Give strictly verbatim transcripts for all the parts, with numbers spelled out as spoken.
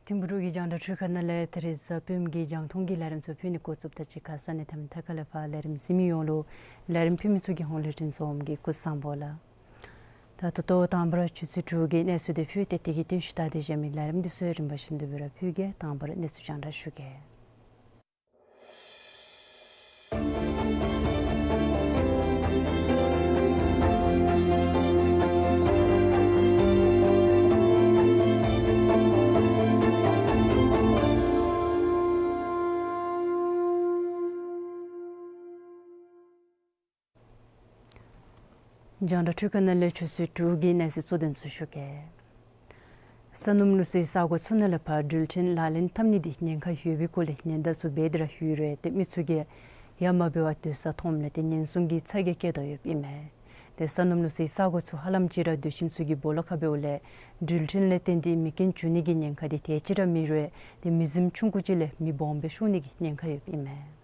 ཐིམ་ཕུག་གི་རྒྱང་བསྒྲགས་འཕྲུལ་ཁང་ནང་ལས་ད་རིས་གཟའ་སྤེནམ་གི་རྒྱང་མཐོང་གི་ལས་རིམ་ཚུ་ཕུལ་ནི་འགོ་བཙུགསཔ་ད་ཅིག་ཁར་ས་གནས་དང་ཐད་ཀར་ལས་ཕར་ལས་རིམ་གཟིགས་མི་ཡོངས་ལུ་ལས་རིམ་ཕུལ་མི་ཚུ་གི་ཧོངས་ལས་འཕྲིན་བཟང་པོ་གི་སྐུ་གཟུགས་བཟང་པོ་ལགས། ད་ད་ལྟོ་དང་པ་ར་ཆུ་ཚོད་དྲུག་གི་གནས་ཚུལ་དེ་ཕུལ་ཏེ་དེ་གི་རྟིང་ཤུལ་ད་དེ་བཞག་མི་ལས་རིམ་འདི་ཚུ་ཡང་རིམ་པ་བཞིན་དུ་སྦེ་ར་ཕུལ་གེ། དང་པ་ར་གནས་ཚུལ་རྒྱང་བསྒྲགས་ཞུ་གེ། རྒྱང་བསྒྲགས་འཕྲུལ་ཁང་ནང་ལས་ཆུ་ཚོད་དྲུག་གི་གནས་ཚུལ་གཙོ་དོན་ཚུ་ཞུ་གེ། ས་སྣུམ་བླུགས་སའི་ས་གོ་ཚུ་ནང་ལས་ཕར་འགྲུལ་འཕྲིན་ལག་ལེན་འཐབ་ནི་འདི་ཉེན་ཁ་ཡོད་པའི་སྐོར་ལས་ཉེན་བརྡ་ཚུ་འབད་དེ་ར་ཡོད་རུང་ཏེ་མི་ཚུ་གིས་ཡང་མ་འབད་བར་སྡོད་ས་མཐོངམ་ལས་ཏེ་ཉེན་སྲུང་གི་ཚ་གྱང་བསྐྱེད་དོ་ཡོདཔ་ཨིན་མས། ཏེ་ས་སྣུམ་བླུགས་སའི་ས་གོ་ཚུ་ཧ་ལམ་ཅིག་ར་སྡོད་ཁྱིམ་ཚུ་གི་སྦོ་ལོགས་ཁར་འབདཝ་ལས་འགྲུལ་འཕྲིན་ལས་བརྟེན་ཏེ་མེ་རྐྱེན་འབྱུང་ནི་གི་ཉེན་ཁ་འདི་དེ་ཅིག་ར་མེད་རུང་ཏེ་མེ་ཟིམ་ཆུང་ཀུ་ཅིག་ལས་མེ་སྦོམ་སྦེ་ཤོར་ནི་གི་ཉེན་ཁ་ཡོདཔ་ཨིན་མས།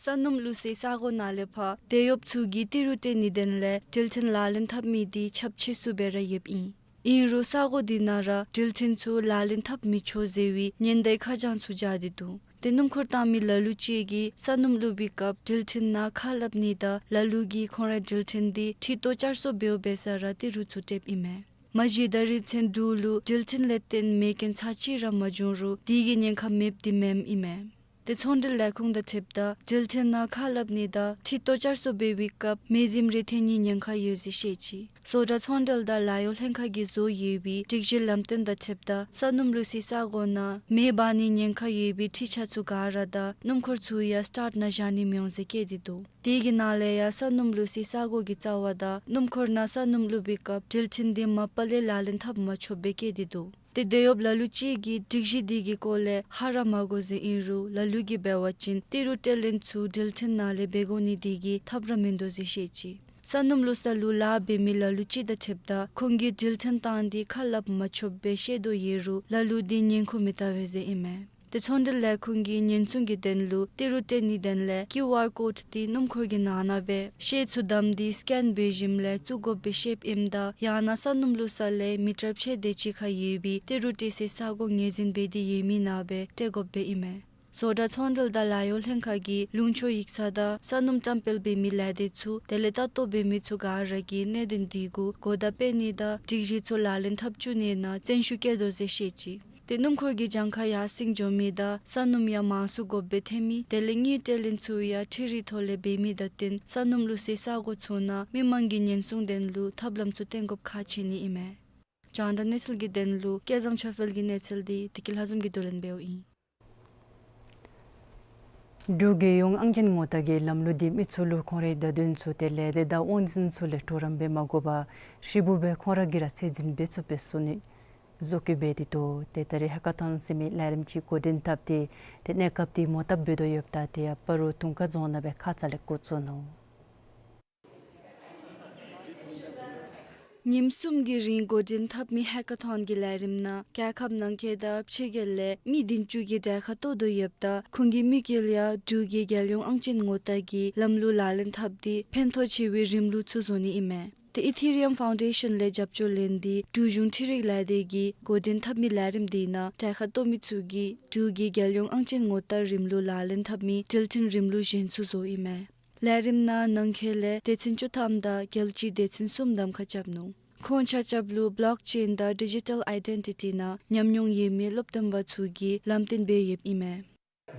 ས་སྣུམ་བླུགས་སའི་ས་གོ་ནང་ལས་ཕར་དེད་གཡོགཔ་ཚུ་གིས་ཏི་རུ་སྤྲོད་ནིའི་དོན་ལས་འགྲུལ་འཕྲིན་ལག་ལེན་འཐབ་མི་འདི་ཁྱབ་ཆེ་སུ་སྦེ་ར་ཡོདཔ་ཨིན། ཨིན་རུང་ས་གོ་འདི་ནང་ར་འགྲུལ་འཕྲིན་ཚུ་ལག་ལེན་འཐབ་མི་ཆོག་ཟེར་བའི་ཉེན་བརྡའི་ཁ་བྱང་ཚུ་སྦྱར་ཏེ་འདུག། ཏེ་སྣུམ་འཁོར་བཏང་མི་ལ་ལུ་ཅིག་གིས་ས་སྣུམ་བླུགས་པའི་སྐབས་འགྲུལ་འཕྲིན་ནང་ཁ་སླབ་ནི་དང་ལ་ལུ་གིས་ཁོང་རའི་འགྲུལ་འཕྲིན་འདི་ཁྲི་ཏོ་བསྐྱར་གསོ་འབདཝ་འབད་ས་ར་ཏི་རུ་ཚུ་སྤྲོདཔ་ཨིན་མས། མ་གཞི་ད་རིས་མཚན་འབྲུག་ལུ་འགྲུལ་འཕྲིན་ལས་བརྟེན་མེ་རྐྱེན་ཚར་གཅིག་ར་མ་བྱུང་རུང་དེ་གི་ཉེན་ཁ་མེདཔ་འདི་མེནམ་ཨིན་མས། ཏེ་ཚོང་འབྲེལ་ལས་ཁུངས་དང་འཁྲིལཝ་ད་འགྲུལ་འཕྲིན་ནང་ཁ་སླབ་ནི་དང་ཁྲི་ཏོ་བསྐྱར་གསོ་འབད་བའི་སྐབས་མེ་ཟིམ་རེ་ཐོན་ནིའི་ཉེན་ཁ་ཡོད་ཟེར་བཤད་ཅི། བཟོ་གྲྭ་ཚོང་འབྲེལ་དང་ལཱ་གཡོག་ལྷན་ཁག་གིས་བཟོ་ཡོད་པའི་སྒྲིག་གཞི་ལམ་སྟོན་དང་འཁྲིལཝ་ད་ས་སྣུམ་བླུགས་སའི་ས་གོ་ནང་མེ་འབར་ནིའི་ཉེན་ཁ་ཡོད་པའི་འཕྲུལ་ཆས་ཚུ་ག་ར་དང་སྣུམ་འཁོར་ཚུ་ཡང་སི་ཊཱཊ་ནང་བཞག་ནི་མི་འོང་ཟེར་བཀོད་དེ་འདུག། དེ་གི་ནང་ལས་ཡང་ས་སྣུམ་བླུགས་སའི་ས་གོ་གི་རྩ་བ་དང་སྣུམ་འཁོར་ནང་ས་སྣུམ་བླུགས་པའི་སྐབས་འགྲུལ་འཕྲིན་འདི་མ་པ་ལས་ལག་ལེན་འཐབ་མ་ཆོགཔ་སྦེ་བཀོད་དེ་འདུག། ཏེ་དེད་གཡོགཔ་ལ་ལུ་ཅིག་གིས་སྒྲིག་གཞི་འདི་གི་སྐོར་ལས་ཧ་ར་མ་གོ་ཟེར་ཨིན་རུང་ལ་ལུ་གིས་འབད་བ་ཅིན་ཏི་རུ་སྤྲོད་ལེན་ཚུ་འགྲུལ་འཕྲིན་ནང་ལས་འབད་དགོ་ནི་དེ་གིས་ཐབས་ར་མིན་འདུག་ཟེར་བཤད་ཅི། ས་སྣུམ་བླུགས་ས་ལུ་ལཱ་འབད་མི་ལ་ལུ་ཅིག་དང་འཁྲིལཝ་ད་ཁོང་གིས་འགྲུལ་འཕྲིན་བཏང་སྟེ་ཁ་སླབ་མ་ཆོགཔ་སྦེ་བཤད་དོ་ཡོད་རུང་ལ་ལུ་འདི་ཉན་ཁུངས་མི་བལྟ་བས་ཟེར་ཨིན་མས། ཏེ་ཚོང་འབྲེལ་ལས་ཁུངས་ཀྱིས་ཉེན་སྲུང་གི་དོན་ལུ་ཏི་རུ་སྤྲོད་ནིའི་དོན་ལས་ཀིའུ་ཨར་ཀོཌ་འདི་སྣུམ་འཁོར་གྱི་ནང་ན་སྦེ་ཤེལ་ཚུ་བསྡམས་ཏེ་སི་ཀེན་འབད་ཞིནམ་ལས་བཙུགས་དགོཔ་སྦེ་བཤདཔ་ཨིནམ་ད་ཡང་ན་ས་སྣུམ་བླུགས་ས་ལས་མི་ཊར་ཕྱེད་དེ་ཅིག་ཁར་ཡོད་པའི་ཏི་རུ་སྤྲོད་སའི་ས་གོ་ངོས་འཛིན་འབད་དེ་ཡོད་མི་ནང་སྦེ་སྤྲོད་དགོཔ་སྦེ་ཨིན་མས། བཟོ་གྲྭ་ཚོང་འབྲེལ་དང་ལཱ་གཡོག་ལྷན་ཁག་གིས་ལུང་ཕྱོགས་ཡིག་ཚང་དང་ས་སྣུམ་བཀྲམ་སྤེལ་འབད་མི་ལས་སྡེ་ཚུ་དེ་ལས་ལྟ་རྟོག་འབད་མི་ཚུ་ག་ར་གིས་གནད་དོན་འདི་གུ་གོ་བརྡ་སྤེལ་ནི་དང་སྒྲིག་གཞི་ཚུ་ལག་ལེན་འཐབ་བཅུག་ནི་ནང་བརྩོན་ཤུགས་བསྐྱེད་དོ་ཟེར་བཤད་ཅི། ཏེ་སྣུམ་འཁོར་གྱི་གྱངས་ཁ་ཡར་སེང་འགྱོ་མི་དང་ས་སྣུམ་ཡང་མང་སུ་དགོཔ་སྦེ་ཐོན་མི་དེ་ལས་དངུལ་སྤྲོད་ལེན་ཚུ་ཡང་འཕྲུལ་རིག་ཐོག་ལས་འབད་མི་དང་བསྟུན་ས་སྣུམ་བླུགས་སའི་ས་གོ་ཚུ་ནང་མི་མང་གི་ཉེན་སྲུང་དོན་ལུ་ཐབས་ལམ་ཚུ་བཏོན་དགོཔ་ཁག་ཆེ་ནི་ཨིན་མས། རྒྱང་བསྒྲགས་གནས་ཚུལ་གྱི་དོན་ལུ་སྐལ་བཟང་ཆོས་འཕེལ་གྱི་གནས་ཚུལ་འདི་བདེ་སྐྱིད་ལྷ་འཛོམས་ཀྱིས་བསྡུ་ལེན་འབདཝ་ཨིན། འབྲུག་རྒྱལ་ཡོངས་ཨང་ཅན་ངོ་རྟགས་ཀྱི་ལམ་ལུགས་འདི་མི་ཚུ་ལུ་ཁོང་རའི་བརྡ་དོན་ཚུ་དེ་ལས་སྡེ་དང་དབང་འཛིན་ཚུ་ལས་གྲོགས་རམ་འབད་མ་དགོ་པར་ཧྲིལ་བུ་སྦེ་ཁོང་ར་གིས་ར་ཚད་འཛིན་འབད་ཚུགསཔ་སྦེ་བཟོ་ནི་བཟོ་བཀོད་འབད་དེ་འདུག། ཏེ་ད་རེས་ཧེ་ཀ་ཐོན་ཟེར་མི་ལས་རིམ་ཅིག་འགོ་འདྲེན་འཐབ་སྟེ་ཏེ་གནས་སྐབས་འདི་མོ་བཏབ་འབད་དོ་ཡོདཔ་ད་དེ་ཡང་སྤ་རོ་དུང་དཀར་རྫོང་ནང་སྦེ་ཁ་ཙ་ལས་འགོ་བཙུགས་ནུག། ཉིནམ་གསུམ་གྱི་རིང་འགོ་འདྲེན་འཐབ་མི་ཧེ་ཀ་ཐོན་གྱི་ལས་རིམ་ནང་རྒྱལ་ཁབ་ནང་འཁོད་དང་ཕྱི་རྒྱལ་ལས་མི་བདུན་ཅུ་གིས་གྲལ་ཁར་གཏོགས་དོ་ཡོདཔ་ད་ཁོང་གི་དམིགས་ཡུལ་ཡང་འབྲུག་གི་རྒྱལ་ཡོངས་ཨང་ཅན་ངོ་རྟགས་ཀྱི་ལམ་ལུགས་ལག་ལེན་འཐབ་སྟེ་ཕན་ཐོགས་ཆེ་བའི་རིམ་ལུགས་ཚུ་བཟོ་ནི་ཨིན་མས། ཏེ་ཨི་ཐི་རི་ཡམ་ཕའུན་ཌེ་ཤཱན་ལས་རྒྱབ་སྐྱོར་ལེན་ཏེ་འབྲུག་གཞུང་འཕྲུལ་རིག་ལས་སྡེ་གིས་འགོ་འདྲེན་འཐབ་མི་ལས་རིམ་འདི་ནང་གྲལ་ཁར་གཏོགས་མི་ཚུ་གིས་འབྲུག་གི་རྒྱལ་ཡོངས་ཨང་ཅན་ངོ་རྟགས་རིམ་ལུགས་ལག་ལེན་འཐབ་མི་འགྲུལ་འཕྲིན་རིམ་ལུགས་གཞན་ཚུ་བཟོཝ་ཨིན་མས། ལས་རིམ་ནང་ནང་འཁོད་ལས་སྡེ་ཚན་བཅུ་ཐམ་དང་རྒྱལ་སྤྱིའི་སྡེ་ཚན་གསུམ་གདམ་ཁ་རྐྱབ་ནུག། ཁོང་ཆ་ཁྱབ་ལུ་བི་ལོག་ཅེན་དང་ཌི་ཇི་ཊལ་ཨའི་ཌེན་ཊི་ཊི་ནང་ཉམས་མྱོང་ཡོད་མི་སློབ་སྟོན་པ་ཚུ་གིས་ལམ་སྟོན་འབད་ཡོདཔ་ཨིན་མས།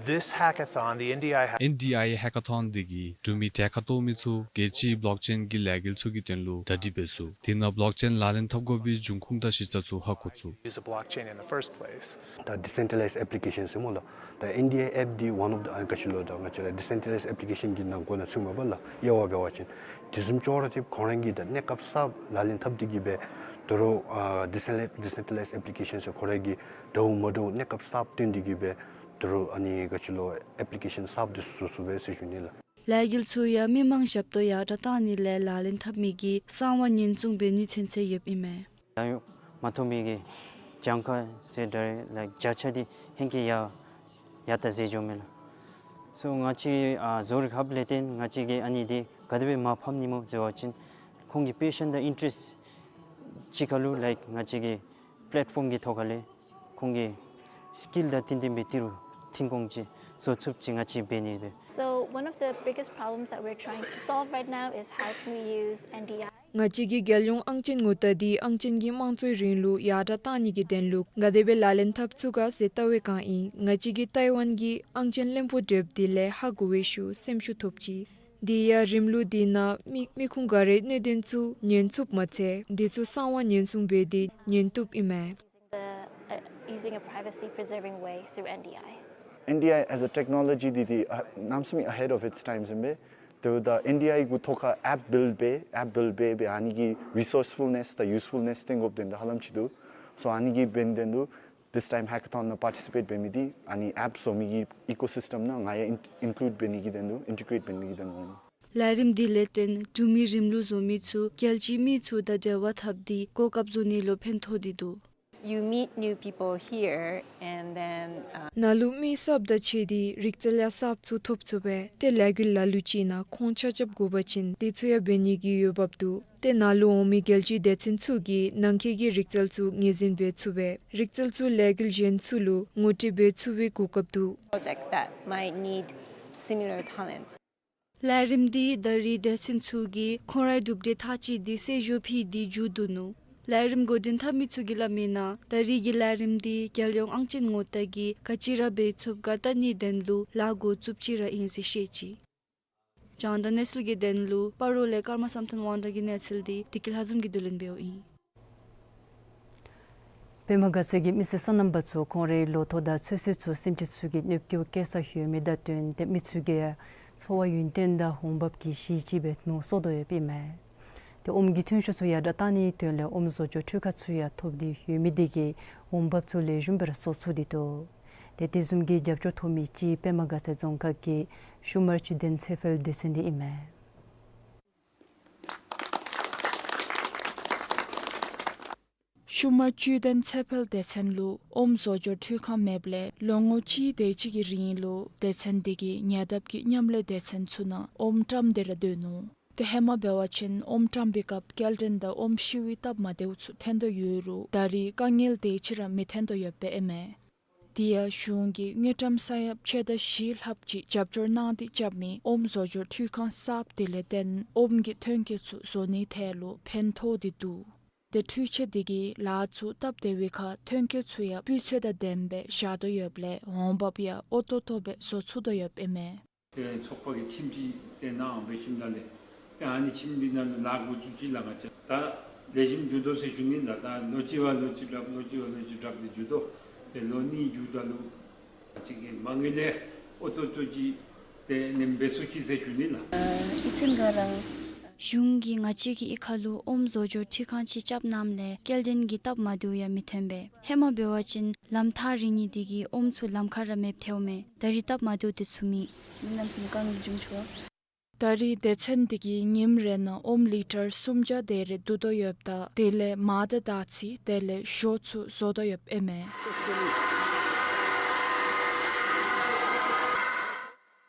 This hackathon, the N D I ha- ཨེན་ཌི་ཨའི་ཧེ་ཀ་ཐོན་འདི་གིས་འབྲུག་མི་གྲལ་ཁར་གཏོགས་མི་ཚུ་རྒྱལ་སྤྱིའི་བི་ལོག་ཅེན་གྱི་ལས་འགུལ་ཚུ་གི་དོན་ལུ་གྲ་སྒྲིག་འབད་ཚུགས། དེ་ནང་བི་ལོག་ཅེན་ལག་ལེན་འཐབ་དགོ་པའི་འབྱུང་ཁུངས་དང་གཞི་རྩ་ཚུ་ཧ་གོ་ཚུགས། Use a blockchain in the first place. ད་ཌི་སེན་ཊྲ་ལའིཛ་ཨེཔ་ལི་ཀེ་ཤཱན་ཟེར་སྨོ་ལགས། ད་ཨེན་ཌི་ཨའི་ཨེཔ་འདི་ཝན་ཨོཕ་ཌི་ཨ་ག་ཅི་ལོ་ད་ང་བཅས་ར་ཌི་སེན་ཊྲ་ལའིཛ་ཨེཔ་ལི་ཀེ་ཤཱན་གྱི་ནང་འགོ་ནང་ཚུད་མས་པ་ལགས། དབྱེ་བ་འབད་བ་ཅིན་དེ་བཟུམ་ཅོག་ར་འཐདཔ་ཁོང་ར་གིས་ད་གནས་སྐབས་གསརཔ་ལག་ལེན་འཐབ་སྟེ་གིས་སྦེ་ད་རུང་ཨ་ཌི་སེན་ཊྲ་ལའིཛ་ཌི་སེན་ཊྲ་ལའིཛ་ཨེཔ་ལི་ཀེ་ཤཱན་ཟེར་ཁོང་ར་གིས་འདྲཝ་མ་འདྲཝ་གནས་སྐབས་གསརཔ་བཏོན་ཏེ་གིས་སྦེ་ད་རུང་ཨ་ནི་ག་ཅི་ལོ་ཨེཔ་ལི་ཀེ་ཤཱན་གསརཔ་འདི་བཟོ་ཚུགས་པས་ཟེར་ཞུ་ནི་ལགས། ལས་འགུལ་ཚུ་ཡང་མི་མང་ཞབས་ཏོག་ཡར་དྲགས་གཏང་ནི་ལས་ལག་ལེན་འཐབ་མི་གི་གསང་བ་ཉེན་སྲུང་འབད་ནི་ཚུན་ཚོད་ཡོདཔ་ཨིན་མས། ད་ཡོད་མ་ཐོབ་མི་གི་གྱངས་ཁ་ཟེར་ད་རེས་ལའིཀ་བརྒྱ་ཆ་འདི་ཧེང་སྐལ་ཡར་ཡར་ད་ཟེར་འགྱོཝ་མས་ལགས། སོ་ང་བཅས་ཨ་བཟོ་རིག་ཧབ་ལས་བརྟེན་ང་བཅས་ཀྱིས་ཨ་ནི་འདི་ག་དེ་སྦེ་མར་ཕབ་ནི་སྨོ་ཟེར་བ་ཅིན་ཁོང་གི་པེ་ཤཱན་དང་ཨིན་ཊརེསཊ་གཅིག་ཁར་ལུ་ལའིཀ་ང་བཅས་ཀྱི་པི་ལེཊ་ཕོམ་གྱི་ཐོག་ཁ་ལས་ཁོང་གི་སི་ཀིལ་དང་བསྟུན་བསྟུན་པའི་ཏི་རུ་ཐོན་ཁུངས་ཅིག་བཟོ་ཚུགསཔ་ཅིག་ང་བཅས་འབད་ནི་སྦེ། So one of the biggest problems that we're trying to solve right now is how can we use N D I. ང་བཅས་ཀྱིས་རྒྱལ་ཡོངས་ཨང་ཅན་ངོ་རྟགས་འདི་ཨང་ཅན་གྱི་དམངས་གཙོའི་རིང་ལུགས་ཡར་དྲགས་གཏང་ནི་གི་དོན་ལུ་ག་དེ་སྦེ་ལག་ལེན་འཐབ་ཚུགས་ག་ཟེར་ལྟ་བའི་སྒང་ཨིན། ང་བཅས་ཀྱིས་ཏའི་ཝན་གྱི་ཨང་ཅན་བློན་པོ་གྲོགས་འདི་ལས་ཧ་གོ་བའི་ཤུལ་སེམས་ཤུགས་ཐོབ་ཅི། དེ་ཡང་རིམ་ལུགས་འདི་ནང་མི་མི་ཁུངས་ག་རའི་གནད་དོན་ཚུ་ཉན་ཚུགསཔ་མ་ཚད་དེ་ཚུ་གསང་བ་ཉེན་སྲུང་འབད་དེ་ཉན་བཏུབ་ཨིན་མས། The, uh, using a privacy preserving way through N D I. N D I as a technology འདི་འདི་ཨ་གནམ་མེད་ས་མེད་ahead of its times ཨིན་པས། དེ་འབདཝ་ད་ཨེན་ཌི་ཨའི་གི་ཐོག་ཁར་ཨེཔ་བིལཌ་འབད་ཨེཔ་བིལཌ་འབད་འབད་ཨ་ནི་གི་རི་སོརསི་ཕུལ་ནེསི་དང་ཡུས་ཕུལ་ནེསི་སྟོན་དགོཔ་དོན་དག་ཧ་ལམ་ཅིག་འདུག། སོ་ཨ་ནི་གི་འབད་ནི་དོན་དུ་this time hackathon ནང་པར་ཊི་སི་པེཊ་འབད་མི་འདི་ཨ་ནི་ཨེཔ་བཟོ་མི་གི་ཨི་ཀོ་སིསི་ཊམ་ནང་ང་ཡང་ཨིན་ཨིན་ཀུ་ལུཌ་འབད་ནི་གི་དོན་དུ་ཨིན་ཊི་གེ་རེཊ་འབད་ནི་གི་དོན་དུ། ལས་རིམ་འདི་ལས་བརྟེན་འབྲུག་མི་རིམ་ལུགས་བཟོ་མི་ཚུ་རྒྱལ་སྤྱིའི་མི་ཚུ་དང་འབྲེལ་བ་འཐབ་སྟེ་གོ་སྐབས་བཟོ་ནི་ལུ་ཕན་ཐོགས་ཏེ་འདུག། You meet new people here and then, uh, ནཱ་ལུ་མི་གསརཔ་དང་ཕྱད་དེ་རིག་རྩལ་ཡང་གསརཔ་ཚུ་ཐོབ་ཚུགས་པས། ཏེ་ལས་འགུལ་ལ་ལུ་ཅིག་ནང་ཁོང་ཆ་ཁྱབ་དགོ་པ་ཅིན་དེ་ཚུ་ཡང་འབད་ནི་གི་འོས་འབབ་འདུག། ཏེ་ནཱ་ལུ་འོང་མི་རྒྱལ་སྤྱིའི་སྡེ་ཚན་ཚུ་གིས་ནང་འཁོད་ཀྱི་རིག་རྩལ་ཚུ་ངོས་འཛིན་འབད་ཚུགས་པས། རིག་རྩལ་ཚུ་ལས་འགུལ་གཞན་ཚུ་ལུ་ངོ་སྤྲོད་འབད་ཚུགས་པའི་གོ་སྐབས་འདུག། Project that might need similar talent. ལས་རིམ་འདི་ད་རེས་སྡེ་ཚན་ཚུ་གིས་ཁོང་རའི་གྲུབ་འབྲས་ཐག་བཅད་དེ་གསལ་ཞུ་ཕུལ་ཏེ་མཇུག་བསྡུ་ནུག། ལས་རིམ་འགོ་འདྲེན་འཐབ་མི་ཚུ་གིས་སླབ་མིའི་ནང་ད་རེས་ཀྱི་ལས་རིམ་འདི་རྒྱལ་ཡོངས་ཨང་ཅན་ངོ་རྟགས་ཀྱིས་ག་ཅི་ར་འབད་ཚུགསཔ་ག་བལྟ་ནིའི་དོན་ལུ་ལཱ་འགོ་བཙུགསཔ་ཅིག་ར་ཨིན་ཟེར་བཤད་ཅི། རྒྱང་བསྒྲགས་གནས་ཚུལ་གྱི་དོན་ལུ་སྤ་རོ་ལས་ཀརྨ་བསམ་གཏན་དབང་གྲགས་ཀྱི་གནས་ཚུལ་འདི་བདེ་སྐྱིད་ལྷ་འཛོམས་ཀྱིས་བསྡུ་ལེན་འབདཝ་ཨིན། པདྨ་དགའ་ཚལ་གྱི་མི་སེར་སོ་ནམ་པ་ཚུ་ཁོང་རའི་ལོ་ཐོག་དང་ཚོད་བསྲེ་ཚུ་སེམས་ཅན་ཚུ་གིས་གནོད་སྐྱེལ་བཀལ་ས་ཡོད་མི་དང་བསྟུན་ཏེ་མི་ཚུ་གིས་འཚོ་བ་ཡུན་བརྟན་དང་འོང་འབབ་ཀྱི་གཞི་ཅིག་སྦེ་མནོ་བསམ་བཏང་དོ་ཡོདཔ་ཨིན་མས། ཏེ་ཨོམ་གྱི་ཐོན་ཤུགས་ཚུ་ཡར་དྲགས་གཏང་ནིའི་དོན་ལས་ཨོམ་བཟོ་སྐྱོར་འཕྲུལ་ཁང་ཚུ་ཡང་ཐོབ་སྟེ་ཡོད་མི་དེ་གིས་འོང་འབབ་ཚུ་ལེགས་ཤོམ་སྦེ་ར་བཟོ་ཚུགས་ཏེ་འདུག། ཏེ་དེ་བཟུམ་གྱི་རྒྱབ་སྐྱོར་ཐོབ་མི་ཅིག་པདྨ་དགའ་ཚལ་རྫོང་ཁག་གི་ཤུ་མར་ཅུ་ལྡན་ཚེ་འཕེལ་སྡེ་ཚན་འདི་ཨིན་མས། ཤུ་མར་ཅུ་ལྡན་ཚེ་འཕེལ་སྡེ་ཚན་ལུ་ཨོམ་བཟོ་སྐྱོར་འཕྲུལ་ཁང་མེདཔ་ལས་ལོ་ངོ་གཅིག་དེ་ཅིག་གི་རིང་ལུ་སྡེ་ཚན་དེ་གིས་ཉེ་འདབས་ཀྱི་མཉམ་ལས་སྡེ་ཚན་ཚུ་ནང་ཨོམ་བཀྲམ་སྟེ་ར་སྡོད་ནུག། ཏེ་ཧེ་མ་འབད་བ་ཅིན་ཨོམ་བཀྲམ་པའི་སྐབས་སྐྱེལ་འདྲེན་དང་ཨོམ་ཤི་བའི་སྟབས་མ་བདེཝ་ཚུ་ཐོན་དོ་ཡོད་རུང་ད་རེས་དཀའ་ངལ་དེ་ཅིག་ར་མི་ཐོན་དོ་ཡོདཔ་ཨིན་མས། དེ་ཡང་གཞུང་གིས་དངུལ་ཀྲམ་ས་ཡ་ཕྱེད་དང་བཞི་ལྷགཔ་ཅིག་རྒྱབ་སྐྱོར་གནང་སྟེ་རྐྱབ་མི་ཨོམ་བཟོ་སྐྱོར་འཕྲུལ་ཁང་གསརཔ་དེ་ལས་བརྟེན་ཨོམ་གྱི་ཐོན་སྐྱེད་ཚུ་བཟོ་ནིའི་ཐད་ལུ་ཕན་ཐོགས་ཏེ་འདུག། ཏེ་འཕྲུལ་ཆས་དེ་གིས་ལཱ་ཚུ་སྟབས་བདེ་བའི་ཁར་ཐོན་སྐྱེད་ཚུ་ཡང་སྤུས་ཚད་དང་ལྡནམ་སྦེ་བཞག་དོ་ཡོདཔ་ལས་འོང་འབབ་ཡང་འོས་ཏོག་ཏོ་སྦེ་བཟོ་ཚུགས་དོ་ཡོདཔ་ཨིན་མས། ཏེ་ཚོགས་པ་གིས་ཁྱིམ་ཅིག་ཏེ་གནང་འབད་ཞིནམ་ལས་ཏེ་ཨ་ནི་ཁྱིམ་འདི་ནང་ལུ་ལཱ་འགོ་བཙུགས་ཅི་ལགས། ང་བཅས་ད་ལེགས་ཤོམ་འགྱོ་དོ་ཟེར་ཞུ་ནི་ལགས། ད་ལོ་གཅིག་བ་ལོ་གཅིག་དྲགཔ་ལོ་གཅིག་བ་ལོ་གཅིག་དྲགཔ་ཏེ་འགྱོ་དོ། ཏེ་ལོ་གཉིས་འགྱོཝ་ད་ལུ་ང་བཅས་ཀྱིས་མ་དངུལ་ལས་འོས་ཏོག་ཏོ་ཅིག་ཏེ་ལེནམ་འབད་ཚུགས་ཅི་ཟེར་ཞུ་ནི་ལགས། ཨ་ཡིག་ཚང་ག་ར། གཞུང་གིས་ང་བཅས་ཀྱི་གཡུས་ཁ་ལུ་ཨོམ་བཟོ་སྐྱོར་འཕྲུལ་ཁང་ཅིག་རྐྱབ་གནངམ་ལས་སྐྱེལ་འདྲེན་གྱི་སྟབས་མ་བདེཝ་ཡང་མི་ཐོན་པས། ཧེ་མ་འབད་བ་ཅིན་ལམ་ཐག་རིང་ནི་དེ་གིས་ཨོམ་ཚུ་ལམ་ཁར་ར་མེདཔ་ཐལཝ་མས། ད་རེས་སྟབས་མ་བདེཝ་དེ་ཚུ་མེད། མི་རྣམས་སེམས་དཀའ་ངལ་བྱུང་ཆོག། ད་རེས་སྡེ་ཚན་འདི་གིས་ཉིནམ་རེ་ནང་ཨོམ་ལི་ཊར་སུམ་བརྒྱ་དེ་རེ་བསྡུ་དོ་ཡོདཔ་ད་དེ་ལས་མར་དང་དར་ཚིལ་དེ་ལས་ཞོ་ཚུ་བཟོ་དོ་ཡོདཔ་ཨིན་མས།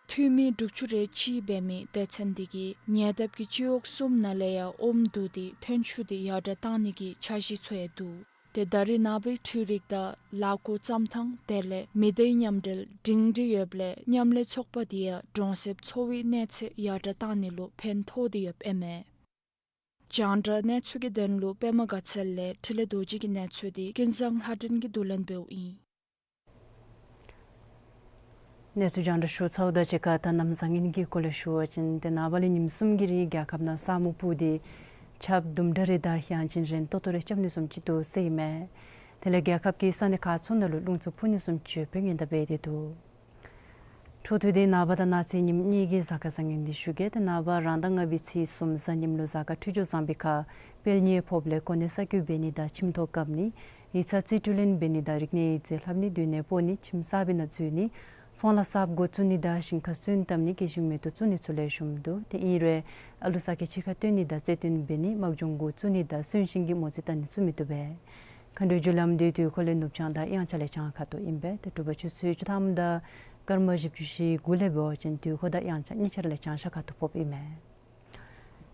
འཐུས་མི་དྲུག་ཅུ་རེ་གཅིག་འབད་མི་སྡེ་ཚན་འདི་གིས་ཉེ་འདབས་ཀྱི་སྤྱི་འོག་གསུམ་ནང་ལས་ཡང་ཨོམ་བསྡུ་སྟེ་ཐོན་ཤུགས་འདི་ཡར་དྲགས་གཏང་ནི་གི་འཆར་གཞི་ཚུ་ཡང་འདུག། ཏེ་ད་རེས་ནངས་པའི་འཕྲུལ་རིག་དང་ལག་འཁོར་བཙུགས་ཐངས་དེ་ལས་མི་སྡེའི་མཉམ་འབྲེལ་སྒྲིང་སྒྲི་ཡོདཔ་ལས་མཉམ་ལས་ཚོགས་པ་འདི་ཡང་གྲོང་གསེབ་འཚོ་བའི་གནས་ཚད་ཡར་དྲགས་གཏང་ནི་ལུ་ཕན་ཐོགས་ཏེ་ཡོདཔ་ཨིན་མས། རྒྱང་བསྒྲགས་གནས་ཚུལ་གྱི་དོན་ལུ་པདྨ་དགའ་ཚལ་ལས་འཕྲིན་ལས་རྡོ་རྗེ་གི་གནས་ཚུལ་འདི་ཀུན་བཟང་ལྷ་སྒྲོན་གྱིས་བསྡུ་ལེན་འབདཝ་ཨིན། གནས་ཚུལ་རྒྱང་བསྒྲགས་ཞུ་ཚརཝ་དང་གཅིག་ཁར་ད་གནམ་བཟང་ངན་གྱི་སྐོར་ལས་ཞུ་བ་ཅིན་ཏེ་ནངས་པ་ལས་ཉིནམ་གསུམ་གྱི་རིང་རྒྱལ་ཁབ་ནང་ས་སྨུག་སྤུབས་ཏེ་ཆརཔ་དུམ་གྲ་རེ་དང་ཡང་ཅིན་རན་ཏོག་ཏོ་རེ་རྐྱབ་ནི་བཟུམ་ཅིག་འདུག་ཟེར་ཨིན་མས། དེ་ལས་རྒྱལ་ཁབ་ཀྱི་ས་གནས་ཁག་ཚུ་ནང་ལུ་རླུང་འཚུབ་འཕུ་ནི་བཟུམ་ཅིག་ཡོདཔ་སྦེ་ཉེན་བརྡ་འབད་དེ་འདུག། འཕྲོ་མཐུད་དེ་ནངས་པ་དང་གནངས་ཚེ་ཉིནམ་གཉིས་ཀྱི་གཟའ་སྐར་བཟང་ངན་འདི་ཞུ་གེ། ཏེ་ནངས་པ་རང་ཟླ་ལྔ་པའི་ཚེས་གསུམ་གཟའ་ཉིམ་ལུ་གཟའ་སྐར་འཕྲོད་སྦྱོར་བཟང་པའི་ཁར་དཔལ་གཉན་ཕོགཔ་ལས་གོ་གནས་གསར་བསྐོ་འབད་ནི་དང་ཁྱིམ་ཐོག་བཀབ་ནི་ཡིག་ཚང་རྩིས་སྤྲོད་ལེན་འབད་ནི་དང་རིག་གནས་ཡིག་རྩིས་ལྷབ་ནི་སྡོད་གནས་སྤོ་ནི་ཁྱིམ་གསར་པའི་ནང་འཛུལ་ནི་ཚོང་ལཱ་གསརཔ་འགོ་བཙུགས་ནི་དང་ཞིང་ཁར་སོན་བཏབ་ནི་སྐྱེད་ཤིང་མེ་ཏོག་བཙུགས་ནི་ཚུ་ལེགས་ཤོམ་འདུག། ཏེ་ཨིན་རུང་ཨ་ལུ་ས་ཁལ་ཕྱེད་ཀ་བཏོན་ནི་དང་རྩེད་འགྲན་འབད་ནི་དམག་སྦྱོང་འགོ་བཙུགས་ནི་དང་གསོན་གཤིན་གྱི་མོ་རྩིས་བལྟ་ནི་ཚུ་མི་བཏུབ་པས། མཁའ་འགྲོའི་རྒྱུ་ལམ་འདི་དུས་འཁོར་ལས་ནུབ་བྱང་དང་དབྱངས་འཆར་ལས་བྱང་ཁ་ཐུག་ཨིན་པས། ཏེ་དྲོ་པ་ཆུ་ཚོད་བཅུ་ཐམ་དང་སྐར་མ་བཞི་བཅུ་ཞེ་དགུ་ལས་འབད་བ་ཅིན་དུས་འཁོར་དང་དབྱངས་འཆར་གཉིས་ཆ་ར་ལས་བྱང་ཤར་ཁ་ཐུག་ཕོགཔ་ཨིན་མས།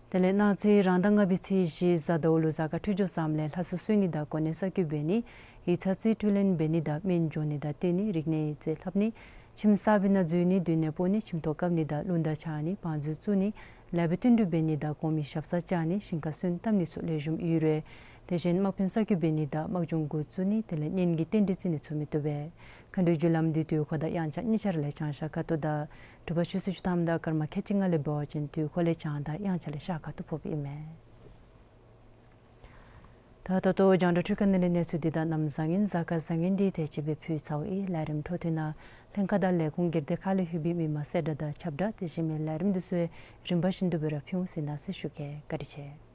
དེ་ལས་གནངས་ཚེ་རང་ཟླ་ལྔ་པའི་ཚེས་བཞི་གཟའ་ཟླཝ་ལུ་གཟའ་སྐར་འཕྲོད་སྦྱོར་བཟངམ་ལས་ལྷ་གསོལ་གསོལ་ནི་དང་གོ་གནས་གསར་བསྐོ་འབད་ནི་ཡིག་ཚང་རྩིས་སྤྲོད་ལེན་འབད་ནི་དང་སྨན་སྦྱོང་ནི་དང་བསྟེན་ནི་རིག་གནས་ཡིག་རྩིས་ལྷབ་ནི་ཁྱིམ་གསར་པའི་ནང་འཛུལ་ནི་སྡོད་གནས་སྤོ་ནི་ཁྱིམ་ཐོག་བཀབ་ནི་དང་རླུང་རྟ་འཕྱར་ནི་བང་མཛོད་བཙུགས་ནི་ལེགས་པའི་བསྟུན་གྲོས་འབད་ནི་དང་གོང་མའི་ཞབས་སར་བཅར་ནི་ཞིང་ཁར་སོན་བཏབ་ནི་ཚུ་ལེགས་ཤོམ་ཡོད་རུང་དེ་བཞིན་དམག་དཔོན་གསར་བསྐོ་འབད་ནི་དང་དམག་སྦྱོང་འགོ་བཙུགས་ནི་དེ་ལས་གཉེན་གྱི་རྟེན་འབྲེལ་བརྩི་ནི་ཚུ་མི་བཏུབ་པས། མཁའ་འགྲོའི་རྒྱུ་ལམ་འདི་དུས་འཁོར་དང་དབྱངས་འཆར་གཉིས་ཆ་ར་ལས་བྱང་ཤར་ཁ་ཐུག་དང་དྲོ་པ་ཆུ་ཚོད་བཅུ་ཐམ་དང་སྐར་མ་ཁལ་གཅིག་ལྔ་ལས་འབད་བ་ཅིན་དུས་འཁོར་ལས་བྱང་དང་དབྱངས་འཆར་ལས་ཤར་ཁ་ཐུག་ཕོགཔ་ཨིན་མས། ད་ད་ལྟོ་རྒྱང་བསྒྲགས་འཕྲུལ་ཁང་ནང་ལས་གནས་ཚུལ་འདི་དང་གནམ་བཟང་ངན་གཟའ་སྐར་བཟང་ངན་འདི་དེ་ཅིག་སྦེ་ཕུལ་ཚརཝ་ཨིན། ལས་རིམ་འཕྲོ་མཐུད་ནང་ལྷན་ཁག་དང་ལས་ཁུངས་སྒེར་སྡེ་ཁག་ལས་ལྷོད་པའི་མི་མང་གསལ་བསྒྲགས་དང་ཁྱབ་བསྒྲགས་དེ་བཞིན་མི་ལས་རིམ་འདི་ཚུ་རིམ་པ་བཞིན་དུ་སྦེ་ར་ཕུལ་འོང་ཟེར་གནང་ཟེར་ཞུ་གེ། བཀའ་དྲིན་ཆེ།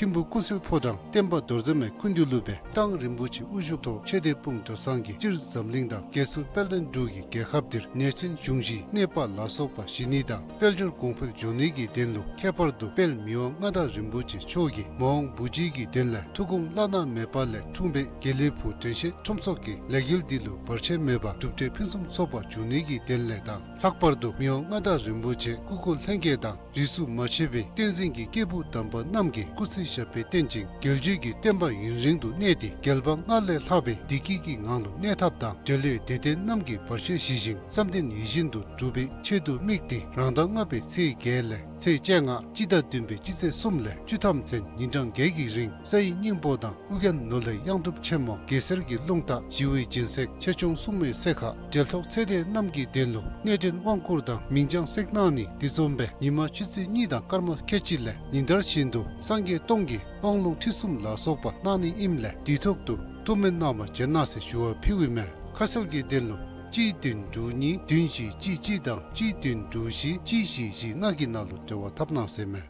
ཐིམ་ཕུ་ཀུན་གསལ་ཕོ་བྲང་བསྟན་པ་རྡོར་གདན་མའི་སྐུ་མདུན་ལུ་སྦེ་གདང་རིན་པོ་ཆེ་དབུ་བཞུགས་ཐོག་ཆོས་སྡེ་སྤུངས་གྲྭ་ཚང་གིས་སྤྱིར་འཛམ་གླིང་དང་རྒྱལ་སྲུང་དཔལ་ལྡན་འབྲུག་གི་རྒྱལ་ཁབ་འདིར་ནད་ཚན་གཞུང་བཞིའི་ནད་པ་ལ་སོགས་པ་ཞི་ནི་དང་དཔལ་འབྱོར་གོང་འཕེལ་འགྱོ་ནི་གི་དོན་ལུ་ཁྱད་པར་དུ་དཔལ་མི་དབང་མངའ་བདག་རིན་པོ་ཆེ་མཆོག་གིས་མ་འོངས་བུ་བརྒྱུད་ཀྱི་དོན་ལས་ཐུགས་དགོངས་བླ་ན་མེད་པ་ལས་འཁྲུངས་པའི་དགེ་ལེགས་ཕུག་དྲན་ཤེས་ཁྲོམ་ཚོགས་ཀྱི་ལས་འགུལ་འདི་ལུ་བར་ཆད་མེད་པར་གྲུབ་འབྲས་ཕུན་སུམ་ཚོགས་པ་འབྱུང་ནི་གི་དོན་ལས་དང་། ལྷག་པར་དུ་མི་དབང་མངའ་བདག་རིན་པོ་ཆེ་སྐུ་འཁོར་ལྷན་རྒྱས་དང་རིས་སུ་མ་ཆད་པའི་བསྟན་འཛིན་གྱི་སྐྱེས་བུ་དམ་པ་རྣམས་ཀྱི་སྐུ་ཚེ་ཞབས་པད་བརྟན་ཅིང་རྒྱལ་བརྒྱུད་ཀྱི་བསྟན་པ་ཡུན་རིང་དུ་གནས་ཏེ་རྒྱལ་བ་སྔར་ལས་ལྷག་པའི་བདེ་སྐྱིད་ཀྱི་ངང་ལུ་གནས་ཐབས་དང་འབྲེལ་ལས་དད་ལྡན་རྣམས་ཀྱི་བར་ཆད་ཞི་ཞིང་བསམ་དོན་ཡིད་བཞིན་དུ་འགྲུབ་པའི་ཆེད་དུ་དམིགས་ཏེ་རང་ཟླ་ལྔ་པའི་ཚེས་བརྒྱད་ལས་ཚེས་བཅོ་ལྔ་སྤྱི་ཟླ་བདུན་པའི་སྤྱི་ཚེས་གསུམ་ལས་བཅུ་ཐམ་ཚུན་ཉིན་གྲངས་བརྒྱད་ཀྱི་རིང་ས་ཡི་སྙིང་པོ་དང་ཨུ་རྒྱན་ནོར་ལྷའི་གཡང་སྒྲུབ་ཆེན་མོ་གེ་སར་གྱི་རླུང་རྟ་ཞི་བའི་སྦྱིན་སྲེག་ཆེ་ཆུང་སྲུང་མའི་སྲེག་ཁ་འབྲེལ་ཐོགས་ཚེ་འདས་རྣམས་ཀྱི་དོན་ལུ་གནས་འདྲེན་དབང་བསྐུར་དང་མིང་བྱང་སྲེག་གནང་ནི་འདི་འཛོམས་པའི་ཉི་མ་ཆུ་ཚོད་གཉིས་དང་སྐར་མ་ཁལ་གཅིག་ལས་ཉིན་ལྟར་བཞིན་དུ་སངས་རྒྱས་སྟོང་གི་དབང་ལུང་ཁྲིད་གསུམ་ལ་སོགས་པ་གནང་ནི་ཨིནམ་ལས་དུས་ཐོག་ཏུ་ཐུགས་སྨོན་གནང་བར་བྱོན་གནང་ཟེར་ཞུ་བ་ཕུལཝ་ཨིན་མས། ཁ་གསལ་གྱི་དོན་ལུ་གཅིག་བདུན་དྲུག་གཉིས་བདུན་བཞི་གཅིག་གཅིག་དང་གཅིག་བདུན་དྲུག་བཞི་གཅིག་བཞི་བཞི་ལྔ་གི་ནང་ལུ་འབྲེལ་བ་འཐབ་གནང་ཟེར་མས།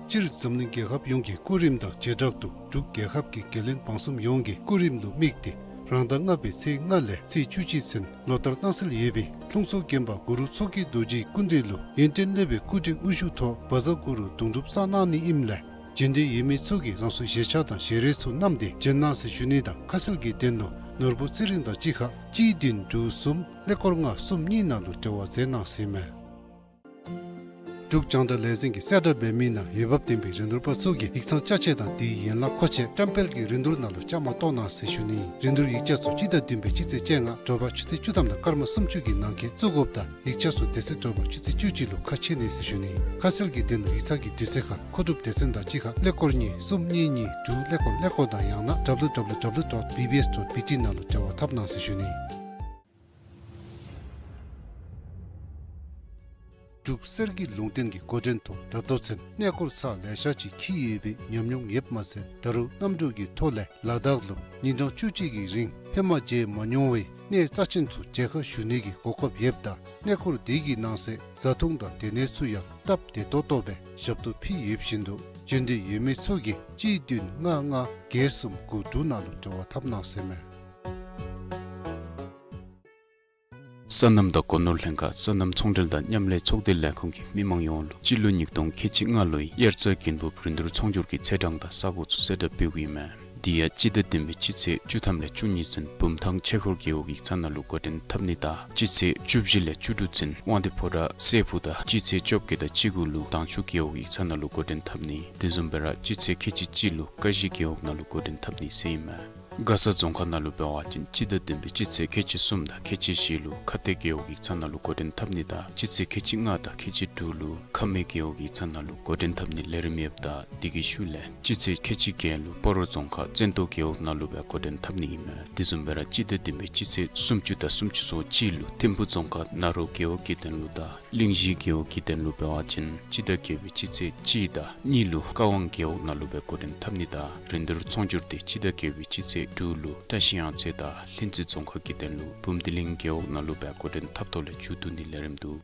སྤྱིར་འཛམ་གླིང་རྒྱལ་ཁབ་ཡོངས་ཀྱི་སྐུ་རིམ་དང་བྱེ་བྲག་ཏུ་འབྲུག་རྒྱལ་ཁབ་ཀྱི་རྒྱལ་བློན་འབངས་གསུམ་ཡོངས་ཀྱི་སྐུ་རིམ་ལུ་དམིགས་ཏེ་རང་ཟླ་ལྔ་པའི་ཚེས་ལྔ་ལས་ཚེས་བཅུ་གཅིག་ཚུན་ལོ་ལྟར་གནང་སྲོལ་ཡོད་པའི་ལྷུང་བཟེད་དགོན་པ་གུ་རུ་མཚོ་སྐྱེས་རྡོ་རྗེའི་སྐུ་མདུན་ལུ་ཡོན་ཏན་སློབ་དཔོན་སྐུ་བགྲེས་དབུ་བཞུགས་ཐོག་བཛྲ་གུ་རུ་གདུང་སྒྲུབ་བསགས་གནང་ནི་ཨིནམ་ལས་བྱོན་འདོད་ཡོད་མི་ཚུ་གིས་རང་སོའི་བཞེས་ཆ་དང་བཞེས་རས་ཚུ་བསྣམས་ཏེ་བྱོན་གནང་ཟེར་ཞུ་ནི་དང་ཁ་གསལ་གྱི་དོན་ལུ་ནོར་བུ་ཚེ་རིང་དང་གཅིག་ཁར་གཅིག་བདུན་དྲུག་གསུམ་ཀླད་ཀོར་ལྔ་གསུམ་གཉིས་ནང་ལུ་འབྲེལ་བ་མཛད་གནང་ཟེར་མས། འབྲུག་རྒྱང་བསྒྲགས་ལས་འཛིན་གྱིས་གསལ་བསྒྲགས་འབད་མི་ནང་འོས་འབབ་ལྡན་པའི་རིན་བསྡུར་པ་ཚུ་གིས་ཡིག་ཚང་ཅ་ཆས་དང་དེའི་ཡན་ལག་མཁོ་ཆས་སྐྱབས་སྤེལ་གྱི་རིན་བསྡུར་ནང་ལུ་བཅའ་མར་གཏོགས་གནང་ཟེར་ཞུ་ནི། རིན་བསྡུར་ཡིག་ཆ་ཚུ་སྤྱི་ཟླ་བདུན་པའི་སྤྱི་ཚེས་བཅོ་ལྔ་དྲོ་པ་ཆུ་ཚོད་བཅུ་ཐམ་དང་སྐར་མ་སུམ་ཅུ་གི་ནང་འཁོད་བཙུགས་དགོཔ་དང་ཡིག་ཆ་ཚུ་དེ་ཚེ་དྲོ་པ་ཆུ་ཚོད་བཅུ་གཅིག་ལུ་ཁ་ཕྱེ་ནི་ཟེར་ཞུ་ནི། ཁ་གསལ་གྱི་དོན་ལུ་ཡིག་ཚང་གི་དུས་ཚོད་ཁར་མཁོ་སྒྲུབ་སྡེ་ཚན་དང་གཅིག་ཁར་ཀླད་ཀོར་གཉིས་གསུམ་གཉིས་གཉིས་དྲུག་ཀླད་ཀོར་ཀླད་ཀོར་དང་ཡང་ན་W W W dot B B S dot B T ནང་ལུ་འབྲེལ་བ་འཐབ་གནང་ཟེར་ཞུ་ནི། འབྲུག་གསེར་གྱི་ལུང་བསྟན་གྱི་འགོ་འདྲེན་ཐོག་ད་ལྟོ་ཚུན་གནས་སྐོར་ཚར་ལེ་ཤ་ཅིག་འཁྱིད་ཡོད་པའི་ཉམས་མྱོང་ཡོདཔ་མ་ཚད་ད་རུང་གནམ་གྲུ་གི་ཐོག་ལས་ལ་དྭགས་ལུ་ཉིན་གྲངས་བཅུ་གཅིག་གི་རིང་ཧེ་མ་མཇལ་མ་མྱོང་བའི་གནས་རྩ་ཆེན་ཚུ་མཇལ་ཁ་ཞུ་ནི་གི་གོ་སྐབས་ཡོདཔ་ད་གནས་སྐོར་དེ་གི་ནང་གསེས་བཟའ་འཐུང་དང་སྡོད་གནས་ཚུ་ཡང་སྟབས་བདེ་ཏོག་ཏོ་སྦེ་ཞབས་ཏོག་ཕུལ་ཡོད་བཞིན་དུ་བྱོན་འདོད་ཡོད་མི་ཚུ་གིས་གཅིག་བདུན་ལྔ་ལྔ་བརྒྱད་གསུམ་དགུ་དྲུག་ནང་ལུ་འབྲེལ་བ་འཐབ་གནང་ཟེར་མས། སོ་ནམ་དང་སྒོ་ནོར་ལྷན་ཁག་སོ་ནམ་ཚོང་འབྲེལ་དང་མཉམ་ལས་ཚོགས་སྡེ་ལས་ཁུངས་ཀྱིས་མི་མང་ཡོངས་ལུ་སྤྱི་ལོ་ཉིས་སྟོང་ཁལ་གཅིག་ལྔ་ལོའི་དབྱར་རྩྭ་དགུན་འབུབ་རིན་བསྡུར་ཚོང་སྒྱུར་གྱི་ཚེས་གྲངས་དང་ས་གོ་ཚུ་གསལ་བསྒྲགས་འབདཝ་ཨིན་མས། དེ་ཡང་སྤྱི་ཟླ་བདུན་པའི་སྤྱི་ཚེས་བཅུ་ཐམ་ལས་བཅུ་གཉིས་ཚུན་བུམ་ཐང་ཆོས་འཁོར་རྒེད་འོག་ཡིག་ཚང་ནང་ལུ་འགོ་འདྲེན་འཐབ་ནི་དང་སྤྱི་ཚེས་བཅུ་བཞི་ལས་བཅུ་དྲུག་ཚུན་དབང་འདུས་ཕོ་བྲང་སྲས་ཕུག་དང་སྤྱི་ཚེས་བཅོ་བརྒྱད་དང་བཅུ་དགུ་ལུ་དྭངས་ཆུ་རྒེད་འོག་ཡིག་ཚང་ནང་ལུ་འགོ་འདྲེན་འཐབ་ནི། དེ་བཟུམ་སྦེ་ར་སྤྱི་ཚེས་ཁལ་གཅིག་གཅིག་ལུ་ཀ་གཞི་རྒེད་འོག་ནང་ལུ་འགོ་འདྲེན་འཐབ་ནི་ཟེར་ཨིན་མས། མགར་ས་རྫོང་ཁག་ནང་ལུ་འབད་བ་ཅིན་སྤྱི་ཟླ་བདུན་པའི་སྤྱི་ཚེས་ཁལ་གཅིག་གསུམ་དང་ཁལ་གཅིག་བཞི་ལུ་ཁ་གཏད་རྒེད་འོག་ཡིག་ཚང་ནང་ལུ་འགོ་འདྲེན་འཐབ་ནི་དང་སྤྱི་ཚེས་ཁལ་གཅིག་ལྔ་དང་ཁལ་གཅིག་དྲུག་ལུ་ཁ་སྨད་རྒེད་འོག་ཡིག་ཚང་ནང་ལུ་འགོ་འདྲེན་འཐབ་ནི་ལས་རིམ་ཡོདཔ་ད་དེ་གི་ཤུལ་ལས་སྤྱི་ཚེས་ཁལ་གཅིག་བརྒྱད་ལུ་སྤ་རོ་རྫོང་ཁག་བཙན་ཏོ་རྒེད་འོག་ནང་ལུ་སྦེ་འགོ་འདྲེན་འཐབ་ནི་ཨིན་མས། དེ་བཟུམ་སྦེ་ར་སྤྱི་ཟླ་བདུན་པའི་སྤྱི་ཚེས་སུམ་ཅུ་དང་སུམ་ཅུ་སོ་གཅིག་ལུ་ཐིམ་ཕུག་རྫོང་ཁག་ན་རོ་རྒེད་འོག་གི་དོན་ལུ་དང་གླིང་བཞི་རྒེད་འོག་གི་དོན་ལུ་འབད་བ་ཅིན་སྤྱི་ཟླ་བརྒྱད་པའི་སྤྱི་ཚེས་གཅིག་དང་གཉིས་ལུ་ཀ་ཝང་རྒེད་འོག་ནང་ལུ་སྦེ་འགོ་འདྲེན་འཐབ་ནི་དང་རིན་བསྡུར་ཚོང་སྒྱུར་དེ་སྤྱི་ཟླ་བརྒྱད་པའི་སྤྱི་ཚེས་དྲུག་ལུ་བཀྲ་ཤིས་གཡང་རྩེ་དང་ལྷུན་རྩེ་རྫོང་ཁག་གི་དོན་ལུ་བུམ་སྡེ་གླིང་རྒེད་འོག་ནང་ལུ་སྦེ་འགོ་འདྲེན་འཐབ་ཐོག་ལས་མཇུག་བསྡུ་ནི་ལས་རིམ་འདུག།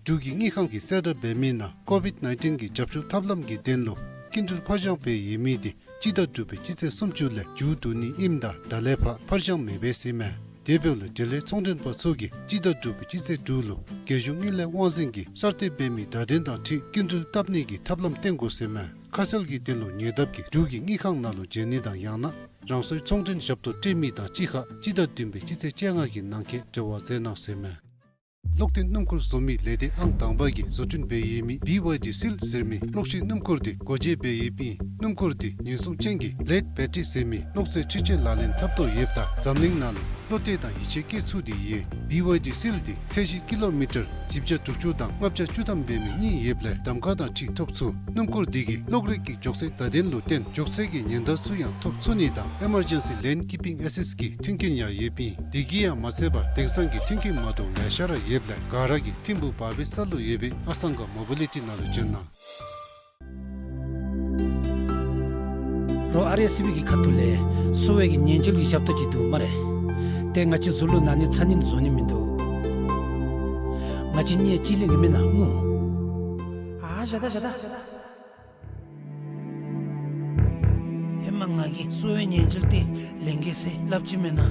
འབྲུག་གི་དངུལ་ཁང་གིས་གསལ་བསྒྲགས་འབད་མི་ནང་ཀོ་ཝིཌ་ནའིན་ཊིན་གྱི་རྒྱབ་སྐྱོར་ཐབས་ལམ་གྱི་དོན་ལུ་སྐྱིན་འགྲུལ་ཕར་འགྱངས་འབད་ཡོད་མི་དེ་སྤྱི་ཟླ་དྲུག་པའི་སྤྱི་ཚེས་སུམ་ཅུ་ལས་མཇུག་བསྡུ་ནི་ཨིནམ་ད་ད་ལས་ཕར་ཕར་འགྱངས་མི་འབད་ཟེར་མས། དེ་འབདཝ་ལས་འབྲེལ་ཡོད་ཚོང་མགྲོན་པ་ཚུ་གིས་སྤྱི་ཟླ་དྲུག་པའི་སྤྱི་ཚེས་དྲུག་ལུ་རྒྱལ་གཞུང་དངུལ་ལས་དབང་འཛིན་གྱིས་གསར་གཏོད་འབད་མི་བརྡ་དོན་དང་འཁྲིལ་སྐྱིན་འགྲུལ་བཏབ་ནི་གི་ཐབས་ལམ་བསྟེན་དགོ་ཟེར་མས། ཁ་གསལ་གྱི་དོན་ལུ་ཉེ་འདབས་ཀྱི་འབྲུག་གི་དངུལ་ཁང་ནང་ལུ་འབྱོན་ནི་དང་ཡང་ན་རང་སོའི་ཚོང་མགྲོན་ཞབས་ཏོག་སྤྲོད་མི་དང་གཅིག་ཁར་སྤྱི་ཟླ་བདུན་པའི་སྤྱི་ཚེས་བཅོ་ལྔ་གི་ནང་འཁོད་འབྲེལ་བ་མཛད་གནང་ཟེར་མས། གློག་འཐེན་སྣུམ་འཁོར་བཟོ་མི་ལས་སྡེ་ཨང་དང་པ་གིས་བཟོ་སྐྲུན་འབད་ཡོད་མི་བི་ཝའི་ཌི་སིལ་ཟེར་མི་གློག་ཤུགས་སྣུམ་འཁོར་དེ་སྒོ་འབྱེད་འབད་ཡོདཔ་ཨིན། སྣུམ་འཁོར་དེ་ཉེན་སྲུང་ཅན་གྱི་བླེཌ་བེ་ཊི་རི་ཟེར་མི་གློག་རྫས་འཕྲུལ་ཆས་ལག་ལེན་འཐབ་ཐོག་ཡོདཔ་ད་འཛམ་གླིང་ནང་ལུ་བློ་གཏད་དང་ཡིད་ཆེས་བསྐྱེད་ཚུགས་ཏེ་ཡོད། བི་ཝའི་ཌི་སིལ་དེ་ཚད་གཞི་ཀི་ལོ་མི་ཊར་བཞི་བརྒྱ་དྲུག་ཅུ་དང་ལྔ་བརྒྱ་བཅུ་ཐམ་འབད་མི་གཉིས་ཡོདཔ་ལས་གདམ་ཁ་དང་འཁྲིལ་ཐོབ་ཚུགས། སྣུམ་འཁོར་དེ་གིས་གློག་རིག་གི་མགྱོགས་ཚད་བརྡ་དོན་ལུ་བརྟེན་མགྱོགས་ཚད་ཀྱི་ཉེན་བརྡ་ཚུ་ཡང་ཐོབ་ཚུགས་ནི་དང་ཨི་མར་ཇེན་སི་ལེན་ཀིཔ་པིང་ཨེ་སིསཊ་གི་མཐུན་རྐྱེན་ཡང་ཡོདཔ་ཨིན། དེ་གིས་ཡང་མ་ཚད་པར་དེང་སང་གི་མཐུན་རྐྱེན་མ་འདྲཝ་ལེ་ཤ་ར་ཡོདཔ་ལས་ག་ར་གིས་ཐིམ་ཕུག་བར་བའི་ས་ལུ་ཡོད་པའི་ཨ་སང་ག་མོ་བི་ལི་ཊི་ནང་ལུ་འབྱོན་གནང་། རོགས་ཨར་ཨེསི་བི་གི་ཁ་ཐུག་ལས་གསོ་བའི་གི་ཉེན་བཅོལ་གྱི་ཞབས་ཏོག་ཅིག་འདུག་སྨ་རེ། ཏེ་ང་བཅས་གཟུགས་ལུ་ན་ནི་ཚ་ནི་བཟོ་ནི་མིན་འདུག། ང་བཅས་གཉིས་གཅིག་ལེན་གྱི་མེན་ན་སྨོ། ཨ་བཞག་ད་བཞག་ད། ཧེ་མ་ང་གིས་གསོ་བའི་ཉེན་བཅོལ་དེ་ལེན་གེ་ཟེར་སླབ་ཅི་མེན་ན།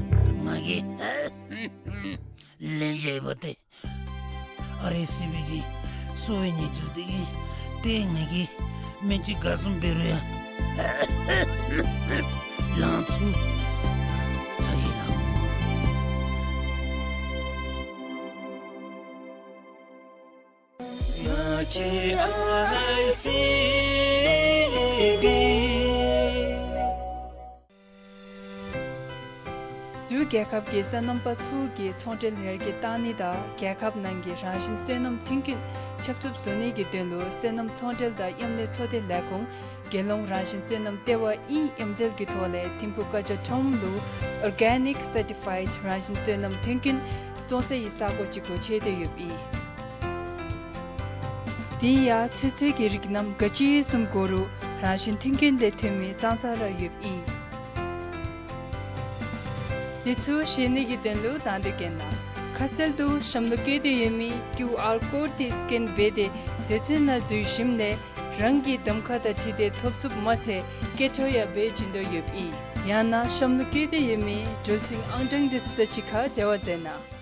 ང་གིས་ལེན་བྱས་པ་ཏེ། ཨར་ཨེསི་བི་གི་གསོ་བའི་ཉེན་བཅོལ་དེ་གིས་ཏེ་ང་གི་སྨན་བཅོས་ག་བཟུམ་འབད་རུང་ཡང་ལང་ཚུ་ཚ་གི་ལང་མི་དགོ། ང་བཅས་ཨར་ཨེསི་བི། འབྲུག་རྒྱལ་ཁབ་ཀྱི་སོ་ནམ་པ་ཚུ་གིས་ཚོང་འབྲེལ་ཡར་རྒྱས་གཏང་ནི་དང་རྒྱལ་ཁབ་ནང་གི་རང་བཞིན་སོ་ནམ་མཐུན་རྐྱེན་ཁྱབ་ཚུགསཔ་བཟོ་ནི་གི་དོན་ལུ་སོ་ནམ་ཚོང་འབྲེལ་དང་མཉམ་ལས་ཚོགས་སྡེ་ལས་ཁུངས་རྒྱལ་ཡོངས་རང་བཞིན་སོ་ནམ་ལྟེ་བ་ཨིན་མཉམ་འབྲེལ་གྱི་ཐོག་ལས་ཐིམ་ཕུག་ཀ་ཇ་ཁྲོམ་ལུ་ཨོར་གེ་ནིཀ་སར་ཊི་ཕའིཌ་རང་བཞིན་སོ་ནམ་མཐུན་རྐྱེན་བཙོང་སའི་ས་གོ་ཅིག་སྒོ་ཕྱེ་སྟེ་ཡོདཔ་ཨིན། དེ་ཡང་ཚོད་བསྲེ་གི་རིགས་རྣམས་ག་ཅི་བཟུམ་དགོ་རུང་རང་བཞིན་མཐུན་རྐྱེན་ལས་ཐོན་མི་ཙང་ཙ་ར་ཡོདཔ་ཨིན། དེ་ཚུ་ཤེས་ནི་གི་དོན་ལུ་དང་འདོད་མཁན་ནང་ཁ་གསལ་དུ་གཤམ་ལུ་བཀོད་དེ་ཡོད་མི་ཀིའུ་ཨར་ཀོཌ་དེ་སི་ཀེན་འབད་དེ་སྡེ་ཚན་ནང་འཛུལ་ཞིནམ་ལས་རང་གི་གདམ་ཁ་དང་འཁྲིལ་ཏེ་ཐོབ་ཚུགསཔ་མ་ཚད་སྐད་འཕྲོ་ཡང་འབད་བྱིན་དོ་ཡོདཔ་ཨིན། ཡང་ན་གཤམ་ལུ་བཀོད་དེ་ཡོད་མི་འགྲུལ་འཕྲིན་ཨང་གྲངས་དེ་ཚུ་དང་གཅིག་ཁར་འབྲེལ་བ་མཛད་གནང་།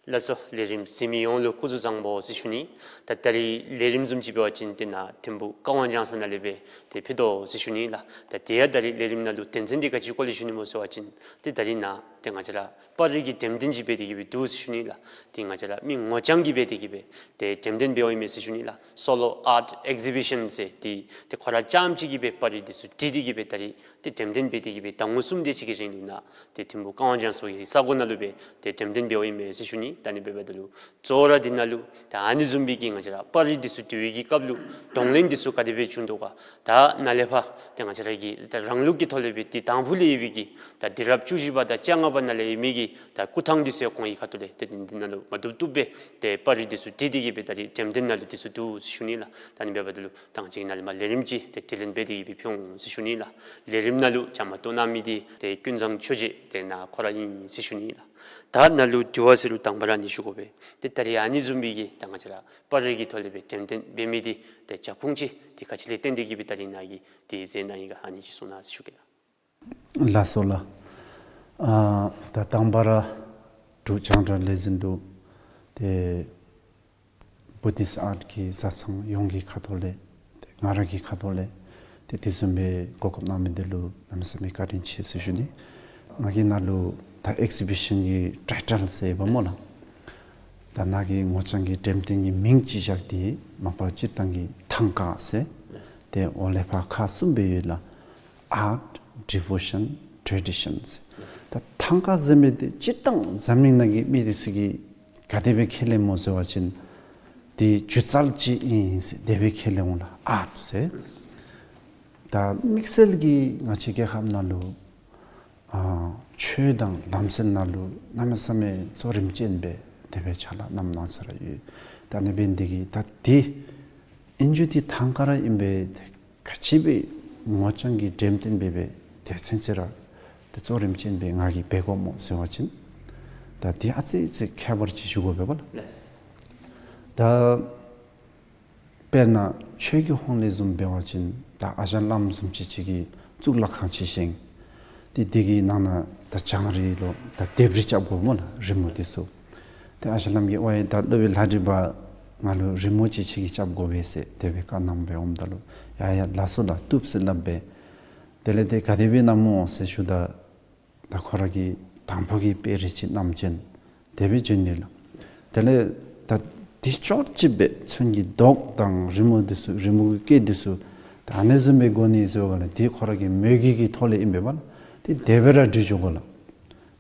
ལགས་སོ། ལས་རིམ་གཟིགས་མི་ཡོངས་ལུ་སྐུ་གཟུགས་བཟང་པོ་ཟེར་ཞུ་ནི། ད་ད་རིས་ལས་རིམ་བཟུམ་ཅིག་འབད་བ་ཅིན་ཏེ་ནཱ་ཐིམ་ཕུག་ཀ་ཝང་ལྗང་ས་ནང་ལས་སྦེ་ཏེ་ཕུལ་དོ་ཟེར་ཞུ་ནི་ལགས། ད་དེ་ཡང་ད་རིས་ལས་རིམ་ནང་ལུ་དོན་ཚན་འདི་ག་ཅི་སྐོར་ལས་ཞུ་ནི་སྨོ་ཟེར་བ་ཅིན་ཏེ་ད་རིས་ནཱ་ཏེ་ང་བཅས་ར་པར་རིས་ཀྱི་འགྲེམས་སྟོན་ཅིག་འབད་དེ་གི་སྦེ་འདུག་ཟེར་ཞུ་ནི་ལགས། ཏེ་ང་བཅས་ར་མི་ངོ་རྐྱང་གིས་འབད་དེ་གི་སྦེ་ཏེ་འགྲེམས་སྟོན་འབདཝ་ཨིན་མས་ཟེར་ཞུ་ནི་ལགས། སོ་ལོ་ཨརཊ་ཨེག་ཟི་བི་ཤཱན་ཟེར་ཏེ་ཏེ་ཁོ་ར་རྐྱངམ་གཅིག་གིས་སྦེ་པར་རིས་འདི་ཚུ་བྲིས་ཏེ་གི་སྦེ་ད་རིས་ཏེ་འགྲེམས་སྟོན་འབད་དེ་གི་སྦེ་ཟླ་ངོ་གསུམ་དེ་ཅིག་གི་རིང་ལུ་ནཱ་ཏེ་ཐིམ་ཕུག་ཀ་ཝང་ལྗང་ས་གི་ས་གོ་ནང་ལུ་སྦེ་ཏེ་འགྲེམས་སྟོན་འབདཝ་ཨིན་མས་ཟེར་ཞུ་ནི། ད་ཨ་ནི་འབདཝ་ད་ལུ་གཙོ་བོ་ར་འདི་ནང་ལུ་ད་ཨ་ནི་བཟུམ་སྦེ་གི་ང་བཅས་ར་པར་རིས་འདི་ཚུ་བྲི་བའི་གི་སྐབས་ལུ་གདོང་ལེན་འདི་ཚུ་ག་དེ་སྦེ་བྱུང་དོ་ག། ད་ནཱ་ལས་ཕར་ཏེ་ང་བཅས་ར་གི་ད་རང་ལུགས་ཀྱི་ཐོག་ལས་སྦེ་ཏེ་དང་ཕུ་ལས་ཡོད་པའི་གི་ད་དུས་རབས་བཅུ་བཞི་པ་དང་བཅོ་ལྔ་ པ་ནང་ལས་མི་གི་ད་སྐུ་ཐང་འདི་ཚུ་ཡང་ཁོང་གི་ཁ་ཐུག་ལས་ཏེ་འདི་ནང་ལུ་མ་བཏུབ་བཏུབ་སྦེ་ཏེ་པར་རིས་འདི་ཚུ་བྲིས་ཏེ་གི་སྦེ་ད་རིས་འགྲེམས་སྟོན་ནང་ལུ་འདི་ཚུ་འདུག་ཟེར་ཞུ་ནི་ལགས། ད་ཨ་ནི་འབདཝ་ད་ལུ་ད་ང་བཅས་ནཱ་ལས་མར་ལས་རིམ་ཅིག་ཏེ་དྲི་ལན་འབད་དེ་གི་སྦེ་ཕུལ་འོང་ཟེར་ཞུ་ནི་ལགས། ལས་རིམ་ནང་ལུ་བཅའ་མར་གཏོགས་གནང་མི་འདི་ཏེ་ཀུན་བཟང་ཆོས་རྗེ་ཏེ་ནཱ་ཁོ་ར་ཨིན་ཟེར་ཞུ་ནི་ལགས། ད་ནཱ་ལུ་དྲི་བ་ཟེར་རུང་དང་པ་ར་ཨ་ནི་ཞུ་དགོ་པས། ཏེ་ད་རིས་ཨ་ནི་བཟུམ་སྦེ་གི་ད་ང་བཅས་ར་པར་རིས་ཀྱི་ཐོག་ལས་སྦེ་འགྲེམས་སྟོན་འབད་མི་འདི་ཏེ་རྒྱབ་ཁུངས་ཅིག་འདི་ག་ཅི་ལས་བརྟེན་ཏེ་གི་སྦེ་ད་རིས་ནཱ་གིས་ཏེ་མཛད་གནང་ཡི་ག་ཨ་ནི་ཅིག་གསུང་གནང་ཟེར་ཞུ་གེ་ལགས། ལགས་སོ་ལགས། ཨ་ད་དང་པ་ར་འབྲུག་རྒྱང་བསྒྲགས་ལས་འཛིན་དུ་ཏེ་བུ་དིསཊ་ཨརཊ་གི་བཟའ་ཚང་ཡོངས་ཀྱི་ཁ་ཐུག་ལས་ཏེ་ང་ར་གི་ཁ་ཐུག་ལས་ཏེ་དེ་བཟུམ་སྦེ་གོ་སྐབས་གནང་མི་འདི་ལུ་གནམ་མེད་ས་མེད་བཀའ་དྲིན་ཆེ་ཟེར་ཞུ་ནི། ང་གིས་ནཱ་ལུ་ད་ཨེག་ཛི་བི་ཤཱན་གྱི་ཊའི་ཊལ་ཟེར་བ་སྨོ་ལགས། ད་ནཱ་གི་ངོ་རྐྱང་གི་འགྲེམས་སྟོན་གྱི་མིང་ཅིག་བཞག་སྟེ་མ་པ་སྤྱིར་བཏང་གི་ཐང་ཀ་ཟེར། ཏེ་འོག་ལས་ཕར་ཁག་གསུམ་སྦེ་ཡོད་ལགས། ཨརཊ་ཌི་བོ་ཤཱན་ཊེ་ཌི་ཤཱན་ཟེར། ད་ཐང་ཀ་ཟེར་མི་འདི་སྤྱིར་བཏང་འཛམ་གླིང་ནང་གི་མི་འདི་ཚུ་གིས་ག་དེ་སྦེ་ཁས་ལེནམ་སྨོ་ཟེར་བ་ཅིན་འདི་སྒྱུ་རྩལ་ཅིག་ཨིན་ཟེར་དེ་སྦེ་ཁས་ལེན་འོང་ལགས། ཨརཊ་ཟེར། ད་དམིགས་བསལ་གྱིས་ང་བཅས་རྒྱལ་ཁབ་ནང་ལུ་ཨ་ཆོས་དང་ལམ་སྲོལ་ནང་ལུ་གནམ་མེད་ས་མེད་གཙོ་རིམ་ཅན་སྦེ་དེ་སྦེ་ཕྱག་ལཱ་གནངམ་གནང་ས་ར་ཡོད། ད་ཨ་ནི་འབད་ནི་འདི་གིས་ད་འདི་ཨིན་རྒྱུ་འདི་ཐང་ཀ་ར་ཨིན་པས། ག་ཅི་སྦེ་ངོ་རྐྱང་གི་འགྲེམས་སྟོན་འབད་སྦེ་དེ་ཚུན་ཚོད་ར་ཏེ་གཙོ་རིམ་ཅན་སྦེ་ང་གིས་འབད་དགོཔ་སྨོ་ཟེར་བ་ཅིན་ད་འདི་ཨ་ཙི་ཙི་ཁྱད་པར་ཅིག་ཞུ་དགོ་པས་པ་ལགས། ལགས། ད་དཔེར་ན་ཆོས་ཀྱི་ཧོངས་ལས་བཟུམ་འབད་བ་ཅིན་ད་ཨ་ཞང་བླམ་བཟུམ་ཅིག་ཅིག་གིས་གཙུག་ལག་ཁང་ཅིག་བཞེངས། ཏེ་འདི་གི་ནང་ན་ད་བྱང་རི་ལུ་ད་ལྡེབས་རིས་རྐྱབ་དགོ་སྨོ་ལགས། རི་མོ་འདི་ཚུ། ཏེ་ཨ་ཞང་བླམ་གྱིས་ཝའི་ད་སློབ་དཔོན་ལྷ་བྲིས་པ་ང་ལུ་རི་མོ་ཅིག་ཁྱོད་ཀྱིས་རྐྱབ་དགོ་པས་ཟེར་དེ་སྦེ་བཀའ་གནངམ་སྦེ་འོངམ་ད་ལུ་ཡ་ཡ་ལགས་སོ་ལགས་བཏུབ་ཟེར་སླབ་སྦེ། དེ་ལས་ཏེ་ག་དེ་སྦེ་གནངམ་སྨོ་ཟེར་ཞུཝ་ད་ད་ཁོ་ར་གིས་དང་ཕུ་གི་དཔེ་རིས་ཅིག་བསྣམས་བྱོན། དེ་སྦེ་བྱོན་ནི་ལགས། དེ་ལས་ད་འདི་ཅོག་ཅིག་སྦེ་ཚོན་གྱི་མདོག་དང་རི་མོ་འདི་ཚུ་རི་མོ་གི་སྐད་འདི་ཚུ་ད་ཨ་ནི་བཟུམ་སྦེ་དགོ་ནི་ཟེར་བ་ལགས། འདི་ཁོ་ར་གི་མོས་གུས་ཀྱི་ཐོག་ལས་ཨིན་པས་པ་ལགས། ཏེ་དེ་སྦེ་ར་འབྲི་འགྱོ་དགོ་ལགས།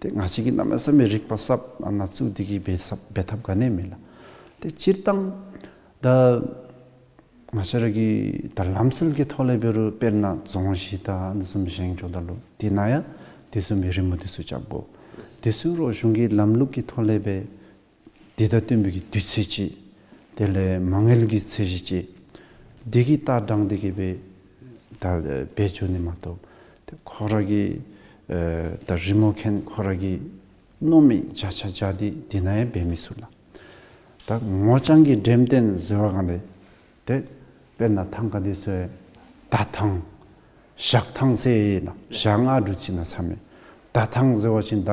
ཏེ་ང་བཅས་ཀྱིས་གནམ་མེད་ས་མེད་རིག་པ་ཟབ་ཨ་ནཱ་བཙུགས་ཏེ་གི་འབད་ས་འབད་ཐབས་ག་ནི་མེད་ལགས། ཏེ་སྤྱིར་བཏང་ད་ང་བཅས་ར་གི་ད་ལམ་སྲོལ་གྱི་ཐོག་ལས་འབད་རུང་དཔེར་ན་རྫོང་གཞི་དང་ཨ་ནི་བཟུམ་བཞེངས་འགྱོཝ་ད་ལུ་དེ་ནང་ཡང་དེ་བཟུམ་མའི་རི་མོ་འདི་ཚུ་རྐྱབ་དགོ། དེ་ཚུ་རོགས་གཞུང་གི་ལམ་ལུགས་ཀྱི་ཐོག་ལས་སྦེ་དེ་དང་བསྟུན་པའི་གི་དུས་ཚོད་ཅིག་དེ་ལས་མ་དངུལ་གྱི་ཚད་གཞི་ཅིག་འདི་གི་ལྟ་སྟངས་འདི་གིས་སྦེ་ད་འབད་འགྱོ་ནི་མ་གཏོགས་ཏེ་ཁོ་ར་གི་ཨེ་ད་རི་མོ་མཁན་ཁོ་ར་གིས་མནོ་མི་བརྒྱ་ཆ་བརྒྱ་འདི་དེ་ནང་ཡང་འབད་མི་ཚུགས་ལགས། ད་ངོ་རྐྱང་གི་འགྲེམས་སྟོན་ཟེར་བ་གང་ལས་ཏེ་དཔེར་ན་ཐང་ཀ་འདི་ཚུ་ད་ཐང་ཞག་ཐང་ཟེར་ན་ཞག་ལྔ་དྲུག་ཅིག་ནང་ཚར་མི། ད་ཐང་ཟེར་བ་ཅིན་ད་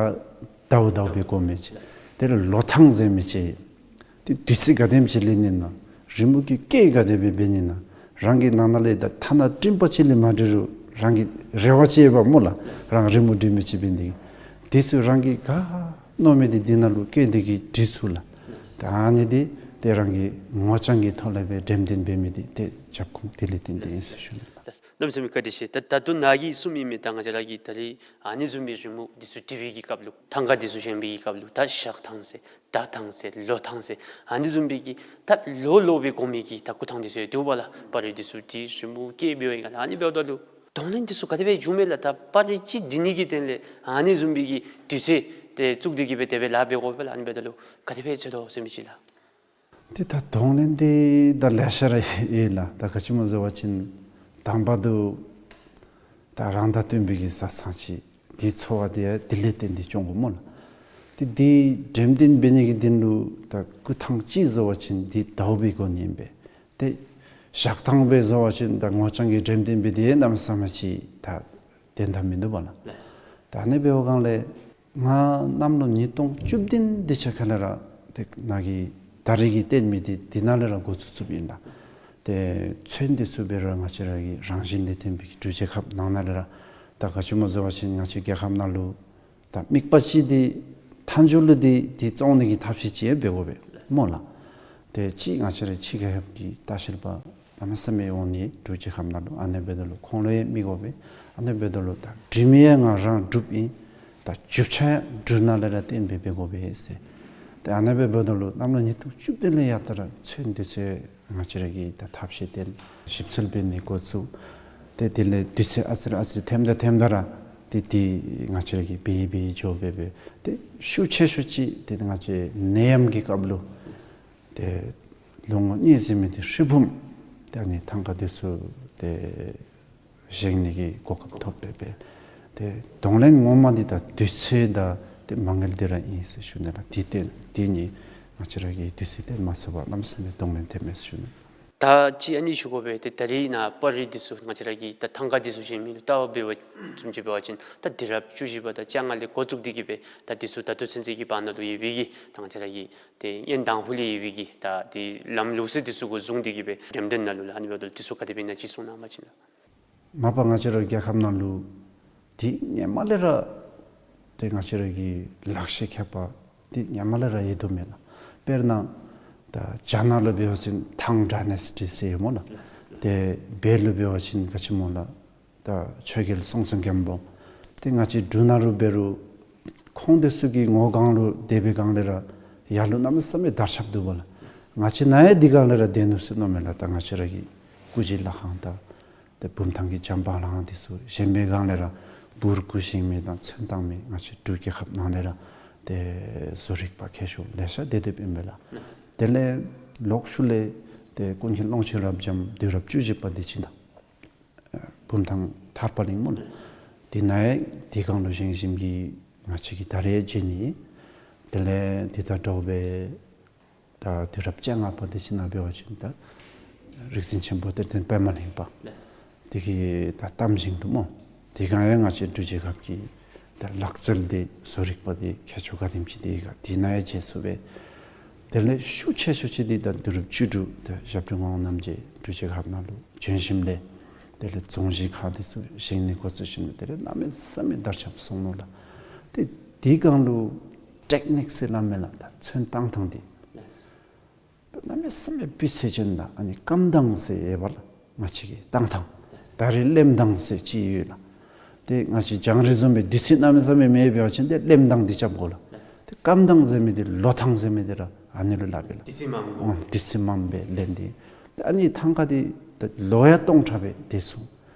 ཟླཝ་ཟླཝ་སྦེ་འགོར་མི་ཅིག། དེ་ལས་ལོ་ཐང་ཟེར་མི་ཅིག། ཏེ་དུས་ཚོད་ག་དེམ་ཅིག་ལེན་ནི་ན་རི་མོ་གི་སྐད་ག་དེ་སྦེ་འབད་ནི་ན་རང་གི་ནང་ན་ལས་ད་ཐ་ན་སྤྲིན་པ་ཅིག་ལས་མ་འབྲི་རུང་རང་གི་རེ་བ་ཅིག་ཡོད་པ་སྨོ་ལགས། རང་རི་མོ་འབྲི་མི་ཅིག་འབད་ནི་འདི་དེ་ཚུ་རང་གིས་ག་མནོ་མི་འདི་འདི་ནང་ལུ་སྐད་འདི་གིས་འབྲི་ཚུགས་ལགས། ད་ཨ་ནི་འདི་ཏེ་རང་གི་ངོ་རྐྱང་གི་ཐོག་ལས་སྦེ་འགྲེམས་སྟོན་འབད་མི་འདི་ཏེ་རྒྱབ་ཁུངས་དེ་ལས་བརྟེན་ཏེ་ཨིན་ཟེར་ཞུ་ནི་ལགས། གནམ་མེད་ས་མེད་བཀའ་དྲིན་ཆེ། ད་ད་ལྟོ་ནཱ་གིས་གསུངས་མི་མི་ད་ང་བཅས་ར་གིས་ད་རིས་ཨ་ནི་བཟུམ་མའི་རི་མོ་འདི་ཚུ་འབྲི་བའི་གི་སྐབས་ལུ་ཐང་ཀ་འདི་ཚུ་བཞེངས་པའི་གི་སྐབས་ལུ་ད་ཞག་ཐང་ཟེར་ཟླ་ཐང་ཟེར་ལོ་ཐང་ཟེར་ཨ་ནི་བཟུམ་སྦེ་གི་ད་ལོ་ལོ་སྦེ་འགོར་མི་གི་ད་སྐུ་ཐང་འདི་ཚུ་ཡང་འདུག་པ་ལགས། པར་རིས་འདི་ཚུ་འབྲི་རི་མོ་བཀལ་འབད་བའི་སྒང་ལས་ཨ་ནི་འབདཝ་ད་ལུ་གདོང་ལེན་འདི་ཚུ་ག་དེ་སྦེ་འབྱུངམ་མས་ལགས། ད་པར་རིས་ཅིག་འབྲི་ནི་གི་དོན་ལས་ཨ་ནི་བཟུམ་སྦེ་གི་དུས་ཚོད་ཏེ་བཙུགས་ཏེ་གི་སྦེ་དེ་སྦེ་ལཱ་འབད་དགོ་པས་ལགས། ཨ་ནི་འབདཝ་ད་ལུ་ག་དེ་སྦེ་འཚོལ་དོ་ཟེར་མི་ཅིག་ལགས། ཏེ་ད་གདོང་ལེན་འདི་ད་ལེ་ཤ་ར་ཡོད་ལགས། ད་ག་ཅི་སྨོ་ཟེར་བ་ཅིན་དང་པ་འདི་ད་རང་དང་བསྟུན་པའི་གི་བཟའ་ཚང་ཅིག་འདི་འཚོ་བ་འདི་ཡང་དེ་ལས་བརྟེན་ཏེ་སྐྱོང་དགོ་སྨོ་ལགས། ཏེ་འདི་འགྲེམས་སྟོན་འབད་ནི་གི་དོན་ལུ་ད་སྐུ་ཐང་ཅིག་ཟེར་བ་ཅིན་འདི་ཟླཝ་སྦེ་འགོར་ནི་ཨིན་པས། ཏེ་ཞག་ཐང་སྦེ་ཟེར་བ་ཅིན་ད་ངོ་རྐྱང་གི་འགྲེམས་སྟོན་འབད་དེ་གནམ་མེད་ས་མེད་ཅིག་ད་དོན་དག་མིན་འདུག་པ་ལགས། ལགས། ད་ཨ་ནི་འབད་བའི་སྒང་ལས་ང་གནམ་ལོ་ཉིས་སྟོང་བཅུ་བདུན་དེ་ཅིག་ཁ་ལས་ར་ཏེ་ནཱ་གི་ད་རིས་ཀྱི་སྟོན་མི་འདི་འདི་ནང་ལས་ར་འགོ་བཙུགས་བཙུགསཔ་ཨིན་ལགས། ཏེ་ཚོན་འདི་ཚུ་འབད་རུང་ང་བཅས་ར་གི་རང་བཞིན་ལས་བརྟེན་པའི་འབྲུག་རྒྱལ་ཁབ་ནང་ན་ལས་ར་ད་ག་ཅི་སྨོ་ཟེར་བ་ཅིན་ང་བཅས་རྒྱལ་ཁབ་ནང་ལུ་ད་དམིགས་པ་ཅིག་འདི་མཐའ་མཇུག་ལུ་འདི་འདི་བཙོང་ནི་གི་ཐབས་ཤེས་ཅིག་ཡང་འབད་དགོ་པས་སྨོ་ལགས། ཏེ་ཅིག་ང་བཅས་ར་ཕྱི་རྒྱལ་ཁབ་ཀྱི་ལྟ་བཤལ་པ་གནམ་མེད་ས་མེད་འོང་ནི་འབྲུག་རྒྱལ་ཁབ་ནང་ལུ། ཨ་ནི་འབདཝ་ད་ལུ་ཁོང་ལུ་ཡང་མི་དགོ་པས། ཨ་ནི་འབདཝ་ད་ལུ་ད་འབྲི་མི་ཡང་ང་རང་འབྲུགཔ་ཨིན། ད་རྒྱུ་ཆ་ཡང་འབྲུག་ནང་ལས་ར་བཏོན་སྦེ་འབད་དགོ་པས་ཟེར། ཏེ་ཨ་ནི་སྦེ་འབདཝ་ད་ལུ་གནམ་ལོ་ཉིས་སྟོང་བཅུ་བདུན་ལས་ཡར་ད་ར་ཚོན་འདི་ཚུ་ང་བཅས་ར་གིས་ད་ཐབས་ཤེས་བཏོན་ཞིབ་འཚོལ་འབད་ནི་འགོ་བཙུགས། ཏེ་དེ་ལས་དུས་ཚོད་ཨ་ཙི་རེ་ཨ་ཙི་རེ་ཐེམ་ད་ཐེམ་ད་ར་ ཏེ་འདི་ང་བཅས་ར་གིས་འབད་འབད་འགྱོ་འབད་འབད་ཏེ་ཤུགས་ཆེ་ཤོས་ཅིག་ཏེ་ང་བཅས་ནད་ཡམས་ཀྱི་སྐབས་ལུ་ཏེ་ལོ་ངོ་གཉིས་ཟེར་མི་འདི་ཧྲིལ་བུམ་ཏེ་ཨ་ནི་ཐང་ཀ་འདི་ཚུ་ཏེ་བཞེངས་ནི་གི་གོ་སྐབས་ཐོབ་འབད་འབད་ཏེ་གདོང་ལེན་ངོ་མ་འདི་ད་དུས་ཚོད་དང་ཏེ་མ་དངུལ་འདི་ར་ཨིན་ཟེར་ཞུ་ནི་ལགས། ཏེ་ཏེ་འདི་ནི་ང་བཅས་ར་གིས་དུས་ཚོད་ཏེ་མ་ཚད་པར་གནམ་མེད་ས་མེད་གདོང་ལེན་འཐབ་མས་ཟེར་ཞུ་ནི། ད་ཅི་ཨ་ནི་ཞུ་དགོ་པས། ཏེ་ད་རིས་ནཱ་པར་རིས་འདི་ཚུ་ང་བཅས་ར་གིས་ད་ཐང་ཀ་འདི་ཚུ་བཞེངས་མི་ལུ་ལྟ་བ་འབད་བ་ཙམ་ཅིག་འབད་བ་ཅིན་ད་དུས་རབས་བཅུ་བཞི་པ་དང་བཅོ་ལྔ་ལས་འགོ་བཙུགས་ཏེ་གིས་སྦེ་ད་འདི་ཚུ་ད་ལྟོ་ཚུན་ཚོད་ཀྱི་བར་ན་ལུ་ཡོད་པའི་གི་ད་ང་བཅས་ར་གི་ཏེ་ཡོན་དང་ཕུ་ལས་ཡོད་པའི་གི་ད་ཏེ་ལམ་ལུགས་སྲོལ་འདི་ཚུ་གུ་བཟུང་སྟེ་གིས་སྦེ་འགྲེམས་སྟོན་ནང་ལུ་ལགས་ཨ་ནི་འབདཝ་ད་ལུ་འདི་ཚུ་ག་དེ་སྦེ་ཨིན་ན་ཅིག་གསུང་གནང་བ་ཅིན་ལགས། མ་པ་ང་བཅས་ར་རྒྱལ་ཁབ་ནང་ལུ་འདི་སྔོན་མ་ལས་ར་ཏེ་ང་བཅས་ར་གི་ལག་ཤེས་མཁས་པ་འདི་སྔོན་མ་ལས་ར་ཡོད་དོ་མེན་ན། དཔེར་ན་ད་རྒྱ་ནག་ལུ་འབད་བ་ཅིན་ཐང་ཌའི་ནེ་སི་ཊི་ཟེར་ཡོད་སྨོ་ལགས། ཏེ་བོད་ལུ་འབད་བ་ཅིན་ག་ཅི་སྨོ་ལགས། ད་ཆོས་རྒྱལ་སྲོང་བཙན་སྒམ་པོ། ཏེ་ང་བཅས་འབྲུག་ནང་ལུ་འབད་རུང་ཁོང་འདི་ཚུ་གི་ངོ་སྒང་ལུ་སྡོད་པའི་སྒང་ལས་ར་ཡར་ལུ་གནམ་མེད་ས་མེད་དར་ཁྱབ་འདུག་པ་ལགས། ང་བཅས་ནཱ་ཡང་འདི་སྒང་ལས་ར་སྡོད་ནུག་ཟེར་མནོཝ་མས་ལགས། ད་ང་བཅས་ར་གི་སྐུ་བཞེངས་ལྷ་ཁང་དང་ཏེ་བུམ་ཐང་གི་བྱམས་པ་ལྷ་ཁང་འདི་ཚུ་བཞེངས་པའི་སྒང་ལས་ར་འབུར་སྐུ་བཞེངས་མི་དང་ཚོན་བཏང་མི་ང་བཅས་འབྲུག་རྒྱལ་ཁབ་ནང་ལས་ར་ཏེ་བཟོ་རིག་པ་མཁས་མཆོག་ལེ་ཤ་སྡོད་སྡོདཔ་ཨིན་པས་ལགས། དེ་ལས་ལོག་ཤུལ་ལས་ཏེ་ཀུན་མཁྱེན་ཀློང་ཆེན་རབ་འབྱམས་དུས་རབས་བཅུ་བཞི་པ་འདི་ཅིག་ད་བུམ་ཐང་ཐར་པ་གླིང་སྨོ་ལགས། དེ་ནང་ཡང་དེ་སྒང་ལུ་བཞེངས་བཞེངསམ་གིས་ང་བཅས་ཀྱིས་ད་རེས་མཇལ་ནི། དེ་ལས་དེ་དང་འདྲཝ་སྦེ་ད་དུས་རབས་བཅོ་ལྔ་པ་འདི་ཅིག་ནང་འབད་བ་ཅིན་ད་རིག་འཛིན་ཆེན་པོ་གཏེར་སྟོན་པདྨ་གླིང་པ་འདི་གི་ད་གཏམ་བཞེངས་འདུག་སྨོ། དེ་སྒང་ཡང་ང་བཅས་འབྲུག་རྒྱལ་ཁབ་ཀྱི་ད་ལག་རྩལ་འདི་བཟོ་རིག་པ་འདི་མཁས་མཆོག་ག་དེམ་ཅིག་འདི་ག་དེ་ནང་ཡང་མཇལ་ཚུགས་པས། དེ་ལས་ཤུགས་ཆེ་ཤོས་ཅིག་འདི་ད་དུས་རབས་བཅུ་དྲུག་ད་ཞབས་དྲུང་ངག་དབང་རྣམ་རྒྱལ་འབྲུག་རྒྱལ་ཁབ་ནང་ལུ་བྱོན་ཞིནམ་ལས་དེ་ལས་རྫོང་གཞིས་ཁག་འདི་ཚུ་བཞེངས་ནི་འགོ་བཙུགས་ཞིནམ་ལས་དེ་ལས་གནམ་མེད་ས་མེད་དར་ཁྱབ་སོང་ནུག་ལགས། ཏེ་དེ་སྒང་ལུ་ཊེཀ་ནིཀ་ཟེར་སླབ་མས་ལགས། ད་ཚོན་བཏང་ཐངས་འདི་གནམ་མེད་ས་མེད་སྤུས་ཚད་ཅན་དང་ཨ་ནི་སྐམ་ཐངས་ཟེར་ཡོད་པ་ལགས། ང་བཅས་ཀྱི་བཏང་ཐངས། ད་རེས་ལེམ་ཐངས་ཟེར་ཅིག་ཡོད་ལགས། ཏེ་ང་བཅས་རྒྱང་རིང་བཟུམ་སྦེ་དུས་ཚོད་གནམ་མེད་ས་མེད་མེད་པ་ཅིན་ཏེ་ལེམ་ཐངས་འདི་རྐྱབ་དགོ་ལགས། ཏེ་སྐམ་ཐངས་ཟེར་མི་འདི་ལོ་ཐངས་ཟེར་མི་འདི་ར་ཨ་ནི་ལུ་སླབ་ཨིན་ལགས། དུས་ཚོད་མངམ་སྦེ། ཨོ་དུས་ཚོད་མངམ་སྦེ་ལེན་ཏེ། ཏེ་ཨ་ནི་ཐང་ཀ་འདི་ད་ལོ་ཡང་སྟོང་ཕྲག་སྦེ་སྡོད་ཚུགས།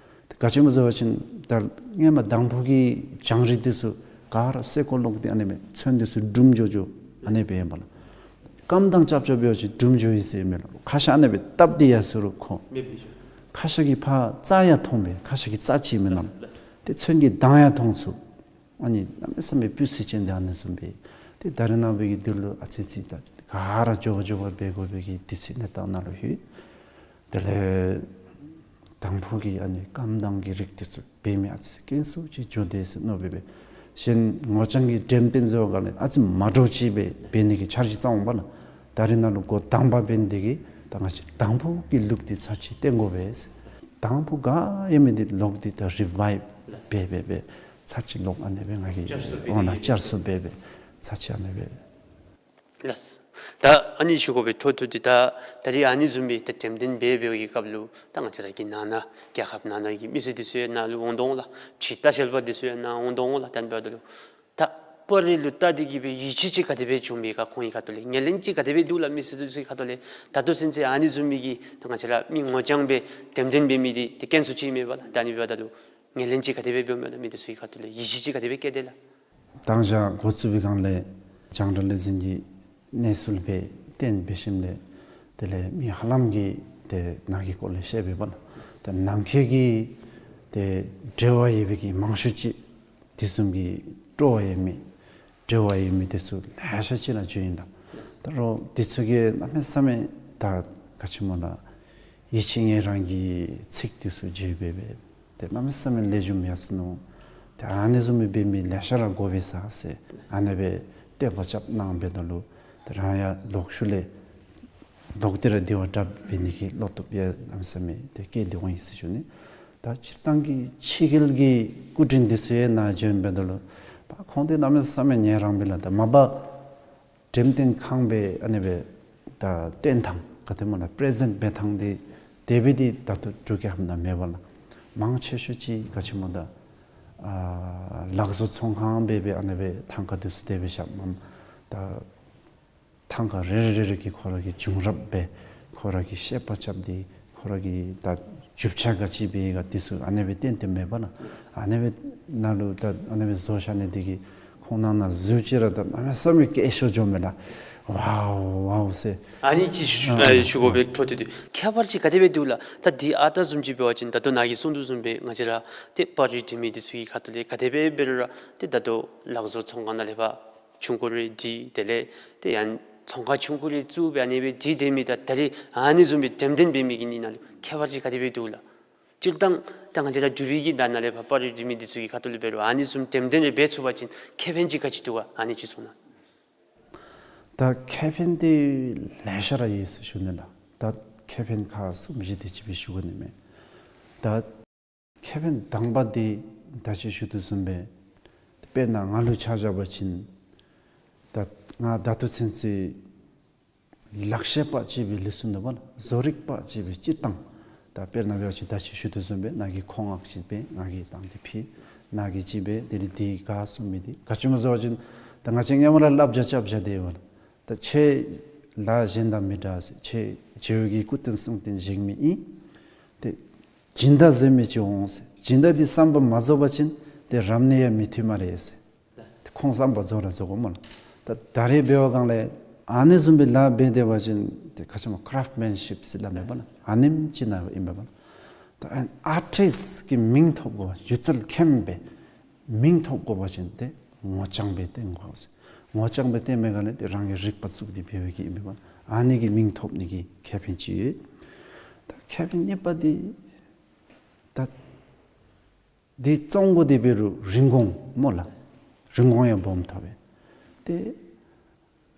ཏེ་ག་ཅི་སྨོ་ཟེར་བ་ཅིན་ད་སྔོན་མ་དང་ཕུ་གི་རྒྱང་རིང་འདི་ཚུ་ག་ར་སེར་ཀོ་ལོག་སྟེ་ཨ་ནི་སྦེ་ཚོན་འདི་ཚུ་འབྲུམ་འགྱོ་འགྱོ་ཨ་ནི་སྦེ་ཨིན་པས་ལགས། སྐམ་ཐངས་རྐྱབ་རྐྱབ་འབད་བ་ཅིན་འབྲུམ་འགྱོ་ཡི་ཟེར་མས་ལགས། ཁ་ཤ་ཨ་ནི་སྦེ་བཏབ་སྟེ་ཡར་སོང་རུང་ཁོ་མེདཔ་སྦེ་འགྱོ། ཁ་ཤ་གི་ཕར་རྩ་ཡང་མཐོང་པས། ཁ་ཤ་གི་རྩ་ཅིག་མེན་ན། ཏེ་ཚོན་གྱི་མདངས་ཡང་མཐོང་ཚུགས། ཨ་ནི་གནམ་མེད་ས་མེད་སྤུས་ཚད་ཅན་འདི་ཨ་ནི་བཟུམ་སྦེ། ཏེ་ད་རེས་ནངས་པ་གི་འདི་ལུ་ཨ་ཙི་ཙི་ད་ག་ར་མགྱོགས་པ་མགྱོགས་པ་འབད་དགོ་པའི་གི་དུས་ཚོད་གནས་སྟངས་ནང་ལུ་ལྷོད། དེ་ལས་དང་ཕུ་གི་ཨ་ནི་སྐམ་ཐངས་ཀྱི་རིགས་འདི་ཚུ་འབད་མི་ཨ་ཙི་ཙི་དཀོན་སུ་ཅིག་འགྱོ་དེས་ཟེར་མནོ་སྦེ་སྦེ། གཞན་ངོ་རྐྱང་གི་འགྲེམས་སྟོན་ཟེར་བ་ག་ལས་ཨ་ཙི་མ་འདྲཝ་ཅིག་སྦེ་འབད་ནི་གི་འཆར་གཞི་བརྩམ་འོང་པ་ལགས། ད་རེས་ནང་ལུ་འགོ་དང་པ་འབད་ནི་འདི་གིས་ད་ང་བཅས་དང་ཕུ་གི་ལུགས་འདི་ཚར་གཅིག་སྟོན་དགོ་པས་ཟེར། དང་ཕུ་ག་ཡོད་མི་འདི་ལོག་སྟེ་ད་རི་བའིབ་འབད་འབད་འབད་ཚར་གཅིག་ལོག་ཨ་ནི་སྦེ་ང་གིས་བསྐྱར་གསོ་འབད་ཨོ་ན་བསྐྱར་གསོ་འབད་འབད་ཚར་གཅིག་ཨ་ནི་སྦེ། ལགས། ད་ཨ་ནི་ཞུ་དགོ་པའི་ཐོག་ཐོག་འདི་ད་ད་རེས་ཨ་ནི་བཟུམ་སྦེ་ད་འགྲེམས་སྟོན་འབད་འབད་བའི་སྐབས་ལུ་ད་ང་བཅས་ར་གི་ནང་ན་རྒྱལ་ཁབ་ནང་ན་གི་མི་སེར་འདི་ཚུ་ཡང་ནཱ་ལུ་འོང་དོ་འོང་ལགས། ཕྱི་ལྟ་བཤལ་པ་འདི་ཚུ་ཡང་ནཱ་འོང་དོ་འོང་ལགས། ད་ཨ་ནི་འབདཝ་ད་ལུ་ད་པར་རིས་ལུ་བལྟ་སྟེ་གིས་སྦེ་ཡིད་ཆེས་ཅིག་ག་དེ་སྦེ་བྱུང་པས་ག། ཁོང་གི་ཁ་ཐུག་ལས་ངོས་ལེན་ཅིག་ག་དེ་སྦེ་འདུག་ལགས། མི་སེར་འདི་ཚུ་གི་ཁ་ཐུག་ལས། ད་ལྟོ་ཚུན་ཚོད་ཨ་ནི་བཟུམ་མའི་གི་ད་ང་བཅས་ར་མི་ངོ་རྐྱང་སྦེ་འགྲེམས་སྟོན་འབད་མི་འདི་ཏེ་དཀོན་སུ་ཅིག་མས་པ་ལགས། ད་ཨ་ནི་འབདཝ་ད་ལུ་ངོས་ལེན་ཅིག་ག་དེ་སྦེ་འབདཝ་མས་ལགས། མི་འདི་ཚུ་གི་ཁ་ཐུག་ལས་ཡིད་ཆེས་ཅིག་ག་དེ་སྦེ་བསྐྱེད་དེས་ལགས། དང་ཞག་འགོ་བཙུགས་པའི་སྒང་ལས་རྒྱང་བསྒྲགས་ལས་འཛིན་གྱི་གནས་ཚུལ་སྦེ་བཏོན་འབད་ཞིནམ་ལས་དེ་ལས་མི་ཧ་ལམ་གྱིས་ཏེ་ནཱ་གི་སྐོར་ལས་ཤེས་པས་པ་ལགས། ཏེ་ནམ་མཁའི་གི་ཏེ་འབྲེལ་བ་ཡོད་པའི་གི་མང་ཤོས་ཅིག་དེ་བཟུམ་གྱི་སྤྲོ་བ་ཡོད་མི་འབྲེལ་བ་ཡོད་མི་འདི་ཚུ་ལེ་ཤ་ཅིག་ནཱ་བྱོན་ཡི་ལགས། ད་རུང་འདི་ཚུ་གིས་གནམ་མེད་ས་མེད་ད་ག་ཅི་སྨོ་ལགས། ཡིད་ཆེས་ངེས་རང་གི་ཚིག་འདི་ཚུ་བརྗོད་འབད་འབད་ཏེ་གནམ་མེད་ས་མེད་ལེགས་ཤོམ་ཡར་སོ་ནུག། ཏེ་ཨ་ནི་བཟུམ་སྦེ་འབད་མི་ལེ་ཤ་ར་དགོ་པས་ཟེར་ཨ་ནི་སྦེ་བསྟོད་པ་རྐྱབ་གནང་འབདཝ་ད་ལུ་ཏེ་རང་ཡང་ལོག་ཤུལ་ལས་ལོག་སྟེ་ར་དེ་བ་དྲག་འབད་ནི་གི་བློ་སྟོབས་ཡང་གནམ་མེད་ས་མེད་ཏེ་བསྐྱེད་དེ་འོང་ཡི་ཟེར་ཞུ་ནི། ད་སྤྱིར་བཏང་གི་ཕྱི་རྒྱལ་གྱི་སྐུ་མགྲོན་འདི་ཚུ་ཡང་ནཱ་བྱོན་འབདཝ་ད་ལུ་ཕར་ཁོང་འདི་གནམ་མེད་ས་མེད་ངེས་རང་སྦེ་ལགས། ད་མ་པ་འགྲེམས་སྟོན་ཁང་སྦེ་ཨ་ནི་སྦེ་ད་སྟོན་ཐངས་ག་དེ་སྨོ་ལགས། པེ་རེ་ཛེནཊ་འབད་ཐངས་འདི་དེ་སྦེ་འདི་ད་ལྟོ་འབྲུག་རྒྱལ་ཁབ་ནང་མེད་པ་ལགས། མང་ཆེ་ཤོས་ཅིག་ག་ཅི་སྨོ་ད་ཨ་ལག་བཟོ་ཚོང་ཁང་སྦེ་སྦེ་ཨ་ནི་སྦེ་ཐང་ཀ་འདི་ཚུ་དེ་སྦེ་བཞགཔ་མས། ད་ཐང་ཀ་རེ་རེ་རེ་རེ་གིས་ཁོ་ར་གི་བྱུང་རབས་སྦེ་ཁོ་ར་གི་བཤད་པ་རྐྱབ་སྟེ་ཁོ་ར་གི་ད་ རྒྱུ་ཆ་ག་ཅི་སྦེ་ག་འདི་ཚུ་ཨ་ནི་སྦེ་བསྟན་ཏེ་མེད་པ་ལགས། ཨ་ནི་སྦེ་ནང་ལུ་ད་ཨ་ནི་སྦེ་བཟོ་བཞག་ནི་འདི་གིས་ཁོང་ནང་ན་གཟིགས་ཅི་ར་ད་གནམ་མེད་ས་མེད་སྐད་ཤོར་འགྱོཝ་མས་ལགས། ཝའོ་ཝའོ་ཟེར། ཨ་ནི་ཅིག་ཞུ་ཨ་ཨ་ཞུ་དགོ་པས། འཕྲོ་མཐུད་དེ་ཁྱད་པར་ཅིག་ག་དེ་སྦེ་འདུག་ལགས། ད་འདི་ཨ་རྟག་བཟུམ་ཅིག་འབད་བ་ཅིན་ད་ལྟོ་ནཱ་གིས་གསུངས་དོ་བཟུམ་སྦེ་ང་བཅས་ར་ཏེ་པར་རིས་འབྲི་མི་འདི་ཚུ་གི་ཁ་ཐུག་ལས་ག་དེ་སྦེ་འབད་རུང་ར་ཏེ་ད་ལྟོ་ལག་བཟོ་ཚོང་ཁང་ནང་ལས་ཕར་ཆུང་ཀུ་རེ་བྲིས། དེ་ལས་ཏེ་ཡང་ཚོང་ཁང་ཆུང་ཀུ་རེ་བཙུགས་སྦེ་ཨ་ནི་སྦེ་བྲིས་སྡོད་མི་དང་ད་རིས་ཨ་ནི་བཟུམ་སྦེ་འགྲེམས་སྟོན་འབད་མི་གི་གཉིས་ནང་ལུ་ཁྱད་པར་ཅིག་ག་དེ་སྦེ་འདུག་ལགས། སྤྱིར་བཏང་ད་ང་བཅས་ར་འབྲུག་པའི་གི་ནང་ན་ལས་ཕར་པར་རིས་འབྲི་མི་འདི་ཚུ་གི་ཁ་ཐུག་ལས་འབད་རུང་ཨ་ནི་བཟུམ་འགྲེམས་སྟོན་རེ་འབད་ཚུགས་པ་ཅིན་ཁེ་ཕན་ཅིག་ག་ཅི་འདུག་ག། ཨ་ནི་ཅིག་གསུངས་གནང་། ད་ཁེ་ཕན་འདི་ལེ་ཤ་ར་ཡོད་ཟེར་ཞུ་ནི་ལགས། ད་ཁེ་ཕན་ཁག་གསུམ་བཞི་དེ་ཅིག་སྦེ་ཞུ་དགོ་ནི་མས། ད་ཁེ་ཕན་དང་པ་འདི་ད་ཅི་ཞུ་དོ་བཟུམ་སྦེ་དཔེར་ན་ང་ལུ་ཆ་བཞག་པ་ཅིན་ད་ང་ད་ལྟོ་ཚུན་ཚོད་ལག་ཤེས་པ་ཅིག་སྦེ་ལུས་སོ་ནུག་པ་ལགས། བཟོ་རིག་པ་ཅིག་སྦེ་སྤྱིར་བཏང་ད་དཔེར་ན་འབད་བ་ཅིན་ད་ཅི་ཞུ་དོ་བཟུམ་སྦེ་ནཱ་གིས་མཁོ་སྔགས་ཅིག་སྦེ་ང་གིས་བཏང་སྟེ་ཕུལ། ནཱ་གིས་ཅིག་སྦེ་དེ་ལས་འདི་ག་གསུངས་མི་འདི་ག་ཅི་སྨོ་ཟེར་བ་ཅིན་ད་ང་བཅས་སྔོན་མ་ར་བསླབ་བྱ་རྐྱབ་བཞག་སྟེ་ཡོད་པ་ལགས། ད་ཁྱེད་ལཱ་གཞན་དང་མི་འདྲ་ཟེར། ཁྱེད་རྗེ་བོ་གི་སྐུ་རྟེན་གསུང་རྟེན་བཞེངས་མི་ཨིན། ཏེ་སྦྱིན་བདག་ཟེར་མི་ཅིག་འོང་ཟེར། སྦྱིན་བདག་འདི་བསམ་པ་མ་རྫོགས་པ་ཅིན་ཏེ་རབ་གནས་ཡང་མི་མཐུན་སྨ་རེ་ཟེར། ཏེ་ཁོང་བསམ་པ་རྫོགས་ར་རྫོགས་དགོ་སྨོ་ལགས། ད་ད་རེས་འབད་བ་སྒང་ལས་ཨ་ནི་བཟུམ་སྦེ་ལཱ་འབད་སྡོད་པ་ཅིན་ཏེ་ག་ཅི་སྨོ་ཀ་རབ་མེན་ཤིབ་ཟེར་སླབ་མས་པ་ལགས། ཨ་ནེམ་ཅིག་ནང་ཨིན་པས་པ་ལགས། ད་ཨར་ཊིསཊ་ཀྱི་མིང་ཐོབ་དགོ་པ་སྒྱུ་རྩལ་མཁན་སྦེ་མིང་ཐོབ་དགོ་པ་ཅིན་ཏེ་ངོ་རྐྱང་སྦེ་བསྟན་དགོ་ཟེར། ངོ་རྐྱང་སྦེ་བསྟན་པའི་སྒང་ལས་ཏེ་རང་གི་རིག་པ་བཙུགས་ཏེ་འབད་བའི་གི་ཨིན་པས་པ། ཨ་ནི་གི་མིང་ཐོབ་ནི་གི་ཁེ་ཕན་ཅིག་ཡོད། ད་ཁེ་ཕན་གཉིས་པ་འདི་ད་འདི་བཙོང་དགོ་དེ་འབད་རུང་རིན་གོང་སྨོ་ལགས། རིན་གོང་ཡང་སྦོམ་ཐོབ་པས། ཏེ་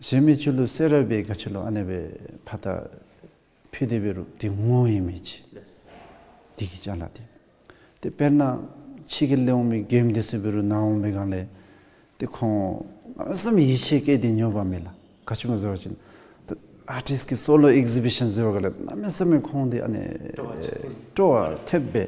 གཞན་མི་ཅིག་ལུ་ཟེར་ར་སྦེ་ག་ཅི་ལོ་ཨ་ནི་སྦེ་ཕར་ད་ཕུལ་དེ་འབད་རུང་འདི་དངུལ་ཨིན་མི་ཅིག་འདི་གི་ཅ་ལ་འདི། ཏེ་དཔེར་ན་ཕྱི་གི་ལས་འོང་མི་མགྱོནམ་འདི་ཚུ་འབད་རུང་ནཱ་འོང་པའི་སྒང་ལས་ཏེ་ཁོང་གནམ་མེད་ས་མེད་ཡིད་ཆེས་བསྐྱེད་དེ་ཉོ་བ་མས་ལགས། ག་ཅི་སྨོ་ཟེར་བ་ཅིན་ད་ཨར་ཊིསཊ་ཀྱི་སོ་ལོ་ཨེག་ཛི་བི་ཤཱན་ཟེར་བའི་སྒང་ལས་གནམ་མེད་ས་མེད་ཁོང་འདི་ཨ་ནི་སྤྲོ་བ་ཐེབས་སྦེ་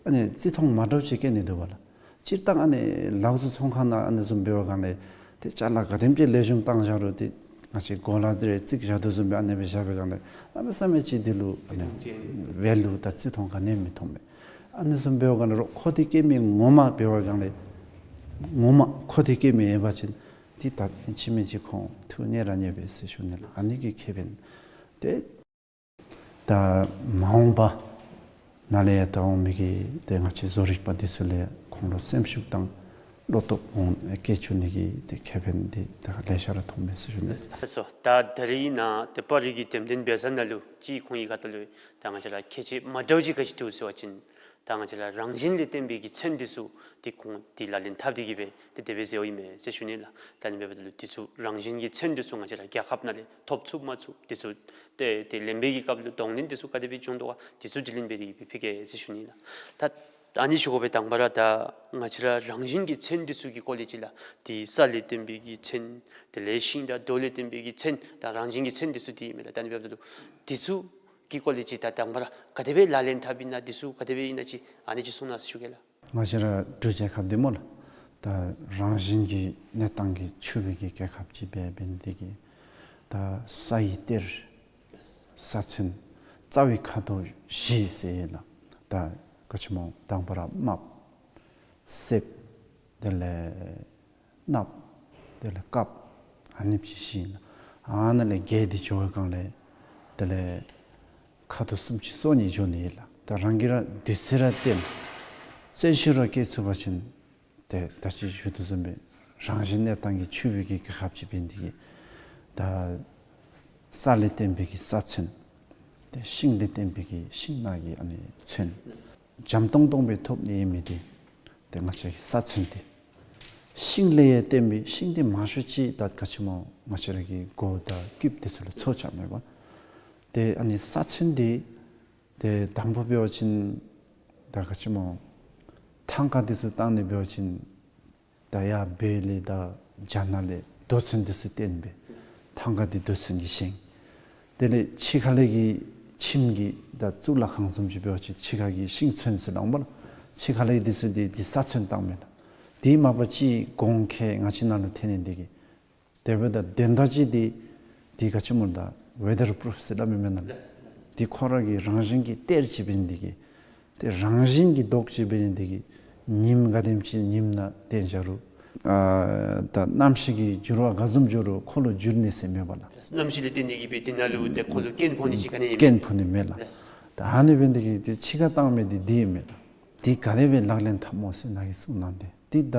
ཨ་ནི་བརྩི་མཐོང་མ་འདྲཝ་ཅིག་བསྐྱེད་ནི་འདུག་པ་ལགས། སྤྱིར་བཏང་ཨ་ནི་ལག་བཟོ་ཚོང་ཁང་ནང་ཨ་ནི་བཟུམ་འབད་བའི་སྒང་ལས་ཏེ་ཅ་ལ་ག་དེམ་ཅིག་ལེགས་ཤོམ་བཏང་བཞག་རུང་ཏེ་ང་བཅས་གོ་ལ་འདི་རེ་བརྩིགས་བཞག་དོ་བཟུམ་སྦེ་ཨ་ནི་སྦེ་བཞག་པའི་སྒང་ལས་གནམ་མེད་ས་མེད་ཅིག་འདི་ལུ་ཨ་ནི་བརྩི་མཐོང་ཅན་ཝེ་ལུ་དང་བརྩི་མཐོང་ག་ནི་ཡང་མི་མཐོང་པས། ཨ་ནི་བཟུམ་འབད་བའི་སྒང་ལས་རོགས་མཁོ་འདོད་བསྐྱེད་མི་ངོ་མ་འབད་བའི་སྒང་ལས་ངོ་མ་མཁོ་འདོད་བསྐྱེད་མི་ཡོད་པ་ཅིན་ཏེ་ད་ཅིག་མིན་ཅིག་ཁོང་ཐུགས་མཉེས་ར་མཉེས་པས་ཟེར་ཞུ་ནི་ལགས། ཨ་ནི་གི་ཁེ་ཕན་ཏེ་ད་མ་འོངས་པ་ནང་ལས་ཡང་ད་འོང་མི་གི་ཏེ་ང་བཅས་བཟོ་རིག་པ་འདི་ཚུ་ལས་ཁོང་ལུ་སེམས་ཤུགས་དང་བློ་སྟོབས་འོང་སྐྱེ་བཅུག་ནི་གི་ཏེ་ཁེ་ཕན་འདི་ད་ལེ་ཤ་ར་མཐོང་མས་ཟེར་ཞུ་ནི། ལགས་སོ། ད་ད་རིས་ནཱ་ཏེ་པར་རིས་ཀྱི་འགྲེམས་སྟོན་འབད་ས་ནང་ལུ་ཅིག་ཁོང་གི་ཁ་ཐུག་ལུ་ད་ང་བཅས་ར་ཁྱད་ཆོས་མ་འདྲཝ་ཅིག་ག་ཅི་འདུག་ཟེར་བ་ཅིན་ད་ང་བཅས་ར་རང་བཞིན་ལས་བརྟེན་པའི་གི་ཚོན་འདི་ཚུ་ཏེ་ཁོང་འདི་ལག་ལེན་འཐབ་སྟེ་གི་སྦེ་ཏེ་དེ་སྦེ་མཛད་ཡོདཔ་ཨིན་མས་ཟེར་ཞུ་ནི་ལགས། ད་ཨ་ནི་འབདཝ་ད་ལུ་འདི་ཚུ་རང་བཞིན་གྱི་ཚོན་འདི་ཚུ་ང་བཅས་ར་རྒྱལ་ཁབ་ནང་ལས་ཐོབ་ཚུགས་མ་ཚུགས་འདི་ཚུ་ཏེ་ཏེ་ལེན་པའི་གི་སྐབས་ལུ་གདོང་ལེན་འདི་ཚུ་ག་དེ་སྦེ་བྱུང་དོ་ག་འདི་ཚུ་དྲི་ལན་འབད་དེ་གི་སྦེ་ཕུལ་གེ་ཟེར་ཞུ་ནི་ལགས། ད་ཨ་ནི་ཞུ་དགོ་པས། དང་པ་ར་ད་ང་བཅས་ར་རང་བཞིན་གྱི་ཚོན་འདི་ཚུ་གི་སྐོར་ལས་ཅིག་ལགས། ཏེ་ས་ལས་བརྟེན་པའི་གི་ཚོན་དེ་ལས་ཤིང་དང་རྡོ་ལས་བརྟེན་པའི་གི་ཚོན་ད་རང་བཞིན་གྱི་ཚོན་འདི་ཚུ་འདི་ཨིན་མས་ལགས། ད་ཨ་ནི་འབདཝ་ད་ལུ་འདི་ཚུ་གི་སྐོར་ལས་ཅིག་ད་དང་པ་ར་ག་དེ་སྦེ་ལག་ལེན་འཐབ་ཨིན་ན་འདི་ཚུ་ག་དེ་སྦེ་ཨིན་ན་ཅིག་ཨ་ནི་ཅིག་གསུང་གནང་ཟེར་ཞུ་གེ་ལགས། ང་བཅས་ར་འབྲུག་རྒྱལ་ཁབ་འདི་སྨོ་ལགས། ད་རང་བཞིན་གྱི་གནས་སྟངས་ཀྱིས་ཕྱུག་པའི་གི་རྒྱལ་ཁབ་ཅིག་སྦེ་འབད་ནི་དེ་གིས་ད་ས་ཡི་གཏེར་ས་ཚོན་རྩ་བའི་ཁ་དོག་བཞི་ཟེར་ཡོད་ལགས། ད་ག་ཅི་སྨོ་དང་པ་ར་རྨགཔ་གསེབ་དེ་ལས་སྣབས་དེ་ལས་དཀརཔོ་ཨ་ནེམ་ཅིག་བཞི་ཨིན་ལགས། ཨ་ནཱ་ལས་བརྒལ་ཏེ་འགྱོ་བའི་སྒང་ལས་དེ་ལས་ཁ་དོག་སུམ་ཅུ་སོ་གཉིས་འགྱོ་ནི་ཨིན་ལགས། ད་རང་གིས་ར་བདུད་རྩི་ར་བཏོན་བཙན་ཤུལ་ར་སྐྱེ་ཚུགས་པ་ཅིན་ཏེ་ད་ཅི་ཞུ་དོ་བཟུམ་སྦེ་རང་བཞིན་གནས་སྟངས་ཀྱིས་ཕྱུག་པའི་གི་རྒྱལ་ཁབ་ཅིག་འབད་ནི་དེ་གིས་ད་ས་ལས་བརྟེན་པའི་གི་ས་ཚོན་ཏེ་ཤིང་ལས་བརྟེན་པའི་གི་ཤིང་ནགས་ཀྱི་ཨ་ནི་ཚོན་འཇམ་ཏོང་ཏོ་སྦེ་ཐོབ་ནི་ཨིན་མི་འདི་ཏེ་ང་བཅས་ཀྱི་ས་ཚོན་འདི། ཤིང་ལས་ཡང་བརྟེན་པའི་ཤིང་འདི་མང་ཤོས་ཅིག་ད་ག་ཅི་སྨོ་ང་བཅས་ར་གི་མགུ་དང་རྐུདཔ་འདི་ཚུ་ལུ་ཚོ་རྐྱབ་མས་པ། ཏེ་ཨ་ནི་ས་ཚོན་འདི་ཏེ་དང་པ་འབད་བ་ཅིན་ད་ག་ཅི་སྨོ་ཐང་ཀ་འདི་ཚུ་བཏང་ནི་འབད་བ་ཅིན་ད་ཡར་བོད་ལས་དང་རྒྱ་ནག་ལས་རྡོ་ཚོན་འདི་ཚུ་བཏོན་སྦེ་ཐང་ཀ་འདི་རྡོ་ཚོན་གྱིས་བཞེངས། དེ་ལས་ཕྱི་ཁ་ལས་ཀྱི་ཁྱིམ་གྱི་ད་གཙུག་ལག་ཁང་བཟུམ་ཅིག་འབད་བ་ཅིན་ཕྱི་ཁ་གི་ཤིང་ཚོན་ཟེར་སླབ་འོང་པ་ལགས། ཕྱི་ཁ་ལས་འདི་ཚུ་འདི་འདི་ས་ཚོན་བཏང་མས་ལགས། དེ་མ་པ་ཅིག་གོང་ཁེ་ང་བཅས་ནང་ལུ་ཐོན་ནི་འདི་གིས་དེ་འབདཝ་ད་དོན་དག་ཅིག་འདི་འདི་ག་ཅི་སྨོ་ད་ཝེ་དར་པུ་རུཕ་ཟེར་སླབ་མི་མེན་ན་ལགས། འདི་ཁོ་ར་གི་རང་བཞིན་གྱི་གཏེར་ཅིག་འབད་ནི་འདི་གིས་ ཏེ་རང་བཞིན་གྱིས་ལྡོག་ཅི་འབད་ནི་དེ་གིས་ཉིམ་ག་དེམ་ཅིག་ཉིམ་ནང་བརྟེན་བཞག་རུང་ཨ་ད་གནམ་གཤིས་ཀྱི་འགྱུར་བ་ག་བཟུམ་འགྱོ་རུང་ཁོ་ལུ་འགྱུར་ནི་ཟེར་མེད་པ་ལགས། གནམ་གཤིས་ལུ་བརྟེན་ཏེ་གིས་སྦེ་དེ་ནང་ལུ་ཏེ་ཁོ་ལུ་རྐྱེན་ཕོག་ནི་ཅིག་ག་ནི་ཡང་མེད། རྐྱེན་ཕོག་ནི་མེད་ལགས། ལགས། ད་ཨ་ནི་འབད་ནི་དེ་གིས་ཏེ་ཕྱི་ཁར་བཏང་མི་འདི་འདི་ཨིན་མས་ལགས། འདི་ག་དེ་སྦེ་ལག་ལེན་འཐབ་སྨོ་ཟེར་ནཱ་གིས་གསུངས་གནང་སྟེ། འདི་ད་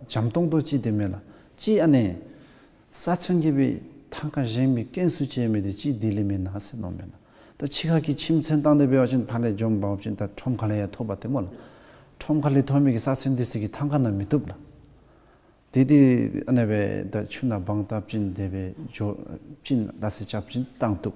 འཇམ་ཏོང་ཏོ་ཅིག་དེ་མེན་ལགས། ཅིག་ཨ་ནི་ས་ཚོན་གྱིས་སྦེ་ཐང་ཀ་བཞེངས་པའི་རྐྱེན་སུ་ཅིག་ཨིན་མི་འདི་ཅིག་དེ་ལས་མེན་ན་ཟེར་མནོཝ་མས་ལགས། ད་ཕྱི་ཁ་གི་ཁྱིམ་ཚོན་བཏང་སྟེ་འབད་བ་ཅིན་ཕར་ལས་འཇོམས་འབག་འབག་ཅིན་ད་ཁྲོམ་ཁ་ལས་ཡང་ཐོབ་པ་ཏེ་སྨོ་ལགས། ཁྲོམ་ཁ་ལས་ཐོབ་མི་གི་ས་ཚོན་འདི་ཚུ་གིས་ཐང་ཀ་ནང་མི་བཏུབ་ལགས། དེ་དེ་ཨ་ནི་སྦེ་ད་ཆུ་ནང་སྦང་བཏབ་ཅིན་དེ་སྦེ་འགྱོ་ཅིན་ལ་སེ་རྐྱབ་ཅིན་བཏང་བཏུབ།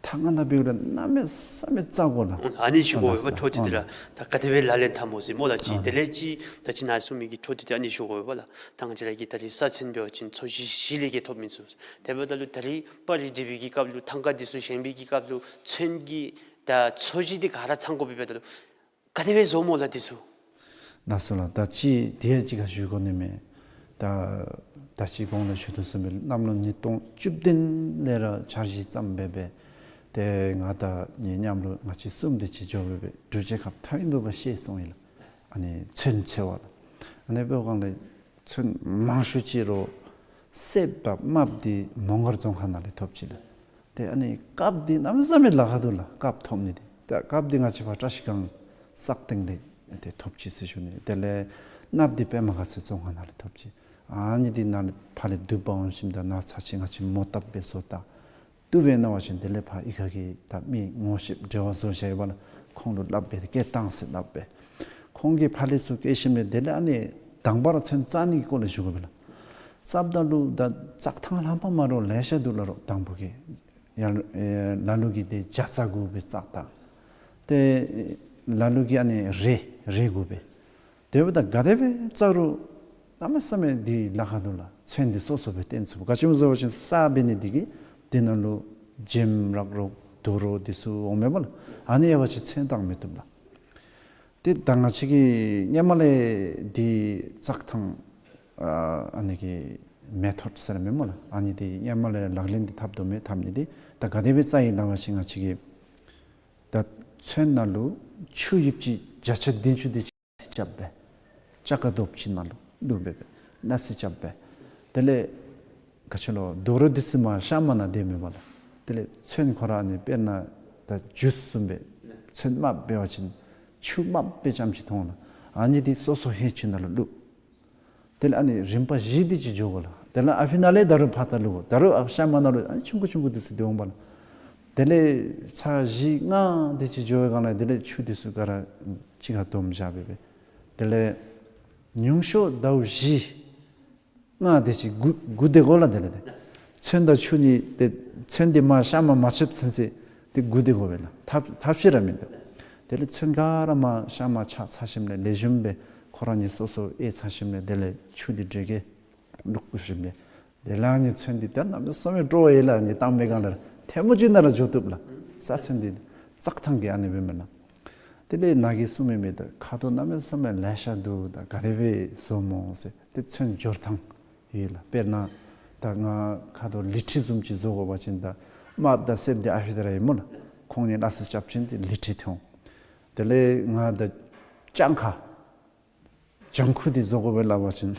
ཐང་ཀ་ནང་འབདཝ་ད་གནམ་མེད་ས་མེད་བཙག་དགོ་ལགས། ཨ་ནི་ཞུ་དགོ་པས་འཕྲོ་མཐུད་དེ་ར། ད་ག་དེ་སྦེ་ལག་ལེན་འཐབ་སྨོ་ཟེར་སྨོ་ལགས། ཅིག་དེ་ལས་ཅིག་ད་ཅི་ནཱ་གསུངས་མི་གི་འཕྲོ་མཐུད་དེ་ཨ་ནི་ཞུ་དགོ་པས་ལགས། ད་ང་བཅས་ར་གིས་ད་རིས་ས་ཚོན་འབད་བ་ཅིན་ཚོས་གཞི་གཞི་ལས་ཀྱི་ཐོབ་མི་ཚུ། དེ་འབདཝ་ད་ལུ་ད་རིས་པར་རིས་སྒྲིག་པའི་གི་སྐབས་ལུ་ཐང་ཀ་འདི་ཚུ་བཞེངས་པའི་གི་སྐབས་ལུ་ཚོན་གྱི་ད་ཚོས་གཞི་འདི་ག་ར་ཚང་དགོ་པས་པས། ད་ལུ་ག་དེ་སྦེ་བཟོཝ་སྨོ་ལགས་འདི་ཚུ། ལགས་སོ་ལགས། ད་ཅི་དེ་ཅིག་ཁར་ཞུ་དགོ་ནི་མས། ད་ད་ཅི་གོང་ལུ་ཞུ་དོ་བཟུམ་སྦེ་གནམ་ལོ་ཉིས་སྟོང་བཅུ་བདུན་ལས་ར་འཆར་གཞི་བརྩམས་སྦེ་སྦེ་ཏེ་ང་དང་ངེའི་མཉམ་རོགས་ང་བཅས་གསུམ་དེ་ཅིག་འགྱོ་སྦེ་སྦེ་འབྲུག་རྒྱལ་ཁབ་མཐའ་དབུས་འབད་བ་ཤེས་སོང་ཡི་ལགས། ཨ་ནི་ཚོན་འཚོལ་བ་ལགས། ཨ་ནི་འབདཝ་གང་ལས་ཚོན་མང་ཤོས་ཅིག་རོགས་སེརཔོ་དང་དམརཔོ་འདི་མོང་སྒར་རྫོང་ཁག་ནང་ལས་ཐོབ་ཅི་ལགས། ཏེ་ཨ་ནི་དཀརཔོ་འདི་གནམ་མེད་ས་མེད་ལཱ་ཁག་འདུག་ལགས། དཀརཔོ་ཐོབ་ནི་འདི། ཏེ་དཀརཔོ་འདི་ང་བཅས་ཕར་བཀྲ་ཤིས་སྒང་སག་སྟེང་ལས་ཏེ་ཐོབ་ཅི་ཟེར་ཞུ་ནི། དེ་ལས་དམརཔོ་འདི་པདྨ་དགའ་ཚལ་རྫོང་ཁག་ནང་ལས་ཐོབ་ཅི། ཨ་ནི་འདི་ནཱ་ལས་ཕར་ལས་བསྡུ་འབག་འོང་ཞིནམ་ད་ནཱ་ཚར་ཅིག་ང་བཅས་མོ་བཏབ་སྦེ་བཟོ་ད། བཏུབ་པས་མནོ་བ་ཅིན་དེ་ལས་ཕར་ཨི་ཁ་གི་ད་མི་ངོ་ཤེསཔ་འབྲེལ་བ་བཟོ་བཞག་ཡོད་པ་ལགས། ཁོང་ལུ་སླབ་སྦེ་སྐྱེལ་བཏང་ཟེར་སླབ་སྦེ། ཁོང་གིས་ཕར་ལས་ཚུར་སྐྱེལ་ཞིནམ་ལས་དེ་ལས་ཨ་ནི་དང་པ་ར་ཚོན་བཙག་ནི་གི་སྐོར་ལས་ཞུ་དགོ་པས་ལགས། བཙགཔ་ད་ལུ་ད་བཙག་ཐངས་ལྷག་པ་མ་རོགས་ལེ་ཤ་འདུག་ལགས། རོགས་དང་པོ་གི་ཡར་ཨེ་ལ་ལུ་གིས་ཏེ་བྱ་རྩྭ་དགོ་པས་བཙག་ད། ཏེ་ལ་ལུ་གིས་ཨ་ནི་རེ་རེ་དགོ་པས། དེ་འབདཝ་ད་ག་དེ་སྦེ་བཙག་རུང་གནམ་མེད་ས་མེད་འདི་ལཱ་ཁག་འདུག་ལགས། ཚོན་འདི་སོ་སོ་སྦེ་བཏོན་ཚུགས། ག་ཅི་སྨོ་ཟེར་བ་ཅིན་ས་འབད་ནི་འདི་གིས་འདི་ནང་ལུ་འཇེམ་རག་རོགས་དུག་རོགས་འདི་ཚུ་འོང་མས་སྨོ་ལགས། ཨ་ནི་ཡོད་པ་ཅིན་ཚོན་བཏང་མི་བཏུབ་ལགས། ཏེ་ད་ང་བཅས་ཀྱིས་སྔོན་མ་ལས་འདི་བཙག་ཐངས་ཨ་ཨ་ནི་གི་མེ་ཐོཌ་ཟེར་མས་སྨོ་ལགས། ཨ་ནི་འདི་སྔོན་མ་ལས་ལག་ལེན་འདི་འཐབ་དོ་མས། འཐབ་ནི་འདི་ད་ག་དེ་སྦེ་བཙག་ཡི་ལགས་པ་ཅིན་ང་བཅས་ཀྱིས་ད་ཚོན་ནང་ལུ་ཆུ་ཡིབ་ཅིག་བརྒྱ་ཆ་བདུན་ཅུ་དེ་ཅིག་རྩི་རྐྱབ་སྦེ་ལྕགས་ཀར་དོབ་ཅིག་ནང་ལུ་བླུགས་སྦེ་སྦེ་ནག་རྩི་རྐྱབ་སྦེ། དེ་ལས་ག་ཅི་ལོ་དུག་རོགས་འདི་ཚུ་མར་ཤ་མར་ནང་སྡོད་མི་བ་ལགས། དེ་ལས་ཚོན་ཁོ་ར་ནི་དཔེར་ན་ད་ཇུས་བཟུམ་སྦེ་ཚོན་དམརཔོ་འབད་བ་ཅིན་ཆུ་དམརཔོ་སྦེ་ཙམ་ཅིག་མཐོང་ལགས། ཨ་ནི་འདི་སོ་སོ་ཧེ་ཆུ་ནང་ལུ་བླུགས། དེ་ལས་ཨ་ནི་རིམ་པ་བཞི་དེ་ཅིག་འགྱོ་དགོ་ལགས། དེ་ལས་ཨ་ཕི་ནང་ལས་ད་རུང་ཕར་ད་བླུགས་དགོ། ད་རུང་ཨ་ཤ་མར་ནང་ལུ་ཨ་ནི་ཆུང་ཀུ་ཆུང་ཀུ་འདི་ཚུ་སྡོད་འོང་བ་ལགས། དེ་ལས་ཚར་བཞི་ལྔ་དེ་ཅིག་འགྱོ་བའི་སྒང་ལས་དེ་ལས་ཆུ་འདི་ཚུ་ག་ར་གཅིག་ཁར་བསྡོམས་བཞག་སྦེ་སྦེ། དེ་ལས་ཉུང་ཤོས་ཟླཝ་བཞི་ལྔ་དེ་ཅིག་སྒུག་སྒུག་སྡོད་དགོ་ལགས། དེ་ལས་ཏེ་ཚོན་དང་ཆུ་གཉིས་ཏེ་ཚོན་འདི་མར་ཤ་མར་མ་ཆགསཔ་ཚུན་ཚོད་ཏེ་སྒུག་སྡོད་དགོ་པས་ལགས། ཐབས་ཐབས་ཤེས་ར་མིན་འདུག། དེ་ལས་ཚོན་ག་ར་མར་ཤ་མར་ཆགས་ཚར་ཞིནམ་ལས་ལེགས་ཤོམ་སྦེ་ཁོ་ར་གཉིས་སོ་སོ་ཨེ་ཚར་ཞིནམ་ལས་དེ་ལས་ཆུ་འདི་འདྲེ་གི་བླུགས་ཞིནམ་ལས་དེ་ལས་ཨ་ནི་ཚོན་འདི་ད་གནམ་མེད་ས་མེད་སྤྲོ་བ་ཡོད་ལགས། ཨ་ནི་བཏང་པའི་སྒང་ལས་ཐལ་མོ་ཅིག་ནང་ར་འགྱོ་བཏུབ་ལགས། ས་ཚོན་འདི་བཙག་ཐངས་ཀྱི་ཨ་ནི་སྦེ་མེན་ན། དེ་ལས་ནཱ་གིས་གསུངས་མི་མི་ད་ཁ་དོག་གནམ་མེད་ས་མེད་ལེ་ཤ་འདུག། ད་ག་དེ་སྦེ་བཟོ་སྨོ་ཟེར་ཏེ་ཚོན་སྦྱོར་ཐངས་ཡོད་ལགས། དཔེར་ན་ད་ང་ཁ་དོག་ལི་ཁྲི་བཟུམ་ཅིག་བཟོ་དགོ་པ་ཅིན་ད་དམརཔོ་དང་སེརཔོ་འདི་ཨ་ཕི་ད་ར་ཨིན་སྨོ་ལགས། ཁོང་གཉིས་སླ་བསྲེ་རྐྱབ་ཅིན་ཏེ་ལི་ཁྲི་ཐོན་འོང་། དེ་ལས་ང་ད་ལྗང་ཁ་ལྗང་ཁུ་འདི་བཟོ་དགོ་པས་སླབ་པ་ཅིན་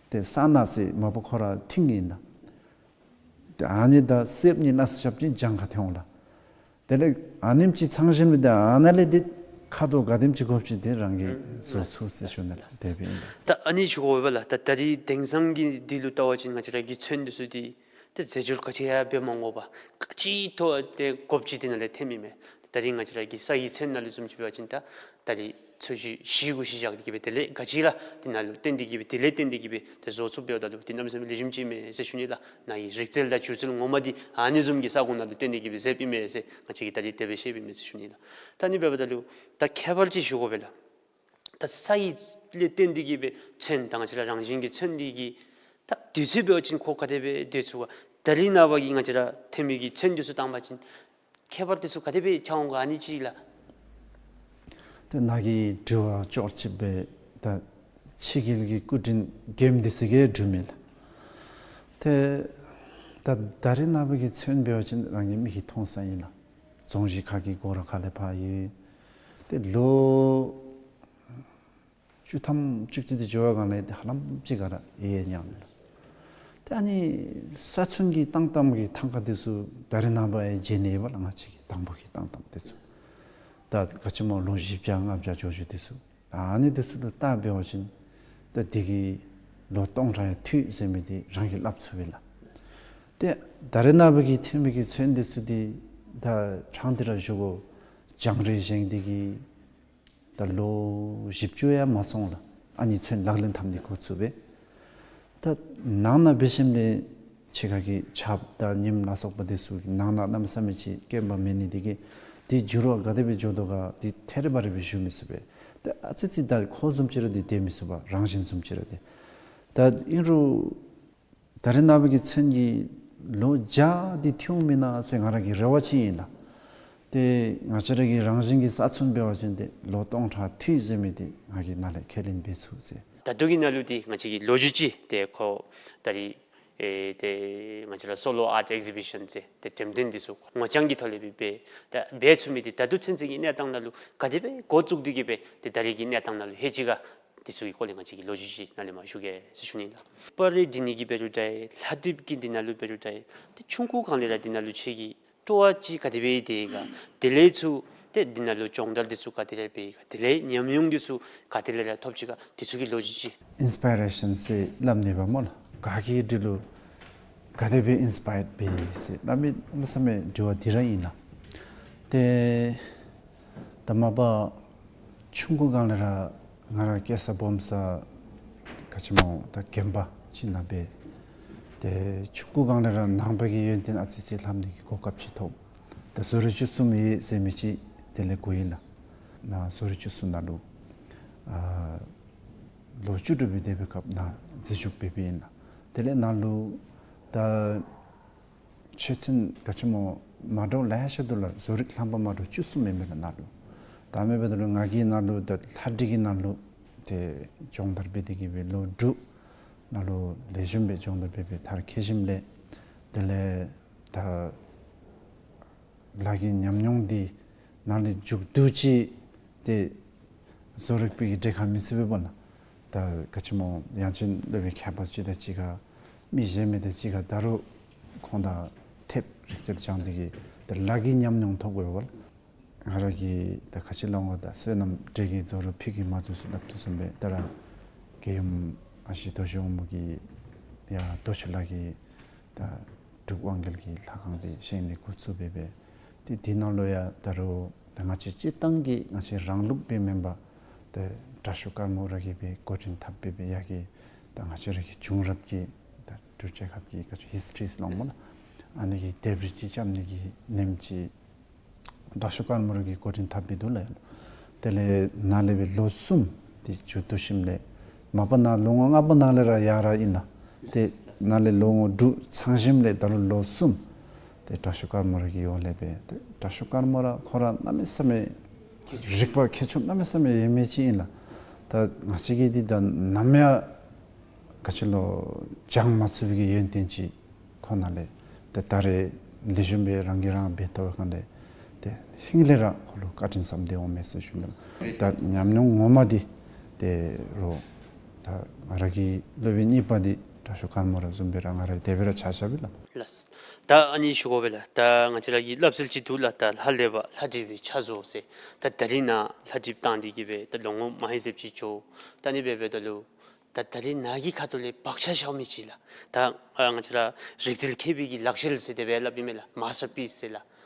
ཏེ་ས་ནག་ཟེར་མ་པ་ཁོ་ར་མཐིང་ཨིན་ན། ཏེ་ཨ་ནི་དང་སེརཔོ་གཉིས་སླ་བསྲེ་རྐྱབ་ཅིན་ལྗང་ཁ་ཐོན་འོང་ལགས། དེ་ལས་ཨ་ནེམ་ཅིག་ཚང་ཞིནམ་ལས་ཏེ་ཨ་ནཱ་ལས་ཏེ་ཁ་དོག་ག་དེམ་ཅིག་དགོཔ་ཅིག་ཏེ་རང་གིས་བཟོ་ཚུགས་ཟེར་ཞུ་ནི་ལགས། དེ་སྦེ་ཨིན། ད་ཨ་ནི་ཞུ་དགོ་པས་ལགས། ད་ད་རིས་དེང་སང་གི་འདི་ལུ་བལྟ་བ་ཅིན་ང་བཅས་ར་གི་ཚོན་འདི་ཚུ་འདི་ཏེ་རྫས་སྦྱོར་ག་ཅི་ཡང་འབད་མ་དགོ་པར་ག་ཅི་ཐོབ་སྟེ་དགོཔ་ཅིག་དེ་ནང་ལས་ཐོནམ་ཨིན་མས། ད་རིས་ང་བཅས་ར་གི་ས་ཡི་ཚོན་ནང་ལུ་བཟུམ་ཅིག་འབད་བ་ཅིན་ད་ད་རིས་ཚོས་གཞི་གཞི་གུ་གཞི་བཞག་སྟེ་གིས་སྦེ་དེ་ལས་ག་ཅི་ར་དེ་ནང་ལུ་བརྟེན་ཏེ་གིས་སྦེ་དེ་ལས་བརྟེན་ཏེ་གིས་སྦེ་ཏེ་བཟོ་ཚུགསཔ་འབདཝ་ད་ལུ་ཏེ་གནམ་མེད་ས་མེད་ལེགས་ཤོམ་ཅིག་ཨིན་མས་ཟེར་ཞུ་ནི་ལགས། ནཱ་གི་རིག་རྩལ་དང་སྒྱུ་རྩལ་ངོ་མ་འདི་ཨ་ནི་བཟུམ་གྱི་ས་ཁོངས་ནང་ལུ་བརྟེན་ཏེ་གིས་སྦེ་མཛདཔ་ཨིན་མས་ཟེར་ང་བཅས་ཀྱིས་ད་རིས་དེ་སྦེ་ཤེསཔ་ཨིན་མས་ཟེར་ཞུ་ནི་ལགས། ད་ཨ་ནི་འབདཝ་ད་ལུ་ད་ཁྱད་པར་ཅིག་ཞུ་དགོ་པས་ལགས། ད་ས་ཡི་ལས་བརྟེན་ཏེ་གིས་སྦེ་ཚོན་ད་ང་བཅས་ར་རང་བཞིན་གྱི་ཚོན་འདི་གི་ད་དུས་ཚོད་འབད་བ་ཅིན་ཁོ་ག་དེ་སྦེ་སྡོད་ཚུགས་ག། ད་རིས་ནངས་པ་གི་ང་བཅས་ར་ཐོན་མི་གི་ཚོན་འདི་ཚུ་བཏང་པ་ཅིན་ཁྱད་པར་འདི་ཚུ་ག་དེ་སྦེ་ཆགས་འོང་ག། ཨ་ནི་ཅིག་ལགས། ཏེ་ནཱ་གི་དྲི་བ་ཅོག་ཅིག་སྦེ་ད་ཕྱི་རྒྱལ་གྱི་སྐུ་མགྲོན་རྒནམ་འདི་ཚུ་གིས་དྲིཝ་མས་ལགས། ཏེ་ད་ད་རིས་ནངས་པ་གི་ཚོན་འབད་བ་ཅིན་རང་གི་མིག་གིས་མཐོང་ས་ཨིན་ལགས། རྫོང་གཞི་ཁ་གི་སྒོ་ར་ཁ་ལས་ཕར་ཡོད། ཏེ་ལོ་བཅུ་ཐམ་བཅུ་གཅིག་དེ་འགྱོ་བའི་སྒང་ལས་ཏེ་ཧ་ལམ་ཅིག་ག་ར་ཡལ་ཡལ་ཉམས་མས། ཏེ་ཨ་ནི་ས་ཚོན་གྱི་བཏང་བཏངམ་གི་ཐང་ཀ་དེ་ཚུ་ད་རེས་ནངས་པ་ཡང་མཇལ་ནི་ཡོད་པ་ལགས། ང་བཅས་ཀྱིས་དང་པོ་གི་བཏང་བཏངམ་དེ་ཚུ། ད་ག་ཅི་སྨོ་ལོ་བཞི་བརྒྱ་ལྔ་བརྒྱ་འགྱོ་འགྱོཝ་དེ་ཚུ། ཨ་ནི་དེ་ཚུ་ལུ་བལྟ་འབད་བ་ཅིན་ད་དེ་གིས་ལོ་སྟོང་ཕྲག་ཡང་མཐུད་ཟེར་མི་དེ་རང་གིས་སླབ་ཚུགས་པས་ལགས། ཏེ་ད་རེས་ནངས་པ་གི་ཐོན་མི་གི་ཚོན་དེ་ཚུ་དེ་ད་ཕྲང་སྟེ་ར་ཞུ་དགོ། རྒྱང་རིང་བཞེངས་ཏེ་གིས་ད་ལོ་བཞི་བཅུ་ཡང་མ་སོང་ལགས། ཨ་ནི་ཚོན་ལག་ལེན་འཐབ་ནི་འགོ་བཙུགས་པས། ད་ནང་ན་འབད་ཞིནམ་ལས་ཕྱི་ཁ་གི་ཆརཔ་དང་ཉིམ་ལ་སོགས་པ་དེ་ཚུ་གིས་ནང་ན་གནམ་མེད་ས་མེད་ཅིག་སྐྱོན་པ་མེད་ནི་དེ་གིས་དེ་འགྱུར་བ་ག་དེ་སྦེ་འགྱོ་དོ་ག་དེ་ཐད་རི་བ་རི་སྦེ་ཞུ་མི་ཚུགས་པས། ད་ཨ་ཙི་ཙི་ད་ཁོ་བཟུམ་ཅིག་ར་དེ་སྡོད་མི་ཚུགས་པས། རང་བཞིན་བཟུམ་ཅིག་ར་དེ། ད་ཨིན་རུང་ད་རེས་ནངས་པ་གི་ཚོན་གྱིས་ལོ་བརྒྱ་དེ་མཐུད་འོང་མེན་ན་ཟེར་ང་ར་གི་རེ་བ་ཅིག་ཨིན་ལགས། ཏེ་ང་བཅས་ར་གི་རང་བཞིན་གྱི་ས་ཚོན་འབད་བ་ཅིན་ཏེ་ལོ་སྟོང་ཕྲག་མཐུད་ཟེར་མི་དེ་ང་གིས་ནཱ་ལས་ཁས་ལེན་འབད་ཚུགས་ཟེར། ད་ལྟོ་གི་ནང་ལུ་འདི་ང་བཅས་ཀྱི་ལོ་རྒྱུས་ཅིག་ཏེ་ཁོ་ད་རིས་ཨེ་ཏེ་ང་བཅས་ར་སོ་ལོ་ཨརཊ་ཨེག་ཟི་བི་ཤཱན་ཟེར་ཏེ་འགྲེམས་སྟོན་འདི་ཚུ་ངོ་རྐྱང་གི་ཐོག་ལས་སྦེ་འབད་ད་འབད་ཚུགས་མི་འདི་ད་ལྟོ་ཚུན་ཚོད་ཀྱི་གནས་སྟངས་ནང་ལུ་ག་དེ་སྦེ་འགོ་བཙུགས་ཏེ་གིས་སྦེ་ཏེ་ད་རིས་ཀྱི་གནས་སྟངས་ནང་ལུ་ལྷོད་ཅི་ག་འདི་ཚུ་གི་སྐོར་ལས་ང་བཅས་ཀྱིས་ལོ་རྒྱུས་ཅིག་ནཱ་ལས་མར་ཞུ་གེ་ཟེར་ཞུ་ནི་ལགས། པར་རིས་འབྲི་ནི་གི་འབད་རུང་འདྲ་ལྷ་བྲིས་ཀྱི་འདི་ནང་ལུ་འབད་རུང་འདྲ་ཏེ་ཆུང་ཀུ་སྒང་ལས་ར་འདི་ནང་ལུ་ཁྱོད་ཀྱི་སྤྲོ་བ་ཅིག་ག་དེ་སྦེ་ཡོད་དེ་ག་དེ་ལས་ཚུར་ཏེ་འདི་ནང་ལུ་སྦྱོང་བརྡར་འདི་ཚུ་ག་དེ་ལས་འབད་ག་དེ་ལས་ཉམས་མྱོང་འདི་ཚུ་ག་དེ་ལས་ར་ཐོབ་ཅི་ག་འདི་ཚུ་གི་ལོ་རྒྱུས་ཅིག། ཨིན་སི་པའི་རེ་ཤཱན་ཟེར་སླབ་ནི་འབདཝ་སྨོ་ལགས། ག་གིས་འདི་ལུ་ག་དེ་སྦེ་ཨིན་སི་པའརཌ་འབད་ཟེར་གནམ་མེད་ས་མེད་དྲི་བ་འདི་ར་ཨིན་ལགས། ཏེ་ད་མ་པ་ཆུང་ཀུ་སྒང་ལས་ར་ང་ར་སྐྱེས་ས་སྦོམ་ས་ག་ཅི་སྨོ་ད་དགོན་པ་ཅིག་ནང་འབད། ཏེ་ཆུང་ཀུ་སྒང་ལས་ར་ནང་པ་གི་ཡོན་ཏན་ཨ་ཙི་ཙི་ལྷབ་ནི་གི་གོ་སྐབས་ཅིག་ཐོབ། ད་བཟོ་རིག་བཅུ་གསུམ་ཡོད་ཟེར་མི་ཅིག་དེ་ལས་གོ་ཡི་ལགས། ནཱ་བཟོ་རིག་བཅུ་གསུམ་ནང་ལུ་ཨ་ལོ་བཅུ་དྲུག་སྦེ་སྡོད་པའི་སྐབས་ནཱ་འཛུལ་ཞུགས་འབད་འབདཝ་ཨིན་ལགས། དེ་ལས་ནཱ་ལུ་ད་ཆོས་ཚན་ག་ཅི་སྨོ་མ་འདྲཝ་ལེ་ཤ་འདུག་ལགས། བཟོ་རིག་ལྷབ་པ་མ་འདྲཝ་བཅུ་གསུམ་ཨིན་མས་ལགས་ནཱ་ལུ། ད་མེན་པ་ད་ལུ་ང་གིས་ནཱ་ལུ་ད་ལྷ་བྲིས་ཀྱི་ནང་ལུ་ཏེ་སྦྱོང་བརྡར་འབད་དེ་གིས་སྦེ་ལོ་དྲུག་ནཱ་ལུ་ལེགས་ཤོམ་སྦེ་སྦྱོང་བརྡར་འབད་སྦེ་མཐར་འཁྱོལ་ཞིནམ་ལས་དེ་ལས་ད་ལཱ་གི་ཉམས་མྱོང་འདི་ནཱ་ལས་མཇུག་བསྡུ་ཅི་ཏེ་བཟོ་རིག་པའི་གྲལ་ཁར་མི་ཚུད་པས་པ་ལགས། ད་ག་ཅི་སྨོ་ཡང་ཅིན་སློབ་དཔོན་མཁས་པ་ཅིག་དང་གཅིག་ཁར་མི་གཞན་མི་དང་གཅིག་ཁར་ད་རུང་ཁོང་དང་ཐེབས་རིག་རྩལ་སྦྱང་སྟེ་གིས་ད་ལཱ་གི་ཉམས་མྱོང་ཐོབ་དགོ་པས་པ་ལགས། ང་ར་གིས་ད་ག་ཅི་སླབ་འོང་ད་བསོད་ནམས་འབྲས་ཀྱིས་རྫོགས་རུང་ཕུད་ཀྱིས་མ་རྫོགས་ཟེར་སླབ་དོ་བཟུམ་སྦེ་ད་ར་རྒྱལ་ཡུམ་ཨ་ཞེ་རྡོ་རྗེ་འོག་མ་གིས་ཡར་རྡོ་ཆུ་ལ་གི་ད་འབྲུག་དབང་རྒྱལ་གྱི་ལྷ་ཁང་འདི་བཞེངས་ནི་འགོ་བཙུགས་འབད་སྦེ་ཏེ་འདི་ནང་ལུ་ཡང་ད་རུང་ད་ང་བཅས་སྤྱིར་བཏང་གི་ང་བཅས་རང་ལུགས་སྦེ་མེན་པར་ཏེ་དྲག་ཤོས་ཀརྨ་ར་གིས་སྦེ་འགོ་འདྲེན་འཐབ་འབད་སྦེ་ཡར་གྱི་ད་ང་བཅས་ར་གི་བྱུང་རབས་ཀྱི་ད་འབྲུག་རྒྱལ་ཁབ་ཀྱི་ག་ཅི་ཧིསི་ཊོ་རི་ཟེར་སླབ་འོང་སྨོ་ལགས། ཨ་ནི་གི་ལྡེབས་རིས་ཅིག་རྐྱབ་ནི་གི་ལེན་ཅིག་དྲག་ཤོས་ཀརྨ་ར་གིས་འགོ་འདྲེན་འཐབ་སྦེ་འདུག་ལགས། དེ་ལས་ནཱ་ལས་སྦེ་ལོ་གསུམ་དེ་མཇུག་བསྡུ་ཞིནམ་ལས་མ་པ་ནཱ་ལོ་ངོ་ལྔ་པ་ནང་ལས་ར་ཡར་ར་ཨིན་ལགས། ཏེ་ནཱ་ལས་ལོ་ངོ་དྲུག་ཚང་ཞིནམ་ལས་ད་རུང་ལོ་གསུམ་དེ་དྲག་ཤོས་ཀརྨ་ར་གི་འོག་ལས་སྦེ་ཏེ་དྲག་ཤོས་ཀརྨ་ར་ཁོ་ར་གནམ་མེད་ས་མེད་རིག་པ་མཁས་མཆོག་གནམ་མེད་ས་མེད་ཡོད་མི་ཅིག་ཨིན་ལགས། ད་ང་བཅས་ཀྱིས་འདི་ད་ནམ་ཡང་ག་ཅི་ལོ་སྦྱང་མ་ཚུགས་པའི་གི་ཡོན་ཏན་ཅིག་ཁོ་ནཱ་ལས་ཏེ་ད་རེས་ལེགས་ཤོམ་སྦེ་རང་གིས་རང་འབད་བལྟ་བའི་སྒང་ལས་ཏེ་ཧིང་ལས་ར་ཁོ་ལུ་བཀའ་དྲིན་བསམ་གཏན་འོང་མས་ཟེར་ཞུ་ནི་ལགས། ད་ཉམས་མྱོང་ངོ་མ་འདི་ཏེ་རོགས་ད་ང་ར་གི་སློབ་དཔོན་གཉིས་པ་འདི་དྲག་ཤོས་ཀརྨ་ར་བཟུམ་སྦེ་ར་ང་ར་དེ་སྦེ་ར་ཆ་བཞག་པས་ལགས། ལགས། ད་ཨ་ནི་ཞུ་དགོ་པས་ལགས། ད་ང་བཅས་ར་གི་སླབ་སྲོལ་ཅིག་འདུག་ལགས། ད་ལྷ་ལས་པ་ལྷ་བྲིས་པའི་ཕྱག་བཟོ་ཟེར། ད་ད་རིས་ནཱ་ལྷ་བྲིསཔ་བཏང་སྟེ་གིས་སྦེ་ད་ལོ་ངོ་མ་ཧེ་ཟེབ་ཅིག་འགྱོ། ད་ཨ་ནི་སྦེ་འབདཝ་ད་ལུ་ད་ད་རིས་ནཱ་གི་ཁ་ཐུག་ལས་བག་ཆགས་ཤར་མི་ཅིག་ལགས། ད་ཨ་ང་བཅས་ར་རིག་རྩལ་མཁས་པའི་གི་ལག་ཤེས་ཟེར་དེ་སྦེ་སླབ་ཨིན་མས་ལགས། མཱས་ཊར་པིསི་ཟེར་ལགས།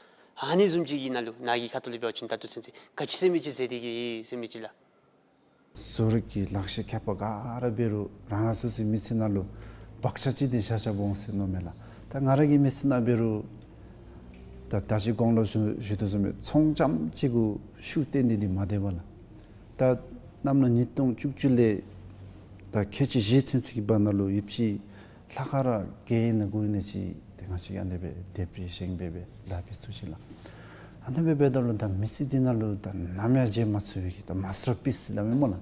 ཨ་ནི་བཟུམ་ཅིག་གི་ནང་ལུ་ནཱ་གི་ཁ་ཐུག་ལས་འབད་བ་ཅིན་ད་ལྟོ་ཚུན་ཚོད་ག་ཅི་ཟེར་མི་ཅིག་མཛད་དེ་གིས་ཡོད་ཟེར་མི་ཅིག་ལགས། བཟོ་རིག་གི་ལག་ཤེས་མཁས་པ་ག་ར་འབད་རུང་རང་རང་སོ་སོའི་མི་ཚེ་ནང་ལུ་བག་ཆགས་ཅིག་འདི་ཤར་ཤར་འོང་ཟེར་མནོཝ་མས་ལགས། ད་ང་ར་གི་མི་ཚེ་ནང་འབད་རུང་ད་ད་ཅི་གོང་ལུ་ཞུ་ཞུ་དོ་བཟུམ་སྦེ་ཚོང་རྐྱངམ་ཅིག་གུ་ཤུགས་བཏོན་ཏེ་འདི་མ་སྡོདཔ་ལགས། ད་གནམ་ལོ་ཉིས་སྟོང་བཅུ་བཅུ་ལས་ད་ཁལ་གཅིག་བཞི་ཚུན་ཚོད་ཀྱི་བར་ན་ལུ་ཡོདཔ་ཅིག་ལྷག་དཀར་ར་བརྒྱད་ཨིན་ན་དགུ་ཨིན་ན་ཅིག་ཏེ་ང་བཅས་ཨ་ནི་སྦེ་ལྡེབས་རིས་བཞེངས་སྦེ་སྦེ་ལཱ་འབད་ཚུགས་ཅི་ལགས། ཨ་ནི་སྦེ་འབདཝ་ད་ལུ་ད་མི་ཚེ་འདི་ནང་ལུ་ད་ནམ་ཡང་མཇལ་མ་ཚུགས་པའི་གི་ད་མཱས་ཊར་པིསི་ཟེར་སླབ་མི་སྨོ་ལགས།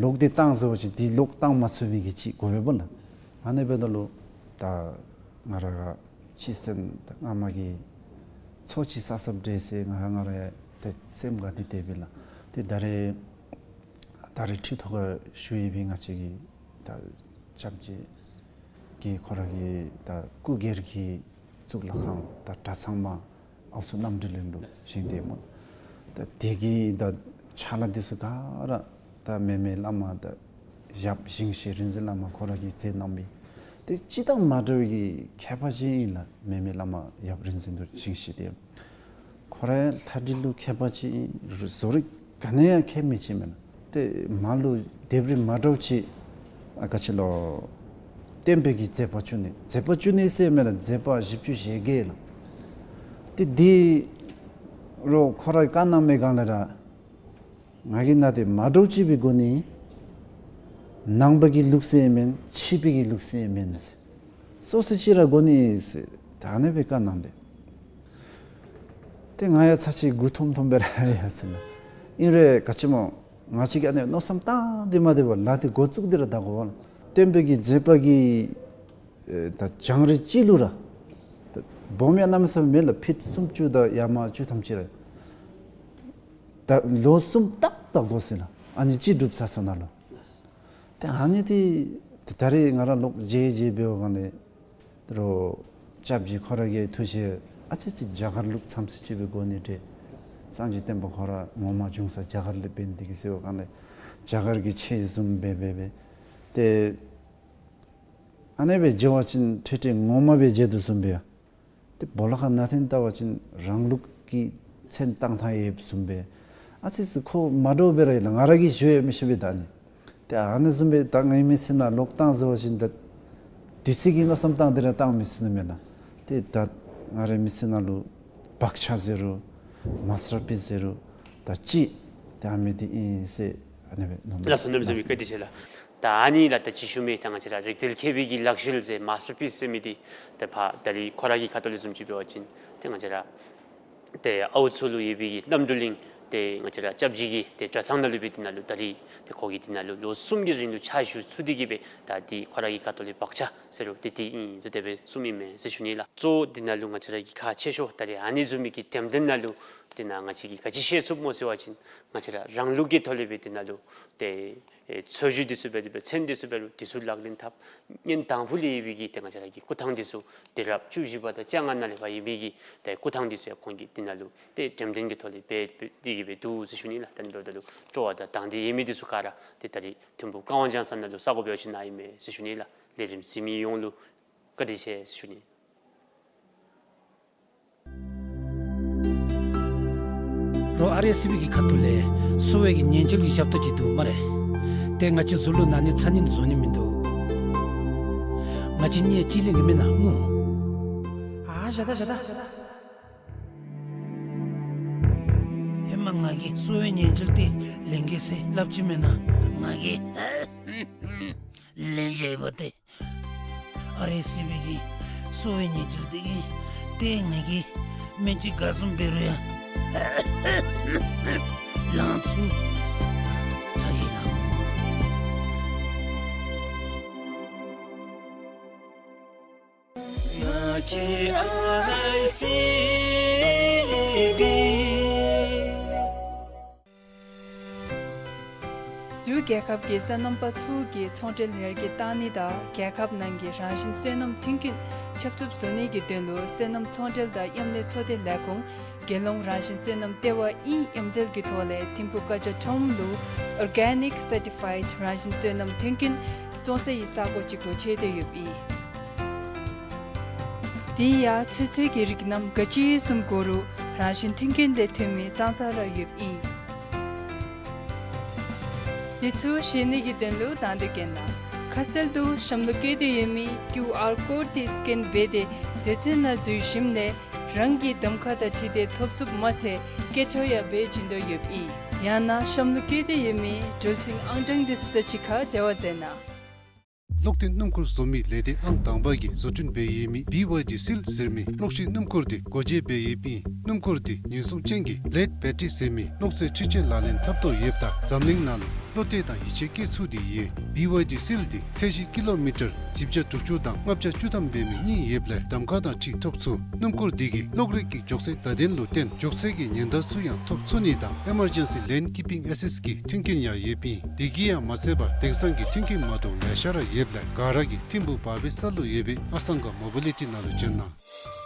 ལོག་སྟེ་བཏང་ཟེར་བ་ཅིན་འདི་ལོག་བཏང་མ་ཚུགས་པའི་གི་ཅིག་དགོ་པས་སྨོ་ལགས། ཨ་ནི་འབདཝ་ད་ལུ་ད་ང་ར་ག་ཅི་ཟེར་ན་ད་སྔ་མ་གི་ཚོགས་ཅིག་བསགས་བསགསཔ་འདྲས་ཟེར་ང་ང་ར་ཡང་ སེམས་དགའ་སྟེ་དེ་སྦེ་ལགས། ཏེ་ད་རེས་ད་རེས་ཁྲི་ཐོག་ཁར་བཞུགས་ཡོད་པའི་ང་བཅས་ཀྱི་ད་སྐྱབས་རྗེ་གི་ཁོ་ར་གི་ད་སྐུ་སྒེར་གྱི་གཙུག་ལག་ཁང་ད་གྲྭ་ཚང་མ་ཨའུ་ཚོ་རྣམ་གྲོལ་གླིང་ལུ་བཞེངས་ཏེ་སྨོ། ད་དེ་གི་ད་ཕྱག་ལཱ་འདི་ཚུ་ག་ར་ད་མེ་མེ་བླ་མ་ད་ཡབ་ཞིང་གཤེགས་རིག་འཛིན་བླ་མ་ཁོ་ར་གིས་མཛད་གནང་མི་ཏེ་སྤྱིར་བཏང་མ་འདྲཝ་གི་མཁས་པ་ཅིག་ཨིན་ལགས། མེ་མེ་བླ་མ་ཡབ་རིག་འཛིན་རྡོ་རྗེ་ཞིང་གཤེགས་དེ་ཁོ་ར་ལྷ་འདྲེ་ལུ་མཁས་པ་ཅིག་ཨིན། བཟོ་རིག་ག་ནི་ཡང་མཁས་མི་ཅིག་མེན་ན། ཏེ་མ་ལུ་ལྡེབས་རིས་མ་འདྲཝ་ཅིག་ཨ་ག་ཅི་ལོ། བསྟན་པའི་གི་མཛད་པ་བཅུ་གནད། མཛད་པ་བཅུ་གནད་ཟེར་མེན་ན། མཛད་པ་བཞི་བཅུ་ཞེ་བརྒྱད་ལགས། ཏེ་འདི་རུ་ཁོ་ར་བཀའ་གནང་མི་སྒང་ལས་ར་ང་གིས་ནཱ་ཏེ་མ་འདྲཝ་ཅིག་སྦེ་དགོ་ནི། ནང་པ་གི་ལུགས་སྲོལ་མེན། ཕྱི་པའི་གི་ལུགས་སྲོལ་མེན། སོ་སོ་ཅིག་ར་དགོ་ནི་ཟེར་ད་ཨ་ནི་སྦེ་བཀའ་གནང་སྟེ། ཏེ་ང་ཡང་ཚར་གཅིག་མགུ་འཐོམ་འཐོམ་སྦེ་ར་ཡར་སོང་ནུག། ཨིན་རུང་ག་ཅི་སྨོ། ང་བཅས་ཀྱིས་ཨ་ནི་མནོ་བསམ་བཏང་སྟེ་མ་སྡོད་པར་ལཱ་འདི་འགོ་བཙུགས་ཏེ་ར་ད་དགོ་པས་ལགས། བསྟན་པའི་གི་མཛད་པ་གི་ཨེ་ད་བྱུང་རིམ་ཅིག་ལུ་ར་ད་སྦོམ་ཡང་གནམ་མེད་ས་མེད་མེད་ལགས། ཕིཊ་སུམ་ཅུ་དང་ཡར་མར་བཅུ་ཐམ་ཅིག་ར་ད་ལོ་གསུམ་ཏག་ཏག་འགོར་སོ་ནུག། ཨ་ནི་གཅིག་སྒྲུབ་ཚར་སོ་ནུག་ལགས། ཏེ་ཨ་ནི་འདི་ད་རེས་ང་ར་ལོག་མཇལ་མཇལ་འབདཝ་སྒང་ལས་རོགས་སྐྱབས་རྗེ་ཁོ་ར་གི་ཐུགས་བཞེད་ཨ་ཙི་ཙི་རྒྱ་གར་ལུགས་འཚམས་སུ་ཅིག་སྦེ་དགོ་ནི་འདྲས། སངས་རྒྱས་བསྟན་པ་ཁོ་ར་ངོ་མ་བྱུང་ས་རྒྱ་གར་ལས་འབད་ནི་འདི་གིས་ཟེརཝ་སྒང་ལས་རྒྱ་གར་གྱི་ཆོས་བཟུམ་སྦེ་འབད་འབད་འབད་ཏེ་ཨ་ནི་སྦེ་མཇལ་བ་ཅིན་ཁྲིག་ཁྲི་ངོ་མ་སྦེ་མཇལ་དོ་བཟུམ་སྦེ་ཡ། ཏེ་སྦོ་ལོགས་ཁར་ནང་འཐེན་བལྟ་བ་ཅིན་རང་ལུགས་ཀྱི་མཚན་བཏགས་ཐངས་ཡོདཔ་བཟུམ་སྦེ། ཨ་ཙི་ཙི་ཁོ་མ་འདྲཝ་སྦེ་ར་ཡོད་ལགས། ང་ར་གིས་ཞུ་ཡང་མི་ཤེས་པས་ད་ཨ་ནི། ཏེ་ཨ་ནི་བཟུམ་སྦེ་ད་ངེའི་མི་ཚེ་ནང་ལོག་བཏང་ཟེར་བ་ཅིན་ད་དུས་ཚོད་ཀྱི་མནོ་བསམ་བཏང་སྟེ་ར་བཏང་མི་ཚུགས་ནི་མེན་ན། ཏེ་ད་ང་རའི་མི་ཚེ་ནང་ལུ་བག་ཆགས་ཟེར་རུང་མཱས་ཊར་པིསི་ཟེར་རུང་ད་ཅིག་ད་ཨ་མི་འདི་ཨིན་ཟེར་ཨ་ནི་སྦེ་མནོ་མས། ལགས་སོ། གནམ་མེད་ས་མེད་བཀའ་དྲིན་ཆེ་ལགས། ད་ཨ་ནི་ལགས་ད་ཅི་ཞུ་མི་ད་ང་བཅས་ར་རིག་རྩལ་མཁས་པའི་གི་ལག་ཤེས་ཟེར་མཱས་ཊར་པིསི་ཟེར་མི་འདི་ད་ཕར་ད་རིས་ཁོ་ར་གི་ཁ་ཐུག་ལས་བཟུམ་ཅིག་འབད་བ་ཅིན་ཏེ་ང་བཅས་ར་ཏེ་ཨའུ་ཚོ་ལུ་ཡོད་པའི་གི་རྣམ་གྲོལ་གླིང་ཏེ་ང་བཅས་ར་སྐྱབས་རྗེ་གི་ཏེ་གྲྭ་ཚང་ནང་ལུ་སྦེ་འདི་ནང་ལུ་ད་རིས་ཏེ་ཁོ་གིས་འདི་ནང་ལུ་ལོ་གསུམ་གྱི་རིང་ལུ་ཕྱག་ཞུ་ཚུགས་ཏེ་གི་སྦེ་ད་འདི་ཁོ་ར་གི་ཁ་ཐུག་ལས་བག་ཆགས་ཟེར་རུང་ཏེ་འདི་ཨིན་ཟེར་དེ་སྦེ་གསུངམ་ཨིན་མས་ཟེར་ཞུ་ནི་ལགས། གཙོ་བོ་འདི་ནང་ལུ་ང་བཅས་ར་གི་ཁག་ཆེ་ཤོས་ད་རིས་ཨ་ནི་བཟུམ་མའི་གི་འགྲེམས་སྟོན་ནང་ལུ་འདི་ནང་ང་བཅས་ཀྱིས་ག་ཅི་ཤེས་ཚུགསཔ་སྨོ་ཟེར་བ་ཅིན་ང་བཅས་ར་རང་ལུགས་ཀྱི་ཐོག་ལས་སྦེ་འདི་ནང་ལུ་ཏེ་ཨེ་འཚོལ་བཞུད་འདི་ཚུ་འབད་རུང་འབད་རུང་མཚན་འདི་ཚུ་འབད་རུང་འདི་ཚུ་ལག་ལེན་འཐབ། སྔོན་དང་ཕུ་ལས་ཡོད་པའི་གི་ཏེ་ང་བཅས་ར་གི་སྐུ་ཐང་འདི་ཚུ་ཏེ་རབས་བཅུ་བཞི་པ་དང་བཅོ་ལྔ་ནང་ལས་ཕར་ཡོད་པའི་གི་ཏེ་སྐུ་ཐང་འདི་ཚུ་ཡང་ཁོང་གིས་འདི་ནང་ལུ་ཏེ་འགྲེམས་སྟོན་གྱི་ཐོག་ལས་འབད་འབད་དེ་གི་སྦེ་འདུག་ཟེར་ཞུ་ནི་ལགས། ད་ཨ་ནི་འབདཝ་ད་ལུ་སྤྲོ་བ་དང་དང་འདོད་ཡོད་མི་འདི་ཚུ་ག་ར་ཏེ་ད་རིས་ཐིམ་ཕུག་ཀ་ཝང་ལྗང་ས་ནང་ལུ་ས་གོ་འབད་བ་ཅིན་ནཱ་ཨིན་མས་ཟེར་ཞུ་ནི་ལགས། ལས་རིམ་གཟིགས་མི་ཡོངས་ལུ་བཀའ་དྲིན་ཆེ་ཟེར་ཞུ་ནི། རོགས་ཨར་ཨེསི་བི་གི་ཁ་ཐུག་ལས་གསོ་བའི་གི་ཉེན་བཅོལ་གྱི་ཞབས་ཏོག་ཅིག་འདུག་སྨ་རེ། ཏེ་ང་བཅས་ཚུ་ལུ་ནཱ་ནི་ཚ་ནི་བཟོ་ནི་མིན་འདུག། ང་བཅས་གཉིས་གཅིག་ལེན་གྱི་མེན་ན་སྨོ། ཨ་བཞག་ད་བཞག་ད། ཧེ་མ་ང་གིས་གསོ་བའི་ཉེན་བཅོལ་འདི་ལེན་གེ་ཟེར་སླབ་ཅི་མེན་ན། ང་གིས་ལེན་བྱས་པ་ཏེ། ཨར་ཨེསི་བི་གི་གསོ་བའི་ཉེན་བཅོལ་འདི་གིས་ཏེ་ངེ་གི་སྨན་ཅིག་ག་བཟུམ་འབད་རུང་ཡང་ལང་ཚུགས་ཚར་ཡི་ལགས། ང་བཅས་ཨར་ཨེསི་བི། འབྲུག་རྒྱལ་ཁབ་ཀྱི་སོ་ནམ་པ་ཚུ་གི་ཚོང་འབྲེལ་ཡར་རྒྱས་གཏང་ནི་དང་རྒྱལ་ཁབ་ནང་གི་རང་བཞིན་སོ་ནམ་མཐུན་རྐྱེན་ཁྱབ་ཚུགསཔ་བཟོ་ནི་གི་དོན་ལུ་སོ་ནམ་ཚོང་འབྲེལ་དང་མཉམ་ལས་ཚོགས་སྡེ་ལས་ཁུངས་རྒྱལ་ཡོངས་རང་བཞིན་སོ་ནམ་ལྟེ་བ་ཨིན་མཉམ་འབྲེལ་གྱི་ཐོག་ལས་ཐིམ་ཕུག་ཀ་ཇ་ཁྲོམ་ལུ་ཨོར་གེ་ནིཀ་སར་ཊི་ཕའིཌ་རང་བཞིན་སོ་ནམ་མཐུན་རྐྱེན་བཙོང་སའི་ས་གོ་ཅིག་སྒོ་ཕྱེ་སྟེ་ཡོདཔ་ཨིན། དེ་ཡང་ཚོད་བསྲེ་གི་རིགས་རྣམས་ག་ཅི་བཟུམ་དགོ་རུང་རང་བཞིན་མཐུན་རྐྱེན་ལས་ཐོན་མི་ཙང་ཙང་ར་ཡོདཔ་ཨིན། འདི་ཚུ་བཞེས་ནི་གི་དོན་ལུ་དང་འདོད་ཡོད་ན་ཁ་གསལ་དུ་གཤམ་ལུ་བཀོད་དེ་ཡོད་མི་ཀིའུ་ཨར་ཀོཌ་འདི་སི་ཀེན་འབད་དེ་སྡེ་ཚན་ནང་འཛུལ་ཞིནམ་ལས་རང་གི་གདམ་ཁ་དང་འཁྲིལ་ཏེ་ཐོབ་ཚུགསཔ་མ་ཚད་སྐད་འཕྲོ་ཡང་འབད་བྱིན་དོ་ཡོདཔ་ཨིན། ཡང་ན་གཤམ་ལུ་བཀོད་དེ་ཡོད་མི་འགྲུལ་འཕྲིན་ཨང་གྲངས་འདི་ཚུ་དང་གཅིག་ཁར་འབྲེལ་བ་མཛད་གནང་། གློག་འཕྲིན་སྣུམ་འཁོར་བཟོ་མི་ལས་སྡེ་ཨང་དང་པ་གིས་བཟོ་སྐྲུན་འབད་ཡོད་མི་བི་ཝའི་ཌི་སིལ་ཟེར་མི་གློག་ཤིང་སྣུམ་འཁོར་འདི་སྒོ་འབྱེད་འབད་ཡོདཔ་ཨིན། སྣུམ་འཁོར་འདི་ཉེན་སྲུང་ཅན་གྱི་བི་ལེཌ་བེ་ཊི་རི་ཟེར་མི་གློག་རྫས་འཕྲུལ་ཆས་ལག་ལེན་འཐབ་ཐོག་ཡོདཔ་ད་འཛམ་གླིང་ནང་ལུ་ བློ་གཏད་དང་ཡིད་ཆེས་བསྐྱེད་ཚུགས་ཏེ་ཡོད། བི་ཝའི་ཌི་སིལ་འདི་ཚད་གཞི་ཀི་ལོ་མི་ཊར་བཞི་བརྒྱ་དྲུག་ཅུ་དང་ལྔ་བརྒྱ་བཅུ་ཐམ་འབད་མི་གཉིས་ཡོདཔ་ལས་གདམ་ཁ་དང་འཁྲིལ་ཐོབ་ཚུགས། སྣུམ་འཁོར་འདི་གིས་གློག་རིག་གི་མགྱོགས་ཚད་བརྡ་དོན་ལུ་བརྟེན་མགྱོགས་ཚད་ཀྱི་ཉེན་བརྡ་ཚུ་ཡང་ཐོབ་ཚུགས་ནི་དང་ཨེ་མར་ཇེན་སི་ལེན་ཀིཔ་པིང་ཨེ་སིསཊ་ཀྱི་མཐུན་རྐྱེན་ཡང་ཡོདཔ་ཨིན། དེ་གིས་ཡང་མ་ཚད་པར་དེང་སང་གི་མཐུན་རྐྱེན་མ་འདྲཝ་ལེ་ཤ་ར་ཡོདཔ་ལས་ག་ར་གིས་ཐིམ་ཕུག་བར་བའི་ས་ལུ་ཡོད་པའི་ཨ་སང་ག་མོ་བི་ལི་ཊི་ནང་ལུ་བྱོན་གནང་།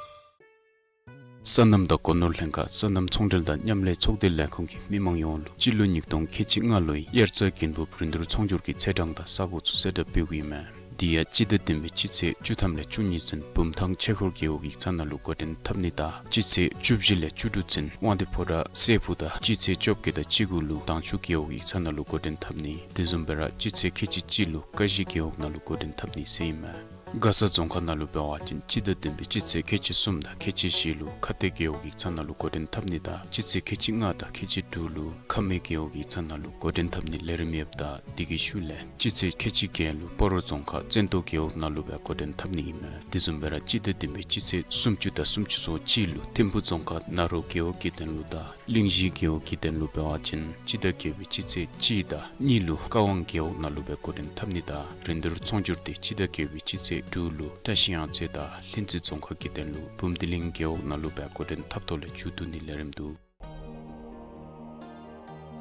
སོ་ནམ་དང་སྒོ་ནོར་ལྷན་ཁག་སོ་ནམ་ཚོང་འབྲེལ་དང་མཉམ་ལས་ཚོགས་སྡེ་ལས་ཁུངས་ཀྱིས་མི་མང་ཡོངས་ལུ་སྤྱི་ལོ་ཉིས་སྟོང་ཁལ་གཅིག་ལྔ་ལོའི་དབྱར་རྩྭ་དགུན་འབུབ་རིན་བསྡུར་ཚོང་སྒྱུར་གྱི་ཚེས་གྲངས་དང་ས་གོ་ཚུ་གསལ་བསྒྲགས་འབདཝ་ཨིན་མས། དེ་ཡང་སྤྱི་ཟླ་བདུན་པའི་སྤྱི་ཚེས་བཅུ་ཐམ་ལས་བཅུ་གཉིས་ཚུན་བུམ་ཐང་ཆོས་འཁོར་རྒེད་འོག་ཡིག་ཚང་ནང་ལུ་འགོ་འདྲེན་འཐབ་ནི་དང་སྤྱི་ཚེས་བཅུ་བཞི་ལས་བཅུ་དྲུག་ཚུན་དབང་འདུས་ཕོ་བྲང་སྲས་ཕུག་དང་སྤྱི་ཚེས་བཅོ་བརྒྱད་དང་བཅུ་དགུ་ལུ་དྭངས་ཆུ་རྒེད་འོག་ཡིག་ཚང་ནང་ལུ་འགོ་འདྲེན་འཐབ་ནི། དེ་བཟུམ་སྦེ་ར་སྤྱི་ཚེས་ཁལ་གཅིག་གཅིག་ལུ་ཀ་གཞི་རྒེད་འོག་ནང་ལུ་འགོ་འདྲེན་འཐབ་ནི་ཟེར་ཨིན་མས། མགར་ས་རྫོང་ཁག་ནང་ལུ་འབད་བ་ཅིན་སྤྱི་ཟླ་བདུན་པའི་སྤྱི་ཚེས་ཁལ་གཅིག་གསུམ་དང་ཁལ་གཅིག་བཞི་ལུ་ཁ་གཏད་རྒེད་འོག་ཡིག་ཚང་ནང་ལུ་འགོ་འདྲེན་འཐབ་ནི་དང་སྤྱི་ཚེས་ཁལ་གཅིག་ལྔ་དང་ཁལ་གཅིག་དྲུག་ལུ་ཁ་སྨད་རྒེད་འོག་ཡིག་ཚང་ནང་ལུ་འགོ་འདྲེན་འཐབ་ནི་ལས་རིམ་ཡོདཔ་ད་དེ་གི་ཤུལ་ལས་སྤྱི་ཚེས་ཁལ་གཅིག་བརྒྱད་ལུ་སྤ་རོ་རྫོང་ཁག་བཙན་ཏོ་རྒེད་འོག་ནང་ལུ་སྦེ་འགོ་འདྲེན་འཐབ་ནི་ཨིན་མས། དེ་བཟུམ་སྦེ་ར་སྤྱི་ཟླ་བདུན་པའི་སྤྱི་ཚེས་སུམ་ཅུ་དང་སུམ་ཅུ་སོ་གཅིག་ལུ་ཐིམ་ཕུག་རྫོང་ཁག་ན་རོ་རྒེད་འོག་གི་དོན་ལུ་དང་གླིང་བཞི་རྒེད་འོག་གི་དོན་ལུ་འབད་བ་ཅིན་སྤྱི་ཟླ་བརྒྱད་པའི་སྤྱི་ཚེས་གཅིག་དང་གཉིས་ལུ་ཀ་ཝང་རྒེད་འོག་ནང་ལུ་སྦེ་འགོ་འདྲེན་འཐབ་ནི་དང་རིན་བསྡུར་ཚོང་སྒྱུར་འདི་སྤྱི་ཟླ་བརྒྱད་པའི་སྤྱི་ཚེས་དྲུག་ལུ་བཀྲ་ཤིས་གཡང་རྩེ་དང་ལྷུན་རྩེ་རྫོང་ཁག་གི་དོན་ལུ་བུམ་སྡེ་གླིང་རྒེད་འོག་ནང་ལུ་སྦེ་འགོ་འདྲེན་འཐབ་ཐོག་ལས་མཇུག་བསྡུ་ནི་ལས་རིམ་འདུག།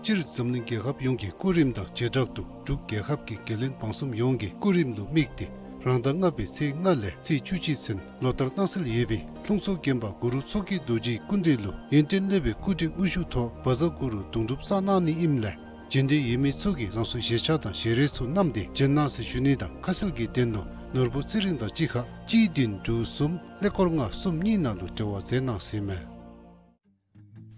སྤྱིར་འཛམ་གླིང་རྒྱལ་ཁབ་ཡོངས་ཀྱི་སྐུ་རིམ་དང་བྱེ་བྲག་ཏུ་འབྲུག་རྒྱལ་ཁབ་ཀྱི་རྒྱལ་བློན་འབངས་གསུམ་ཡོངས་ཀྱི་སྐུ་རིམ་ལུ་དམིགས་ཏེ་རང་ཟླ་ལྔ་པའི་ཚེས་ལྔ་ལས་ཚེས་བཅུ་གཅིག་ཚུན་ལོ་ལྟར་གནང་སྲོལ་ཡོད་པའི་ལྷུང་བཟེད་དགོན་པ་གུ་རུ་མཚོ་སྐྱེས་རྡོ་རྗེའི་སྐུ་མདུན་ལུ་ཡོན་ཏན་སློབ་དཔོན་སྐུ་བགྲེས་དབུ་བཞུགས་ཐོག་བཛྲ་གུ་རུ་གདུང་སྒྲུབ་གསན་གནང་ནི་ཨིནམ་ལས་བྱོན་འདོད་ཡོད་མི་ཚུ་གིས་རང་སོའི་བཞེས་ཆ་དང་བཞེས་རས་ཚུ་བསྣམས་ཏེ་བྱོན་གནང་ཟེར་ཞུ་ནི་དང་ཁ་གསལ་གྱི་དོན་ལུ་ནོར་བུ་ཚེ་རིང་དང་གཅིག་ཁར་གཅིག་བདུན་དྲུག་གསུམ་ཀླད་ཀོར་ལྔ་གསུམ་གཉིས་ནང་ལུ་འབྲེལ་བ་མཛད་གནང་ཟེར་མས།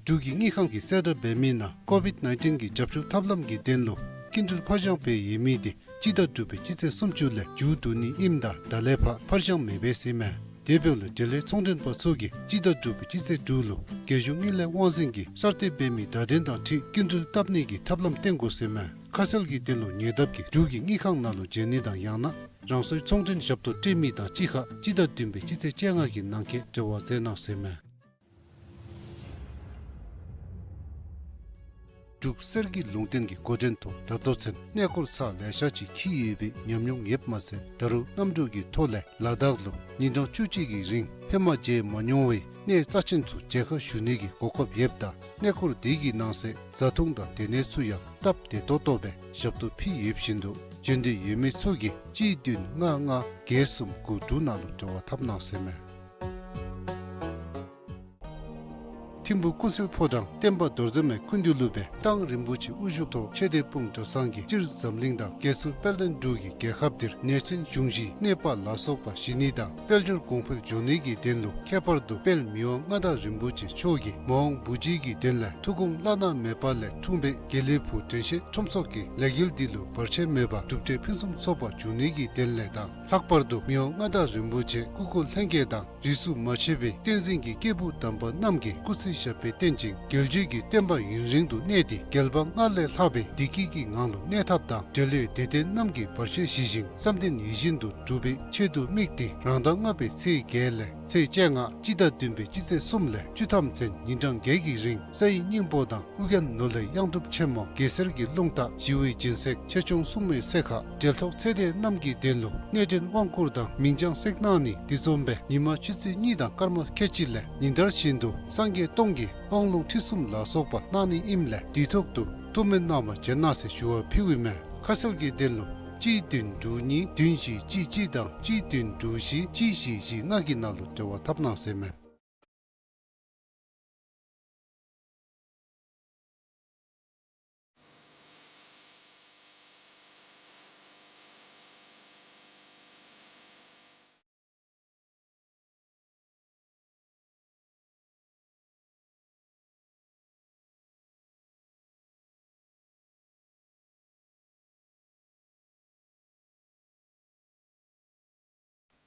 འབྲུག་གི་དངུལ་ཁང་གིས་གསལ་བསྒྲགས་འབད་མི་ནང་ཀོ་ཝིཌ་ནའིན་ཊིན་གྱི་རྒྱབ་སྐྱོར་ཐབས་ལམ་གྱི་དོན་ལུ་སྐྱིན་འགྲུལ་ཕར་འགྱངས་འབད་ཡོད་མི་དེ་སྤྱི་ཟླ་དྲུག་པའི་སྤྱི་ཚེས་སུམ་ཅུ་ལས་མཇུག་བསྡུ་ནི་ཨིནམ་ད་ད་ལས་ཕར་ཕར་འགྱངས་མི་འབད་ཟེར་མས། དེ་འབདཝ་ལས་འབྲེལ་ཡོད་ཚོང་མགྲོན་པ་ཚུ་གིས་སྤྱི་ཟླ་དྲུག་པའི་སྤྱི་ཚེས་དྲུག་ལུ་རྒྱལ་གཞུང་དངུལ་ལས་དབང་འཛིན་གྱིས་གསར་གཏོད་འབད་མི་བརྡ་དོན་དང་འཁྲིལ་སྐྱིན་འགྲུལ་བཏབ་ནི་གི་ཐབས་ལམ་བསྟེན་དགོ་ཟེར་མས། ཁ་གསལ་གྱི་དོན་ལུ་ཉེ་འདབས་ཀྱི་འབྲུག་གི་དངུལ་ཁང་ནང་ལུ་འབྱོན་ནི་དང་ཡང་ན་རང་སོའི་ཚོང་མགྲོན་ཞབས་ཏོག་སྤྲོད་མི་དང་གཅིག་ཁར་སྤྱི་ཟླ་བདུན་པའི་སྤྱི་ཚེས་བཅོ་ལྔ་གི་ནང་འཁོད་འབྲེལ་བ་མཛད་གནང་ཟེར་མས། འབྲུག་གསེར་གྱི་ལུང་བསྟན་གྱི་འགོ་འདྲེན་ཐོག་ད་ལྟོ་ཚུན་གནས་སྐོར་ཚར་ལེ་ཤ་ཅིག་འཁྱིད་ཡོད་པའི་ཉམས་མྱོང་ཡོདཔ་མ་ཚད་ད་རུང་གནམ་གྲུ་གི་ཐོག་ལས་ལ་དྭགས་ལུ་ཉིན་གྲངས་བཅུ་གཅིག་གི་རིང་ཧེ་མ་མཇལ་མ་མྱོང་བའི་གནས་རྩ་ཆེན་ཚུ་མཇལ་ཁ་ཞུ་ནི་གི་གོ་སྐབས་ཡོདཔ་ད་གནས་སྐོར་དེ་གི་ནང་གསེས་བཟའ་འཐུང་དང་སྡོད་གནས་ཚུ་ཡང་སྟབས་བདེ་ཏོག་ཏོ་སྦེ་ཞབས་ཏོག་ཕུལ་ཡོདཔ་བཞིན་དུ་བྱོན་འདོད་ཡོད་མི་ཚུ་གིས་གཅིག་བདུན་ལྔ་ལྔ་བརྒྱད་གསུམ་དགུ་དྲུག་ནང་ལུ་འབྲེལ་བ་འཐབ་གནང་ཟེར་མས། ཐིམ་ཕུག་ཀུན་གསལ་ཕོ་བྲང་བསྟན་པ་རྡོར་གདན་མའི་སྐུ་མདུན་ལུ་སྦེ་ཏང་རིན་པོ་ཆེ་དབུ་བཞུགས་ཐོག་ཆོས་སྡེ་དཔུང་གྲྭ་ཚང་གིས་སྤྱིར་འཛམ་གླིང་དང་རྒྱལ་སྲུང་དཔལ་ལྡན་འབྲུག་གི་རྒྱལ་ཁབ་འདིར་ནེ་ཙོན་གཞུང་བཞིའི་གནས་པ་ལ་སོགས་པ་ཞི་ནི་དང་དཔལ་འབྱོར་གོང་འཕེལ་འགྱོ་ནི་གི་དོན་ལུ་ཁྱད་པར་དུ་དཔལ་མི་དབང་མངའ་བདག་རིན་པོ་ཆེ་མཆོག་གིས་མ་འོངས་བུ་བརྒྱུད་ཀྱི་དོན་ལས་ཐུགས་དགོངས་བླ་ན་མེད་པ་ལས་འཁྲུངས་པའི་དགེ་ལེགས་ཕུག་དྲན་ཤེས་ཁྲོམ་ཚོགས་ཀྱི་ལས་འགུལ་འདི་ལུ་བར་ཆད་མེད་པར་གྲུབ་འབྲས་ཕུན་སུམ་ཚོགས་པ་འབྱུང་ནི་གི་དོན་ལས་དང་ལྷག་པར་དུ་མི་དབང་མངའ་བདག་རིན་པོ་ཆེ་སྐུ་འཁོར་ལྷན་རྒྱས་དང་རིས་སུ་མ་ཆད་པའི་བསྟན་འཛིན་གྱི་སྐྱེས་བུ་དམ་པ་རྣམས་ཀྱིས་སྐུ་ཚེ་ཞབས་པད་བརྟན་ཅིང་རྒྱལ་བརྒྱུད་ཀྱི་བསྟན་པ་ཡུན་རིང་དུ་གནས་ཏེ་རྒྱལ་བ་སྔར་ལས་ལྷག་པའི་བདེ་སྐྱིད་ཀྱི་ངང་ལུ་གནས་ཐབས་དང་འབྲེལ་ཡོད་དད་ལྡན་རྣམས་ཀྱི་བར་ཆད་ཞི་ཞིང་བསམ་དོན་ཡིད་བཞིན་དུ་འགྲུབ་པའི་ཆེད་དུ་དམིགས་ཏེ་རང་ཟླ་ལྔ་པའི་ཚེས་བརྒྱད་ལས་ཚེས་བཅོ་ལྔ་སྤྱི་ཟླ་བདུན་པའི་སྤྱི་ཚེས་གསུམ་ལས་བཅུ་ཐམ་ཚུན་ཉིན་གྲངས་བརྒྱད་ཀྱི་རིང་ས་ཡི་སྙིང་པོ་དང་ཨོ་རྒྱན་ནོར་ལྷའི་གཡང་སྒྲུབ་ཆེན་མོ་གེ་སར་གྱི་རླུང་རྟ་ཞི་བའི་སྦྱིན་སྲེག་ཆེ་ཆུང་སྲུང་མའི་སྲེག་ཁ་འབྲེལ་ཐོགས་ཚེ་འདས་རྣམས་ཀྱི་དོན་ལུ་གནས་འདྲེན་དབང་བསྐུར་དང་མིང་བྱང་སྲེག་གནང་ནི་འདི་འཛོམས་པའི་ཉིན་མ་ཆུ་ཚོད་གཉིས་དང་སྐར་མ་ཁལ་གཅིག་ལས་ཉིན་ལྟར་བཞིན་དུ་སངས་རྒྱས་སྟོང་གི་དབང་ལུང་ཁྲིད་གསུམ་ལ་སོགས་པ་གནང་ནི་ཨིནམ་ལས་དུས་ཐོག་ཏུ་ཐུགས་སྨོན་གནང་བར་བྱོན་གནང་ཟེར་ཞུ་བ་ཕུལཝ་ཨིན་མས། ཁ་གསལ་གྱི་དོན་ལུ་གཅིག་བདུན་དྲུག་གཉིས་བདུན་བཞི་གཅིག་གཅིག་དང་གཅིག་བདུན་དྲུག་བཞི་གཅིག་བཞི་བཞི་ལྔ་གི་ནང་ལུ་འབྲེལ་བ་འཐབ་གནང་ཟེར་མས།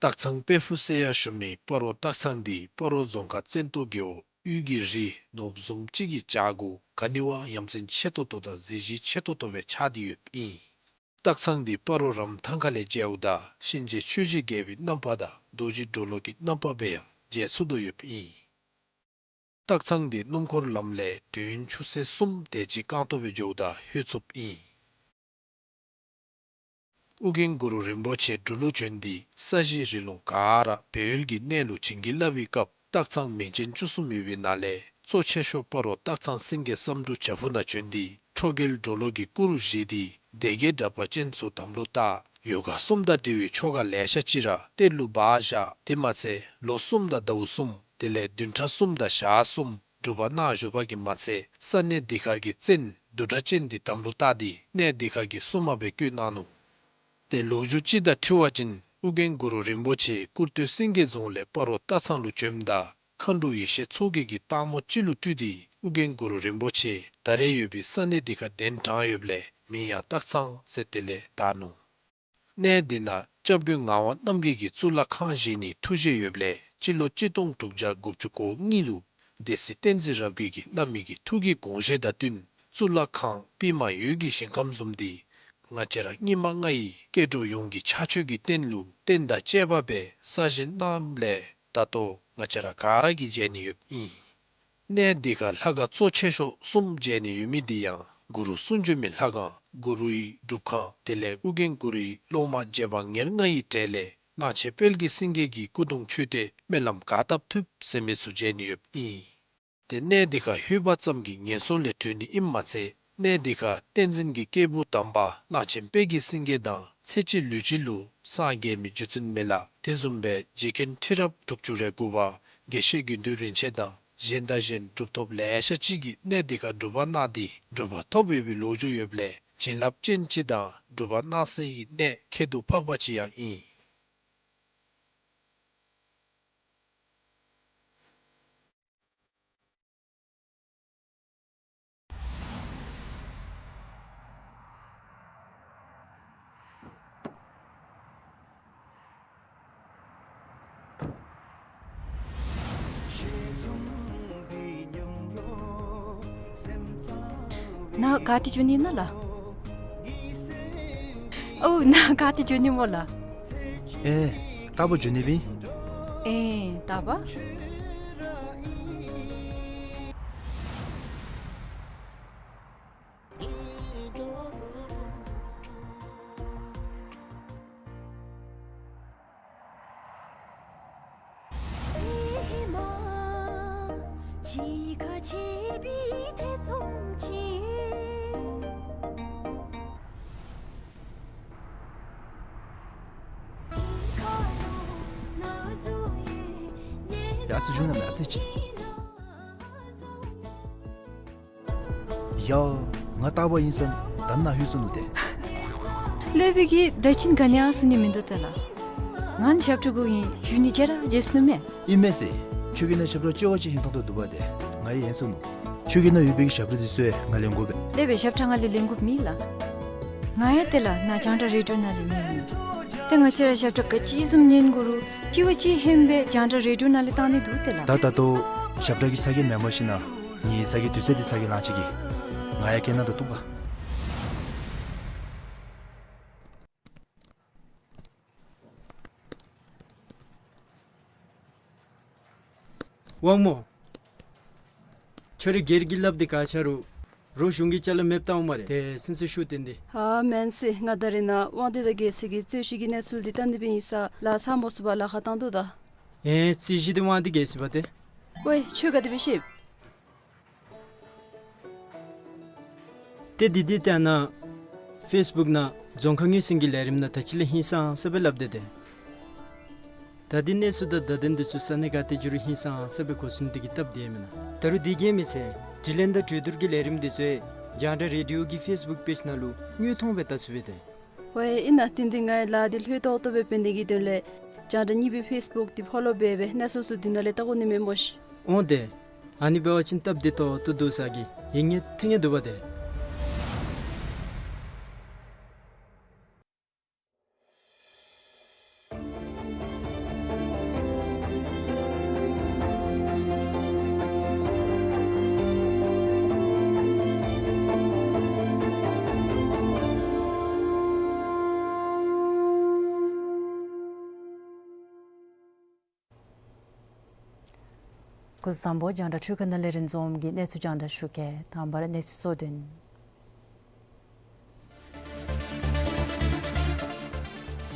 སྟག་ཚང་དཔལ་ཕུག་ཟེར་ཡང་ཞུ་མི་སྤ་རོ་སྟག་ཚང་འདི་སྤ་རོ་རྫོང་ཁག་བཙན་ཏོ་རྒེད་འོག་དབུས་ཀྱི་རི་ནོར་བུ་བཟུམ་ཅིག་གི་བྱག་གུ་ག་ནི་བ་ཡ་མཚན་ཆེ་ཏོག་ཏོ་དང་གཟི་བརྗིད་ཆེ་ཏོག་ཏོ་སྦེ་ཆགས་ཏེ་ཡོདཔ་ཨིན། སྟག་ཚང་འདི་སྤ་རོ་རམ་ཐང་ཁ་ལས་མཇལཝ་ད་གཤིན་རྗེ་ཆོས་ཀྱི་རྒྱལ་པོའི་རྣམ་པ་དང་རྡོ་རྗེ་གྲོ་ལོད་ཀྱི་རྣམ་པ་སྦེ་ཡང་མཇལ་ཚུགས་དོ་ཡོདཔ་ཨིན། སྟག་ཚང་འདི་སྣུམ་འཁོར་ལམ་ལས་དུས་ཡུན་ཆུ་ཚོད་གསུམ་དེ་ཅིག་རྐང་སྟོང་སྦེ་འགྱོཝ་ད་ལྷོད་ཚུགསཔ་ཨིན། ཨོ་རྒྱན་གུ་རུ་རིན་པོ་ཆེ་འབྲུག་ལུ་བྱོན་ཏེ་ས་གཞི་རི་ལུང་ག་ར་སྦས་ཡུལ་གྱི་གནས་ལུ་བྱིན་གྱིས་བརླབས་པའི་སྐབས་སྟག་ཚང་མིང་ཅན་བཅུ་གསུམ་ཡོད་པའི་ནང་ལས་གཙོ་ཆེ་ཤོས་སྤ་རོ་སྟག་ཚང་སེང་གེ་བསམ་འགྲུབ་བྱག་ཕུག་ནང་བྱོན་ཏེ་ཁྲོ་རྒྱལ་གྲོ་ལོད་ཀྱི་སྐུ་རུ་བཞེངས་ཏེ་སྡེ་བརྒྱད་དྲེགས་པ་ཅན་ཚུ་དམ་ལུ་བཏགས། ཡོ་ག་གསུམ་དང་འབྲེལ་བའི་ཆོ་ག་ལེ་ཤ་ཅིག་ར་གཏེར་ལུ་སྦ་བཞག། དེ་མ་ཚད་ལོ་གསུམ་དང་ཟླཝ་གསུམ་དེ་ལས་བདུན་ཕྲག་གསུམ་དང་ཞག་གསུམ་སྒྲུབ་པ་གནང་བཞུགས་པ་གིས་མ་ཚད་ས་གནས་འདི་ཁར་གྱི་བཙན་བདུད་དྲེགས་ཅན་འདི་དམ་ལུ་བཏགས་ཏེ་གནས་འདི་ཁར་གྱི་སྲུང་མ་སྦེ་བསྐོས་གནང་ནུག། ཏེ་ལོ་རྒྱུས་ཅིག་དང་འཁྲིལ་བ་ཅིན་ཨོ་རྒྱན་གུ་རུ་རིན་པོ་ཆེ་ཀུར་སྟོད་སེང་གེ་རྫོང་ལས་སྤ་རོ་སྟག་ཚང་ལུ་བྱོནམ་ད་མཁའ་འགྲོ་ཡེ་ཤེས་མཚོ་རྒྱལ་གྱིས་སྟག་མོ་ཅིག་ལུ་སྤྲུལ་ཏེ་ཨོ་རྒྱན་གུ་རུ་རིན་པོ་ཆེ་ད་རེས་ཡོད་པའི་ས་གནས་འདི་ཁར་གདན་དྲངས་ཡོདཔ་ལས་མིང་ཡང་སྟག་ཚང་ཟེར་དེ་ལས་བཏགས་ནུག། གནས་འདི་ནང་སྐྱབས་མགོན་ངག་དབང་རྣམ་རྒྱལ་གྱིས་གཙུག་ལག་ཁང་བཞེངས་ནིའི་ཐུགས་བཞེད་ཡོདཔ་ལས་སྤྱི་ལོ་གཅིག་སྟོང་དྲུག་བརྒྱ་དགུ་བཅུ་གོ་གཉིས་ལུ་སྡེ་སྲིད་བསྟན་འཛིན་རབ་རྒྱས་ཀྱིས་བླ་མའི་གི་ཐུགས་ཀྱི་དགོངས་བཞེད་དང་བསྟུན་གཙུག་ལག་ཁང་པདྨ་འོད་ཀྱི་ཞིང་ཁམས་བཟུམ་འདི་ང་བཅས་ར་སྙིགས་མ་ལྔ་ཡི་སྐྱེ་འགྲོ་ཡོངས་ཀྱི་ཕྱག་མཆོད་ཀྱི་རྟེན་ལུ་རྟེན་དང་བཅས་པ་སྦེ་གསར་བཞེངས་གནངམ་ལས་ད་ལྟོ་ང་བཅས་ར་ག་ར་གིས་མཇལ་ནི་ཡོདཔ་ཨིན། གནས་འདི་ཁར་ལྷ་ཁང་གཙོ་ཆེ་ཤོས་གསུམ་མཇལ་ནི་ཡོད་མི་འདི་ཡང་གུ་རུ་གསུང་བྱོན་མའི་ལྷ་ཁང་། གུ་རུའི་སྒྲུབ་ཁང་། དེ་ལས་ཨོ་རྒྱན་གུ་རུའི་སློབ་མ་རྗེ་འབངས་ཉེར་ལྔ་ཡི་གྲས་ལས་གླང་ཆེན་དཔལ་གྱི་སེང་གེ་གི་སྐུ་གདུང་མཆོད་རྟེན་སྨོན་ལམ་ག་བཏབ་ཐུབ་ཟེར་མི་ཚུ་མཇལ་ནི་ཡོདཔ་ཨིན། ཏེ་གནས་འདི་ཁར་ལྷོད་པ་ཙམ་གྱིས་ངན་སོང་ལས་གྲོལ་ནི་ཨིནམ་མ་ཚད་གནས་འདི་ཁར་བསྟན་འཛིན་གྱི་སྐྱེས་བུ་དམ་པ་གླང་ཆེན་དཔལ་གྱི་སེང་གེ་དང་ཚེ་གཅིག་ལུས་གཅིག་ལུ་སངས་རྒྱས་མི་རྗེ་བཙུན་མི་ལ་དེ་བཟུམ་སྦེ་རྗེ་མཁན་ཁྲི་རབས་དྲུག་ཅུ་རེ་དགུ་པ་དགེ་བཤེས་དགེ་འདུན་རིན་ཆེན་དང་གཞན་དང་གཞན་གྲུབ་ཐོབ་ལེ་ཤ་ཅིག་གིས་གནས་འདི་ཁར་སྒྲུབ་པ་གནང་སྟེ་གྲུབ་པ་ཐོབ་ཡོད་པའི་ལོ་རྒྱུས་ཡོདཔ་ལས་བྱིན་རླབས་ཅན་ཅིག་དང་སྒྲུབ་པ་གནང་སའི་གནས་ཁྱད་དུ་འཕགས་པ་ཅིག་ཡང་ཨིན། ནཱ་ག་ཏེ་འགྱོ་ནི་ཨིན་ན་ལགས། ཨོ་ནཱ་ག་ཏེ་འགྱོ་ནི་སྨོ་ལགས། ཨེ་སྟག་པ་འགྱོ་ནི་སྦེ་ཨིན། ཨེ་སྟག་པ། ཡ་ཙི་བྱུང་ན་མེད་ཨ་ཙི་ཅིག། ཡ། ང་སྟག་པ་ཨིན་ཟེར་ད་ནཱ་ལྷོད་སོ་ནུག་ཏེ། སློབ་དཔོན་གྱིས་ད་ཅི་ག་ནི་ཡང་གསུང་ནི་མིན་འདུག་ཏེ་ལགས། ང་ནི་ཞབས་ཁྲ་གུ་ཨིན་ཞུ་ནི་བརྗེད་ར་བརྗེད་སོ་ནུག་མས། ཨིན་མས་ཟེར། ཁྱོད་ཀྱི་ནང་ཞབས་ཁྲ་ལྕི་བ་ཅིག་ཧིང་ཐང་དོ་འདུག་པ་ཏེ། ང་ཡང་ཡེངས་སོ་ནུག། ཁྱོད་ཀྱི་ནང་ཡོད་པའི་གི་ཞབས་ཁྲ་འདི་ཚུ་ཡང་ང་ལེན་དགོ་པས། སློབ་དཔོན་ཞབས་ཁྲ་ང་ལས་ལེན་དགོཔ་མེད་ལགས། ང་ཡང་ཏེ་ལགས་ནཱ་རྒྱང་བསྒྲགས་རེ་ཌི་ཡོ་ནང་ལས་ཉན་ནི། ཏེ་ང་བཅས་ར་ཞབས་ཁྲ་ག་ཅི་བཟུམ་ཉན་དགོ་རུང་ལྕི་བ་ཅིག་ཧན་སྦེ་རྒྱང་བསྒྲགས་རེ་ཌི་ཡོ་ནང་ལས་བཏང་ནི་འདུག་ཏེ་ལགས། ད་ད་ལྟོ་ཞབས་ཁྲ་གི་ཚ་གྱང་མེནམ་ཤིག་ན། ངེའི་ཚ་གྱང་དུས་ཚོད་འདི་ཚ་གྱང་ལང་ཅི་གི། ང་ཡང་སྐད་ནང་དུ་གཏུགས་པ། དབང་མོ། ཁྱོད་ར་སྒེར་གྱི་སླབ་འདི་ག་ཆ་རུང་རོགས་གཞུང་གི་ཅ་ལ་མེདཔ་བཏང་འོང་སྨ་རེ། ཏེ་སེམས་ཚུལ་ཤུགས་བསྟན་ཏེ། ཨ་མེན་ཟེར། ང་ད་རེས་ནཱ་དབང་འདུས་དང་རྒྱལ་སྲས་ཀྱིས་རྩོད་གཞི་གི་གནས་ཚུལ་འདི་བལྟ་ནི་སྦེ་ཨིན་ས་ལགས། ཚར་མ་ཚུགས་པར་ལཱ་ཁག་བཏང་དོ་ད། ཨེ་རྩོད་གཞི་འདི་དབང་འདུས་རྒྱལ་སྲས་པ་ཏེ། ཝའེ་ཁྱོད་ག་དེ་སྦེ་ཤེས། ཏེ་འདི་འདི་ཏེ་ནཱ་ཕེསི་བུཀ་ནང་རྫོང་ཁ་ངོས་ཟིན་གྱི་ལས་རིམ་ནང་ད་ཅི་ལས་ཧིང་སངས་ས་སྦེ་སླབ་སྟེ་ཏེ། ད་འདི་གནས་ཚུལ་དང་བརྡ་དོན་འདི་ཚུ་ས་གནས་ག་ཏེ་འགྱོ་རུང་ཧིང་སངས་ས་སྦེ་གོ་ཚུགས་ནི་དེ་གིས་སྟབས་བདེ་མེན་ན། ད་རུང་དེ་གིས་མི་ཚད་དྲི་ལན་དང་གྲོས་བསྡུར་གྱི་ལས་རིམ་འདི་ཚུ་རྒྱང་བསྒྲགས་རེ་ཌི་ཡོ་གི་ཕེསི་བུཀ་པེཇ་ནང་ལུ་དངོས་མཐོང་སྦེ་བལྟ་ཚུགས་པས་ཏེ། ཝའེ་ཨིན་ན། དེ་འདི་ང་ཡང་ལཱ་འདི་ལྷོད་ཏོག་ཏོ་སྦེ་འབད་ནི་གི་དོན་ལས་རྒྱང་བསྒྲགས་གཉིས་པའི་ཕེསི་བུཀ་འདི་ཕོ་ལོ་འབད་སྦེ་གནས་ཚུལ་ཚུ་འདི་ནང་ལས་བལྟ་དགོ་ནི་མས་སྨོ་ཤིག། འོང་ཏེ། ཨ་ནི་འབད་བ་ཅིན་སྟབས་བདེ་ཏོག་ཏོ་འདུག་ས་གི་ཡིད་ངེས་ཐེ་ངེས་འདུག་པ་ཏེ། སྐུ་གཟུགས་བཟང་པོ། རྒྱང་བསྒྲགས་འཕྲུལ་ཁང་ནང་ལས་རིན་འཛོམས་ཀྱིས་གནས་ཚུལ་རྒྱང་བསྒྲགས་ཞུ་གེ། དང་པ་ར་གནས་ཚུལ་གཙོ་དོན།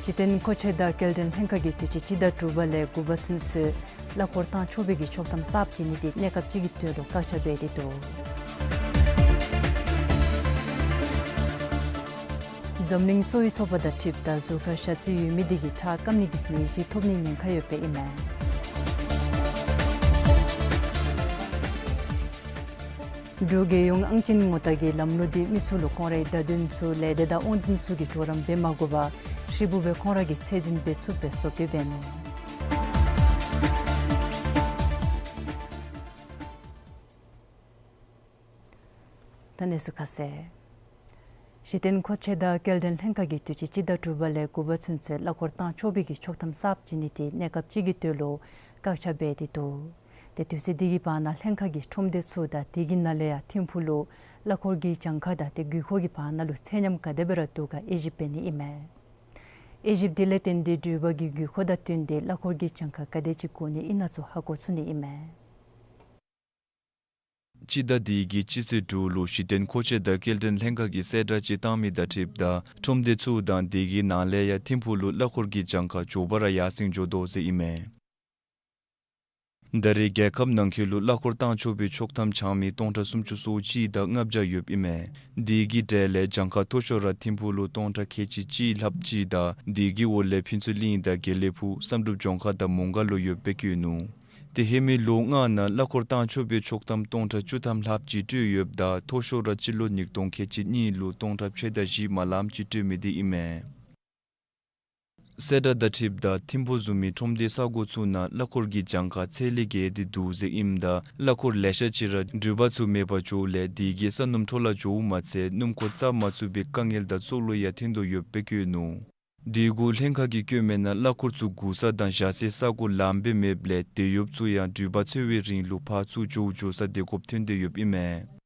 གཞི་རྟེན་མཁོ་ཆས་དང་སྐྱེལ་འདྲེན་ལྷན་ཁག་གིས་དུས་ཅི་སྤྱི་ཟླ་དྲུག་པ་ལས་དགུ་པ་ཚུན་ཚོད་གླ་འཁོར་བཏང་ཆོག་པའི་གི་ཆོག་ཐམ་གསརཔ་བྱིན་ནི་དེ་གནས་སྐབས་ཅིག་གི་དོན་ལུ་བཀག་ཆ་འབད་དེ་འདུག། འཛམ་གླིང་གསོ་བའི་ཚོགས་པ་དང་འཁྲིལཝ་ད་གཟུགས་ཁར་ཞ་རྩི་ཡོད་མི་དེ་གིས་ཁྲག་སྐམ་ནི་གི་ནད་གཞི་ཐོབ་ནིའི་ཉེན་ཁ་ཡོདཔ་ཨིན་མས། འབྲུག་རྒྱལ་ཡོངས་ཨང་ཅན་ངོ་རྟགས་ཀྱི་ལམ་ལུགས་འདི་མི་ཚུ་ལུ་ཁོང་རའི་བརྡ་དོན་ཚུ་ལས་སྡེ་དང་དབང་འཛིན་ཚུ་གིས་གྲོགས་རམ་འབད་མ་དགོ་པར་ཧྲིལ་བུ་སྦེ་ཁོང་ར་གིས་ཚད་འཛིན་འབད་ཚུགསཔ་སྦེ་བཟོ་བཀོད་འབད་ནུག། ད་གནས་ཚུལ་ཁ་གསལ། གཞི་རྟེན་མཁོ་ཆས་དང་སྐྱེལ་འདྲེན་ལྷན་ཁག་གིས་དུས་ཅི་སྤྱི་ཟླ་དྲུག་པ་ལས་དགུ་པ་ཚུན་ཚོད་གླ་འཁོར་བཏང་ཆོག་པའི་གི་ཆོག་ཐམ་གསརཔ་བྱིན་ནི་དེ་གནས་སྐབས་ཅིག་གི་དོན་ལུ་བཀག་ཆ་འབད་དེ་འདུག། ཏེ་དུས་ཚོད་འདི་གི་བར་ན་ལྷན་ཁག་གི་ཁྲོམ་སྡེ་ཚུ་དང་དེ་གི་ནང་ལས་ཡང་ཐིམ་ཕུག་ལུ་གླ་འཁོར་གྱི་གྱངས་ཁ་དང་ཏེ་དགོས་མཁོ་གི་བར་ན་ལུ་ཚད་མཉམ་ག་དེ་སྦེ་ར་འདུག་ག་དབྱེ་ཞིབ་འབད་ནི་ཨིན་མས། དབྱེ་ཞིབ་འདི་ལས་བརྟེན་ཏེ་འགྲུལ་པ་གི་དགོས་མཁོ་དང་བསྟུན་ཏེ་གླ་འཁོར་གྱི་གྱངས་ཁ་ག་དེ་ཅིག་དགོ་ནི་ཨིན་ན་ཚུ་ཧ་གོ་ཚུགས་ནི་ཨིན་མས། སྤྱི་ཟླ་འདི་གི་སྤྱི་ཚེས་དྲུག་ལུ་གཞི་རྟེན་མཁོ་ཆས་དང་སྐྱེལ་འདྲེན་ལྷན་ཁག་གིས་གསལ་བསྒྲགས་ཅིག་བཏང་མི་དང་འཁྲིལཝ་ད་ཁྲོམ་སྡེ་ཚུ་དང་དེ་གི་ནང་ལས་ཡང་ཐིམ་ཕུག་ལུ་གླ་འཁོར་གྱི་གྱངས་ཁ་མགྱོགས་པ་ར་ཡར་སེང་འགྱོ་དོ་ཟེར་ཨིན་མས། ད་རེས་རྒྱལ་ཁབ་ནང་འཁོད་ལུ་གླ་འཁོར་བཏང་ཆོག་པའི་ཆོག་ཐམ་འཆང་མི་སྟོང་ཕྲག་སུམ་ཅུ་སོ་གཅིག་དང་ལྔ་བརྒྱ་ཡོདཔ་ཨིན་མས། དེ་གི་གྲས་ལས་གྱངས་ཁ་མཐོ་ཤོས་ར་ཐིམ་ཕུག་ལུ་སྟོང་ཕྲག་ཁལ་གཅིག་གཅིག་ལྷགཔ་ཅིག་དང་དེ་གི་འོག་ལས་ཕུན་ཚོགས་གླིང་དང་དགེ་ལེགས་ཕུག་བསམ་གྲུབ་ལྗོངས་མཁར་དང་མོང་སྒར་ལུ་ཡོདཔ་སྦེ་བཀོད་ནུག། ཏེ་ཧེ་མའི་ལོ་ལྔ་ནང་གླ་འཁོར་བཏང་ཆོག་པའི་ཆོག་ཐམ་སྟོང་ཕྲག་བཅུ་ཐམ་ལྷགཔ་ཅིག་སྤྲོད་ཡོདཔ་ད་མཐོ་ཤོས་ར་སྤྱི་ལོ་ཉིས་སྟོང་ཁལ་གཅིག་གཉིས་ལུ་སྟོང་ཕྲག་ཕྱེད་དང་བཞི་མ་ལངམ་ཅིག་སྤྲོད་མི་དེ་ཨིན་མས། གསལ་བསྒྲགས་དང་འཁྲིལཝ་ད་ཐིམ་ཕུག་བཟུམ་མའི་ཁྲོམ་སྡེ་ས་གོ་ཚུ་ནང་གླ་འཁོར་གྱི་གྱངས་ཁ་ཚད་ལས་བརྒལ་ཏེ་འདུག་ཟེར་ཨིནམ་ད་གླ་འཁོར་ལེ་ཤ་ཅིག་ར་འགྲུལ་པ་ཚུ་མེད་པར་འགྱོཝ་ལས་དེ་གིས་ས་སྣུམ་འཕྲོ་བརླག་འགྱོཝ་མ་ཚད་སྣུམ་འཁོར་བརྩམ་མ་ཚུགས་པའི་དཀའ་ངལ་དང་སྲོག་ལུ་ཡང་ཐོན་དོ་ཡོདཔ་སྦེ་བཀོད་ནུག། དེ་གུ་ལྷན་ཁག་གིས་བཀོད་མི་ནང་གླ་འཁོར་ཚུ་སྒུག་ས་དང་བཞག་སའི་ས་གོ་ལངམ་སྦེ་མེདཔ་ལས་དེད་གཡོགཔ་ཚུ་ཡང་འགྲུལ་པ་འཚོལ་བའི་རིང་ལུ་ཕར་ཚུར་འགྱོ་འགྱོ་ས་དེ་དགོཔ་ཐོན་ཏེ་ཡོདཔ་ཨིན་མས།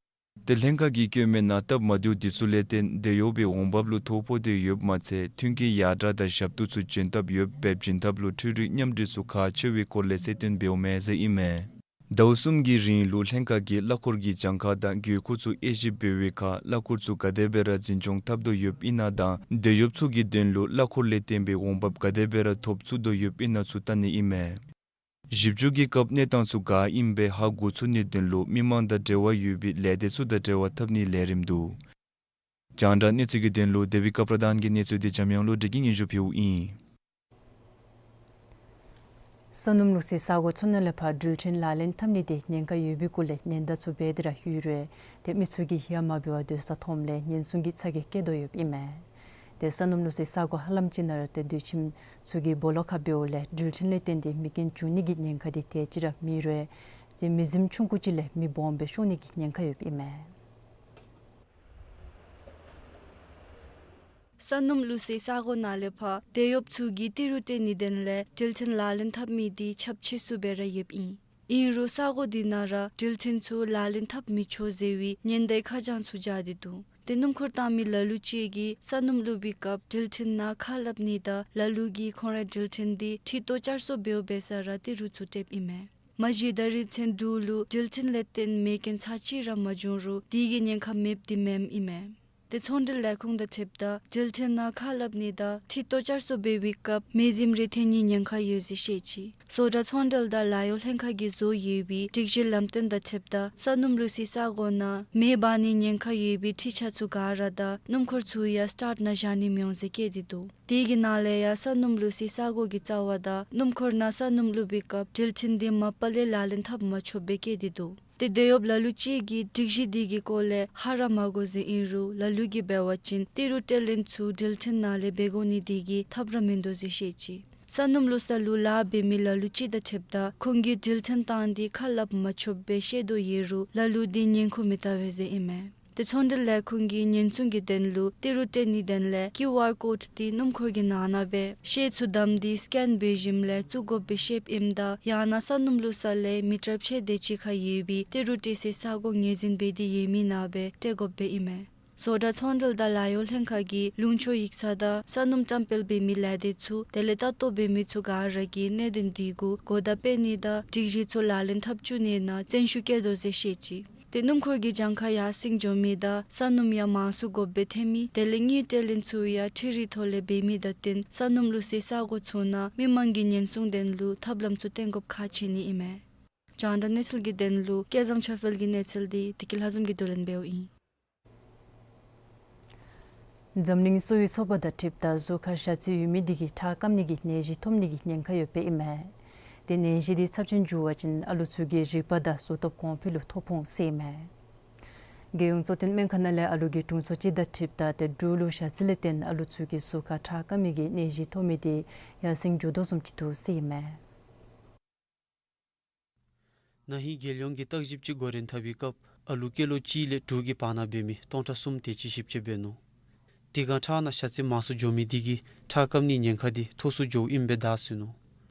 ཏེ་ལྷན་ཁག་གིས་བཀོད་མི་ནང་སྟབས་མ་བདེཝ་འདི་ཚུ་ལས་བརྟེན་དེད་གཡོག་པའི་འོང་འབབ་ལུ་ཐོ་ཕོག་སྟེ་ཡོདཔ་མ་ཚད་མཐུན་རྐྱེན་ཡར་དྲག་དང་ཞབས་ཏོག་ཚུ་བྱིན་ཐབས་ཡོདཔ་སྦེ་བྱིན་ཐབས་ལུ་འཕྲུལ་རིག་མཉམ་འབྲེལ་ཚུ་ཁག་ཆེ་བའི་སྐོར་ལས་གསལ་སྟོན་འབདཝ་མས་ཟེར་ཨིན་མས། ཟླཝ་གསུམ་གྱི་རིང་ལུ་ལྷན་ཁག་གིས་གླ་འཁོར་གྱི་གྱངས་ཁ་དང་དགོས་མཁོ་ཚུ་དབྱེ་ཞིབ་འབད་བའི་ཁར་གླ་འཁོར་ཚུ་ག་དེ་སྦེ་ར་འཛིན་སྐྱོང་འཐབ་དོ་ཡོདཔ་ཨིན་ན་དང་དེད་གཡོགཔ་ཚུ་གི་དོན་ལུ་གླ་འཁོར་ལས་བརྟེན་པའི་འོང་འབབ་ག་དེ་སྦེ་ར་ཐོབ་ཚུགས་དོ་ཡོདཔ་ཨིན་ན་ཚུ་བལྟ་ནི་ཨིན་མས། ཞིབ་འཇུག་གི་སྐབས་གནས་སྟངས་ཚུ་ག་ཨིནམ་སྦེ་ཧ་གོ་ཚུགས་ནིའི་དོན་ལུ་མི་མང་དང་འབྲེལ་བ་ཡོད་པའི་ལས་སྡེ་ཚུ་དང་འབྲེལ་བ་འཐབ་ནི་ལས་རིམ་འདུག། རྒྱང་བསྒྲགས་གནས་ཚུལ་གྱི་དོན་ལུ་དེ་བི་ཀ་པྲ་དཱན་གྱི་གནས་ཚུལ་འདི་འཇམ་དབྱངས་བློ་གྲོས་ཀྱིས་སྙན་ཞུ་ཕུལཝ་ཨིན། ས་སྣུམ་བླུགས་སའི་ས་གོ་ཚུ་ནང་ལས་ཕར་འགྲུལ་འཕྲིན་ལག་ལེན་འཐབ་ནི་དེ་ཉེན་ཁ་ཡོད་པའི་སྐོར་ལས་ཉེན་བརྡ་ཚུ་འབད་དེ་ར་ཡོད་རུང་ཏེ་མི་ཚུ་གིས་ཡ་མ་འབད་བར་སྡོད་ས་མཐོངམ་ལས་ཉེན་སྲུང་གི་ཚ་གྱང་བསྐྱེད་དོ་ཡོདཔ་ཨིན་མས། ཏེ་ས་སྣུམ་བླུགས་སའི་ས་གོ་ཧ་ལམ་ཅིག་ནང་ར་ཏེ་དུད་ཁྱིམ་ཚུ་གིས་སྦོ་ལོགས་ཁར་འབདཝ་ལས་འགྲུལ་འཕྲིན་ལས་བརྟེན་ཏེ་མེ་རྐྱེན་འབྱུང་ནི་གི་ཉེན་ཁ་དེ་དེ་ཅིག་ར་མེད་རུང་ཏེ་མེ་ཟིམ་ཆུང་ཀུ་ཅིག་ལས་མི་སྦོམ་སྦེ་ཤོར་ནི་གི་ཉེན་ཁ་ཡོདཔ་ཨིན་མས། ས་སྣུམ་བླུགས་སའི་ས་གོ་ནང་ལས་ཕར་དེད་གཡོགཔ་ཚུ་གིས་ཏི་རུ་སྤྲོད་ནིའི་དོན་ལས་འགྲུལ་འཕྲིན་ལག་ལེན་འཐབ་མི་དེ་ཁྱབ་ཆེ་སུ་སྦེ་ར་ཡོདཔ་ཨིན། ཨིན་རུང་ས་གོ་དེ་ནང་ར་འགྲུལ་འཕྲིན་ཚུ་ལག་ལེན་འཐབ་མི་ཆོག་ཟེར་བའི་ཉེན་བརྡའི་ཁ་བྱང་ཚུ་སྦྱར་ཏེ་འདུག། ཏེ་སྣུམ་འཁོར་བཏང་མི་ལ་ལུ་ཅིག་གིས་ས་སྣུམ་བླུགས་པའི་སྐབས་འགྲུལ་འཕྲིན་ནང་ཁ་སླབ་ནི་དང་ལ་ལུ་གིས་ཁོང་རའི་འགྲུལ་འཕྲིན་དེ་ཁྲི་ཏོ་བསྐྱར་གསོ་འབདཝ་འབད་ས་ར་ཏི་རུ་ཚུ་སྤྲོདཔ་ཨིན་མས། མ་གཞི་ད་རིས་མཚན་འབྲུག་ལུ་འགྲུལ་འཕྲིན་ལས་བརྟེན་མེ་རྐྱེན་ཚར་གཅིག་ར་མ་བྱུང་རུང་དེ་གི་ཉེན་ཁ་མེདཔ་དེ་མེནམ་ཨིན་མས། ཏེ་ཚོང་འབྲེལ་ལས་ཁུངས་དང་འཁྲིལཝ་ད་འགྲུལ་འཕྲིན་ནང་ཁ་སླབ་ནི་དང་ཁྲི་ཏོ་བསྐྱར་གསོ་འབད་བའི་སྐབས་མེ་ཟིམ་རེ་ཐོན་ནིའི་ཉེན་ཁ་ཡོད་ཟེར་བཤད་ཅི། བཟོ་གྲྭ་ཚོང་འབྲེལ་དང་ལཱ་གཡོག་ལྷན་ཁག་གིས་བཟོ་ཡོད་པའི་སྒྲིག་གཞི་ལམ་སྟོན་དང་འཁྲིལཝ་ད་ས་སྣུམ་བླུགས་སའི་ས་གོ་ནང་མེ་འབར་ནིའི་ཉེན་ཁ་ཡོད་པའི་འཕྲུལ་ཆས་ཚུ་ག་ར་དང་སྣུམ་འཁོར་ཚུ་ཡང་སི་ཊཱཊ་ནང་བཞག་ནི་མི་འོང་ཟེར་བཀོད་དེ་འདུག། དེ་གི་ནང་ལས་ཡང་ས་སྣུམ་བླུགས་སའི་ས་གོ་གི་རྩ་བ་དང་སྣུམ་འཁོར་ནང་ས་སྣུམ་བླུགས་པའི་སྐབས་འགྲུལ་འཕྲིན་དེ་མ་པ་ལས་ལག་ལེན་འཐབ་མ་ཆོགཔ་སྦེ་བཀོད་དེ་འདུག། ཏེ་དེད་གཡོགཔ་ལ་ལུ་ཅིག་གིས་སྒྲིག་གཞི་དེ་གི་སྐོར་ལས་ཧ་ར་མ་གོ་ཟེར་ཨིན་རུང་ལ་ལུ་གིས་འབད་བ་ཅིན་ཏི་རུ་སྤྲོད་ལེན་ཚུ་འགྲུལ་འཕྲིན་ནང་ལས་འབད་དགོ་ནི་དེ་གིས་ཐབས་ར་མིན་འདུག་ཟེར་བཤད་ཅི། ས་སྣུམ་བླུགས་ས་ལུ་ལཱ་འབད་མི་ལ་ལུ་ཅིག་དང་འཁྲིལཝ་ད་ཁོང་གིས་འགྲུལ་འཕྲིན་བཏང་སྟེ་ཁ་སླབ་མ་ཆོགཔ་སྦེ་བཤད་དོ་ཡོད་རུང་ལ་ལུ་དེ་ཉན་ཁུངས་མི་བལྟ་བས་ཟེར་ཨིན་མས། ཏེ་ཚོང་འབྲེལ་ལས་ཁུངས་ཀྱིས་ཉེན་སྲུང་གི་དོན་ལུ་ཏི་རུ་སྤྲོད་ནིའི་དོན་ལས་ཀིའུ་ཨར་ཀོཌ་དེ་སྣུམ་འཁོར་གྱི་ནང་ན་སྦེ་ཤེལ་ཚུ་བསྡམས་ཏེ་སི་ཀེན་འབད་ཞིནམ་ལས་བཙུགས་དགོཔ་སྦེ་བཤདཔ་ཨིནམ་ད་ཡང་ན་ས་སྣུམ་བླུགས་ས་ལས་མི་ཊར་ཕྱེད་དེ་ཅིག་ཁར་ཡོད་པའི་ཏི་རུ་སྤྲོད་སའི་ས་གོ་ངོས་འཛིན་འབད་དེ་ཡོད་མི་ནང་སྦེ་སྤྲོད་དགོཔ་སྦེ་ཨིན་མས། བཟོ་གྲྭ་ཚོང་འབྲེལ་དང་ལཱ་གཡོག་ལྷན་ཁག་གིས་ལུང་ཕྱོགས་ཡིག་ཚང་དང་ས་སྣུམ་བཀྲམ་སྤེལ་འབད་མི་ལས་སྡེ་ཚུ་དེ་ལས་ལྟ་རྟོག་འབད་མི་ཚུ་ག་ར་གིས་གནད་དོན་དེ་གུ་གོ་བརྡ་སྤེལ་ནི་དང་སྒྲིག་གཞི་ཚུ་ལག་ལེན་འཐབ་བཅུག་ནིའི་ནང་བརྩོན་ཤུགས་བསྐྱེད་དོ་ཟེར་བཤད་ཅི། ཏེ་སྣུམ་འཁོར་གྱིས་གྱངས་ཁ་ཡར་སེང་འགྱོ་མི་དང་ས་སྣུམ་ཡང་མང་སུ་དགོཔ་སྦེ་ཐོན་མི་དེ་ལས་དངུལ་སྤྲོད་ལེན་ཚུ་ཡང་འཕྲུལ་རིག་ཐོག་ལས་འབད་མི་དང་བསྟུན་ས་སྣུམ་བླུགས་སའི་ས་གོ་ཚུ་ནང་མི་མང་གི་ཉེན་སྲུང་དོན་ལུ་ཐབས་ལམ་ཚུ་བཏོན་དགོཔ་ཁག་ཆེ་ནི་ཨིན་མས། རྒྱང་བསྒྲགས་གནས་ཚུལ་གྱི་དོན་ལུ་སྐལ་བཟང་ཆོས་འཕེལ་གྱི་གནས་ཚུལ་འདི་བདེ་སྐྱིད་ལྷ་འཛོམས་ཀྱིས་བསྡུ་ལེན་འབདཝ་ཨིན། འཛམ་གླིང་གསོ་བའི་ཚོགས་པ་དང་འཁྲིལཝ་ད་གཟུགས་ཁར་ཞ་རྩི་ཡོད་མི་དེ་གིས་ཁྲག་སྐམ་ནི་གི་ནད་གཞི་ཐོབ་ནི་གི་ཉེན་ཁ་ཡོདཔ་ཨིན་མས། ཏེ་ནད་གཞི་དེ་ཚབས་ཆེན་འགྱོ་བ་ཅིན་ཨ་ལུ་ཚུ་གི་རིག་པ་དང་གཟུགས་སྟོབས་གོང་འཕེལ་ལུ་ཐོ་ཕོག་ཟེར་ཨིན་མས། རྒྱལ་ཡོངས་གཙོ་བསྟེན་སྨན་ཁང་ནང་ལས་ཨ་ལུ་གི་དྲུང་འཚོ་ཅིག་དང་འཁྲིལཝ་ད་ཏེ་འབྲུག་ལུ་ཞ་རྩི་ལས་བརྟེན་ཨ་ལུ་ཚུ་གི་གཟུགས་ཁར་ཁྲག་སྐམ་མི་གི་ནད་གཞི་ཐོབ་མི་དེ་ཡར་སེང་འགྱོ་དོ་བཟུམ་ཅིག་འདུག་ཟེར་ཨིན་མས། ན་ཧིང་རྒྱལ་ཡོངས་ཀྱི་བརྟག་ཞིབ་ཅིག་འགོ་འདྲེན་འཐབ་པའི་སྐབས་ཨ་ལུ་སྐྱེས་ལོ་གཅིག་ལས་དྲུག་གི་བར་ན་འབད་མི་སྟོང་ཕྲག་གསུམ་དེ་ཅིག་ཞིབ་དཔྱད་འབད་ནུག། དེ་སྒང་ཁྲག་ནང་ཞ་རྩི་མང་སུ་འགྱོ་མི་དེ་གིས་ཁྲག་སྐམ་ནིའི་ཉེན་ཁ་དེ་མཐོ་སུ་འགྱོཝ་ཨིནམ་སྦེ་བརྡ་སོན་ནུག།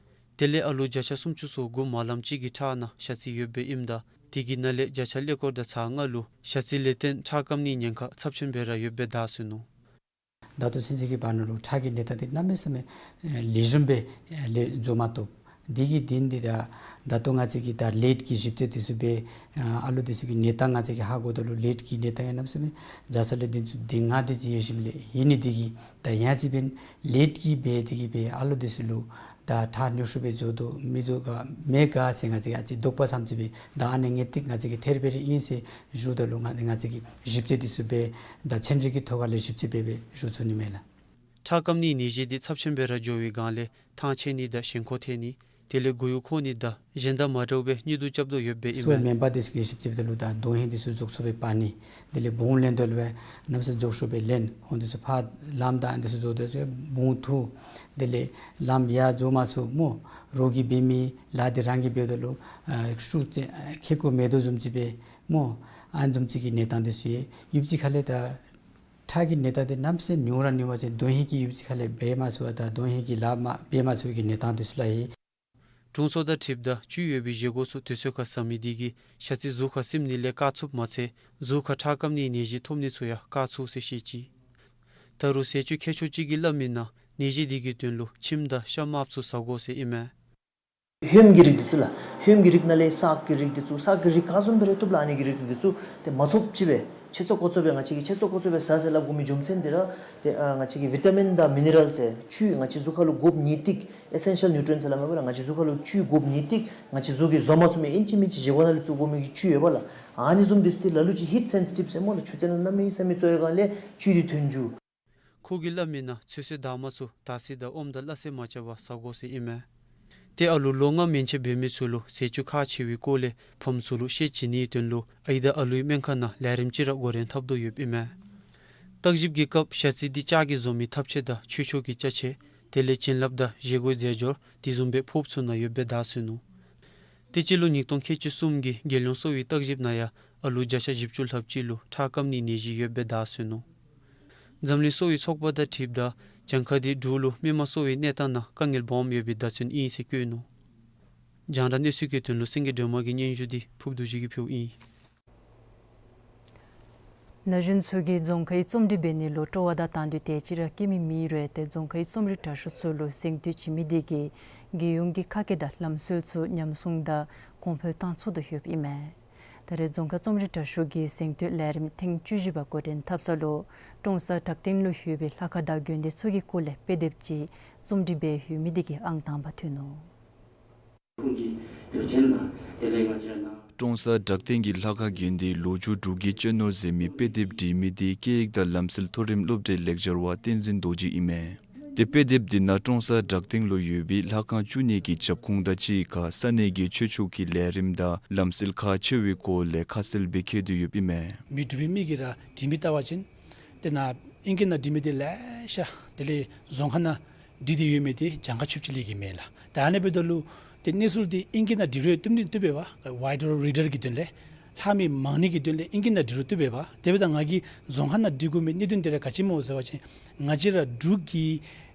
དེ་ལས་ཨ་ལུ་བརྒྱ་ཆ་སུམ་ཅུ་སོ་དགུ་མ་ལམ་ཅིག་གི་ཁྲག་ནང་ཞ་རྩི་ཡོདཔ་སྦེ་ཨིནམ་ད་དེ་གི་ནང་ལས་བརྒྱ་ཆ་ཀླད་ཀོར་དང་ཚག་ལྔ་ལུ་ཞ་རྩི་ལས་བརྟེན་ཁྲག་སྐམ་ནིའི་ཉེན་ཁ་ཚབས་ཆེན་སྦེ་ར་ཡོདཔ་སྦེ་བརྡ་སོན་ནུག། ད་ལྟོ་ཚུན་ཚོད་ཀྱི་བར་ན་ལུ་ཁྲག་གི་གནས་སྟངས་དེ་གནམ་མེད་ས་མེད་ལེགས་ཤོམ་སྦེ་ལེགས་འགྱོ་མ་བཏུབ། དེ་གི་དོན་དེ་ད་ད་ལྟོ་ང་བཅས་ཀྱིས་ད་ལེབ་ཀྱི་ཞིབ་དཔྱད་དེ་ཚུ་འབད་ཨ་ལུ་དེ་ཚུ་གི་གནས་སྟངས་ང་བཅས་ཀྱིས་ཧ་གོཝ་ད་ལུ་ལེབ་ཀྱི་གནས་སྟངས་ཡང་གནམ་མེད་ས་མེད་བརྒྱ་ཆ་ལས་བདུན་ཅུ་དོན་ལྔ་དེ་ཅིག་ཡོད་ཞིནམ་ལས་ཨིན་ནི་དེ་གིས་ད་ཡང་ཅིན་འབདན་ལེབ་ཀྱིས་འབད་དེ་གིས་འབད་ཨ་ལུ་དེ་ཚུ་ལུ་ད་ཁྲག་ནུས་ཤུགས་སྦེ་འགྱོ་དོ་མི་འགྱོ་ག་མེད་ག་ཟེར་ང་བཅས་ཀྱིས་ཨ་ཙི་དོགས་པ་ཙམ་ཅིག་སྦེ་ད་ཨ་ནི་ངེས་ཏིག་ང་བཅས་ཀྱིས་ཐེར་འབད་རུང་ཨིན་ཟེར་ཞུཝ་ད་ལུ་ང་ང་བཅས་ཀྱིས་ཞིབ་དཔྱད་དེ་ཚུ་འབད་ད་ཚན་རིག་གི་ཐོག་ཁ་ལས་ཞིབ་དཔྱད་འབད་སྦེ་ཞུ་ཚུགས་ནི་མས་ལགས། ཁྲག་སྐམ་ནིའི་ནད་གཞི་དེ་ཚབས་ཆེན་སྦེ་ར་འགྱོ་བའི་སྒང་ལས་ཐང་ཆད་ནི་དང་ཞེན་ཁོག་ཐལ་ནི་དེ་ལས་མགུ་ཡུ་འཁོར་ནི་དང་གཞན་དང་མ་འདྲཝ་སྦེ་གཉིད་དུ་རྐྱབ་དོ་ཡོདཔ་སྦེ་ཨིན་མས། སྨན་པ་དེ་ཚུ་གིས་ཞིབ་དཔྱད་འབདཝ་ད་ལུ་ད་དོན་ཧིང་དེ་ཚུ་རྫོགས་སོངམ་སྦེ་འབད་ནི་དེ་ལས་བོང་ལེན་དོ་ལུ་སྦེ་གནམ་མེད་ས་མེད་རྫོགས་སོངམ་སྦེ་ལེན། ཧོང་དེ་ཚུ་ཕར་ལམ་དང་དེ་ཚུ་རྫོགས་དེ་ཚུ་བོང་འཐུ། དེ་ལས་ལམ་ཡར་རྫོགས་མ་ཚུགས་སྨོ། རོགས་ཀྱིས་འབད་མི་ལཱ་དེ་རང་གིས་འབདཝ་ད་ལུ་ཨ་ཤུགས་ཅིག་ཁེ་ཀོ་མེད་དོ་བཟུམ་ཅིག་སྦེ་སྨོ། ཨ་ནི་བཟུམ་ཅིག་གི་གནས་སྟངས་དེ་ཚུ་ཡང་ཡོདཔ་ཅིག་ཁ་ལས་ད་ཁྲག་གི་གནས་སྟངས་དེ་གནམ་མེད་ས་མེད་ཉུང་ར་ཉུང་བ་ཅིན་དོན་ཧིང་གིས་ཡོདཔ་ཅིག་ཁ་ལས་འབད་མ་ཚུགས་པ་དང་དོན་ཧིང་གིས་ལཱ་མ་འབད་མ་ཚུགས་པའི་གནས་སྟངས་དེ་ཚུ་ལུ་ཡང་། དྲུང་འཚོ་དང་འཁྲིལཝ་ད་བཅུད་ཡོད་པའི་བཞེས་སྒོ་ཚུ་དུས་ཚོད་ཁར་ཟ་མི་དེ་གིས་ཞ་རྩི་གཟུགས་ཁར་སིམ་ནི་ལས་བཀག་ཚུགསཔ་མ་ཚད་གཟུགས་ཁར་ཁྲག་སྐམ་ནིའི་ནད་གཞི་ཐོབ་ནི་ཚུ་ཡང་བཀག་ཚུགས་ཟེར་བཤད་ཅི། ད་རུང་ཟས་བཅུད་མཁས་མཆོག་ཅིག་གིས་སླབ་མིའི་ནང་ནད་གཞི་དེ་གི་དོན་ལུ་ཁྱིམ་དང་ཤ་དམརཔོ་ཚུ་ཟ་དགོ་ཟེར་ཨིན་མས། ཧོནམ་གི་རིགས་དེ་ཚུ་ལགས། ཧོནམ་གི་རིགས་ནང་ལས་སག་གི་རིགས་དེ་ཚུ་སག་གི་རིགས་ག་བཟུམ་སྦེ་ར་བཏུབ་ལགས། ཨ་ནི་གི་རིགས་དེ་ཚུ་ཏེ་མ་ཚོགསཔ་ཅིག་སྦེ་ཆེ་ཚོགས་ཀོ་ཚོགས་སྦེ་ང་བཅས་ཀྱིས་ཆེ་ཚོགས་ཀོ་ཚོགས་སྦེ་ཟ་ཟེར་སླབ་དགོ་མི་རྒྱུ་མཚན་དེ་ར་ཏེ་ཨ་ང་བཅས་ཀྱིས་བི་ཊ་མིན་དང་མི་ནི་རཱལ་ཟེར་བཅུད་ང་བཅས་གཟུགས་ཁར་ལུ་དགོཔ་ངེས་ཏིག་ཨེ་སེན་ཤལ་ནིའུ་ཊི་རི་ཡེནཊསི་ཟེར་སླབ་མས་པ་ལགས། ང་བཅས་གཟུགས་ཁར་ལུ་བཅུད་དགོཔ་ངེས་ཏིག་ང་བཅས་གཟུགས་ཀྱིས་བཟོ་མ་ཚུགས་མི་ཨིན་ཅི་མིན་ཅི་བཞེས་སྒོ་ནང་ལས་བཙུགས་དགོ་མི་གི་བཅུད་ཡོད་པ་ལགས། ཨ་ནི་བཟུམ་དེ་ཚུ་ཏེ་ལ་ལུ་ཅིག་ཧིཊ་སེན་སི་ཊིབ་ཟེར་སྨོ་ལགས། ཆུ་ཚན་ནང་གནམ་མེད་ས་མེད་བཙོ་བའི་སྒང་ལས་བཅུད་དེ་ཐོན་འགྱོ། ཁོ་གིས་སླབ་མིའི་ནང་ཚོད་བསྲེ་དར་མ་ཚུ་དར་ཚིལ་དང་ཨོམ་དང་སླ་བསྲེ་མ་རྐྱབ་པར་ཟ་དགོ་ཟེར་ཨིན་མས། ཏེ་ཨ་ལུ་ལོ་ལྔ་མན་ཆད་འབད་མི་ཚུ་ལུ་ཟས་བཅུད་ཁག་ཆེ་བའི་སྐོར་ལས་ཕམ་ཚུ་ལུ་ཤེས་བྱིན་ནིའི་དོན་ལུ་ཨའི་དང་ཨ་ལུའི་སྨན་ཁང་ནང་ལས་རིམ་ཅིག་ར་འགོ་འདྲེན་འཐབ་དོ་ཡོདཔ་ཨིན་མས། བརྟག་ཞིབ་ཀྱི་སྐབས་ཞ་རྩི་དེ་ལྕགས་ཀྱིས་བཟོ་མི་ཐབ་ཆས་དང་ཆོས་ཕྱོགས་ཀྱི་ཅ་ཆས་དེ་ལས་བྱིན་རླབས་དང་བཞེས་སྒོའི་རྫས་སྦྱོར་དེ་བཟུམ་སྦེ་ཕོགཔ་ཚུ་ནང་ཡོདཔ་སྦེ་བརྡ་སོན་ནུག། ཏེ་སྤྱི་ལོ་ཉིས་སྟོང་ཁལ་གཅིག་གསུམ་གྱི་རྒྱལ་ཡོངས་གསོ་བའི་བརྟག་ཞིབ་ནང་ཡང་ཨ་ལུ་བརྒྱ་ཆ་བཞི་བཅུ་ལྷགཔ་ཅིག་ལུ་ཁྲག་སྐམ་ནིའི་ནད་གཞི་ཡོདཔ་སྦེ་བརྡ་སོན་ནུག། འཛམ་གླིང་གསོ་བའི་ཚོགས་པ་དང་འཁྲིལཝ་ད་གྱངས་ཁ་དེ་འབྲུག་ལུ་མི་མང་གསོ་བའི་གནས་སྟངས་ནང་དཀའ་ངལ་སྦོམ་ཡོད་པའི་བརྡ་མཚོན་ཨིན་ཟེར་བཀོད་ནུག། རྒྱང་བསྒྲགས་གནས་ཚུལ་གྱི་དོན་ལུ་སེང་གེ་སྒྲོལ་མ་གི་སྙན་ཞུ་དེ་ཕུརབ་རྡོ་རྗེ་གིས་ཕུལཝ་ཨིན། ན་གཞོན་ཚུ་གིས་རྫོང་ཁའི་རྩོམ་སྒྲིག་འབད་ནི་ལུ་སྤྲོ་བ་དང་དང་འདོད་དེ་ཅིག་ར་བསྐྱེད་མི་མེད་རུང་ཏེ་རྫོང་ཁའི་རྩོམ་རིག་དྲ་ཤོག་ཚུ་ལུ་གཟེངས་བསྟོད་བྱིན་མི་དེ་གིས་རྒྱལ་ཡོངས་ཀྱི་ཁ་སྐད་དང་ལམ་སྲོལ་ཚུ་ཉམས་སྲུང་དང་གོང་འཕེལ་བཏང་ཚུགས་དོ་ཡོདཔ་ཨིན་མས། ད་རེས་རྫོང་ཁ་རྩོམ་རིག་དྲ་ཤོག་གི་གཟེངས་བསྟོད་ལས་རིམ་ཐེངས་བཅུ་བཞི་པ་འགོ་འདྲེན་འཐབ་ས་ལུ་ཀྲོང་གསར་བྲག་སྟེང་ལུ་ཡོད་པའི་ལྷ་ཁང་དང་དགོན་སྡེ་ཚུ་གི་སྐོར་ལས་དཔེ་དེབ་ཅིག་རྩོམ་སྒྲིག་འབད་ཡོད་མི་དེ་གིས་ཨང་དང་པ་ཐོན་ནུག། ཀྲོང་གསར་བྲག་སྟེང་གི་ལྷ་ཁང་དགོན་སྡེའི་ལོ་རྒྱུས་འབྲུག་གི་གཅེས་ནོར་ཟེར་མི་དཔེ་དེབ་བྲིས་མི་དེ་སྐད་ཡིག་དང་ལམ་སྲོལ་མཐོ་རིམ་སློབ་གྲྭའི་ལེགས་སྦྱར་བ་བསྟན་འཛིན་རྡོ་རྗེ་ཨིན་མས། ཏེ་དཔེ་དེབ་དེ་ནང་ཀྲོང་གསར་བྲག་སྟེང་ལུ་ཡོད་པའི་ལྷ་ཁང་བཅུ་གཉིས་ཀྱི་རྒྱབ་ཁུངས་དང་གཅིག་ཁར་ས་གནས་ཀྱི་ཆོས་ཕྱོགས་ཀྱི་ལས་རིམ་དང་ལམ་སྲོལ་ཁག་ཆེ་བའི་སྐོར་ལས་ཁ་གསལ་སྦེ་བཀོད་དེ་ཡོདཔ་ཨིན་མས། མི་འབྲུག་པའི་མི་གིས་ར་བྲིས་མི་བལྟ་བ་ཅིན་དེ་ནང་ཨིང་སྐད་ནང་བྲིས་མི་དེ་ལེ་ཤ་དེ་ལས་རྫོང་ཁ་ནང་བྲིས་ཏེ་ཡོད་མི་དེ་གྱངས་ཁ་ཆོདཔ་ཅིག་ལས་ཀྱི་མེད་ལགས། ད་ཨ་ནི་འབདཝ་ད་ལུ་ཏེ་གནས་ཚུལ་དེ་ཨིང་སྐད་ནང་འབྲི་རུང་བཏུབ་ནི་བཏུབ་པས་པ། ཝའིཌ་རིཌར་གི་དོན་ལས་ལྷག་མི་མང་ནི་གི་དོན་ལས་ཨིང་སྐད་ནང་འབྲི་རུང་བཏུབ་པས་པ། དེ་འབདཝ་ད་ང་གིས་རྫོང་ཁ་ནང་འབྲི་དགོ་མི་གནད་དོན་དེ་ར་ག་ཅི་སྨོ་ཟེར་བ་ཅིན་ང་བཅས་ར་འབྲུག་གི་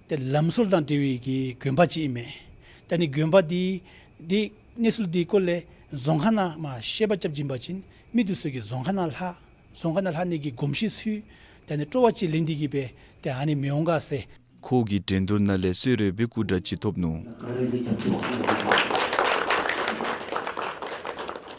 ཏེ་ལམ་སྲོལ་དང་འབྲེལ་བའི་གི་དགོན་པ་ཅིག་ཨིན་མས། ད་ནི་དགོན་པ་དེ་དེ་གནས་ཚུལ་དེའི་སྐོར་ལས་རྫོང་ཁ་ནང་མར་བཤད་པ་རྐྱབ་བྱིན་པ་ཅིན་མི་དེ་ཚུ་གིས་རྫོང་ཁ་ནང་ལྷག་རྫོང་ཁ་ནང་ལྷག་ནི་གི་གོམས་གཤིས་ཚུ་ད་ནི་སྤྲོ་བ་ཅིག་ལེན་ཏེ་གིས་སྦེ་ཏེ་ཨ་ནི་མི་འོང་ག་ཟེར། ཁོ་གིས་འགྲན་བསྡུར་ནང་ལས་གསོལ་རས་སྦེ་སྐུ་འདྲ་ཅིག་ཐོབ་ནུག།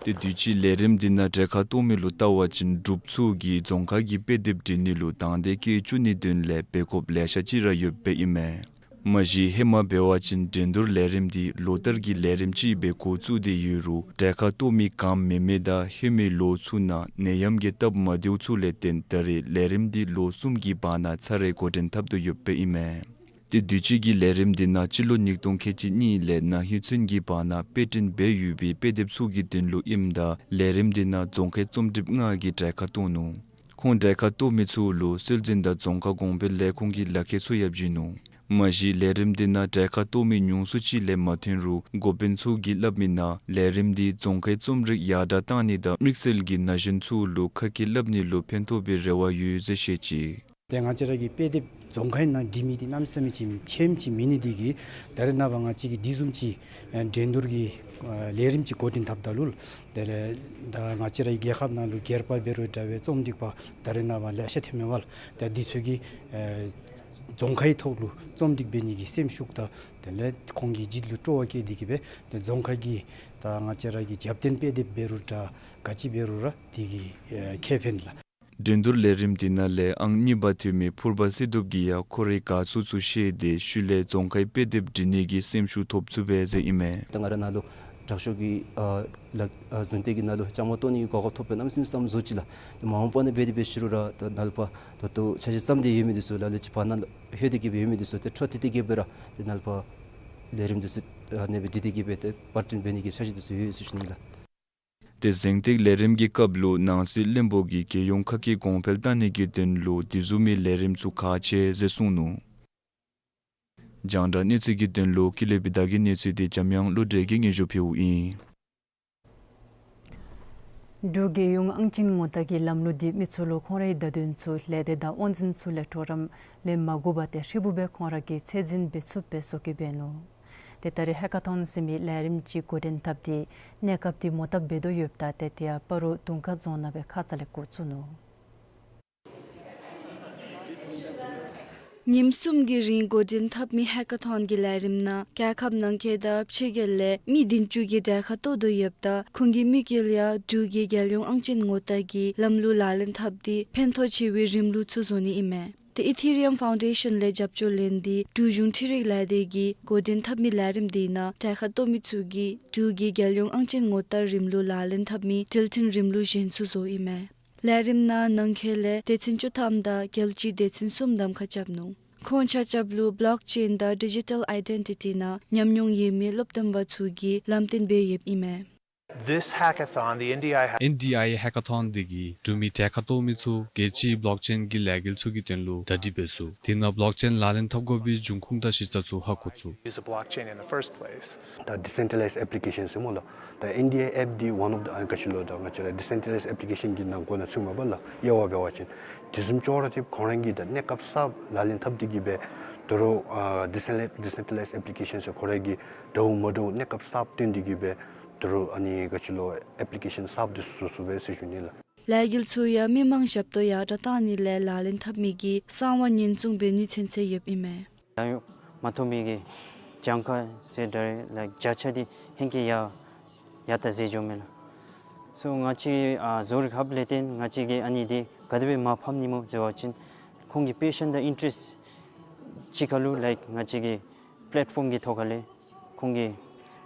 ཏེ་དུས་ཅི་ལས་རིམ་འདི་ནང་གྲལ་ཁར་གཏོགས་མི་ལུ་བལྟ་བ་ཅིན་འབྲུགཔ་ཚུ་གིས་རྫོང་ཁ་གི་དཔེ་དེབ་འབྲི་ནི་ལུ་དང་འདོད་བསྐྱེད་བཅུག་ནིའི་དོན་ལས་འབད་དགོཔ་ལེ་ཤ་ཅིག་ར་ཡོདཔ་ཨིན་མས། མ་གཞི་ཧེ་མ་འབད་བ་ཅིན་འགྲན་བསྡུར་ལས་རིམ་འདི་ལོ་ལྟར་གྱི་ལས་རིམ་ཅིག་སྦེ་འགོ་བཙུགས་ཏེ་ཡོད་རུང་གྲལ་ཁར་གཏོགས་མི་ག་མེད་མི་དང་ཧེ་མའི་ལོ་ཚུ་ནང་ནད་ཡམས་ཀྱི་སྟབས་མ་བདེཝ་ཚུ་ལས་བརྟེན་ད་རེས་ལས་རིམ་འདི་ལོ་གསུམ་གྱི་བར་ན་ཚར་རེ་འགོ་འདྲེན་འཐབ་དོ་ཡོདཔ་ཨིན་མས། ཏེ་དུས་ཅི་གི་ལས་རིམ་འདི་ནང་སྤྱི་ལོ་ཉིས་སྟོང་ཁལ་གཅིག་གཉིས་ལས་ན་ཧིང་ཚུན་གྱི་བར་ན་དཔེ་སྐྲུན་འབད་ཡོད་པའི་དཔེ་དེབ་ཚུ་གི་དོན་ལུ་ཨིནམ་ད་ལས་རིམ་འདི་ནང་རྫོང་ཁའི་རྩོམ་སྒྲིགཔ་ལྔ་གིས་གྲལ་ཁར་གཏོགས་ནུག། ཁོང་གྲལ་ཁར་གཏོགས་མི་ཚུ་ལུ་སྲོལ་འཛིན་དང་རྫོང་ཁ་གོང་འཕེལ་ལས་ཁུངས་ཀྱིས་ལག་ཁྱེར་ཚུ་ཡང་བྱིན་ནུག། མ་གཞི་ལས་རིམ་འདི་ནང་གྲལ་ཁར་གཏོགས་མི་ཉུང་སུ་ཅིག་ལས་མ་ཐོན་རུང་འགོ་དཔོན་ཚུ་གིས་སླབ་མི་ནང་ལས་རིམ་འདི་རྫོང་ཁའི་རྩོམ་རིག་ཡར་དྲག་བཏང་ནི་དང་དམིགས་བསལ་གྱིས་ན་གཞོན་ཚུ་ལུ་ཁ་སྐད་སླབ་ནི་ལུ་ཕན་ཐོགས་པའི་རེ་བ་ཡོད་ཟེར་བཤད་ཅི། ཏེ་ང་བཅས་ར་གི་དཔེ་དེབ་རྫོང་ཁའི་ནང་འབྲི་མི་འདི་གནམ་མེད་ས་མེད་ཅིག་ཁྱད་ཅིག་མེད་ནི་འདི་གིས་ད་རེས་ནངས་པ་ང་བཅས་ཀྱིས་འདི་བཟུམ་ཅིག་ཨ་འགྲན་བསྡུར་གྱི་ཨ་ལས་རིམ་ཅིག་འགོ་འདྲེན་འཐབ་ད་ལུ་ཏེ་ད་ང་བཅས་ར་གི་རྒྱལ་ཁབ་ནང་ལུ་སྒེར་པ་འབད་རུང་འདྲ་བའི་རྩོམ་སྒྲིག་པ་ད་རེས་ནངས་པ་ལེ་ཤ་ཐོནམ་མས་པ་ལགས། ཏེ་འདི་ཚུ་གིས་ཨ་རྫོང་ཁའི་ཐོག་ལུ་རྩོམ་སྒྲིག་འབད་ནི་གི་སེམས་ཤུགས་དང་དེ་ལས་ཁོང་གི་རྒྱུད་ལུ་སྤྲོ་བ་བསྐྱེད་དེ་གིས་སྦེ་ཏེ་རྫོང་ཁ་གི་ད་ང་བཅས་ར་གི་རྒྱབ་རྟེན་དཔེ་དེབ་འབད་རུང་འདྲ་ག་ཅི་འབད་རུང་ར་འདི་གིས་ཨ་ཁེ་ཕན་ལགས། འགྲན་བསྡུར་ལས་རིམ་འདི་ནང་ལས་ཨང་གཉིས་པ་ཐོན་མི་ཕུར་པ་སྲིད་སྒྲུབ་ཀྱིས་ཡང་ཁོ་རའི་དགའ་ཚོར་ཚུ་བཤད་དེ་ཤུལ་ལས་རྫོང་ཁའི་དཔེ་དེབ་འབྲི་ནི་གི་སེམས་ཤུགས་ཐོབ་ཚུགས་པས་ཟེར་ཨིན་མས། ད་ང་ར་ནཱ་ལུ་དྲག་ཤོས་ཀྱི་ཨ་ལག་ཨ་གཟེངས་རྟགས་ཀྱི་ནང་ལུ་བཅའ་མར་གཏོགས་ནི་གི་གོ་སྐབས་ཐོབ་པའི་གནམ་མེད་ས་མེད་བསམ་བཟོ་ཅི་ལགས། ཏེ་མ་འོངས་པ་ནང་འབད་དེ་འབད་ཞུ་རུང་ར་ད་ནཱ་ལུ་ཕར་ད་ལྟོ་འཆར་གཞི་བརྩམས་ཏེ་ཡོད་མི་འདི་ཚུ་ལ་ལུ་ཅིག་བར་ན་ལྷོད་དེ་གིས་སྦེ་ཡོད་མི་འདི་ཚུ་ཏེ་འཕྲོ་མཐུད་དེ་གིས་སྦེ་ར་ཏེ་ནཱ་ལུ་ཕར་ལས་རིམ་འདི་ཚུ་ཨ་ནེ་སྦེ་འབྲི་སྟེ་གིས་སྦེ་ཏེ་པར་སྐྲུན་འབད་ནི་གི་འཆར་གཞི་འདི་ཚུ་ཡོད་ཟེར་ཞུ་ནི་ལགས། ཏེ་གཟེངས་རྟགས་ལས་རིམ་གྱི་སྐབས་ལུ་ནང་སྲིད་བློན་པོ་གིས་རྒྱལ་ཡོངས་ཁ་སྐད་གོང་འཕེལ་གཏང་ནི་གི་དོན་ལུ་དེ་བཟུམ་མའི་ལས་རིམ་ཚུ་ཁག་ཆེ་ཟེར་གསུངས་ནུག། རྒྱང་བསྒྲགས་གནས་ཚུལ་གྱི་དོན་ལུ་ཀུན་ལེགས་པའི་བརྡ་གི་གནས་ཚུལ་འདི་འཇམ་དབྱངས་བློ་གྲོས་ཀྱིས་སྙན་ཞུ་ཕུལཝ་ཨིན། འབྲུག་རྒྱལ་ཡོངས་ཨང་ཅན་ངོ་རྟགས་ཀྱི་ལམ་ལུགས་འདི་མི་ཚུ་ལུ་ཁོང་རའི་བརྡ་དོན་ཚུ་ལས་སྡེ་དང་དབང་འཛིན་ཚུ་ལས་གྲོགས་རམ་ལེན་མ་དགོ་པར་ཏེ་ཧྲིལ་བུ་སྦེ་ཁོང་ར་གིས་ཚད་འཛིན་འབད་ཚུགསཔ་སྦེ་བཟོ་བཀོད་འབད་ནུག། ཏེ་ད་རེས་ཧེ་ཀ་ཐོན་ཟེར་མི་ལས་རིམ་ཅིག་འགོ་འདྲེན་འཐབ་སྟེ་གནས་སྐབས་འདི་མོ་བཏབ་འབད་དོ་ཡོདཔ་ད་ཏེ་དེ་ཡང་སྤ་རོ་དུང་དཀར་རྫོང་ནང་སྦེ་ཁ་ཙ་ལས་འགོ་བཙུགས་ནུག། ཉིནམ་གསུམ་གྱི་རིང་འགོ་འདྲེན་འཐབ་མི་ཧེ་ཀ་ཐོན་གྱི་ལས་རིམ་ནང་རྒྱལ་ཁབ་ནང་འཁོད་དང་ཕྱི་རྒྱལ་ལས་མི་བདུན་ཅུ་གིས་གྲལ་ཁར་གཏོགས་དོ་ཡོདཔ་ད་ཁོང་གི་དམིགས་ཡུལ་ཡང་འབྲུག་གི་རྒྱལ་ཡོངས་ཨང་ཅན་ངོ་རྟགས་ཀྱི་ལམ་ལུགས་ལག་ལེན་འཐབ་སྟེ་ཕན་ཐོགས་ཆེ་བའི་རིམ་ལུགས་ཚུ་བཟོ་ནི་ཨིན་མས། ཏེ་ཨི་ཐི་རི་ཡམ་ཕའུན་ཌེ་ཤཱན་ལས་རྒྱབ་སྐྱོར་ལེན་ཏེ་འབྲུག་གཞུང་འཕྲུལ་རིག་ལས་སྡེ་གིས་འགོ་འདྲེན་འཐབ་མི་ལས་རིམ་འདི་ནང་གྲལ་ཁར་གཏོགས་མི་ཚུ་གིས་འབྲུག་གི་རྒྱལ་ཡོངས་ཨང་ཅན་ངོ་རྟགས་རིམ་ལུགས་ལག་ལེན་འཐབ་མི་འགྲུལ་འཕྲིན་རིམ་ལུགས་གཞན་ཚུ་བཟོཝ་ཨིན་མས། ལས་རིམ་ནང་ནང་འཁོད་ལས་སྡེ་ཚན་བཅུ་ཐམ་དང་རྒྱལ་སྤྱིའི་སྡེ་ཚན་གསུམ་གདམ་ཁ་རྐྱབ་ནུག། ཁོང་ཆ་ཁྱབ་ལུ་བློག་ཅེན་དང་ཌི་ཇི་ཊལ་ཨའི་ཌེན་ཊི་ཊི་ནང་ཉམས་མྱོང་ཡོད་མི་སློབ་སྟོན་པ་ཚུ་གིས་ལམ་སྟོན་འབད་ཡོདཔ་ཨིན་མས། This hackathon, the N D I ha- ཨེན་ཌི་ཨའི་ཧེ་ཀ་ཐོན་འདི་གིས་འབྲུག་མི་གྲལ་ཁར་གཏོགས་མི་ཚུ་རྒྱལ་སྤྱིའི་བློག་ཅེན་གྱི་ལས་འགུལ་ཚུ་གི་དོན་ལུ་གྲ་སྒྲིག་འབད་ཚུགས། དེ་ནང་བློག་ཅེན་ལག་ལེན་འཐབ་དགོ་པའི་འབྱུང་ཁུངས་དང་གཞི་རྩ་ཚུ་ཧ་གོ་ཚུགས། Use the blockchain in the first place. ད་ཌི་སེན་ཊྲ་ལའིཛ་ཨེཔ་ལི་ཀེ་ཤཱན་ཟེར་སྨོ་ལགས། ད་ཨེན་ཌི་ཨའི་ཨེཔ་འདི་ཝན་ཨོཕ་ཌི་ཨ་ག་ཅི་ལོ་ད་ང་བཅས་ར་ཌི་སེན་ཊྲ་ལའིཛ་ཨེཔ་ལི་ཀེ་ཤཱན་གྱི་ནང་འགོ་ནང་ཚུད་མས་པ་ལགས། དབྱེ་བ་འབད་བ་ཅིན་དེ་བཟུམ་ཅོག་ར་འཐདཔ་ཁོང་ར་གིས་ད་གནས་སྐབས་གསརཔ་ལག་ལེན་འཐབ་སྟེ་གིས་སྦེ་ད་རུང་ཨ་ཌི་སེན་ཊྲ་ལའིཛ་ཌི་སེན་ཊྲ་ལའིཛ་ཨེཔ་ལི་ཀེ་ཤཱན་ཟེར་ཁོང་ར་གི་འདྲཝ་མ་འདྲཝ་གནས་སྐབས་གསརཔ་བཏོན་ཏེ་གིས་སྦེ་ད་རུང་ཨ་ནི་ག་ཅི་ལོ་ཨེཔ་ལི་ཀེ་ཤཱན་གསརཔ་འདི་བཟོ་ཚུགས་པས་ཟེར་ཞུ་ནི་ལགས། ལས་འགུལ་ཚུ་ཡང་མི་མང་ཞབས་ཏོག་ཡར་དྲག་གཏང་ནི་ལས་ལག་ལེན་འཐབ་མི་གི་གསང་བ་ཉེན་སྲུང་འབད་ནི་ཚུན་ཚོད་ཡོདཔ་ཨིན་མས། ཡང་ཡང་མ་ཐོབ་མི་གི་གྱངས་ཁ་ཟེར་ད་རེས་ལགས་བརྒྱ་ཆ་འདི་ཧེང་སྐལ་ཡར་ཡར་ད་ཟེར་འགྱོཝ་མས་ལགས། སོ་ང་བཅས་ཨ་བཟོ་རིག་ཧབ་ལས་བརྟེན་ང་བཅས་ཀྱིས་ཨ་ནི་འདི་ག་དེ་སྦེ་མར་ཕབ་ནི་སྨོ་ཟེར་བ་ཅིན་ཁོང་གི་པེ་ཤཱན་དང་ཨིན་ཊ་རེསཊ་གཅིག་ཁར་ལུ་ལགས་ང་བཅས་ཀྱི་པི་ལེཊ་ཕོམ་གྱི་ཐོག་ཁ་ལས་ཁོང་གི་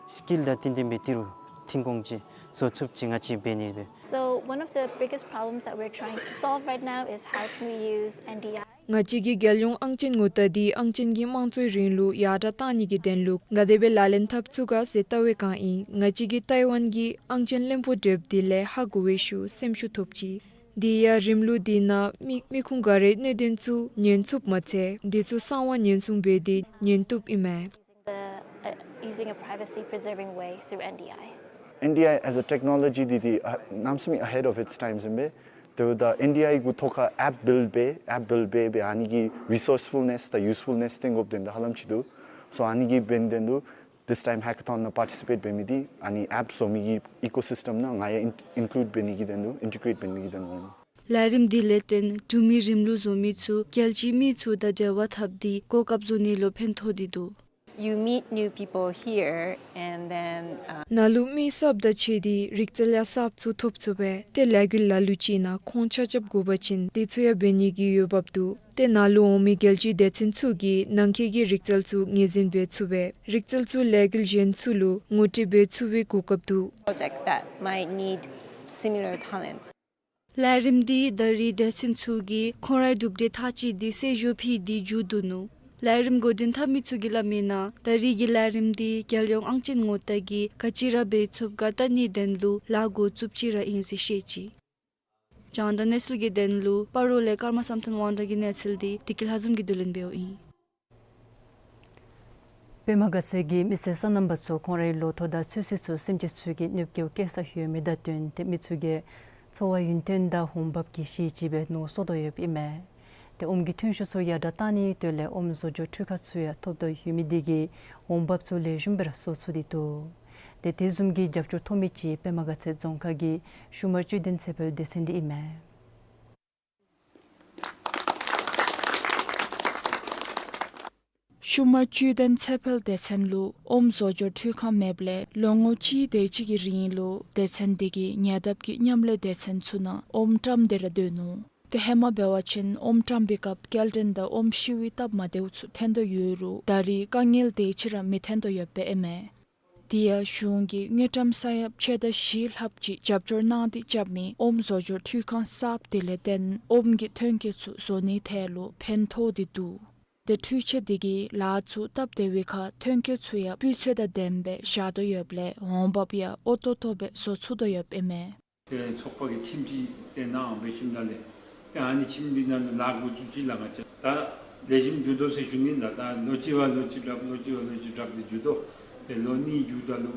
སི་ཀིལ་དང་བསྟུན་བསྟུན་པའི་ཏི་རུ་ཐོན་ཁུངས་ཅིག་བཟོ་ཚུགསཔ་ཅིག་ང་བཅས་འབད་ནི་སྦེ། So one of the biggest problems that we're trying to solve right now is how can we use N D I. ང་བཅས་ཀྱིས་རྒྱལ་ཡོངས་ཨང་ཅན་ངོ་རྟགས་འདི་ཨང་ཅན་གྱི་དམངས་གཙོའི་རིང་ལུགས་ཡར་དྲག་གཏང་ནི་གི་དོན་ལུ་ག་དེ་སྦེ་ལག་ལེན་འཐབ་ཚུགས་ག་ཟེར་བལྟ་བའི་བསྒང་ཨིན། ང་བཅས་ཀྱིས་ཏའི་ཝན་གྱི་ཨང་ཅན་བློན་པོ་གྲོསཔ་འདི་ལས་ཧ་གོ་བའི་ཤུགས་སེམས་ཤུགས་ཐོབ་ཅི། དེ་ཡང་རིམ་ལུགས་འདི་ནང་མི་མི་ཁུངས་ག་རའི་གནད་དོན་ཚུ་ཉན་ཚུགསཔ་མ་ཚད་དེ་ཚུ་གསང་བ་ཉེན་སྲུང་འབད་དེ་ཉན་བཏུབ་ཨིན་མས། The, uh, using a privacy preserving way through N D I. N D I as a technology འདི་འདི་ཨ་གནམ་མེད་ས་མེད་ahead of its time ཨིན་པས། དེ་འབདཝ་ད་ཨེན་ཌི་ཨའི་གི་ཐོག་ཁར་ཨེཔ་བིལཌ་འབད་ཨེཔ་བིལཌ་འབད་འབད་ཨ་ནི་གི་རི་སོརསི་ཕུལ་ནེསི་དང་ཡུས་ཕུལ་ནེསི་སྟོན་དགོཔ་དོན་དག་ཧ་ལམ་ཅིག་འདུག། སོ་ཨ་ནི་གི་འབད་ནི་དོན་དུ་this time hackathon ནང་པར་ཊི་སི་པེཊ་འབད་མི་འདི་ཨ་ནི་ཨེཔ་བཟོ་མི་གི་ཨི་ཀོ་སིསི་ཊམ་ནང་ང་ཡང་ཨིན་ཨིན་ཀུ་ལུཌ་འབད་ནི་གི་དོན་དུ་ཨིན་ཊི་གེ་རེཊ་འབད་ནི་གི་དོན་དུ། ལས་རིམ་འདི་ལས་བརྟེན་འབྲུག་མི་རིམ་ལུགས་བཟོ་མི་ཚུ་རྒྱལ་སྤྱིའི་མི་ཚུ་དང་འབྲེལ་བ་འཐབ་སྟེ་གོ་སྐབས་བཟོ་ནི་ལུ་ཕན་ཐོགས་ཏེ་འདུག། You meet new people here, and then, uh, ནཱ་ལུ་མི་གསརཔ་དང་ཕྱད་དེ་རིག་རྩལ་ཡང་གསརཔ་ཚུ་ཐོབ་ཚུགས་པས། ཏེ་ལས་འགུལ་ལ་ལུ་ཅིག་ནང་ཁོང་ཆ་ཁྱབ་དགོ་པ་ཅིན་དེ་ཚུ་ཡང་འབད་ནི་གི་འོས་འབབ་འདུག། ཏེ་ནཱ་ལུ་འོང་མི་རྒྱལ་སྤྱིའི་སྡེ་ཚན་ཚུ་གིས་ནང་འཁོད་ཀྱི་རིག་རྩལ་ཚུ་ངོས་འཛིན་འབད་ཚུགས་པས། རིག་རྩལ་ཚུ་ལས་འགུལ་གཞན་ཚུ་ལུ་ངོ་སྤྲོད་འབད་ཚུགས་པའི་གོ་སྐབས་འདུག། Project that might need similar talent. ལས་རིམ་འདི་ད་རིས་སྡེ་ཚན་ཚུ་གིས་ཁོང་རའི་གྲུབ་འབྲས་ཐག་བཅད་དེ་གསལ་ཞུ་ཕུལ་ཏེ་མཇུག་བསྡུ་ནུག། ལས་རིམ་འགོ་འདྲེན་འཐབ་མི་ཚུ་གིས་སླབ་མིའི་ནང་ད་རིས་ཀྱི་ལས་རིམ་འདི་རྒྱལ་ཡོངས་ཨང་ཅན་ངོ་རྟགས་ཀྱིས་ག་ཅི་ར་འབད་ཚུགསཔ་ག་ད་ནི་དོན་ལུ་ལཱ་འགོ་བཙུགསཔ་ཅིག་ར་ཨིན་ཟེར་བཤད་ཅི། རྒྱང་བསྒྲགས་གནས་ཚུལ་གྱི་དོན་ལུ་སྤ་རོ་ལས་ཀརྨ་བསམ་གཏན་དབང་གྲགས་ཀྱི་གནས་ཚུལ་འདི་བདེ་སྐྱིད་ལྷ་འཛོམས་ཀྱིས་བསྡུ་ལེན་འབདཝ་ཨིན། པདྨ་དགའ་ཚལ་གྱི་མི་སེར་སོ་ནམ་པ་ཚུ་ཁོང་རའི་ལོ་ཐོག་དང་ཚོད་བསྲེ་ཚུ་སེམས་ཅན་ཚུ་གི་གནོདཔ་སྐྱེལ་གེ་སར་ཡོད་མི་དང་བསྟུན་ཏེ་མི་ཚུ་གིས་འཚོ་བ་ཡུན་བརྟན་དང་འོང་འབབ་ཀྱི་གཞི་ཅིག་སྦེ་མནོ་བསམ་བཏང་དོ་ཡོདཔ་ཨིན་མས། ཏེ་ཨོམ་གྱི་ཐོན་ཤུགས་ཚུ་ཡར་དྲགས་གཏང་ནིའི་དོན་ལས་ཨོམ་བཟོ་སྦྱོར་འཕྲུལ་ཁང་ཚུ་ཡང་ཐོབ་དོ་ཡོད་མི་འདི་གིས་འོང་འབབ་ཚུ་ལེགས་ཤོམ་སྦེ་ར་བཟོ་ཚུགས་ཏེ་འདུག། ཏེ་དེ་བཟུམ་གྱི་རྒྱབ་སྐྱོར་ཐོབ་མི་ཅིག་པདྨ་དགའ་ཚལ་རྫོང་ཁག་གི་ཤུ་མར་དཔྱོད་ལྡན་ཚེ་འཕེལ་སྡེ་ཚན་འདི་ཨིན་མས། ཤུ་མར་དཔྱོད་ལྡན་ཚེ་འཕེལ་སྡེ་ཚན་ལུ་ཨོམ་བཟོ་སྦྱོར་འཕྲུལ་ཁང་མེདཔ་ལས་ལོ་ངོ་གཅིག་དེ་ཅིག་གི་རིང་ལུ་སྡེ་ཚན་འདི་གིས་ཉེ་འདབས་ཀྱི་མཉམ་ལས་སྡེ་ཚན་ཚུ་ནང་ཨོམ་བཀྲམ་སྟེ་ར་སྡོད་ནུག། ཏེ་ཧེ་མ་འབད་བ་ཅིན་ཨོམ་བཀྲམ་པའི་སྐབས་སྐྱེལ་འདྲེན་དང་ཨོམ་ཤི་བའི་སྟབས་མ་བདེཝ་ཚུ་ཐོན་དོ་ཡོད་རུང་ད་རིས་དཀའ་ངལ་དེ་ཅིག་ར་མི་ཐོན་དོ་ཡོདཔ་ཨིན་མས། དེ་ཡང་གཞུང་གིས་དངུལ་ཀྲམ་ས་ཡ་ཕྱེད་དང་བཞི་ལྷགཔ་ཅིག་རྒྱབ་སྐྱོར་གནང་སྟེ་རྐྱབ་མི་ཨོམ་བཟོ་སྦྱོར་འཕྲུལ་ཁང་གསརཔ་དེ་ལས་བརྟེན་ཨོམ་གྱི་ཐོན་སྐྱེད་ཚུ་བཟོ་ནིའི་ཐད་ལུ་ཕན་ཐོགས་ཏེ་འདུག། ཏེ་འཕྲུལ་ཆས་དེ་གིས་ལཱ་ཚུ་སྟབས་བདེ་བའི་ཁར་ཐོན་སྐྱེད་ཚུ་ཡང་སྤུས་ཚད་དང་ལྡནམ་སྦེ་བཞག་དོ་ཡོདཔ་ལས་འོང་འབབ་ཡང་འོས་ཏོག་ཏོ་སྦེ་བཟོ་ཚུགས་དོ་ཡོདཔ་ཨིན་མས། ཏེ་ཚོགས་པ་གི་ཁྱིམ་ཅིག་ཏེ་ནཱ་འབད་ཞིནམ་ལས་ཏེ་ཨ་ནི་ཁྱིམ་འདི་ནང་ལུ་ལཱ་འགོ་བཙུགས་ཅི་ལགས། ང་བཅས་ད་ལེགས་ཤོམ་འགྱོ་དོ་ཟེར་ཞུ་ནི་ལགས། ད་ལོ་གཅིག་བ་ལོ་གཅིག་དྲགཔ་ལོ་གཅིག་བ་ལོ་གཅིག་དྲགཔ་ཏེ་འགྱོ་དོ། ཏེ་ལོ་གཉིས་འགྱོཝ་ད་ལུ་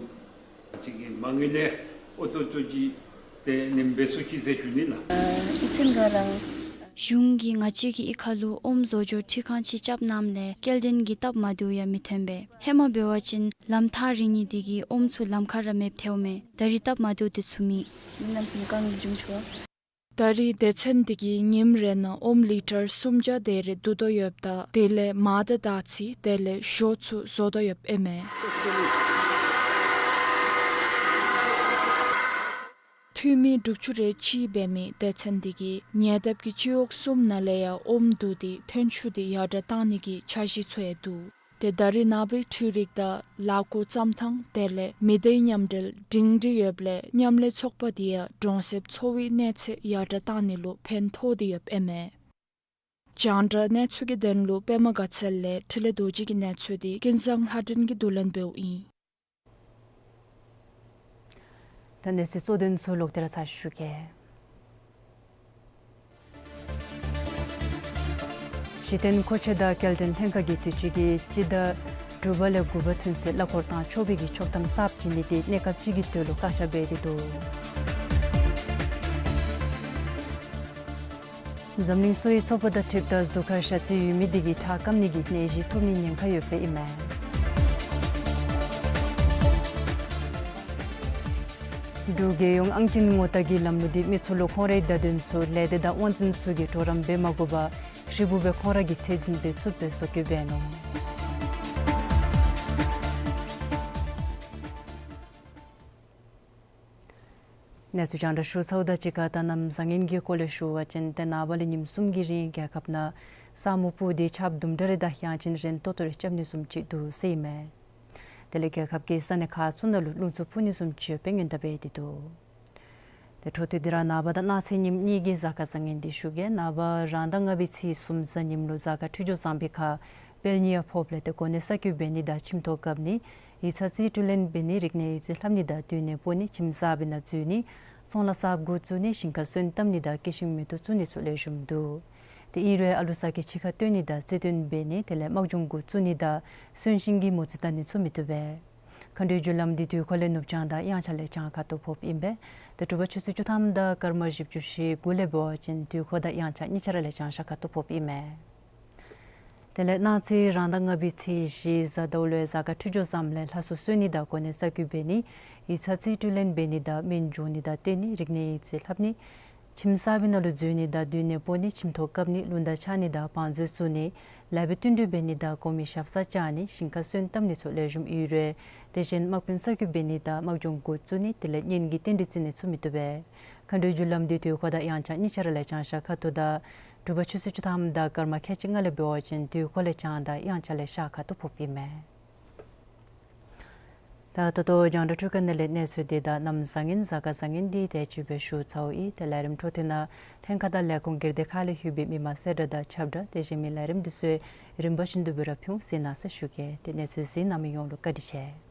ཅིག་གི་མ་དངུལ་ལས་འོས་ཏོག་ཏོ་ཅིག་ཏེ་ནེམ་འབད་ཚུགས་ཅི་ཟེར་ཞུ་ནི་ལགས། ཨ་ཨི་ཚན་ག་རང་གཞུང་གིས་ང་བཅས་ཀྱི་གཡུས་ཁ་ལུ་ཨོམ་བཟོ་སྦྱོར་འཕྲུལ་ཁང་ཅིག་རྐྱབ་གནངམ་ལས་སྐྱེལ་འདྲེན་གྱི་སྟབས་མ་བདེཝ་ཡང་མི་ཐོན་པས། ཧེ་མ་འབད་བ་ཅིན་ལམ་ཐག་རིང་ནི་དེ་གིས་ཨོམ་ཚུ་ལམ་ཁར་ར་མེདཔ་ཐལཝ་མས། ད་རིས་སྟབས་མ་བདེཝ་དེ་ཚུ་མེད། མི་རྣམས་སེམས་དཀའ་ངལ་བྱུང་ཆོག། ད་རིས་སྡེ་ཚན་དེ་གིས་ཉིནམ་རེ་ནང་ཨོམ་ལི་ཊར་སུམ་བརྒྱ་དེ་རེ་བསྡུ་དོ་ཡོདཔ་ད་དེ་ལས་མར་དང་དར་ཚི་དེ་ལས་ཞོ་ཚུ་བཟོ་དོ་ཡོདཔ་ཨིན་མས། འཐུས་མི་དྲུག་ཅུ་རེ་གཅིག་འབད་མི་སྡེ་ཚན་དེ་གིས་ཉེ་འདབས་ཀྱི་སྤྱི་འོག་གསུམ་ནང་ལས་ཡང་ཨོམ་བསྡུ་སྟེ་ཐོན་ཤུགས་དེ་ཡར་དྲགས་གཏང་ནི་གི་འཆར་གཞི་ཚུ་ཡང་འདུག། ཏེ་ད་རིས་ནངས་པའི་འཕྲུལ་རིག་དང་ལཱ་འགོ་བརྩམ་ཐངས་དེ་ལས་མི་སྡེའི་མཉམ་འབྲེལ་སྒྲིང་སྒྲི་ཡོདཔ་ལས་མཉམ་ལས་ཚོགས་པ་དེ་ཡང་གྲོང་གསེབ་འཚོ་བའི་གནས་ཚད་ཡར་དྲགས་གཏང་ནི་ལུ་ཕན་ཐོགས་ཏེ་ཡོདཔ་ཨིན་མས། རྒྱང་བསྒྲགས་གནས་ཚུལ་གྱི་དོན་ལུ་པདྨ་དགའ་ཚལ་ལས་འཕྲིན་ལས་རྡོ་རྗེ་གི་གནས་ཚུལ་འདི་ཀུན་བཟང་ལྷ་སྒྲོན་གྱིས་བསྡུ་ལེན་འབདཝ་ཨིན། ད་གནས་ཚུལ་གཙོ་དོན་ཚུ་ལོག་སྟེ་ར་ཚར་ཞུ་གེ། གཞི་རྟེན་མཁོ་ཆས་དང་སྐྱེལ་འདྲེན་ལྷན་ཁག་གིས་དུས་ཅི་གི་སྤྱི་ཟླ་དྲུག་པ་ལས་དགུ་པ་ཚུན་ཚོད་གླ་འཁོར་བཏང་ཆོག་པའི་གི་ཆོག་ཐམ་གསརཔ་བྱིན་ནི་དེ་གནས་སྐབས་ཅིག་གི་དོན་ལུ་བཀག་ཆ་འབད་དེ་འདུག། འཛམ་གླིང་གསོ་བའི་ཚོགས་པ་དང་འཁྲིལཝ་ད་གཟུགས་ཁར་ཞ་རྩི་ཡོད་མི་དེ་གིས་ཁྲག་སྐམ་ནི་གི་ནད་གཞི་ཐོབ་ནིའི་ཉེན་ཁ་ཡོདཔ་ཨིན་མས། འབྲུག་རྒྱལ་ཡོངས་ཨང་ཅན་ངོ་རྟགས་ཀྱི་ལམ་ལུགས་འདི་མི་ཚུ་ལུ་ཁོང་རའི་བརྡ་དོན་ཚུ་ལས་སྡེ་དང་དབང་འཛིན་ཚུ་གིས་གྲོགས་རམ་འབད་མ་དགོ་པར་ཧྲིལ་བུ་སྦེ་ཁོང་ར་གིས་ཚད་འཛིན་འབད་ཚུགསཔ་སྦེ་བཟོ་བཀོད་འབད་ནུག། གནས་ཚུལ་རྒྱང་བསྒྲགས་ཞུ་ཚརཝ་དང་གཅིག་ཁར་ད་གནམ་བཟང་ངན་གྱི་སྐོར་ལས་ཞུ་བ་ཅིན་ཏེ་ནངས་པ་ལས་ཉིནམ་གསུམ་གྱི་རིང་རྒྱལ་ཁབ་ནང་ས་སྨུག་སྤུབས་ཏེ་ཆརཔ་དུམ་གྲ་རེ་དང་ཡང་ཅིན་རན་ཏོག་ཏོ་རེ་རྐྱབ་ནི་བཟུམ་ཅིག་འདུག་ཟེར་ཨིན་མས། དེ་ལས་རྒྱལ་ཁབ་ཀྱི་ས་གནས་ཁག་ཚུ་ནང་ལུ་རླུང་འཚུབ་འཕུ་ནི་བཟུམ་ཅིག་ཡོདཔ་སྦེ་སྔོན་བརྡ་འབད་དེ་འདུག། ཏེ་འཕྲོ་མཐུད་དེ་ར་ནངས་པ་དང་གནངས་ཚེ་ཉིནམ་གཉིས་ཀྱི་གཟའ་སྐར་བཟང་ངན་འདི་ཞུ་གེ། ནངས་པ་རང་ཟླ་ལྔ་པའི་ཚེས་གསུམ་གཟའ་ཉིམ་ལུ་གཟའ་སྐར་འཕྲོད་སྦྱོར་བཟང་པའི་ཁར་དཔལ་གཉིས་ཡང་ཕོགཔ་ལས་ཏེ་གོ་གནས་གསར་བསྐོ་འབད་ནི་དང་ཁྱིམ་ཐོག་བཀབ་ནི་ཡིག་ཚང་རྩིས་སྤྲོད་ལེན་འབད་ནི་རིག་གནས་ཡིག་རྩིས་ལྷབ་ནི་དང་སྡོད་གནས་སྤོ་ནི་ཁྱིམ་གསར་པའི་ནང་འཛུལ་ནི་ཚོང་ལཱ་གསརཔ་འགོ་བཙུགས་ནི་ཞིང་ཁར་སོན་བཏབ་ནི་དང་སྐྱེ་ཤིང་མེ་ཏོག་བཙུགས་ནི་ཚུ་ལེགས་ཤོམ་འདུག། ཏེ་ཨིན་རུང་ཨ་ལུ་ས་ཁྱི་ཕྱི་ཁར་བཏོན་ནི་དང་རྩེ་བཏོན་འབད་ནི་དེ་ལས་དམག་སྦྱོང་འགོ་བཙུགས་ནི་དང་གསོན་ཤིང་གི་མོ་རྩིས་བལྟ་ནི་ཚུ་མི་བཏུབ་པས། མཁའ་འགྲོའི་རྒྱུ་ལམ་འདི་དུས་འཁོར་ལས་ནུབ་བྱང་དང་དབྱངས་འཆར་ལས་བྱང་ཁ་ཐུག་ཕོགཔ་ཨིན་པས། ཏེ་དྲོ་པ་ཆུ་ཚོད་བཅུ་ཐམ་དང་སྐར་མ་བཞི་བཅུ་ཞེ་དགུ་ལས་འབད་བ་ཅིན་དུས་འཁོར་དང་དབྱངས་འཆར་གཉིས་ཆ་ར་ལས་བྱང་ཤར་ཁ་ཐུག་ཕོགཔ་ཨིན་མས། དེ་ལས་གནངས་ཚེ་རང་ཟླ་ལྔ་པའི་ཚེས་བཞི་གཟའ་ཟླཝ་ལུ་གཟའ་སྐར་འཕྲོད་སྦྱོར་བཟངམ་ལས་ལྷ་གསོལ་གསོལ་ནི་དང་གོ་གནས་གསར་བསྐོ་འབད་ནི་ཡིག་ཚང་རྩིས་སྤྲོད་ལེན་འབད་ནི་དང་སྨན་སྦྱོང་ནི་དང་བསྟེན་ནི་རིག་གནས་ཡིག་རྩིས་ལྷབ་ནི་ཁྱིམ་གསར་པའི་ནང་ལུ་འཛུལ་ནི་དང་སྡོད་གནས་སྤོ་ནི་ཁྱིམ་ཐོག་བཀབ་ནི་རླུང་རྟ་འཕྱར་ནི་དང་བང་མཛོད་བཙུགས་ནི་ ལཱ་འབད་བསྟུན་གྲོས་འབད་ནི་དང་གོང་མའི་ཞབས་སར་བཅར་ནི་ཞིང་ཁར་སོན་བཏབ་ནི་ཚུ་ལེགས་ཤོམ་ཡོད་རུང་དེ་བཞིན་དམག་དཔོན་གསར་བསྐོ་འབད་ནི་དང་དམག་སྦྱོང་འགོ་བཙུགས་ནི་དེ་ལས་གཉེན་གྱི་རྟེན་འབྲེལ་བརྩི་ནི་ཚུ་མི་བཏུབ་པས། མཁའ་འགྲོའི་རྒྱུ་ལམ་འདི་དུས་འཁོར་དང་དབྱངས་འཆར་གཉིས་ཆ་ར་ལས་བྱང་ཤར་ཁ་ཐུག་དང་དྲོ་པ་ཆུ་ཚོད་བཅུ་ཐམ་དང་སྐར་མ་ཁལ་གཅིག་ལྔ་ལས་འབད་བ་ཅིན་དུས་འཁོར་ལས་བྱང་དང་དབྱངས་འཆར་ལས་ཤར་ཁ་ཐུག་ཕོགཔ་ཨིན་མས། ད་ད་ལྟོ་རྒྱང་བསྒྲགས་འཕྲུལ་ཁང་ནང་ལས་གནས་ཚུལ་འདི་དང་གནམ་བཟང་ངན་གཟའ་སྐར་བཟང་ངན་འདི་དེ་ཅིག་སྦེ་ཞུ་ཚརཝ་ཨིན། ཏེ་ལས་རིམ་འཕྲོ་མཐུད་ནང་ལྷན་ཁག་དང་ལས་ཁུངས་སྒེར་སྡེ་ཁག་ལས་ལྷོད་པའི་མི་མང་གསལ་བསྒྲགས་དང་ཁྱབ་བསྒྲགས་དེ་བཞིན་མི་ལས་རིམ་འདི་ཚུ་རིམ་པ་བཞིན་དུ་སྦེ་ར་ཕུལ་འོང་ཟེར་གནང་ཟེར་ཞུ་གེ། ཏེ་གནས་ཚུལ་གཟིགས་གནང་མི་ཡོངས་ལུ་བཀའ་དྲིན་ཆེ།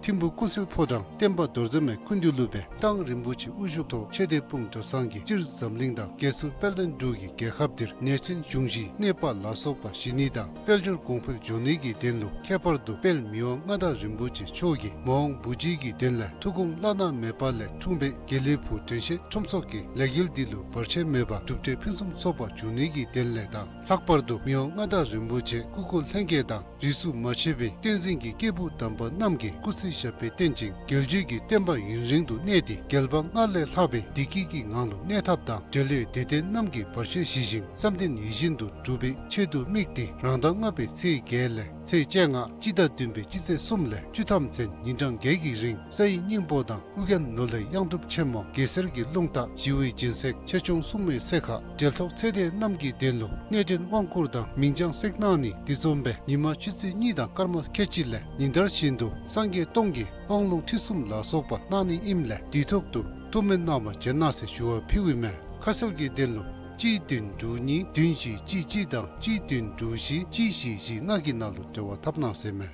ཐིམ་ཕུག་ཀུན་གསལ་ཕོ་བྲང་བསྟན་པ་རྡོར་གདན་མའི་སྐུ་མདུན་ལུ་སྦེ་རྟ་དབང་རིན་པོ་ཆེ་དབུ་བཞུགས་ཐོག་ཆོས་སྡེ་སྤུངས་གྲྭ་ཚང་གིས་སྤྱིར་འཛམ་གླིང་དང་རྒྱལ་སྲུང་དཔལ་ལྡན་འབྲུག་གི་རྒྱལ་ཁབ་འདིར་ནད་ཚན་གཞུང་བཞིའི་ནད་པ་ལ་སོགས་པ་ཞི་ནི་དང་དཔལ་འབྱོར་གོང་འཕེལ་འགྱོ་ནི་གི་དོན་ལུ་ཁྱད་པར་དུ་དཔལ་མི་དབང་མངའ་བདག་རིན་པོ་ཆེ་མཆོག་གིས་མ་འོངས་བུ་བརྒྱུད་ཀྱི་དོན་ལས་ཐུགས་དགོངས་བླ་ན་མེད་པ་ལས་འཁྲུངས་པའི་དགེ་ལེགས་ཕུག་དྲན་ཤེས་ཁྲོམ་ཚོགས་ཀྱི་ལས་འགུལ་འདི་ལུ་བར་ཆད་མེད་པར་གྲུབ་འབྲས་ཕུན་སུམ་ཚོགས་པ་འབྱུང་ནི་གི་དོན་ལས་དང་ལྷག་པར་དུ་མི་དབང་མངའ་བདག་རིན་པོ་ཆེ་སྐུ་འཁོར་ལྷན་རྒྱས་དང་རིས་སུ་མ་ཆད་པའི་བསྟན་འཛིན་གྱི་སྐྱེས་བུ་དམ་པ་རྣམས་ཀྱིས་སྐུ་ཚེ་ཞབས་པད་བརྟན་ཅིང་རྒྱལ་བརྒྱུད་ཀྱི་བསྟན་པ་ཡུན་རིང་དུ་གནས་ཏེ་རྒྱལ་བ་སྔར་ལས་ལྷག་པའི་བདེ་སྐྱིད་ཀྱི་ངང་ལུ་གནས་ཐབས་དང་འབྲེལ་ལས་དད་ལྡན་རྣམས་ཀྱི་བར་ཆད་ཞི་ཞིང་བསམ་དོན་ཡིད་བཞིན་དུ་འགྲུབ་པའི་ཆེད་དུ་དམིགས་ཏེ་རང་ཟླ་ལྔ་པའི་ཚེས་བརྒྱད་ལས་ཚེས་བཅོ་ལྔ་སྤྱི་ཟླ་བདུན་པའི་སྤྱི་ཚེས་གསུམ་ལས་བཅུ་ཐམ་ཚུན་ཉིན་གྲངས་བརྒྱད་ཀྱི་རིང་ས་ཡི་སྙིང་པོ་དང་ཨོ་རྒྱན་ནོར་ལྷའི་གཡང་སྒྲུབ་ཆེན་མོ་གེ་སར་གྱི་རླུང་རྟ་ཞི་བའི་སྦྱིན་སྲེག་ཆེ་ཆུང་སྲུང་མའི་སྲེག་ཁ་འབྲེལ་ཐོགས་ཚེ་འདས་རྣམས་ཀྱི་དོན་ལུ་གནས་འདྲེན་དབང་བསྐུར་དང་མིང་བྱང་སྲེག་གནང་ནི་དེ་བཟུམ་སྦེ་ཉི་མ་ཆུ་ཚོད་གཉིས་དང་སྐར་མ་ཁལ་གཅིག་ལས་ཉིན་ལྟར་བཞིན་དུ་སངས་རྒྱས་སྟོང་གི་དབང་ལུང་ཁྲིད་གསུམ་ལ་སོགས་པ་གནང་ནི་ཨིནམ་ལས་དུས་ཐོག་ཏུ་ཐུགས་སྨོན་གནང་བར་བྱོན་གནང་ཟེར་ཞུ་བ་ཕུལཝ་ཨིན་མས། ཁ་གསལ་གྱི་དོན་ལུ་གཅིག་བདུན་དྲུག་གཉིས་བདུན་བཞི་གཅིག་གཅིག་དང་གཅིག་བདུན་དྲུག་བཞི་གཅིག་བཞི་བཞི་ལྔ་གི་ནང་ལུ་འབྲེལ་བ་འཐབ་གནང་ཟེར་མས།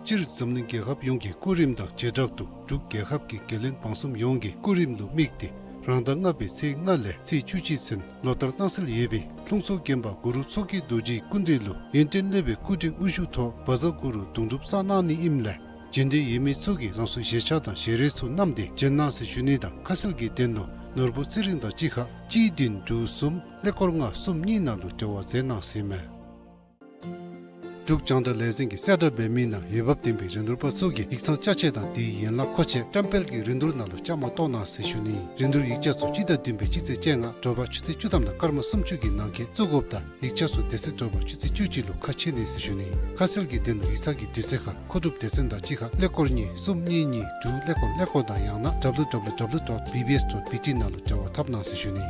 སྤྱིར་འཛམ་གླིང་རྒྱལ་ཁབ་ཡོངས་ཀྱི་སྐུ་རིམ་དང་བྱེ་བྲག་ཏུ་འབྲུག་རྒྱལ་ཁབ་ཀྱི་རྒྱལ་བློན་འབངས་གསུམ་ཡོངས་ཀྱི་སྐུ་རིམ་ལུ་དམིགས་ཏེ་རང་ཟླ་ལྔ་པའི་ཚེས་ལྔ་ལས་ཚེས་བཅུ་གཅིག་ཚུན་ལོ་ལྟར་གནང་སྲོལ་ཡོད་པའི་ལྷུང་བཟེད་དགོན་པ་གུ་རུ་མཚོ་སྐྱེས་རྡོ་རྗེའི་སྐུ་མདུན་ལུ་ཡོན་ཏན་སློབ་དཔོན་སྐུ་བགྲེས་དབུ་བཞུགས་ཐོག་བཛྲ་གུ་རུ་དུང་སྒྲུབ་བསགས་གནང་ནི་ཨིནམ་ལས་བྱོན་འདོད་ཡོད་མི་ཚུ་གིས་རང་སོའི་བཞེས་ཆ་དང་བཞེས་རས་ཚུ་བསྣམས་ཏེ་བྱོན་གནང་ཟེར་ཞུ་ནི་དང་ཁ་གསལ་གྱི་དོན་ལུ་ནོར་བུ་ཚེ་རིང་དང་གཅིག་ཁར་གཅིག་བདུན་དྲུག་གསུམ་ཀླད་ཀོར་ལྔ་གསུམ་གཉིས་ནང་ལུ་འབྲེལ་བ་མཛད་གནང་ཟེར་མས། འབྲུག་རྒྱང་བསྒྲགས་ལས་འཛིན་གྱིས་གསལ་བསྒྲགས་འབད་མི་ནང་འོས་འབབ་ལྡན་པའི་རིན་བསྡུར་པ་ཚུ་གིས་ཡིག་ཚང་ཅ་ཆས་དང་དེའི་ཡན་ལག་མཁོ་ཆས་སྐྱབས་འཕེལ་གྱི་རིན་བསྡུར་ནང་ལུ་བཅའ་མར་གཏོགས་གནང་ཟེར་ཞུ་ནི། རིན་བསྡུར་ཡིག་ཆ་ཚུ་སྤྱི་ཟླ་བདུན་པའི་སྤྱི་ཚེས་བཅོ་ལྔ་དྲོ་པ་ཆུ་ཚོད་བཅུ་ཐམ་དང་སྐར་མ་སུམ་ཅུ་གི་ནང་འཁོད་བཙུགས་དགོཔ་དང་ཡིག་ཆ་ཚུ་དེ་ཚེ་དྲོ་པ་ཆུ་ཚོད་བཅུ་གཅིག་ལུ་ཁ་ཕྱེ་ནི་ཟེར་ཞུ་ནི། ཁ་གསལ་གྱི་དོན་ལུ་ཡིག་ཚང་གི་དུས་ཚོད་ཁར་མཁོ་སྒྲུབ་སྡེ་ཚན་དང་གཅིག་ཁར་ཀླད་ཀོར་གཉིས་གསུམ་གཉིས་གཉིས་དྲུག་ཀླད་ཀོར་ཀླད་ཀོར་དང་ཡང་ན་W W W dot B B S dot B T ནང་ལུ་འབྲེལ་བ་འཐབ་གནང་ཟེར་ཞུ་ནི།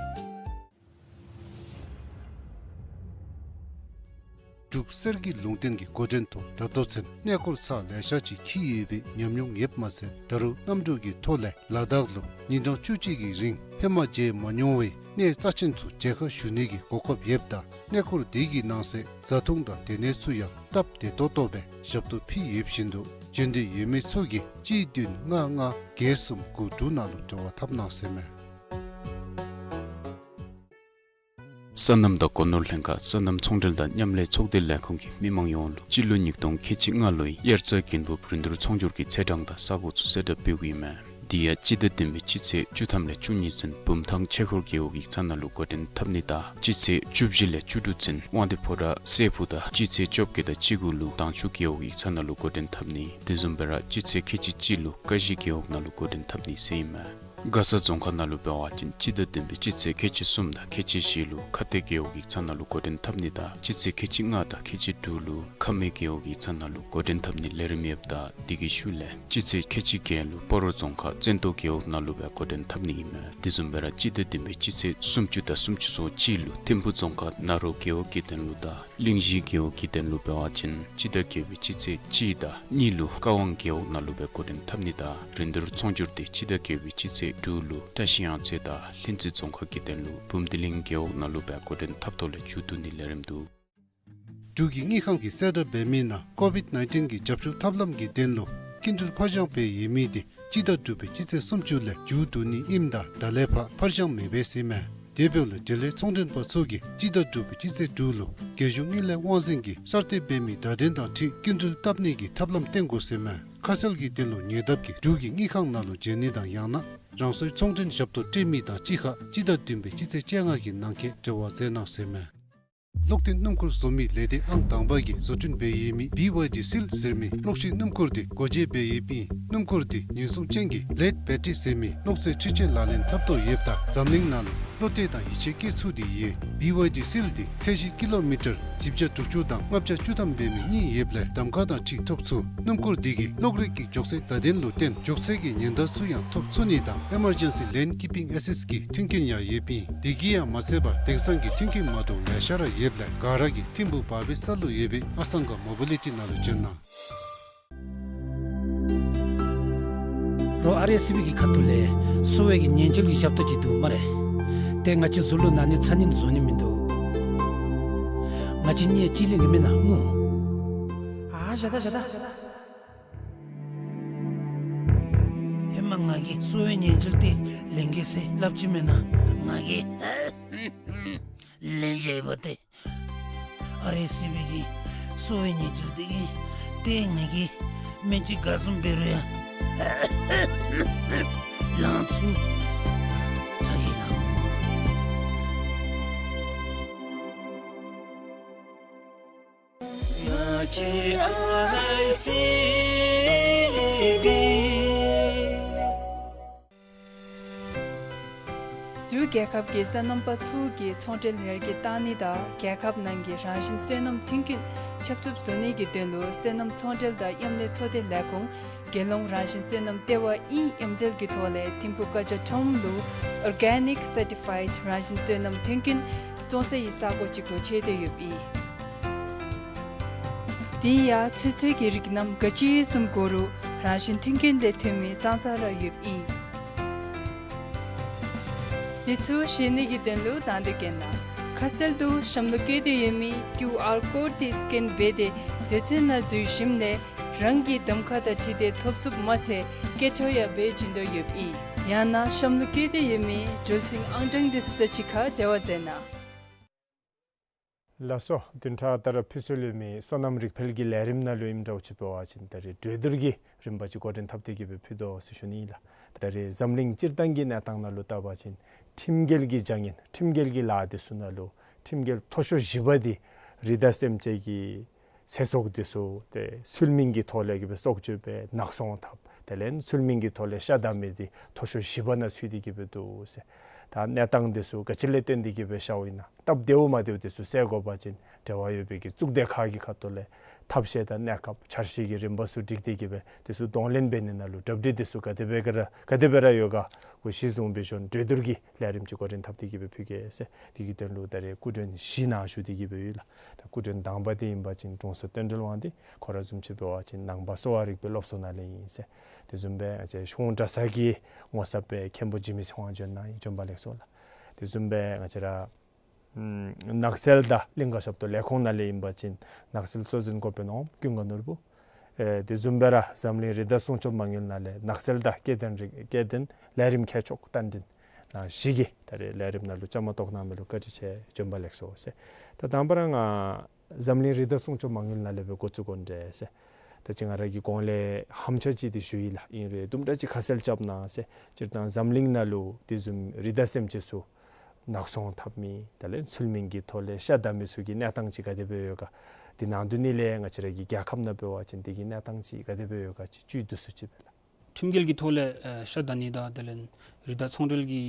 འབྲུག་གསེར་གྱི་ལུང་བསྟན་གྱི་འགོ་འདྲེན་ཐོག་ད་ལྟོ་ཚུན་གནས་སྐོར་ཚར་ལེ་ཤ་ཅིག་འཁྱིད་ཡོད་པའི་ཉམས་མྱོང་ཡོདཔ་མ་ཚད་ད་རུང་གནམ་གྲུ་གི་ཐོག་ལས་ལ་དྭགས་ལུ་ཉིན་གྲངས་བཅུ་གཅིག་གི་རིང་ཧེ་མ་མཇལ་མ་མྱོང་བའི་གནས་རྩ་ཆེན་ཚུ་མཇལ་ཁ་ཞུ་ནི་གི་གོ་སྐབས་ཡོདཔ་ད་གནས་སྐོར་དེ་གི་ནང་གསེས་བཟའ་འཐུང་དང་སྡོད་གནས་ཚུ་ཡང་སྟབས་བདེ་ཏོག་ཏོ་སྦེ་ཞབས་ཏོག་ཕུལ་ཡོདཔ་བཞིན་དུ་བྱོན་འདོད་ཡོད་མི་ཚུ་གིས་གཅིག་བདུན་ལྔ་ལྔ་བརྒྱད་གསུམ་དགུ་དྲུག་ནང་ལུ་འབྲེལ་བ་འཐབ་གནང་ཟེར་མས། སོ་ནམ་དང་སྒོ་ནོར་ལྷན་ཁག་སོ་ནམ་ཚོང་འབྲེལ་དང་མཉམ་ལས་ཚོགས་སྡེ་ལས་ཁུངས་ཀྱིས་མི་མང་ཡོངས་ལུ་སྤྱི་ལོ་ཉིས་སྟོང་ཁལ་གཅིག་ལྔ་ལོའི་དབྱར་རྩྭ་དགུན་འབུབ་རིན་བསྡུར་ཚོང་སྒྱུར་གྱི་ཚེས་གྲངས་དང་ས་གོ་ཚུ་གསལ་བསྒྲགས་འབདཝ་ཨིན་མས། དེ་ཡང་སྤྱི་ཟླ་བདུན་པའི་སྤྱི་ཚེས་བཅུ་ཐམ་ལས་བཅུ་གཉིས་ཚུན་བུམ་ཐང་ཆོས་འཁོར་རྒེད་འོག་ཡིག་ཚང་ནང་ལུ་འགོ་འདྲེན་འཐབ་ནི་དང་སྤྱི་ཚེས་བཅུ་བཞི་ལས་བཅུ་དྲུག་ཚུན་དབང་འདུས་ཕོ་བྲང་སྲས་ཕུག་དང་སྤྱི་ཚེས་བཅོ་བརྒྱད་དང་བཅུ་དགུ་ལུ་དྭངས་ཆུ་རྒེད་འོག་ཡིག་ཚང་ནང་ལུ་འགོ་འདྲེན་འཐབ་ནི་དེ་བཟུམ་སྦེ་ར་སྤྱི་ཚེས་ཁལ་གཅིག་གཅིག་ལུ་ཀ་གཞི་རྒེད་འོག་ནང་ལུ་འགོ་འདྲེན་འཐབ་ནི་ཟེར་ཨིན་མས། མགར་ས་རྫོང་ཁག་ནང་ལུ་འབད་བ་ཅིན་སྤྱི་ཟླ་བདུན་པའི་སྤྱི་ཚེས་ཁལ་གཅིག་གསུམ་དང་ཁལ་གཅིག་བཞི་ལུ་ཁ་གཏད་རྒེད་འོག་གི་ཚབ་ནང་ལུ་འགོ་འདྲེན་འཐབ་ནི་དང་སྤྱི་ཚེས་ཁལ་གཅིག་ལྔ་དང་ཁལ་གཅིག་དྲུག་ལུ་ཁ་སྨད་རྒེད་འོག་གི་ཚབ་ནང་ལུ་འགོ་འདྲེན་འཐབ་ནི་ལས་རིམ་ཡོདཔ་ད་དེ་གི་ཤུལ་ལས་སྤྱི་ཚེས་ཁལ་གཅིག་བརྒྱད་ལུ་སྤ་རོ་རྫོང་ཁག་བཙན་ཏོ་རྒེད་འོག་ནང་ལུ་སྦེ་འགོ་འདྲེན་འཐབ་ནི་ཨིན་མས། དེ་བཟུམ་སྦེ་ར་སྤྱི་ཟླ་བདུན་པའི་སྤྱི་ཚེས་སུམ་ཅུ་དང་སུམ་ཅུ་སོ་གཅིག་ལུ་ཐིམ་ཕུ་རྫོང་ཁག་ན་རོ་རྒེད་འོག་གི་དོན་ལུ་དང་གླིང་བཞི་རྒེད་འོག་གི་དོན་ལུ་འབད་བ་ཅིན་སྤྱི་ཟླ་བརྒྱད་པའི་སྤྱི་ཚེས་གཅིག་དང་གཉིས་ལུ་ཀ་ཝང་རྒེད་འོག་ནང་ལུ་སྦེ་འགོ་འདྲེན་འཐབ་ནི་དང་རིན་བསྡུར་ཚོང་སྒྱུར་དེ་སྤྱི་ཟླ་བརྒྱད་པའི་སྤྱི་ཚེས་དྲུག་ལུ་བཀྲ་ཤིས་གཡང་རྩེ་དང་ལྷུན་རྩེ་རྫོང་ཁག་གི་དོན་ལུ་བུམ་སྡེ་གླིང་རྒེད་འོག་ནང་ལུ་སྦེ་འགོ་འདྲེན་འཐབ་ཐོག་ལས་མཇུག་བསྡུ་ནི་ལས་རིམ་འདུག། འབྲུག་གི་དངུལ་ཁང་གིས་གསལ་བསྒྲགས་འབད་མི་ནང་ཀོ་ཝིཌ་ནའིན་ཊིན་གྱི་རྒྱབ་སྐྱོར་ཐབས་ལམ་གྱི་དོན་ལུ་སྐྱིན་འགྲུལ་ཕར་འགྱངས་འབད་ཡོད་མི་དེ་སྤྱི་ཟླ་དྲུག་པའི་སྤྱི་ཚེས་སུམ་ཅུ་ལས་མཇུག་བསྡུ་ནི་ཨིནམ་ད་ད་ལས་ཕར་ཕར་འགྱངས་མི་འབད་ཟེར་མས། དེ་འབདཝ་ལས་འབྲེལ་ཡོད་ཚོང་མགྲོན་པ་ཚུ་གིས་སྤྱི་ཟླ་དྲུག་པའི་སྤྱི་ཚེས་དྲུག་ལུ་རྒྱལ་གཞུང་དངུལ་ལས་དབང་འཛིན་གྱིས་གསར་གཏོད་འབད་མི་བརྡ་དོན་དང་འཁྲིལ་སྐྱིན་འགྲུལ་བཏབ་ནི་གི་ཐབས་ལམ་བསྟེན་དགོ་ཟེར་མས། ཁ་གསལ་གྱི་དོན་ལུ་ཉེ་འདབས་ཀྱི་འབྲུག་གི་དངུལ་ཁང་ནང་ལུ་འབྱོན་ནི་དང་ཡང་ན་རང་སོའི་ཚོང་མགྲོན་ཞབས་ཏོག་སྤྲོད་མི་དང་གཅིག་ཁར་སྤྱི་ཟླ་བདུན་པའི་སྤྱི་ཚེས་བཅོ་ལྔ་གི་ནང་འཁོད་འབྲེལ་བ་མཛད་གནང་ཟེར་མས། གློག་འཐེན་སྣུམ་འཁོར་བཟོ་མི་ལས་སྡེ་ཨང་དང་པ་གིས་བཟོ་སྐྲུན་འབད་ཡོད་མི་བི་ཝའི་ཌི་སིལ་ཟེར་མི་གློག་ཤུགས་སྣུམ་འཁོར་དེ་སྒོ་འབྱེད་འབད་ཡོདཔ་ཨིན། སྣུམ་འཁོར་དེ་ཉེན་སྲུང་ཅན་གྱི་བི་ལེཌ་བེ་ཊ་རི་ཟེར་མི་གློག་རྫས་འཕྲུལ་ཆས་ལག་ལེན་འཐབ་དོ་ཡོདཔ་ད་འཛམ་གླིང་ནང་ལུ་བློ་གཏད་དང་ཡིད་ཆེས་བསྐྱེད་ཚུགས་ཏེ་ཡོད། བི་ཝའི་ཌི་སིལ་དེ་ཚད་གཞི་ཀི་ལོ་མི་ཊར་བཞི་བརྒྱ་དྲུག་ཅུ་དང་ལྔ་བརྒྱ་བཅུ་ཐམ་འབད་མི་གཉིས་ཡོདཔ་ལས་གདམ་ཁ་དང་འཁྲིལ་ཐོབ་ཚུགས། སྣུམ་འཁོར་དེ་གིས་གློག་རིག་གི་མགྱོགས་ཚད་བརྡ་དོན་ལུ་བརྟེན་མགྱོགས་ཚད་ཀྱི་ཉེན་བརྡ་ཚུ་ཡང་ཐོབ་ཚུགས་ནི་དང་ཨེ་མར་ཇེན་སི་ལེན་ཀིཔ་པིང་ཨེ་སིསཊ་གི་མཐུན་རྐྱེན་ཡང་ཡོདཔ་ཨིན། དེ་གིས་ཡང་མ་ཚད་པར་དེང་སང་གི་མཐུན་རྐྱེན་མ་འདྲཝ་ལེ་ཤ་ར་ཡོདཔ་ལས་ག་ར་གིས་ཐིམ་ཕུག་བར་པའི་ས་ལུ་ཡོད་པའི་ཨ་སང་ག་མོ་བི་ལི་ཊི་ནང་ལུ་འབྱོན་གནང་། རོགས་ཨར་ཨེས་སི་བི་གི་ཁ་ཐུག་ལས་གསོ་བའི་གི་ཉེན་བཅོལ་གྱི་ཞབས་ཏོག་ཅིག་འདུག་སྨ་རེ། ཏེ་ང་བཅས་གཟུགས་ལུ་ན་ནི་ཚ་ནི་བཟོ་ནི་མིན་འདུག། ང་བཅས་གཉིས་གཅིག་ལེན་གྱི་མེན་ན་སྨོ། ཨ་བཞག་ད་བཞག་ད། ཧེ་མ་ང་གིས་གསོ་བའི་ཉེན་བཅོལ་དེ་ལེན་གེ་ཟེར་སླབ་ཅི་མེན་ན། ང་གིས་ལེན་བཞག་ཡོདཔ་ཏེ། ཨར་ཨེས་སི་བི་གི་གསོ་བའི་ཉེན་བཅོལ་དེ་གིས་ཏེ་ང་གིས་སྨན་ཅིག་ག་བཟུམ་འབད་རུང་ཡང་ལང་ཚུ་ཚ་གྱང་ལང་མི་དགོ། ང་བཅས་ཨར་ཨེས་སི་བི། འབྲུག་རྒྱལ་ཁབ་ཀྱི་སོ་ནམ་པ་ཚུ་གིས་ཚོང་འབྲེལ་ཡར་རྒྱས་གཏང་ནི་དང་རྒྱལ་ཁབ་ནང་གི་རང་བཞིན་སོ་ནམ་མཐུན་རྐྱེན་ཁྱབ་ཚུགསཔ་བཟོ་ནི་གི་དོན་ལུ་སོ་ནམ་ཚོང་འབྲེལ་དང་མཉམ་ལས་ཚོགས་སྡེ་ལས་ཁུངས་རྒྱལ་ཡོངས་རང་བཞིན་སོ་ནམ་ལྟེ་བ་ཨིན་མཉམ་འབྲེལ་གྱི་ཐོག་ལས་ཐིམ་ཕུག་ཀ་ཇ་ཁྲོམ་ལུ་ཨོར་གེ་ནིཀ་སར་ཊི་ཕའིཌ་རང་བཞིན་སོ་ནམ་མཐུན་རྐྱེན་བཙོང་སའི་ས་གོ་ཅིག་སྒོ་ཕྱེ་སྟེ་ཡོདཔ་ཨིན། དེ་ཡང་ཚོད་བསྲེ་གི་རིགས་རྣམས་ག་ཅི་བཟུམ་དགོ་རུང་རང་བཞིན་མཐུན་རྐྱེན་ལས་ཐོན་མི་ཙང་ཙང་ར་ཡོདཔ་ཨིན། འདི་ཚུ་ཤེས་ནི་གི་དོན་ལུ་དང་འདོད་བསྐྱེད་གནང་། ཁ་གསལ་དུ་གཤམ་ལུ་བཀོད་དེ་ཡོད་མི་ཀིའུ་ཨར་ཀོཌ་དེ་སི་ཀེན་འབད་དེ་སྡེ་ཚན་ནང་འཛུལ་ཞིནམ་ལས་རང་གི་གདམ་ཁ་དང་འཁྲིལ་ཏེ་ཐོབ་ཚུགསཔ་མ་ཚད་སྐད་འཕྲོ་ཡང་འབད་བྱིན་དོ་ཡོདཔ་ཨིན། ཡང་ན་གཤམ་ལུ་བཀོད་དེ་ཡོད་མི་འགྲུལ་འཕྲིན་ཨང་གྲངས་འདི་ཚུ་དང་གཅིག་ཁར་འབྲེལ་བ་མཛད་གནང་། ལགས་སོ། བདུན་ཕྲག་ད་ར་ཕུལ་སྲོལ་ཡོད་མི་སོ་ནམ་རིག་འཕེལ་གྱི་ལས་རིམ་ནང་ལུ་ཨིནམ་འདྲཝ་ཅིག་འབད་བ་ཅིན་ད་རེས་གྲོས་བསྡུར་གྱི་རིམ་པ་ཅིག་འགོ་འདྲེན་འཐབ་སྟེ་གི་སྦེ་ཕུལ་དོ་ཟེར་ཞུ་ནི་ཨིན་ལགས། ད་རེས་འཛམ་གླིང་སྤྱིར་བཏང་གི་གནས་སྟངས་ནང་ལུ་བལྟ་བ་ཅིན་ཁྲིམས་འགལ་གྱི་བྱ་ངན་ཁྲིམས་འགལ་གྱི་ལཱ་འདི་ཚུ་ནང་ལུ་ཁྲིམས་འགལ་མཐོ་ཤོས་བཞི་པ་འདི་རི་དྭགས་སེམས་ཅན་གྱི་ཚེ་སྲོག་འདི་ཚུ་ཏེ་ཚུལ་མིན་གྱི་ཐོག་ལས་ཀྱི་སྦེ་སྲོག་གཅོད་འབད་ནག་ཚོང་འཐབ་དེ་ལས་ཚུལ་མིན་གྱི་ཐོག་ལས་ཤ་བདའ་མི་འདི་མཐོ་ཤོས་བཞི་པ་ནང་ཚུད་དེ་གི་སྦེ་འདུག་ཟེར། ད་གནས་སྟངས་འདི་ཚུ་ག་ཅི་ལས་བརྟེན་ཏེ་གི་སྦེ་ཤརཝ་ཨིན་ན། སྟབས་བདེཝ་མ་བདེཝ་འདི་ཚུ་སེལ་དགོ་པ་ཅིན་འབྲེལ་བ་ཡོད་པའི་གི་གཙུག་སྡེ་ཁག་གི་ཁ་ཐུག་ལས་ཐབས་ཤེས་དང་གནས་སྐབས་འཆར་གཞི་གི་རིམ་པ་ཚུ་སྒྲིག་སྟེ་གི་སྦེ་འདི་ཚུ་གདོང་ལེན་འབད་ནི་ནང་ལུ་གྲ་སྒྲིག་འདི་ཚུ་ག་དེ་སྦེ་ག་ར་ག་དེ་སྦེ་ར་ཡོད་ག་གུ་གཞི་བཟུང་སྦེ་ཞུ་ནི། གྲོས་བསྡུར་གྱི་ལས་རིམ་ཅིག་འགོ་འདྲེན་འཐབ་སྟེ་གི་སྦེ་ཕུལ་གེ་ཟེར། དེ་གི་དོན་ལུ་ད་རེས་སྐུ་མགྲོན་བཞི་ནཱ་བཞུགས་ཏེ་གི་སྦེ་ཡོད་ལགས། ད་སྐུ་མགྲོན་དང་པ་འདི་ཨིན་པ་ཅིན་དྲུང་འཚོ་དོན་གྲུབ་དབང་འདུས། ཁོ་ར་བཟུམ་ཅིག་འབད་བ་ཅིན་ནང་པ་གསོ་བ་རིག་པའི་སློབ་གསོ་ནང་ལས་ཨིན་ཟེར། དེ་བཟུམ་སྦེ་ང་བཅས་གཞུང་གྲྭ་ཚང་གི་ངོ་ཚབ་སྦེ་མཁན་པོ་འཇིགས་མེད་ཚེ་དབང་འབྱོན་གནང་ཡི། བྱོན་པ་ལེགས་སོ་ལགས། དེ་བཟུམ་སྦེ་ང་བཅས་ར་ཨམ་ནགས་ཚལ་དང་གླིང་ག་ཞབས་ཏོག་ལས་ཁུངས་ནང་ལས་ཨིན་པ་ཅིན་ནགས་ཚལ་གཙོ་འཛིན་འགོ་དཔོན་འོགམ་ཀུན་དགའ་ནོར་བུ། ཨེ་དེ་བཟུམ་སྦེ་ར་འཛམ་གླིང་རི་དྭགས་སྲུང་སྐྱོབ་མ་དངུལ་ནང་ལས་ནགས་ཚལ་དང་སྐྱེ་ལྡན་རིགས་སྐྱེ་ལྡན་ལས་རིམ་མཁས་མཆོག་རྟ་མགྲིན་ནཱ་བཞི་གིས་ད་རེས་ལས་རིམ་ནང་ལུ་བཅའ་མར་གཏོགས་གནང་མི་ལུ་བཀའ་དྲིན་ཆེ། བྱོན་པ་ལེགས་སོ་ཟེར། ད་དང་པ་ར་ང་འཛམ་གླིང་རི་དྭགས་སྲུང་སྐྱོབ་མ་དངུལ་ནང་ལས་སྦེ་འགོ་བཙུགས་དགོ་འདྲས་ཟེར། ད་ཅི་ང་ར་གིས་གོང་ལས་ཧམ་ཆ་ཅིག་འདི་ཞུ་ཡི་ལགས། ཨིན་རུང་དུམ་གྲ་ཅིག་ཁ་གསལ་རྐྱབ་གནང་ཟེར། སྤྱིར་བཏང་འཛམ་གླིང་ནང་ལུ་དེ་བཟུམ་རི་དྭགས་སེམས་ཅན་ཚུ་ནག་ཚོང་འཐབ་མི་དེ་ལས་ཚུལ་མིན་གྱི་ཐོག་ལས་ཤ་བདའ་མི་ཚུ་གི་གནས་སྟངས་ཅིག་ག་དེ་སྦེ་ཡོད་ག། དེ་ནང་དོན་ནི་ལས་ང་བཅས་ར་གི་རྒྱལ་ཁབ་ནང་འབད་བ་ཅིན་དེ་གི་གནས་སྟངས་ཅིག་ག་དེ་སྦེ་ཡོད་ག་ཅིག་བཅུད་བསྡུ་སུ་ཅིག་སྦེ་ལགས། ཁྲིམས་འགལ་གྱི་ཐོག་ལས་ཨེ་ཤ་བདའ་ནི་དང་དེ་ལས་རི་དྭགས་ཚོང་འབྲེལ་གྱི་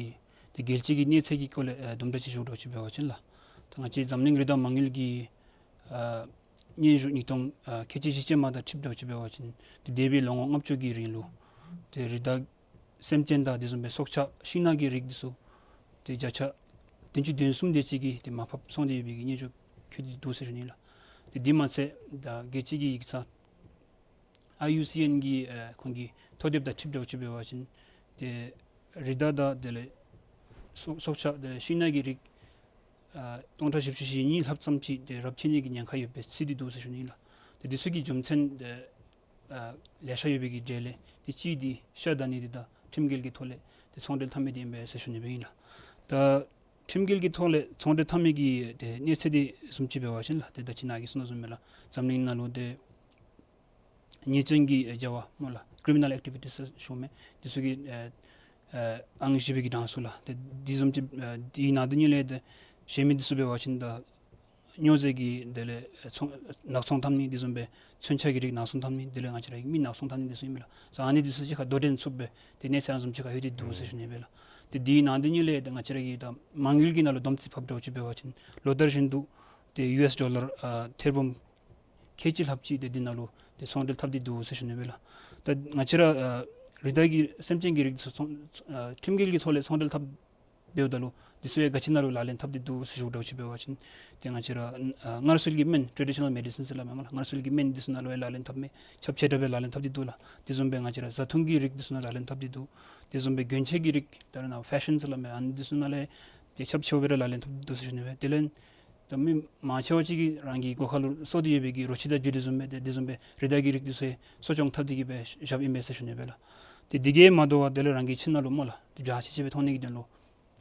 ཏེ་རྒྱལ་སྤྱི་གི་གནས་ཚད་ཀྱི་སྐོར་ལས་ཨེ་དུམ་གྲ་ཅིག་ཞུ་དགོཔ་ཅིག་འབད་བ་ཅིན་ལགས། ད་ང་བཅས་འཛམ་གླིང་རི་དྭགས་མ་དངུལ་གྱི་ཨ་སྙན་ཞུ་ཉིས་སྟོང་ཨ་ཁལ་གཅིག་བཞི་བཅུ་མ་དང་འཁྲིལཝ་ཅིག་འབད་བ་ཅིན་ཏེ་འདས་པའི་ལོ་ངོ་ལྔ་བཅུ་གི་རིང་ལུ་ཏེ་རི་དྭགས་སེམས་ཅན་དང་དེ་བཟུམ་སྦེ་སྲོག་ཆགས་ཤིང་ནགས་ཀྱི་རིགས་འདི་ཚུ་ཏེ་བརྒྱ་ཆ་བདུན་ཅུ་དོན་གསུམ་དེ་ཅིག་གིས་ཏེ་མར་ཕབ་སོང་སྟེ་ཡོད་པའི་གི་སྙན་ཞུ་བཀོད་དེ་འདུག་ཟེར་ཞུ་ནི་ལགས། ཏེ་དེ་མ་ཚད་ད་རྒྱལ་སྤྱི་གི་ཡིག་ཚང་ཨའི་ཡུ་སི་ཨེན་གྱིས་ཨེ་ཁོང་གིས་ཐོ་དེབ་དང་འཁྲིལཝ་ཅིག་འབད་བ་ཅིན་ཏེ་རི་དྭགས་དང་དེ་ལས་སྲོག་སྲོག་ཆགས་དེ་ལས་ཤིང་ནགས་ཀྱི་རིགས་ཨ་སྟོང་ཕྲག་བཞི་བཅུ་ཞེ་གཉིས་ལྷགཔ་ཙམ་ཅིག་ཏེ་རབས་ཆད་ནི་གི་ཉེན་ཁ་ཡོད་པའི་ཚུལ་འདི་འདུག་ཟེར་ཞུ་ནི་ལགས། ཏེ་འདི་ཚུ་གི་རྒྱུ་མཚན་ཏེ་ཨ་ལེ་ཤ་ཡོད་པའི་གི་གྲས་ལས་ཏེ་གཅིག་འདི་ཤ་བདའ་ནི་འདི་དང་ཁྲིམས་འགལ་གྱི་ཐོག་ལས་ཏེ་ཚོང་འབྲེལ་འཐབ་མི་འདི་ཨིན་པས་ཟེར་ཞུ་ནི་སྦེ་ཨིན་ལགས། ད་ཁྲིམས་འགལ་གྱི་ཐོག་ལས་ཚོང་འབྲེལ་འཐབ་མི་གི་ཏེ་གནས་ཚད་འདི་བཟུམ་ཅིག་འབད་བ་ཅིན་ལགས། ཏེ་ད་ཅི་ནཱ་གིས་གསུངས་དོ་བཟུམ་སྦེ་ལགས། འཛམ་གླིང་ནང་ལུ་ཏེ་ཉེས་བཙོན་གྱི་བྱ་བ་སྨོ་ལགས། ཀྲི་མི་ནཱལ་ཨེག་ཊི་བི་ཊིས་ཟེར་ཞུཝ་མས། འདི་ཚུ་གི་ཨེ་ཨེ་ཨང་བཞི་པའི་གི་གྲངས་སུ་ལགས། ཏེ་འདི་བཟུམ་ཅིག་ཨེ་འདི་ནང་དོན་ཉིད་ལས་ཏེ་གཞན་མི་འདི་ཚུ་འབད་བ་ཅིན་ད་སྨྱོ་རྫས་ཀྱི་དེ་ལས་ཚོང་ནག་ཚོང་འཐབ་ནི་འདི་བཟུམ་སྦེ་མཚོན་ཆ་གི་རིགས་ནག་ཚོང་འཐབ་ནི་དེ་ལས་ང་བཅས་ར་གི་མི་ནག་ཚོང་འཐབ་ནི་འདི་ཚུ་ཨིན་མས་ལགས། སོ་ཨ་ནི་འདི་ཚུ་གཅིག་ཁར་དོ་འགྲན་ཚུགསཔ་སྦེ་ཏེ་གནས་ཚད་ཨ་ནི་བཟུམ་ཅིག་ཁར་ལྷོད་དེ་འདུག་ཟེར་ཞུ་ནི་སྦེ་ལགས། ཏེ་འདི་ནང་དོན་ཉིད་ལས་ཏེ་ང་བཅས་ར་གི་ད་མ་དངུལ་གྱི་ནང་ལུ་བསྡོམས་རྩིས་ཕབ་འདྲཝ་ཅིག་འབད་བ་ཅིན་ལོ་ལྟར་བཞིན་དུ་ཏེ་ཡུ་ཨེསི་ཌོ་ལར་ཨ་ཐེར་འབུམ་ཁལ་གཅིག་ལྷགཔ་ཅིག་ཏེ་འདི་ནང་ལུ་ཏེ་ཚོང་འབྲེལ་འཐབ་སྟེ་འདུག་ཟེར་ཞུ་ནི་སྦེ་ལགས། ད་ང་བཅས་ར་ཨ་རི་དྭགས་ཀྱི་སེམས་ཅན་གྱི་རིགས་ཚུ་ཚོང་ཨ་ཁྲིམས་འགལ་གྱི་ཐོག་ལས་ཚོང་འབྲེལ་འཐབ་འབདཝ་ད་ལུ་འདི་ཚུ་ཡང་ག་ཅི་ནང་ལུ་ལག་ལེན་འཐབ་སྟེ་འདུག་ཟེར་ཞུཝ་འདྲཝ་ཅིག་འབད་བ་ཅིན་ཏེ་ང་བཅས་ར་ཨ་མངར་གསོལ་གྱི་སྨན་ཊེ་ཌི་ཤ་ནཱལ་མེ་ཌི་སིན་ཟེར་སླབ་མས་སྨོ་ལགས། མངར་གསོལ་གྱི་སྨན་འདི་ཚུ་ནང་ལུ་ཡང་ལག་ལེན་འཐབ་མས། ཁྱབ་ཆེ་དྲགས་སྦེ་ལག་ལེན་འཐབ་སྟེ་འདུག་ལགས། དེ་བཟུམ་སྦེ་ང་བཅས་ར་བཟའ་འཐུང་གི་རིགས་འདི་ཚུ་ནང་ལག་ལེན་འཐབ་སྟེ་འདུག། དེ་བཟུམ་སྦེ་གྱོན་ཆས་ཀྱི་རིགས་ད་རེས་ནངས་ཕེ་ཤཱན་ཟེར་སླབ་མས། ཨ་ནི་འདི་ཚུ་ནང་ལུ་ཡང་ཏེ་ཁྱབ་ཆེཝ་སྦེ་ར་ལག་ལེན་འཐབ་སྟེ་འདུག་ཟེར་ཞུ་ནི་སྦེ། དེ་ལས་ད་མི་མང་ཆེ་བ་ཅིག་གིས་རང་གི་སྒོ་ཁར་ལུ་གསོ་སྟེ་ཡོད་པའི་གི་རོ་ཁྱི་དང་རྒྱུ་དེ་བཟུམ་སྦེ་ཏེ་དེ་བཟུམ་སྦེ་རི་དྭགས་ཀྱི་རིགས་འདི་ཚུ་ཡང་གསོ་སྐྱོང་འཐབ་སྟེ་གི་སྦེ་བཞགཔ་ཨིན་པས་ཟེར་ཞུ་ནི་སྦེ་ལགས། ཏེ་འདི་གིས་མ་དོ་བར་དེ་ལས་རང་གི་ཁྱིམ་ནང་ལུ་སྨོ་ལགས་ཏེ་འཇའ་ཆི་ཆི་སྦེ་མཐོང་ནི་གི་དོན་ལུ་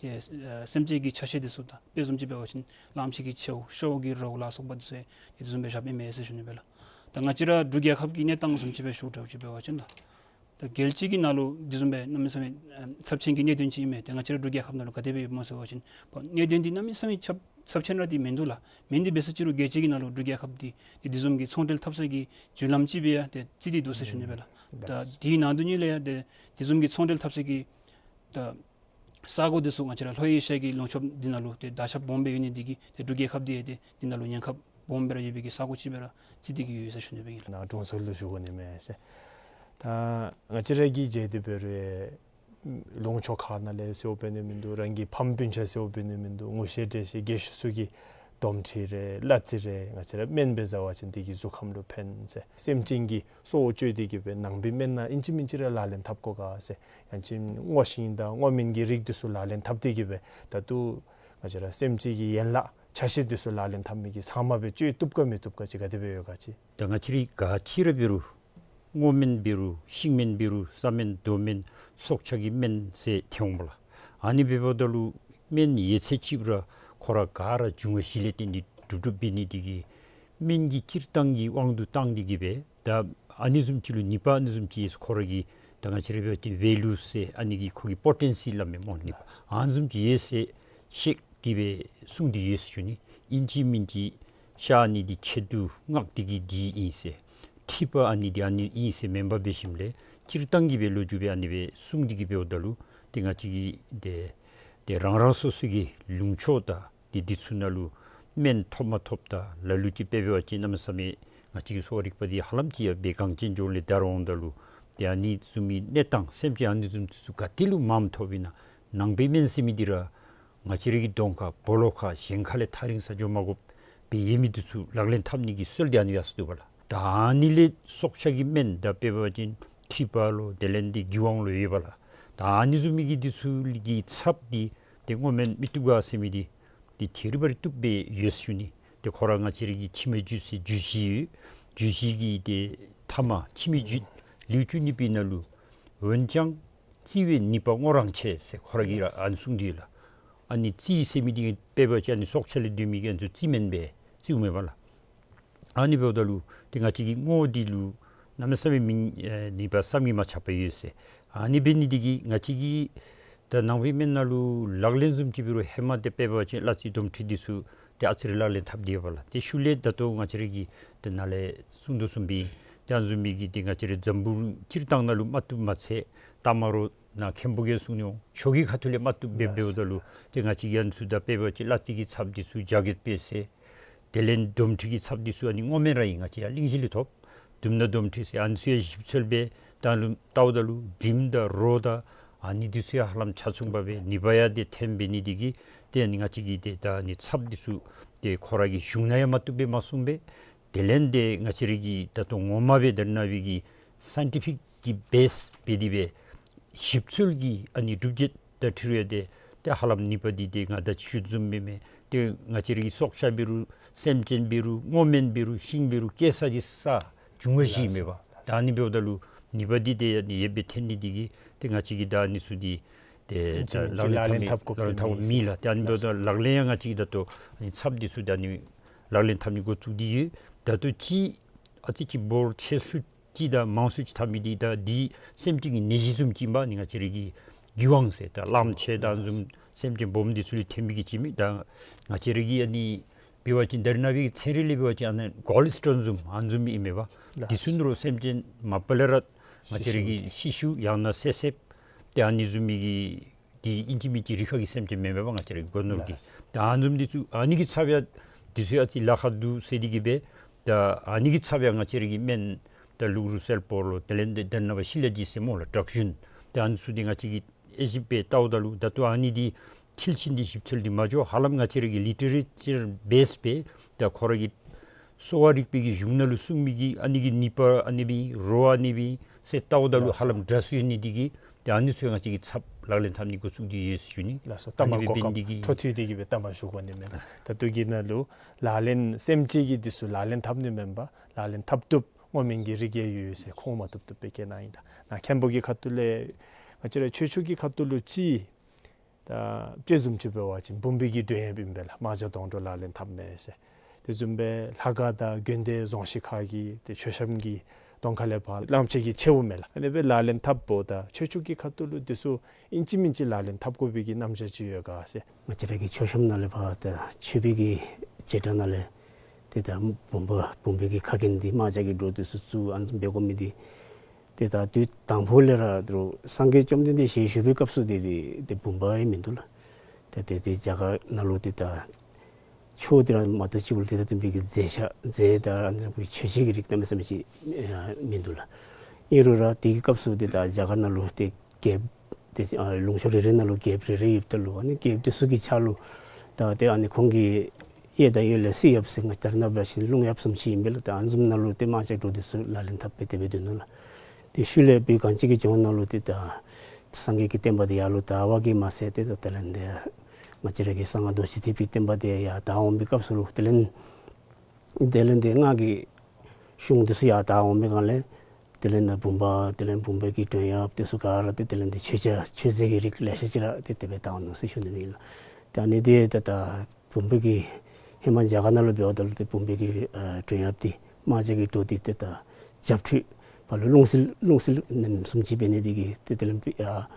ཏེ་ཨ་སེམས་ཅན་གྱི་ཆ་ཤས་འདི་ཚུ་དང་དཔེ་བཟུམ་ཅིག་འབད་བ་ཅིན་གླངམོ་ཆེ་གི་མཆེཝ་ཤཝ་གི་རོ་ལ་སོགས་པ་འདི་ཚུ་ཡང་དེ་བཟུམ་སྦེ་བཞགཔ་ཨིན་མས་ཟེར་ཞུ་ནི་སྦེ་ལགས། ད་ང་བཅས་ར་འབྲུག་རྒྱལ་ཁབ་ཀྱི་གནས་སྟངས་བཟུམ་ཅིག་སྦེ་ཞུཝ་འདྲཝ་ཅིག་འབད་བ་ཅིན་ལགས། ད་རྒྱལ་སྤྱི་གི་ནང་ལུ་དེ་བཟུམ་སྦེ་གནམ་མེད་ས་མེད་ཨ་ཚབས་ཆེན་གྱི་གནད་དོན་ཅིག་ཨིན་མས། ཏེ་ང་བཅས་ར་འབྲུག་རྒྱལ་ཁབ་ནང་ལུ་ག་དེ་སྦེ་ཡོདཔ་སྨོ་ཟེར་བ་ཅིན་གནད་དོན་འདི་གནམ་མེད་ས་མེད་ཚབས་ཚབས་ཆེན་ར་འདི་མིན་འདུག་ལགས། མིན་འདི་འབད་ས་ཅིག་རུང་རྒྱལ་སྤྱི་གི་ནང་ལུ་འབྲུག་རྒྱལ་ཁབ་འདི་ཏེ་དེ་བཟུམ་གྱི་ཚོང་འབྲེལ་འཐབ་ས་གི་བརྒྱུད་ལམ་ཅིག་སྦེ་ཡང་ཏེ་བརྩི་སྟེ་འདུག་ཟེར་ཞུ་ནི་སྦེ་ལགས། ད་དེའི་ནང་དོན་ཉིད་ལས་ཡང་ཏེ་དེ་བཟུམ་གྱི་ཚོང་འབྲེལ་འཐབ་ས་གི་ད་ས་གོ་འདི་ཚུ་ང་བཅས་ར་ལྷོ་ཨེ་ཤི་ཡ་གི་ལུང་ཕྱོགས་འདི་ནང་ལུ་ཏེ་དར་ཁྱབ་སྦོམ་སྦེ་ཡོད་ནི་འདི་གིས་ཏེ་འབྲུག་རྒྱལ་ཁབ་འདི་ཡང་ཏེ་འདི་ནང་ལུ་ཉེན་ཁ་སྦོམ་སྦེ་ར་ཡོད་པའི་གི་ས་གོ་ཅིག་སྦེ་ར་བརྩི་སྟེ་གི་ཡོད་ཟེར་ཞུ་ནི་སྦེ་ཨིན་ལགས། ནཱ་དྲུང་འཚོ་ལུ་ཞུ་དགོ་ནི་མས་ཟེར། ད་ང་བཅས་ར་གིས་མཇལ་ཏེ་འབད་རུང་ལུང་ཕྱོགས་ཁ་ནང་ལས་ཟེརཝ་འབད་ནི་མིན་འདུག། རང་གི་ཕམ་སྤུན་ཆ་ཟེརཝ་འབད་ནི་མིན་འདུག། ངོ་ཤེས་འདྲེས་ཤེས་རྒས་ཤོས་ཚུ་གིས་དོམ་མཁྲིས་རེ་གླ་རྩི་རེ་ང་བཅས་ར་སྨན་སྦེ་བཟའ་བ་ཅིན་དེ་གིས་གཟུགས་ཁམས་ལུ་ཕན་ཟེར། སེམས་ཅན་གྱི་སྲོག་བཅད་དེ་གི་སྦེ་ནང་པའི་སྨན་ནང་ཨིན་ཅི་མིན་ཅི་ར་ལག་ལེན་འཐབ་དགོ་ག་ཟེར། ཡང་ཅིན་སྔོ་ཤིང་དང་སྔོ་སྨན་གྱི་རིགས་འདི་ཚུ་ལག་ལེན་འཐབ་སྟེ་གི་སྦེ་ད་ལྟོ་ང་བཅས་ར་སེམས་ཅན་གྱི་ཡན་ལག་ཆ་ཤས་འདི་ཚུ་ལག་ལེན་འཐབ་མི་གི་ཚབ་མ་སྦེ་བཅོས་བཏུབ་ག་མི་བཏུབ་ག་ཅིག་ག་དེ་སྦེ་ཡོད་ག་ཅིག། ད་ང་བཅས་ར་ག་ཅི་ར་འབད་རུང་སྔོ་སྨན་འབད་རུང་ཤིང་སྨན་འབད་རུང་ས་སྨན་རྡོ་སྨན་སྲོག་ཆགས་ཀྱི་སྨན་ཟེར་ཐོན་འོང་སྨོ་ལགས། ཨ་ནི་འབདཝ་ད་ལུ་སྨན་ཡོད་ཚད་ཅིག་ར་ཁོ་ར་ག་ར་འབྱུང་བ་བཞི་ལས་བརྟེན་ཏེ་གྲུབ་གྲུབ་འབད་ནི་འདི་གིས་སྨན་གྱི་སྤྱིར་བཏང་གི་དབང་དུ་བཏང་སྟེ་གི་སྦེ་ད་ཨ་ནི་བཟུམ་ཅིག་ལུ་ནུས་པ་ཨ་ནི་བཟུམ་ཅིག་ཡོད་ཁོ་ར་གི་ད་ང་བཅས་ར་འབད་བ་ཅིན་ཝེ་ལུ་ཟེར་ཨ་ནི་གི་ཁོ་གི་པོ་ཊེན་སི་སླབ་མས་སྨོ་ནུས་པ་ཨ་ནི་བཟུམ་ཅིག་ཡོད་ཟེར་བཤད་དེ་སྦེ་གསུངས་ཏེ་ཡོད་ཟེར་ཞུ་ནི། ཨིན་ཅི་མིན་ཅི་ཤ་ཨ་ནི་འདི་ཆེད་དུ་མངགས་ཏེ་གི་འདི་ཨིན་ཟེར། མཁྲིས་པ་ཨ་ནི་འདི་ཨ་ནི་ཨིན་ཟེར་མེན་པར་འབད་ཞིནམ་ལས་སྤྱིར་བཏང་གི་སྦེ་ལོ་རྒྱུས་སྦེ་ཨ་ནི་སྦེ་གསུངས་ཏེ་གི་འབདཝ་ད་ལུ་ཏེ་ང་བཅས་ཀྱིས་ཏེ་ཏེ་རང་རང་སོ་སོ་གི་ལུང་ཕྱོགས་དང་ཏེ་འདི་ཚུ་ནང་ལུ་སྨན་ཐོབ་མ་ཐོབ་དང་ལ་ལུ་ཅིག་དཔེ་འབད་བ་ཅིན་གནམ་མེད་ས་མེད་ང་བཅས་ཀྱི་གསོ་བ་རིག་པ་འདི་ཧ་ལམ་ཅིག་ཡང་སྦེ་གངས་ཅན་ལྗོངས་ལས་དར་འོངམ་ད་ལུ་ཏེ་ཨ་ནི་བཟུམ་མའི་གནས་སྟངས་སེམས་ཅན་ཨ་ནི་བཟུམ་འདི་ཚུ་ག་ཏེ་ལུ་མངམ་ཐོབ་ཨིན་ན་ནང་པའི་སྨན་ཟེར་མི་འདི་ར་ང་བཅས་ར་གི་གདོང་ཁར་སྦོ་ལོགས་ཁར་གཞན་ཁ་ལས་ཐག་རིང་ས་འགྱོ་མ་དགོཔ་སྦེ་ཡོད་མི་འདི་ཚུ་ལག་ལེན་འཐབ་ནི་གི་སྲོལ་འདི་ཨ་ནི་སྦེ་ཡར་སོང་འདུག་པ་ལགས། ད་ཨ་ནི་ལས་སྲོག་ཆགས་ཀྱི་སྨན་ད་དཔེ་འབད་བ་ཅིན་མཁྲིས་པ་ལོ་དེ་ལས་འདི་རྒྱུ་དབང་ལོ་ཡོད་པ་ལགས། ད་ཨ་ནི་བཟུམ་མའི་གི་འདི་ཚུ་གི་ཚབ་འདི་ཏེ་སྔོ་སྨན་མི་བཏུབ་ག་ཟེར་མི་འདི་ཏེ་ཐད་རི་བ་རི་བཏུབ་སྦེ་ཡོད་ཟེར་ཞུ་ནི། ཏེ་ཁོ་ར་ང་བཅས་ར་གི་མཆིལ་མའི་རྒྱུད་ཟེར་རྒྱུད་བཞི་ཡོད། རྒྱུད་བཞི་གི་ཏེ་ཐ་མ་མཆིལ་མའི་རྒྱུད་ལེའུ་བཅུ་གཉིས་པའི་ནང་ལུ་འོན་ཀྱང་བཙིར་བའི་ནུས་པ་སྔོ་རང་ཆེ་ཟེར་ཁོ་ར་གིས་ར་ཨ་ནི་གསུངས་ཏེ་ཡོད་ལགས། ཨ་ནི་བཙིར་ཟེར་མི་འདི་དཔེ་འབད་བ་ཅིན་ཨ་ནི་སྲོག་ཆགས་ལས་སྡོད་མི་གི་ཨ་ནི་ཚུ་བཙིར་སྨན་སྦེ་བཙིརཝ་མས་པ་ལགས། ཨ་ནི་འབདཝ་ད་ལུ་ཏེ་ང་བཅས་ཀྱི་སྔོ་འདི་ལུ་གནམ་མེད་ས་མེད་མིང་ཨེ་ནུས་པ་བསམ་གྱིས་མ་ཁྱབ་པ་ཡོད་ཟེར། ཨ་ནི་འབད་ནི་འདི་གིས་ང་བཅས་ཀྱིས་ད་ནང་པའི་སྨན་ནང་ལུ་ལག་ལེན་བཟུམ་ཅིག་འབད་རུང་ཧེ་མ་ཏེ་དཔེ་འབད་བ་ཅིན་གླ་རྩི་དོམ་མཁྲིས་འདི་ཚུ་ཏེ་ཨ་ཙི་རེ་ལག་ལེན་འཐབ་སྟེ་ཡོད་པ་ལགས། ཏེ་ཤུལ་ལས་ད་ལྟོ་ང་བཅས་ར་གིས་ཏེ་ནཱ་ལས་གསུངས་དོ་བཟུམ་སྦེ་ ད་ཨ་ནི་བཟུམ་མའི་གི་ཏེ་ང་བཅས་རའི་འཛམ་བུ་གླིང་སྤྱིར་བཏང་ནང་ལུ་མ་བཏུབ་མ་ཚད་ཏ་མ་རོ་ནཱ་མཁན་པོ་གིས་གསུང་ནི་འོང་། ཆོས་ཀྱི་ཁ་ཐུག་ལས་མ་བཏུབ་སྦེ་འབདཝ་ད་ལུ་ཏེ་ང་བཅས་ཀྱིས་ཨ་ནི་ཚུ་ད་དཔེ་འབད་བ་ཅིན་གླ་རྩི་གི་ཚབ་འདི་ཚུ་རྒྱ་སྐྱེད་འབད་ཟེར། དེ་ལས་འདོམ་ཁྲི་གི་ཚབ་འདི་ཚུ་ཨ་ནི་སྔོ་སྨན་ར་ཨིན། ང་བཅས་ཡར་གླིང་བཞི་ལས་ཐོབ། དུམ་ནག་འདོམ་ཁྲི་ཟེར་ཨ་ནི་ཚུ་ཡང་ཞིབ་འཚོལ་འབད་ད་ལུ་བལྟཝ་ད་ལུ་བྱེམ་དང་རོ་དང་ཨ་ནི་འདི་ཚུ་ཡང་ཧ་ལམ་ཆ་མཚུངས་པ་སྦེ་ནུས་པ་ཡང་ཏེ་ཐོན་འབད་ནི་འདི་གིས་ཏེ་ཨ་ནི་ང་བཅས་ཀྱིས་ཏེ་ད་ཨ་ནི་ཚབ་འདི་ཚུ་ཏེ་ཁོ་ར་གི་གཞུང་ནང་ཡང་མ་བཏུབ་སྦེ་མ་གསུངས་པས། དེ་ལས་ཏེ་ང་བཅས་ར་གི་ད་ལྟོ་ངོ་མ་སྦེ་ད་རེས་ནངས་པའི་གི་སའིན་ཊི་ཕིག་གི་བེསི་འབད་དེ་སྦེ་ཞིབ་འཚོལ་གྱི་ཨ་ནི་སྒྲུབ་བྱེད་དང་འཁྲིལ་བའི་ཏེ་ཏེ་ཧ་ལམ་ནུས་པ་འདི་ཏེ་ང་ད་ཅི་ཞུ་བཟུམ་སྦེ་མས། ཏེ་ང་བཅས་ར་གི་སྲོག་ཆགས་འབད་རུང་སེམས་ཅན་འབད་རུང་སྔོ་སྨན་འབད་རུང་ཤིང་འབད་རུང་སྐྱེ་ས་འདི་ས་འབྱུང་བ་བཞི་ཨིན་མས་པ། ད་ཨ་ནི་འབདཝ་ད་ལུ་ནུས་པ་འདི་ཏེ་ཨ་ནི་ཡོད་པའི་ཐོན་ནི་འདི་གིས་ཏེ་ང་བཅས་ཀྱིས་ད་ཨ་ནི་ཚུ་འདི་ཏེ་ད་ལག་ལེན་འཐབ་མི་ལག་ལེན་འཐབ་མི་ལགས། ཏེ་ཨ་ནི་འབདཝ་ད་ལག་ལེན་ཡང་ང་བཅས་ཀྱིས་ད་ལྟོ་ཨ་ནི་ཚབ་འདི་ཚུ་ད་ཨ་ནི་ལག་ལེན་འཐབ་ནི་འགོ་བཙུགས་ཏེ་ཡོད། ད་ལྟོ་ཅིག་ཨ་ཙི་ཅིག་འབོར་ཆེ་སུ་ཅིག་དང་མང་སུ་ཅིག་འཐབ་མི་འདི་ད་འདི་སེམས་ཅན་གྱི་ནད་གཞི་བཟུམ་ཅིག་ཨིན་པས། ཨ་ནི་ང་བཅས་ར་གི་གི་ཝང་ཟེར་ད་གླངམོ་ཆེ་དང་ཨ་ནི་བཟུམ་སེམས་ཅན་སྦོམ་འདི་ཚུ་ལུ་ཐོན་མི་གི་ཅིག་མས། ད་ང་བཅས་ར་གི་ཨ་ནི་འབད་བ་ཅིན་ད་རེས་ནངས་པའི་ཚན་རིག་ལས་འབད་བ་ཅིན་ཨ་ནི་གཱོལ་སི་ཊོན་བཟུམ་ཨ་ནི་བཟུམ་ཨིན་མས་པ། འདི་ཚུ་ནང་ལུ་སེམས་ཅན་མ་པ་ལས་ར་ང་བཅས་ར་གི་ཤི་ཤུ་ཡང་ན་བསད་བསདཔ་ཏེ་ཨ་ནི་བཟུམ་མའི་གི་གི་ཨིན་ཅི་མིན་ཅི་རི་ཁ་གི་སེམས་ཅན་མེན་མས་པ། ང་བཅས་ར་གི་སྒོ་ནོར་གྱི་ད་ཨ་ནི་བཟུམ་འདི་ཚུ་ཨ་ནི་གི་ཚབ་ཡང་འདི་ཚུ་ཡང་ཨ་ཙི་ལཱ་ཁག་འདུག་ཟེར་འདི་གིས་སྦེ་ད་ཨ་ནི་གི་ཚབ་ཡང་ང་བཅས་ར་གི་སྨན་ད་ལུག་རུས་སེལ་སྤོ་ལོ་དེ་ལས་ཏེ་ད་རེས་ནངས་པ་ཤི་ལ་ཇི་ཟེར་སྨོ་ལགས། དྲག་ཞུན་ཏེ་ཨ་ནི་ཚུ་འདི་ང་བཅས་ཀྱིས་དབྱེ་ཞིབ་འབད་བལྟཝ་ད་ལུ་ད་ལྟོ་ཨ་ནི་འདི་མཐིལ་ཕྱིན་ཏེ་ཞིབ་འཚོལ་འདི་མ་འགྱོ། ཧ་ལམ་ང་བཅས་ར་གི་ལི་ཊེ་རེ་ཅར་བེསི་སྦེ་ད་ཁོ་ར་གི་གསོ་བ་རིག་པའི་གི་གཞུང་ནང་ལུ་གསུངས་མི་གི་ཨ་ནི་གི་ནུས་པ་ཨ་ནི་སྦེ་རོ་ཨ་ནི་སྦེ་ཟེར་བལྟཝ་ད་ལུ་ཧ་ལམ་འདྲ་སུ་ཡོད་ནི་འདི་གིས་ཏེ་ཨ་ནི་ཚུ་ཡང་ང་བཅས་ཀྱིས་ཚབ་ལག་ལེན་འཐབ་ནི་འགོ་བཙུགས་ཏེ་ཡོད་ཟེར་ཞུ་ནི། ལགས་སོ། ལྟ་བ་གོ་སྐབས་འཕྲོ་མཐུད་དེ་གིས་སྦེ་ལྟ་བ་ཞུ་དགོ་ནི་མས་ལགས། ད་ལྟོ་གི་ནང་ལུ་ལག་ལེན་སེམས་ཅན་གྱི་འདི་ཚུ་ལག་ལེན་འཐབ་ནི་མེན་པར་ལག་ལེན་འཐབ་བཏུབ་སྔོ་སྨན་གྱི་རིགས་ཡང་ཡོད་ཟེར་ཁོང་མ་བཏུབ་བཏུབ་སྦེ་བཀལ་གནང་ཡི་ལགས། ནཱ་མཁན་པོ་གི་ཁ་ཐུག་ལས་ང་བཅས་ར་ཆོས་ཕྱོགས་ཀྱི་ཁ་ཐུག་ལུ་ཅིག་ད་དཔེ་བཟུམ་ཅིག་འབད་བ་ཅིན་བུམ་པའི་གི་མགྲོན་ཡབ་ཨིན་པས་ལགས། རྨ་བྱ་དོང་འགྲོ་ལག་ལེན་འཐབ་མས་ཟེར། དེ་བཟུམ་སྦེ་ལྷ་ཁང་དང་དགོན་སྡེ་རྫོང་གཞིས་ཁག་གི་ཏེ་མཆོད་བཤམས་ཀྱི་གདོང་ཁ་ལས་ཕར་གླངམོ་ཆེ་གི་མཆེཝ་མས་ལགས། ཨ་ནི་སྦེ་ལག་ལེན་འཐབ་འབདཝ་ད་ཆོས་ཕྱོགས་ཀྱི་ཁ་ཐུག་ལུ་འདི་ཚུ་ཨིན་ཅི་མིན་ཅི་ལག་ལེན་འཐབ་དགོ་པའི་གི་རྣམ་གཞག་ཅིག་ཡོད་ག་ཟེར། ང་བཅས་ར་གི་མཆོད་བཤམས་ནང་ལས་ཕར་ད་མཆོད་པའི་གི་བྱེ་བྲག་ནང་ལས་ཏེ་ད་བུམ་པ་བུམ་པའི་གི་ཁ་རྒྱན་འདི་རྨ་བྱ་གི་སྒྲོ་འདི་ཚུ་བཙུགས་ཨ་ནི་བཟུམ་འབད་དགོ་མི་འདི་ཏེ་ད་དུས་དང་ཕུ་ལས་ར་འདི་རུ་སངས་རྒྱས་བཅོམ་ལྡན་འདས་ཞལ་བཞུགས་པའི་སྐབས་སུ་ཏེ་ཏེ་ཏེ་བུམ་པ་ཡང་མིན་འདུག་ལགས། ཏེ་ཏེ་ཏེ་རྒྱ་གར་ནང་ལུ་ཏེ་ད་ཆོས་འདི་ར་མ་གཏོགས་ཅིག་ལུ་ཏེ་ད་བསྟུན་པའི་གི་མཛད་བྱ་མཛད་ད་ཨ་ནི་བཟུམ་གྱི་མཆོད་བྱའི་གི་རིགས་གནམ་མེད་ས་མེད་ཅིག་ཨ་མིན་འདུག་ལགས། ཨིན་རུང་ར་དེ་གི་སྐབས་སུ་ཏེ་ད་རྒྱ་གར་ནང་ལུ་ཏེ་རྒྱལཔོ་ཏེ་ཨ་ལུང་ཕྱོགས་རེ་རེ་ནང་ལུ་རྒྱལཔོ་རེ་རེ་ཡོདཔ་ད་ལུ་ཨ་ནི་རྒྱལཔོ་འདི་ཚུ་གི་ཕྱག་ལུ་ད་ཏེ་ཨ་ནི་ཁོང་གི་གཡས་དང་གཡོན་ལས་སྲིད་ཡབ་ཟེར་ང་ད་རེས་ནངས་པ་བཞིན་རླུང་ཡབ་བཟུམ་ཅིག་ཨིན་པས་ལགས། ད་ཨ་ནི་བཟུམ་ནང་ལུ་ཏེ་རྨ་བྱའི་སྒྲོ་འདི་ཚུ་ལག་ལེན་འཐབ་སྦེ་དེ་སྦེ་སྡོད་ནུག་ལགས། ཏེ་ཤུལ་ལས་བོད་གངས་ཅན་གྱི་ལྗོངས་ནང་ལུ་ཏེ་ད་སངས་རྒྱས་ཀྱི་བསྟན་པ་འདི་ཡར་ལུ་དར་བ་གིས་མ་ཚད་ཏེ་ད་དེ་ལས་ཏེ་ང་བཅས་ར་གི་གསང་སྔགས་རྡོ་རྗེ་ཐེག་པའི་བསྟན་པ་འདི་ཡར་དར་འོང་པའི་སྐབས་སུ་ལུ་དེ་ལས་དེ་ལས་ཏེ་སྔགས་ཀྱི་གཞུང་འདི་ཚུ་ཡར་དར་འོང་པའི་སྒང་ལས་དེ་ལས་ད་བུམ་པ་དེ་ལས་བུམ་པའི་གི་མགྲོན་ཡབ་འདི་ཚུ་ག་ར་ཏེ་དེ་ལས་ཏེ་མཆོད་བྱ་མཆོད་རྫས་ཀྱི་རིགས་ལེ་ཤ་ཅིག་ར་ཏེ་དེ་སྦེ་དར་འོང་ནུག་ཟེར་ཞུ་ནི་ཨིན་ལགས། ཏེ་ཨ་ནི་འདི་ད་ད་བུམ་པའི་གི་ཧེ་མ་རྒྱ་གར་ནང་ལུ་འབདཝ་ད་ལུ་ཏེ་བུམ་པའི་གི་ཨ་མགྲོན་ཡབ་འདི་རྨ་བྱ་གི་སྒྲོ་འདི་ཏེ་ད་བྱབས་ཁྲུས་ཕར་ལུ་རླུང་བསིལ་རླུང་བསིལ་ནམ་བཟུམ་ཅིག་འབད་ནི་འདི་གིས་ཏེ་དེ་ལས་ཨ་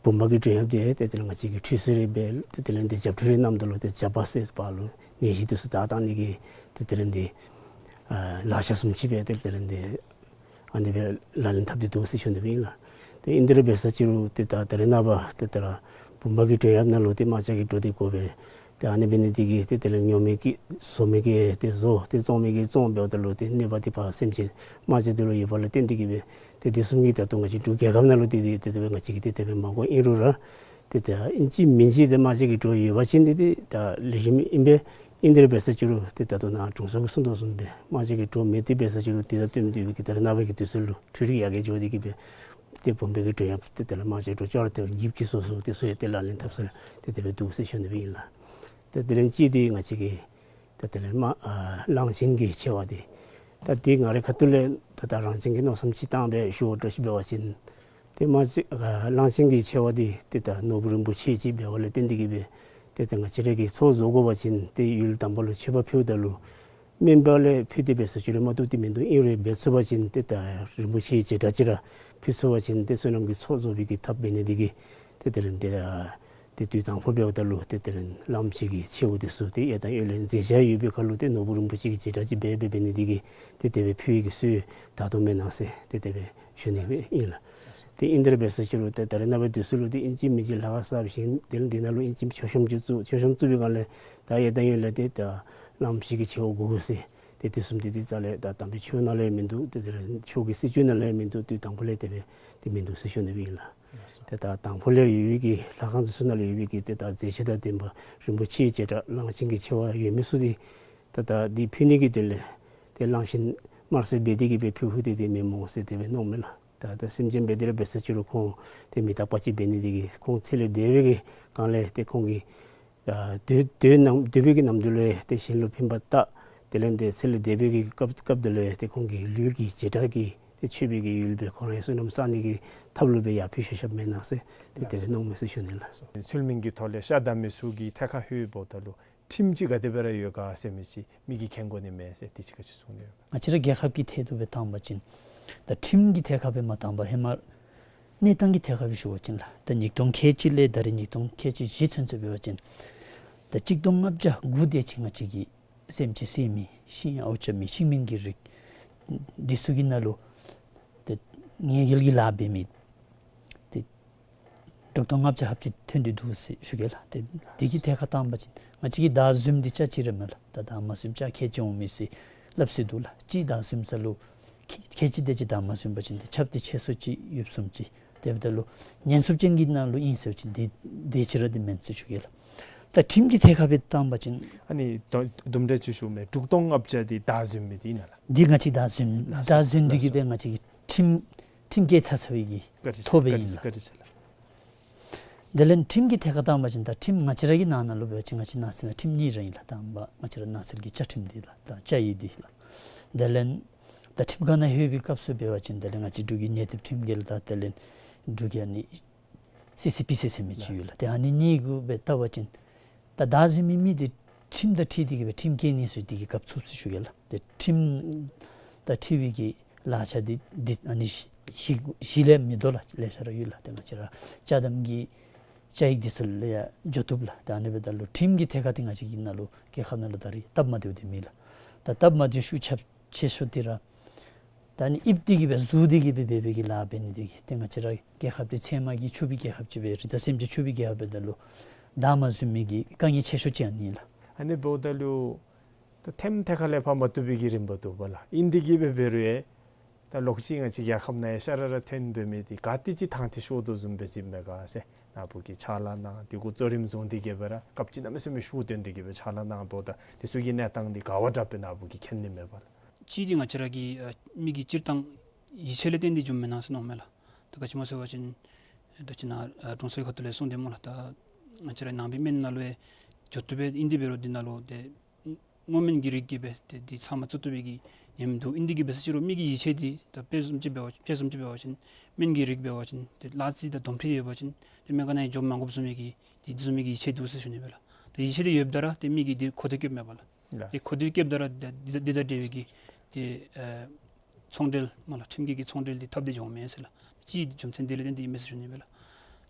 བུམ་པ་གི་མགྲོན་ཡབ་འདི་ཏེ་དེ་ལས་ང་བཅས་ཀྱིས་ཁྲུས་གསོལ་རེ་འབད་ཏེ་དེ་ལས་ཏེ་བྱབས་ཁྲུས་རེ་གནངམ་ད་ལུ་ཏེ་བྱབས་པ་ཟེར་ཕར་ལུ་ནད་གཞི་འདི་ཚུ་དག་བཏང་ནི་གི་ཏེ་དེ་ལས་ཏེ་ཨ་ལག་ཆ་བཟུམ་ཅིག་སྦེ་ཏེ་དེ་ལས་ཏེ་ཨ་ནི་སྦེ་ལག་ལེན་འཐབ་སྟེ་འདུག་ཟེར་ཞུ་ནི་ཨིན་ལགས། ཏེ་ཨིན་དེ་ར་འབད་ས་ཅིག་རུང་ཏེ་ད་ད་རེས་ནངས་པ་ཏེ་ད་ར་བུམ་པ་གི་མགྲོན་ཡབ་ནང་ལུ་ཏེ་རྨ་བྱ་གི་སྒྲོ་འདི་དགོ་པས། ཏེ་ཨ་ནི་འབད་ནི་འདི་གིས་ཏེ་དེ་ལས་ཉོ་མི་གིས་བཟོ་མི་གིས་ཏེ་བཟོ་ཏེ་བཙོང་མི་གིས་བཙོང་འབདཝ་ད་ལུ་ཏེ་གནོད་པ་འདི་ཕར་སེམས་ཅན་རྨ་བྱ་འདི་ལུ་ཡོད་པ་ལས་བརྟེན་ཏེ་གིས་སྦེ་ཏེ་དེ་བཟུམ་གྱི་ད་ལྟོ་ང་བཅས་འབྲུག་རྒྱལ་ཁབ་ནང་ལུ་ཏེ་ཏེ་དེ་སྦེ་ང་བཅས་ཀྱིས་ཏེ་དེ་སྦེ་མ་གོ། ཨིན་རུང་ར་ཏེ་ད་ཨིན་ཅི་མིན་ཅི་ཏེ་རྨ་བྱ་གི་སྒྲོ་ཡོད་པ་ཅིན་ཏེ་ཏེ་ད་ལེགས་ཤོམ་ཨིན་པས། ཨིན་དེ་ར་འབད་ས་ཅིག་རུང་ཏེ་ད་ལྟོ་ནཱ་དྲུང་འཚོ་གིས་གསུང་དོ་བཟུམ་སྦེ་རྨ་བྱ་གི་སྒྲོ་མེད་དེ་འབད་ས་ཅིག་རུང་ཏེ་ད་བསྟུན་ཏེ་སྦེ་གི་ད་རེས་ནངས་པ་གི་དུས་ཚོད་ལུ་འཕྲུལ་རིག་ཡར་རྒྱས་འགྱོ་སྟེ་གིས་སྦེ་ཏེ་བུམ་པའི་གི་མགྲོན་ཡབ་ཏེ་དེ་ལས་རྨ་བྱ་སྒྲོ་ཅོག་ར་ཏེ་འགྱིབ་ཀྱིས་བཟོ་བཟོ་སྟེ་ཚུ་ཡང་ཏེ་ལག་ལེན་འཐབ་ས་ཏེ་དེ་སྦེ་འདུག་ཟེར་ཞུ་ནི་ཨིན་ལགས། ཏེ་དེ་ལས་ཅིག་ཏེ་ང་བཅས་ཀྱི་ད་དེ་ལས་མ་ཨ་གླང་ཆེན་གྱི་མཆེ་བ་འདི་ད་འདི་ང་རའི་ཁ་ཐུག་ལས་ད་ད་རང་བཞིན་གྱི་མནོ་བསམ་ཅིག་བཏང་སྦེ་ཞུ་བ་འདྲཝ་ཅིག་འབད་བ་ཅིན་ཏེ་མ་གཞི་ཨ་གླང་ཆེན་གྱི་མཆེ་བ་འདི་ཏེ་ད་ནོར་བུ་རིན་པོ་ཆེ་ཅིག་འབདཝ་ལས་བརྟེན་ཏེ་གིས་སྦེ་ཏེ་ད་ང་བཅས་ར་གིས་ཚོགས་རྫོགས་དགོ་པ་ཅིན་ཏེ་ཡུལ་དམ་པ་ལུ་མཆོད་པ་ཕུལཝ་ད་ལུ་སྨན་པ་ལས་ཕུལ་ཏེ་འབད་ས་ཅིག་རུང་མ་བཏུབ་སྟེ་མིན་འདུག། ཨིན་རུང་འབད་ཚུགས་པ་ཅིན་ཏེ་ད་རིན་པོ་ཆེ་བྱེ་བྲག་ཅིག་ར་ཕུལ་ཚུགས་པ་ཅིན་ཏེ་བསོད་ནམས་ཀྱི་ཚོགས་རྫོགས་པའི་གི་ཐབས་འབད་ནི་འདི་གིས་ཏེ་དེ་ལས་ཏེ་ཨ་ ཏེ་དུས་དང་པོ་འབདཝ་ད་ལུ་ཏེ་དེ་ལས་བླམ་ཅིག་གིས་མཆེཝ་འདི་ཚུ་ཏེ་གཡས་དང་གཡོན་ལས་མཛད་བྱ་ཡོད་པའི་ཁར་ལུ་ཏེ་ནོར་བུ་རིན་པོ་ཆེ་གི་བྱེ་བྲག་ཅིག་འབད་འབད་འབད་ནི་འདི་གིས་ཏེ་དེ་སྦེ་ཕུལ་ནི་གི་སྲོལ་ད་ལྟོ་མེན་ན་ཟེར་ཏེ་དེ་སྦེ་ཞུ་ནི་སྦེ་ཨིན་ལགས། ཏེ་ཨིན་དེ་སྦེ་ཟེར་ཅི་རུང་ཏེ་ད་རེས་ནངས་པ་འདི་ཚུ་ལུ་ཏེ་ཨིན་ཅི་མིན་ཅི་ལྷ་ཁང་གསརཔ་བཞེངས་ཏེ་འདི་ནང་ལུ་ཨིན་ཅི་མཆོད་བཤམ་ཅིག་བཙུགས། མཆོད་བཤམ་བཙུགས་པའི་སྒང་ལས་ད་གཡས་དང་གཡོན་ལས་ཏེ་ད་བླམ་ཅིག་གི་མཆེཝ་དགོ་ཟེར། ཏེ་དེ་བཟུམ་ཏེ་ཏེ་རྩ་ལས་ད་དམ་པའི་ཆོས་ནང་ལས་མིན་འདུག། ཏེ་དེ་ལས་ཆོས་ཀྱི་སྲིད་བྱུས་ནང་ལས་མིན་འདུག། ཏེ་དང་པོ་ལས་དེ་སྦེ་ཏེ་མིན་འདུག་ཟེར་ཞུ་ནི་སྦེ་ཨིན་ལགས། ཏེ་ད་དང་པོ་ལས་ཡོད་པའི་གི་ལྷ་ཁང་འདི་ཚུ་ནང་ལས་ཡོད་པའི་གི་ཏེ་ད་མཛད་བྱ་དང་ལྡན་པ་རིན་པོ་ཆེའི་བྱེ་བྲག་གླང་ཆེན་གྱི་མཆེ་བ་ཡོད་མི་ཚུ་འདི་ད་ད་འདི་ཕུལ་ནི་གི་དོན་ལས་ཏེ་གླང་ཆེན་དམར་སེར་སྦེ་འདི་གིས་སྦེ་ཕུལ་ཕུལ་ཏེ་ཏེ་མེན་སྨོ་ཟེར་དེ་སྦེ་མནོཝ་མས་ལགས། ད་ད་སེམས་ཅན་འབད་དེ་ར་འབད་ཟེར་ཅི་རུང་ཁོང་ཏེ་མི་རྟག་པ་ཅིག་འབད་ནི་འདི་གིས་ཁོང་ཚེ་ལས་འདས་པའི་གི་སྒང་ལས་ཏེ་ཁོང་གིས་ཨ་འདོད་འདོད་ནམ་འདོད་པའི་གི་ནམ་དུས་ལུ་ཏེ་གཞན་ལུ་ཕན་པ་བཏགས། དེ་ལས་ཏེ་ཚེ་ལས་འདས་པའི་གི་སྐབས་སྐབས་དེ་ལུ་ཏེ་ཁོང་གི་ལུས་ཀྱི་བྱེ་བྲག་གིས་ཏེ་མཆོད་པའི་གི་ཡུལ་སྦེ་ཁོ་རའི་བསོད་ནམས་བསག་ནི་གི་ཐབས་ལུ་སྦེ་ཡར་ཕུལ་བཞག་བཞགཔ་མེན་ན་ཟེར་ཏེ་དེ་སྦེ་མནོཝ་མས་ཟེར་ཞུ་ནི་ལགས། ཚུལ་མིན་གྱི་ཐོག་ལས་ཤ་བདའ་མི་ཚུ་གི་ཐད་ཁར་ལྷོདཔ་ད་ལུ་ཁྲིམས་ཅིག་ག་དེ་སྦེ་ར་ཡོད་ག་ཟེར་མི་ཅིག་མི་གིས་མཁྱེན་དགོ་ནི་མས་ཟེར་དེ་ཅིག་ག་ཅི་གསུང་ནི་ཡོད་ག། ང་བཅས་ར་རྒྱལ་ཁབ་ཀྱི་ཐད་དུ་སྦེ་བཏང་པ་ཅིན་ད་ཁྲིམས་ཀྱི་ཐད་ཁར་སྦེ་མ་བཏང་པར་ཧེ་མ་གནས་སྟངས་ཀྱི་ཐད་ཁར་སྦེ་ཞུ་བ་ཅིན་ལགས། ད་ཉིས་སྟོང་ཁལ་གཅིག་ལས་ད་རེས་ཉིས་སྟོང་ཁལ་གཅིག་བཞི་ཚུན་ཚོད་འབད་བ་ཅིན་ད་གཅིག་སྟོང་ལྔ་བརྒྱ་དགུ་དེ་ཅིག་ང་བཅས་ཀྱི་སེམས་ཅན་བསད་མི་ཤིང་ཨརཝ་རྐྱབ་མི་ཤིང་མིན་གྱི་རིགས་འདི་ཚུ་གི་ནང་ལུ་ཏེ་ཉེས་འགེལ་གྱི་ལཱ་འབད་མི་ཏེ་དྲུག་སྟོང་ལྔ་བརྒྱ་ལྷགཔ་ཅིག་ཐོན་ཏེ་འདུག་ཟེར་ཞུ་གེ་ལགས། ཏེ་འདི་གི་ཐད་ཁར་བཏང་པ་ཅིན་ང་བཅས་ཀྱི་བདག་འཛིན་འདི་ཅ་ཅི་ར་མས་ལགས། ད་བདག་མ་འཛིན་ཅ་ཁལ་གཅིག་འོང་མི་ཟེར་སླབ་སྲོལ་འདུག་ལགས། གཅིག་བདག་འཛིན་ས་ལུ་ཁལ་ཁལ་གཅིག་དེ་ཅིག་བདག་མ་འཛིན་པ་ཅིན་ཏེ་ཁྱབ་སྟེ་ཆད་སོ་ཅིག་ཡོདཔ་བཟུམ་ཅིག། དེ་འབདཝ་ད་ལུ་ཉེན་སྲུང་ཅན་གྱི་ནང་ལུ་ཨིན་ཟེར་བ་ཅིན་འདི་དེ་ཅིག་ར་འདི་མེན་ཟེར་ཞུ་གེ་ལགས། ད་ཁྲིམས་ཀྱི་ཐད་ཁར་སྦེ་བཏང་པ་ཅིན་ཨ་ནི་དུ་དུམ་གྲ་ཅིག་ཞུཝ་མས། དྲུག་སྟོང་ལྔ་བརྒྱ་འདི་བདག་འཛིན་མི་འདི་ཨིན་ན་ལགས། འདི་ང་བཅས་བདག་འཛིན་ལགས་སོ། བདག་འཛིན་འདི་གིས་སྦེ་ང་བཅས་ཀྱི་ཁྲིམས་ཁྲིམས་བཀལ་ཚར་ཚར་བའི་གི་བཀའ་དྲིན་ཆེ་ཐོབ་པའི་ཨིན་ལགས། བཀའ་དྲིན་ཆེ་ལགས། དེ་ལས་ཁྲིམས་ཀྱི་ཐད་ཁར་བཏང་པ་ཅིན་ད་ཁྲིམས་ང་བཅས་ར་གི་ནང་ན་ལུ་འབད་བ་ཅིན་ང་བཅས་ནང་གསེས་ནང་ཁྲིམས་གཉིས་ར་ཨིན་ལགས། དང་པ་ང་བཅས་ར་ནང་གསེས་ཀྱི་བཅའ་ཁྲིམས་འདི་ལགས། ད་བཅའ་ཡིག་འདི་ལགས། དེ་ལས་ད་ཁྲིམས་ཁང་ནང་ལྷོད་པའི་སྐབས་སུ་འབད་བ་ཅིན་དེ་ལས་ང་བཅས་འབྲུག་གི་ཉེས་དོན་ཁྲིམས་འགལ་དང་དེ་ལས་འབྲུག་གི་ཨ་ནི་སི་སི་པི་སི་ཟེར་མི་ཅིག་ཡོད་ལགས། ཏེ་ཨ་ནི་གཉིས་གུ་སྦེ་བལྟ་བ་ཅིན་ད་བདག་འཛིན་མི་མི་འདི་ཁྲིམས་དང་འཁྲིལ་ཏེ་གི་སྦེ་ཁྲིམས་བཀལ་ནི་ཚུ་འདི་གིས་བཀབ་ཚུགས་ཟེར་ཞུ་གེ་ལགས། ཏེ་ཁྲིམས་དང་འཁྲིལ་བའི་གི་ལག་ཆ་འདི་འདི་ཨ་ནི་བཞི་བཞི་བཞི་ལས་མི་ལྡོག་ལགས། ལེ་ཤ་ར་ཡོད་ལགས། ཏེ་ང་བཅས་ར་བཅའ་དམ་གྱི་བཅའ་ཡིག་འདི་ཚུ་ལུ་ཡང་འགྱོ་བཏུབ་ལགས། ཏེ་ཨ་ནི་འབདཝ་ད་ལུ་ཁྲིམས་ཀྱི་ཐད་ཁར་འདི་ང་བཅས་ཀྱི་ནང་ལུ་རྒྱལ་ཁབ་ནང་ལུ་ད་རེས་སྟབས་མ་བདེཝ་འདི་མེད་ལགས། ད་སྟབས་མ་བདེཝ་ཤུགས་ཆེ་ཆེ་ཤོས་འདི་ར་ད་ཨ་ནི་ཨིབ་སྟེ་གི་སྦེ་བཟུང་སྟེ་གི་སྦེ་འབད་བའི་གི་ལཱ་འབད་ནི་འདི་གིས་ཏེ་ང་བཅས་ར་རྒྱལ་ཁབ་འདི་ཚལ་མ་གིས་ཕྱུག་པའི་རྒྱལ་ཁབ་ཅིག་སྦེ་རི་དྭགས་སེམས་ཅན་ཕྱུག་པའི་རྒྱལ་ཁབ་འབདཝ་ད་ལུ་བདག་མ་འཛིན་མི་གི་དཀའ་ངལ་ཆེ་ཤོས་ཅིག་ཨ་ནི་ལགས། ཨ་ནི་འབདཝ་ད་ལུ་ད་ཐེམ་ཐད་ཁ་ལས་ཕར་མ་བཏུབ་པའི་གི་རིམ་པ་འདུག་པ་ལགས། ཨིན་དེ་གི་སྦེ་འབད་རུང་ཡང་ད་ལོག་ཅི་ང་བཅས་རྒྱལ་ཁབ་ནང་ཡང་ཤ་ར་ར་ཐོན་འབད་མི་འདི་ག་ཏེ་ཅིག་ཐང་ཐིག་ཤོར་དོ་བཟུམ་སྦེ་གཟིགསཔ་མས་ག་ཟེར། ནཱ་བུ་གིས་ཕྱག་ལཱ་གནང་། དེ་གུ་གཙོ་རིམ་བཟུང་སྟེ་གི་སྦེ་ར་སྐབས་ཅིག་གནམ་མེད་ས་མེད་ཤུགས་བཏོན་ཏེ་གི་སྦེ་ཕྱག་ལཱ་གནང་འབདཝ་ད་དེ་ཚུ་གི་གནས་སྟངས་འདི་ག་བ་དྲག་པས་ནཱ་བུ་གིས་མཁྱེན་ནི་མས་པ་ལགས། གཅིག་འདི་ང་བཅས་ར་གི་ཨ་མི་གི་སྤྱིར་བཏང་ཡིད་ཆེས་ལས་བརྟེན་ཏེ་བྱུངམ་མེན་ན་ཟེར་མནོཝ་མས་ལགས། ད་ག་ཅི་སྨོ་ཟེར་བ་ཅིན་ད་ཅི་ནཱ་ཨ་དྲུང་འཚོའི་ཁ་ཐུག་ལས་གསུངས་ཏེ་སྨོ་ལགས། ད་ང་བཅས་ར་ནང་པའི་སྨན་ནང་ལུ་ཡང་འགྱོ་བཏུབ་པས། ཨིན་དེ་འབད་རུང་འདི་ནང་ལུ་ཏེ་སྔོ་སྨན་གྱི་རིགས་ཀྱི་སྦེ་ཏེ་འདི་ཚབ་མ་བཙུགས་བཏུབ་པའི་གི་ཉེན་འདུག། ཨིན་དེ་གི་སྦེ་ཟེར་ཅི་རུང་མི་གི་ཡིད་ཆེས་འདི་ད་དཔེ་བཟུམ་ཅིག་འབད་བ་དཔེ་བཟུམ་ཅིག་འབད་བ་ཅིན་སྨན་གྱི་རིགས་འབད་བ་ཅིན་ཏེ་གླ་རྩི་དང་དོམ་མཁྲིས་ཡོད་པ་ཅིན་ཏེ་སྨན་ཁང་ནང་ཡང་འགྱོ་མ་དགོཔ་བཟུམ་མའི་གི་ཏེ་དེ་བཟུམ་མའི་གི་ཡིད་ཆེས་འདུག་ཟེར་ཞུ་ནི་སྦེ་ལགས། ཏེ་ཡིད་ཆེས་འདི་ཡོདཔ་ད་ར་ཏེ་མི་གིས་འདི་གོ་བརྡ་བཀོདཔ་མས་པ་ལགས། ལགས། ཏེ་གོ་བརྡ་བཀོདཔ་ད་ར་འདི་འདི་དང་འབྲེལ་བའི་གི་ཏེ་ཨ་ཚོང་འབྲེལ་སྨོ་ལགས། ཁྲིམས་འགལ་གྱི་ཚོང་འབྲེལ་འདི་འཐབ་སྟེ་འགྱོཝ་མས་ཟེར་ལགས། གཅིག་འདི་རྒྱུ་མཚན་འདི་ལས་བརྟེན་ཏེ་ཨིན་མས་ཟེར་ཞུ་ནི་སྦེ་ལགས།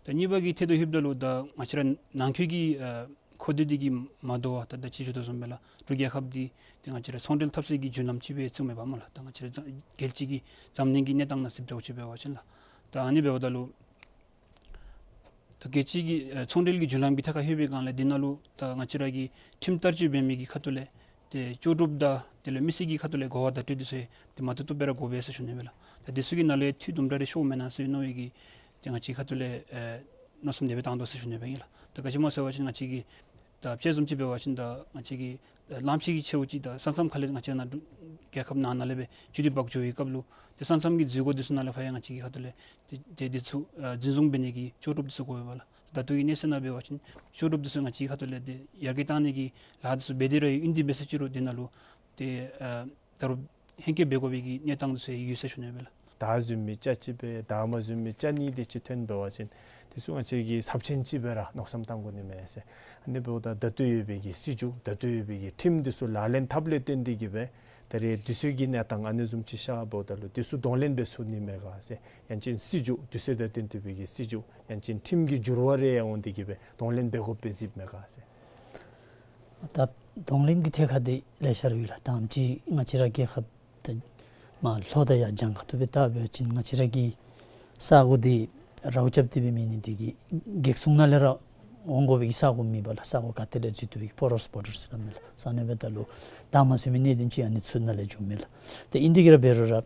ད་གཉིས་པ་གི་ཐད་དུ་ལྷོདཔ་ད་ལུ་ད་ང་བཅས་ར་ནང་འཁོད་ཀྱི་ཨ་གོ་བརྡ་འདི་གིས་མ་དོ་བར་ད་ད་ཅི་ཞུ་དོ་བཟུམ་སྦེ་ལགས། འབྲུག་རྒྱལ་ཁབ་འདི་ཏེ་ང་བཅས་ར་ཚོང་འབྲེལ་འཐབ་སའི་གི་རྒྱུན་ལམ་ཅིག་སྦེ་བརྩིཝ་མས་པ་སྨོ་ལགས། ད་ང་བཅས་ར་རྒྱལ་སྤྱི་གི་འཛམ་གླིང་གི་གནས་སྟངས་ནང་གཟིགས་འདྲཝ་ཅིག་འབད་བ་ཅིན་ལགས། ད་ཨ་ནི་འབདཝ་ད་ལུ་ད་རྒྱལ་སྤྱི་གི་ཨ་ཚོང་འབྲེལ་གྱི་རྒྱུན་ལམ་གྱི་ཐད་ཁར་ལྷོད་པའི་སྒང་ལས་འདི་ནང་ལུ་ད་ང་བཅས་ར་གི་ཁྲིམས་བསྟར་སྤྱོད་འབད་མི་གི་ཁ་ཐུག་ལས་ཏེ་ལྕོགས་གྲུབ་དང་དེ་ལས་མི་སེར་གྱི་ཁ་ཐུག་ལས་གོ་བ་བརྡ་སྤྲོད་འདི་ཚུ་ཡང་ཏེ་མ་བཏུབ་བཏུབ་སྦེ་ར་དགོ་པས་ཟེར་ཞུ་ནི་སྦེ་ལགས། ད་འདི་ཚུ་གི་ནང་ལས་འཐུས་དུམ་གྲ་རེ་ཤོརཝ་མེན་ན་ཟེར་མནོ་བའི་གི་ཏེ་ང་བཅས་ཁ་ཐུག་ལས་ཨེ་མནོ་བསམ་དེ་སྦེ་བཏང་དོ་ཟེར་ཞུ་ནི་སྦེ་ཨིན་ལགས། ད་ག་ཅི་སྨོ་ཟེར་བ་ཅིན་ང་བཅས་ཀྱི་ད་དཔྱེ་བཟུམ་ཅིག་འབད་བ་ཅིན་ད་ང་བཅས་ཀྱི་ཨེ་གླང་ཆེན་གྱི་མཆེཝ་ཅིག་ད་ས་མཚམས་ཁ་ལས་ང་བཅས་ནཱ་འབྲུག་རྒྱལ་ཁབ་ནང་ན་ལས་སྦེ་བརྒྱུད་དེ་འབག་འགྱོ་བའི་སྐབས་ལུ་ཏེ་ས་མཚམས་ཀྱི་འཛུལ་སྒོ་འདི་ཚུ་ནང་ལས་ཕར་ཡང་ང་བཅས་ཀྱི་ཁ་ཐུག་ལས་ཏེ་ཏེ་འདི་ཚུ་ཨ་འཛིན་བཟུང་འབད་ནི་གི་ལྕོགས་གྲུབ་འདི་ཚུ་དགོ་པས་ལགས། ད་ལྟོ་གི་གནས་ཚད་ནང་འབད་བ་ཅིན་ལྕོགས་གྲུབ་འདི་ཚུ་ང་བཅས་ཀྱི་ཁ་ཐུག་ལས་ཏེ་ཡར་རྒྱས་བཏང་ནི་གི་ལཱ་འདི་ཚུ་འབད་དེ་ར་ཡོད། ཨིན་དེ་འབད་ཟེར་ཅི་རུང་འདི་ནང་ལུ་ཏེ་ཨ་ད་རུང་ཧེང་སྐལ་འབད་དགོ་པའི་གི་གནས་སྟངས་འདི་ཚུ་ཡོད་ཟེར་ཞུ་ནི་སྦེ་ལགས། བདག་འཛིན་མི་ཅ་གཅིག་སྦེ་བདག་མ་འཛིན་མི་ཅ་གཉིས་དེ་ཅིག་ཐོན་འབད་བ་ཅིན་དེ་ཚུ་ང་བཅས་ཀྱིས་ཚབས་ཆེན་ཅིག་སྦེ་ར་མནོ་བསམ་བཏང་དགོ་ནི་མས་ཟེར། ཨ་ནི་འབདཝ་ད་ད་ལྟོ་ཡོད་པའི་གི་སྲིད་བྱུས་ད་ལྟོ་ཡོད་པའི་གི་ཁྲིམས་འདི་ཚུ་ལག་ལེན་འཐབ་ལས་བརྟེན་ཏེ་གི་སྦེ་ ད་རེས་དུས་ཚོད་ཀྱི་གནས་སྟངས་ཨ་ནི་བཟུམ་ཅིག་ཤརཝ་ད་ལུ་དེ་ཚུ་གདོང་ལེན་འབད་ཚུགས་ནི་མས་ག་ཟེར། ཡང་ཅིན་སྲིད་བྱུས་དུས་ཚོད་དང་བསྟུན་ཏེ་སྦེ་གི་སྲིད་བྱུས་ཡང་ཅིན་ཁྲིམས་ཀྱི་འགྱུར་བ་རེ་འོང་སྟེ་གི་སྦེ་གདོང་ལེན་འབད་དགོཔ་སྦེ་གཟིགསཔ་མས་ག་ཟེར། ད་གདོང་ལེན་གྱི་ཐད་ཁར་འདི་ལེ་ཤ་ར་ཡོད་ལགས། ད་ཨམ་ཅིག་ང་བཅས་ར་རྒྱལ་ཁབ་ད་མར་ལྷོ་དང་ཡར་རྒྱང་ཁ་ཐུག་སྦེ་བལྟ་བ་ཅིན་ང་བཅས་ར་གི་ས་གོ་འདི་རཝ་རྐྱབ་སྟེ་སྦེ་མེད་ནི་འདི་གིས་གེགས་སྲུང་ནང་ལས་ར་འོང་དགོ་པའི་གི་ས་གོ་མེད་པས་ལགས། ས་གོ་ག་ཏེ་ལས་འཛུལ་བཏུབ་པའི་གི་པོ་རོས་བོར་ཌར་ཟེར་སླབ་མས་ལགས། ས་གནས་འབདཝ་ད་ལུ་བདའ་མ་ཚུགས་མི་གནད་དོན་ཅིག་ཨ་ནི་ཚུ་ནང་ལས་བྱུངམ་མས་ལགས། ཏེ་ཨིན་དེ་གིས་ར་འབད་རུང་ར་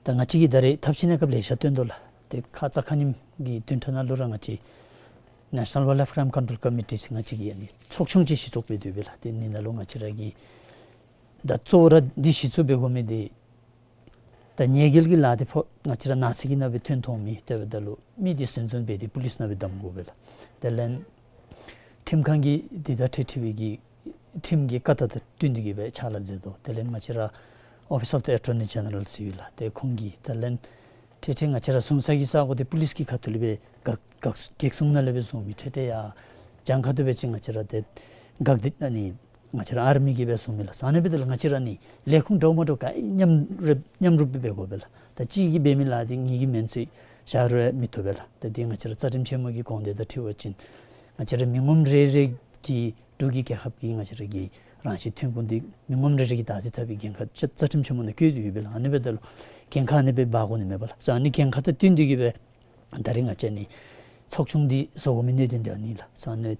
ད་ང་བཅས་ཀྱིས་ད་རེས་ཐབས་ཤེས་གནས་སྐབས་ལེ་ཤ་བཏོན་དོ་ལགས། ཏེ་ཁ་ཙ་ཁ་ཉིནམ་གི་བདུན་ཕྲག་ནང་ལུ་ར་ང་བཅས་National Wildlife Crime Control Committee ཟེར་ང་བཅས་ཀྱི་ཨ་ནི་ཚོགས་ཆུང་ཅིག་གཞི་བཙུགས་འབད་དེ་ཡོད་པས་ལགས། ཏེ་ཨ་ནི་ནང་ལུ་ང་བཅས་ར་གིས་ད་གཙོ་བོ་ར་འདི་གཞི་བཙུགས་འབད་དགོ་མི་འདི་ད་ཉེས་འགེལ་གྱི་ལཱ་འདི་ཕོག་ང་བཅས་ར་ནགས་ཚལ་གྱི་ནང་སྦེ་ཐོན་ཐོན་མི་དེ་འབདཝ་ད་ལུ་མི་འདི་ཟིན་བཙོན་འབད་དེ་པོ་ལིསི་ནང་སྦེ་བསྡམ་དགོ་པས་ལགས། དེ་ལས་ཁྲིམས་ཁང་གིས་འདི་དང་འཁྲིལ་འཁྲིལ་བའི་གི་ཁྲིམས་ཀྱི་བཀའ་ལྟར་དང་བསྟུན་ཏེ་གི་སྦེ་ཕྱག་ལཱ་མཛད་དོ། དེ་ལས་ང་བཅས་ར་Office of the Attorney General ཟེར་ཡོད་ལགས། ཏེ་ཁོང་གིས་དེ་ལས་འཕྲལ་འཕྲལ་ང་བཅས་ར་བཟུང་ས་གི་ས་གོ་འདི་པོ་ལིསི་གི་ཁ་ཐུག་ལས་སྦེ་གེགས་གེགས་གེགས་སྲུང་ནང་ལས་སྦེ་བཟུང་མི་འཕྲལ་འཕྲལ་ཡར་རྒྱང་ཁ་ཐུག་འབད་བ་ཅིན་ང་བཅས་ར་ཏེ་གེགས་འདི་ཨ་ནི་ང་བཅས་ར་ཨར་མི་གིས་སྦེ་བཟུང་མས་ལགས། ཨ་ནི་འབདཝ་ད་ལུ་ང་བཅས་ར་ཨ་ནི་ལས་ཁུངས་འདྲཝ་མ་འདྲཝ་ག་མཉམ་རུབ་མཉམ་རུབ་སྦེ་འབད་དགོ་པས་ལགས། ད་གཅིག་གིས་འབད་མི་ལཱ་འདི་གཉིས་ཀྱིས་མེན་ཚུགས་བཞག་རུང་མི་བཏུབ་པས་ལགས། ད་འདི་ང་བཅས་ར་རྩ་ཁྲིམས་ཆེན་མོ་གི་དགོངས་དོན་དང་འཁྲིལ་བ་ཅིན་ང་བཅས་ར་མི་ངོམ་རེ་རེ་གིས་འབྲུག་གི་རྒྱལ་ཁབ་ཀྱི་ང་བཅས་ར་གི་རང་བཞིན་ཐོན་ཁུངས་འདི་མི་ངོམ་རེ་རེ་གིས་བདག་འཛིན་འཐབ་པའི་འགན་ཁག་རྩ་རྩ་ཁྲིམས་ཆེན་མོ་ནང་བཀོད་དེ་ཡོད་པས་ལགས། ཨ་ནི་འབདཝ་ད་ལུ་འགན་ཁག་ཨ་ནི་སྦེ་འབག་དགོ་ནི་མས་པ་ལགས། ས་ཨ་ནི་འགན་ཁག་དང་བསྟུན་ཏེ་གི་སྦེ་ད་རེས་ང་བཅས་ཨ་ནི་ཚོགས་ཆུང་འདི་བཟོ་དགོ་མི་གནད་དོན་འདི་ཨ་ནི་ལགས། ས་ཨ་ནི་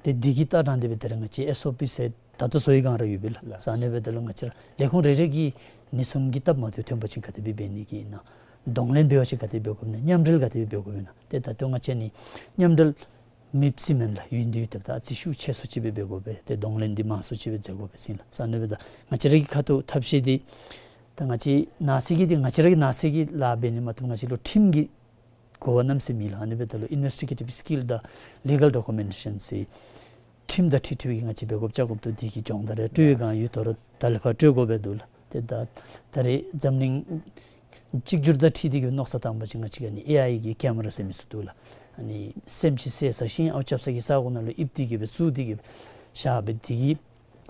ཏེ་འདི་གི་ལྟ་སྟངས་འདི་སྦེ་ད་རེས་ང་བཅས་ཨེསི་ཨོ་པི་ཟེར་ད་ལྟོ་བཟོ་བའི་སྒང་ར་ཡོད་པས་ལགས། ལགས། ས་ཨ་ནི་འབདཝ་ད་ལུ་ང་བཅས་ར་ལས་ཁུངས་རེ་རེ་གིས་ཨ་ནི་བཟུམ་གྱི་སྟབས་མ་བདེཝ་ཐོན་པ་ཅིན་ག་དེ་སྦེ་འབད་ནི་གི་ཨིན་ན། གདོང་ལེན་འབད་བ་ཅིན་ག་དེ་སྦེ་འབད་དགོཔ་ཨིན་ན། མཉམ་འབྲེལ་ག་དེ་སྦེ་འབད་དགོཔ་ཨིན་ན། ཏེ་ད་ལྟོ་ང་བཅས་ཨ་ནི་མཉམ་འབྲེལ་མེདཔ་ཅིག་མེན་ལགས། ཡོད་དེ་ཡོད་དེ་ད་ཨ་ཙི་ཤུགས་ཆེ་སུ་ཅིག་སྦེ་འབད་དགོ་པས། ཏེ་གདོང་ལེན་འདི་མང་སུ་ཅིག་སྦེ་མཛད་དགོ་པས་ཟེར་ལགས། ས་ཨ་ནི་འབདཝ་ད་ང་བཅས་ར་གི་ཁ་ཐུག་ཐབས་ཤེས་འདི་ད་ང་བཅས་ནགས་ཚལ་གྱི་འདི་ང་བཅས་ར་གི་ནགས་ཚལ་གྱི་ལཱ་འབད་ནི་མ་གཏོགས་ང་བཅས་ལུ་ཁྲིམས་ཀྱི་གོ་བ་གནམ་མེད་ས་མེད་མེད་ལགས། ཨ་ནི་འབདཝ་ད་ལུ་ཨིན་ཝེསི་ཊི་གེ་ཊིབ་སི་ཀིལ་དང་ལི་གཱལ་ཌོ་ཀུ་མེན་ཊེ་ཤཱན་ཟེར་ཁྲིམས་དང་འཁྲིལ་འཁྲིལ་བའི་ང་བཅས་འབད་དགོཔ་བཅའ་དགོཔ་འདུག། འདི་གི་སྦྱོང་བརྡར་རེ་སྤྲོད་སྒང་ཡོད་དོ་རུང་ད་ལས་ཕར་སྤྲོད་དགོ་པས་འདུག་ལགས། ཏེ་ད་ད་རེས་འཛམ་གླིང་གཅིག་གྱུར་དང་འཁྲིལ་ཏེ་གི་མནོ་བསམ་བཏང་པ་ཅིན་ང་བཅས་ཀྱི་ཨ་ནི་ཨེ་ཨའི་གི་ཀེམ་ར་ཟེར་མི་ཚུ་འདུག་ལགས། ཨ་ནི་སེམས་ཅན་བསད་ས་ཤིང་ཨརཝ་རྐྱབ་ས་གི་ས་གོ་ནང་ལུ་ཨིབ་སྟེ་གི་སྦེ་བཙུགས་ཏེ་གི་སྦེ་བཞག་སྦེ་འདི་གིས་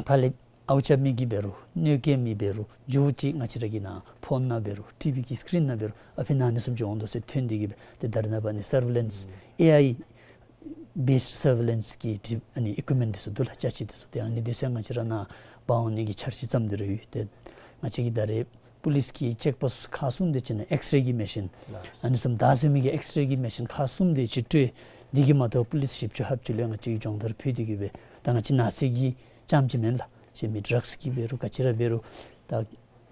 ཕར་ལས་ཨརཝ་རྐྱབ་མི་གིས་འབད་རུང་གནོད་སྐྱེལ་མི་འབད་རུང་འགྱོ་ཅིག་ང་བཅས་ར་གི་ནཱ་ཕོན་ནང་འབད་རུང་ཊི་བི་གི་སི་ཀི་རིན་ནང་འབད་རུང་ཨ་ཕི་ནཱ་ཨ་ནི་བཟུམ་ཅིག་འོང་དོ་ཟེར་ཐོན་ཏེ་གི་སྦེ་ཏེ་ད་རེས་ནངས་པ་ཨ་ནི་སར་ཝེ་ལེནསི་ཨེ་ཨའི་བེསཌ་སར་ཝེ་ལེནསི་གི་ཊིབ་ཨ་ནི་ཨི་ཀུ་མེནཊ་འདི་ཚུ་འདུག་ལགས། ཅ་ཆས་འདི་ཚུ། ཏེ་ཨ་ནི་འདི་ཚུ་ཡང་ང་བཅས་ར་ནཱ་འབག་འོང་ནི་གི་འཆར་གཞི་བརྩམས་ཏེ་ར་ཡོད། ཏེ་ང་བཅས་ཀྱིས་ད་རེས་པོ་ལིསི་གི་ཅེཀ་པོསཊ་ཁག་གསུམ་དེ་ཅིག་ནང་ཨེགསི་རེ་གི་མེ་ཤིན་ཨ་ནི་བཟུམ་བདའ་ཟུན་མི་གི་ཨེགསི་རེ་གི་མེ་ཤིན་ཁག་གསུམ་དེ་ཅིག་སྤྲོད། འདི་གིས་མ་དོ་པོ་ལིསི་ཞིབ་དཔྱོད་ལྷབ་བཅུག་ལས་ང་བཅས་ཀྱིས་སྦྱོང་བརྡར་ཕུལ་ཏེ་གི་སྦེ་ད་ང་བཅས་ནགས་ཚལ་གྱི་རྐྱངམ་ཅིག་མེན་ལགས། གཞན་མི་ཌྲགསི་གི་འབད་རུང་ག་ཅི་ར་འབད་རུང་ད་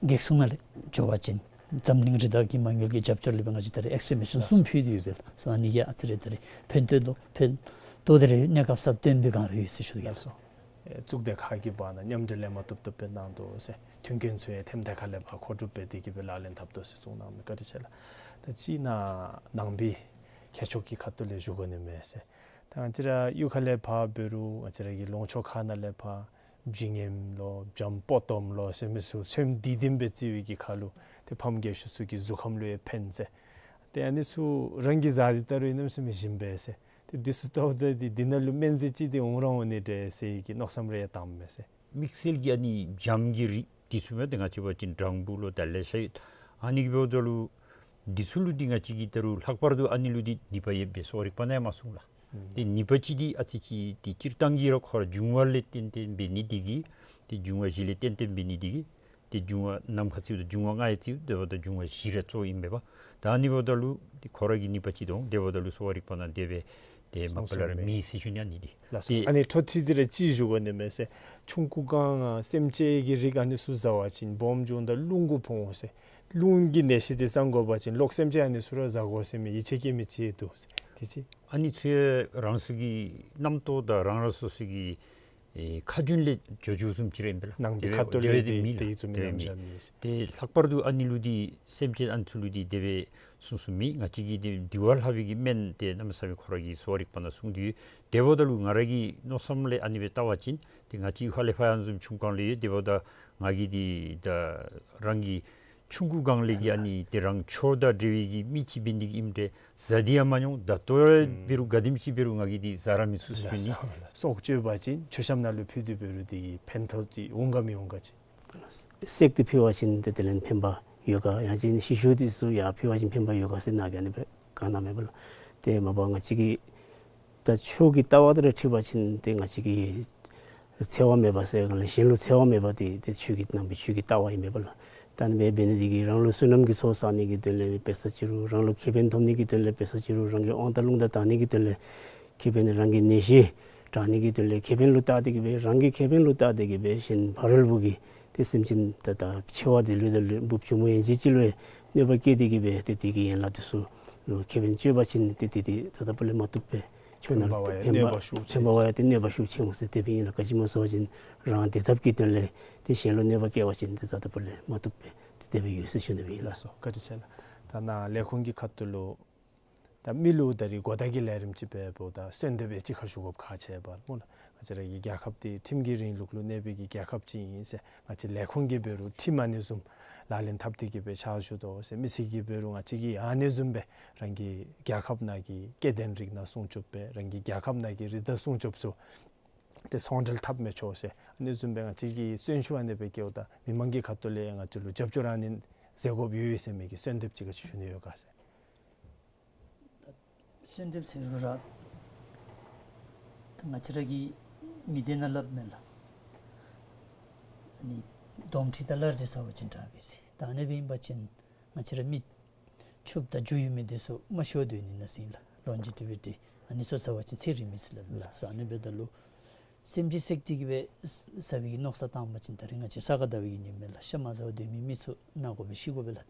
གེགས་སྲུང་ནང་ལས་འགྱོ་བ་ཅིན་འཛམ་གླིང་རི་དྭགས་ཀྱི་མ་དངུལ་གྱི་རྒྱབ་སྐྱོར་ལས་སྦེ་ང་བཅས་ད་རེས་ཨེགསི་རེ་མེ་ཤིན་གསུམ་ཕུལ་ཏེ་ཡོད་པས་ལགས། སོ་ཨ་ནི་གིས་ཨ་ཙི་རེ་ད་རེས་ཕན་ཐོགས་དོ་ཕན་ཐོགས་ཏེ་ར་ཡོད། གནས་སྐབས་སུ་བཏོན་པའི་སྒང་ར་ཡོད་ཟེར་ཞུ་ནི་ལགས། ལགས་སོ། ཨེ་གཙུག་སྡེ་ཁག་གི་བར་ན་མཉམ་འབྲེལ་ལེན་མ་བཏུབ་བཏུབ་སྦེ་གནང་དོ་ཟེར། མཐུན་རྐྱེན་ཚུ་ཡང་ཐེམ་ཐེ་ཁ་ལས་ཕར་མཁོ་སྒྲུབ་འབད་དེ་གི་སྦེ་ལག་ལེན་འཐབ་དོ་ཟེར་གསུངས་གནང་མི་བཀའ་དྲིན་ཆེ་ལགས། ད་ཅི་ནཱ་ནང་པའི་ཁྱད་ཆོས་ཀྱི་ཁ་ཐུག་ལས་ཞུ་དགོ་ནི་མས་ཟེར། ད་ང་བཅས་ར་གཡུས་ཁ་ལས་ཕར་འབད་རུང་ང་བཅས་ར་གི་ལུང་ཕྱོགས་ཁ་ནང་ལས་ཕར་བྱིང་ངེམ་ལོ་བྱམོ་པོ་ཏོམ་ལོ་ཟེར་མི་ཚུ་སོནམ་དིག་དིམ་སྦེ་བརྩི་བའི་གི་ཁར་ལུ་ཏེ་ཕམ་རྒས་ཤོས་ཚུ་གི་གཟུགས་ཁམས་ལུ་ཡང་ཕན་ཟེར། ཏེ་ཨ་ནི་ཚུ་རང་གིས་བཟའ་སྟེ་བལྟ་རུང་གནམ་མེད་ས་མེད་ཞིམ་པས་ཟེར། ཏེ་འདི་ཚུ་བལྟཝ་ད་འདི་འདི་ནང་ལུ་སྨན་རྫས་ཅིག་འདི་འོང་ར་འོང་ནི་འདྲས་ཟེར་གྱི་མནོ་བསམ་རེ་ཡང་བཏངམ་མས་ཟེར། དམིགས་བསལ་གྱི་ཨ་ནི་བྱམོ་གི་རིགས་འདི་ཚུ་མས། ཏེ་ང་བཅས་འབད་བ་ཅིན་སྦྲང་བུ་ལོ་ད་ལེ་ཤ་ཡོད། ཨ་ནི་གིས་འབདཝ་ད་ལུ་འདི་ཚུ་ལུ་འདི་ང་བཅས་ཀྱིས་བལྟ་རུང་ལྷག་པར་དུ་ཨ་ནི་ལུ་འདི་ནུས་པ་ཡོད་པའི་གསོ་བ་རིག་པ་ནང་ཡང་མ་གསུངས་ལགས། ཨུམ། ཏེ་ནུས་པ་ཅིག་འདི་ཨ་ཙི་ཅིག་འདི་སྤྱིར་བཏང་གི་ར་ཁོ་ར་འབྱུང་བ་ལས་བརྟེན་ཏེ་འབད་ནི་འདི་གིས་ཏེ་འབྱུང་བ་གཞི་ལས་བརྟེན་ཏེ་འབད་ནི་འདི་གིས་ཏེ་འབྱུང་བ་ནམ་མཁའ་བརྩིཝ་ད་འབྱུང་བ་ལྔ་ཡང་བརྩིཝ་ད་འབདཝ་ད་འབྱུང་བ་བཞི་ར་གཙོ་ཨིན་པས་པ། ད་ཨ་ནི་འབདཝ་ད་ལུ་ཏེ་ཁོ་ར་གི་ནུས་པ་ཅིག་འདུག། དེ་འབདཝ་ད་ལུ་གསོ་བ་རིག་པ་ནང་དེ་སྦེ་ཏེ་མ་པ་ལས་ར་མེད་ཟེར་ཞུ་ནི་ཨ་ནི་འདི། ལགས་སོ། ཏེ་ཨ་ནི་འཕྲོ་མཐུད་དེ་ར་ཅིག་ཞུ་དགོ་ནི་མས་ཟེར། ཆུང་ཀུ་སྒང་སེམས་ཅན་གྱི་རིགས་ཨ་ནི་ཚུ་བཟའ་བ་ཅིན་སྦོམ་འགྱོཝ་ད་རླུང་གུ་ཕོག་འོང་ཟེར། རླུང་གི་ནད་གཞི་འདི་སངས་དགོ་པ་ཅིན་ལོག་སེམས་ཅན་ཨ་ནི་ཚུ་ར་བཟའ་དགོ་ཟེར་མི་ཡིད་ཆེས་བསྐྱེད་མི་ཅིག་འདུག་ཟེར། དེ་ཅིག། ཨ་ནི་ཚུ་ཡང་རང་སོའི་གི་རྣམ་རྟོག་དང་རང་རང་སོ་སོའི་གི་ཨེ་ཁ་རྒྱུན་ལས་འགྱོ་འགྱོཝ་བཟུམ་ཅིག་ར་ཨིན་པས་ལགས། ནང་པའི་ཁ་ཐུག་ལས་དེ་སྦེ་འདི་མེད་ལགས། དེ་ཚུ་མེད། དེ་སྦེ་མེད་ཟེར། ཏེ་ལྷག་པར་དུ་ཨ་ནི་ལུ་འདི་སེམས་ཅན་ཨ་ནི་ཚུ་ལུ་འདི་དེ་སྦེ་གསུངས་གསུངསམ་མེད། ང་བཅས་ཀྱིས་འདི་འདི་བ་ལྷག་པའི་གི་སྨན་དེ་གནམ་མེད་ས་མེད་ཁོ་ར་གི་གསོ་བ་རིག་པ་ནང་གསུངས་ཏེ་ཡོད། དེ་འབདཝ་ད་ལུ་ང་ར་གི་མནོ་བསམ་ལས་ཨ་ནི་སྦེ་བལྟ་བ་ཅིན་ཏེ་ང་བཅས་ཧ་ལས་ཕར་ཡང་བཟུམ་ཆུང་སྒང་ལས་ཡོད། དེ་འབདཝ་ད་ང་གིས་འདི་ད་རང་གི་ཆུང་ཀུ་སྒང་ལས་ཀྱི་ཨ་ནི་ཏེ་རང་ཆོས་དང་འབྲེལ་བའི་གི་མི་ཅིག་འབད་ནི་འདི་གིས་ཨིནམ་འདྲས་བཟའ་སྟེ་ཡང་མ་མྱོང་། ད་ལྟོ་ཡང་འབད་རུང་ག་དེམ་ཅིག་འབད་རུང་ང་གིས་འདི་བཟའ་ར་མི་ཚུགས་ཟེར་ཞུ་ནི། སྲོག་གཅོད་པ་ཅིན་མཆོད་བཤམ་ནང་ལུ་ཕུལ་ཏེ་འབད་རུང་འདི་གིས་ཕན་ཐོགས་འདི་འོང་ག་མི་འོང་ག་ཅིག། བསྲེགས་ཏེ་ཕུལ་བ་ཅིན་ཏེ་དེ་ལས་ཕན་པ་ཡོད་ག། ཡང་ཅིན་ཤི་ཤུལ་འདི་ཚུ་ཡང་ཕུལ་བ་ཅིན་ཕན་པ་ཡོད་ག་ཟེར་ནཱ་གི་ཨ་ནི་སྦེ་ག་ནི་མེད་པས་ལགས། ཏེ་མ་པ་ང་བཅས་ཀྱིས་ད་ཆོས་ཀྱི་ལྟ་བ་དེ་ར་ཁྲིད་པ་ཅིན་ཏེ་ང་བཅས་ཀྱིས་འཚེ་བ་མེད་པ་ཟེར་ག་ལགས། གཞན་ལུ་འཚེ་བ་མེད་པ་དེ་ཏེ་ཆོས་ཀྱི་ནང་པའི་ཆོས་ཀྱི་ལྟ་བ་ཨིན་མས་པ་ལགས། ད་ཨ་ནི་སྦེ་འབད་ནི་དེ་གིས་རང་ལུ་བསོད་ནམས་ཀྱི་ཚོགས་བསག་ནི་གི་དོན་ལས་འབད་ས་ཅི་རུང་རང་ལུ་ཁེ་ཕན་ཐོབ་ནི་གི་དོན་ལས་འབད་ས་ཅི་རུང་རང་གི་དབང་ཐང་རླུང་རྟ་དག་ནི་གི་དོན་ལས་ཁེ་ཕན་རང་གི་ནད་གཞི་དྲག་ནི་གི་དོན་ལས་ཁེ་ཕན་ལུ་བལྟ་སྟེ་གི་སྦེ་རང་གི་ཁེ་ཕན་ལུ་བལྟ་སྟེ་གི་སྦེ་གཞན་ཕ་རོལ་པོ་གི་ཏེ་སེམས་ཅན་ད་ད་འཆི་བ་འདི་ལུ་ད་ལུ་འབུཔ་ཆུང་མོ་ཡན་ཆད་ཅིག་ལུ་ཡང་གནོད་པ་བསྐྱལ་ཏེ་གི་སྦེ་ཏེ་དེ་གི་ཡན་ལག་འདི་ཚུ་ལུ་ཁེ་ཕན་བཅོལ་བ་ཅིན་ཏེ་དེ་དེ་ད་ལྟ་བུ་ལས་མ་བཏུབ་པས། ཁྱོད་ནཱ་ཕན་པ་བ་ཡང་ཕན་གནོད་པ་པ་ཤུགས་ཆེ། ཕན་པ་བ་ཡང་ཏེ་གནོད་པ་ཤུགས་ཆེ་འོང་ཟེར་དེ་སྦེ་ཨིན་ལགས། ག་ཅི་སྨོ་ཟེར་བ་ཅིན་རང་བདེ་ཐབས་ཀྱི་དོན་ལས་ཏེ་གཞན་ལུ་གནོད་པ་བསྐྱལ་བ་ཅིན་ཏེ་ད་ལྟ་བུ་ལས་མ་བཏུབ་པས། ཏེ་དེ་སྦེ་ཡོད་ཟེར་ཞུ་ནི་སྦེ་ཨིན་ལགས། ལགས་སོ། བཀའ་དྲིན་ཆེ་ལགས། ད་ནཱ་ལས་ཁུངས་ཀྱི་ཁ་ཐུག་ལུ་ད་མི་ལུ་ད་རིས་གོ་བརྡ་གི་ལས་རིམ་ཅིག་འབདཝ་ད་གསོལ་འདེབས་ཅིག་ཁ་ཞུ་དགོཔ་ཁག་ཆེ་བས་སྨོ་ལགས། ང་བཅས་ར་གི་རྒྱལ་ཁབ་འདི་ཁྲིམས་ཀྱི་རིང་ལུགས་ལུ་གནས་པའི་གི་རྒྱལ་ཁབ་ཅིག་ཨིན་ཟེར་ང་བཅས་ལས་ཁུངས་ཀྱིས་འབད་རུང་ཁྲིམས་ཨ་ནི་བཟུམ་ལག་ལེན་འཐབ་སྟེ་གི་སྦེ་ཕྱག་ཞུ་དོ་ཟེར། མི་སེར་གྱིས་འབད་རུང་ང་བཅས་ཀྱིས་ཨ་ནི་བཟུམ་སྦེ་རང་གི་རྒྱལ་ཁབ་ནང་གི་སྐྱེ་ལྡན་རིགས་སྣ་སྲུང་སྐྱོབ་སྦེ་རང་གི་རྒྱལ་ཁབ་ནང་གི་རི་དྭགས་སྲུང་སྐྱོབ་ཚུ་ཏེ་ཚོང་འབྲེལ་འཐབ་མི་ཆོག་ཟེར་ཨ་ནི་བཟུམ་སྦེ་ང་བཅས་ཀྱིས་གསོན་ཤུགས་ཨ་ནི་སྦེ་བསྐྱེདཔ་ད་མི་མང་གི་ཁ་ཐུག་ལས་ང་བཅས་ལུ་རྒྱབ་སྐྱོར་ཨ་ནི་མཛད་དགོཔ་ཡོད་ཡོད་ཟེར་མི་གི་གསོལ་འདེབས་ཅིག་ག་ཅི་ཞུ་ནི་ཡོད་ག་ཟེར། གསོལ་འདེབས་ཟེར་རུང་ར་ད་ང་བཅས་ར་གི་མི་སྡེ་ནང་སླབ་མས་ལགས། ཨ་ནི་སྡོམ་ཁྲི་དང་གླར་རྫས་ཟ་བ་ཅིན་དྲག་པས་ཟེར། ད་ཨ་ནི་སྦེ་ཨིན་པ་ཅིན་ང་བཅས་ར་མི་ཕྱུགཔོ་དང་རྒྱུ་ཡོད་མི་འདི་ཚུ་མ་ཤི་བར་སྡོད་ནི་ན་ཟེར་ཨིན་ལགས། ལོན་ཇི་ཊི་བི་ཊི་ཨ་ནི་ཚུ་ཟ་བ་ཅིན་ཚེ་རིང་མས་ཟེར་སླབ་ལགས། ལགས་སོ། ཨ་ནི་སྦེ་ད་ལུ་སེམས་ཅན་བསྲེགས་ཏེ་གི་སྦེ་ཟ་བའི་གི་མནོ་བསམ་བཏང་བ་ཅིན་ད་རིས་ང་བཅས་ས་ག་ཟླ་བའི་གི་ཉིནམ་མས་ལགས། ཤ་མ་ཟ་བར་སྡོད་མི་མི་ཚུ་ན་དགོ་པས་ཤི་དགོ་པས་ལགས།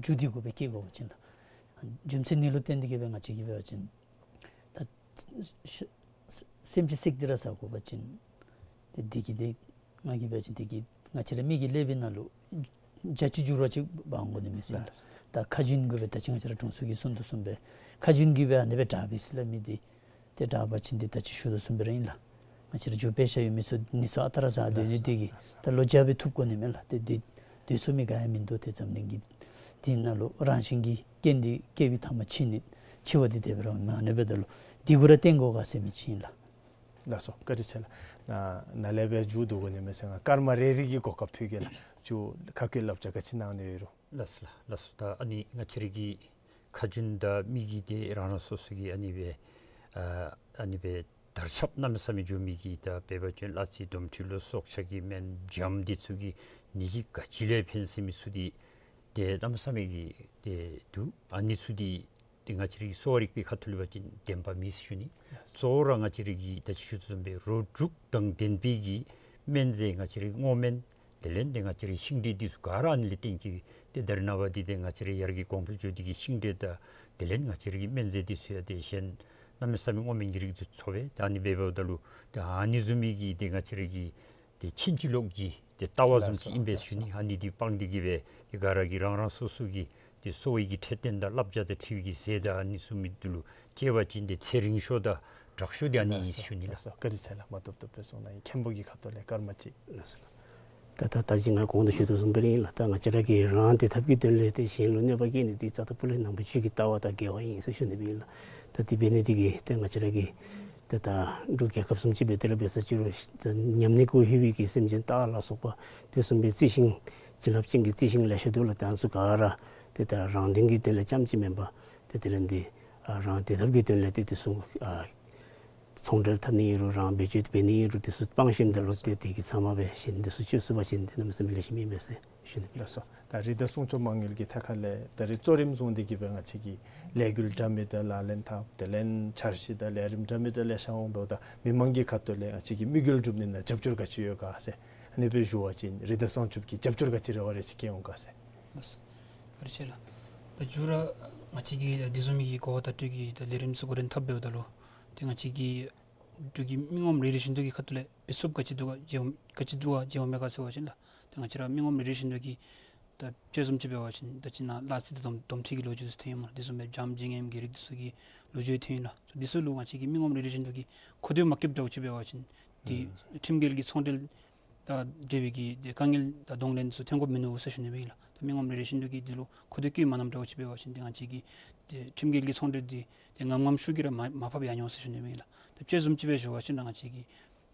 རྒྱུ་འདི་དགོ་པས་སྐྱེ་དགོ་པ་ཅིན་ལགས། རྒྱུ་མཚན་ཨ་ནི་ལུ་བརྟེན་ཏེ་གི་སྦེ་ང་བཅས་ཀྱིས་འབད་བ་ཅིན་ད་ཤ་ཤ་སེམས་ཅན་བསྲེགས་ཏེ་ར་ཟ་དགོ་པ་ཅིན་ཏེ་འདི་གིས་ཏེ་ང་གིས་འབད་བ་ཅིན་འདི་གིས་ང་བཅས་ར་མི་གི་ཀླད་པའི་ནང་ལུ་བྱ་བྱེད་འགྱུར་བ་ཅིག་འབག་འོང་དགོ་ནི་མས་ཟེར་ལགས། ད་ཁ་རྒྱུན་གྱིས་སྦེ་ད་ཅི་ང་བཅས་ར་དྲུང་འཚོ་གིས་གསུང་དོ་བཟུམ་སྦེ་ཁ་རྒྱུན་གྱིས་སྦེ་ཨ་ནི་སྦེ་དྲག་པས་ཟེར་སླབ་མི་འདི་ཏེ་དྲག་པ་ཅིན་ཏེ་ད་ཅི་ཞུ་དོ་བཟུམ་སྦེ་ར་ཨིན་ལགས། ང་བཅས་ར་རྒྱུ་དཔེ་ཤ་ཡོད་མི་ཚུ་ཨ་ནི་ཚུ་ཨ་རྟག་ར་ཟ་སྡོད་ནི་འདི་གིས་ད་ལོ་བརྒྱ་སྦེ་ཐུབ་དགོ་ནི་མས་ལགས། ཏེ་འདི་འདི་ཚུ་མི་ག་ཡང་མིན་འདུག། ཏེ་འཛམ་གླིང་གི་འདི་ནང་ལུ་རང་བཞིན་གྱིས་རྐྱེན་འདི་སྐྱེ་བའི་མཐའ་མ་འཆི་ནི་འཆི་བ་འདི་དེ་སྦེ་ར་མ་ཨ་ནི་སྦེ་ད་ལུ་འདི་གུ་ར་བརྟེན་དགོ་ག་ཟེར་མི་ཅིག་ཨིན་ལགས། ལགས་སོ། བཀའ་དྲིན་ཆེ་ལགས། ནཱ་ནཱ་ལས་སྦེ་མཇུག་བསྡུ་དགོ་ནི་མས་ཟེར་ང་སྐར་མ་རེ་རེ་གི་གོ་སྐབས་ཕུལ་གེ་ལགས། མཇུག་ཁ་སྐོང་བསླབ་བྱ་ག་ཅི་གནང་ནི་ཡོད་རུང་། ལགས་སོ་ལགས། ལགས་སོ། ད་ཨ་ནི་ང་བཅས་ར་གི་ཁ་རྒྱུན་དང་མི་གི་ཏེ་རང་རང་སོ་སོ་གི་ཨ་ནི་སྦེ་ཨ་ཨ་ནི་སྦེ་དར་ཁྱབ་གནམ་མེད་ས་མེད་འགྱོ་མི་གི་ད་འབད་བ་ཅིན་གླ་རྩི་སྡོམ་ཁྲི་ལུ་སྲོག་ཆགས་ཀྱི་སྨན་སྦྱངམ་འདི་ཚུ་གིས་ནད་གཞི་ག་ཅི་ལས་ཕན་ཟེར་མི་ཚུ་འདི་ཏེ་གནམ་མེད་ས་མེད་ཀྱི་ཏེ་འདུག། ཨ་ནི་ཚུ་འདི་ཏེ་ང་བཅས་ར་གི་གསོ་བ་རིག་པའི་ཁ་ཐུག་ལས་འབད་བ་ཅིན་བདེན་པ་མེད་ཟེར་ཞུ་ནི། གཙོ་བོ་ར་ང་བཅས་ར་གི་ད་ཅི་ཞུ་དོ་བཟུམ་སྦེ་རོ་དྲུག་དང་ལྡན་པའི་གི་སྨན་རྫས་ང་བཅས་ར་གི་སྔོ་སྨན་དེ་ལས་ཏེ་ང་བཅས་ར་གི་ཤིང་འབྲས་འདི་ཚུ་ག་ར་ཨ་ནི་ལས་བརྟེན་གྱི་ཏེ་ད་རེས་ནངས་པ་འདི་ཏེ་ང་བཅས་ར་ཡར་རྒྱས་གོང་འཕེལ་འགྱོ་སྟེ་གི་ཤིང་འབྲས་དང་དེ་ལས་ང་བཅས་ར་གི་སྨན་རྫས་འདི་ཚུ་ཡང་ཏེ་གཞན་གནམ་མེད་ས་མེད་སྔོ་སྨན་གྱི་རིགས་འདི་ཚུ་འཚོལ་བས། ད་ཨ་ནི་འབདཝ་ད་ལུ་ཏེ་ཨ་ནི་བཟུམ་མའི་གི་ཏེ་ང་བཅས་ར་གི་ཏེ་ཕྱིན་ཅི་ལོག་གི་ཏེ་ལྟ་བ་བཟུམ་ཅིག་ཨིན་པས་ཞུ་ནི། ཨ་ནི་འདི་སྤང་སྟེ་གི་སྦེ་ཏེ་ག་ར་གིས་རང་རང་སོ་སོ་གི་ཏེ་གསོ་བའི་གི་འཕྲོད་བསྟེན་དང་བསླབ་བྱ་དང་འཁྲིལ་བའི་གི་ཟས་དང་ཨ་ནི་བཟུམ་མའི་འདི་ལུ་དཔྱད་པ་ཅིན་ཏེ་ཚེ་རིང་ཤོས་དང་དྲག་ཤོས་འདི་ཨ་ནི་ཨིན་ཞུ་ནི་ལགས། ལགས་སོ། བཀའ་དྲིན་ཆེ་ལགས། མ་བཏུབ་བཏུབ་སྦེ་གསུངས་གནང་ཡི། མཁན་པོ་གི་ཁ་ཐུག་ལས་སྐར་མ་གཅིག། ལགས་སོ་ལགས། ད་ད་ད་ཅི་ང་གོང་དུ་ཞུ་དོ་བཟུམ་སྦེ་ར་ཨིན་ལགས། ད་ང་བཅས་ར་གིས་རང་བདེ་ཐབས་ཀྱི་དོན་ལས་ཏེ་གཞན་ལུ་གནོད་པ་བསྐྱལ་ནི་འདི་རྩ་དང་པོ་ལས་ནང་པའི་ཆོས་ཀྱི་ལྟ་བ་དང་འགལ་བ་ཨིན་ཟེར་ཞུ་ནི་སྦེ་ཨིན་ལགས། ད་དེ་འབད་ནི་འདི་གིས་ཏེ་ང་བཅས་ར་གིས་ཏེ་ད་འབྲུག་རྒྱལ་ཁབ་བཟུམ་ཅིག་སྦེ་ཏེ་ར་འབད་ས་ཅི་རུང་ད་ཉམས་ནི་ཁོ་ལྷོད་པའི་གི་སེམས་ཅན་སྟག་ལ་སོགས་པ་དེ་བཟུམ་སྦེ་རྩི་ཤིང་བྱིན་རླབས་ཅན་གྱི་རྩི་ཤིང་ལེ་ཤ་འདུག་ལགས། ད་ཨ་ནི་ཚུ་ག་ར་ཏེ་ད་རང་དོན་གྱི་དོན་ལས་རྐྱངམ་ཅིག་མེན་པར་ཏེ་དེ་ལས་འདི་ཨ་རང་བདེ་ཐབས་ཀྱི་དོན་ལས་ཏེ་དེ་ཚུ་ཨ་ཚོང་འབྲེལ་འཐབ་ནི་ཨིན་རུང་རང་བེད་སྤྱོད་འབད་ནི་ཨིན་རུང་དེ་ཚུ་སྤང་ཞིནམ་ད་ལུ་ཏེ་དེ་གི་ཚབ་མ་སྦེ་གཞན་དེ་ཚུ་སྤྱོད་ཚུགས་པ་ཅིན་ཏེ་གནམ་མེད་ས་མེད་ལེགས་ཤོམ་ཨིན་པས་ཟེར་ཞུ་ནི། ལགས་སོ། ད་རི་དྭགས་སྲུང་སྐྱོབ་མ་དངུལ་གྱི་ཐད་ཁར་ལས་ད་རིས་གཙོ་རིམ་བཟུང་སྟེ་གི་སྦེ་ང་བཅས་ཀྱིས་ལས་འགུལ་འདྲ་མི་འདྲ་ལག་ལེན་འཐབ། དེ་ལས་འཆར་གཞི་དང་ལས་རིམ་འདྲ་མི་འདྲ་ལེ་ཤ་འོང་། འབདཝ་ད་མི་མང་གི་ཁ་ཐུག་ལས་ང་བཅས་ཀྱི་དམིགས་ཡུལ་འགྲུབ་ནི་ནང་རྒྱབ་སྐྱོར་ག་ཅི་ཡོད་ག་ཟེར་ཨ་ནི་སྦེ་ཞུ་བ་ཅིན་རི་དྭགས་སྲུང་སྐྱོབ་ཀྱིས་རྒྱབ་སྐྱོར་ག་ཅི་རེ་བ་རེ་ཅིག་བསྐྱེད་འོང་ག་ཟེར། ལགས་སོ། བཀའ་དྲིན་ཆེ་ལགས། ད་མཇུག་ར་ང་བཅས་ཀྱིས་ད་དེ་བཟུམ་མའི་གི་གོ་བ་དང་འཁྲིལ་གྱི་ད་ལས་རིམ་ཚུ་འགོ་འདྲེན་འཐབ་འབདཝ་ད་ལུ་ཏེ་ང་བཅས་ཀྱི་འབྲུག་གི་མི་ངོམ་རེ་རེ་བཞིན་དུ་གི་ཁ་ཐུག་ལས་འབད་ཚུགསཔ་ག་ཅི་འདུག་ག་མཇལ་འོང་ག་ཅི་འདུག་ག་མཇལ་འོང་མས་ག་ཟེར་བ་ཅིན་ལགས། ཏེ་ང་བཅས་ར་མི་ངོམ་རེ་རེ་བཞིན་དུ་གིས་ད་དཔྱད་བཟུམ་ཅིག་འབད་བ་ཅིན་ད་ཅི་ནཱ་གླ་རྩི་དང་སྡོམ་སྡོམ་ཁྲིད་ཀྱི་ལོ་རྒྱུས་ཚུ་ཐོན་ཡི་སྨོ། དེ་བཟུམ་སྦེ་བྱམོ་བྱེད་ངན་གྱི་རིགས་འདི་ཚུ་གི་ལོ་རྒྱུས་ཐོན་ཡི་ལགས། འདི་ཚུ་ལུ་ང་བཅས་ཀྱི་མི་ངོམ་རེ་རེ་བཞིན་དུ་གིས་གོ་ཐོས་མ་བསྐྱེདཔ་འདྲཝ་ཅིག་འབད་བ་ཅིན་ཏེ་ཁྲིམས་འགལ་གྱི་ཚོང་འབྲེལ་དང་འབྲེལ་བའི་གི་ཏེ་དཀའ་ངལ་དང་གདོང་ལེན་ཚུ་ཐོན་དགོཔ་མིན་ནུག་ཟེར་ཞུ་ནི་སྦེ་ཨིན་ལགས། ད་མི་ངོམ་རེ་རེ་བཞིན་དུ་གིས་འདི་ལུ་གོ་ཐོས་བསྐྱེད་མ་གནངམ་འདྲཝ་ཅིག་འབད་བ་ཅིན་ཏེ་ང་བཅས་ཀྱི་ཏེ་ཁྲིམས་འགལ་གྱི་ཚོང་འབྲེལ་འདི་ཏེ་ངམ་ངམ་ཤུགས་ཀྱིས་ར་མར་མར་ཕབ་ཡར་འགྱོ་འོང་ཟེར་ཞུ་ནི་སྦེ་ཨིན་ལགས། ད་དཔྱད་བཟུམ་ཅིག་སྦེ་ཞུ་བ་ཅིན་ར་ང་བཅས་ཀྱི་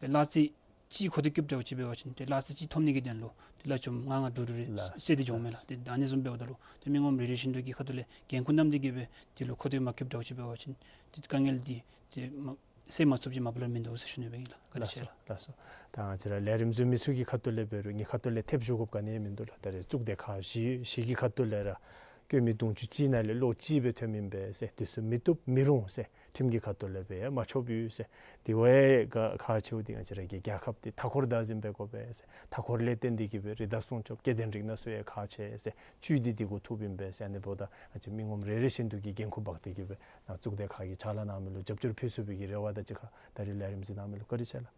ཏེ་གླ་རྩི་ ཅིག་མཁོ་འདོད་སྐྱིདཔ་འདྲཝ་ཅིག་འབད་བ་ཅིན་ཏེ་གླ་ཆ་ཅིག་ཐོབ་ནི་གི་དོན་ལུ་ཏེ་གླ་ཆ་ལྔ་ལྔ་དྲུག་དྲུག་རེ་ལགས་སོ་བསལ་ཏེ་འགྱོཝ་མས་ལགས། ལགས་སོ། ཏེ་ཨ་ནི་བཟུམ་འབདཝ་ད་ལུ་ཏེ་མི་ངོམ་རེ་རེ་བཞིན་དུ་གི་ཁ་ཐུག་ལས་འགན་ཁུར་བསྣམས་ཏེ་གི་སྦེ་དེ་ལུ་མཁོ་འདོད་མ་སྐྱིདཔ་འདྲཝ་ཅིག་འབད་བ་ཅིན་ཏེ་དཀའ་ངལ་འདི་ཏེ་མ་སེལ་མ་ཚུགསཔ་ཅིག་མ་པ་ལས་མིན་འདུག་ཟེར་ཞུ་ནི་སྦེ་ཨིན་ལགས། བཀའ་དྲིན་ལགས་ཆེ་སོ། ལགས། ལགས་སོ། ད་ང་བཅས་ར་ལས་རིམ་གཟིགས་མི་ཚུ་གི་ཁ་ཐུག་ལས་འབད་རུང་ངེའི་ཁ་ཐུག་ལས་ཐེབས་ཞུ་དགོཔ་ག་ནི་ཡང་མིན་འདུག་ལགས། ད་རེས་གཙུག་སྡེ་ཁག་བཞི་བཞི་གི་ཁ་ཐུག་ལས་ར་བཀོད་མི་དུང་ཕྱུར་གཅིག་ནང་ལས་གློག་གཅིག་སྦེ་ཐོནམ་ཨིན་པས་ཟེར། དེ་ཚུ་མི་བཏུབ་མི་རུང་ཟེར་ཁྲིམས་ཀྱི་ཁ་ཐུག་ལས་འབད་ཡང་མ་ཆོགཔ་ཡོད་ཟེར། དེ་བ་ཡང་ག་ཁག་ཆེཝ་འདི་ང་བཅས་ར་གི་རྒྱལ་ཁབ་འདི་མཐའ་འཁོར་བདག་འཛིན་འབད་དགོ་པས་ཟེར། མཐའ་འཁོར་ལས་བརྟེན་ཏེ་གི་སྦེ་རི་དྭགས་སྲུང་སྐྱོབ་སྐྱེ་ལྡན་རིགས་སྣ་ཚུ་ཡང་ཁག་ཆེ་ཟེར། བཅུད་འདི་འདི་གུ་ཐུགཔ་ཨིན་པས་ཟེར། ཨ་ནི་འབདཝ་ད་ང་བཅས་མི་ངོམ་རེ་རེ་བཞིན་དུ་གིས་འགན་ཁུར་འབག་སྟེ་གི་སྦེ་ནཱ་གཙུག་སྡེ་ཁག་གི་ཕྱག་ལཱ་གནང་མི་ལུ་རྒྱབ་སྐྱོར་ཕུལ་ཚུགས་པའི་གི་རེ་བ་དང་གཅིག་ཁར་ད་རིས་ལས་རིམ་གཟིགས་གནང་མི་ལུ་བཀའ་དྲིན་ཆེ་ལགས།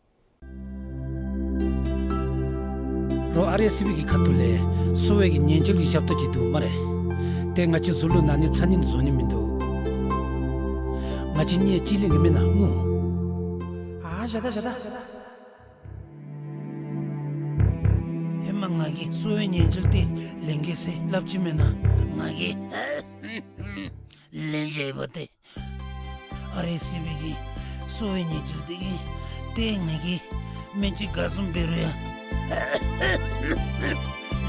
རོགས་ཨར་ཨེསི་བི་གི་ཁ་ཐུག་ལས་གསོ་བའི་གི་ཉེན་བཅོལ་གྱི་ཞབས་ཏོག་ཅིག་འདུག་སྨ་རེ། ཏེ་ང་བཅས་གཟུགས་ལུ་ན་ནི་ཚ་ནི་བཟོ་ནི་མིན་འདུག། ང་བཅས་གཉིས་གཅིག་ལེན་གྱི་མེན་ན་སྨོ། ཨ་བཞག་ད་བཞག་ད། ཧེ་མ་ང་གིས་གསོ་བའི་ཉེན་བཅོལ་འདི་ལེན་གེ་ཟེར་སླབ་ཅི་མེན་ན། ང་གིས་ལེན་བཞག་ཡི་པ་ཏེ། ཨར་ཨེསི་བི་གི་གསོ་བའི་ཉེན་བཅོལ་འདི་གིས་ཏེ་ང་གི་སྨན་ལྕི་ག་བཟུམ་འབད་རུང་ཡང་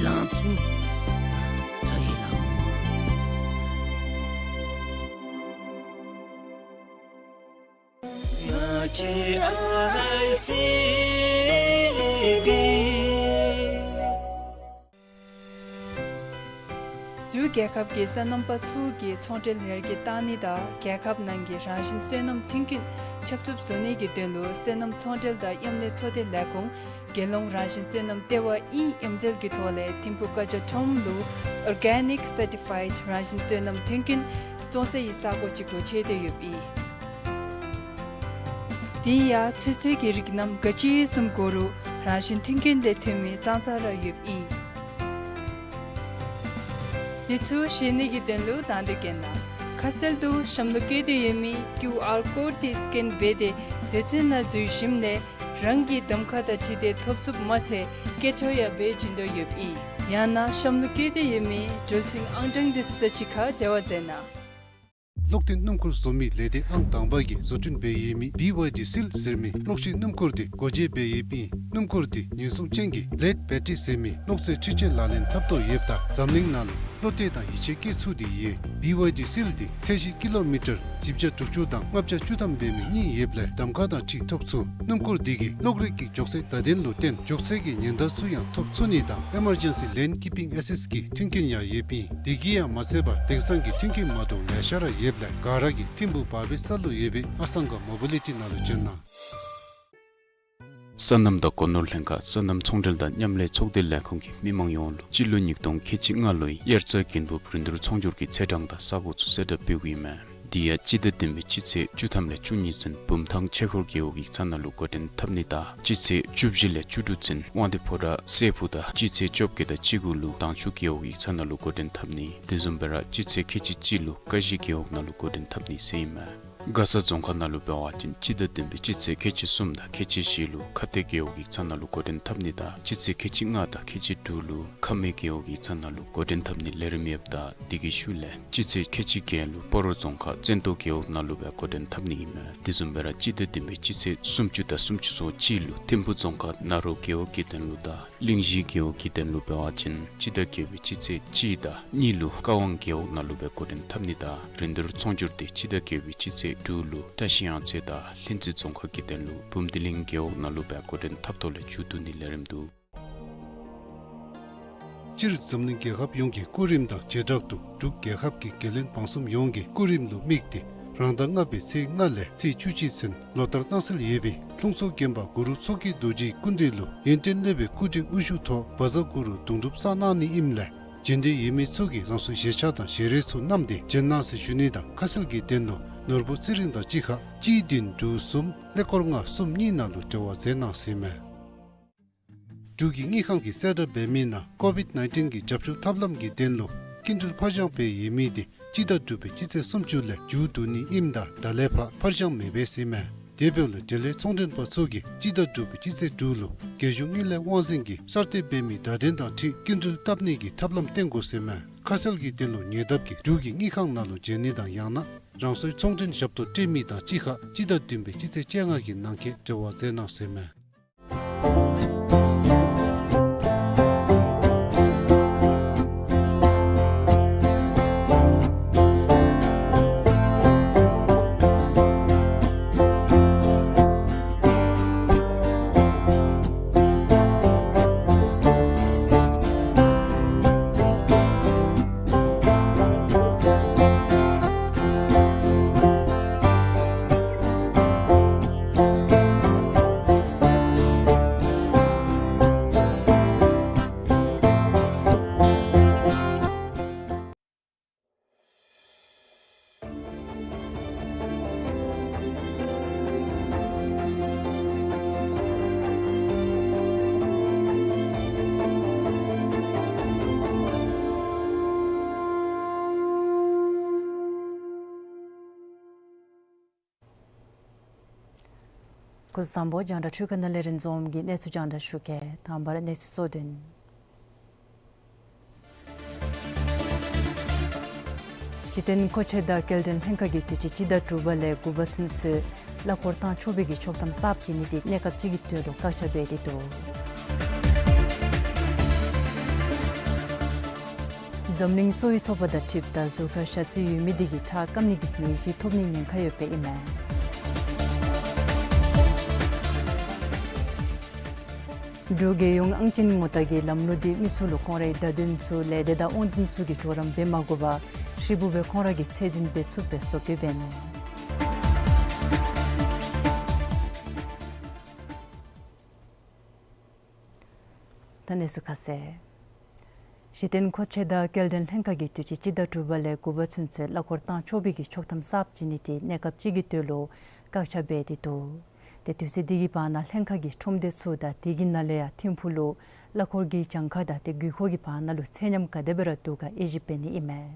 ལང་ཚུགས་ཚར་ཡི་ལགས། ང་བཅས་ཨར་ཨེསི་བི། འབྲུག་རྒྱལ་ཁབ་ཀྱི་སོ་ནམ་པ་ཚུ་གིས་ཚོང་འབྲེལ་ཡར་རྒྱས་གཏང་ནི་དང་རྒྱལ་ཁབ་ནང་གི་རང་བཞིན་སོ་ནམ་མཐུན་རྐྱེན་ཆགས་ཚུགསཔ་བཟོ་ནི་གི་དོན་ལུ་སོ་ནམ་ཚོང་འབྲེལ་དང་མཉམ་ལས་ཚོགས་སྡེ་ལས་ཁུངས་རྒྱལ་ཡོངས་རང་བཞིན་སོ་ནམ་ལྟེ་བ་ཨིན་ཨེམ་ཛེལ་གྱི་ཐོག་ལས་ཐིམ་ཕུག་ཀ་ཇ་ཁྲོམ་ལུ་ཨོར་གེ་ནིཀ་སར་ཊི་ཕའིཌ་རང་བཞིན་སོ་ནམ་མཐུན་རྐྱེན་བཙོང་སའི་ས་གོ་ཅིག་སྒོ་ཕྱེ་སྟེ་ཡོདཔ་ཨིན། དེ་ཡང་ཚོད་བསྲེ་གི་རིགས་རྣམས་ག་ཅི་བཟུམ་དགོ་རུང་རང་བཞིན་མཐུན་རྐྱེན་ལས་ཐོན་མི་གཙང་གཙང་ར་ཡོདཔ་ཨིན། དེ་ཚུ་ཤེས་ནི་གི་དོན་ལུ་དང་འདོད་མཁན་ནང་ཁ་གསལ་དུ་གཤམ་ལུ་བཀོད་དེ་ཡོད་མི་ཀིའུ་ཨར་ཀོཌ་འདི་སི་ཀེན་འབད་དེ་སྡེ་ཚན་ནང་འཛུལ་ཞིནམ་ལས་རང་གི་གདམ་ཁ་དང་འཁྲིལ་ཏེ་ཐོབ་ཚུགསཔ་མ་ཚད་སྐད་འཕྲོ་ཡང་འབད་བྱིན་དོ་ཡོདཔ་ཨིན། ཡང་ན་གཤམ་ལུ་བཀོད་དེ་ཡོད་མི་འགྲུལ་འཕྲིན་ཨང་གྲངས་འདི་ཚུ་དང་གཅིག་ཁར་འབྲེལ་བ་མཛད་གནང་། གློག་འཐེན་སྣུམ་འཁོར་བཟོ་མི་ལས་སྡེ་ཨང་དང་པ་གིས་བཟོ་སྐྲུན་འབད་ཡོད་མི་བི་ཝའི་ཌི་སིལ་ཟེར་མི་གློག་ཤིང་སྣུམ་འཁོར་འདི་སྒོ་འབྱེད་འབད་ཡོདཔ་ཨིན། སྣུམ་འཁོར་འདི་ཉེན་སྲུང་ཅན་གྱི་བི་ལེཌ་བེ་ཊི་རི་ཟེར་མི་གློག་རྫས་འཕྲུལ་ཆས་ལག་ལེན་འཐབ་ཐོག་ཡོདཔ་ད་འཛམ་གླིང་ནང་ལུ་བློ་གཏད་དང་ཡིད་ཆེས་བསྐྱེད་ཚུགས་ཏེ་ཡོད། བི་ཝའི་ཌི་སིལ་འདི་ཚད་གཞི་ཀི་ལོ་མི་ཊར་བཞི་བརྒྱ་དྲུག་ཅུ་དང་ལྔ་བརྒྱ་བཅུ་ཐམ་འབད་མི་གཉིས་ཡོདཔ་ལས་གདམ་ཁ་དང་འཁྲིལ་ཐོབ་ཚུགས། སྣུམ་འཁོར་འདི་གིས་གློག་རིག་གི་མགྱོགས་ཚད་བརྡ་དོན་ལུ་བརྟེན་མགྱོགས་ཚད་ཀྱི་ཉེན་བརྡ་ཚུ་ཡང་ཐོབ་ཚུགས་ནི་དང་ཨེ་མར་ཇེན་སི་ལེན་ཀི་པིང་ཨེ་སིསཊ་ཀྱི་མཐུན་རྐྱེན་ཡང་ཡོདཔ་ཨིན། དེ་གིས་ཡང་མ་ཚད་པར་དེང་སང་གི་མཐུན་རྐྱེན་མ་འདྲཝ་ལེ་ཤ་ར་ཡོདཔ་ལས་ག་ར་གིས་ཐིམ་ཕུག་བར་བའི་ས་ལུ་ཡོད་པའི་ཨ་སང་ག་མོ་བི་ལི་ཊི་ནང་ལུ་བྱོན་གནང་། སོ་ནམ་དང་སྒོ་ནོར་ལྷན་ཁག་སོ་ནམ་ཚོང་འབྲེལ་དང་མཉམ་ལས་ཚོགས་སྡེ་ལས་ཁུངས་ཀྱིས་མི་མང་ཡོངས་ལུ་སྤྱི་ལོ་ཉིས་སྟོང་ཁལ་གཅིག་ལྔ་ལོའི་དབྱར་རྩྭ་དགུན་འབུབ་རིན་བསྡུར་ཚོང་སྒྱུར་གྱི་ཚེས་གྲངས་དང་ས་གོ་ཚུ་གསལ་བསྒྲགས་འབདཝ་ཨིན་མས། དེ་ཡང་སྤྱི་ཟླ་བདུན་པའི་སྤྱི་ཚེས་བཅུ་ཐམ་ལས་བཅུ་གཉིས་ཚུན་བུམ་ཐང་ཆོས་འཁོར་རྒེད་འོག་ཡིག་ཚང་ནང་ལུ་འགོ་འདྲེན་འཐབ་ནི་དང་སྤྱི་ཚེས་བཅུ་བཞི་ལས་བཅུ་དྲུག་ཚུན་དབང་འདུས་ཕོ་བྲང་སྲས་ཕུག་དང་སྤྱི་ཚེས་བཅོ་བརྒྱད་དང་བཅུ་དགུ་ལུ་དྭངས་ཆུ་རྒེད་འོག་ཡིག་ཚང་ནང་ལུ་འགོ་འདྲེན་འཐབ་ནི། དེ་བཟུམ་སྦེ་ར་སྤྱི་ཚེས་ཁལ་གཅིག་གཅིག་ལུ་ཀ་གཞི་རྒེད་འོག་ནང་ལུ་འགོ་འདྲེན་འཐབ་ནི་ཟེར་ཨིན་མས། མགར་ས་རྫོང་ཁག་ནང་ལུ་འབད་བ་ཅིན་སྤྱི་ཟླ་བདུན་པའི་སྤྱི་ཚེས་ཁལ་གཅིག་གསུམ་དང་ཁལ་གཅིག་བཞི་ལུ་ཁ་གཏད་རྒེད་འོག་ཡིག་ཚང་ནང་ལུ་འགོ་འདྲེན་འཐབ་ནི་དང་སྤྱི་ཚེས་ཁལ་གཅིག་ལྔ་དང་ཁལ་གཅིག་དྲུག་ལུ་ཁ་སྨད་རྒེད་འོག་ཡིག་ཚང་ནང་ལུ་འགོ་འདྲེན་འཐབ་ནི་ལས་རིམ་ཡོདཔ་ད་དེ་གི་ཤུལ་ལས་སྤྱི་ཚེས་ཁལ་གཅིག་བརྒྱད་ལུ་སྤ་རོ་རྫོང་ཁག་བཙན་ཏོ་རྒེད་འོག་ནང་ལུ་སྦེ་འགོ་འདྲེན་འཐབ་ནི་ཨིན་མས། དེ་བཟུམ་སྦེ་ར་སྤྱི་ཟླ་བདུན་པའི་སྤྱི་ཚེས་སུམ་ཅུ་དང་སུམ་ཅུ་སོ་གཅིག་ལུ་ཐིམ་ཕུག་རྫོང་ཁག་ན་རོ་རྒེད་འོག་གི་དོན་ལུ་དང་གླིང་བཞི་རྒེད་འོག་གི་དོན་ལུ་འབད་བ་ཅིན་སྤྱི་ཟླ་བརྒྱད་པའི་སྤྱི་ཚེས་གཅིག་དང་གཉིས་ལུ་ཀ་ཝང་རྒེད་འོག་ནང་ལུ་སྦེ་འགོ་འདྲེན་འཐབ་ནི་དང་རིན་བསྡུར་ཚོང་སྒྱུར་འདི་སྤྱི་ཟླ་བརྒྱད་པའི་སྤྱི་ཚེས་དྲུག་ལུ་བཀྲ་ཤིས་གཡང་རྩེ་དང་ལྷུན་རྩེ་རྫོང་ཁག་གི་དོན་ལུ་བུམ་སྡེ་གླིང་རྒེད་འོག་ནང་ལུ་སྦེ་འགོ་འདྲེན་འཐབ་ཐོག་ལས་མཇུག་བསྡུ་ནི་ལས་རིམ་འདུག། སྤྱིར་འཛམ་གླིང་རྒྱལ་ཁབ་ཡོངས་ཀྱི་སྐུ་རིམ་དང་བྱེ་བྲག་ཏུ་འབྲུག་རྒྱལ་ཁབ་ཀྱི་རྒྱལ་བློན་འབངས་གསུམ་ཡོངས་ཀྱི་སྐུ་རིམ་ལུ་དམིགས་ཏེ་རང་ཟླ་ལྔ་པའི་ཚེས་ལྔ་ལས་ཚེས་བཅུ་གཅིག་ཚུན་ལོ་ལྟར་གནང་སྲོལ་ཡོད་པའི་ལྷུང་བཟེད་དགོན་པ་གུ་རུ་མཚོ་སྐྱེས་རྡོ་རྗེའི་སྐུ་མདུན་ལུ་ཡོན་ཏན་སློབ་དཔོན་སྐུ་བགྲེས་དབུ་བཞུགས་ཐོག་བཛྲ་གུ་རུ་གདུང་སྒྲུབ་གསང་གནང་ནི་ཨིནམ་ལས་རྗེས་འདེད་ཡོད་མི་ཚུ་གིས་རང་སོའི་ཞལ་ཆས་དང་ཞལ་རས་ཚུ་བསྣམས་ཏེ་བྱོན་གནང་ཟེར་ཞུ་ནི་དང་ཁ་གསལ་གྱི་དོན་ལུ་ནོར་བུ་ཚེ་རིང་དང་གཅིག་ཁར་གཅིག་བདུན་དྲུག་གསུམ་ཀླད་ཀོར་ལྔ་གསུམ་གཉིས་ནང་ལུ་འབྲེལ་བ་མཛད་གནང་ཟེར་མས། འབྲུག་གི་དངུལ་ཁང་གིས་གསལ་བསྒྲགས་འབད་མི་ནང་ཀོ་ཝིཌ་ནའིན་ཊིན་གྱི་རྒྱབ་སྐྱོར་ཐབས་ལམ་གྱི་དོན་ལུ་སྐྱིན་འགྲུལ་ཕར་འགྱངས་འབད་ཡོད་མི་དེ་སྤྱི་ཟླ་དྲུག་པའི་སྤྱི་ཚེས་སུམ་ཅུ་ལས་མཇུག་བསྡུ་ནི་ཨིནམ་ད་ད་ལས་ཕར་ཕར་འགྱངས་མི་འབད་ཟེར་མས། དེ་འབདཝ་ལས་འབྲེལ་ཡོད་ཚོང་མགྲོན་པ་ཚུ་གིས་སྤྱི་ཟླ་དྲུག་པའི་སྤྱི་ཚེས་དྲུག་ལུ་རྒྱལ་གཞུང་དངུལ་ལས་དབང་འཛིན་གྱིས་གསར་གཏོད་འབད་མི་བརྡ་དོན་དང་འཁྲིལ་སྐྱིན་འགྲུལ་བཏབ་ནི་གི་ཐབས་ལམ་བསྟེན་དགོ་ཟེར་མས། ཁ་གསལ་གྱི་དོན་ལུ་ཉེ་འདབས་ཀྱི་འབྲུག་གི་དངུལ་ཁང་ནང་ལུ་བྱོན་ནི་དང་ཡང་ན་རང་སོའི་ཚོང་མགྲོན་ཞབས་ཏོག་སྤྲོད་མི་དང་གཅིག་ཁར་སྤྱི་ཟླ་བདུན་པའི་སྤྱི་ཚེས་བཅོ་ལྔ་གི་ནང་འཁོད་འབྲེལ་བ་མཛད་གནང་ཟེར་མས། སྐུ་གཟུགས་བཟང་པོ། རྒྱང་བསྒྲགས་འཕྲུལ་ཁང་ནང་ལས་རིན་འཛོམས་ཀྱིས་གནས་ཚུལ་རྒྱང་བསྒྲགས་ཞུ་གེ། དང་པ་ར་གནས་ཚུལ་གཙོ་དོན། གཞི་རྟེན་མཁོ་ཆས་དང་སྐྱེལ་འདྲེན་ལྷན་ཁག་གིས་དུས་ཅི་སྤྱི་ཟླ་དྲུག་པ་ལས་དགུ་པ་ཚུན་ཚོད་གླ་འཁོར་བཏང་ཆོག་པའི་གི་ཆོག་ཐམ་གསརཔ་བྱིན་ནི་དེ་གནས་སྐབས་ཅིག་གི་དོན་ལུ་བཀག་ཆ་འབད་དེ་འདུག། འཛམ་གླིང་གསོ་བའི་ཚོགས་པ་དང་འཁྲིལཝ་ད་གཟུགས་ཁར་ཞ་རྩི་ཡོད་མི་དེ་གིས་ཁྲག་སྐམ་ནི་གི་ནད་གཞི་ཐོབ་ནིའི་ཉེན་ཁ་ཡོདཔ་ཨིན་མས། འབྲུག་རྒྱལ་ཡོངས་ཨང་ཅན་ངོ་རྟགས་ཀྱི་ལམ་ལུགས་འདི་མི་ཚུ་ལུ་ཁོང་རའི་བརྡ་དོན་ཚུ་ལས་སྡེ་དང་དབང་འཛིན་ཚུ་གིས་གྲོགས་རམ་འབད་མ་དགོ་པར་ཧྲིལ་བུ་སྦེ་ཁོང་ར་གིས་ཚད་འཛིན་འབད་ཚུགསཔ་སྦེ་བཟོ་བཀོད་འབད་ནུག། ད་གནས་ཚུལ་ཁ་གསལ། གཞི་རྟེན་མཁོ་ཆས་དང་སྐྱེལ་འདྲེན་ལྷན་ཁག་གིས་དུས་ཅི་སྤྱི་ཟླ་དྲུག་པ་ལས་དགུ་པ་ཚུན་ཚོད་གླ་འཁོར་བཏང་ཆོག་པའི་གི་ཆོག་ཐམ་གསརཔ་བྱིན་ནི་དེ་གནས་སྐབས་ཅིག་གི་དོན་ལུ་བཀག་ཆ་འབད་དེ་འདུག། ཏེ་དུས་ཚོད་འདི་གི་བར་ན་ལྷན་ཁག་གི་ཁྲོམ་སྡེ་ཚུ་དང་དེ་གི་ནང་ལས་ཡང་ཐིམ་ཕུག་ལུ་གླ་འཁོར་གྱི་གྱངས་ཁ་དང་ཏེ་དགོས་མཁོ་གི་བར་ན་ལུ་ཚད་མཉམ་ག་དེ་སྦེ་ར་འདུག་ག་དབྱེ་ཞིབ་འབད་ནི་ཨིན་མས།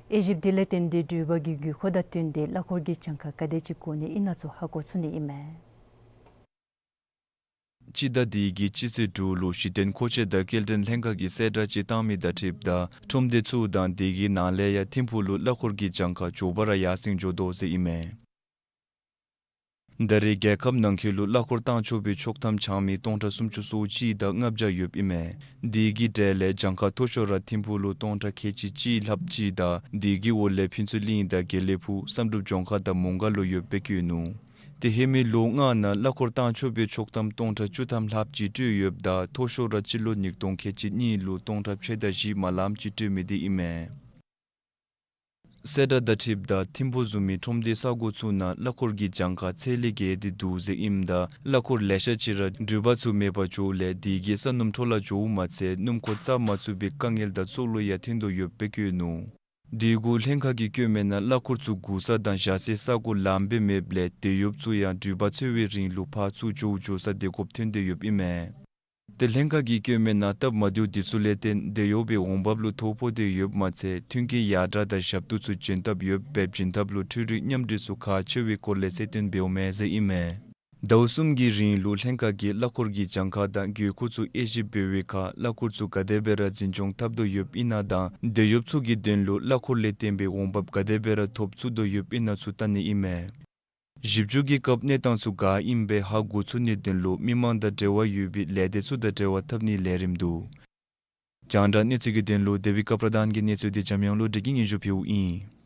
དབྱེ་ཞིབ་འདི་ལས་བརྟེན་ཏེ་འགྲུལ་པ་གི་དགོས་མཁོ་དང་བསྟུན་ཏེ་གླ་འཁོར་གྱི་གྱངས་ཁ་ག་དེ་ཅིག་དགོ་ནི་ཨིན་ན་ཚུ་ཧ་གོ་ཚུགས་ནི་ཨིན་མས། སྤྱི་ཟླ་འདི་གི་སྤྱི་ཚེས་དྲུག་ལུ་གཞི་རྟེན་མཁོ་ཆས་དང་སྐྱེལ་འདྲེན་ལྷན་ཁག་གིས་གསལ་བསྒྲགས་ཅིག་བཏང་མི་དང་འཁྲིལཝ་ད་ཁྲོམ་སྡེ་ཚུ་དང་དེ་གི་ནང་ལས་ཡང་ཐིམ་ཕུག་ལུ་གླ་འཁོར་གྱི་གྱངས་ཁ་མགྱོགས་པ་ར་ཡར་སེང་འགྱོ་དོ་ཟེར་ཨིན་མས། ད་རེས་རྒྱལ་ཁབ་ནང་འཁོད་ལུ་གླ་འཁོར་བཏང་ཆོག་པའི་ཆོག་ཐམ་འཆང་མི་སྟོང་ཕྲག་སུམ་ཅུ་སོ་གཅིག་དང་ལྔ་བརྒྱ་ཡོདཔ་ཨིན་མས། དེ་གི་གྲས་ལས་གྱངས་ཁ་མཐོ་ཤོས་ར་ཐིམ་ཕུག་ལུ་སྟོང་ཕྲག་ཁལ་གཅིག་གཅིག་ལྷགཔ་ཅིག་དང་དེ་གི་འོག་ལས་ཕུན་ཚོགས་གླིང་དང་དགེ་ལེགས་ཕུག་བསམ་གྲུབ་ལྗོངས་མཁར་དང་མོང་སྒར་ལུ་ཡོདཔ་སྦེ་བཀོད་ནུག། ཏེ་ཧེ་མའི་ལོ་ལྔ་ནང་གླ་འཁོར་བཏང་ཆོག་པའི་ཆོག་ཐམ་སྟོང་ཕྲག་བཅུ་ཐམ་ལྷགཔ་ཅིག་སྤྲོད་ཡོདཔ་ད་མཐོ་ཤོས་ར་སྤྱི་ལོ་ཉིས་སྟོང་ཁལ་གཅིག་གཉིས་ལུ་སྟོང་ཕྲག་ཕྱེད་དང་བཞི་མ་ལངམ་ཅིག་སྤྲོད་མི་དེ་ཨིན་མས། གསལ་བསྒྲགས་དང་འཁྲིལཝ་ད་ཐིམ་ཕུག་བཟུམ་མའི་ཁྲོམ་སྡེ་ས་གོ་ཚུ་ནང་གླ་འཁོར་གྱི་གྱངས་ཁ་ཚད་ལས་བརྒལ་ཏེ་འདུག་ཟེར་ཨིནམ་ད་གླ་འཁོར་ལེ་ཤ་ཅིག་ར་འགྲུལ་པ་ཚུ་མེད་པར་འགྱོཝ་ལས་དེ་གིས་ས་སྣུམ་འཕྲོ་བརླག་འགྱོཝ་མ་ཚད་སྣུམ་འཁོར་བཙག་མ་ཚུགས་པའི་དཀའ་ངལ་དང་སྲོག་ལུ་ཡང་ཐོན་དོ་ཡོདཔ་སྦེ་བཀོད་ནུག། དེ་གུ་ལྷན་ཁག་གིས་བཀོད་མི་ནང་གླ་འཁོར་ཚུ་སྒུག་ས་དང་བཞག་སའི་ས་གོ་ལངམ་སྦེ་མེདཔ་ལས་དེད་གཡོགཔ་ཚུ་ཡང་འགྲུལ་པ་འཚོལ་བའི་རིང་ལུ་ཕར་ཚུར་འགྱོ་འགྱོ་ས་དེ་དགོཔ་ཐོན་ཏེ་ཡོདཔ་ཨིན་མས། ཏེ་ལྷན་ཁག་གིས་བཀོད་མི་ནང་སྟབས་མ་བདེཝ་དེ་ཚུ་ལས་བརྟེན་དེད་གཡོག་པའི་འོང་འབབ་ལུ་ཐོ་ཕོག་སྟེ་ཡོདཔ་མ་ཚད་མཐུན་རྐྱེན་ཡར་དྲག་དང་ཞབས་ཏོག་ཚུ་བྱིན་ཐབས་ཡོདཔ་སྦེ་བྱིན་ཐབས་ལུ་འཕྲུལ་རིག་མཉམ་འབྲེལ་ཚུ་ཁག་ཆེ་བའི་སྐོར་ལས་གསལ་སྟོན་འབདཝ་མས་ཟེར་ཨིན་མས། ཟླཝ་གསུམ་གྱི་རིང་ལུ་ལྷན་ཁག་གིས་གླ་འཁོར་གྱི་གྱངས་ཁ་དང་དགོས་མཁོ་ཚུ་དབྱེ་ཞིབ་འབད་བའི་ཁར་གླ་འཁོར་ཚུ་ག་དེ་སྦེ་ར་འཛིན་སྐྱོང་འཐབ་དོ་ཡོདཔ་ཨིན་ན་དང་དེད་གཡོགཔ་ཚུ་གི་དོན་ལུ་གླ་འཁོར་ལས་བརྟེན་པའི་འོང་འབབ་ག་དེ་སྦེ་ར་ཐོབ་ཚུགས་དོ་ཡོདཔ་ཨིན་ན་ཚུ་བལྟ་ནི་ཨིན་མས། ཞིབ་འཇུག་གི་སྐབས་གནས་སྟངས་ཚུ་ག་ཨིནམ་སྦེ་ཧ་གོ་ཚུགས་ནིའི་དོན་ལུ་མི་མང་དང་འབྲེལ་བ་ཡོད་པའི་ལས་སྡེ་ཚུ་དང་འབྲེལ་བ་འཐབ་ནིའི་ལས་རིམ་འདུག། རྒྱང་བསྒྲགས་གནས་ཚུལ་གྱི་དོན་ལུ་དེ་བི་ཀ་པྲ་དཱན་གྱི་གནས་ཚུལ་དེ་འཇམ་དབྱངས་བློ་གྲོས་ཀྱིས་སྙན་ཞུ་ཕུལཝ་ཨིན།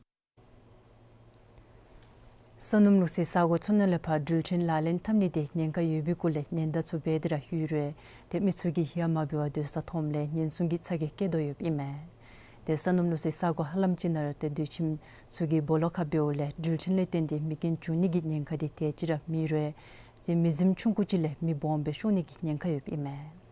ས་སྣུམ་བླུགས་སའི་ས་གོ་ཚུ་ནང་ལས་ཕར་འགྲུལ་འཕྲིན་ལག་ལེན་འཐབ་ནི་དེ་ཉེན་ཁ་ཡོད་པའི་གུ་ལས་ཉེན་བརྡ་ཚུ་འབད་དེ་ར་ཡོད་རུང་ཏེ་མི་ཚུ་གིས་ཡ་མ་འབད་བར་སྡོད་ས་མཐོངམ་ལས་ཉེན་སྲུང་གི་ཚ་གྱང་བསྐྱེད་དོ་ཡོདཔ་ཨིན་མས། ཏེ་ས་སྣུམ་བླུགས་སའི་ས་གོ་ཧ་ལམ་ཅིག་ནང་ར་ཏེ་སྡོད་ཁྱིམ་ཚུ་གི་སྦོ་ལོགས་ཁར་འབདཝ་ལས་འགྲུལ་འཕྲིན་ལས་བརྟེན་ཏེ་མེ་རྐྱེན་འབྱུང་ནི་གི་ཉེན་ཁ་དེ་དེ་ཅིག་ར་མེད་རུང་ཏེ་མེ་ཟིམ་ཆུང་ཀུ་ཅིག་ལས་མི་སྦོམ་སྦེ་ཤོར་ནི་གི་ཉེན་ཁ་ཡོདཔ་ཨིན་མས།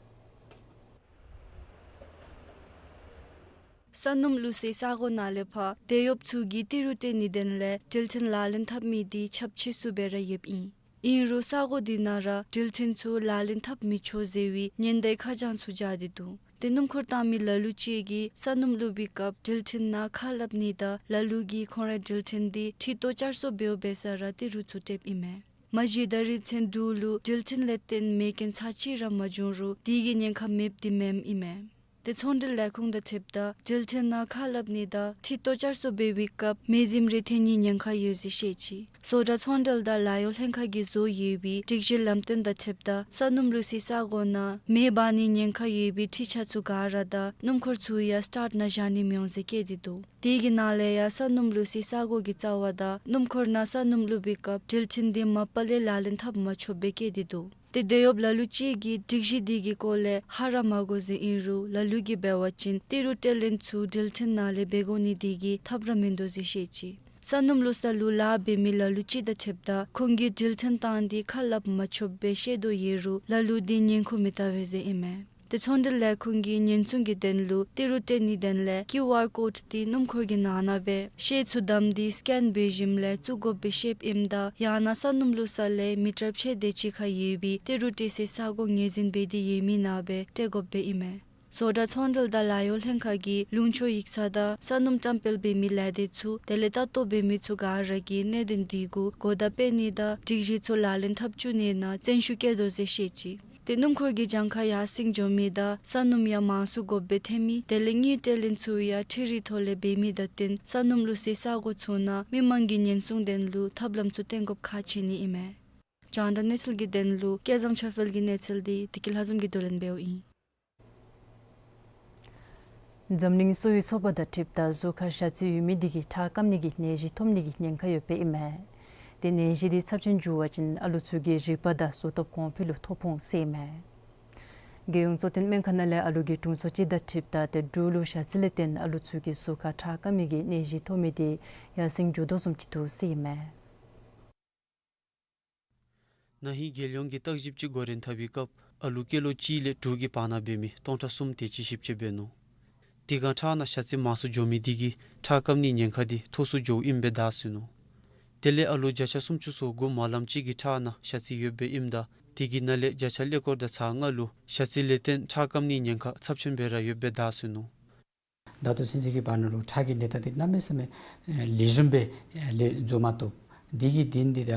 ས་སྣུམ་བླུགས་སའི་ས་གོ་ནང་ལས་ཕར་དེད་གཡོགཔ་ཚུ་གིས་ཏི་རུ་སྤྲོད་ནིའི་དོན་ལས་འགྲུལ་འཕྲིན་ལག་ལེན་འཐབ་མི་དེ་ཁྱབ་ཆེ་སུ་སྦེ་ར་ཡོདཔ་ཨིན། ཨིན་རུང་ས་གོ་དེ་ནང་ར་འགྲུལ་འཕྲིན་ཚུ་ལག་ལེན་འཐབ་མི་ཆོག་ཟེར་བའི་ཉེན་བརྡའི་ཁ་བྱང་ཚུ་སྦྱར་ཏེ་འདུག། ཏེ་སྣུམ་འཁོར་བཏང་མི་ལ་ལུ་ཅིག་གིས་ས་སྣུམ་བླུགས་པའི་སྐབས་འགྲུལ་འཕྲིན་ནང་ཁ་སླབ་ནི་དང་ལ་ལུ་གིས་ཁོང་རའི་འགྲུལ་འཕྲིན་དེ་ཁྲི་ཏོ་བསྐྱར་གསོ་འབདཝ་འབད་ས་ར་ཏི་རུ་ཚུ་སྤྲོདཔ་ཨིན་མས། མ་གཞི་ད་རིས་ཚུན་འབྲུག་ལུ་འགྲུལ་འཕྲིན་ལས་བརྟེན་མེ་རྐྱེན་ཚར་གཅིག་ར་མ་བྱུང་རུང་དེ་གི་ཉེན་ཁ་མེདཔ་དེ་མེནམ་ཨིན་མས། ཏེ་ཚོང་འབྲེལ་ལས་ཁུངས་དང་འཁྲིལཝ་ད་འགྲུལ་འཕྲིན་ནང་ཁ་སླབ་ནི་དང་ཁྲི་ཏོ་བསྐྱར་གསོ་འབད་བའི་སྐབས་མེ་ཟིམ་རེ་ཐོན་ནིའི་ཉེན་ཁ་ཡོད་ཟེར་བཤད་ཅི། བཟོ་གྲྭ་ཚོང་འབྲེལ་དང་ལཱ་གཡོག་ལྷན་ཁག་གིས་བཟོ་ཡོད་པའི་སྒྲིག་གཞི་ལམ་སྟོན་དང་འཁྲིལཝ་ད་ས་སྣུམ་བླུགས་སའི་ས་གོ་ནང་མེ་འབར་ནིའི་ཉེན་ཁ་ཡོད་པའི་འཕྲུལ་ཆས་ཚུ་ག་ར་དང་སྣུམ་འཁོར་ཚུ་ཡང་སི་ཊཱཊ་ནང་བཞག་ནི་མི་འོང་ཟེར་བཀོད་དེ་འདུག། དེ་གི་ནང་ལས་ཡང་ས་སྣུམ་བླུགས་སའི་ས་གོ་གི་རྩ་བ་དང་སྣུམ་འཁོར་ནང་ས་སྣུམ་བླུགས་པའི་སྐབས་འགྲུལ་འཕྲིན་དེ་མ་པ་ལས་ལག་ལེན་འཐབ་མ་ཆོགཔ་སྦེ་བཀོད་དེ་འདུག། ཏེ་དེད་གཡོགཔ་ལ་ལུ་ཅིག་གིས་སྒྲིག་གཞི་དེ་གི་སྐོར་ལས་ཧ་ར་མ་གོ་ཟེར་ཨིན་རུང་ལ་ལུ་གིས་འབད་བ་ཅིན་ཏི་རུ་སྤྲོད་ལེན་ཚུ་འགྲུལ་འཕྲིན་ནང་ལས་འབད་དགོ་ནི་དེ་གིས་ཐབས་ར་མིན་འདུག་ཟེར་བཤད་ཅི། ས་སྣུམ་བླུགས་ས་ལུ་ལཱ་འབད་མི་ལ་ལུ་ཅིག་དང་འཁྲིལཝ་ད་ཁོང་གིས་འགྲུལ་འཕྲིན་བཏང་སྟེ་ཁ་སླབ་མ་ཆོགཔ་སྦེ་བཤད་དོ་ཡོད་རུང་ལ་ལུ་དེ་ཉན་ཁུངས་མི་བལྟ་བས་ཟེར་ཨིན་མས། ཏེ་ཚོང་འབྲེལ་ལས་ཁུངས་ཀྱིས་ཉེན་སྲུང་གི་དོན་ལུ་ཏི་རུ་སྤྲོད་ནིའི་དོན་ལས་ཀིའུ་ཨར་ཀོཌ་དེ་སྣུམ་འཁོར་གྱི་ནང་ན་སྦེ་ཤེལ་ཚུ་བསྡམས་ཏེ་སི་ཀེན་འབད་ཞིནམ་ལས་བཙུགས་དགོཔ་སྦེ་བཤདཔ་ཨིནམ་ད་ཡང་ན་ས་སྣུམ་བླུགས་ས་ལས་མི་ཊར་ཕྱེད་དེ་ཅིག་ཁར་ཡོད་པའི་ཏི་རུ་སྤྲོད་སའི་ས་གོ་ངོས་འཛིན་འབད་དེ་ཡོད་མི་ནང་སྦེ་སྤྲོད་དགོཔ་སྦེ་ཨིན་མས། བཟོ་གྲྭ་ཚོང་འབྲེལ་དང་ལཱ་གཡོག་ལྷན་ཁག་གིས་ལུང་ཕྱོགས་ཡིག་ཚང་དང་ས་སྣུམ་བཀྲམ་སྤེལ་འབད་མི་ལས་སྡེ་ཚུ་དེ་ལས་ལྟ་རྟོག་འབད་མི་ཚུ་ག་ར་གིས་གནད་དོན་འདི་གུ་གོ་བརྡ་སྤེལ་ནི་དང་སྒྲིག་གཞི་ཚུ་ལག་ལེན་འཐབ་བཅུག་ནིའི་ནང་བརྩོན་ཤུགས་བསྐྱེད་དོ་ཟེར་བཤད་ཅི། ཏེ་སྣུམ་འཁོར་གྱི་གྱངས་ཁ་ཡར་སེང་འགྱོ་མི་དང་ས་སྣུམ་ཡང་མང་སུ་དགོཔ་སྦེ་ཐོན་མི་དེ་ལས་དངུལ་སྤྲོད་ལེན་ཚུ་ཡང་འཕྲུལ་རིག་ཐོག་ལས་འབད་མི་དང་བསྟུན་ས་སྣུམ་བླུག་སའི་ས་གོ་ཚུ་ནང་མི་མང་གི་ཉེན་སྲུང་དོན་ལུ་ཐབས་ལམ་ཚུ་བཏོན་དགོཔ་ཁག་ཆེ་ནི་ཨིན་མས། རྒྱང་བསྒྲགས་གནས་ཚུལ་གྱི་དོན་ལུ་སྐལ་བཟང་ཆོས་འཕེལ་གྱི་གནས་ཚུལ་འདི་བདེ་སྐྱིད་ལྷ་འཛོམས་ཀྱིས་བསྡུ་ལེན་འབདཝ་ཨིན། འཛམ་གླིང་གསོ་བའི་ཚོགས་པ་དང་འཁྲིལཝ་ད་གཟུགས་ཁར་ཞ་རྩི་ཡོད་མི་དེ་གིས་ཁྲག་སྐམ་ནི་གི་ནད་གཞི་ཐོབ་ནི་གི་ཉེན་ཁ་ཡོདཔ་ཨིན་མས། ཏེ་ནད་གཞི་དེ་ཚབས་ཆེན་འགྱུར་བ་ཅིན་ཨ་ལུ་ཚུ་གི་རིག་པ་དང་གཟུགས་སྟོབས་གོང་འཕེལ་ལུ་ཐོ་ཕོག་འོང་ཟེར་ཨིན་མས། རྒྱལ་ཡོངས་གཙོ་བསྟེན་སྨན་ཁང་ནང་ལས་ཨ་ལུ་གི་དྲུང་འཚོ་ཅིག་དང་འཁྲིལཝ་ད་ཏེ་འབྲུག་ལུ་ཞ་རྩི་ལས་བརྟེན་ཨ་ལུ་ཚུ་གི་གཟུགས་ཁར་ཁྲག་སྐམ་མི་གི་ནད་གཞི་ཐོབ་མི་དེ་ཡར་སེང་འགྱོ་དོ་བཟུམ་ཅིག་འདུག་ཟེར་ཨིན་མས། ན་ཧིང་རྒྱལ་ཡོངས་ཀྱི་བརྟག་ཞིབ་ཅིག་འགོ་འདྲེན་འཐབ་པའི་སྐབས་ཨ་ལུ་སྐྱེས་ལོ་གཅིག་ལས་དྲུག་གི་བར་ན་འབད་མི་སྟོང་ཕྲག་གསུམ་དེ་ཅིག་ཞིབ་དཔྱད་འབད་ནུག། དེ་སྒང་ཁྲག་ནང་ཞ་རྩི་མང་སུ་འགྱོ་མི་དེ་གིས་ཁྲག་སྐམ་ནིའི་ཉེན་ཁ་དེ་མཐོ་སུ་འགྱོཝ་ཨིནམ་སྦེ་བརྡ་སོན་ནུག། དེ་ལས་ཨ་ལུ་བརྒྱ་ཆ་སུམ་ཅུ་སོ་དགུ་མ་ལམ་ཅིག་གིས་ཁྲག་ནང་ཞ་རྩི་ཡོདཔ་སྦེ་ཨིནམ་ད་དེ་གི་ནང་ལས་བརྒྱ་ཆ་ཀླད་ཀོར་དང་ཚག་ལྔ་ལུ་ཞ་རྩི་ལས་བརྟེན་ཁྲག་སྐམ་ནིའི་ཉེན་ཁ་ཚབས་ཆེན་སྦེ་ར་ཡོདཔ་སྦེ་བརྡ་སོན་ནུག། ད་ལྟོ་ཚུན་ཚོད་ཀྱི་བར་ན་ལུ་ཁྲག་གི་གནས་སྟངས་དེ་གནམ་མེད་ས་མེད་ལེགས་ཤོམ་སྦེ་ལེགས་འགྱོ་མ་བཏུབ། དེ་གི་དོན་དེ་ད་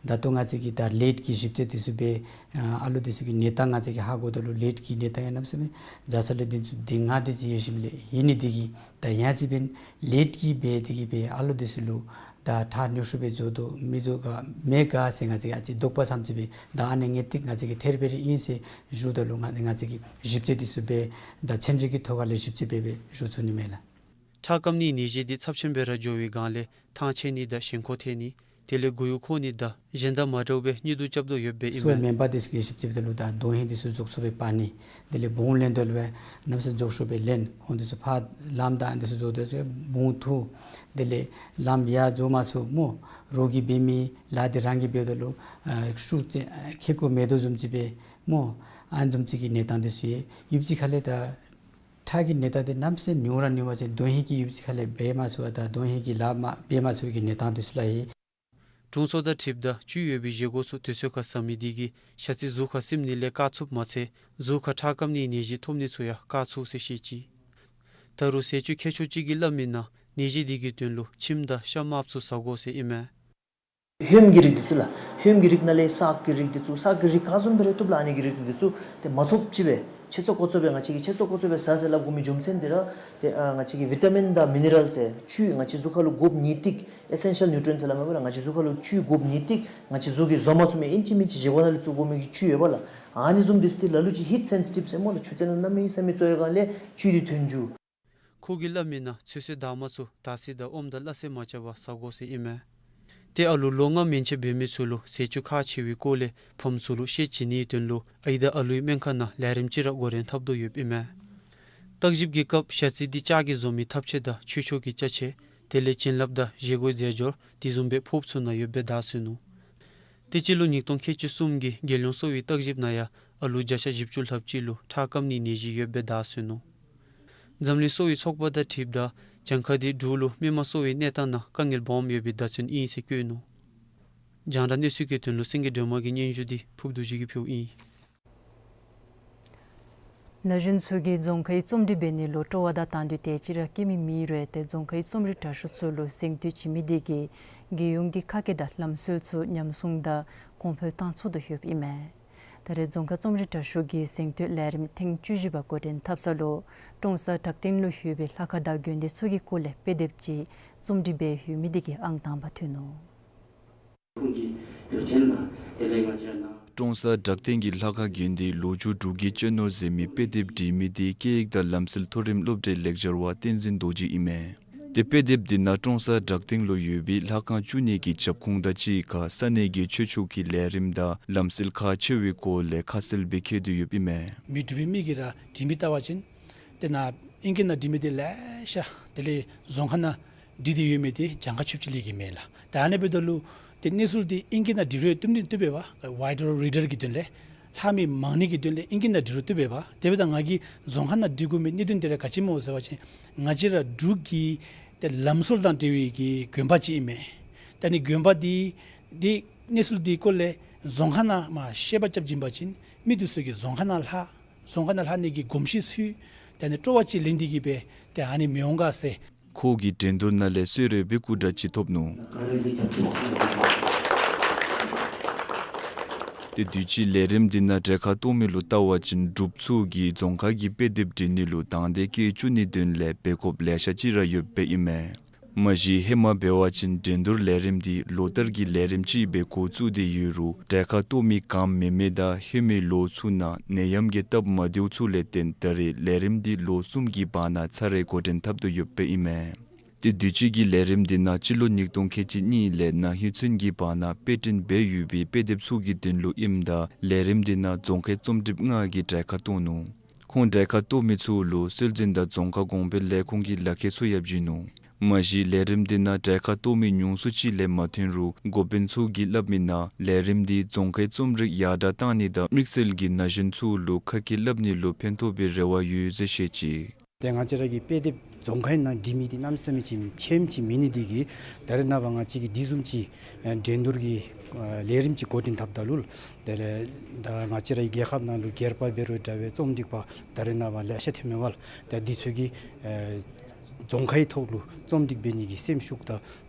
ད་ལྟོ་ང་བཅས་ཀྱིས་ད་ལེབ་ཀྱི་ཞིབ་དཔྱད་དེ་ཚུ་འབད་ཨ་ལུ་དེ་ཚུ་གི་གནས་སྟངས་ང་བཅས་ཀྱིས་ཧ་གོ་དོ་ལུ་ལེབ་ཀྱི་གནས་སྟངས་ཡང་གནམ་མེད་ས་མེད་བཟའ་ཚང་ལུ་དེ་ཚུ་དེ་ང་དེ་ཚུ་ཡོད་ཞིནམ་ལས་ཨིན་ནི་དེ་གིས་ད་ཡང་ཅིན་འབད་ལེབ་ཀྱིས་འབད་དེ་གིས་འབད་ཨ་ལུ་དེ་ཚུ་ལུ་ད་ཁྲག་ནུས་ཤུགས་སྦེ་འགྱོ་དོ་མི་འགྱོ་ག་མེད་ག་ཟེར་ང་བཅས་ཨ་ཙི་དོགས་པ་ཙམ་ཅིག་སྦེ་ད་ཨ་ནི་ངེས་ཏིག་ང་བཅས་ཀྱིས་ཐེར་འབད་རེ་ཨིན་ཟེར་ཞུ་དོ་ལུ་ང་ང་བཅས་ཀྱིས་ཞིབ་དཔྱད་དེ་ཚུ་འབད་ད་ཚན་རིག་གི་ཐོག་ཁ་ལས་ཞིབ་དཔྱད་འབད་འབད་ཞུ་ཚུགས་ནི་མས་ལགས། ཁྲག་སྐམ་ནིའི་ནད་གཞི་དེ་ཚབས་ཆེན་སྦེ་ར་འགྱོ་བའི་སྒང་ལས་ཐང་ཆད་ནི་དང་ཞེན་ཁོག་ཐལ་ནི་དེ་ལས་མགུ་ཡུ་འཁོར་ནི་དང་གཞན་དང་མ་འདྲཝ་སྦེ་གཉིད་དུ་རྐྱབ་དོ་ཡོདཔ་སྦེ་ཨིན་སོ་མས། སྨན་པ་དེ་ཚུ་གིས་ཞིབ་དཔྱད་འབད་དོ་ལུ་ད་དོན་ཧིང་དེ་ཚུ་རྫོགས་སོངམ་སྦེ་པ་ནི་དེ་ལས་བུང་ལེན་དོ་ལུ་སྦེ་གནམ་མེད་ས་མེད་རྫོགས་སོངམ་སྦེ་ལེན་འོང་དེ་ཚུ་ཕར་ལམ་དང་དེ་ཚུ་རྫོགས་དེ་ཚུ་བུང་འཐུ་དེ་ལས་ལམ་ཡར་རྫོགས་མ་ཚུགས་སྨོ། རོགས་ཀྱིས་འབད་མི་ལཱ་དེ་རང་གིས་འབད་དོ་ལུ་ཨ་ཤུགས་ཅིག་ཨ་ཁེ་ཀོ་མེད་དོ་བཟུམ་ཅིག་སྦེ་སྨོ། ཨ་བཟུམ་ཅིག་གི་གནས་སྟངས་དེ་ཚུ་ཡོད། ཡུདཔ་ཅིག་ཁ་ལས་ད་ཁྲག་གི་གནས་སྟངས་དེ་གནམ་མེད་ས་མེད་ཉུང་ར་ཉུང་བ་ཅིན་དོན་ཧིང་གིས་ཡུདཔ་ཅིག་ཁ་ལས་འབད་མ་ཚུགས་པར་ད་དོན་ཧིང་གིས་ལཱ་མ་འབད་མ་ཚུགས་པའི་གི་གནས་སྟངས་དེ་ཚུ་ལུ་ཡོད། དྲུང་འཚོ་དང་འཁྲིལཝ་ད་བཅུད་ཡོད་པའི་བཞེས་སྒོ་ཚུ་དུས་ཚོད་ཁར་ཟ་མི་དེ་གིས་ཞ་རྩི་གཟུགས་ཁར་སིམ་ནི་ལས་བཀག་ཚུགསཔ་མ་ཚད་གཟུགས་ཁར་ཁྲག་སྐམ་ནིའི་ནད་གཞི་ཐོབ་ནི་ཚུ་ཡང་བཀག་ཚུགས་ཟེར་བཤད་ཅི། ད་རུང་ཟས་བཅུད་མཁས་མཆོག་ཅིག་གིས་སླབ་མིའི་ནང་ནད་གཞི་དེ་གི་དོན་ལུ་ཁྱིམ་དང་ཤ་དམརཔོ་ཚུ་ཟ་དགོ་ཟེར་ཨིན་མས། ཧོནམ་གི་རིགས་དེ་ཚུ་ལགས། ཧོནམ་གི་རིགས་ནང་ལས་སག་གི་རིགས་དེ་ཚུ་སག་གི་རིགས་ག་བཟུམ་སྦེ་ར་བཏུབ་ལགས། ཨ་ནི་གི་རིགས་དེ་ཚུ་ཏེ་མ་ཚོགས་ཅིག་སྦེ་ཆེ་ཚོགས་ཀོ་ཚོད་སྦེ་ང་བཅས་ཀྱིས་ཆེ་ཚོགས་ཀོ་ཚོད་སྦེ་ཟ་ཟེར་སླབ་དགོ་མི་རྒྱུ་མཚན་དེ་ར་ཏེ་ཨ་ང་བཅས་ཀྱི་བི་ཊ་མིན་དང་མི་ནི་རལ་ཟེར་བཅུད་ང་བཅས་གཟུགས་ཁར་ལུ་དགོཔ་ནི་ཏིག་ཨེ་སེན་ཤལ་ནིའུ་ཊི་རི་ཡེནཊ་ཟེར་སླབ་མས་པ་ལགས། ང་བཅས་གཟུགས་ཁར་ལུ་བཅུད་དགོཔ་ནི་ཏིག་ང་བཅས་གཟུགས་ཀྱིས་བཟོ་མ་ཚུགས་མི་ཨིན་ཅི་མིན་ཅི་བཞེས་སྒོ་ནང་ལས་བཙུགས་དགོ་མི་གི་བཅུད་ཡོད་པ་ལགས། ཨ་ནི་བཟུམ་དེ་ཚུ་ཏེ་ལ་ལུ་ཅིག་ཧིཊ་སེན་སི་ཊིབ་ཟེར་སྨོ་ལགས། ཆུ་ཚན་ལུ་གནམ་མེད་ས་མེད་བཙོ་བའི་སྒང་ལས་བཅུད་དེ་ཐོན་འགྱོ། ཁོ་གིས་སླབ་མིའི་ནང་ཚོད་བསྲེ་དར་མ་ཚུ་དར་ཚིལ་དང་ཨོམ་དང་སླ་བསྲེ་མ་རྐྱབ་པར་ཟ་དགོ་ཟེར་ཨིན་མས། ཏེ་ཨ་ལུ་ལོ་ལྔ་མན་ཆད་འབད་མི་ཚུ་ལུ་ཟས་བཅུད་ཁག་ཆེ་བའི་སྐོར་ལས་ཕམ་ཚུ་ལུ་ཤེས་བྱིན་ནིའི་དོན་ལུ་ཨའི་དང་ཨ་ལུའི་སྨན་ཁང་ནང་ལས་རིམ་ཅིག་ར་འགོ་འདྲེན་འཐབ་དོ་ཡོདཔ་ཨིན་མས། བརྟག་ཞིབ་ཀྱི་སྐབས་ཞ་རྩི་དེ་ལྕགས་ཀྱིས་བཟོ་མི་ཐབས་ཤེས་དང་ཆོས་ཕྱོགས་ཀྱི་ཅ་ཆས་དེ་ལས་བྱིན་རླབས་དང་བཞེས་སྒོའི་རྫས་སྦྱོར་དེ་བཟུམ་སྦེ་ཕོརཔ་ཚུ་ནང་ཡོདཔ་སྦེ་བརྡ་སོན་ནུག། ཏེ་སྤྱི་ལོ་ཉིས་སྟོང་ཁལ་གཅིག་གསུམ་གྱི་རྒྱལ་ཡོངས་གསོ་བའི་བརྟག་ཞིབ་ནང་ཡང་ཨ་ལུ་བརྒྱ་ཆ་བཞི་བཅུ་ལྷགཔ་ཅིག་ལུ་ཁྲག་སྐམ་ནིའི་ནད་གཞི་ཡོདཔ་སྦེ་བརྡ་སོན་ནུག། འཛམ་གླིང་གསོ་བའི་ཚོགས་པ་དང་འཁྲིལཝ་ད་གྱངས་ཁ་དེ་འབྲུག་ལུ་མི་མང་གསོ་བའི་གནས་སྟངས་ནང་དཀའ་ངལ་སྦོམ་ཡོད་པའི་བརྡ་མཚོན་ཨིན་ཟེར་བཀོད་ནུག། རྒྱང་བསྒྲགས་གནས་ཚུལ་གྱི་དོན་ལུ་སེང་གེ་སྒྲོལ་མ་གི་སྙན་ཞུ་དེ་ཕུརཔ་རྡོ་རྗེ་གིས་ཕུལཝ་ཨིན། ན་གཞོན་ཚུ་གིས་རྫོང་ཁའི་རྩོམ་སྒྲིག་འབད་ནི་ལུ་སྤྲོ་བ་དང་དང་འདོད་དེ་ཅིག་ར་བསྐྱེད་མི་མེད་རུང་ཏེ་རྫོང་ཁའི་རྩོམ་རིག་དྲ་ཤོག་ཚུ་ལུ་གཟེངས་བསྟོད་བྱིན་མི་དེ་གིས་རྒྱལ་ཡོངས་ཀྱི་ཁ་སྐད་དང་ལམ་སྲོལ་ཚུ་ཉམས་སྲུང་དང་གོང་འཕེལ་བཏང་ཚུགས་དོ་ཡོདཔ་ཨིན་མས། ད་རེས་རྫོང་ཁ་རྩོམ་རིག་དྲ་ཤོག་གིས་གཟེངས་བསྟོད་ལས་རིམ་ཐེངས་བཅུ་བཞི་པ་འགོ་འདྲེན་འཐབ་ས་ལུ་ཀྲོང་གསར་བྲག་སྟེང་ལུ་ཡོད་པའི་ལྷ་ཁང་དང་དགོན་སྡེ་ཚུ་གི་སྐོར་ལས་དཔེ་དེབ་ཅིག་རྩོམ་སྒྲིག་འབད་ཡོད་མི་དེ་གིས་ཨང་དང་པ་ཐོན་ནུག། ཁོང་གི་དུས་ཆེན་ལ་དེ་ལས་ང་བཅས་ར་ནཱ་ཀྲོང་གསར་བྲག་སྟེང་གི་ལྷ་ཁང་དགོན་སྡེའི་ལོ་རྒྱུས་འབྲུག་གི་གཅོད་ནོར་ཟེར་མི་དཔེ་དེབ་བྲིས་མི་དེ་སྐད་ཡིག་དང་ལམ་སྲོལ་མཐོ་རིམ་སློབ་གྲྭའི་ལེགས་སྦྱར་བ་བསྟན་འཛིན་རྡོ་རྗེ་ཨིན་མས། ཏེ་དཔེ་དེབ་དེ་ནང་ཀྲོང་གསར་བྲག་སྟེང་ལུ་ཡོད་པའི་ལྷ་ཁང་བཅུ་གཉིས་ཀྱི་རྒྱབ་ཁུངས་དང་གཅིག་ཁར་ས་གནས་ཀྱི་ཆོས་ཕྱོགས་ཀྱི་ལས་རིམ་དང་ལམ་སྲོལ་ཁག་ཆེ་བའི་སྐོར་ལས་ཁ་གསལ་སྦེ་བཀོད་དེ་ཡོདཔ་ཨིན་མས། མི་འདྲ་བའི་མི་གིས་ར་བྲིས་མི་བལྟ་བ་ཅིན་དེ་ནང་ཨིང་སྐད་ནང་བྲིས་མི་དེ་ལེ་ཤ་དེ་ལས་རྫོང་ཁ་ནང་བྲིས་ཏེ་ཡོད་མི་དེ་གྱངས་ཁ་ཆོདཔ་ཅིག་ལས་ཀྱི་མེད་ལགས། ད་ཨ་ནི་འབདཝ་ད་ལུ་ཏེ་གནས་ཚུལ་དེ་ཨིང་སྐད་ནང་འབྲི་རུང་བཏུབ་ནི་བཏུབ་པས་པ། ཝའི་ཌར་རི་ཌར་གྱི་དོན་ལས་ལྷག་མི་མང་ནི་གི་དོན་ལས་ཨིང་སྐད་ནང་འབྲི་རུང་བཏུབ་པས་པ། དེ་འབདཝ་ད་ང་གིས་རྫོང་ཁ་ནང་འབྲི་དགོ་མི་གནད་དོན་དེ་ར་ག་ཅི་སྨོ་ཟེར་བ་ཅིན་ང་བཅས་ར་འབྲུག་གི་ཏེ་ལམ་སྲོལ་དང་འབྲེལ་བའི་གི་དགོན་པ་ཅིག་ཨིན་མས། ད་ནི་དགོན་པ་དེ་དེ་གནས་ཚུལ་དེའི་སྐོར་ལས་རྫོང་ཁ་ནང་མར་བཤད་པ་རྐྱབ་བྱིན་པ་ཅིན་མི་དེ་ཚུ་གིས་རྫོང་ཁ་ནང་ལྷག་ རྫོང་ཁ་ནང་ལྷོད་ནི་གི་གོམས་གཤིས་ཚུ་ཏེ་ཨ་ནི་སྤྲོ་བ་ཅིག་ལེན་ཏེ་གི་སྦེ་ཏེ་ཨ་ནི་མི་འོང་ག་ཟེར། ཁོ་གིས་འགྲན་བསྡུར་ནང་ལས་གསོལ་རས་སྦེ་སྐུ་དྲག་ཅིག་ཐོབ་ནུག། ཏེ་དུས་ཅི་ལས་རིམ་འདི་ནང་གྲལ་ཁར་གཏོགས་མི་ལུ་བལྟ་བ་ཅིན་འབྲུགཔ་ཚུ་གིས་རྫོང་ཁ་གི་དཔེ་དེབ་འབྲི་ནི་ལུ་དང་འདོད་བསྐྱེད་བཅུག་ནིའི་དོན་ལས་འབད་དགོཔ་ལེ་ཤ་ཅིག་ར་ཡོདཔ་ཨིན་མས། མ་གཞི་ཧེ་མ་འབད་བ་ཅིན་འགྲན་བསྡུར་ལས་རིམ་འདི་ལོ་ལྟར་གྱི་ལས་རིམ་ཅིག་སྦེ་འགོ་བཙུགས་ཏེ་ཡོད་རུང་གྲལ་ཁར་གཏོགས་མི་ག་མེད་མི་དང་ཧེ་མའི་ལོ་ཚུ་ནང་ནད་ཡམས་ཀྱི་སྟབས་མ་བདེཝ་ཚུ་ལས་བརྟེན་ད་རེས་ལས་རིམ་འདི་ལོ་གསུམ་གྱི་བར་ན་ཚར་རེ་འགོ་འདྲེན་འཐབ་དོ་ཡོདཔ་ཨིན་མས། ཏེ་དུས་ཅི་གི་ལས་རིམ་འདི་ནང་སྤྱི་ལོ་ཉིས་སྟོང་ཁལ་གཅིག་གཉིས་ལས་ན་ཧིང་ཚུན་གྱི་བར་ན་དཔེ་སྐྲུན་འབད་ཡོད་པའི་དཔེ་དེབ་ཚུ་གི་དོན་ལུ་ཨིནམ་ད་ལས་རིམ་འདི་ནང་རྫོང་ཁའི་རྩོམ་སྒྲིགཔ་ལྔ་གིས་གྲལ་ཁར་གཏོགས་ནུག། ཁོང་གྲལ་ཁར་གཏོགས་མི་ཚུ་ལུ་སྲོལ་འཛིན་དང་རྫོང་ཁ་གོང་འཕེལ་ལས་ཁུངས་ཀྱི་ལག་ཁྱེར་ཚུ་ཡང་བྱིན་ནུག། མ་གཞི་ལས་རིམ་འདི་ནང་གྲལ་ཁར་གཏོགས་མི་ཉུང་སུ་ཅིག་ལས་མ་ཐོན་རུང་འགོ་དཔོན་ཚུ་གིས་སླབ་མི་ནང་ལས་རིམ་འདི་རྫོང་ཁའི་རྩོམ་རིག་ཡར་དྲག་གཏང་ནི་དང་དམིགས་བསལ་གྱི་ན་གཞོན་ཚུ་ལུ་ཁ་སྐད་སླབ་ནི་ལུ་ཕན་ཐོགས་པའི་རེ་བ་ཡོད་ཟེར་བཤད་ཅི། ཏེ་ང་བཅས་ར་གི་དཔེ་དེབ་རྫོང་ཁའི་ནང་འབྲི་མི་འདི་གནམ་མེད་ས་མེད་ཅིག་ཆེམ་ཅིག་མེད་ནི་འདི་གིས་ད་རེས་ནངས་པ་ང་བཅས་ཀྱིས་འདི་བཟུམ་ཅིག་ཨ་འགྲན་བསྡུར་གྱི་ཨ་ལས་རིམ་ཅིག་འགོ་འདྲེན་འཐབ་ད་ལུ་ཏེ་ད་ང་བཅས་ར་གི་རྒྱལ་ཁབ་ནང་ལུ་སྒེར་པ་འབད་རུང་འདྲ་བའི་རྩོམ་སྒྲིག་པ་ད་རེས་ནངས་པ་ལེ་ཤ་ཐོནམ་མས་པ་ལགས། ཏེ་འདི་ཚུ་གིས་ཨ་རྫོང་ཁའི་ཐོག་ལུ་རྩོམ་སྒྲིག་འབད་ནི་གི་སེམས་ཤུགས་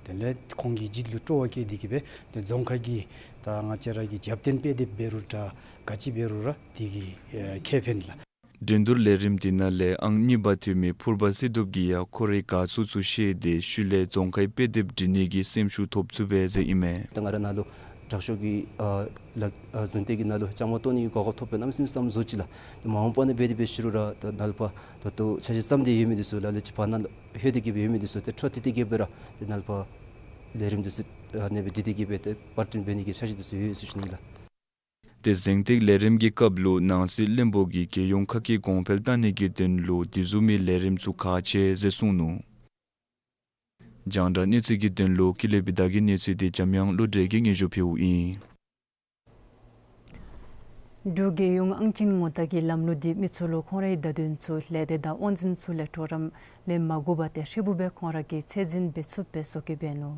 དང་དེ་ལས་ཁོང་གི་རྒྱུད་ལུ་སྤྲོ་བ་བསྐྱེད་དེ་གི་སྦེ་ཏེ་རྫོང་ཁ་གི་ད་ང་བཅས་ར་གི་རྒྱབ་རྟེན་དཔེ་དེབ་འབད་རུང་འདྲ་ག་ཅི་འབད་རུང་ར་འདི་གིས་ཨ་ཁེ་ཕན་ལགས། འགྲན་བསྡུར་ལས་རིམ་འདི་ནང་ལས་ཨང་གཉིས་པ་ཐོན་མི་ཕུར་པ་སྲིད་སྟོབས་ཀྱིས་ཡང་ཁོ་རའི་དགའ་ཚོར་ཚུ་བཤད་དེ་ཤུལ་ལས་རྫོང་ཁའི་དཔེ་དེབ་འབྲི་ནི་གི་སེམས་ཤུགས་ཐོབ་ཚུགས་པས་ཟེར་ཨིན་མས། ད་ང་ར་ནཱ་ལུ་དྲག་ཤོས་ཀྱི་ཨ་ལག་ཨ་འཛིན་གྲྭ་གི་ནང་ལུ་བཅའ་མར་གཏོགས་ནི་གི་གོ་སྐབས་ཐོབ་པས་གནམ་མེད་ས་མེད་བསམ་བཟོ་ཅི་ལགས། མ་འོངས་པ་ནང་འབད་དེ་འབད་ཞུ་རུང་ར་ད་ནཱ་ལས་ཕར་ད་ལྟོ་འཆར་གཞི་བརྩམས་ཏེ་ཡོད་མི་འདི་ཚུ་ལ་ལུ་ཅིག་བར་ན་ལྷོད་དེ་གི་སྦེ་ཡོད་མི་འདི་ཚུ་ཏེ་འཕྲོ་མཐུད་དེ་གི་སྦེ་ར་ཏེ་ནཱ་ལས་ཕར་ལས་རིམ་འདི་ཚུ་ཨ་ཨ་ནི་སྦེ་འབྲི་སྟེ་གི་སྦེ་ཏེ་པར་སྐྲུན་འབད་ནི་གི་འཆར་གཞི་འདི་ཚུ་ཡོད་ཟེར་ཞུ་ནི་ལགས། ཏེ་གཟེངས་བསྟོད་ལས་རིམ་གྱི་སྐབས་ལུ་ནང་སྲིད་བློན་པོ་གིས་རྒྱལ་ཡོངས་ཁ་སྐད་གོང་འཕེལ་གཏང་ནི་གི་དོན་ལུ་དེ་བཟུམ་མའི་ལས་རིམ་ཚུ་ཁག་ཆེ་ཟེར་གསུངས་ནུག། རྒྱང་བསྒྲགས་གནས་ཚུལ་གྱི་དོན་ལུ་ཀུན་ལེགས་པའི་བརྡ་གི་གནས་ཚུལ་འདི་འཇམ་དབྱངས་བློ་གྲོས་ཀྱིས་སྙན་ཞུ་ཕུལཝ་ཨིན། འབྲུག་རྒྱལ་ཡོངས་ཨང་ཅན་ངོ་རྟགས་ཀྱི་ལམ་ལུགས་འདི་མི་ཚུ་ལུ་ཁོང་རའི་བརྡ་དོན་ཚུ་ལས་སྡེ་དང་དབང་འཛིན་ཚུ་ལས་གྲོགས་རམ་ལེན་མ་དགོ་པར་ཏེ་ཧྲིལ་བུ་སྦེ་ཁོང་ར་གིས་ཚད་འཛིན་འབད་ཚུགསཔ་སྦེ་བཟོ་བཀོད་འབད་ནུག།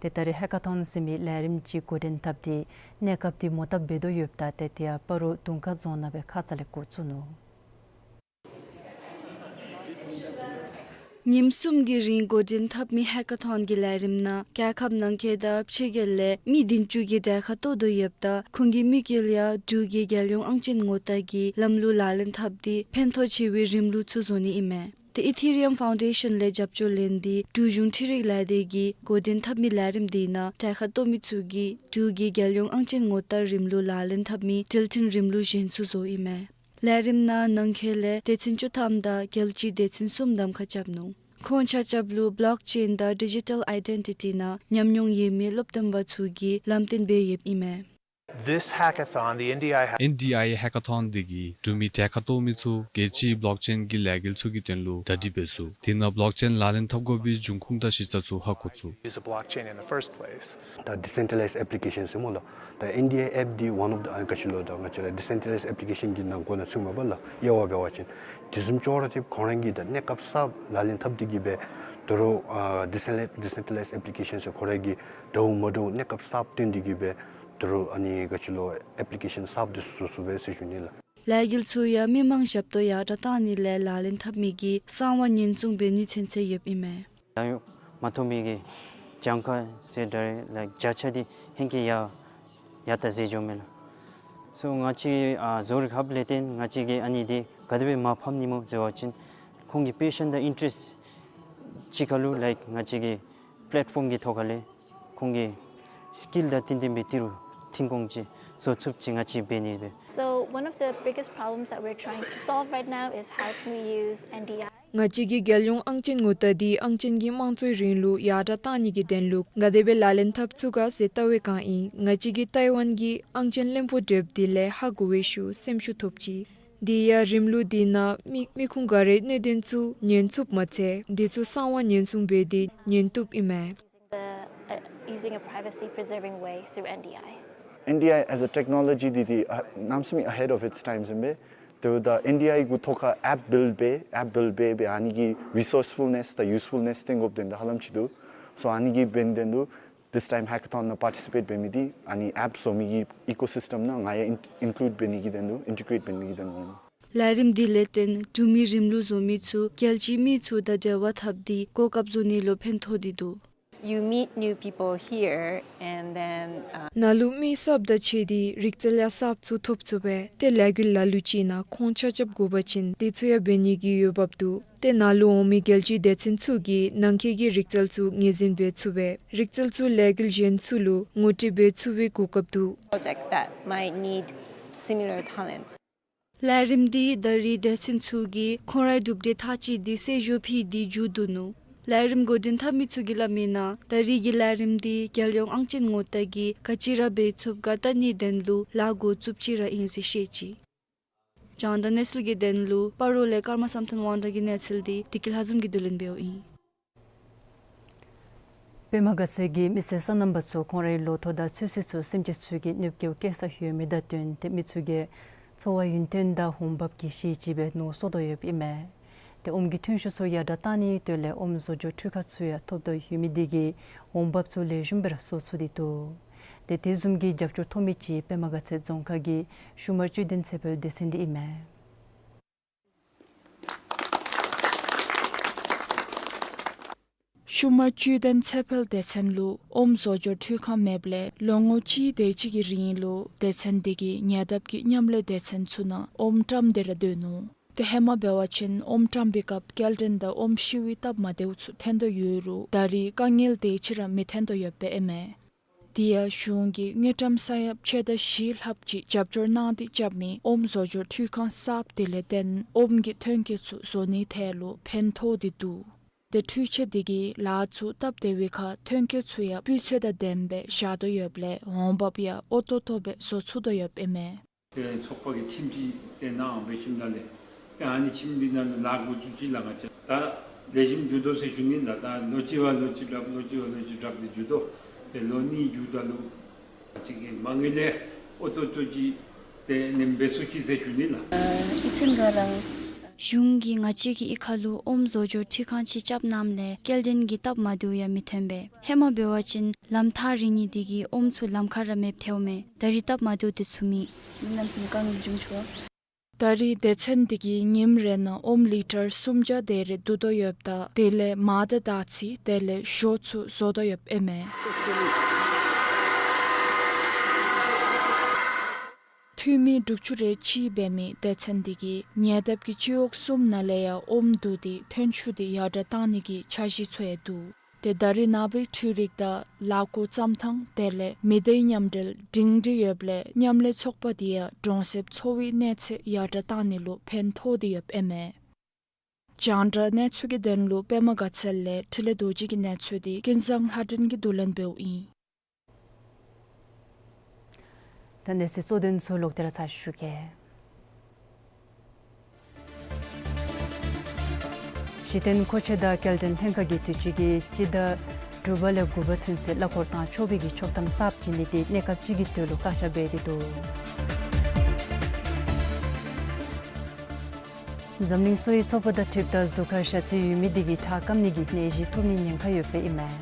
ཏེ་ད་རེས་ཧེ་ཀ་ཐོན་ཟེར་མི་ལས་རིམ་ཅིག་འགོ་འདྲེན་འཐབ་སྟེ་གནས་སྐབས་འདི་མོ་བཏབ་འབད་དོ་ཡོདཔ་ད་ཏེ་དེ་ཡང་སྤ་རོ་དུང་དཀར་རྫོང་ནང་སྦེ་ཁ་ཙ་ལས་འགོ་བཙུགས་ནུག། ཉིནམ་གསུམ་གྱི་རིང་འགོ་འདྲེན་འཐབ་མི་ཧེ་ཀ་ཐོན་གྱི་ལས་རིམ་ནང་རྒྱལ་ཁབ་ནང་འཁོད་དང་ཕྱི་རྒྱལ་ལས་མི་བདུན་ཅུ་གིས་གྲལ་ཁར་གཏོགས་དོ་ཡོདཔ་ད་ཁོང་གི་དམིགས་ཡུལ་ཡང་འབྲུག་གི་རྒྱལ་ཡོངས་ཨང་ཅན་ངོ་རྟགས་ཀྱི་ལམ་ལུགས་ལག་ལེན་འཐབ་སྟེ་ཕན་ཐོགས་ཆེ་བའི་རིམ་ལུགས་ཚུ་བཟོ་ནི་ཨིན་མས། ཏེ་ཨི་ཐི་རི་ཡམ་ཕའུན་ཌེ་ཤཱན་ལས་རྒྱབ་སྐྱོར་ལེན་ཏེ་འབྲུག་གཞུང་འཕྲུལ་རིག་ལས་སྡེ་གིས་འགོ་འདྲེན་འཐབ་མི་ལས་རིམ་འདི་ནང་གྲལ་ཁར་གཏོགས་མི་ཚུ་གིས་འབྲུག་གི་རྒྱལ་ཡོངས་ཨང་ཅན་ངོ་རྟགས་རིམ་ལུགས་ལག་ལེན་འཐབ་མི་འགྲུལ་འཕྲིན་རིམ་ལུགས་གཞན་ཚུ་བཟོཝ་ཨིན་མས། ལས་རིམ་ནང་ནང་འཁོད་ལས་སྡེ་ཚན་བཅུ་ཐམ་དང་རྒྱལ་སྤྱིའི་སྡེ་ཚན་གསུམ་གདམ་ཁ་རྐྱབ་ནུག། ཁོང་ཆ་ཁྱབ་ལུ་བློག་ཅེན་དང་ཌི་ཇི་ཊལ་ཨའི་ཌེན་ཊི་ཊི་ནང་ཉམས་མྱོང་ཡོད་མི་སློབ་སྟོན་པ་ཚུ་གིས་ལམ་སྟོན་འབད་ཡོདཔ་ཨིན་མས། This hackathon, the N D I hack- ཨེན་ཌི་ཨའི་ཧེ་ཀ་ཐོན་འདི་གིས་འབྲུག་མི་གྲལ་ཁར་གཏོགས་མི་ཚུ་རྒྱལ་སྤྱིའི་བློག་ཅེན་གྱི་ལས་འགུལ་ཚུ་གི་དོན་ལུ་གྲ་སྒྲིག་འབད་ཚུགས། དེ་ནང་བློག་ཅེན་ལག་ལེན་འཐབ་དགོ་པའི་འབྱུང་ཁུངས་དང་གཞི་རྩ་ཚུ་ཧ་གོ་ཚུགས། Use a blockchain in the first place. ད་ཌི་སེན་ཊྲ་ལའིཛ་ཨེཔ་ལི་ཀེ་ཤཱན་ཟེར་སྨོ་ལགས། ད་ཨེན་ཌི་ཨའི་ཨེཔ་འདི་ཝན་ཨོཕ་ད་ག་ཅི་ལོ་ད་ང་བཅས་ར་ཌི་སེན་ཊྲ་ལའིཛ་ཨེཔ་ལི་ཀེ་ཤཱན་གྱི་ནང་འགོ་ནང་ཚུདཔ་མས་པ་ལགས། དབྱེ་བ་འབད་བ་ཅིན་དེ་བཟུམ་ཅིག་ར་ཐེབས་ཁོང་ར་གིས་ད་གནས་སྐབས་གསརཔ་ལག་ལེན་འཐབ་སྟེ་གི་སྦེ་ད་རུང་ཨ་ཌི་སེན་ཊྲ་ལའིཛ་ཌི་སེན་ཊྲ་ལའིཛ་ཨེཔ་ལི་ཀེ་ཤཱན་ཟེར་ཁོང་ར་གི་འདྲཝ་མ་འདྲཝ་གནས་སྐབས་གསརཔ་བཏོན་ཏེ་གི་སྦེ་ད་རུང་ཨ་ནི་ག་ཅི་ལོ་ཨེཔ་ལི་ཀེ་ཤཱན་གསརཔ་འདི་ཚུ་བཟོ་ཚུགས་པས་ཟེར་ཞུ་ནི་ལགས། ལས་འགུལ་ཚུ་ཡང་མི་མང་ཞབས་ཏོག་ཡར་དྲག་གཏང་ནི་ལས་ལག་ལེན་འཐབ་མི་གི་གསང་བ་ཉེན་སྲུང་འབད་ནི་ཚུན་ཚོད་ཡོདཔ་ཨིན་མས། ད་ཡོད་མ་ཐོབ་མི་གི་གྱངས་ཁ་ཟེར་ད་རེས་ལཱའིཀ་བརྒྱ་ཆ་འདི་ཧེང་སྐལ་ཡར་ཡར་ད་ཟེར་འགྱོཝ་མས་ལགས། སོ་ང་བཅས་ཨ་བཟོ་རིག་ཧབ་ལས་བརྟེན་ང་བཅས་ཀྱིས་ཨ་ནི་འདི་ག་དེ་སྦེ་མར་ཕབ་ནི་སྨོ་ཟེར་བ་ཅིན་ཁོང་གི་པེ་ཤཱན་དང་ཨིན་ཊ་རེསཊ་ཅིག་ཁར་ལུ་ལཱའིཀ་ང་བཅས་ཀྱི་པི་ལེཊ་ཕོམ་གྱི་ཐོག་ཁ་ལས་ཁོང་གི་སི་ཀིལ་དང་བསྟུན་བསྟུན་སྦེ་ཏི་རུ་མཐུན་གོང་ཅིག་བཟོ་ཚུགསཔ་ཅིག་ང་བཅས་འབད་ནི་སྦེ། So one of the biggest problems that we're trying to solve right now is how can we use N D I. ང་བཅས་ཀྱི་རྒྱལ་ཡོངས་ཨང་ཅན་ངོ་རྟགས་འདི་ཨང་ཅན་གྱི་དམངས་གཙོའི་རིང་ལུགས་ཡར་དྲག་གཏང་ནི་གི་དོན་ལུ་ག་དེ་སྦེ་ལག་ལེན་འཐབ་ཚུགས་ག་ཟེར་བལྟ་བའི་བསྒང་ཨིན། ང་བཅས་ཀྱིས་ཏའི་ཝན་གྱི་ཨང་ཅན་བློན་པོ་འབྲེལཝ་འདི་ལས་ཧ་གོ་བའི་ཤུལ་སེམས་ཤུགས་ཐོབ་ཅི། དེ་ཡང་རིམ་ལུགས་འདི་ནང་མི་མི་ཁུངས་ག་རའི་གནད་དོན་ཚུ་ཉན་ཚུགསཔ་མ་ཚད་འདི་ཚུ་གསང་བ་ཉེན་སྲུང་འབད་དེ་ཉན་བཏུབ་ཨིན་མས། The, uh, using a privacy preserving way through N D I. N D I as a technology འདི་འདི་ཨ་གནམ་མེད་ས་མེད་ahead of its times ཨིན་པས། དེ་འབདཝ་ད་N D I གུ་ཐོག་ཁར་ཨེཔ་བིལཌ་འབད་ཨེཔ་བིལཌ་འབད་འབད་ཨ་ནི་གི་རི་སོརསི་ཕུལ་ནེསི་དང་ཡུས་ཕུལ་ནེསི་སྟོན་དགོཔ་དོན་དག་ཧ་ལམ་ཅིག་འདུག། སོ་ཨ་ནི་གི་འབད་ནི་དོན་ལུ་this time hackathon ནང་པར་ཊི་སི་པེཊ་འབད་མི་འདི་ཨ་ནི་ཨེཔ་བཟོ་མི་གི་ཨི་ཀོ་སིསི་ཊམ་ནང་ང་ཡང་ཨིན་ཨིན་ཀུ་ལུཌ་འབད་ནི་གི་དོན་ལུ། ལས་རིམ་འདི་ལས་བརྟེན་འབྲུག་མི་རིམ་ལུགས་བཟོ་མི་ཚུ་རྒྱལ་སྤྱིའི་མི་ཚུ་དང་འབྲེལ་བ་འཐབ་སྟེ་གོ་སྐབས་བཟོ་ནི་ལུ་ཕན་ཐོགས་ཏེ་འདུག། You meet new people here, and then, uh, ནཱ་ལུ་མི་གསརཔ་དང་ཕྱད་དེ་རིག་རྩལ་ཡང་གསརཔ་ཚུ་ཐོབ་ཚུགས་པས། ཏེ་ལས་འགུལ་ལ་ལུ་ཅིག་ནང་ཁོང་ཆ་ཁྱབ་དགོ་པ་ཅིན་དེ་ཚུ་ཡང་འབད་ནི་གི་འོས་འབབ་འདུག། ཏེ་ནཱ་ལུ་འོང་མི་རྒྱལ་སྤྱིའི་སྡེ་ཚན་ཚུ་གིས་ནང་འཁོད་ཀྱི་རིག་རྩལ་ཚུ་ངོས་འཛིན་འབད་ཚུགས་པས། རིག་རྩལ་ཚུ་ལས་འགུལ་གཞན་ཚུ་ལུ་ངོ་སྤྲོད་འབད་ཚུགས་པའི་གོ་སྐབས་འདུག། Project that might need similar talent. ལས་རིམ་འདི་ད་རིས་སྡེ་ཚན་ཚུ་གིས་ཁོང་རའི་གྲུབ་འབྲས་ཐག་བཅད་དེ་གསལ་ཞུ་ཕུལ་ཏེ་མཇུག་བསྡུ་ནུག། ལས་རིམ་འགོ་འདྲེན་འཐབ་མི་ཚུ་གིས་སླབ་མིའི་ནང་ད་རིས་ཀྱི་ལས་རིམ་འདི་རྒྱལ་ཡོངས་ཨང་ཅན་ངོ་རྟགས་ཀྱིས་ག་ཅི་ར་འབད་ཚུགས་ག་བལྟ་ནིའི་དོན་ལུ་ལཱ་འགོ་བཙུགསཔ་ཅིག་ར་ཨིན་ཟེར་བཤད་ཅི། རྒྱང་བསྒྲགས་གནས་ཚུལ་གྱི་དོན་ལུ་སྤ་རོ་ལས་ཀརྨ་བསམ་གཏན་དབང་གྲགས་ཀྱི་གནས་ཚུལ་འདི་བདེ་སྐྱིད་ལྷ་འཛོམས་ཀྱིས་བསྡུ་ལེན་འབདཝ་ཨིན། པདྨ་དགའ་ཚལ་གྱི་མི་སེར་སོ་ནམ་པ་ཚུ་ཁོང་རའི་ལོ་ཐོག་དང་ཚོད་བསྲེ་ཚུ་སེམས་ཅན་ཚུ་གིས་གནོདཔ་བཀལ་ས་ཡོད་མི་དང་བསྟུན་ཏེ་མི་ཚུ་གིས་འཚོ་བ་ཡུན་བརྟན་དང་འོང་འབབ་ཀྱི་གཞི་ཅིག་སྦེ་ནུག་བཟོ་དོ་ཡོདཔ་ཨིན་མས། ཏེ་ཨོམ་གྱི་ཐོན་ཤུགས་ཚུ་ཡར་དྲགས་གཏང་ནིའི་དོན་ལས་ཨོམ་བཟོ་སྐྱོར་འཕྲུལ་ཁང་ཚུ་ཡང་ཐོབ་དོ་ཡོད་མི་འདི་གིས་འོང་འབབ་ཚུ་ལེགས་ཤོམ་སྦེ་ར་བཟོ་ཚུགས་ཏེ་འདུག། ཏེ་དེ་བཟུམ་གྱི་རྒྱབ་སྐྱོར་ཐོབ་མི་ཅིག་པདྨ་དགའ་ཚལ་རྫོང་ཁག་གི་ཤུ་མར་དཔྱོད་ལྡན་ཚེ་འཕེལ་སྡེ་ཚན་འདི་ཨིན་མས། ཤུ་མར་དཔྱོད་ལྡན་ཚེ་འཕེལ་སྡེ་ཚན་ལུ་ཨོམ་བཟོ་སྐྱོར་འཕྲུལ་ཁང་མེདཔ་ལས་ལོ་ངོ་གཅིག་དེ་ཅིག་གི་རིང་ལུ་སྡེ་ཚན་འདི་གིས་ཉེ་འདབས་ཀྱི་མཉམ་ལས་སྡེ་ཚན་ཚུ་ནང་ཨོམ་བཀྲམ་སྟེ་ར་སྡོད་ནུག། ཏེ་ཧེ་མ་འབད་བ་ཅིན་ཨོམ་བཀྲམ་པའི་སྐབས་སྐྱེལ་འདྲེན་དང་ཨོམ་ཤི་བའི་སྟབས་མ་བདེཝ་ཚུ་ཐོན་དོ་ཡོད་རུང་ད་རིས་དཀའ་ངལ་དེ་ཅིག་ར་མི་ཐོན་དོ་ཡོདཔ་ཨིན་མས། དེ་ཡང་གཞུང་གིས་དངུལ་ཀྲམ་ས་ཡ་ཕྱེད་དང་བཞི་ལྷགཔ་ཅིག་རྒྱབ་སྐྱོར་གནང་སྟེ་རྐྱབ་མི་ཨོམ་བཟོ་སྐྱོར་འཕྲུལ་ཁང་གསརཔ་དེ་ལས་བརྟེན་ཨོམ་གྱི་ཐོན་སྐྱེད་ཚུ་བཟོ་ནིའི་ཐད་ལུ་ཕན་ཐོགས་ཏེ་འདུག། ཏེ་འཕྲུལ་ཆས་དེ་གིས་ལཱ་ཚུ་སྟབས་བདེ་བའི་ཁར་ཐོན་སྐྱེད་ཚུ་ཡང་སྤུས་ཚད་དང་ལྡནམ་སྦེ་བཞག་དོ་ཡོདཔ་ལས་འོང་འབབ་ཡང་འོས་ཏོག་ཏོ་སྦེ་བཟོ་ཚུགས་དོ་ཡོདཔ་ཨིན་མས། ཏེ་ཚོགས་པ་གི་ཁྲིམས་ཅིག་ཏེ་ནང་འབད་ཞིནམ་ལས་ཏེ་ཨ་ནི་ཁྲིམས་འདི་ནང་ལུ་ལཱ་འགོ་བཙུགས་ཅི་ལགས། ང་བཅས་ད་ལེགས་ཤོམ་འགྱོ་དོ་ཟེར་ཞུ་ནི་ལགས། ད་ལོ་གཅིག་བ་ལོ་གཅིག་དྲགཔ་ལོ་གཅིག་བ་ལོ་གཅིག་དྲགཔ་འདི་འགྱོ་དོ། ཏེ་ལོ་གཉིས་འགྱོཝ་ད་ལུ་ང་བཅས་ཀྱིས་མ་དངུལ་ལས་འོས་ཏོག་ཏོ་ཅིག་ཏེ་ནེམ་འབད་ཚུགས་ཅི་ཟེར་ཞུ་ནི་ལགས། ཨ་ཨི་ཚན་ག་ར་གཞུང་གིས་ང་བཅས་ཀྱི་གཡུས་ཁ་ལུ་ཨོམ་བཟོ་སྐྱོར་འཕྲུལ་ཁང་ཅིག་རྐྱབ་གནངམ་ལས་སྐྱེལ་འདྲེན་གྱི་སྟབས་མ་བདེཝ་ཡང་མི་ཐོན་པས། ཧེ་མ་འབད་བ་ཅིན་ལམ་ཐག་རིང་ནི་དེ་གིས་ཨོམ་ཚུ་ལམ་ཁར་ར་མེདཔ་ཐལཝ་མས། ད་རིས་སྟབས་མ་བདེཝ་དེ་ཚུ་མེད། མི་རྣམས་ཀྱིས་དཀའ་ངལ་བྱུང་ཆོག། ད་རིས་སྡེ་ཚན་དེ་གིས་ཉིནམ་རེ་ནང་ཨོམ་ལི་ཊར་སུམ་བརྒྱ་དེ་རེ་བསྡུ་དོ་ཡོདཔ་ད་དེ་ལས་མར་དང་དར་ཚི་དེ་ལས་ཞོ་ཚུ་བཟོ་དོ་ཡོདཔ་ཨིན་མས། འཐུས་མི་དྲུག་ཅུ་རེ་གཅིག་འབད་མི་སྡེ་ཚན་དེ་གིས་ཉེ་འདབས་ཀྱི་སྤྱི་འོག་གསུམ་ནང་ལས་ཡང་ཨོམ་བསྡུ་སྟེ་ཐོན་ཤུགས་དེ་ཡར་དྲགས་གཏང་ནི་གི་འཆར་གཞི་ཚུ་ཡང་འདུག། ཏེ་ད་རིས་ནངས་པའི་འཕྲུལ་རིག་དང་ལག་འཁོར་བཙམ་ཐངས་དེ་ལས་མི་སྡེའི་མཉམ་འབྲེལ་སྒྲིང་སྒྲི་ཡོདཔ་ལས་མཉམ་ལས་ཚོགས་པ་དེ་ཡང་གྲོང་གསེབ་འཚོ་བའི་གནས་ཚད་ཡར་དྲགས་གཏང་ནི་ལུ་ཕན་ཐོགས་ཏེ་ཡོདཔ་ཨིན་མས། རྒྱང་བསྒྲགས་གནས་ཚུལ་གྱི་དོན་ལུ་པདྨ་དགའ་ཚལ་ལས་འཕྲིན་ལས་རྡོ་རྗེ་གི་གནས་ཚུལ་དེ་ཀུན་བཟང་ལྷ་སྒྲོན་གྱིས་བསྡུ་ལེན་འབདཝ་ཨིན། ད་གནས་ཚུལ་གཙོ་དོན་ཚུ་ལོག་སྟེ་ར་ཚར་ཞུ་གེ། གཞི་རྟེན་མཁོ་ཆས་དང་སྐྱེལ་འདྲེན་ལྷན་ཁག་གིས་དུས་ཅི་གི་སྤྱི་ཟླ་དྲུག་པ་ལས་དགུ་པ་ཚུན་ཚོད་གླ་འཁོར་དང་ཆོག་པའི་གི་ཆོག་ཐམ་གསརཔ་བྱིན་ནི་དེ་གནས་སྐབས་ཅིག་གི་དོན་ལུ་བཀག་ཆ་འབད་དེ་འདུག། འཛམ་གླིང་གསོ་བའི་ཚོགས་པ་དང་འཁྲིལཝ་ད་གཟུགས་ཁར་ཞ་རྩི་ཡོད་མི་དེ་གིས་ཁྲག་སྐམ་ནི་གི་ནད་གཞི་ཐོབ་ནིའི་ཉེན་ཁ་ཡོདཔ་ཨིན་མས།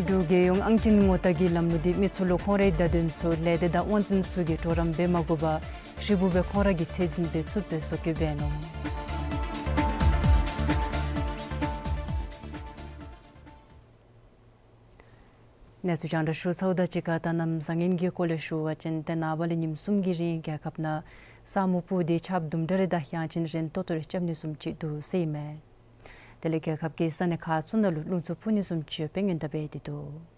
འབྲུག་རྒྱལ་ཡོངས་ཨང་ཅན་ངོ་རྟགས་ཀྱི་ལམ་ལུགས་འདི་མི་ཚུ་ལུ་ཁོང་རའི་བརྡ་དོན་ཚུ་ལས་སྡེ་དང་དབང་འཛིན་ཚུ་གིས་གྲོགས་རམ་འབད་མ་དགོ་པར་ཧྲིལ་བུ་སྦེ་ཁོང་ར་གིས་ཚད་འཛིན་འབད་ཚུགསཔ་སྦེ་བཟོ་བཀོད་འབད་ནུག། གནས་ཚུལ་རྒྱང་བསྒྲགས་ཞུ་ཚརཝ་དང་གཅིག་ཁར་ད་གནམ་བཟང་ངན་གྱི་སྐོར་ལས་ཞུ་བ་ཅིན་ཏེ་ནངས་པ་ལས་ཉིནམ་གསུམ་གྱི་རིང་རྒྱལ་ཁབ་ནང་ས་སྨུག་སྤུབས་ཏེ་ཆརཔ་དུམ་གྲ་རེ་དང་ཡང་ཅིན་རན་ཏོག་ཏོ་རེ་རྐྱབ་ནི་བཟུམ་ཅིག་འདུག་ཟེར་ཨིན་མས། དེ་ལས་རྒྱལ་ཁབ་ཀྱི་ས་གནས་ཁག་ཚུ་ནང་ལུ་རླུང་འཚུབ་འཕུ་ནི་བཟུམ་ཅིག་ཡོདཔ་སྦེ་སྔོན་བརྡ་འབད་དེ་འདུག།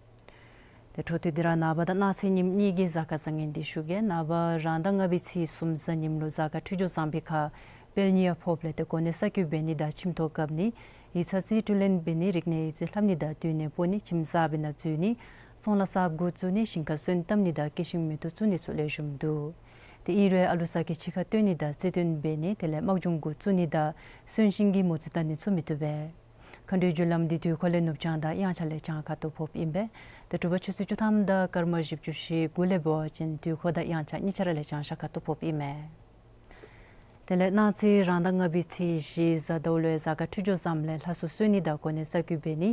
ཏེ་འཕྲོ་མཐུད་དེ་ར་ནངས་པ་དང་གནངས་ཚེ་ཉིནམ་གཉིས་ཀྱི་གཟའ་སྐར་བཟང་ངན་འདི་ཞུ་གེ། ནངས་པ་རང་ཟླ་ལྔ་པའི་ཚེས་གསུམ་གཟའ་ཉིམ་ལུ་གཟའ་སྐར་འཕྲོད་སྦྱོར་བཟང་པའི་ཁར་དཔལ་ཉི་ཡང་ཕོགཔ་ལས་ཏེ་གོ་གནས་གསར་བསྐོ་འབད་ནི་དང་ཁྱིམ་ཐོག་བཀབ་ནི། ཡིག་ཚང་རྩིས་སྤྲོད་ལེན་འབད་ནི། རིག་གནས་ཡིག་རྩིས་ལྷབ་ནི་དང་སྡོད་གནས་སྤོ་ནི། ཁྱིམ་གསརཔ་ནང་འཛུལ་ནི། ཚོང་ལཱ་གསརཔ་འགོ་བཙུགས་ནི། ཞིང་ཁ་སོན་བཏབ་ནི་དང་སྐྱེད་ཤིང་མེ་ཏོག་བཙུགས་ནི་ཚུ་ལེགས་ཤོམ་འདུག། ཏེ་ཨིན་རུང་ཨ་ལུ་ས་གི་ཕྱི་ཁར་བཏོན་ནི་དང་རྩིས་སྟོན་འབད་ནི་དེ་ལས་དམག་སྦྱོང་འགོ་བཙུགས་ནི་དང་གསོན་ཤིང་གི་མོ་རྩིས་བལྟ་ནི་ཚུ་མི་བཏུབ་པས། མཁའ་འགྲོའི་རྒྱུ་ལམ་འདི་དུས་འཁོར་ལས་ནུབ་བྱང་དང་དབྱངས་འཆར་ལས་བྱང་ཁ་ཐུག་ཕོགཔ་ཨིན་པས། ཏེ་དྲོ་པ་ཆུ་ཚོད་བཅུ་ཐམ་དང་སྐར་མ་བཞི་བཅུ་ཞེ་དགུ་ལས་འབད་བ་ཅིན་དུས་འཁོར་དང་དབྱངས་འཆར་གཉིས་ཆ་ར་ལས་བྱང་ཤར་ཁ་ཐུག་ཕོགཔ་ཨིན་མས། དེ་ལས་གནངས་ཚེ་རང་ཟླ་ལྔ་པའི་ཚེས་བཞི་གཟའ་ཟླཝ་ལུ་གཟའ་སྐར་འཕྲོད་སྦྱོར་བཟངམ་ལས་ལྷ་གསོལ་གསོལ་ནི་དང་གོ་གནས་གསར་བསྐོ་འབད་ནི།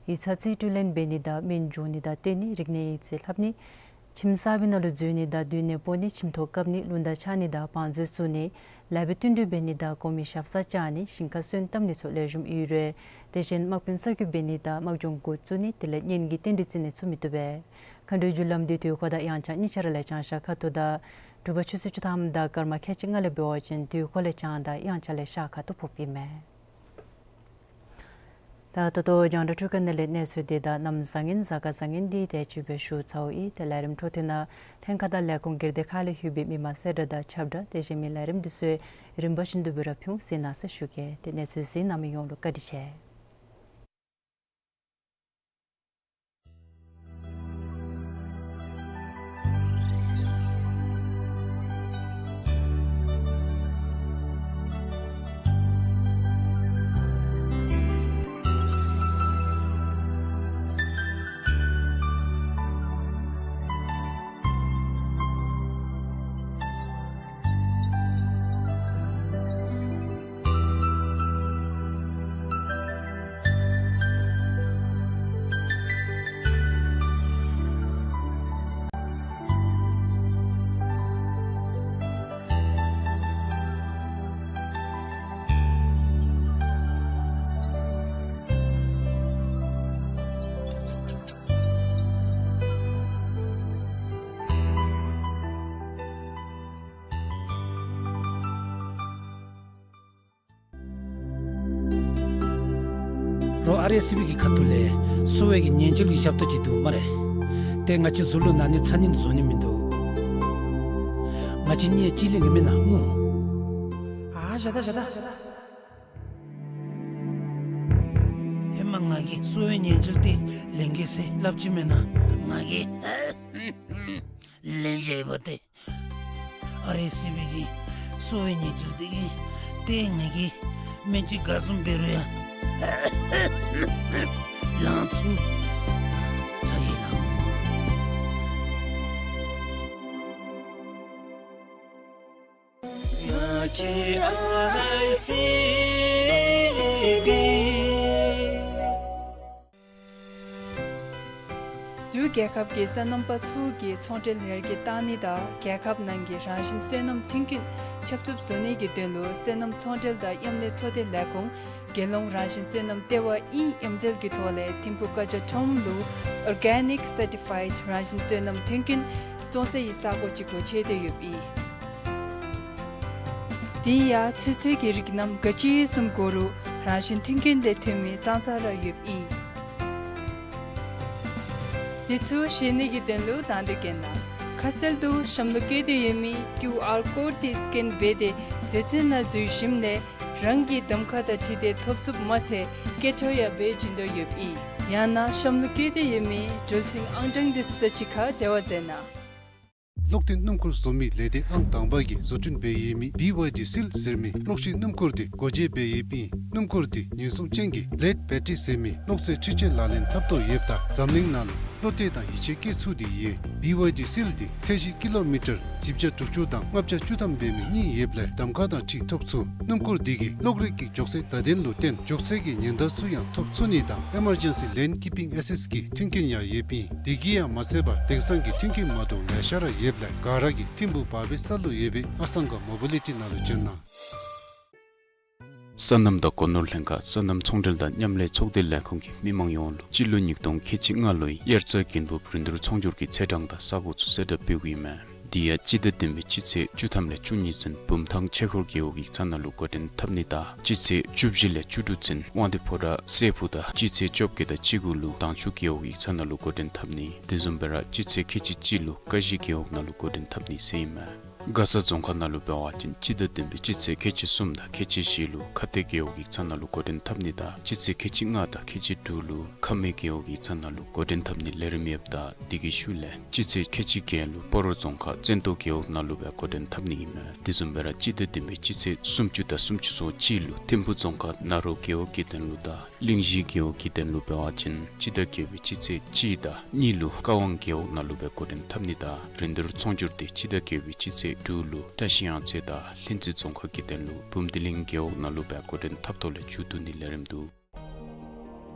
ཡིག་ཚང་རྩིས་སྤྲོད་ལེན་འབད་ནི་དང་སྨན་སྦྱོང་ནི་དང་བསྟེན་ནི། རིག་གནས་ཡིག་རྩིས་ལྷབ་ནི། ཁྱིམ་གསར་པའི་ནང་ལུ་འཛུལ་ནི་དང་སྡོད་གནས་སྤོ་ནི་ཁྱིམ་ཐོག་བཀབ་ནི་རླུང་རྟ་འཕྱར་ནི་དང་བང་མཛོད་བཙུགས་ནི་ལེགས་པའི་བསྟུན་གྲོས་འབད་ནི་དང་གོང་མའི་ཞབས་སར་བཅར་ནི་ཞིང་ཁར་སོན་བཏབ་ནི་ཚུ་ལེགས་ཤོམ་ཡོད་རུང་དེ་བཞིན་དམག་དཔོན་གསར་བསྐོ་འབད་ནི་དང་དམག་སྦྱོང་འགོ་བཙུགས་ནི་དེ་ལས་གཉེན་གྱི་རྟེན་འབྲེལ་བརྩི་ནི་ཚུ་མི་བཏུབ་པས། མཁའ་འགྲོའི་རྒྱུ་ལམ་འདི་དུས་འཁོར་དང་དབྱངས་འཆར་གཉིས་ཆ་ར་ལས་བྱང་ཤར་ཁ་ཐུག་དང་དྲོ་པ་ཆུ་ཚོད་བཅུ་ཐམ་དང་སྐར་མ་ཁལ་གཅིག་ལྔ་ལས་འབད་བ་ཅིན་དུས་འཁོར་ལས་བྱང་དང་དབྱངས་འཆར་ལས་ཤར་ཁ་ཐུག་ཕོགཔ་ཨིན་མས། ད་ད་ལྟོ་རྒྱང་བསྒྲགས་ཁང་ནང་ལས་གནས་ཚུལ་འདི་དང་གནམ་བཟང་ངན་གཟའ་སྐར་བཟང་ངན་འདི་དེ་ཅིག་སྦེ་ཞུ་ཚརཝ་ཨིན། ཏེ་ལས་རིམ་འཕྲོ་མཐུད་ནང་ལྷན་ཁག་དང་ལས་ཁུངས་སྒེར་སྡེ་ཁག་ལས་ལྷོད་པའི་མི་མང་གསལ་བསྒྲགས་དང་ཁྱབ་བསྒྲགས་དེ་བཞིན་མི་ལས་རིམ་འདི་ཚུ་རིམ་པ་བཞིན་དུ་སྦེ་ར་ཕུལ་འོང་ཟེར་མནོ་བསམ་ཞུ་གེ། ཏེ་གནས་ཚུལ་གཟིགས་གནང་མི་ཡོངས་ལུ་བཀའ་དྲིན་ཆེ། རོགས་ཨར་ཨེས་སི་བི་གི་ཁ་ཐུག་ལས་གསོ་བའི་གི་ཉེན་བཅོལ་གྱི་ཞབས་ཏོག་ཅིག་འདུག་སྨ་རེ། ཏེ་ང་བཅས་ཚུ་ལུ་ན་ནི་ཚ་ནི་བཟོ་ནི་མིན་འདུག། ང་བཅས་གཉིས་གཅིག་ལེན་གྱི་མེན་ན་སྨོ། ཨ་བཞག་ད་བཞག་ད། ཧེ་མ་ང་གིས་གསོ་བའི་ཉེན་བཅོལ་འདི་ལེན་གེ་ཟེར་སླབ་ཅི་མེན་ན། ང་གིས་ལེན་བཞག་པ་ཏེ། ཨ་རེ་སི་བི་གིས་གསོ་བའི་ཉེན་བཅོལ་འདི་གིས་ཏེ་ངེ་གི་སྨན་ཅིག་ག་བཟུམ་འབད་རུང་ཡང་ལང་ཚུ་ཚ་གྱང་ལང་དགོ། ང་བཅས་ཨར་ཨའི་སི་བི། འབྲུག་རྒྱལ་ཁབ་ཀྱི་སོ་ནམ་པ་ཚུ་གིས་ཚོང་འབྲེལ་ཡར་རྒྱས་གཏང་ནི་དང་རྒྱལ་ཁབ་ནང་གི་རང་བཞིན་སོ་ནམ་མཐུན་རྐྱེན་ཁྱབ་ཚུགསཔ་བཟོ་ནི་གི་དོན་ལུ་སོ་ནམ་ཚོང་འབྲེལ་དང་མཉམ་ལས་ཚོགས་སྡེ་ལས་ཁུངས་རྒྱལ་ཡོངས་རང་བཞིན་སོ་ནམ་ལྟེ་བ་དབྱིན་ཡ་མཇལ་གྱི་ཐོག་ལས་ཐིམ་ཕུག་ཀ་ཇ་ཁྲོམ་ལུ་ཨོར་གེ་ནིཀ་སར་ཊི་ཕའིཌ་རང་བཞིན་སོ་ནམ་མཐུན་རྐྱེན་བཙོང་སའི་ས་གོ་ཅིག་སྒོ་ཕྱེ་སྟེ་ཡོདཔ་ཨིན། དེ་ཡང་ཚོད་བསྲེ་གི་རིགས་རྣམས་ག་ཅི་བཟུམ་དགོ་རུང་རང་བཞིན་མཐུན་རྐྱེན་ལས་ཐོན་མི་ཙང་ཙ་ར་ཡོདཔ་ཨིན། འདི་ཚུ་ཤེས་ནི་གི་དོན་ལུ་དང་འདོད་བཀོད་གནང་། ཁ་གསལ་དུ་གཤམ་ལུ་བཀོད་དེ་ཡོད་མི་ཀིའུ་ཨར་ཀོཌ་འདི་སི་ཀེན་འབད་དེ་སྡེ་ཚན་ནང་འཛུལ་ཞིནམ་ལས་རང་གི་གདམ་ཁ་དང་འཁྲིལ་ཏེ་ཐོབ་ཚུགསཔ་མ་ཚད་སྐད་འཕྲོ་ཡང་འབད་བྱིན་དོ་ཡོདཔ་ཨིན། ཡང་ན་གཤམ་ལུ་བཀོད་དེ་ཡོད་མི་འགྲུལ་འཕྲིན་ཨང་གྲངས་འདི་ཚུ་དང་གཅིག་ཁར་འབྲེལ་བ་མཛད་གནང་། གློག་འཕྲིན་སྣུམ་འཁོར་བཟོ་མི་ལས་སྡེ་ཨང་དང་པ་གིས་བཟོ་སྐྲུན་འབད་ཡོད་མི་བི་ཝའི་ཌི་སིལ་ཟེར་མི་གློག་ཤིང་སྣུམ་འཁོར་འདི་སྒོ་འབྱེད་འབད་ཡོདཔ་ཨིན། སྣུམ་འཁོར་འདི་ཉེན་སྲུང་ཅན་གྱི་ལེཌ་བེ་ཊི་རི་ཟེར་མི་གློག་རྫས་འཕྲུལ་ཆས་ལག་ལེན་འཐབ་དོ་ཡོདཔ་ད་འཛམ་གླིང་ནང་ལུ་བློ་གཏད་དང་ཡིད་ཆེས་བསྐྱེད་ཚུགས་ཏེ་ཡོད། བི་ཝའི་ཌི་སིལ་འདི་ཚད་གཞི་ཀི་ལོ་མི་ཊར་བཞི་བརྒྱ་དྲུག་ཅུ་དང་ལྔ་བརྒྱ་བཅུ་ཐམ་འབད་མི་གཉིས་ཡོདཔ་ལས་གདམ་ཁ་དང་འཁྲིལ་ཐོབ་ཚུགས། སྣུམ་འཁོར་འདི་གིས་གློག་རིག་གི་མགྱོགས་ཚད་བརྡ་དོན་ལུ་བརྟེན་མགྱོགས་ཚད་ཀྱི་ཉེན་བརྡ་ཚུ་ཡང་ཐོབ་ཚུགས་ནི་དང་ཨེ་མར་ཇེན་སི་ལེན་ཀིཔ་པིང་ཨེ་སིསཊ་གི་མཐུན་རྐྱེན་ཡང་ཡོདཔ་ཨིན། དེ་གིས་ཡང་མ་ཚད་པར་དེང་སང་གི་མཐུན་རྐྱེན་མ་འདྲཝ་ལེ་ཤ་ར་ཡོདཔ་ལས་ག་ར་གིས་ཐིམ་ཕུག་བར་བའི་ས་ལུ་ཡོད་པའི་ཨ་སང་ག་མོ་བི་ལི་ཊི་ནང་ལུ་བྱོན་གནང་། སོ་ནམ་དང་སྒོ་ནོར་ལྷན་ཁག་སོ་ནམ་ཚོང་འབྲེལ་དང་མཉམ་ལས་ཚོགས་སྡེ་ལས་ཁུངས་ཀྱིས་མི་མང་ཡོངས་ལུ་སྤྱི་ལོ་ཉིས་སྟོང་ཁལ་གཅིག་ལྔ་ལོའི་དབྱར་རྩྭ་དགུན་འབུབ་རིན་བསྡུར་ཚོང་སྒྱུར་གྱི་ཚེས་གྲངས་དང་ས་གོ་ཚུ་གསལ་བསྒྲགས་འབདཝ་ཨིན་མས། དེ་ཡང་སྤྱི་ཟླ་བདུན་པའི་སྤྱི་ཚེས་བཅུ་ཐམ་ལས་བཅུ་གཉིས་ཚུན་བུམ་ཐང་ཆོས་འཁོར་རྒེད་འོག་ཡིག་ཚང་ནང་ལུ་འགོ་འདྲེན་འཐབ་ནི་དང་སྤྱི་ཚེས་བཅུ་བཞི་ལས་བཅུ་དྲུག་ཚུན་དབང་འདུས་ཕོ་བྲང་སྲས་ཕུག་དང་སྤྱི་ཚེས་བཅོ་བརྒྱད་དང་བཅུ་དགུ་ལུ་དྭངས་ཆུ་རྒེད་འོག་ཡིག་ཚང་ནང་ལུ་འགོ་འདྲེན་འཐབ་ནི། དེ་བཟུམ་སྦེ་ར་སྤྱི་ཚེས་ཁལ་གཅིག་གཅིག་ལུ་ཀ་གཞི་རྒེད་འོག་ནང་ལུ་འགོ་འདྲེན་འཐབ་ནི་ཟེར་ཨིན་མས། མགར་ས་རྫོང་ཁག་ནང་ལུ་འབད་བ་ཅིན་སྤྱི་ཟླ་བདུན་པའི་སྤྱི་ཚེས་ཁལ་གཅིག་གསུམ་དང་ཁལ་གཅིག་བཞི་ལུ་ཁ་གཏད་རྒེད་འོག་ཡིག་ཚང་ནང་ལུ་འགོ་འདྲེན་འཐབ་ནི་དང་སྤྱི་ཚེས་ཁལ་གཅིག་ལྔ་དང་ཁལ་གཅིག་དྲུག་ལུ་ཁ་སྨད་རྒེད་འོག་ཡིག་ཚང་ནང་ལུ་འགོ་འདྲེན་འཐབ་ནི་ལས་རིམ་ཡོདཔ་ད་དེ་གི་ཤུལ་ལས་སྤྱི་ཚེས་ཁལ་གཅིག་བརྒྱད་ལུ་སྤ་རོ་རྫོང་ཁག་བཙན་ཏོ་རྒེད་འོག་ནང་ལུ་སྦེ་འགོ་འདྲེན་འཐབ་ནི་ཨིན་མས། དེ་བཟུམ་སྦེ་ར་སྤྱི་ཟླ་བདུན་པའི་སྤྱི་ཚེས་སུམ་ཅུ་དང་སུམ་ཅུ་སོ་གཅིག་ལུ་ཐིམ་ཕུག་རྫོང་ཁག་ནཱ་རོ་རྒེད་འོག་གི་དོན་ལུ་དང་གླིང་བཞི་རྒེད་འོག་གི་དོན་ལུ་འབད་བ་ཅིན་སྤྱི་ཟླ་བརྒྱད་པའི་སྤྱི་ཚེས་གཅིག་དང་གཉིས་ལུ་ཀ་ཝང་རྒེད་འོག་ནང་ལུ་སྦེ་འགོ་འདྲེན་འཐབ་ནི་དང་རིན་བསྡུར་ཚོང་སྒྱུར་འདི་སྤྱི་ཟླ་བརྒྱད་པའི་སྤྱི་ཚེས་དྲུག་ལུ་བཀྲ་ཤིས་གཡང་རྩེ་དང་ལྷུན་རྩེ་རྫོང་ཁག་གི་དོན་ལུ་བུམ་ཐི་གླིང་རྒེད་འོག་ནང་ལུ་སྦེ་འགོ་འདྲེན་འཐབ་ཐོག་ལས་མཇུག་བསྡུ་ནི་ལས་རིམ་འདུག།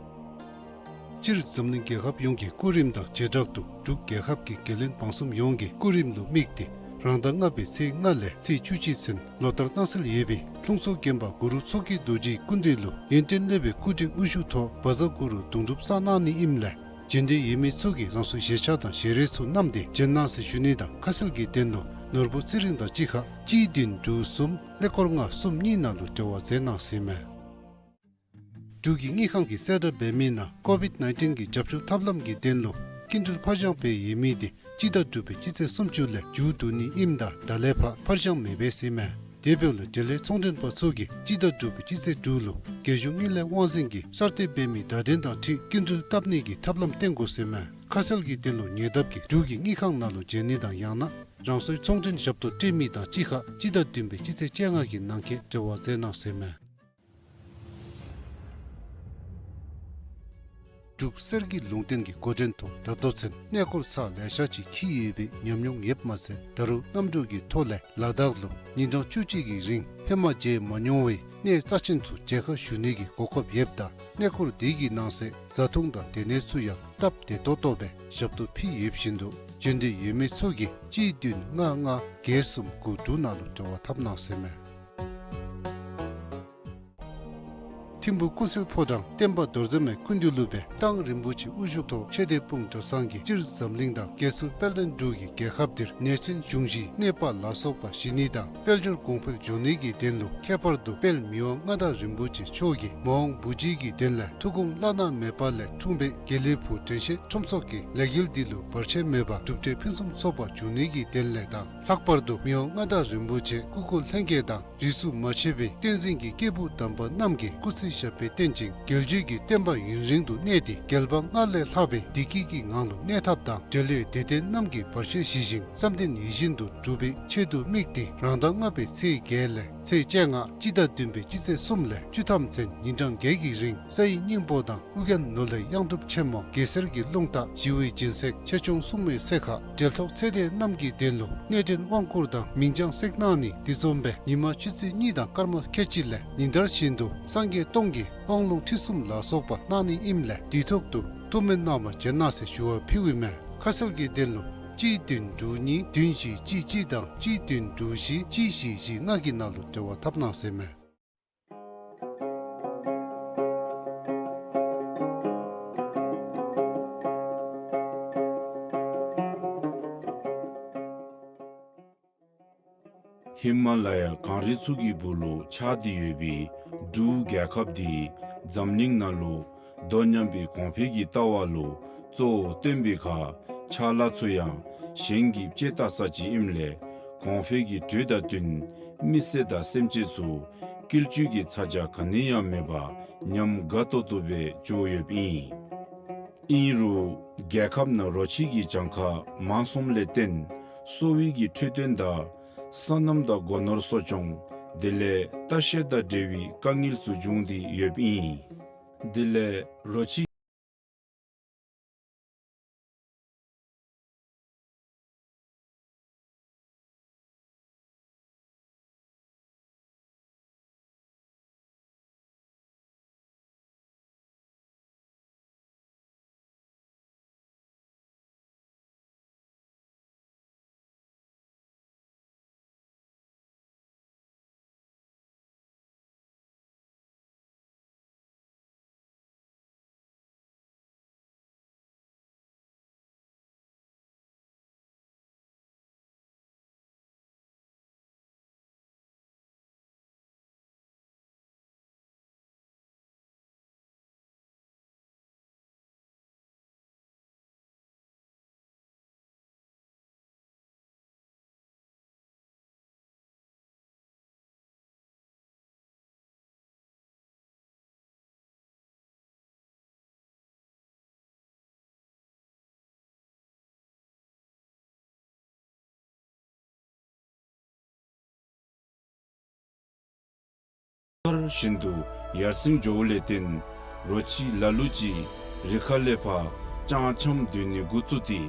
སྤྱིར་འཛམ་གླིང་རྒྱལ་ཁབ་ཡོངས་ཀྱི་སྐུ་རིམ་དང་བྱེ་བྲག་ཏུ་འབྲུག་རྒྱལ་ཁབ་ཀྱི་རྒྱལ་བློན་འབངས་གསུམ་ཡོངས་ཀྱི་སྐུ་རིམ་ལུ་དམིགས་ཏེ་རང་ཟླ་ལྔ་པའི་ཚེས་ལྔ་ལས་ཚེས་བཅུ་གཅིག་ཚུན་ལོ་ལྟར་གནང་སྲོལ་ཡོད་པའི་ལྷུང་བཟེད་བརྒྱན་པ་གུ་རུ་མཚོ་སྐྱེས་རྡོ་རྗེའི་སྐུ་མདུན་ལུ་ཡོན་ཏན་སློབ་པའི་སྐུ་བགྲེས་དབུ་བཞུགས་ཐོག་བཛྲ་གུ་རུ་གདུང་སྒྲུབ་བསགས་གནང་ནི་ཨིནམ་ལས་བྱོན་འདོད་ཡོད་མི་ཚུ་གིས་རང་སོའི་བཞེས་ཆ་དང་བཞེས་རོལ་ཚུ་བསྣམས་ཏེ་བྱོན་གནང་ཟེར་ཞུ་ནི་དང་ཁ་གསལ་གྱི་དོན་ལུ་ནོར་བུ་ཚེ་རིང་དང་གཅིག་ཁར་གཅིག་བདུན་དྲུག་གསུམ་ཀླད་ཀོར་ལྔ་གསུམ་གཉིས་ནང་ལུ་འབྲེལ་བ་མཛད་གནང་ཟེར་མས། འབྲུག་གི་དངུལ་ཁང་གིས་གསལ་བསྒྲགས་འབད་མི་ནང་ཀོ་བིཌ་ནའིན་ཊིན་གྱི་རྒྱབ་སྐྱོར་ཐབས་ལམ་གྱི་དོན་ལུ་སྐྱིན་འགྲུལ་ཕར་འགྱངས་འབད་ཡོད་མི་དེ་སྤྱི་ཟླ་དྲུག་པའི་སྤྱི་ཚེས་སུམ་ཅུ་ལས་མཇུག་བསྡུ་ནི་ཨིནམ་ད་ད་ལས་ཕར་ཕར་འགྱངས་མི་འབད་ཟེར་མས། དེ་འབདཝ་ལས་འབྲེལ་ཡོད་ཚོང་མགྲོན་པ་ཚུ་གིས་སྤྱི་ཟླ་དྲུག་པའི་སྤྱི་ཚེས་དྲུག་ལུ་རྒྱལ་གཞུང་དངུལ་ལས་དབང་འཛིན་གྱིས་གསར་གཏོད་འབད་མི་བརྡ་དོན་དང་འཁྲིལ་སྐྱིན་འགྲུལ་བཏབ་ནི་གི་ཐབས་ལམ་བསྟེན་དགོ་ཟེར་མས། ཁ་གསལ་གྱི་དོན་ལུ་ཉེ་འདབས་ཀྱི་འབྲུག་གི་དངུལ་ཁང་ནང་ལུ་བྱོན་ནི་དང་ཡང་ན་རང་སོའི་ཚོང་མགྲོན་ཞབས་ཏོག་སྤྲོད་མི་དང་གཅིག་ཁར་སྤྱི་ཟླ་བདུན་པའི་སྤྱི་ཚེས་བཅོ་ལྔ་གི་ནང་འཁོད་འབྲེལ་བ་མཛད་གནང་ཟེར་མས། འབྲུག་གསེར་གྱི་ལུང་བསྟན་གྱི་འགོ་འདྲེན་ཐོག་ད་ལྟོ་ཚུན་གནས་སྐོར་ཚར་ལེ་ཤ་ཅིག་འཁྱིད་ཡོད་པའི་ཉམས་མྱོང་ཡོདཔ་མ་ཚད་ད་རུང་གནམ་གྲུ་གི་ཐོག་ལས་ལ་དྭགས་ལུ་ཉིན་གྲངས་བཅུ་གཅིག་གི་རིང་ཧེ་མ་མཇལ་མ་མྱོང་བའི་གནས་རྩ་ཆེན་ཚུ་མཇལ་ཁ་ཞུ་ནི་གི་གོ་སྐབས་ཡོདཔ་ད་གནས་སྐོར་དེ་གི་ནང་གསེས་བཟའ་འཐུང་དང་སྡོད་གནས་ཚུ་ཡང་སྟབས་བདེ་ཏོག་ཏོ་སྦེ་ཞབས་ཏོག་ཕུལ་ཡོདཔ་བཞིན་དུ་བྱོན་འདོད་ཡོད་མི་ཚུ་གིས་གཅིག་བདུན་ལྔ་ལྔ་བརྒྱད་གསུམ་དགུ་དྲུག་ནང་ལུ་འབྲེལ་བ་འཐབ་གནང་ཟེར་མས། ཐིམ་ཕུ་ཀུན་གསལ་ཕོ་བྲང་བསྟན་པ་རྡོར་གདན་མའི་སྐུ་མདུན་ལུ་སྦེ་མདང་རིན་པོ་ཆེ་དབུ་བཞུགས་ཐོག་ཆོས་སྡེ་སྤུངས་གྲྭ་ཚང་གིས་སྤྱིར་འཛམ་གླིང་དང་རྒྱལ་སྲུང་དཔལ་ལྡན་འབྲུག་གི་རྒྱལ་ཁབ་འདིར་ནད་ཚན་འབྱུང་བཞིའི་གནོད་པ་ལ་སོགས་པ་ཞི་ནི་དང་དཔལ་འབྱོར་གོང་འཕེལ་འགྱོ་ནི་གི་དོན་ལུ་ཁྱད་པར་དུ་དཔལ་མི་དབང་མངའ་བདག་རིན་པོ་ཆེ་མཆོག་གིས་མ་འོངས་བུ་བརྒྱུད་ཀྱི་དོན་ལས་ཐུགས་དགོངས་བླ་ན་མེད་པ་ལས་འཁྲུངས་པའི་དགེ་ལེགས་ཕུག་དྲན་ཤེས་ཁྲོམ་ཚོགས་ཀྱིས་ལས་འགུལ་འདི་ལུ་བར་ཆད་མེད་པར་གྲུབ་འབྲས་ཕུན་སུམ་ཚོགས་པ་འབྱུང་ནི་གི་དོན་ལས་དང་ལྷག་པར་དུ་མི་དབང་མངའ་བདག་རིན་པོ་ཆེ་སྐུ་འཁོར་ལྷན་རྒྱས་དང་རིས་སུ་མ་ཆད་པའི་བསྟན་འཛིན་གྱི་སྐྱེས་བུ་དམ་པ་རྣམས་ཀྱིས་སྐུ་ཚེ་ཞབས་པད་བརྟན་ཅིང་རྒྱལ་བརྒྱུད་ཀྱི་བསྟན་པ་ཡུན་རིང་དུ་གནས་ཏེ་རྒྱལ་འབངས་སྔར་ལས་ལྷག་པའི་བདེ་སྐྱིད་ཀྱི་ངང་ལུ་གནས་ཐབས་དང་འབྲེལ་ཡོད་སྡེ་བདུན་རྣམས་ཀྱི་བར་ཆད་ཞི་ཞིང་བསམ་དོན་ཡིད་བཞིན་དུ་འགྲུབ་པའི་ཆེད་དུ་དམིགས་ཏེ་རང་ཟླ་ལྔ་པའི་ཚེས་བརྒྱད་ལས་ཚེས་བཅོ་ལྔ་སྤྱི་ཟླ་བདུན་པའི་སྤྱི་ཚེས་གསུམ་ལས་བཅུ་ཐམ་ཚུན་ཉིན་གྲངས་བརྒྱད་ཀྱི་རིང་ས་ཡི་སྙིང་པོ་དང་ཨོ་རྒྱན་ནོར་ལྷའི་གཡང་སྒྲུབ་ཆེན་མོ་གེ་སར་གྱི་རླུང་རྟ་ཞི་བའི་སྦྱིན་སྲེག་ཆོས་སྐྱོང་སྲུང་མའི་སྲེག་ཁ་འབྲེལ་ཐོགས་ཚེ་འདས་རྣམས་ཀྱི་དོན་ལུ་གནས་འདྲེན་དབང་བསྐུར་དང་མིང་བྱང་སྲེག་གནང་ནི་འདི་བཟུམ་སྦེ་ཉིན་མ་ཆུ་ཚོད་གཉིས་དང་སྐར་མ་ཁལ་གཅིག་ལས་ཉིན་ལྟར་བཞིན་དུ་སངས་རྒྱས་སྟོང་གི་དབང་ལུང་ཁྲིད་གསུམ་ལ་སོགས་པ་གནང་ནི་ཨིནམ་ལས་དུས་ཐོག་ཏུ་ཐུགས་སྨོན་གནང་བར་བྱོན་གནང་ཟེར་ཞུ་བ་ཕུལཝ་ཨིན་མས། ཁ་གསལ་གྱི་དོན་ལུ་གཅིག་བདུན་དྲུག་གཉིས་བདུན་བཞི་གཅིག་གཅིག་དང་གཅིག་བདུན་དྲུག་བཞི་གཅིག་བཞི་བཞི་ལྔ་གི་ནང་ལུ་འབྲེལ་བ་འཐབ་གནང་ཟེར་མས། ཧི་མ་ལ་ཡ་གངས་རི་ཚུ་གི་སྦུག་ལུ་ཆགས་ཏེ་ཡོད་པའི་འབྲུག་རྒྱལ་ཁབ་འདི་འཛམ་གླིང་ནང་ལུ་དོ་མཉམ་པའི་གོང་འཕེལ་གྱི་ལྟ་བ་ལུ་གཙོ་བོ་བཏོན་པའི་ཁར་ཕྱག་ལཱ་ཚུ་ཡང་གཞན་གྱིས་དཔྱད་བལྟ་ས་ཅིག་ཨིནམ་ལས་གོང་འཕེལ་གྱི་དུས་དང་བསྟུན་མི་སེར་དང་སེམས་ཅན་ཚུ་བསྐྱིལ་བཅུག་གི་ཚ་གྱང་ག་ནི་ཡང་མེད་པར་ཉམས་དགའ་ཏོག་ཏོ་སྦེ་འགྱོ་ཡོདཔ་ཨིན། ཨིན་རུང་རྒྱལ་ཁབ་ནང་རོ་ཁྱི་གི་གྱངས་ཁ་མང་སོངམ་ལས་བརྟེན་གསོ་བའི་གི་འཕྲོད་བསྟེན་དང་སོ་ནམ་དང་སྒོ་ནོར་གསོ་སྐྱོང་དེ་ལས་ལྟ་བཤལ་དང་འབྲེལ་བའི་དཀའ་ངལ་ཚུ་འབྱུང་སྟེ་ཡོདཔ་ཨིན། དེ་ལས་རོ་ཁྱི་ལྟར་བཞིན་དུ་ཡར་སེང་འགྱོཝ་ལས་བརྟེན་རོ་ཁྱི་ལ་ལུ་ཅིག་རི་ཁ་ལས་ཕར་སྤྱང་འཁྱམས་སྡོད་ནི་འགོ་བཙུགས་ཏེ་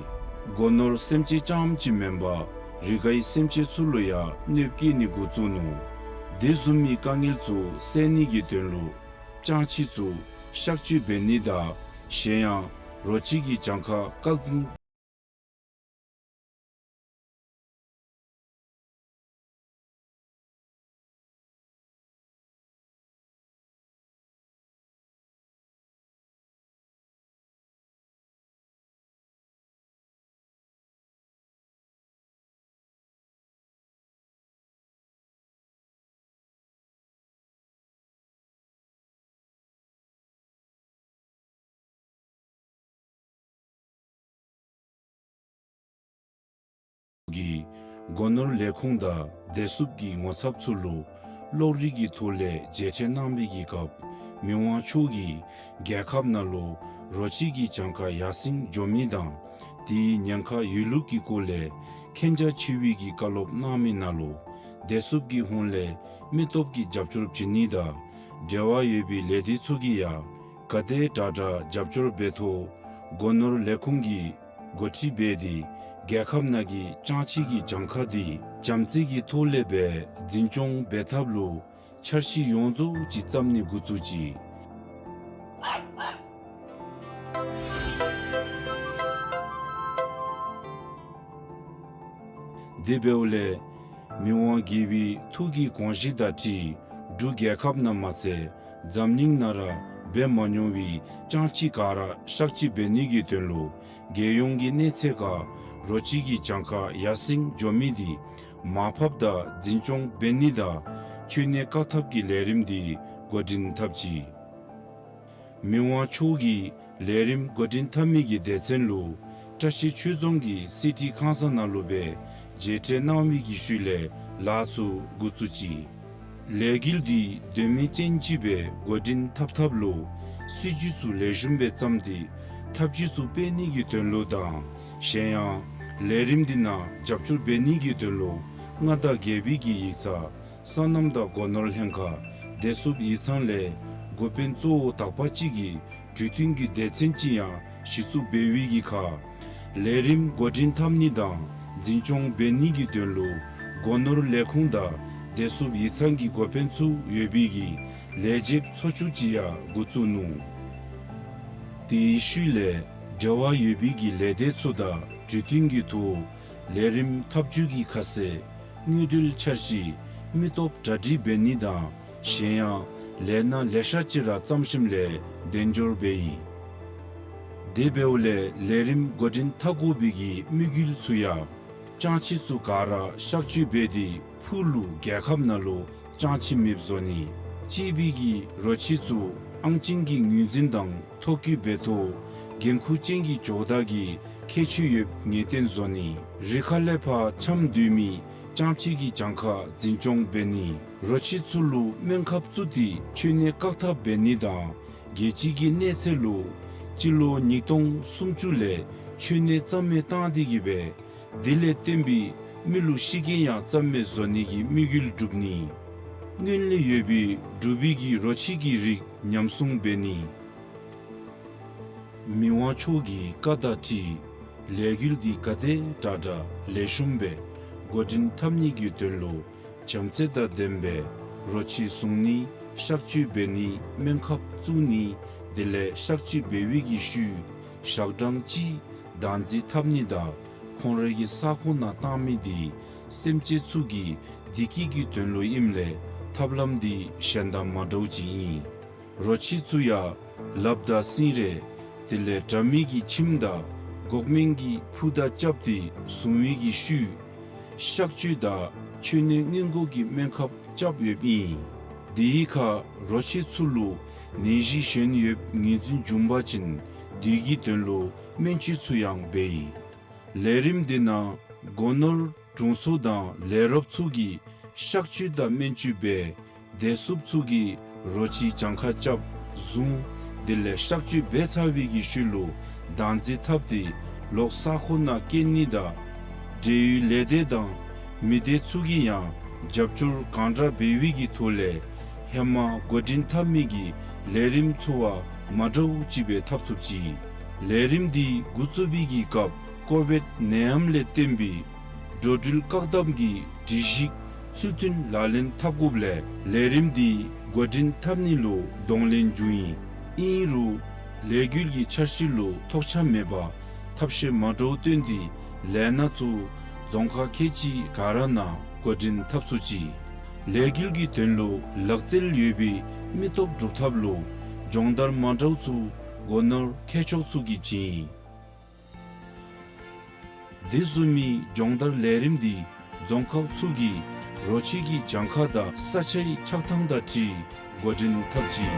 སྒོ་ནོར་སེམས་ཅན་རྐྱངམ་ཅིག་མེན་པར་རི་ཁའི་སེམས་ཅན་ཚུ་ལུ་ཡང་གནོདཔ་བཀལ་ནི་འགོ་བཙུགས་ནུག། དེ་བཟུམ་མའི་དཀའ་ངལ་ཚུ་སེལ་ནི་གི་དོན་ལུ་སྤྱང་ཁྱི་ཚུ་གཤག་བཅོས་འབད་ནི་དང་ གཞན་ཡང་རོ་ཁྱི་གི་གྱངས་ཁ་བཀག་འཛིན། གི་སྒོ་ནོར་ལས་ཁུངས་དང་བདེ་སྲུངཔ་གི་ངོ་ཚབ་ཚུ་ལུ་གློག་རིག་གི་ཐོག་ལས་མཇལ་འཕྲད་གནང་མི་གི་སྐབས་མི་དབང་མཆོག་གིས་རྒྱལ་ཁབ་ནང་ལུ་རོ་ཁྱི་གི་གྱངས་ཁ་ཡར་སེང་འགྱོ་མི་དང་དེའི་ཉེན་ཁ་ཡོད་ལུགས་ཀྱི་སྐོར་ལས་མཁྱེན་རྒྱ་ཆེ་བའི་གི་བཀའ་སློབ་གནང་མི་ནང་ལུ་བདེ་སྲུངཔ་གི་ཧོངས་ལས་མི་སྟོབས་ཀྱི་རྒྱབ་སྐྱོར་བྱིན་ནི་དང་འབྲེལ་བ་ཡོད་པའི་ལས་སྡེ་ཚུ་གིས་ཡང་ག་དེ་དྲག་དྲག་རྒྱབ་སྐྱོར་འབད་ཐོག་སྒོ་ནོར་ལས་ཁུངས་ཀྱིས་འགོ་ཁྲིད་འབད་དེ་རྒྱལ་ཁབ་ནང་གི་སྤྱང་ཁྱི་གི་གྱངས་ཁ་དེ་བྱམས་བརྩེ་གི་ཐོག་ལས་སྦེ་འཛིན་སྐྱོང་འབད་ཐབས་ལུ་འཆར་གཞི་ཡོངས་རྫོགས་ཅིག་བརྩམ་ནི་འགོ་བཙུགས་ཅི། དེ་འབདཝ་ལས་མི་དབང་རྒྱལ་པོའི་ཐུགས་ཀྱི་དགོངས་གཞི་དང་འཁྲིལ་འབྲུག་རྒྱལ་ཁབ་ནང་མ་ཚད་འཛམ་གླིང་ནང་ར་འབད་མ་མྱོང་བའི་སྤྱང་ཁྱི་ག་ར་གཤག་བཅོས་འབད་ནི་གི་དོན་ལུ་རྒྱལ་ཡོངས་ཀྱི་གནས་ཚད་ཁར་རོ་ཁྱི་གི་གྱངས་ཁ་ཡར་སེང་འགྱོ་མི་དེ་མར་ཕབ་དང་འཛིན་སྐྱོང་འབད་ནི་དང་འཆོལ་ནད་བཀག་ཐབས་ཀྱི་ལས་རིམ་དེ་འགོ་འདྲེན་འཐབ་ཅི། མི་དབང་མཆོག་གིས་ལས་རིམ་འགོ་འདྲེན་འཐབ་མི་གི་སྡེ་ཚན་ལུ་བཀྲ་ཤིས་ཆོས་རྫོང་གི་སི་ཊི་ཁང་གསར་ནང་ལུ་སྦེ་མཇལ་འཕྲད་གནང་བའི་གི་ཤུལ་ལས་ལཱ་ཚུ་འགོ་བཙུགས་ཅི། ལས་འགུལ་འདི་དོན་སྨིན་ཅན་ཅིག་སྦེ་འགོ་འདྲེན་འཐབ་ཐབས་ལུ་སྲིད་བྱུས་ཚུ་ལེགས་ཤོམ་སྦེ་བརྩམས་ཏེ་ཐབས་བྱུས་ཚུ་སྤེལ་ནི་གི་དོན་ལུ་དང་གཞན་ཡང་ལས་རིམ་འདི་ནང་རྒྱབ་སྐྱོར་འབད་ནི་གི་དོན་ལུ་མངའ་བདག་རྒྱལ་པོའི་གི་ཡིག་ཚང་སོ་ནམ་དང་སྒོ་ནོར་ལྷན་ཁག་བདེ་སྲུངཔ་ཡིག་ཚང་ལས་འགོ་དཔོན་གཙོ་བོ་དག་པ་ཅིག་གིས་གྲོས་བསྟུན་གྱི་སྡེ་ཚན་ཅིག་ཡང་གཞི་བཙུགས་འབད་བའི་གི་ཁར་ལས་རིམ་འགོ་འདྲེན་འཐབ་ནི་དང་འཛིན་སྐྱོང་འབད་ནི་གི་དོན་ལུ་སྒོ་ནོར་ལས་ཁུངས་དང་བདེ་སྲུངཔ་ཡིག་ཚང་གི་འགོ་དཔོན་ཚུ་ཡོད་པའི་གི་ལས་བྱེདཔ་ཚོགས་ཆུང་ཅིག་ཡང་འགོ་བཙུགས་ནུག། དེའི་ཤུལ་ལས་འབྲེལ་བ་ཡོད་པའི་གི་ལས་སྡེ་ཚུ་དང་གྲོས་བསྟུན་གྱི་ཐོག་ལས་རིམ་འཐབ་བྱུས་ཀྱི་ཁ་གསལ་དངུལ་འབྲེལ་འཆར་གཞི་མི་སྟོབས་གྲ་སྒྲིག་འབད་ནི་དང་གཞན་ཡང་ལས་སྣ་ལེ་ཤ་ཅིག་ར་བརྩམ་ཞིནམ་ལས་གདན་འབྱོར་འབད་ཡི། དེ་འབདཝ་ལས་ལས་རིམ་འགོ་འདྲེན་འཐབ་དགོ་པའི་གི་དམིགས་ཡུལ་ཚུ་ཡང་སྤྱང་ཁྱི་ཚུ་ག་ར་གཤག་བཅོས་འབད་དེ་ཕུགས་ལུ་རྒྱལ་ཁབ་ནང་ལུ་སྤྱང་ཁྱི་མེདཔ་བཟོ་ནི། གཅེས་པའི་གི་རོ་ཁྱི་ཚུ་ཨང་ཅན་གྱི་ངོས་འཛིན་དང་ཐོ་བཀོད་འབད་ཐོག་འགན་ཁུར་ཅན་གྱི་ཇོ་བདག་གི་ཁྱད་ཆོས་ཡོདཔ་ངེས་གཏན་བཟོ་ནི། རི་ཁ་ལས་ཕར་འཁྱམས་སྡོད་མི་སྤྱང་ཁྱི་གི་གྱངས་ཁ་འཛིན་སྐྱོང་འབད་ནི། རོ་ཁྱི་ཚུ་ལུ་སྨན་ཁབ་བཙུགས་ཏེ་འཆོལ་ནད་བཀག་ཐབས་འབད་ནི་དང་རྒྱལ་སྤྱི་གི་གནས་ཚད་ལུ་སྤྱི་ལོ་ཉིས་སྟོང་སུམ་ཅུ་ལས་འཆོལ་ནད་རྩ་མེད་བཏང་སྟེ་གི་སྦེ་དེ་ལས་བརྟེན་པའི་མི་ལུ་ཤི་རྐྱེན་ཡང་རྩ་མེད་བཟོ་ནི་གི་དམིགས་ཡུལ་བསྒྲུབ་ནི། སྔོན་ལས་ཡོད་པའི་འབྲུག་པའི་གི་རོ་ཁྱི་གི་རིགས་ཉམས་སྲུང་འབད་ནི། མི་དབང་མཆོག་གི་བཀའ་དང་འཁྲིལ་ལས་འགུལ་འདི་ག་དེ་དྲག་དྲག་ལེགས་ཤོམ་སྦེ་འགོ་འདྲེན་འཐབ་ནི་གི་དོན་ལུ་བྱམས་བརྩེ་དང་ལྡན་པའི་རོ་ཁྱི་བཟུང་ནི་གཤག་བཅོས་འབད་ནི་སྨན་ཁབ་བཙུགས་ནི་དེ་ལས་གཤག་བཅོས་འབད་བའི་གི་ཤུལ་ཞག་གྲངས་གཅིག་བདག་འཛིན་འཐབ་ནི་དང་ཁོང་རའི་གི་ས་ཁོངས་ནང་བཏང་མི་འདི་སེམས་ཅན་ཚུ་གི་བདེ་སྐྱིད་ཀྱི་དོན་ལུ་ཨིནམ་ལས་ཐབས་ལམ་འདི་གཞན་དང་མ་འདྲཝ་ཅིག་ཨིན། རོ་ཁྱི་ཚུ་ཡང་ལགཔ་དང་སེང་རས་དེ་ལས་དགྲ་མི་གི་ཁྱིམ་དང་འགོག་སྨན་གྱི་ཕུད་དང་རྐྱབ་སྟེ་བཟུང་བའི་གི་ཤུལ་གཤག་བཅོས་དང་འཆོལ་ནད་སྔོན་འགོག་གི་སྨན་ཁབ་རྐྱབ་ཡོདཔ་ཨིན། དེའི་ཁར་རོ་ཁྱི་ཚུ་ལུ་ནད་གཞི་གཞན་ཡོདཔ་ངོས་འཛིན་བྱུང་པ་ཅིན་དེ་གི་དོན་ལུ་སྨན་བཅོས་ཚུ་ཡང་འབད་ཡི། ལས་རིམ་འདི་ནང་སྒོ་ནོར་དྲུང་འཚོ་དང་ལས་རོགསཔ་ཚུ་གིས་གཤག་བཅོས་དང་སྨན་བཅོས་འབད་བདེ་སྲུངཔ་ཚུ་གིས་རོ་ཁྱི་གྱངས་ཁ་རྐྱབ་བཟུང་དེ་ལས་གཤག་བཅོས་འབད་ཚར་བའི་གི་ཤུལ་ལུ་བདག་འཛིན་འཐབ་སྟེ་ལོག་ས་ཁོངས་ནང་བསྐྱལ་ནི་དང་འབྲེལ་ཡོད་ལས་སྡེ་དང་མི་སྡེ་ཚུ་གིས་ཡང་རྒྱབ་སྐྱོར་གང་དྲག་འབད་བའི་གི་ཐོག་ལས་ཧེ་མ་འགོ་འདྲེན་འཐབ་མི་གི་ལས་རིམ་ཚུ་བ་མ་འདྲཝ་ཅིག་སྦེ་འཐབ་ཚུགས་ཅི། ལས་རིམ་འདི་འགོ་བཙུགས་པའི་གི་སྐབས་ཀོ་བིཌ་ནད་ཡམས་ལས་བརྟེན་པའི་འགྲོ་འགྲུལ་བཀག་དམ་གྱི་སྒྲིག་གཞི་ཚུལ་མཐུན་ལག་ལེན་འཐབ་དགོཔ་ལས་ལས་རིམ་འདི་འགོ་འདྲེན་འཐབ་ནི་ལུ་གདོང་ལེན་འབྱུང་ཡི། ཨིན་རུང་ ལས་འགུལ་གྱི་འཆར་གཞི་ལུ་ཐོགས་ཆགས་མེད་པར་ཐབས་ཤེས་མ་འདྲཝ་བཏོན་ཏེ་ལས་སྣ་ཚུ་རྫོང་ཁག་ཁལ་གཅིག་ག་ར་ནང་འགོ་འདྲེན་འཐབ་ཚུགས་ཅི། ལས་འགུལ་གྱི་དོན་ལུ་ལག་རྩལ་ཡོད་པའི་མི་སྟོབས་སྒྲུབ་ཐབས་ལུ་སྦྱོང་བརྡར་མ་འདྲཝ་ཚུ་སྒོ་ནོར་མཁས་མཆོག་ཚུ་གིས་བྱིན། དེ་བཟུམ་མའི་སྦྱོང་བརྡར་ལས་རིམ་འདི་རྫོང་ཁག་ཚུ་གི་རོ་ཁྱི་གི་གྱངས་ཁ་དང་ས་ཆའི་ཆགས་ཐངས་དང་འཁྲིལ་འགོ་འདྲེན་འཐབ་ཅི།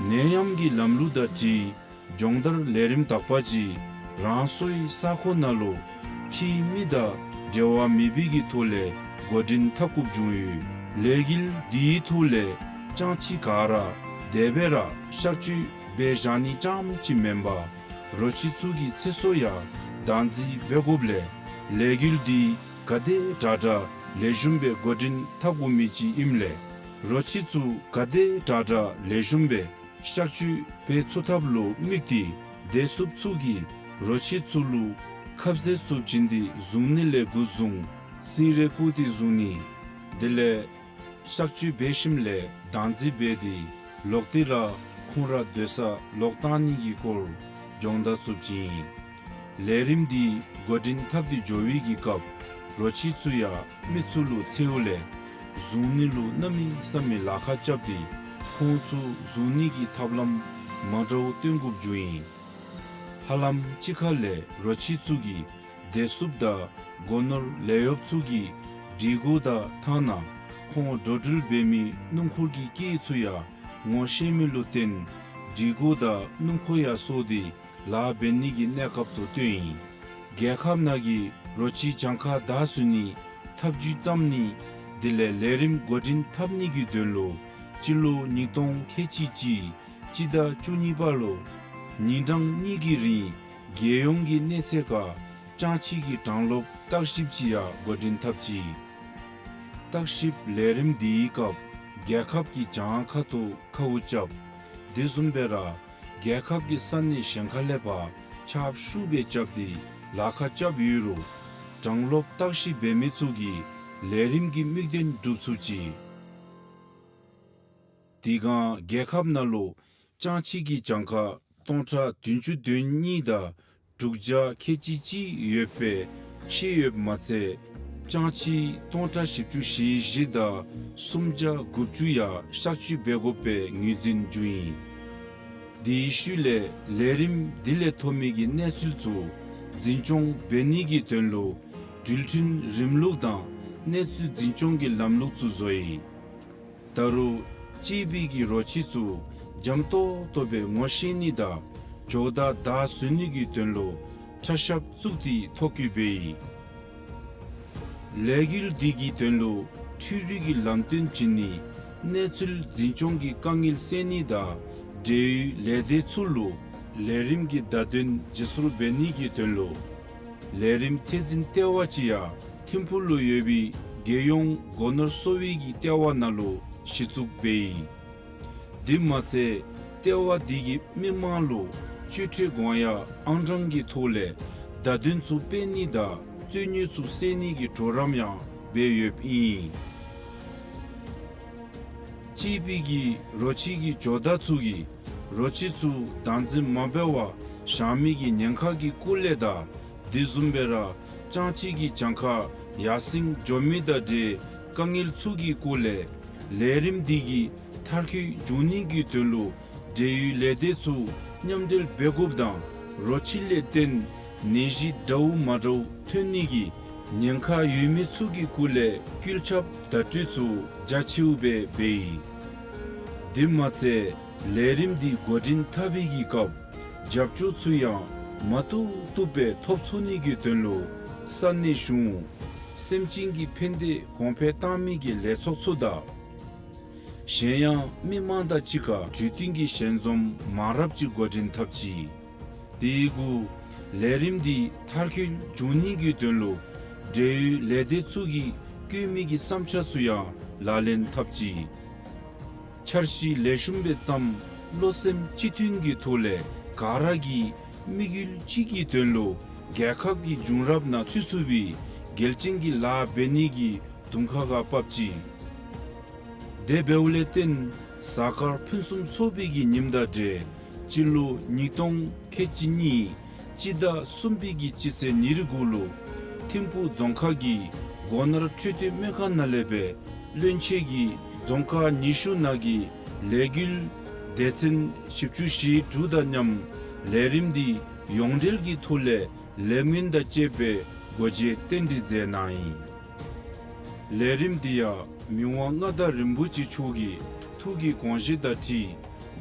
ནད་ཡམས་ཀྱི་ལམ་ལུགས་དང་འཁྲིལ་སྦྱོང་བརྡར་ལས་རིམ་དག་པ་ཅིག་རང་སོའི་ས་ཁོངས་ནང་ལུ་ཕྱིའི་མི་དང་འབྲེལ་བ་མེད་པའི་གི་ཐོག་ལས་འགོ་འདྲེན་འཐབ་དགོཔ་བྱུང་ཡོད། ལས་འགུལ་འདིའི་ཐོག་ལས་སྤྱང་ཁྱི་ག་ར་དེ་སྦེ་ར་གཤག་བཅོས་འབད་བཞག་ནི་རྐྱངམ་ཅིག་མེན་པར་རོ་ཁྱི་ཚུ་གི་ཚེ་སྲོག་ཡང་བདག་འཛིན་འབད་དགོཔ་ལས་ལས་འགུལ་འདི་ག་དེ་དྲག་དྲག་ལེགས་ཤོམ་སྦེ་འགོ་འདྲེན་འཐབ་དགོ་མི་ཅིག་ཨིནམ་ལས་རོ་ཁྱི་ཚུ་ག་དེ་དྲག་དྲག་ལེགས་ཤོམ་སྦེ་གཤག་བཅོས་འབད་ཚུགས་ཐབས་ལུ་དམིགས་ཏེ་བདེ་སྲུངཔ་ཚུ་གིས་རོ་ཁྱི་ཚུ་ལུ་ཁབ་ཟས་ཚུ་བྱིན་ཏེ་བཟུང་ནི་ལས་འགོ་བཟུང་སིང་རེ་བཀུག་སྟེ་བཟུང་ནི། དེ་ལས་གཤག་བཅོས་འབད་ཞིནམ་ལས་བདག་འཛིན་འབད་དེ་ལོག་སྟེ་ར་ཁོང་ར་སྡོད་ས་ལོག་བཏང་ནི་གི་སྐོར་སྦྱོང་བརྡར་ཚུ་བྱིན། ལས་རིམ་འདི་འགོ་འདྲེན་འཐབ་སྟེ་འགྱོ་བའི་གི་སྐབས་རོ་ཁྱི་ཚུ་ཡང་མི་ཚུ་ལུ་འཚེརཝ་ལས་བཟུང་ནི་ལུ་གནམ་མེད་ས་མེད་ལཱ་ཁག་རྐྱབ་སྟེ་ཁོང་ཚུ་བཟུང་ནི་གི་ཐབས་ལམ་མ་འདྲཝ་སྟོན་དགོཔ་བྱུང་ཡི། ཧ་ལམ་གཅིག་ཁར་ལས་རོ་ཁྱི་ཚུ་གིས་བདེ་སྲུངཔ་དང་སྒོ་ནོར་ལས་གཡོགཔ་ཚུ་གི་སྒྲིག་གོ་དང་ཐ་ན་ཁོང་འགྲོ་འགྲུལ་འབད་མི་སྣུམ་འཁོར་གྱི་སྐེད་ཚུ་ཡང་ངོ་ཤེས་མི་ལུ་བརྟེན་སྒྲིག་གོ་དང་སྣུམ་འཁོར་ཡང་སོར་ཏེ་ལཱ་འབད་ནི་གི་གནས་སྐབས་ཚུ་བཏོན་ཡི། རྒྱལ་ཁབ་ནང་གི་རོ་ཁྱི་གྱངས་ཁ་བདའ་ཟུན་ནི་ཐབས་བྱུས་བརྩམ་ནི་དེ་ལས་ལས་རིམ་འགོ་འདྲེན་འཐབ་ནི་གི་དོན་ལུ་སྤྱི་ལོ་ཉིས་སྟོང་ཁལ་གཅིག་གཅིག་སྤྱི་ཟླ་བཅུ་གཉིས་པ་ལུ་ཉིན་གྲངས་གཉིས་ཀྱི་རིང་རྒྱལ་ཡོངས་ཀྱི་གནས་ཚད་ཁར་སྤྱང་ཁྱི་གི་གྲངས་ལོབ་བརྟག་ཞིབ་ཅིག་ཡང་འགོ་འདྲེན་འཐབ་ཅི། བརྟག་ཞིབ་ལས་རིམ་འདིའི་སྐབས་རྒྱལ་ཁབ་ཀྱི་གྱངས་ཁ་ཐུ་ཁ་དབུ་རྐྱབ། དེ་བཟུམ་སྦེ་ར་རྒྱལ་ཁབ་ཀྱི་ས་གནས་གཞན་ཁ་ལས་ཕར་ཁྱབ་ཤུགས་སྦེ་རྐྱབ་སྟེ་ལཱ་ཁག་རྐྱབ་ཡོད་རུང་གྲངས་ལོབ་བརྟག་ཞིབ་འབད་མི་ཚུ་གིས་ལས་རིམ་གྱི་དམིགས་དོན་འགྲུབ་ཚུགས་ཅི། དེ་སྒང་རྒྱལ་ཁབ་ནང་ལུ་སྤྱང་ཁྱི་གི་གྱངས་ཁ་སྟོང་ཕྲག་བདུན་ཅུ་དོན་གཉིས་དང་དྲུག་བརྒྱ་ཁལ་གཅིག་གཅིག་ཡོད་པའི་ཤེས་ཡོདཔ་མ་ཚད་སྤྱང་ཁྱི་སྟོང་ཕྲག་བཞི་བཅུ་ཞེ་བཞི་དང་སུམ་བརྒྱ་དགུ་བཅུ་ཡང་གཤག་བཅོས་འབད་དགོ་པའི་ངོས་འཛིན་བྱུང་ཡི། དེའི་ཤུལ་ལས་ལས་རིམ་དེ་ལས་ཐོབ་མི་གི་གནས་ཚུལ་ཚུ་འཛིན་སྐྱོང་འབད་ནི་གི་དོན་ལུ་འགྲུལ་འཕྲིན་རིམ་ལུགས་དང་གནས་ཚུལ་འཛིན་སྐྱོང་གི་ལམ་ལུགས་ཚུ་བཟོ་ཡི། ད་རུང་གཅེས་པའི་གི་རོ་ཁྱི་ཚུ་འཇམ་ཏོང་ཏོ་སྦེ་ངོ་ཤེས་ནི་དང་ཇོ་བདག་བདའ་ཟུན་ནི་གི་དོན་ལུ་ཁྲ་ཤབ་བཙུགས་ཏེ་ཐོ་བཀོད་འབད་ཡི། ལས་འགུལ་འདི་གི་དོན་ལུ་འཕྲུལ་རིག་གི་ལམ་སྟོན་བྱིན་ནི་གནས་ཚུལ་འཛིན་སྐྱོང་གི་དཀའ་ངལ་སེལ་ནི་དང་འབྲེལ་ཡོད་ལས་སྡེ་ཚུ་ལུ་ལས་རིམ་གྱི་བརྡ་དོན་བརྗེ་སོར་འབད་ནི་གི་དོན་ལུ་ལས་རིམ་ཚད་འཛིན་ལྟེ་བ་ཅིག་ཡང་ཐིམ་ཕུག་ལུ་ཡོད་པའི་རྒྱལ་ཡོངས་སྒོ་ནོར་གསོ་བའི་གི་ལྟེ་བ་ནང་ལུ་གཞི་བཙུགས་འབད་ཡི། དེ་མ་ཚད་ལྟེ་བ་འདི་གིས་མི་མང་ལུ་སྤྱོད་ཁྲལ་དགོངས་ཡངས་ཨང་གྲངས་ཀྱི་ཐོག་ལས་བརྡ་དོན་ཚུ་སྤེལ་ནི་དང་རྩོད་རྙོགས་ཚུ་སེལ་ནི་གི་གྲོགས་རམ་ཡང་འབད་ཡོདཔ་ཨིན། གཅེས་པའི་གི་རོ་ཁྱི་གི་ཇོ་བདག་ཚུ་གིས་རོ་ཁྱི་ཚུ་བདག་འཛིན་མ་འབད་བར་བཞག་མི་གི་ཉེན་ཁ་གི་སྐོར་ལས་དང་དེ་བཟུམ་སྦེ་ར་སྤྱང་ཁྱི་གི་གྱངས་ཁ་ཡར་སེང་འགྱོ་མི་དང་འབྲེལ་དཀའ་ངལ་ཚུ་གི་སྐོར་ལས་ལས་རིམ་འདི་གིས་མཐར་འཁྱོལ་འབྱུང་ནི་གི་དོན་ལུ་འབྲེལ་ཡོད་ལས་སྡེ་ཚུ་མཉམ་འབྲེལ་འབད་དགོཔ་དང་རོ་ཁྱི་ལས་བརྟེན་ནད་གཞི་འདྲཝ་མ་འདྲཝ་ཐོན་ནི་གི་ཉེན་ཁ་ཡོད་མི་ཚུ་གི་སྐོར་ལས་བཀོད་ཁྱབ་བརྡ་སྤྲོད་ཚུ་རྒྱ་ཆེཝ་སྦེ་འབད་ཡི། དེ་མ་ཚད་ལས་རིམ་འདི་འགོ་འདྲེན་འཐབ་པའི་གི་སྐབས་རྒྱབ་སྐྱོར་ཚུ་ཡང་མ་བཏུབ་བཏུབ་སྦེ་ཐོབ་ཚུགས་ནི་གི་དོན་ལུ་ས་གནས་གཞུང་སེམས་ཅན་གྱི་ཕན་བདེ་གོང་འཕེལ་བཏང་མི་གི་ལས་ཚོགས་ཚུ་དང་གཞན་ཡང་མི་མང་དང་གཅིག་ཁར་གྲོས་བསྟུན་གྱི་ཞལ་འཛོམས་མང་རབས་ཅིག་འགོ་འདྲེན་འཐབ་ཅི། དེ་གུ་ལས་རིམ་འདི་མཐར་འཁྱོལ་འབྱུང་ནི་གི་དོན་ལུ་འབྲེལ་ཡོད་ལས་སྡེ་ཚུ་གིས་བཀོད་མི་གི་བསམ་འཆར་ཚུ་ཡང་ལག་ལེན་འཐབ་ཅི། འཆར་གཞི་ལེགས་ཤོམ་སྦེ་བརྩམས་བློ་སེམས་གཅིག་མཐུན་གྱི་ཐོག་ལས་ག་ར་གིས་དམིགས་ཡུལ་གཅིག་གི་དོན་ལུ་ རྒྱལ་ཁབ་ཀྱི་བྱུང་རབས་ནང་ཚུད་ཚུགས་པའི་གལ་ཅན་གྱི་ལཱ་འབད་ནི་གི་དུང་ཁ་ཁར་བབས་ཅི། དེ་འབདཝ་ལས་བརྟེན་གཟའ་སྐར་ཕུན་སུམ་ཚོགས་པའི་གི་ཉིནམ་དང་འབྲེལ་སྤྱི་ལོ་ཉིས་སྟོང་ཁལ་གཅིག་གཉིས་སྤྱི་ཟླ་གསུམ་པའི་གི་སྤྱི་ཚེས་ཉེར་དགུ་ལུ་ཐིམ་ཕུག་རྫོང་ཁག་གི་སྒོ་ནོར་འཕྲོད་བསྟེན་སྨན་ཁང་ནང་ལས་སྦེ་བློན་ཆེན་གྱིས་རྫོང་ཁག་ཉི་ཤུ་ནང་གི་ལས་འགུལ་སྡེ་ཚན་བཞི་བཅུ་ཞེ་དྲུག་དང་མཉམ་ལས་རིམ་འདི་ཡོངས་འབྲེལ་གྱི་ཐོག་ལས་ལས་མིན་དང་བཅས་པའི་སྒོ་འབྱེད་རྟེན་འབྲེལ་མཛད་གནང་ཡི། ལས་རིམ་འདི་ཡང་མི་དབང་མངའ་བདག་རིན་པོ་ཆེ་མཆོག་གི་ཐུགས་ཀྱི་དགོངས་བཞེད་དང་འཁྲིལ་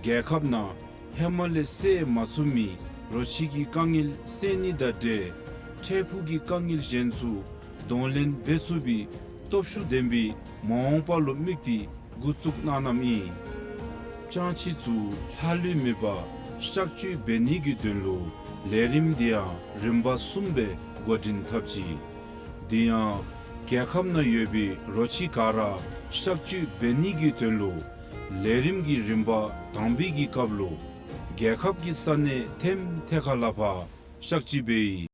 རྒྱལ་ཁབ་ནང་ཧེ་མ་ལས་སེལ་མ་ཚུགས་མི་རོ་ཁྱི་གི་དཀའ་ངལ་སེལ་ནི་དང་འབྲེལ་འཕྲལ་ཕུགས་ཀྱི་དཀའ་ངལ་གཞན་ཚུ་གདོང་ལེན་འབད་ཚུགས་པའི་སྟོབས་ཤུགས་ལྡན་པའི་མ་འོངས་པ་ལུ་དམིགས་ཏེ་འགོ་བཙུགས་གནང་གནངམ་ཨིན། སྤྱང་ཁྱི་ཚུ་ལྷག་ལུས་མེད་པར་གཤག་བཅོས་འབད་ནི་གི་དོན་ལུ་ལས་རིམ་འདི་ཡང་རིམ་པ་གསུམ་སྦེ་འགོ་འདྲེན་འཐབ་ཅི། དེ་ཡང་རྒྱལ་ཁབ་ནང་ཡོད་པའི་རོ་ཁྱི་ག་ར་གཤག་བཅོས་འབད་ནི་གི་དོན་ལུ་ལས་རིམ་གྱི་རིམ་པ་དང་པའི་གི་སྐབས་ལུ་རྒྱལ་ཁབ་ཀྱི་ས་གནས་ཐེམ་ཐེ་ཁ་ལ་ཕར་གཤག་བཅོས་འབད་ཡི།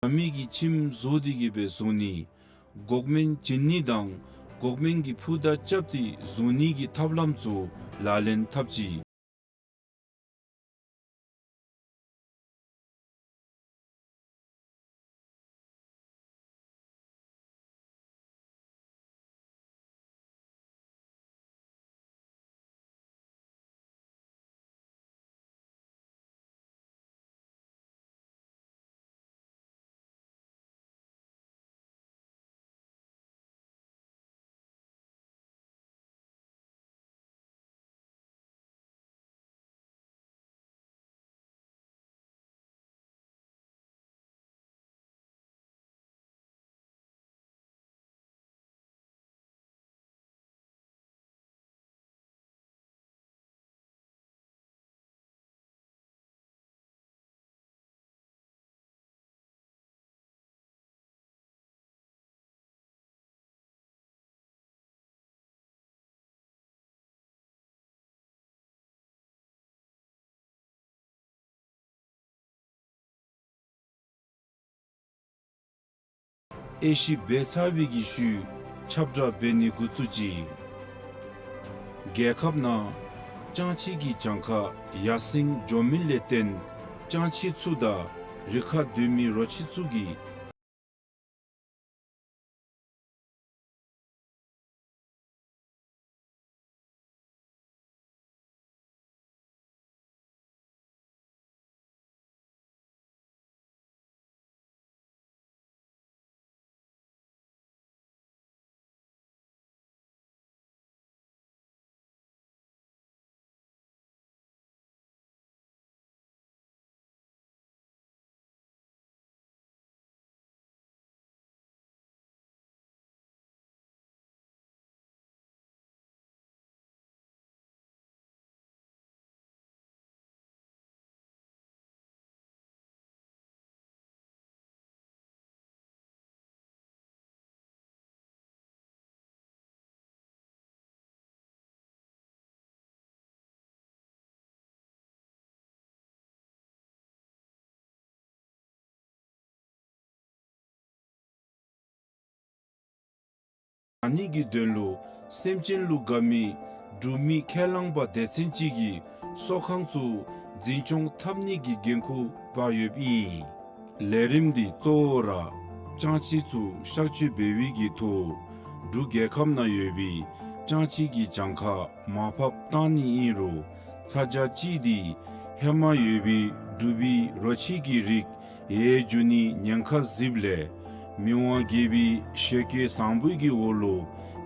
ཟ་མི་གི་ཁྱིམ་བཟོ་སྟེ་གི་སྦེ་བཟུང་ནི། འགོག་སྨན་བྱིན་ནི་དང་འགོག་སྨན་གྱི་ཕུད་དང་རྐྱབ་སྟེ་བཟུང་ནི་གི་ཐབས་ལམ་ཚུ་ལག་ལེན་འཐབ་ཅི། དབྱེ་ཞིབ་འབད་ཚར་བའི་གི་ཤུལ་ཁྱབ་བསྒྲགས་འབད་ནི་འགོ་བཙུགས་ཅི། རྒྱལ་ཁབ་ནང་སྤྱང་ཁྱི་གི་གྱངས་ཁ་ཡར་སེང་འགྱོ་མི་ལས་བརྟེན་སྤྱང་ཁྱི་ཚུ་དང་རི་ཁར་སྡོད་མི་རོ་ཁྱི་ཚུ་གི་ བཞག་ནི་གི་དོན་ལུ་སེམས་ཅན་ལུ་དགའ་མི་འབྲུག་མི་ཁས་བླངས་པ་སྡེ་ཚན་ཅིག་གིས་གསོ་ཁང་ཚུ་འཛིན་སྐྱོང་འཐབ་ནི་གི་འགན་ཁུར་འབག་ཡོདཔ་ཨིན། ལས་རིམ་འདི་གཙོ་བོ་ར་ཅང་ཅི་ཚུ་གཤག་བཅོས་འབད་བའི་གི་ཐོག་འབྲུག་རྒྱལ་ཁབ་ནང་ཡོད་པའི་ཅང་ཅི་གི་གྱངས་ཁ་མར་ཕབ་བཏང་ནི་ཨིན་རུང་ཚ་གྱང་ཅིག་འདི་ཧེ་མ་ཡོད་པའི་འབྲུག་པའི་རོ་ཁྱི་གི་རིགས་ཡལ་འགྱོ་ནི་ཉེན་ཁ་གཟིགསཔ་ལས་མི་དབང་རྒྱལ་པོའི་ཞལ་བཀོད་བཟང་པོའི་གི་འོག་ལུ་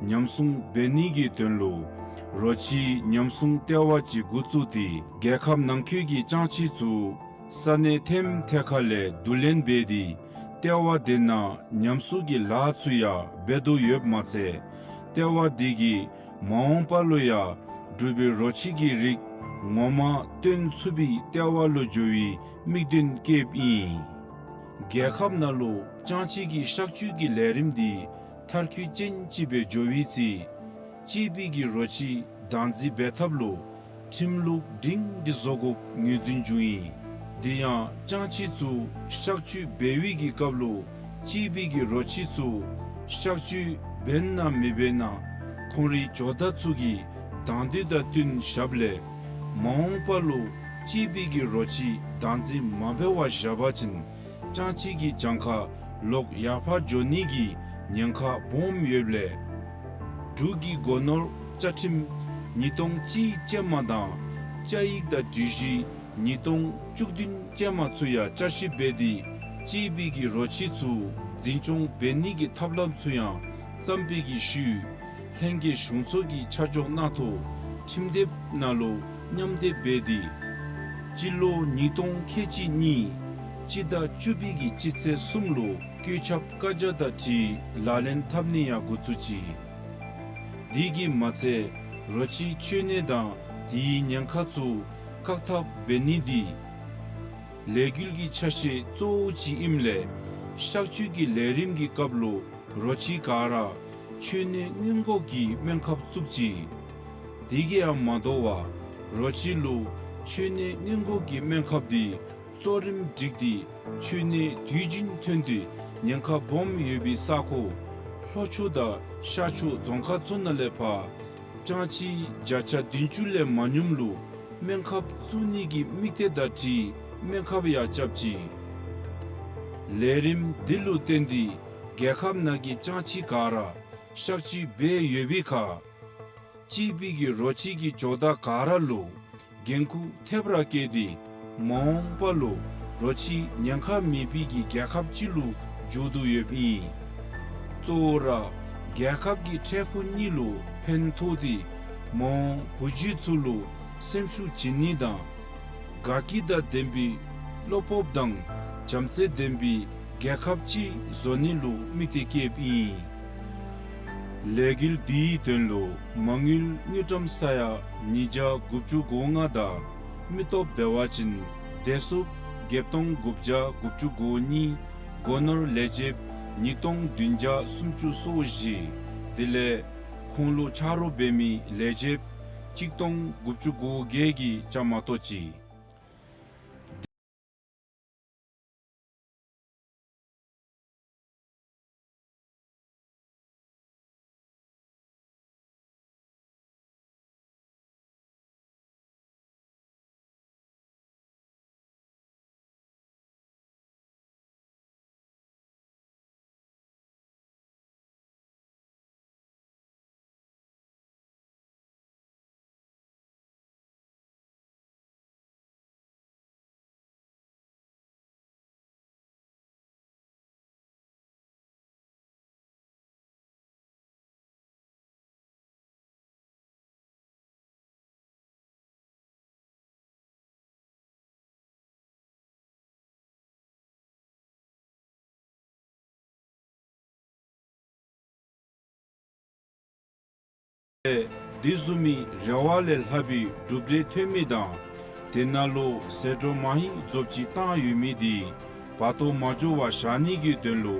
ཉམས་སྲུང་འབད་ནི་གི་དོན་ལུ་རོ་ཁྱི་ཉམས་སྲུང་ལྟེ་བ་ཅིག་འགོ་བཙུགས་ཏེ་རྒྱལ་ཁབ་ནང་འཁོད་ཀྱི་ཅང་ཅི་ཚུ་ས་གནས་ཐེམ་ཐེ་ཁ་ལས་བསྡུ་ལེན་འབད་དེ་ལྟེ་བ་དེ་ནང་ཉམས་གསོ་གི་ལཱ་ཚུ་ཡང་འབད་དོ་ཡོདཔ་མ་ཚད་ལྟེ་བ་དེ་གིས་མ་འོངས་པ་ལུ་ཡང་འབྲུག་པའི་རོ་ཁྱི་གི་རིགས་ངོ་མ་བཏོན་ཚུགས་པའི་ལྟེ་བ་ལུ་འགྱུར་བའི་དམིགས་དོན་བསྐྱེདཔ་ཨིན། རྒྱལ་ཁབ་ནང་ལུ་ཅང་ཅི་གི་གཤག་བཅོས་ཀྱི་ལས་རིམ་འདི་མཐར་འཁྱོལ་ཅན་ཅིག་སྦེ་འགྱོ་བའི་ཚེ་གཅེས་པའི་གི་རོ་ཁྱི་བདག་འཛིན་འབད་ཐབས་ལུ་ཁྲིམས་ལུགས་སྒྲིང་སྒྲི་བཟོ་དགོཔ་ངོས་འཛིན་འབྱུང་ཡི། དེ་ཡང་ཅང་ཅི་ཚུ་གཤག་བཅོས་འབད་བའི་གི་སྐབས་ལུ་གཅེས་པའི་གི་རོ་ཁྱི་ཚུ་གཤག་བཅོས་འབད་ན་མི་འབད་ན་ཁོང་རའི་ཇོ་བདག་ཚུ་གི་དང་འདོད་དང་བསྟུན་བཞགཔ་ལས་མ་འོངས་པ་ལུ་གཅེས་པའི་གི་རོ་ཁྱི་བདག་འཛིན་མ་འབད་བར་བཞག་པ་ཅིན་ཅང་ཅི་གི་གྱངས་ཁ་ལོག་ཡར་འཕར་འགྱོ་ནི་གི་ཉེན་ཁ་སྦོམ་ཡོདཔ་ལས་འབྲུག་གི་སྒོ་ནོར་བཅའ་ཁྲིམས་ཉིས་སྟོང་གཅིག་ཅན་མ་དང་བཅའ་ཡིག་དང་སྒྲིག་གཞི་ཉིས་སྟོང་བཅུ་བདུན་ཅན་མ་ཚུ་ཡང་བསྐྱར་ཞིབ་འབད་དེ་གཅེས་པའི་གི་རོ་ཁྱི་ཚུ་འཛིན་སྐྱོང་འབད་ནི་གི་ཐབས་ལམ་ཚུ་ཡང་བརྩམས་པའི་གི་ཤུལ་ལྷན་རྒྱས་གཞུང་ཚོགས་ཀྱི་ཆ་འཇོག་གནང་ཐོག་ཁྲིམས་དེབ་ནང་ལུ་མཉམ་སྡེབ་འབད་དེ་སྤྱི་ལོ་ཉིས་སྟོང་ཁལ་གཅིག་གཉིས་སྤྱི་ཟླ་བཅུ་པའི་གི་སྤྱི་ཚེས་གསུམ་ལུ་བཀོད་ཁྱབ་བཀའ་རྒྱ་དང་འཁྲིལ་ལག་ལེན་འཐབ་ནི་ཡང་འགོ་བཙུགས་ཅི། དེ་གིས་མ་ཚད་རོ་ཁྱི་འཆོལ་ནད་དང་དེའི་ཉེན་ཁ་ཚུ་བཀག་ཐབས་འབད་ནི་འདི་ལས་འགུལ་གྱི་ཆ་ཤས་གཙོ་བོ་ཅིག་ཨིནམ་ལས་གཤག་བཅོས་ཀྱི་ལས་རིམ་གྱི་སྐབས་ལུ་རོ་ཁྱི་ག་ར་འཆོལ་ནད་སྔོན་འགོག་གི་སྨན་ཁབ་བཙུགས་ཅི། དེ་གིས་ཡང་མ་དོ་བར་རོ་ཁྱི་ལུ་འཆོལ་ནད་སྔོན་འགོག་གི་སྨན་ཁབ་འདི་གཙོ་རིམ་བསྒྲིགས་ཏེ་འཆོལ་ནད་དུས་རྒྱུན་ཐོན་ཏེ་ཉེན་ཁ་སྦོམ་ཡོད་པའི་ས་ཁོངས་ལྷོ་ཕྱོགས་དང་ཤར་ཕྱོགས་རྫོང་ཁག་ཚུ་ནང་ལས་ཕར་ཅང་ཅི་བརྒྱ་ཆ་བདུན་ཅུ་ལས་མ་ཉུངམ་ལུ་སྨན་ཁབ་བཙུགས་ནི་གི་དམིགས་གཏད་དང་འཁྲིལ་སྨན་ཁབ་ཡང་རྐྱབ་ཅི། ལས་རིམ་འདི་ལུ་བརྟེན་ཏེ་རྒྱལ་ཁབ་ནང་གི་ཅང་ཅི་ག་ར་གཤག་བཅོས་འབད་ཡོད་པའི་ཁར་གཅེས་པའི་གི་རོ་ཁྱི་གི་ཇོ་བདག་ག་ར་ལུ་འགན་ཁུར་ཐེབས་ར་བཀལ་ཏེ་མ་འོངས་པ་ལུ་རོ་ཁྱི་ཉེན་ཁ་མེད་པའི་གི་རྒྱལ་ཁབ་ཅིག་ལུ་འགྱུར་དོ་ཡོདཔ་ཨིན། གཙོ་བོ་ར་རྒྱལ་ཁབ་ཀྱི་འཕྲལ་ཕུགས་གཉིས་ལུ་ཕན་ཐོགས་ཏེ་མ་འོངས་བུ་རྒྱུད་ཚུ་ལུ་སེམས་ཤུགས་བྱིན་ནི་དང་དགའ་སྐྱིད་དང་ལྡན་པའི་བློ་སྤོབས་དང་བྱམས་བརྩེ་ལྡན་པའི་རྒྱལ་ཁབ་ཅིག་བཟོ་ནི་ལུ་དམིགས་གཏད་བསྐྱེདཔ་ཨིན། ལས་འགུལ་འདིའི་དོན་ལུ་མ་དངུལ་དངུལ་ཀྲམ་ས་ཡ་ཉིས་བརྒྱ་དགུ་བཅུ་གོ་ལྔ་དང་མི་སྟོབས་འབད་བ་ཅིན་བདེ་སྲུངཔ་བརྒྱད་སྟོང་དགུ་བརྒྱ་དགུ་བཅུ་གོ་གཉིས། སྒོ་ནོར་ལས་བྱེདཔ་ཉིས་སྟོང་བདུན་བརྒྱ་སུམ་ཅུ་སོ་བཞི། དེ་ལས་ཁོང་ལུ་ཆ་རོགས་འབད་མི་ལས་བྱེདཔ་གཅིག་སྟོང་དགུ་བཅུ་གོ་བརྒྱད་ཀྱིས་བཅའ་མར་གཏོགས་ཅི། དེ་བཟུམ་མའི་རེ་བ་ལས་ལྷག་པའི་གྲུབ་འབྲས་ཐོན་མི་དང་དེ་ནང་ལུ་ཟད་འགྲོ་མ་ཧེ་རྫོབ་ཅིག་བཏང་ཡོད་མི་དེ་བར་སྟོང་མ་འགྱོ་བར་བཞག་ནི་གི་དོན་ལུ་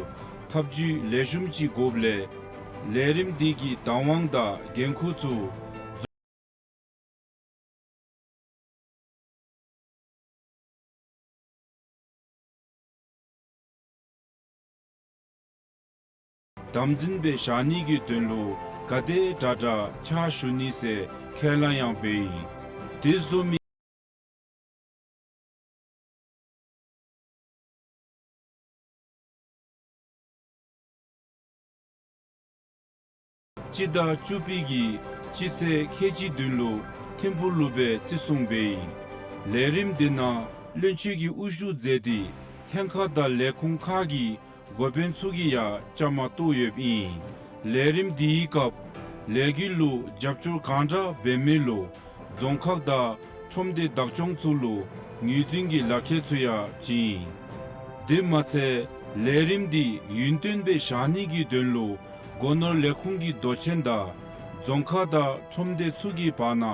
ཐབས་བྱུས་ལེགས་ཤོམ་ཅིག་དགོཔ་ལས་ལས་རིམ་དེ་གི་བདག་དབང་དང་འགན་ཁུར་ཚུ་ དམ་འཛིན་སྦེ་བཞག་ནི་གི་དོན་ལུ་ག་དེ་དྲག་དྲག་ཕྱག་ཞུ་ནི་ཟེར་ཁས་བླངས་ཡང་འབད་ཡི། དེ་བཟུམ་མའི་སྤྱི་ཟླ་བཅུ་པའི་གི་སྤྱི་ཚེས་ཁལ་གཅིག་བདུན་ལུ་ཐིམ་ཕུག་ལུ་སྦེ་བརྩི་སྲུང་འབད་ཡི། ལས་རིམ་དེ་ནང་བློན་ཆོས་ཀྱི་དབུ་བཞུགས་མཛད་དེ་ལྷན་ཁག་དང་ལས་ཁུངས་ཁག་གི་འགོ་དཔོན་ཚུ་གིས་ཡང་བཅའ་མར་གཏོགས་ཡོདཔ་ཨིན། ལས་རིམ་དེའི་སྐབས་ལས་འགུལ་ལུ་རྒྱབ་སྐྱོར་གང་དྲག་འབད་མི་ལུ་རྫོང་ཁག་དང་ཁྲོམ་སྡེ་བདག་སྐྱོང་ཚུ་ལུ་ངོས་འཛིན་གྱི་ལག་ཁྱེར་ཚུ་ཡང་བྱིན་ཡི། དེ་མ་ཚད་ལས་རིམ་འདི་ཡུན་བརྟན་སྦེ་བཞག་ནི་གི་དོན་ལུ་སྒོ་ནོར་ལས་ཁུངས་ཀྱི་མདོ་ཆེན་དང་རྫོང་ཁག་དང་ཁྲོམ་སྡེ་ཚུ་གི་བར་ན་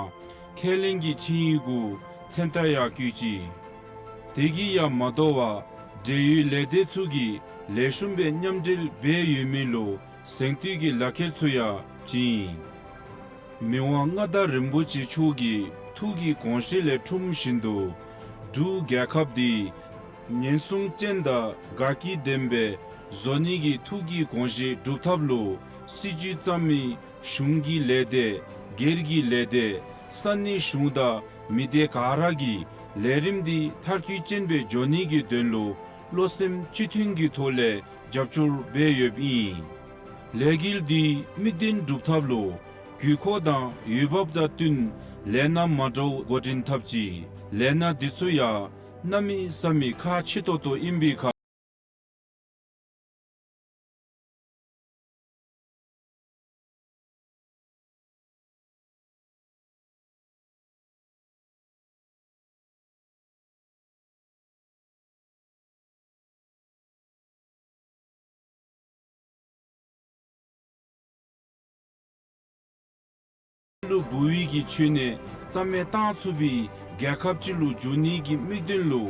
ཁས་ལེན་གྱི་ཆིངས་ཡིག་གུ་མཚན་རྟགས་ཡང་བཀོད་ཅི། དེ་གིས་ཡང་མ་དོ་བར་འབྲེལ་ཡོད་ལས་སྡེ་ཚུ་གིས་ལེགས་ཤོམ་སྦེ་མཉམ་འབྲེལ་འབད་ཡོད་མི་ལུ་གཟེངས་བསྟོད་ཀྱི་ལག་ཁྱེར་ཚུ་ཡང་བྱིན་ཡི། མི་དབང་མངའ་བདག་རིན་པོ་ཆེ་མཆོག་གི་ཐུགས་ཀྱི་དགོངས་བཞེད་ལས་འཁྲུངས་བཞིན་དུ་འབྲུག་རྒྱལ་ཁབ་འདི་ཉེན་སྲུང་ཅན་དང་དགའ་སྐྱིད་ལྡན་པའི་བཟོ་ནི་གི་ཐུགས་ཀྱི་དགོངས་བཞེད་སྒྲུབ་ཐབས་ལུ་སྲིད་བྱུས་བརྩམ་མི་གཞུང་གི་ལས་སྡེ་སྒེར་གྱི་ལས་སྡེ་ས་གནས་གཞུང་དང་མི་སྡེ་ག་ར་གིས་ལས་རིམ་འདི་མཐར་འཁྱོལ་ཅན་སྦེ་འགྱོ་ནི་གི་དོན་ལུ་བློ་སེམས་གཅིག་མཐུན་གྱི་ཐོག་ལས་རྒྱབ་སྐྱོར་འབད་ཡོདཔ་ཨིན། ལས་འགུལ་འདི་དམིགས་དོན་སྒྲུབ་ཐབས་ལུ་དགོས་མཁོ་དང་འོས་འབབ་དང་བསྟུན་ལས་སྣ་མ་འདྲཝ་འགོ་འདྲེན་འཐབ་ཅི། ལས་སྣ་འདི་ཚུ་ཡང་གནམ་མེད་ས་མེད་ཁག་ཆེ་ཏོག་ཏོ་ཨིན་པའི་ཁར། ལུ་འབུལ་བའི་གི་མཆོད་གནས་རྩ་མེད་བཏང་ཚུགས་པའི་རྒྱལ་ཁབ་ཅིག་ལུ་འགྱུར་ནི་གི་དམིགས་དོན་ལུ།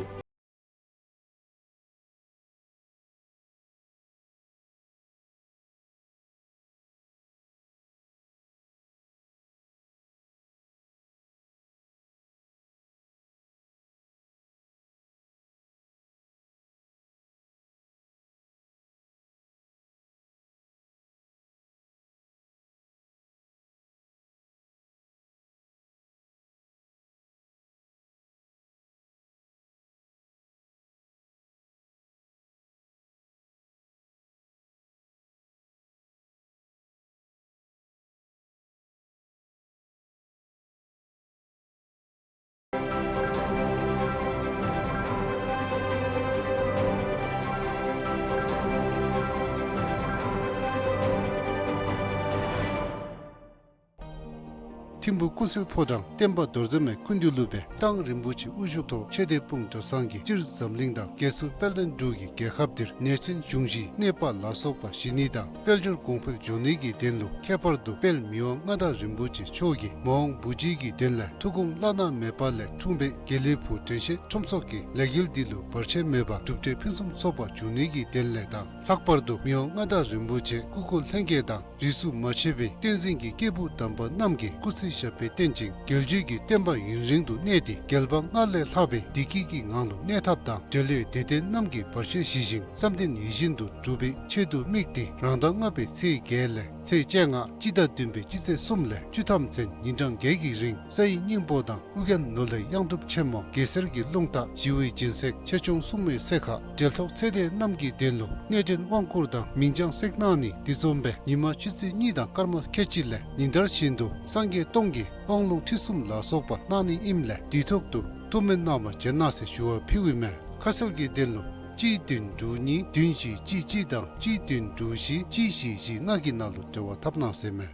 ཐིམ་ཕུག་ཀུན་གསལ་ཕོ་བྲང་བསྟན་པ་རྡོར་གདན་མའི་སྐུ་མདུན་ལུ་སྦེ་མདང་རིན་པོ་ཆེ་དབུ་བཞུགས་ཐོག་ཆོས་སྡེ་སྤུངས་གྲྭ་ཚང་གི་སྤྱིར་འཛམ་གླིང་དང་རྒྱལ་སྲུང་དཔལ་ལྡན་འབྲུག་གི་རྒྱལ་ཁབ་འདིར་ནད་ཅན་འབྱུང་བཞིའི་གནོད་པ་ལ་སོགས་པ་ཞི་ནི་དང་དཔལ་འབྱོར་གོང་འཕེལ་འགྱོ་ནི་གི་དོན་ལུ་ཁྱད་པར་དུ་དཔལ་མི་དབང་མངའ་བདག་རིན་པོ་ཆེ་མཆོག་གིས་མ་འོངས་བུ་རྒྱུད་ཀྱི་དོན་ལས་ཐུགས་དགོངས་བླ་ན་མེད་པ་ལས་འཁྲུངས་པའི་དགེ་ལེགས་ཕུག་དྲན་ཤེས་ཁྲོམ་ཚོགས་ཀྱིས་ལས་འགུལ་འདི་ལུ་བར་ཆད་མེད་པར་གྲུབ་འབྲས་ཕུན་སུམ་ཚོགས་པ་འབྱུང་ནི་གི་དོན་ལས་དང་ལྷག་པར་དུ་མི་དབང་མངའ་བདག་རིན་པོ་ཆེ་སྐུ་འཁོར་ལྷན་རྒྱས་དང་རིས་སུ་མ་ཆད་པའི་བསྟན་འཛིན་གྱི་སྐྱེས་བུ་དམ་པ་རྣམས་ཀྱིས་སྐུ་ཚེ་ཞབས་པད་བརྟན་ཅིང་རྒྱལ་བརྒྱུད་ཀྱི་བསྟན་པ་ཡུན་རིང་དུ་གནས་ཏེ་རྒྱལ་འབངས་སྔར་ལས་ལྷག་པའི་བདེ་སྐྱིད་ཀྱི་ངང་ལུ་གནས་ཐབས་དང་འབྲེལ་ཡོད་དད་ལྡན་རྣམས་ཀྱིས་བར་ཆད་ཞི་ཞིང་བསམ་དོན་ཡིད་བཞིན་དུ་འགྲུབ་པའི་ཆེད་དུ་དམིགས་ཏེ་རང་ཟླ་ལྔ་པའི་ཚེས་བརྒྱད་ལས་ཚེས་བཅོ་ལྔ་སྤྱི་ཟླ་བདུན་པའི་སྤྱི་ཚེས་གསུམ་ལས་བཅུ་ཐམ་ཚུན་ཉིན་གྲངས་བརྒྱད་ཀྱི་རིང་ས་ཡི་སྙིང་པོ་དང་ཨོ་རྒྱན་ནོར་ལྷའི་གཡང་སྒྲུབ་ཆེན་མོ་གེ་སར་གྱི་རླུང་རྟ་ཞི་བའི་སྦྱིན་སྲེག་ཆེ་ཆུང་སྲུང་མའི་སྲེག་ཁ་འབྲེལ་ཐོགས་ཚེ་འདས་རྣམས་ཀྱི་དོན་ལུ་གནས་འདྲེན་དབང་བསྐུར་དང་མིང་བྱང་སྲེག་གནང་ནི་འདི་བཟུམ་སྦེ་ཉི་མ་ཆུ་ཚོད་གཉིས་དང་སྐར་མ་ཁལ་གཅིག་ལས་ཉིན་ལྟར་བཞིན་དུ་སངས་རྒྱས་སྟོང་གི་དབང་ལུང་ཁྲིད་གསུམ་ལ་སོགས་པ་གནང་ནི་ཨིནམ་ལས་དུས་ཐོག་ཏུ་ཐུགས་སྨོན་གནང་བར་བྱོན་གནང་ཟེར་ཞུ་བ་ཕུལཝ་ཨིན་མས། ཁ་གསལ་གྱི་དོན་ལུ་གཅིག་བདུན་དྲུག་གཉིས་བདུན་བཞི་གཅིག་གཅིག་དང་གཅིག་བདུན་དྲུག་བཞི་གཅིག་བཞི་བཞི་ལྔ་གི་ནང་ལུ་འབྲེལ་བ་འཐབ་གནང་ཟེར་མས།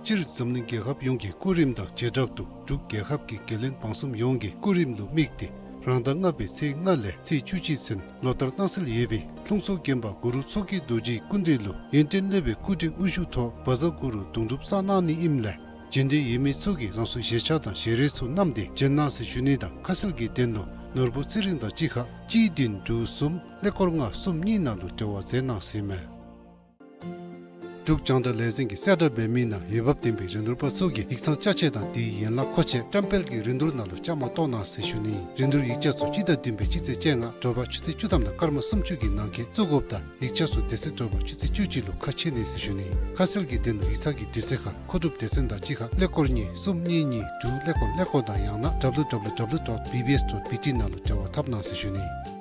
སྤྱིར་འཛམ་གླིང་རྒྱལ་ཁབ་ཡོངས་ཀྱི་སྐུ་རིམ་དང་བྱེ་བྲག་ཏུ་འབྲུག་རྒྱལ་ཁབ་ཀྱི་རྒྱལ་བློན་འབངས་གསུམ་ཡོངས་ཀྱི་སྐུ་རིམ་ལུ་དམིགས་ཏེ་རང་ཟླ་ལྔ་པའི་ཚེས་ལྔ་ལས་ཚེས་བཅུ་གཅིག་ཚུན་ལོ་ལྟར་གནང་སྲོལ་ཡོད་པའི་ལྷུང་བཟེད་དགོན་པ་གུ་རུ་མཚོ་སྐྱེས་རྡོ་རྗེའི་སྐུ་མདུན་ལུ་ཡོན་ཏན་སློབ་དཔོན་སྐུ་བགྲེས་དབུ་བཞུགས་ཐོག་བཛྲ་གུ་རུ་དུང་སྒྲུབ་བསགས་གནང་ནི་ཨིནམ་ལས་བྱོན་འདོད་ཡོད་མི་ཚུ་གིས་རང་སོའི་བཞེས་ཆག་དང་བཞེས་རོལ་ཚུ་བསྣམས་ཏེ་བྱོན་གནང་ཟེར་ཞུ་ནི་དང་ཁ་གསལ་གྱི་དོན་ལུ་ནོར་བུ་ཚེ་རིང་དང་གཅིག་ཁར་གཅིག་བདུན་དྲུག་གསུམ་ཀླད་ཀོར་ལྔ་གསུམ་གཉིས་ནང་ལུ་འབྲེལ་བ་མཛད་གནང་ཟེར་མས། འབྲུག་རྒྱང་བསྒྲགས་ལས་འཛིན་གྱིས་གསལ་བསྒྲགས་འབད་མི་ནང་འོས་འབབ་ལྡན་པའི་རིན་བསྡུར་པ་ཚུ་གིས་ཡིག་ཚང་ཅ་ཆས་དང་དེའི་ཡན་ལག་མཁོ་ཆས་བཀྲམ་སྤེལ་གྱི་རིན་བསྡུར་ནང་ལུ་བཅའ་མར་གཏོགས་གནང་ཟེར་ཞུ་ནི། རིན་བསྡུར་ཡིག་ཆ་ཚུ་སྤྱི་ཟླ་བདུན་པའི་སྤྱི་ཚེས་བཅོ་ལྔ་དྲོ་པ་ཆུ་ཚོད་བཅུ་ཐམ་དང་སྐར་མ་སུམ་ཅུ་གི་ནང་འཁོད་བཙུགས་དགོཔ་དང་ཡིག་ཆ་ཚུ་དེ་ཚེ་དྲོ་པ་ཆུ་ཚོད་བཅུ་གཅིག་ལུ་ཁ་ཕྱེ་ནི་ཟེར་ཞུ་ནི། ཁ་གསལ་གྱི་དོན་ལུ་ཡིག་ཚང་གི་དུས་ཚོད་ཁར་མཁོ་སྒྲུབ་སྡེ་ཚན་དང་གཅིག་ཁར་ཀླད་ཀོར་གཉིས་གསུམ་གཉིས་གཉིས་དྲུག་ཀླད་ཀོར་ཀླད་ཀོར་དང་ཡང་ན་W W W dot B B S dot B T ནང་ལུ་འབྲེལ་བ་འཐབ་གནང་ཟེར་ཞུ་ནི།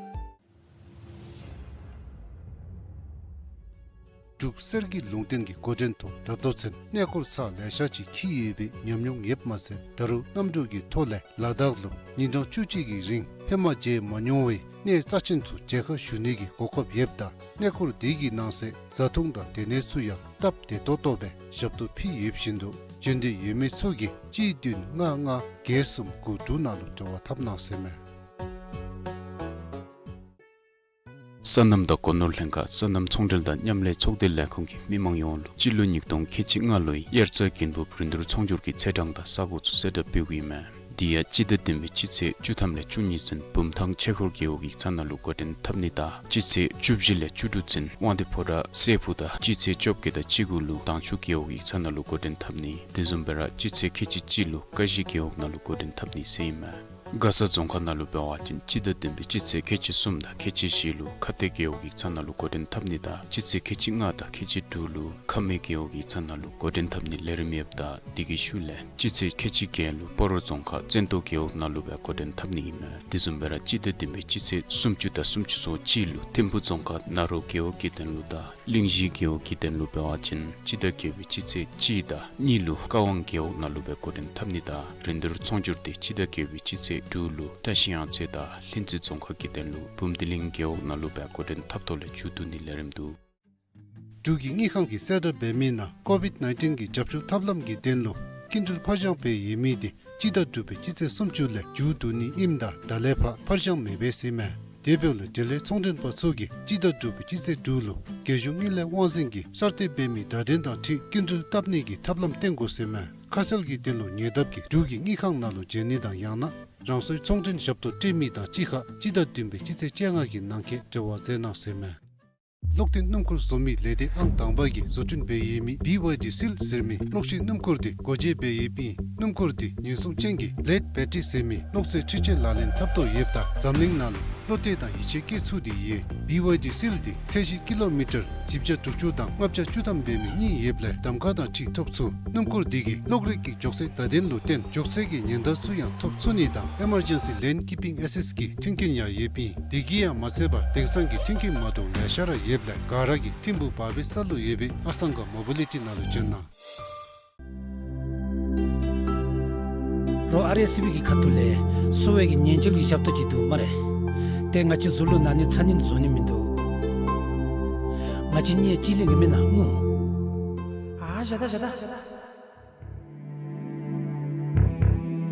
འབྲུག་གསེར་གྱི་ལུང་བསྟན་གྱི་འགོ་འདྲེན་ཐོག་ད་ལྟོ་ཚུན་གནས་སྐོར་ཚར་ལེ་ཤ་ཅིག་འཁྱིད་ཡོད་པའི་ཉམས་མྱོང་ཡོདཔ་མ་ཚད་ད་རུང་གནམ་གྲུ་གི་ཐོག་ལས་ལ་དྭགས་ལུ་ཉིན་གྲངས་བཅུ་གཅིག་གི་རིང་ཧེ་མ་མཇལ་མ་མྱོང་བའི་གནས་རྩ་ཆེན་ཚུ་མཇལ་ཁ་ཞུ་ནི་གི་གོ་སྐབས་ཡོདཔ་ད་གནས་སྐོར་དེ་གི་ནང་གསེས་བཟའ་འཐུང་དང་སྡོད་གནས་ཚུ་ཡང་སྟབས་བདེ་ཏོག་ཏོ་སྦེ་ཞབས་ཏོག་ཕུལ་ཡོདཔ་བཞིན་དུ་འབྱོན་འདོད་ཡོད་མི་ཚུ་གིས་གཅིག་བདུན་ལྔ་ལྔ་བརྒྱད་གསུམ་དགུ་དྲུག་ནང་ལུ་འབྲེལ་བ་འཐབ་གནང་ཟེར་མས། སོ་ནམ་དང་སྒོ་ནོར་ལྷན་ཁག་སོ་ནམ་ཚོང་འབྲེལ་དང་མཉམ་ལས་ཚོགས་སྡེ་ལས་ཁུངས་ཀྱིས་མི་མང་ཡོངས་ལུ་སྤྱི་ལོ་ཉིས་སྟོང་ཁལ་གཅིག་ལྔ་ལོའི་དབྱར་རྩྭ་དགུན་འབུབ་རིན་བསྡུར་ཚོང་སྒྱུར་གྱི་ཚེས་གྲངས་དང་ས་གོ་ཚུ་གསལ་བསྒྲགས་འབདཝ་ཨིན་མས། དེ་ཡང་སྤྱི་ཟླ་བདུན་པའི་སྤྱི་ཚེས་བཅུ་ཐམ་ལས་བཅུ་གཉིས་ཚུན་བུམ་ཐང་ཆོས་འཁོར་རྒེད་འོག་ཡིག་ཚང་ནང་ལུ་འགོ་འདྲེན་འཐབ་ནི་དང་སྤྱི་ཚེས་བཅུ་བཞི་ལས་བཅུ་དྲུག་ཚུན་དབང་འདུས་ཕོ་བྲང་སྲས་ཕུག་དང་སྤྱི་ཚེས་བཅོ་བརྒྱད་དང་བཅུ་དགུ་ལུ་དྭངས་ཆུ་རྒེད་འོག་ཡིག་ཚང་ནང་ལུ་འགོ་འདྲེན་འཐབ་ནི། དེ་བཟུམ་སྦེ་ར་སྤྱི་ཚེས་ཁལ་གཅིག་གཅིག་ལུ་ཀ་གཞི་རྒེད་འོག་ནང་ལུ་འགོ་འདྲེན་འཐབ་ནི་ཟེར་ཨིན་མས། མགར་ས་རྫོང་ཁག་ནང་ལུ་འབད་བ་ཅིན་སྤྱི་ཟླ་བདུན་པའི་སྤྱི་ཚེས་ཁལ་གཅིག་གསུམ་དང་ཁལ་གཅིག་བཞི་ལུ་ཁ་གཏད་རྒེད་འོག་ཡིག་ཚང་ནང་ལུ་འགོ་འདྲེན་འཐབ་ནི་དང་སྤྱི་ཚེས་ཁལ་གཅིག་ལྔ་དང་ཁལ་གཅིག་དྲུག་ལུ་ཁ་སྨད་རྒེད་འོག་ཡིག་ཚང་ནང་ལུ་འགོ་འདྲེན་འཐབ་ནི་ལས་རིམ་ཡོདཔ་ད་དེ་གི་ཤུལ་ལས་སྤྱི་ཚེས་ཁལ་གཅིག་བརྒྱད་ལུ་སྤ་རོ་རྫོང་ཁག་བཙན་ཏོ་རྒེད་འོག་ནང་ལུ་སྦེ་འགོ་འདྲེན་འཐབ་ནི་ཨིན་མས། དེ་བཟུམ་སྦེ་ར་སྤྱི་ཟླ་བདུན་པའི་སྤྱི་ཚེས་སུམ་ཅུ་དང་སུམ་ཅུ་སོ་གཅིག་ལུ་ཐིམ་ཕུག་རྫོང་ཁག་ན་རོ་རྒེད་འོག་གི་དོན་ལུ་དང་གླིང་བཞི་རྒེད་འོག་གི་དོན་ལུ་འབད་བ་ཅིན་སྤྱི་ཟླ་བརྒྱད་པའི་སྤྱི་ཚེས་གཅིག་དང་གཉིས་ལུ་ཀ་ཝང་རྒེད་འོག་ནང་ལུ་སྦེ་འགོ་འདྲེན་འཐབ་ནི་དང་རིན་བསྡུར་ཚོང་སྒྱུར་དེ་སྤྱི་ཟླ་བརྒྱད་པའི་སྤྱི་ཚེས་དྲུག་ལུ་བཀྲ་ཤིས་གཡང་རྩེ་དང་ལྷུན་རྩེ་རྫོང་ཁག་གི་དོན་ལུ་བུམ་སྡེ་གླིང་རྒེད་འོག་ནང་ལུ་སྦེ་འགོ་འདྲེན་འཐབ་ཐོག་ལས་མཇུག་བསྡུ་ནི་ལས་རིམ་འདུག། འབྲུག་གི་དངུལ་ཁང་གིས་གསལ་བསྒྲགས་འབད་མི་ནང་ཀོ་ཝིཌ་ནའིན་ཊིན་གྱི་རྒྱབ་སྐྱོར་ཐབས་ལམ་གྱི་དོན་ལུ་སྐྱིན་འགྲུལ་ཕར་འགྱངས་འབད་ཡོད་མི་དེ་སྤྱི་ཟླ་དྲུག་པའི་སྤྱི་ཚེས་སུམ་ཅུ་ལས་མཇུག་བསྡུ་ནི་ཨིནམ་ད་ད་ལས་ཕར་ཕར་འགྱངས་མི་འབད་ཟེར་མས། དེ་འབདཝ་ལས་འབྲེལ་ཡོད་ཚོང་མགྲོན་པ་ཚུ་གིས་སྤྱི་ཟླ་དྲུག་པའི་སྤྱི་ཚེས་དྲུག་ལུ་རྒྱལ་གཞུང་དངུལ་ལས་དབང་འཛིན་གྱིས་གསར་གཏོད་འབད་མི་བརྡ་དོན་དང་འཁྲིལ་སྐྱིན་འགྲུལ་བཏབ་ནི་གི་ཐབས་ལམ་བཏོན་དགོ་ཟེར་མས། ཁ་གསལ་གྱི་དོན་ལུ་ཉེ་འདབས་ཀྱི་འབྲུག་གི་དངུལ་ཁང་ནང་ལུ་འབྱོན་ནི་དང་ཡང་ན་རང་སོའི་ཚོང་མགྲོན་ཞབས་ཏོག་སྤྲོད་མི་དང་གཅིག་ཁར་སྤྱི་ཟླ་བདུན་པའི་སྤྱི་ཚེས་བཅོ་ལྔ་གི་ནང་འཁོད་འབྲེལ་བ་མཛད་གནང་ཟེར་མས། གློག་འཕྲིན་སྣུམ་འཁོར་བཟོ་མི་ལས་སྡེ་ཨང་དང་པ་གིས་བཟོ་སྐྲུན་འབད་ཡོད་མི་བི་ཝའི་ཌི་སིལ་ཟེར་མི་གློག་ཤིང་སྣུམ་འཁོར་དེ་སྒོ་འབྱེད་འབད་ཡོདཔ་ཨིན། སྣུམ་འཁོར་དེ་ཉེན་སྲུང་ཅན་གྱི་ལེཌ་བེ་ཊི་རི་ཟེར་མི་གློག་རྫས་འཕྲུལ་ཆས་ལག་ལེན་འཐབ་དོ་ཡོདཔ་ད་འཛམ་གླིང་ནང་ལུ་བློ་གཏད་དང་ཡིད་ཆེས་བསྐྱེད་ཚུགས་ཏེ་ཡོད། བི་ཝའི་ཌི་སིལ་དེ་ཚད་གཞི་ཀི་ལོ་མི་ཊར་བཞི་བརྒྱ་དྲུག་ཅུ་དང་ལྔ་བརྒྱ་བཅུ་ཐམ་འབད་མི་གཉིས་ཡོདཔ་ལས་གདམ་ཁ་དང་འཁྲིལ་ཐོབ་ཚུགས། སྣུམ་འཁོར་དེ་གིས་གློག་རིག་གི་མགྱོགས་ཚད་བརྡ་དོན་ལུ་བརྟེན་མགྱོགས་ཚད་ཀྱི་ཉེན་བརྡ་ཚུ་ཡང་ཐོབ་ཚུགས་ནི་དང་ཨི་མར་ཇེན་སི་ལེན་ཀིཔ་པིང་ཨེ་སིསཊ་གི་མཐུན་རྐྱེན་ཡང་ཡོདཔ་ཨིན། དེ་གིས་ཡང་མ་ཚད་པར་དེང་སང་གི་མཐུན་རྐྱེན་མ་འདྲཝ་ལེ་ཤ་ར་ཡོདཔ་ལས་ག་ར་གིས་ཐིམ་ཕུག་བར་བའི་ས་ལུ་ཡོད་པའི་ཨ་སང་ག་མོ་བི་ལི་ཊི་ནང་ལུ་བྱོན་གནང་། རོགས་ཨར་ཨེས་སི་བི་གི་ཁ་ཐུག་ལས་གསོ་བའི་གི་ཉེན་བཅོལ་གྱི་ཞབས་ཏོག་ཅིག་འདུག་སྨ་རེ། དེ་ང་བཅས་ཚུ་ལུ་ན་ནི་ཚ་ནི་བཟོ་ནི་མིན་འདུག། ང་བཅས་གཉིས་གཅིག་ལེན་གྱི་མེན་ན་སྨོ། ཨ་བཞག་ད་བཞག་ད།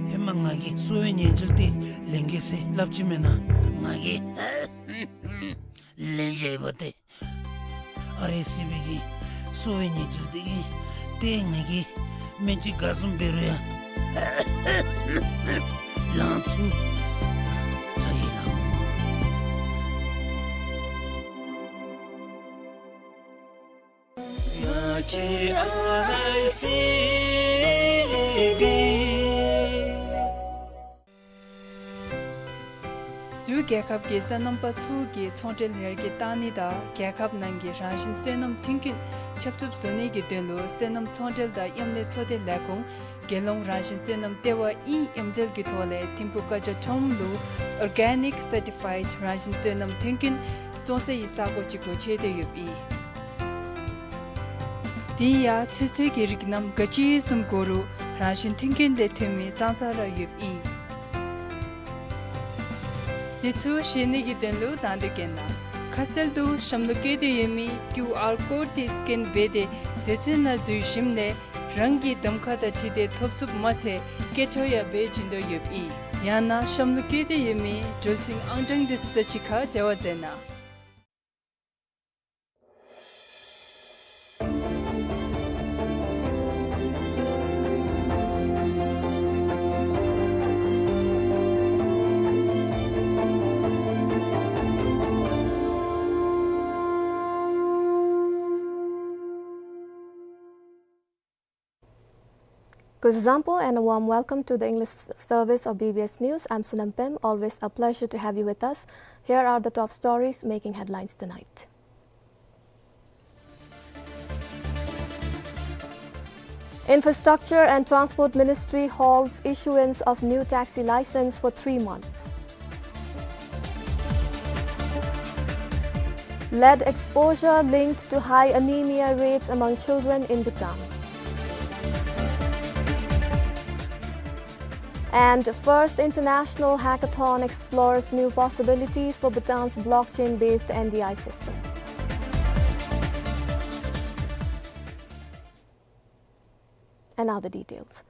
ཧེ་མ་ང་གིས་གསོ་བའི་ཉེན་བཅོལ་དེ་ལེན་གེ་ཟེར་སླབ་ཅི་མེན་ན། ང་གིས་ལེན་བཞག་ཡོདཔ་ཏེ། ཨར་ཨེས་སི་བི་གིས་གསོ་བའི་ཉེན་བཅོལ་དེ་གིས་ཏེ་ང་གིས་སྨན་ཅིག་ག་བཟུམ་འབད་རུང་ཡང་ལང་ཚུགས། ཚ་གྱང་ལང་མི་དགོ། ང་བཅས་ཨར་ཨེས་སི་བི། འབྲུག་རྒྱལ་ཁབ་ཀྱི་སོ་ནམ་པ་ཚུ་གི་ཚོང་འབྲེལ་ཡར་རྒྱས་གཏང་ནི་དང་རྒྱལ་ཁབ་ནང་གི་རང་བཞིན་སོ་ནམ་མཐུན་རྐྱེན་ཁྱབ་ཚུགསཔ་བཟོ་ནི་གི་དོན་ལུ་སོ་ནམ་ཚོང་འབྲེལ་དང་མཉམ་ལས་ཚོགས་སྡེ་ལས་ཁུངས་དགེ་སློང་རང་བཞིན་སོ་ནམ་ལྟེ་བ་ཨིན་མཉམ་འབྲེལ་གྱི་ཐོག་ལས་ཐིམ་ཕུག་ཀ་ཇ་ཁྲོམ་ལུ་ཨོར་གེ་ནིཀ་སར་ཊི་ཕའིཌ་རང་བཞིན་སོ་ནམ་མཐུན་རྐྱེན་བཙོང་སའི་ས་གོ་ཅིག་སྒོ་ཕྱེ་སྟེ་ཡོདཔ་ཨིན། དེ་ཡང་ཚོད་བསྲེ་གི་རིགས་རྣམས་ག་ཅི་བཟུམ་དགོ་རུང་རང་བཞིན་མཐུན་རྐྱེན་ལས་ཐོན་མི་གཙང་གཙང་ར་ཡོདཔ་ཨིན། དེ་ཚུ་ཤེས་ནི་གི་དོན་ལུ་དང་འདོད་མཁན་ན་ཁ་གསལ་དུ་གཤམ་ལུ་བཀོད་དེ་ཡོད་མི་ཀིའུ་ཨར་ཀོཌ་དེ་སི་ཀེན་འབད་དེ་སྡེ་ཚན་ནང་འཛུལ་ཞིནམ་ལས་རང་གི་གདམ་ཁ་དང་འཁྲིལ་ཏེ་ཐོབ་ཚུགསཔ་མ་ཚད་སྐད་འཕྲོ་ཡང་འབད་བྱིན་དོ་ཡོདཔ་ཨིན། ཡང་ན་གཤམ་ལུ་བཀོད་དེ་ཡོད་མི་འགྲུལ་འཕྲིན་ཨང་གྲངས་དེ་ཚུ་དང་གཅིག་ཁར་འབྲེལ་བ་མཛད་གནང་། Kuzuzangpo and a warm welcome to the English service of B B S News. I'm Sonam Pem. Always a pleasure to have you with us. Here are the top stories making headlines tonight. Infrastructure and Transport Ministry halts issuance of new taxi license for three months. Lead exposure linked to high anemia rates among children in Bhutan. And first international hackathon explores new possibilities for Bhutan's blockchain-based N D I system. And now the details.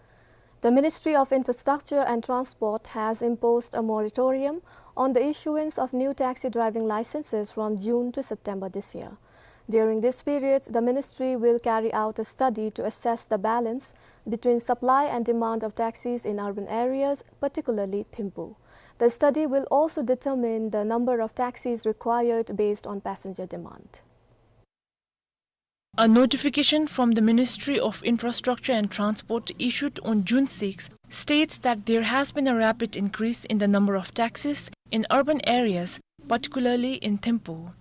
The Ministry of Infrastructure and Transport has imposed a moratorium on the issuance of new taxi driving licenses from June to September this year. During this period, the ministry will carry out a study to assess the balance between supply and demand of taxis in urban areas, particularly Thimphu. The study will also determine the number of taxis required based on passenger demand. A notification from the Ministry of Infrastructure and Transport issued on June six states that there has been a rapid increase in the number of taxis in urban areas, particularly in Thimphu.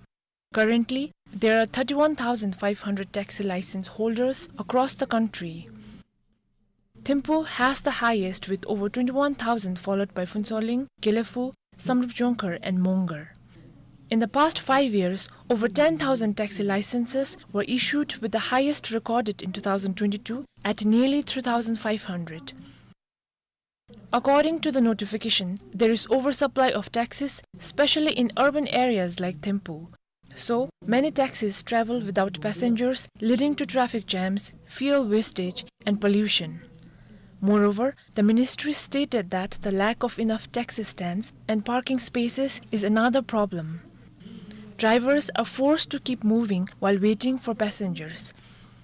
Currently, there are thirty-one thousand five hundred taxi license holders across the country. Thimphu has the highest with over twenty-one thousand, followed by Phuentsholing, Gelephu, Samdrup Jongkhar and Mongar. In the past five years, over ten thousand taxi licenses were issued, with the highest recorded in two thousand twenty-two at nearly three thousand five hundred. According to the notification, there is oversupply of taxis, especially in urban areas like Thimphu. So, many taxis travel without passengers, leading to traffic jams, fuel wastage, and pollution. Moreover, the ministry stated that the lack of enough taxi stands and parking spaces is another problem. Drivers are forced to keep moving while waiting for passengers.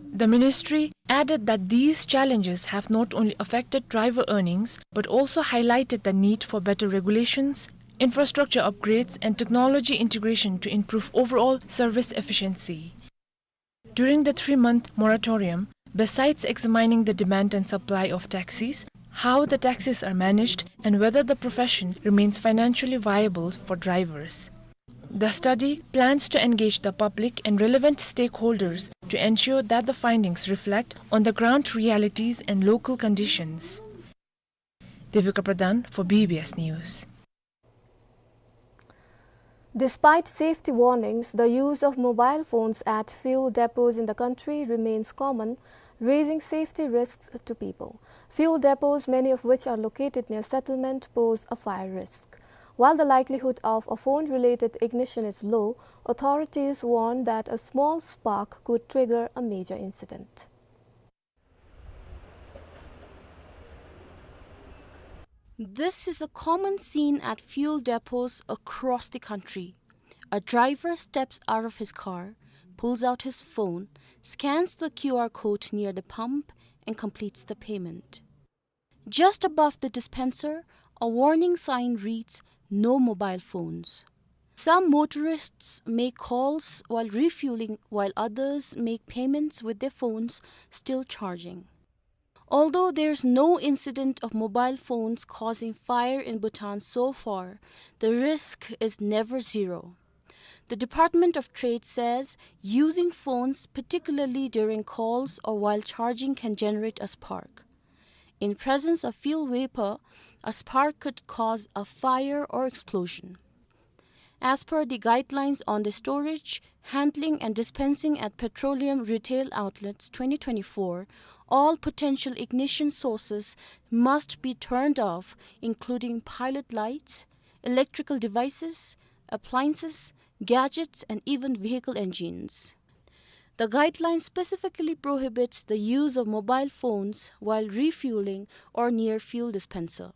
The ministry added that these challenges have not only affected driver earnings, but also highlighted the need for better regulations, infrastructure upgrades, and technology integration to improve overall service efficiency. During the three-month moratorium, besides examining the demand and supply of taxis, how the taxis are managed, and whether the profession remains financially viable for drivers, the study plans to engage the public and relevant stakeholders to ensure that the findings reflect on the ground realities and local conditions. Devika Pradhan for B B S News. Despite safety warnings, the use of mobile phones at fuel depots in the country remains common, raising safety risks to people. Fuel depots, many of which are located near settlement, pose a fire risk. While the likelihood of a phone-related ignition is low, authorities warn that a small spark could trigger a major incident. This is a common scene at fuel depots across the country. A driver steps out of his car, pulls out his phone, scans the Q R code near the pump, and completes the payment. Just above the dispenser, a warning sign reads, "No mobile phones." Some motorists make calls while refueling, while others make payments with their phones still charging. Although there's no incident of mobile phones causing fire in Bhutan so far, the risk is never zero. The Department of Trade says using phones, particularly during calls or while charging, can generate a spark. In presence of fuel vapor, a spark could cause a fire or explosion. As per the Guidelines on the Storage, Handling and Dispensing at Petroleum Retail Outlets twenty twenty-four, all potential ignition sources must be turned off, including pilot lights, electrical devices, appliances, gadgets, and even vehicle engines. The guideline specifically prohibits the use of mobile phones while refueling or near fuel dispenser.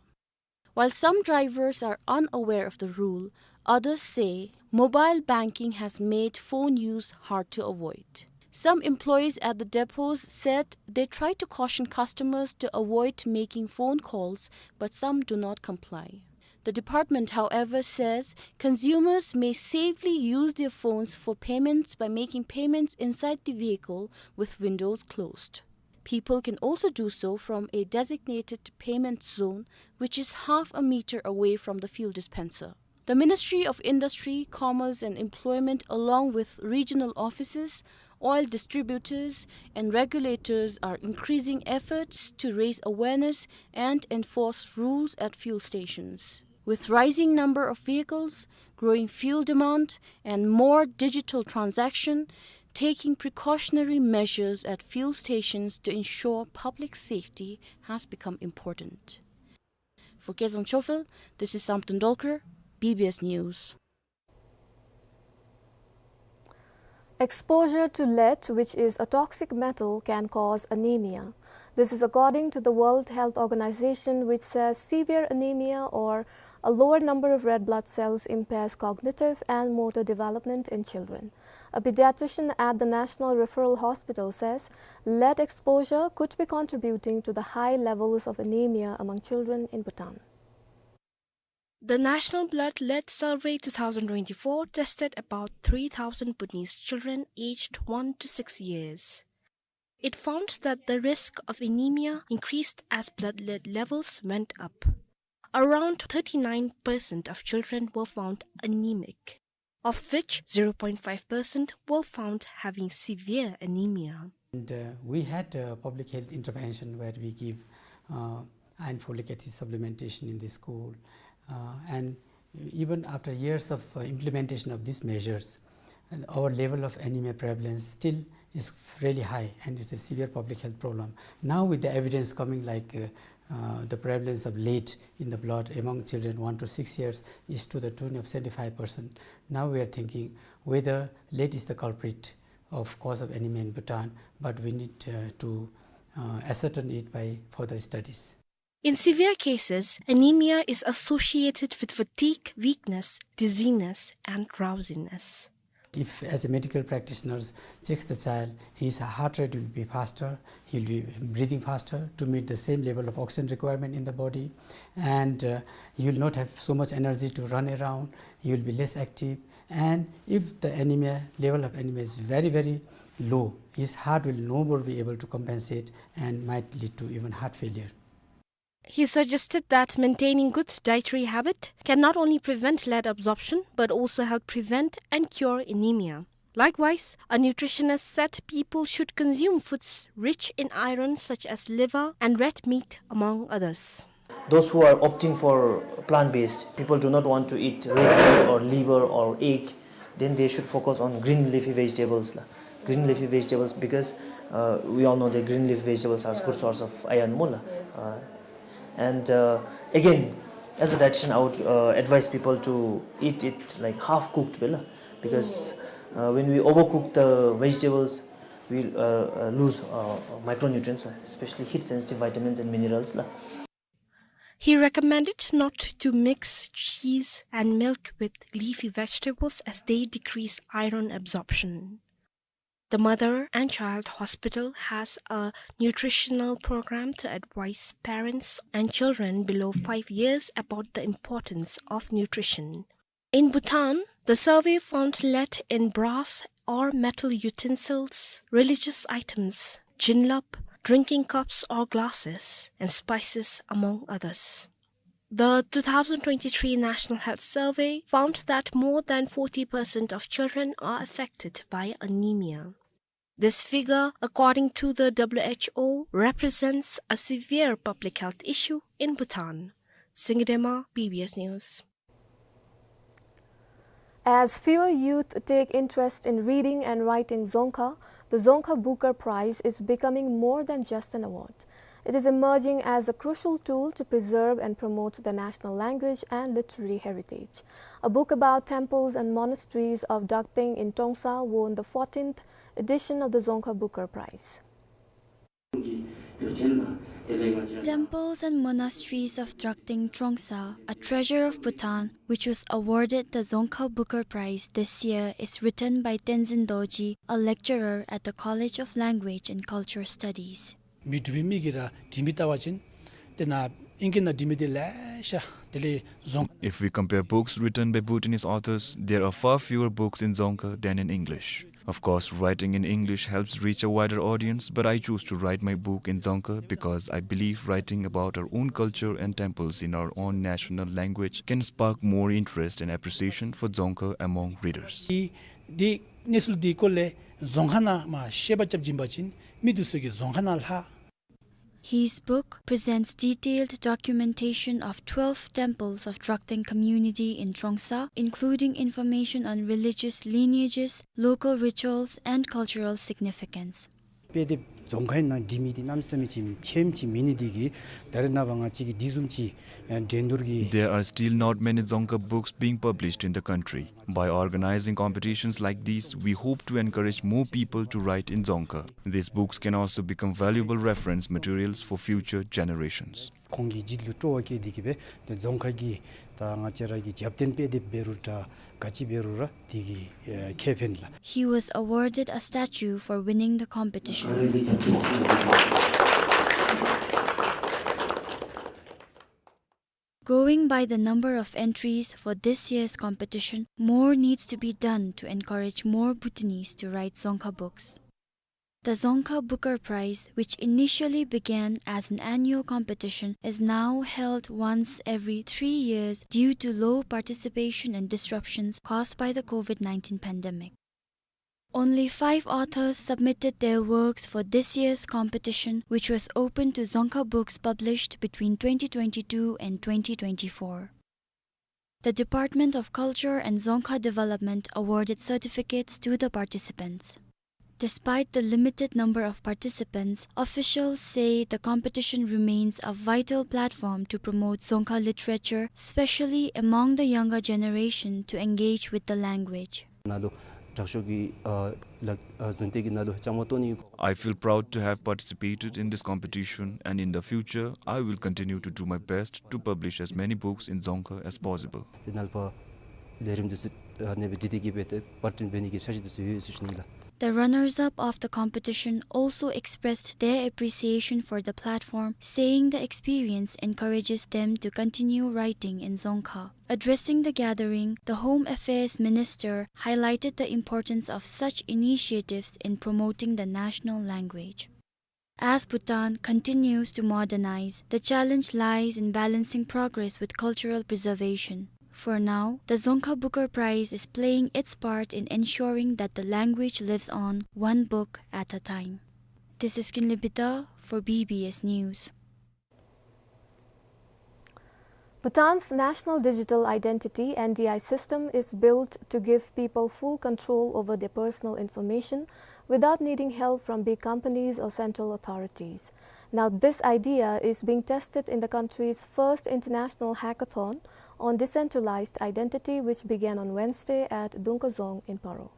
While some drivers are unaware of the rule, others say mobile banking has made phone use hard to avoid. Some employees at the depots said they try to caution customers to avoid making phone calls, but some do not comply. The department, however, says consumers may safely use their phones for payments by making payments inside the vehicle with windows closed. People can also do so from a designated payment zone, which is half a meter away from the fuel dispenser. The Ministry of Industry, Commerce and Employment, along with regional offices, oil distributors, and regulators, are increasing efforts to raise awareness and enforce rules at fuel stations. With rising number of vehicles, growing fuel demand, and more digital transaction, taking precautionary measures at fuel stations to ensure public safety has become important. For Kezang Chofel, this is Samten Dolkar, B B S News. Exposure to lead, which is a toxic metal, can cause anemia. This is according to the World Health Organization, which says severe anemia or a lower number of red blood cells impairs cognitive and motor development in children. A pediatrician at the National Referral Hospital says lead exposure could be contributing to the high levels of anemia among children in Bhutan. The National Blood Lead Survey two thousand twenty-four tested about three thousand Bhutanese children aged one to six years. It found that the risk of anemia increased as blood lead levels went up. Around thirty-nine percent of children were found anemic, of which zero point five percent were found having severe anemia. And, uh, we had a public health intervention where we give, uh, iron folic acid supplementation in the school. Uh, and even after years of, uh, implementation of these measures, and our level of anemia prevalence still is really high, and it's a severe public health problem. Now, with the evidence coming, like, uh, uh, the prevalence of lead in the blood among children one to six years is to the tune of seventy-five percent. Now we are thinking whether lead is the culprit of cause of anemia in Bhutan, but we need, uh, to, uh, ascertain it by further studies. In severe cases, anemia is associated with fatigue, weakness, dizziness, and drowsiness. If, as a medical practitioner checks the child, his heart rate will be faster, he'll be breathing faster to meet the same level of oxygen requirement in the body, and, uh, he will not have so much energy to run around, he will be less active, and if the anemia, level of anemia is very, very low, his heart will no more be able to compensate and might lead to even heart failure. He suggested that maintaining good dietary habit can not only prevent lead absorption, but also help prevent and cure anemia. Likewise, a nutritionist said people should consume foods rich in iron, such as liver and red meat, among others. Those who are opting for plant-based, people do not want to eat red meat or liver or egg, then they should focus on green leafy vegetables la. Green leafy vegetables, because, uh, we all know that green leafy vegetables are good source of iron mo la. Uh, and, uh, again, as a dietitian, I would, uh, advise people to eat it, like, half cooked bhe la, because, uh, when we overcook the vegetables, we, uh, uh, lose, uh, micronutrients, especially heat-sensitive vitamins and minerals la. He recommended not to mix cheese and milk with leafy vegetables as they decrease iron absorption. The Mother and Child Hospital has a nutritional program to advise parents and children below five years about the importance of nutrition. In Bhutan, the survey found lead in brass or metal utensils, religious items, jinlap, drinking cups or glasses, and spices, among others. The two thousand twenty-three National Health Survey found that more than forty percent of children are affected by anemia. This figure, according to the W H O, represents a severe public health issue in Bhutan. Singye Dema, B B S News. As fewer youth take interest in reading and writing Dzongkha, the Dzongkha Booker Prize is becoming more than just an award. It is emerging as a crucial tool to preserve and promote the national language and literary heritage. A book about temples and monasteries of Drakdeng in Trongsa won the fourteenth edition of the Dzongkha Booker Prize. Temples and Monasteries of Drakdeng Trongsa, a Treasure of Bhutan, which was awarded the Dzongkha Booker Prize this year, is written by Tenzin Dorji, a lecturer at the College of Language and Cultural Studies. མི་འདྲུལ་བའི་མི་གིས་ར་དྲི་མི་བལྟ་བ་ཅིན་ཏེ་ དེ་ནང་ཨིང་སྐད་ནང་བྲིས་མི་དེ་ལེ་ཤ་དེ་ལས་རྫོང་། If we compare books written by Bhutanese authors, there are far fewer books in Dzongkha than in English. Of course, writing in English helps reach a wider audience, but I choose to write my book in Dzongkha because I believe writing about our own culture and temples in our own national language can spark more interest and appreciation for Dzongkha among readers. འདི་གནས་ཚུལ་འདི་སྐོར་ལས་རྫོང་ཁ་ནང་མར་བཤད་པ་རྐྱབ་བྱིན་པ་ཅིན་མི་འདི་ཚུ་གིས་རྫོང་ཁ་ནང་ལྷག། His book presents detailed documentation of twelve temples of Drokten community in Trongsa, including information on religious lineages, local rituals, and cultural significance. དཔེ་དེབ་རྫོང་ཁའི་ནང་བྲིས་མི་དེ་གནམ་མེད་ས་མེད་ཅིག་ཁྱད་མཆེད་མེད་ནི་དེ་གིས་ད་རེས་ནངས་པ་ང་བཅས་ཀྱི་འདི་བཟུམ་ཅིག་འགྲན་བསྡུར་གྱི། There are still not many Dzongkha books being published in the country. By organizing competitions like these, we hope to encourage more people to write in Dzongkha. These books can also become valuable reference materials for future generations. ཁོང་གིས་རྒྱུད་ལུ་སྤྲོ་བ་བསྐྱེད་དེ་གིས་སྦེ་ཏེ་རྫོང་ཁ་གི་ད་ང་བཅས་ར་གི་རྒྱབ་རྟེན་དཔེ་དེབ་འབད་རུང་འདྲ་ག་ཅི་འབད་རུང་ར་དེ་གིས་ཨེ་ཁེ་ཕན་ལགས། He was awarded a statue for winning the competition. Going by the number of entries for this year's competition, more needs to be done to encourage more Bhutanese to write Dzongkha books. The Dzongkha Booker Prize, which initially began as an annual competition, is now held once every three years due to low participation and disruptions caused by the COVID nineteen pandemic. Only five authors submitted their works for this year's competition, which was open to Dzongkha books published between twenty twenty-two and twenty twenty-four. The Department of Culture and Dzongkha Development awarded certificates to the participants. Despite the limited number of participants, officials say the competition remains a vital platform to promote Dzongkha literature, especially among the younger generation, to engage with the language. ནང་ལུ་དྲག་ཤོས་ཀྱི་ཨ་ལག་ཨ་གཟེངས་བསྟོད་ཀྱི་ནང་ལུ་བཅའ་མར་གཏོགས་ནི། I feel proud to have participated in this competition, and in the future, I will continue to do my best to publish as many books in Dzongkha as possible. དེ་ནང་ལུ་ཕར་ལས་རིམ་འདི་ཚུ་ཨ་ནེ་སྦེ་འདི་དེ་གི་སྦེ་ཏེ་པར་སྐྲུན་འབད་ནི་གི་འཆར་གཞི་འདི་ཚུ་ཡོད་ཟེར་ཞུ་ནི་ལགས། The runners-up of the competition also expressed their appreciation for the platform, saying the experience encourages them to continue writing in Dzongkha. Addressing the gathering, the Home Affairs Minister highlighted the importance of such initiatives in promoting the national language. As Bhutan continues to modernize, the challenge lies in balancing progress with cultural preservation. For now, the Dzongkha Booker Prize is playing its part in ensuring that the language lives on, one book at a time. This is Kinley Bida for B B S News. Bhutan's National Digital Identity, N D I, system is built to give people full control over their personal information without needing help from big companies or central authorities. Now, this idea is being tested in the country's first international hackathon on decentralized identity, which began on Wednesday at Dungka Dzong in Paro.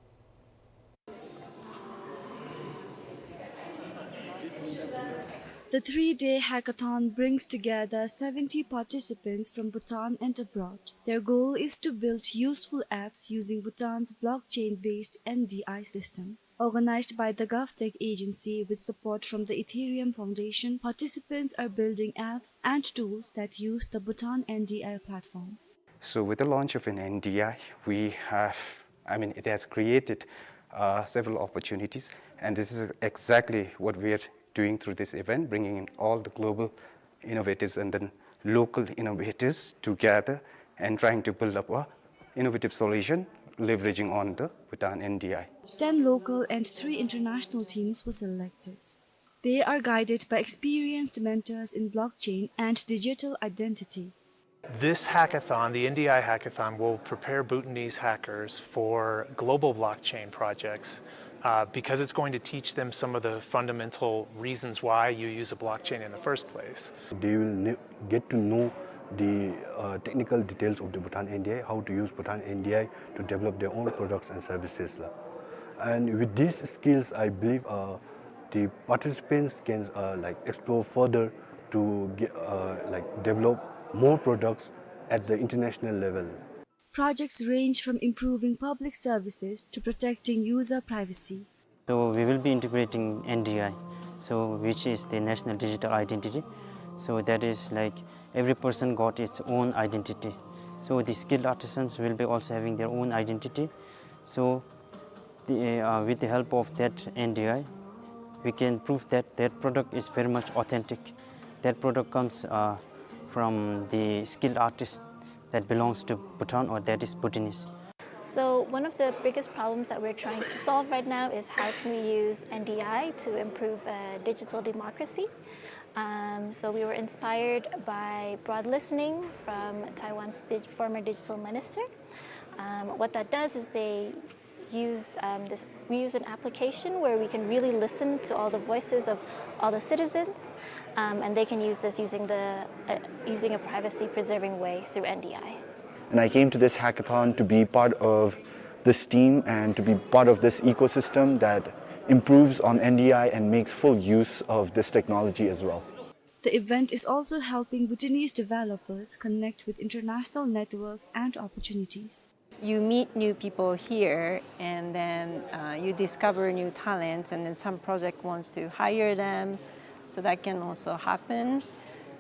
The three-day hackathon brings together seventy participants from Bhutan and abroad. Their goal is to build useful apps using Bhutan's blockchain-based N D I system. Organized by the GovTech agency with support from the Ethereum Foundation, participants are building apps and tools that use the Bhutan N D I platform. So with the launch of an N D I, we have, I mean, it has created uh, several opportunities, and this is exactly what we are doing through this event, bringing in all the global innovators and then local innovators together and trying to build up a innovative solution leveraging on the Bhutan N D I. Ten local and three international teams were selected. They are guided by experienced mentors in blockchain and digital identity. This hackathon, the N D I hackathon, will prepare Bhutanese hackers for global blockchain projects, uh, because it's going to teach them some of the fundamental reasons why you use a blockchain in the first place. They will ne- get to know the uh, technical details of the Bhutan N D I, how to use Bhutan N D I to develop their own products and services la. And with these skills, I believe uh, the participants can uh, like explore further to get, uh, like develop more products at the international level. Projects range from improving public services to protecting user privacy. So we will be integrating N D I, so which is the National Digital Identity. So that is like every person got its own identity. So the skilled artisans will be also having their own identity. So the, uh, with the help of that N D I, we can prove that that product is very much authentic. That product comes, uh, from the skilled artist that belongs to Bhutan or that is Bhutanese. So one of the biggest problems that we're trying to solve right now is how can we use N D I to improve, uh, digital democracy. Um, so we were inspired by Broad Listening from Taiwan's dig-, former digital minister. Um, what that does is they use, um, this, we use an application where we can really listen to all the voices of all the citizens, um, and they can use this using the, uh, using a privacy-preserving way through N D I. And I came to this hackathon to be part of this team and to be part of this ecosystem that improves on N D I and makes full use of this technology as well. The event is also helping Bhutanese developers connect with international networks and opportunities. You meet new people here, and then, uh, you discover new talents, and then some project wants to hire them, so that can also happen.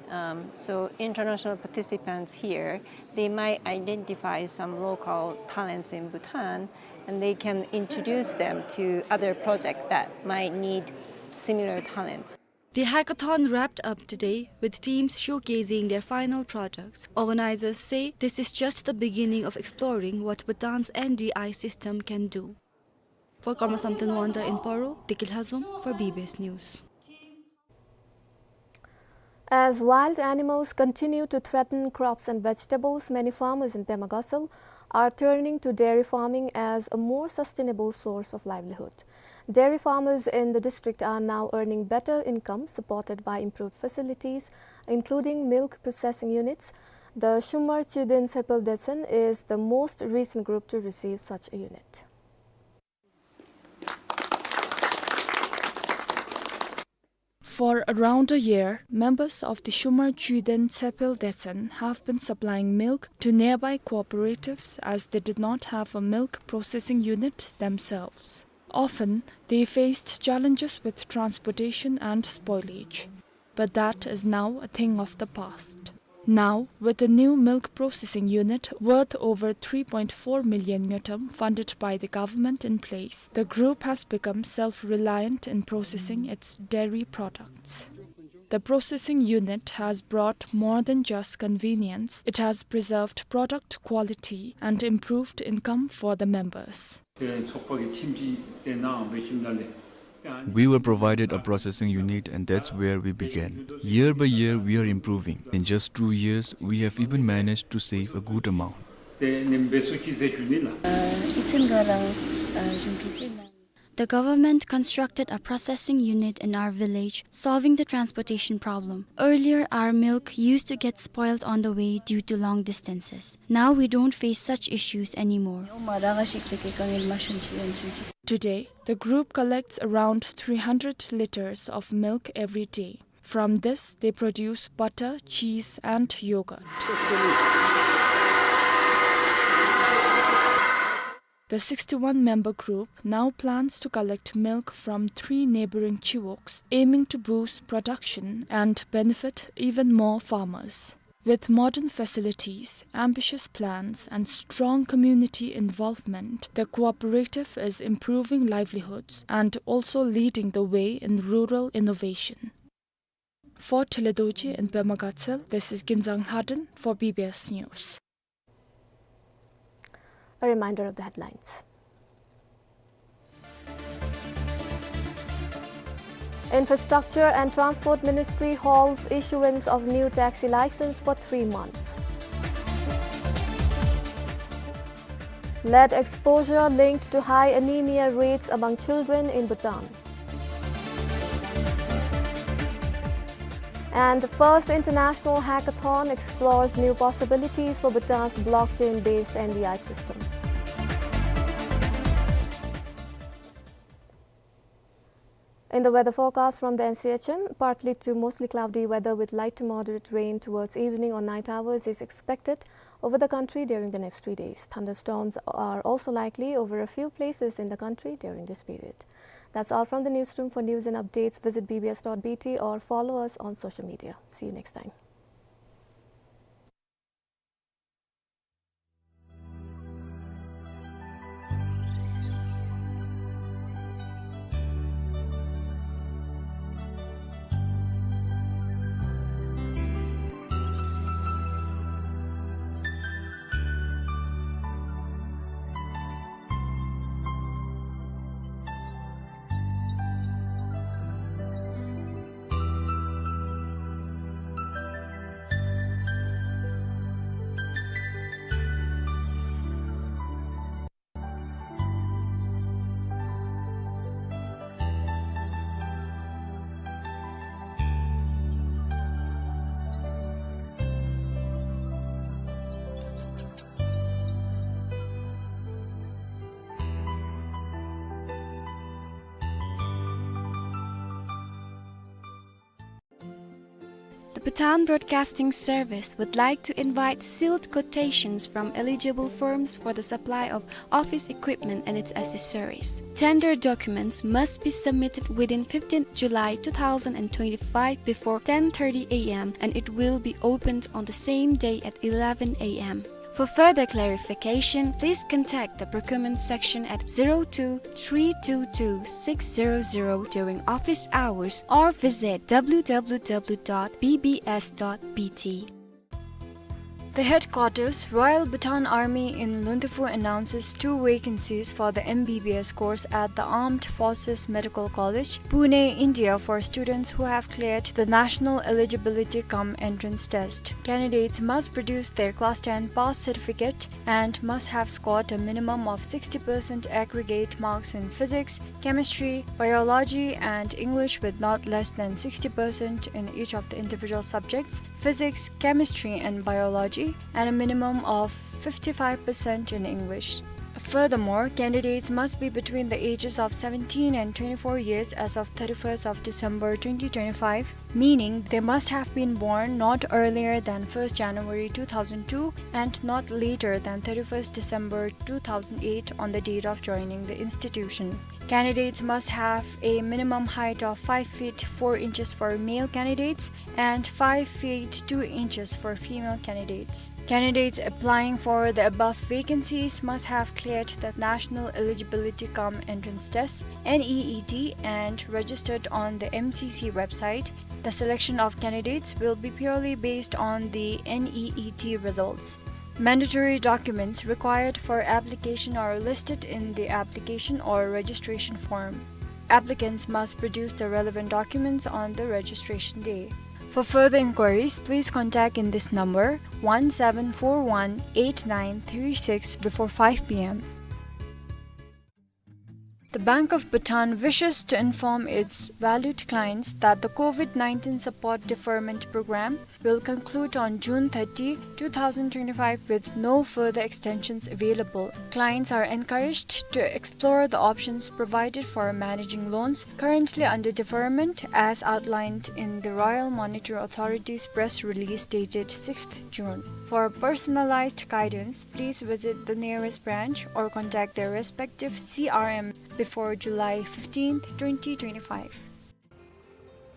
Um, so international participants here, they might identify some local talents in Bhutan, and they can introduce them to other projects that might need similar talents. The hackathon wrapped up today, with teams showcasing their final products. Organizers say this is just the beginning of exploring what Bhutan's N D I system can do. For Karma Samten Wangda in Paro, Deki Lhazom for B B S News. As wild animals continue to threaten crops and vegetables, many farmers in Pema Gatshel are turning to dairy farming as a more sustainable source of livelihood. Dairy farmers in the district are now earning better income, supported by improved facilities, including milk processing units. The Shumar Chuden Sepel Detsen is the most recent group to receive such a unit. For around a year, members of the Shumar Chuden Tsepel Detsen have been supplying milk to nearby cooperatives as they did not have a milk processing unit themselves. Often, they faced challenges with transportation and spoilage. But that is now a thing of the past. Now, with a new milk processing unit worth over three point four million ngultrum funded by the government in place, the group has become self-reliant in processing its dairy products. The processing unit has brought more than just convenience, it has preserved product quality and improved income for the members. ཚོགས་པ་གི་ཁྱིམ་གཞིས་དེ་ནང་འབད་ཞིནམ་ལས། We were provided a processing unit, and that's where we began. Year by year, we are improving. In just two years, we have even managed to save a good amount. དེ་ནེམ་འབད་སོ་ཅི་ཟེར་ཞུ་ནི་ལགས། ཨ་ཨི་ཚན་ག་རང་ཨ་གཞུང་གི་ཅི་ན། The government constructed a processing unit in our village, solving the transportation problem. Earlier, our milk used to get spoiled on the way due to long distances. Now we don't face such issues anymore. Today, the group collects around three hundred liters of milk every day. From this, they produce butter, cheese, and yogurt. The sixty-one member group now plans to collect milk from three neighboring chiwogs, aiming to boost production and benefit even more farmers. With modern facilities, ambitious plans, and strong community involvement, the cooperative is improving livelihoods and also leading the way in rural innovation. For Tele Dorji in Pema Gatshel, this is Ginzang Lhaden for B B S News. A reminder of the headlines. Infrastructure and Transport Ministry halts issuance of new taxi license for three months. Lead exposure linked to high anemia rates among children in Bhutan. And first international hackathon explores new possibilities for Bhutan's blockchain-based N D I system. In the weather forecast from the N C H M, partly to mostly cloudy weather with light to moderate rain towards evening or night hours is expected over the country during the next three days. Thunderstorms are also likely over a few places in the country during this period. That's all from the newsroom. For news and updates, visit B B S dot B T or follow us on social media. See you next time. The Bhutan Broadcasting Service would like to invite sealed quotations from eligible firms for the supply of office equipment and its accessories. Tender documents must be submitted within fifteenth July two thousand and twenty-five before ten thirty A M, and it will be opened on the same day at eleven A M. For further clarification, please contact the procurement section at zero two three two two six zero zero during office hours or visit W W W dot B B S dot B T. The headquarters, Royal Bhutan Army in Luntefu, announces two vacancies for the M B B S course at the Armed Forces Medical College, Pune, India, for students who have cleared the national eligibility cum entrance test. Candidates must produce their class ten pass certificate and must have scored a minimum of sixty percent aggregate marks in physics, chemistry, biology, and English, with not less than sixty percent in each of the individual subjects, physics, chemistry, and biology, and a minimum of fifty-five percent in English. Furthermore, candidates must be between the ages of seventeen and twenty-four years as of thirty-first of December twenty twenty-five, meaning they must have been born not earlier than first January two thousand two and not later than thirty-first December two thousand eight on the date of joining the institution. Candidates must have a minimum height of five feet four inches for male candidates and five feet two inches for female candidates. Candidates applying for the above vacancies must have cleared the National Eligibility cum Entrance Test, N E E T, and registered on the M C C website. The selection of candidates will be purely based on the N E E T results. Mandatory documents required for application are listed in the application or registration form. Applicants must produce the relevant documents on the registration day. For further inquiries, please contact in this number, one seven four one eight nine three six, before five P M. The Bank of Bhutan wishes to inform its valued clients that the COVID nineteen support deferment program will conclude on June thirty, two thousand twenty-five, with no further extensions available. Clients are encouraged to explore the options provided for managing loans currently under deferment as outlined in the Royal Monetary Authority's press release dated sixth June. For personalized guidance, please visit the nearest branch or contact their respective C R M before July fifteenth, twenty twenty-five.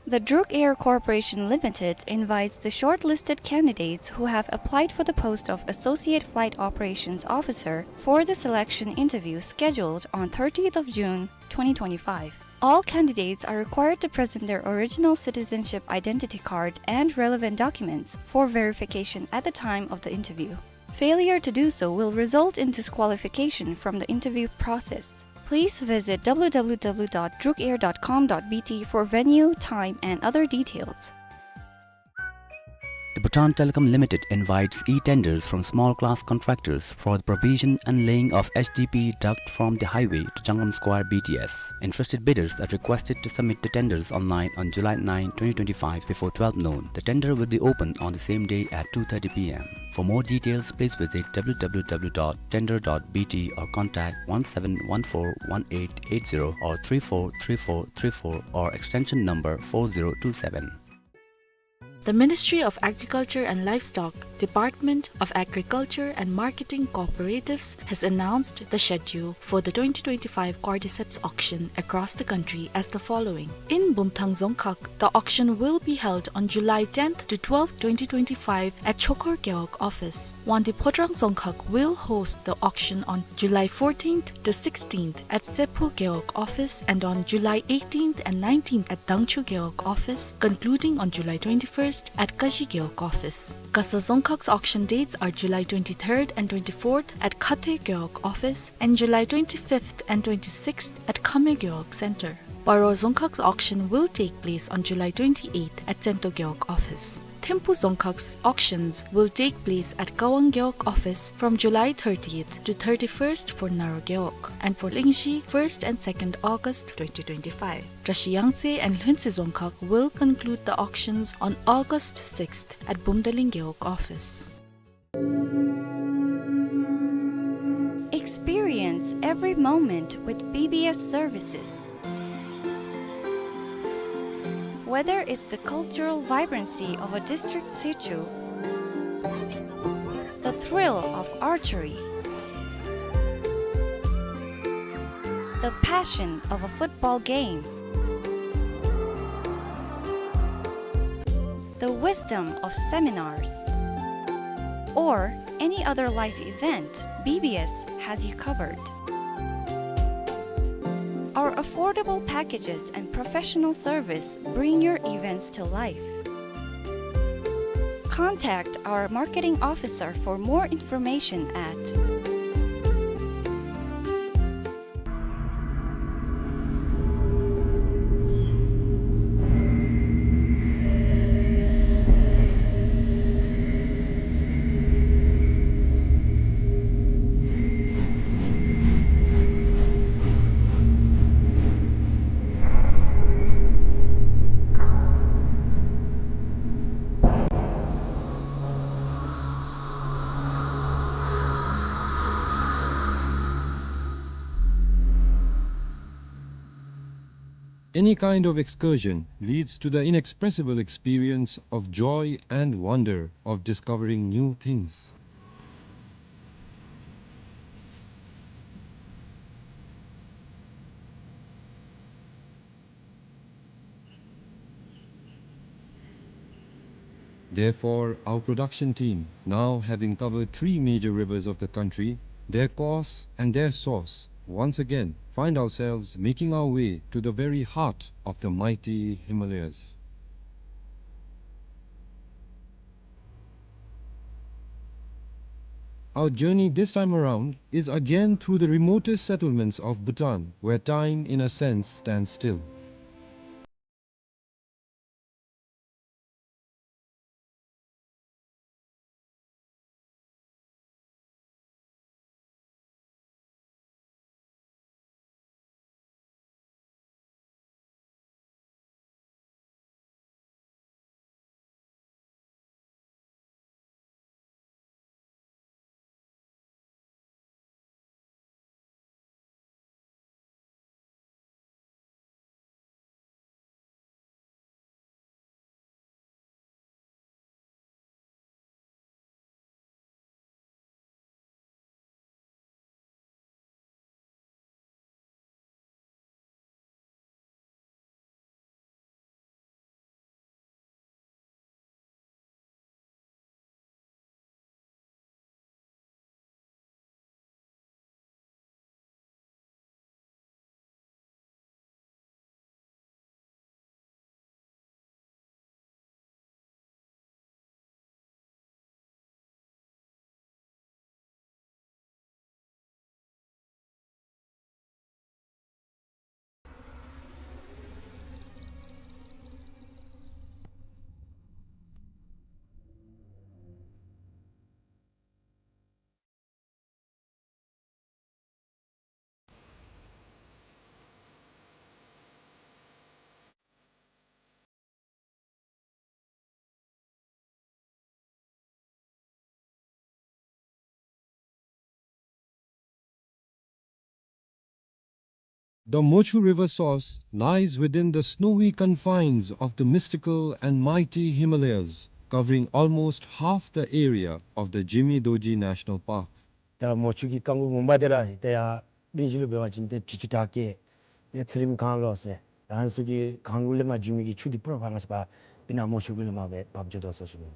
The Druk Air Corporation Limited invites the shortlisted candidates who have applied for the post of Associate Flight Operations Officer for the selection interview scheduled on thirtieth of June twenty twenty-five. All candidates are required to present their original citizenship identity card and relevant documents for verification at the time of the interview. Failure to do so will result in disqualification from the interview process. Please visit W W W dot drukair dot com dot B T for venue, time, and other details. The Bhutan Telecom Limited invites e-tenders from small class contractors for the provision and laying of H D P duct from the highway to Changram Square B T S. Interested bidders are requested to submit the tenders online on July ninth, twenty twenty-five, before twelve noon. The tender will be open on the same day at two thirty P M. For more details, please visit W W W dot tender dot B T or contact one seven one four one eight eight zero or three four three four three four or extension number four zero two seven. The Ministry of Agriculture and Livestock, Department of Agriculture and Marketing Cooperatives has announced the schedule for the twenty twenty-five Cordyceps auction across the country as the following. In Bumthang Dzongkhag, the auction will be held on July tenth to twelfth, twenty twenty-five at Chokhor Gewog office. Wangdue Phodrang Dzongkhag will host the auction on July fourteenth to sixteenth at Sephu Gewog office and on July eighteenth and nineteenth at Dangchu Gewog office, concluding on July twenty-first at Kashi Gewog office. Kasa Dzongkhag's auction dates are July twenty-third and twenty-fourth at Khathoe Gewog office and July twenty-fifth and twenty-sixth at Khamyo Gewog Center. Paro Dzongkhag's auction will take place on July twenty-eighth at Tsento Gewog office. Thimphu Dzongkhag's auctions will take place at Kawang Gewog office from July thirtieth to thirty-first for Naro Gewog, and for Lingzhi, first and second August twenty twenty-five. Drashi Yangtse and Lhuentse Dzongkhag will conclude the auctions on August sixth at Bumdaling Gewog office. Experience every moment with B B S services. Whether it's the cultural vibrancy of a district tsechu, the thrill of archery, the passion of a football game, the wisdom of seminars, or any other life event, B B S has you covered. Our affordable packages and professional service bring your events to life. Contact our marketing officer for more information at Any kind of excursion leads to the inexpressible experience of joy and wonder of discovering new things. Therefore, our production team, now having covered three major rivers of the country, their course and their source, once again find ourselves making our way to the very heart of the mighty Himalayas. Our journey this time around is again through the remotest settlements of Bhutan, where time, in a sense, stands still. The Mochu River source lies within the snowy confines of the mystical and mighty Himalayas, covering almost half the area of the Jimi Dorji National Park. ད་མོ་ཆུ་གི་རྐང་མགོ་ངོ་མ་དེ་ར་ཨིན། ཏེ་ཡར་གླིང་བཞི་ལུ་འབད་བ་ཅིན་ཏེ་བྱི་ཅུང་བྲག་སྐྱེས་ཏེ་ཚེ་རིང་གངས་ལོག་ཟེར་ཨ་ནི་ཚུ་གི་གངས་ལུ་ལས་མར་འགྱོ་མི་གི་ཆུ་འདི་པུ་ར་ཕར་ང་བཅས་པ་སྤུ་ན་མོ་ཆུ་གུ་ལས་མར་སྦེ་འབབ་འགྱོ་དོ་ཟེར་ཞུ་ནི།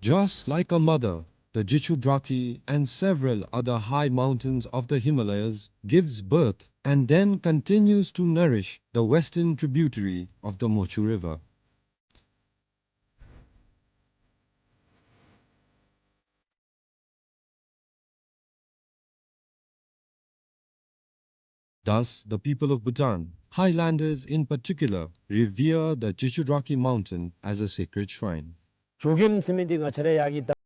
Just like a mother, the Jichudrakhi and several other high mountains of the Himalayas gives birth and then continues to nourish the western tributary of the Mochu River. Thus, the people of Bhutan, highlanders in particular, revere the Jichudrakhi mountain as a sacred shrine. ཇོ་རྒྱལམོ་ཟེར་མི་འདི་ང་བཅས་ར་ཡར་གྱི་ད་An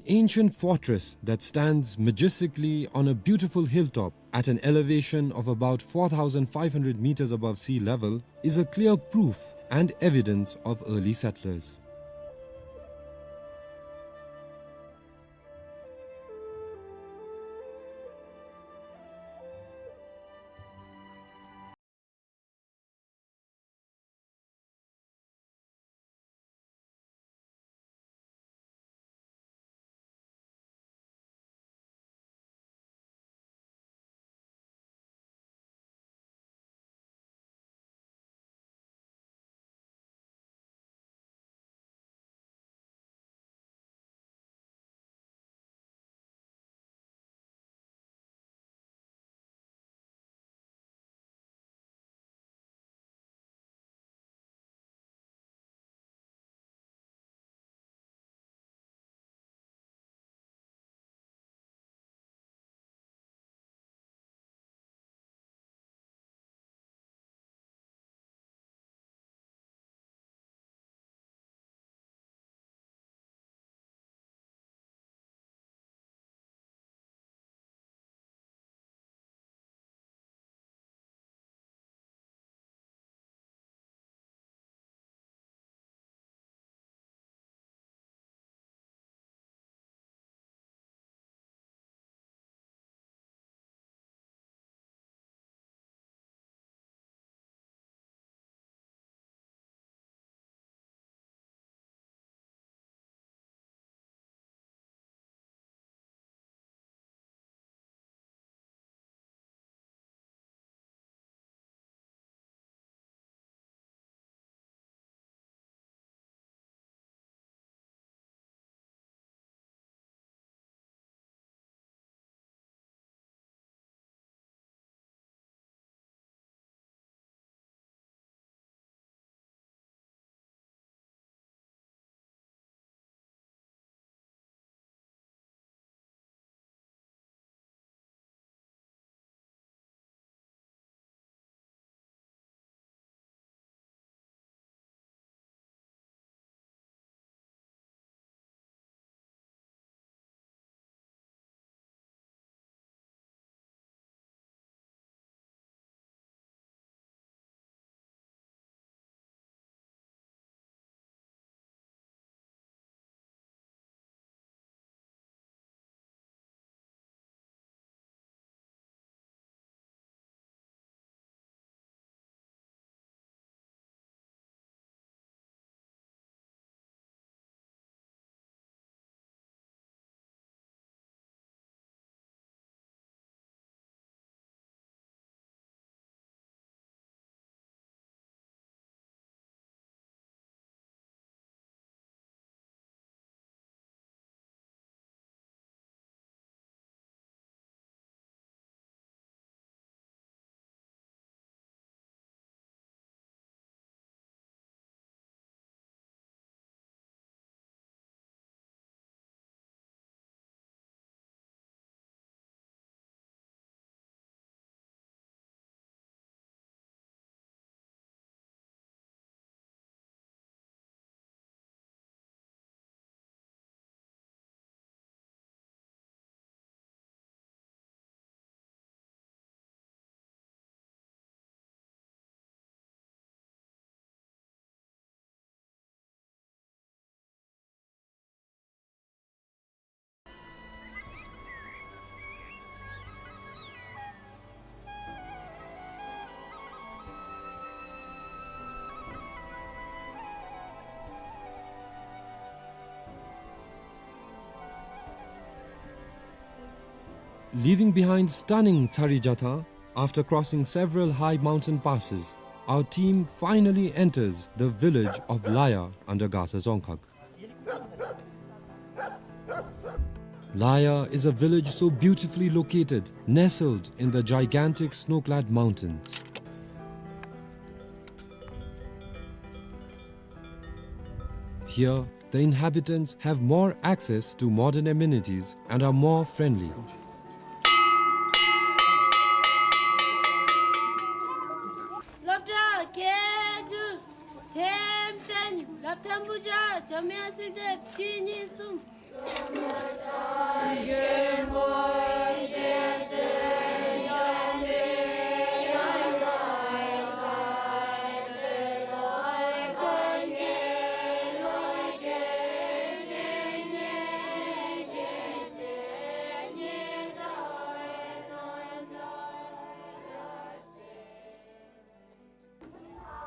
ancient fortress that stands majestically on a beautiful hilltop at an elevation of about four thousand five hundred meters above sea level is a clear proof and evidence of early settlers. Leaving behind stunning Tsari Jatha, after crossing several high mountain passes, our team finally enters the village of Laya under Gasa Dzongkhag. Laya is a village so beautifully located, nestled in the gigantic snow-clad mountains. Here, the inhabitants have more access to modern amenities and are more friendly. སློབ་གྲྭ་སྐད་སྒྱུར། ཁྲིམས་བཙན། སློབ་ཐོན་བུ་བྱ། འཇམ་དབྱངས་སྲིད་སྡེ་བཅུ་གཉིས་གསུམ།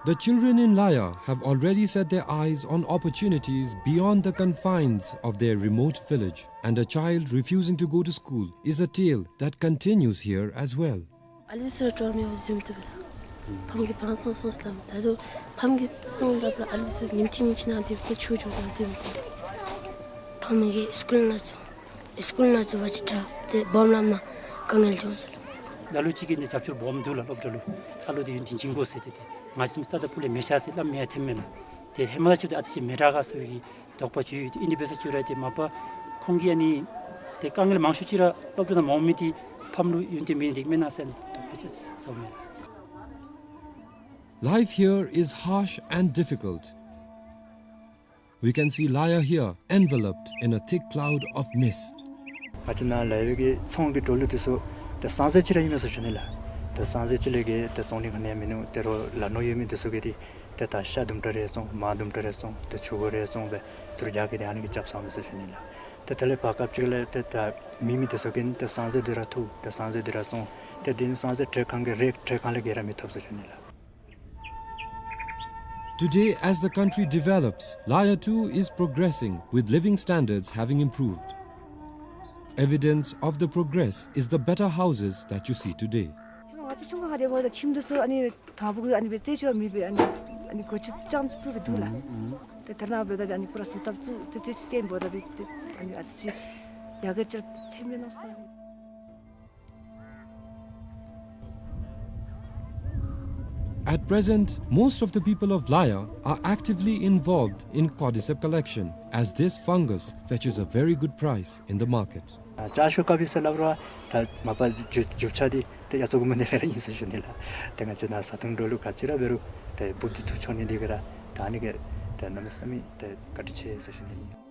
The children in Laya have already set their eyes on opportunities beyond the confines of their remote village, and a child refusing to go to school is a tale that continues here as well. ཨ་ལི་སི་ཊོ་མི་བཟུམ་དུ་ཕམ་གི་ཕམ་སོང་སོང་སླབ། ད་དུང་ཕམ་གི་སོང་སླབ་ལ་ཨ་ལི་སི་ཉིནམ་གཅིག་ཉིནམ་གཅིག་ནང་དེ་བུ་ཏེ་ཆུ་འགྱོ་ག་དེ་བུ་ཏེ། ཕམ་གི་སི་ཀུལ་ནང་ཚུ་སི་ཀུལ་ནང་ཚུ་བ་ཅིག་དྲག་ཏེ་སྦོམ་ལམ་ནང་དཀའ་ངལ་འབྱུང་ཟེར་ལོ། ལ་ལུ་ཅིག་གིས་ནི་རྒྱབ་སྐྱོར་སྦོམ་འདུག་ལགས། སློབ་གྲྭ་ལུ་ཨ་ལོ་དེ་ཡུན་བརྟན་བྱིན་དགོ་ཟེར་ཏེ་ཏེ་ང་བཟུམ་རྩ་དང་སྤུ་ལས་མི་ཤེས་ཟེར་སླབ་མི་ཡང་ཐོནམ་མེན་ལགས། ཏེ་ཧེ་མ་ལས་ཅིག་ཏེ་ཨ་ཙི་ཅིག་མི་དྲག་ག་ཟེར་བའི་གི་དོགས་པ་ཅིག་ཡོད། ཏེ་ཨིན་དེ་འབད་ས་ཅིག་ར་ཏེ་མ་པ་ཁོང་གིས་ཨ་ནི་ཏེ་དཀའ་ངལ་མང་ཤོས་ཅིག་ར་སློབ་གྲྭ་ནང་མ་འོང་མི་དེ་ཕམ་ལུ་ཡུན་བརྟན་མེད་ནི་དེ་གིས་མེན་ན་ཟེར་དོགས་པ་ཅིག་ཟ་མས། Life here is harsh and difficult. We can see Laya here enveloped in a thick cloud of mist. ང་བཅས་ནཱ་ལ་ཡོད་པའི་གི་ཚོང་གི་འགྲོ་ལུགས་དེ་ཚུ་ཏེ་སང་ཟེར་ཅིག་ར་ཨིན་མས་ཟེར་ཞུ་ནི་ལགས། ཏེ་སང་ཟེར་ཅིག་ལས་བརྒལ་ཏེ་བཙོང་ནི་ག་ནི་ཡང་མིན་ནུག། ཏེ་རོགས་ལ་ནོར་ཡོད་མི་དེ་ཚུ་གིས་ཏེ་ཏེ་ད་ཤ་དུམ་གྲ་རེ་བཙོང་། མར་དུམ་གྲ་རེ་བཙོང་། ཏེ་ཆུ་བོ་རེ་བཙོང་སྦེ་དུར་རྒྱག་གི་ཏེ་ཨ་ནི་གི་རྐྱབ་ཚརཝ་མས་ཟེར་ཞུ་ནི་ལགས། ཏེ་དེ་ལས་བར་སྐབས་ཅིག་ལས་ཏེ་ད་མེད་མི་དེ་ཚུ་གིས་ཏེ་སང་ཟེར་དེ་ར་འཐུ། ཏེ་སང་ཟེར་དེ་ར་བཙོང་། ཏེ་དེ་ནི་སང་ཟེར་ཁྲལ་ཁང་གི་རེཊ་ཁྲལ་ཁང་ལས་བརྒལ་ར་མི་ཐོབ་ཟེར་ཞུ་ནི་ལགས། Today, as the country develops, Laya too is progressing, with living standards having improved. Evidence of the progress is the better houses that you see today. ང་བཅས་ཆུང་ཀུ་ཁར་དེ་འབདཝ་ད་ཁྱིམ་དེ་ཚུ་ཨ་ནི་དང་པོ་གི་ཨ་ནི་སྦེ་རྩེག་ཅིག་མེད་པའི་ཨ་ནི་ཨ་ནི་སྒོ་ཅིག་རྐྱངམ་ཅིག་བཙུགས་སྦེ་འདུག་ལགས། ཨུམ་ཨུམ། ཏེ་ད་ནཱ་འབདཝ་ད་ཨ་ནི་ཁོ་ར་བཟོ་ལྟ་བཙུགས་ཏེ་རྩེག་ཅིག་བཏོན་འབདཝ་ད་ཏེ་ཏེ་ཨ་ནི་ཨ་ཙི་ཅིག་ཡར་རྒྱས་ཅིག་ཐོནམ་མས་མནོ་སོང་། At present, most of the people of Laya are actively involved in cordyceps collection, as this fungus fetches a very good price in the market. ཨ་ལྕགས་ཤོག་དཀར་པོ་ཟེར་སླབ་རུང་ད་མ་པ་རྒྱུ་རྒྱུ་ཆ་འདི་ཏེ་ཡ་ཚོགས་ཀྱི་མ་ནི་ལས་ར་ཨིན་ཟེར་ཞུ་ནི་ལགས། ཏེ་ང་བཅས་ནཱ་བཟའ་འཐུང་འགྲོ་ལུགས་ག་ཅི་ར་འབད་རུང་ཏེ་འབུཔ་འདི་འཐུ་འཕྱོག་ནི་འདི་གིས་ར་ད་ཨ་ནི་གིས་ཏེ་གནམ་མེད་ས་མེད་ཏེ་བཀའ་དྲིན་ཆེ་ཟེར་ཞུ་ནི་ཨིན།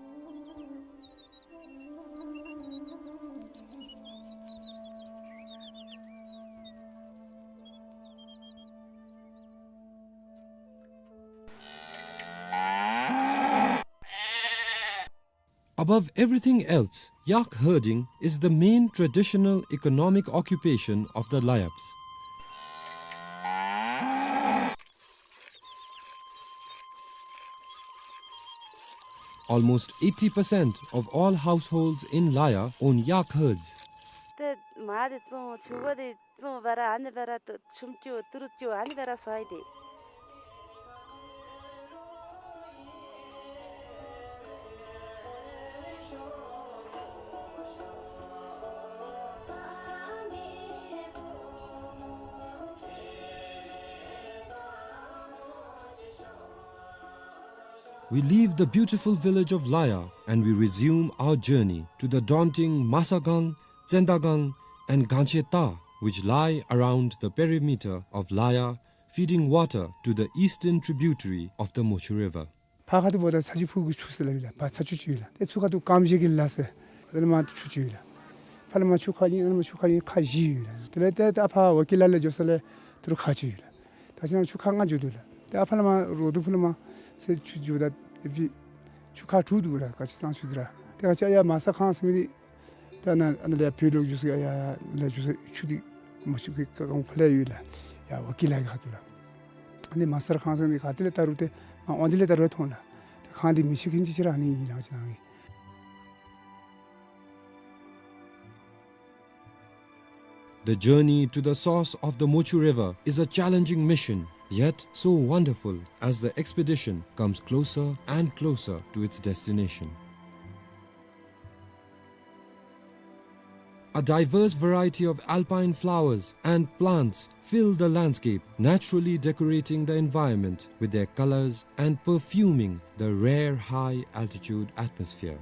Above everything else, yak herding is the main traditional economic occupation of the Layaps. Almost eighty percent of all households in Laya own yak herds. ཏེ་མར་འདི་བཙོང་། ཆུ་བོ་འདི་བཙོང་སྦེ་ར་ཨ་ནི་སྦེ་ར་ཏེ་ཆུམ་རྐྱབ་དུར་རྐྱབ་ཨ་ནི་སྦེ་ར་ཟ་ཡི་ཏེ། We leave the beautiful village of Laya and we resume our journey to the daunting Masagang, Tsendagang, and Gancheta, which lie around the perimeter of Laya, feeding water to the eastern tributary of the Mochu River. ཕར་ཁ་ཐུག་འབདཝ་ད་ཚ་ཆུ་ཕུག་གི་ཆུ་ཟེར་སླབ་ཨིན་ལགས། ཕར་ཚ་ཆུ་ཅིག་ཡོད་ལགས། ཏེ་ཚུར་ཁ་ཐུག་ཀམ་ཤེ་གི་ལ་ཟེར་ཨ་ནི་མར་ཆུ་ཅིག་ཡོད་ལགས། ཕར་ལས་མར་ཆུ་ཁ་ཨིན། ཨ་ནི་མར་ཆུ་ཁ་ཨིན། ཁ་བཞི་ཡོད་ལགས། དེ་ལས་ཏེ་ད་ཕར་ཝ་ཀི་ལ་ལས་འགྱོ་ས་ལས་ཏེ་རུང་ཁ་ཅིག་ཡོད་ལགས། ད་ཅི་ན་ཆུ་ཁ་ལྔ་འགྱོ་དོ་ལགས། ཏེ་ཨ་ཕར་ལས་མར་རོ་དུ་ཕུ་ལས་མར་ཟེར་ཆུ་འགྱོཝ་ད་ཨེ་ཕྱི་ཆུ་ཁ་དྲུག་འདུག་ལགས། ག་ཅི་ཚང་ཆུ་འདི་ར། ཏེ་ག་ཅི་ཡར་མ་ས་ཁང་ཟེར་མི་འདི་ད་ནཱ་ཨ་ནཱ་ལས་བོད་ལུ་འགྱོ་ས་ཡར་ལས་འགྱོ་ས་ཆུ་འདི་མ་ཆུ་གི་ཀ་གང་ཕར་ལས་ཡོད་ལགས། ཡར་ཝ་ཀི་ལ་གི་ཁ་ཐུག་ལགས། ཨ་ནི་མ་ས་ཁང་ཟེར་མི་ག་ཏེ་ལས་ད་རུང་ཏེ་མར་འོང་དེ་ལས་ད་རུང་མཐོང་ལགས། ཏེ་ཁང་འདི་མི་ཤེས་མཁན་ཅིག་ཅིག་ར་ཨ་ནི་ཨིན་ལགས་ཅི་ན་གི། The journey to the source of the Mochu River is a challenging mission, yet so wonderful as the expedition comes closer and closer to its destination. A diverse variety of alpine flowers and plants fill the landscape, naturally decorating the environment with their colors and perfuming the rare high-altitude atmosphere.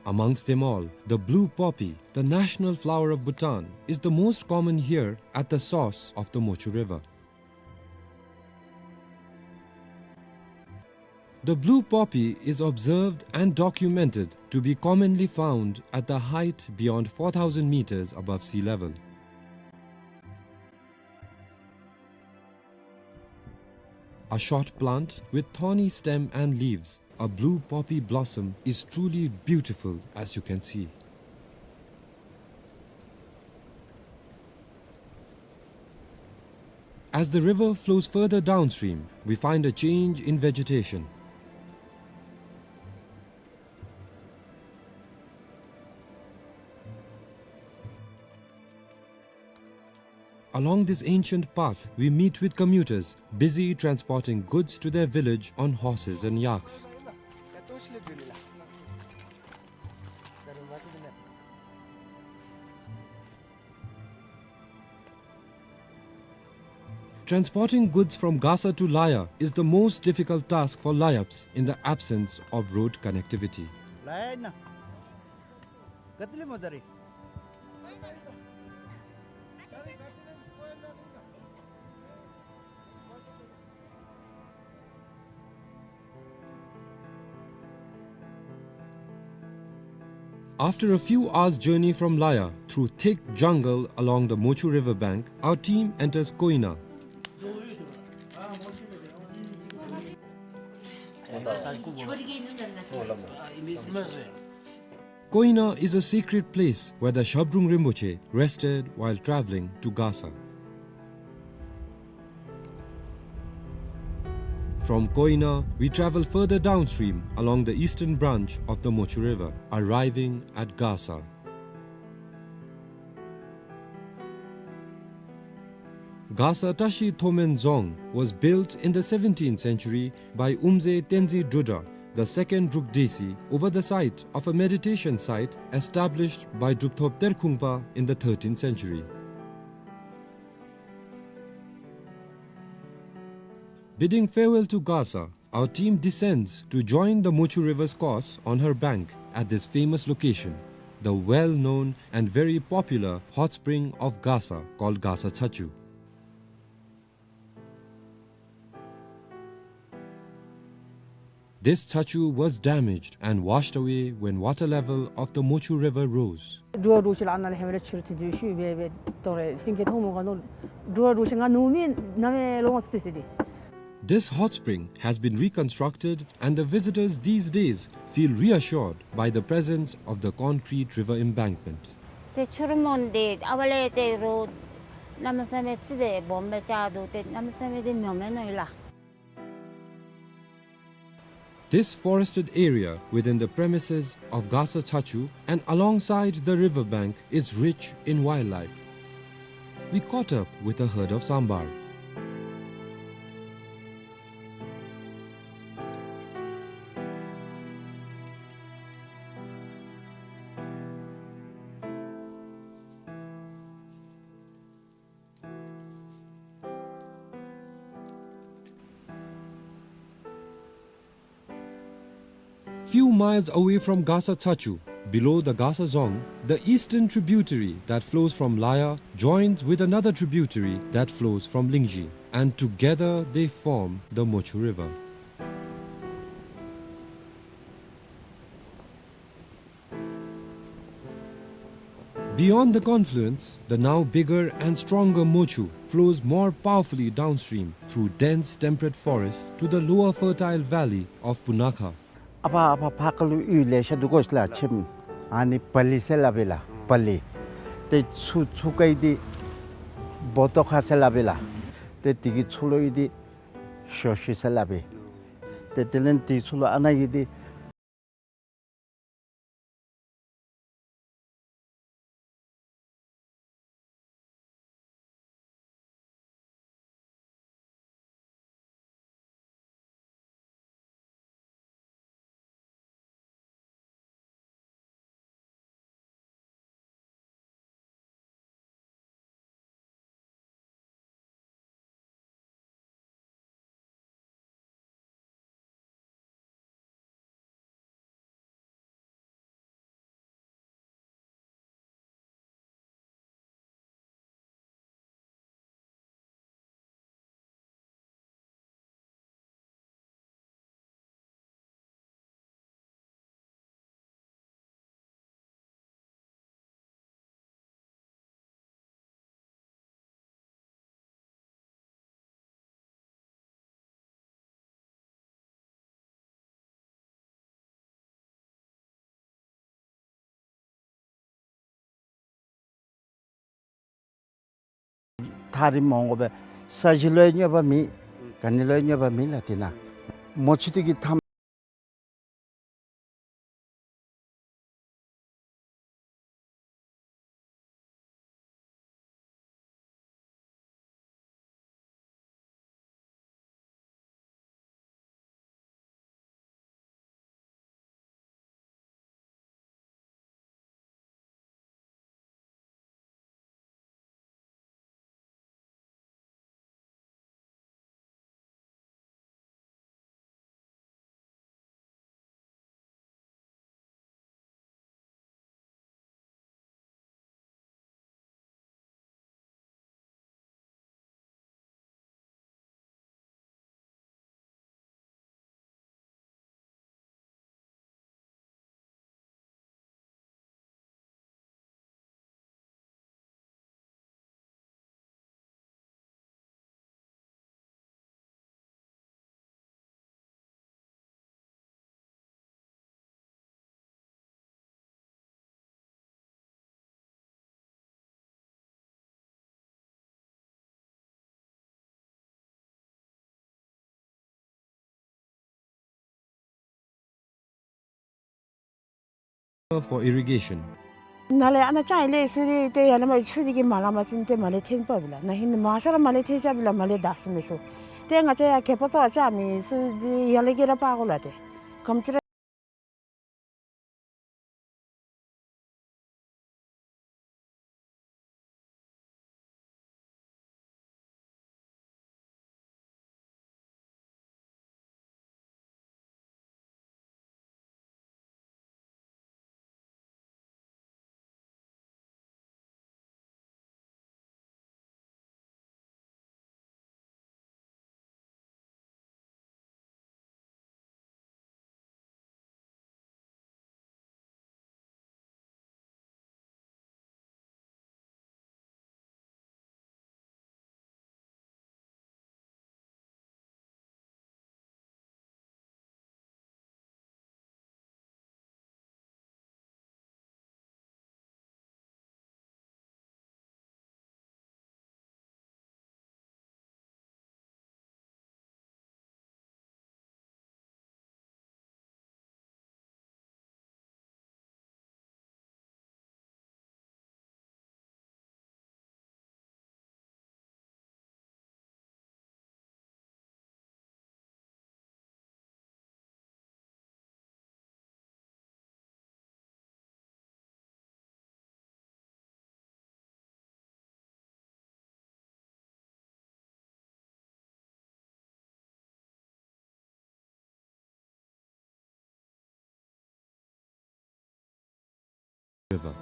Amongst them all, the blue poppy, the national flower of Bhutan, is the most common here at the source of the Mochu River. The blue poppy is observed and documented to be commonly found at the height beyond four thousand meters above sea level. A short plant with thorny stem and leaves, a blue poppy blossom is truly beautiful, as you can see. As the river flows further downstream, we find a change in vegetation. Along this ancient path, we meet with commuters busy transporting goods to their village on horses and yaks. Transporting goods from Gasa to Laya is the most difficult task for Layaps in the absence of road connectivity. After a few hours' journey from Laya, through thick jungle along the Mochu river bank, our team enters Koina. Koina is a sacred place where the Shabdrung Rinpoche rested while traveling to Gasa. From Koina, we travel further downstream along the eastern branch of the Mochu River, arriving at Gasa. Gasa Tashi Thomen Dzong was built in the seventeenth century by Umze Tenzin Drudra, the second Druk Desi, over the site of a meditation site established by Drupthop Terkhungpa in the thirteenth century. Bidding farewell to Gasa, our team descends to join the Mochu River's course on her bank at this famous location, the well-known and very popular hot spring of Gasa called Gasa Chachu. This chachu was damaged and washed away when water level of the Mochu River rose. འགྲོ་བ་འགྲོ་ཤེས་ལ་ཨ་ནཱ་ལས་ཧེ་མ་ལས་ཕྱིར་ཐོན་དུས་ཤུལ་སྦེ་སྦེ་དོ་རེ་ཧིང་གི་ཐོག་མོ་ག་ནོ་འགྲོ་བ་འགྲོ་ཤེས་ང་ནུ་མི་ན་མེ་ལོ་ང་སི་སི་དེ། This hot spring has been reconstructed and the visitors these days feel reassured by the presence of the concrete river embankment. ཏེ་ཆུ་རུད་མོ་འདི་ཨ་ཝ་ལས་ཏེ་རོ་གནམ་མེད་ས་མེད་ཙི་སྦེ་སྦོམ་སྦེ་ཆགས་འདུག། ཏེ་གནམ་མེད་ས་མེད་འདི་མྱོང་མེན་ནོ་ཡོད་ལགས། This forested area within the premises of Gasa Chachu and alongside the river bank is rich in wildlife. We caught up with a herd of sambar. Few miles away from Gasa Chachu, below the Gasa Dzong, the eastern tributary that flows from Laya joins with another tributary that flows from Lingzhi, and together they form the Mochu River. Beyond the confluence, the now bigger and stronger Mochu flows more powerfully downstream through dense temperate forest to the lower fertile valley of Punakha. ཨ་ཕ་ཨ་ཕ་ཕར་ཁ་ལུ་གཡུས་ལེ་ཤ་འདུག་གོ་ཤ་ལགས་ཁྱིམ། ཨ་ནི་པ་ལི་ཟེར་སླབ་ཨིན་ལགས་པ་ལི། ཏེ་ཚུར་ཚུར་ཁ་གི་འདི་བོ་ཏོ་ཁ་ཟེར་སླབ་ཨིན་ལགས། ཏེ་དེ་གི་ཚུར་ལུ་གི་འདི་ཞོ་ཤི་ཟེར་སླབ་ཨིན། ཏེ་དེ་ལས་དེ་ཚུར་ལུ་ཨ་ནཱ་གི་འདི། ཐག་རིང་མ་འོང་དགོ་པས། ས་གཞི་ལུ་ཡང་གནོད་པ་མེད། ག་ནི་ལུ་ཡང་གནོད་པ་མེད་ལགས། དེ་ནང་མོ་ཆུ་དེ་གིས་འཐམ། For irrigation. ནཱ་ལས་ཨ་ནཱ་ཅང་ལས་སུ་རི་ཏེ་ཡར་ལས་མར་ཆུ་འདི་གིས་མ་ལང་པ་ཅིན་ཏེ་མར་ལས་འཐེན་པ་བི་ལགས། ན་ཧིང་མང་ཤོས་ར་མར་ལས་འཐེན་ཅ་བི་ལགས། མར་ལས་བདའ་ས་མེད་ས། ཏེ་ང་བཅས་ཡར་གད་པ་བཏོག་ཅ་མི་སུ་འདི་ཡར་ལས་གི་ར་པ་གོ་ལགས། ཏེ་གམ་ཅི་ར། River.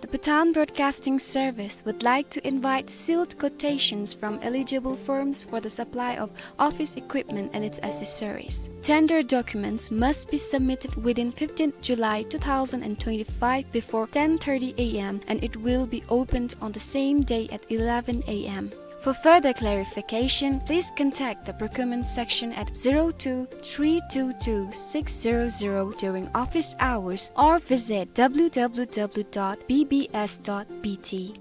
The Bhutan Broadcasting Service would like to invite sealed quotations from eligible firms for the supply of office equipment and its accessories. Tender documents must be submitted within fifteenth July two thousand and twenty-five before ten thirty A M, and it will be opened on the same day at eleven A M. For further clarification, please contact the procurement section at zero two three two two six zero zero during office hours or visit W W W dot B B S dot B T.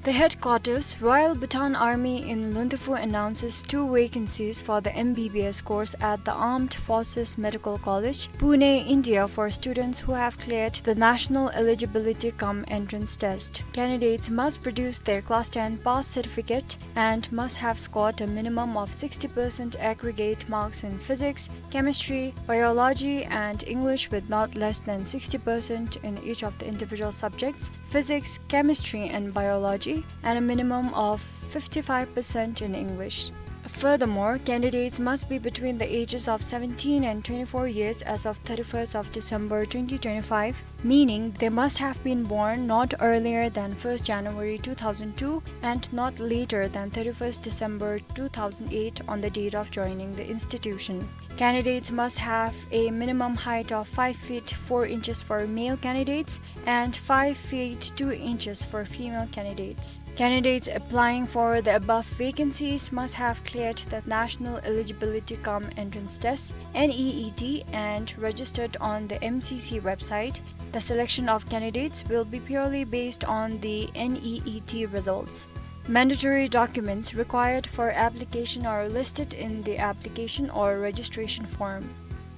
The headquarters, Royal Bhutan Army in Lundifu, announces two vacancies for the M B B S course at the Armed Forces Medical College, Pune, India, for students who have cleared the National Eligibility cum Entrance Test. Candidates must produce their Class ten pass certificate and must have scored a minimum of sixty percent aggregate marks in physics, chemistry, biology, and English with not less than sixty percent in each of the individual subjects, physics, chemistry, and biology, and a minimum of fifty-five percent in English. Furthermore, candidates must be between the ages of seventeen and twenty-four years as of thirty-first of December twenty twenty-five, meaning they must have been born not earlier than first January two thousand two and not later than thirty-first December two thousand eight on the date of joining the institution. Candidates must have a minimum height of five feet four inches for male candidates and five feet two inches for female candidates. Candidates applying for the above vacancies must have cleared the National Eligibility cum Entrance Test, N E E T, and registered on the M C C website. The selection of candidates will be purely based on the N E E T results. Mandatory documents required for application are listed in the application or registration form.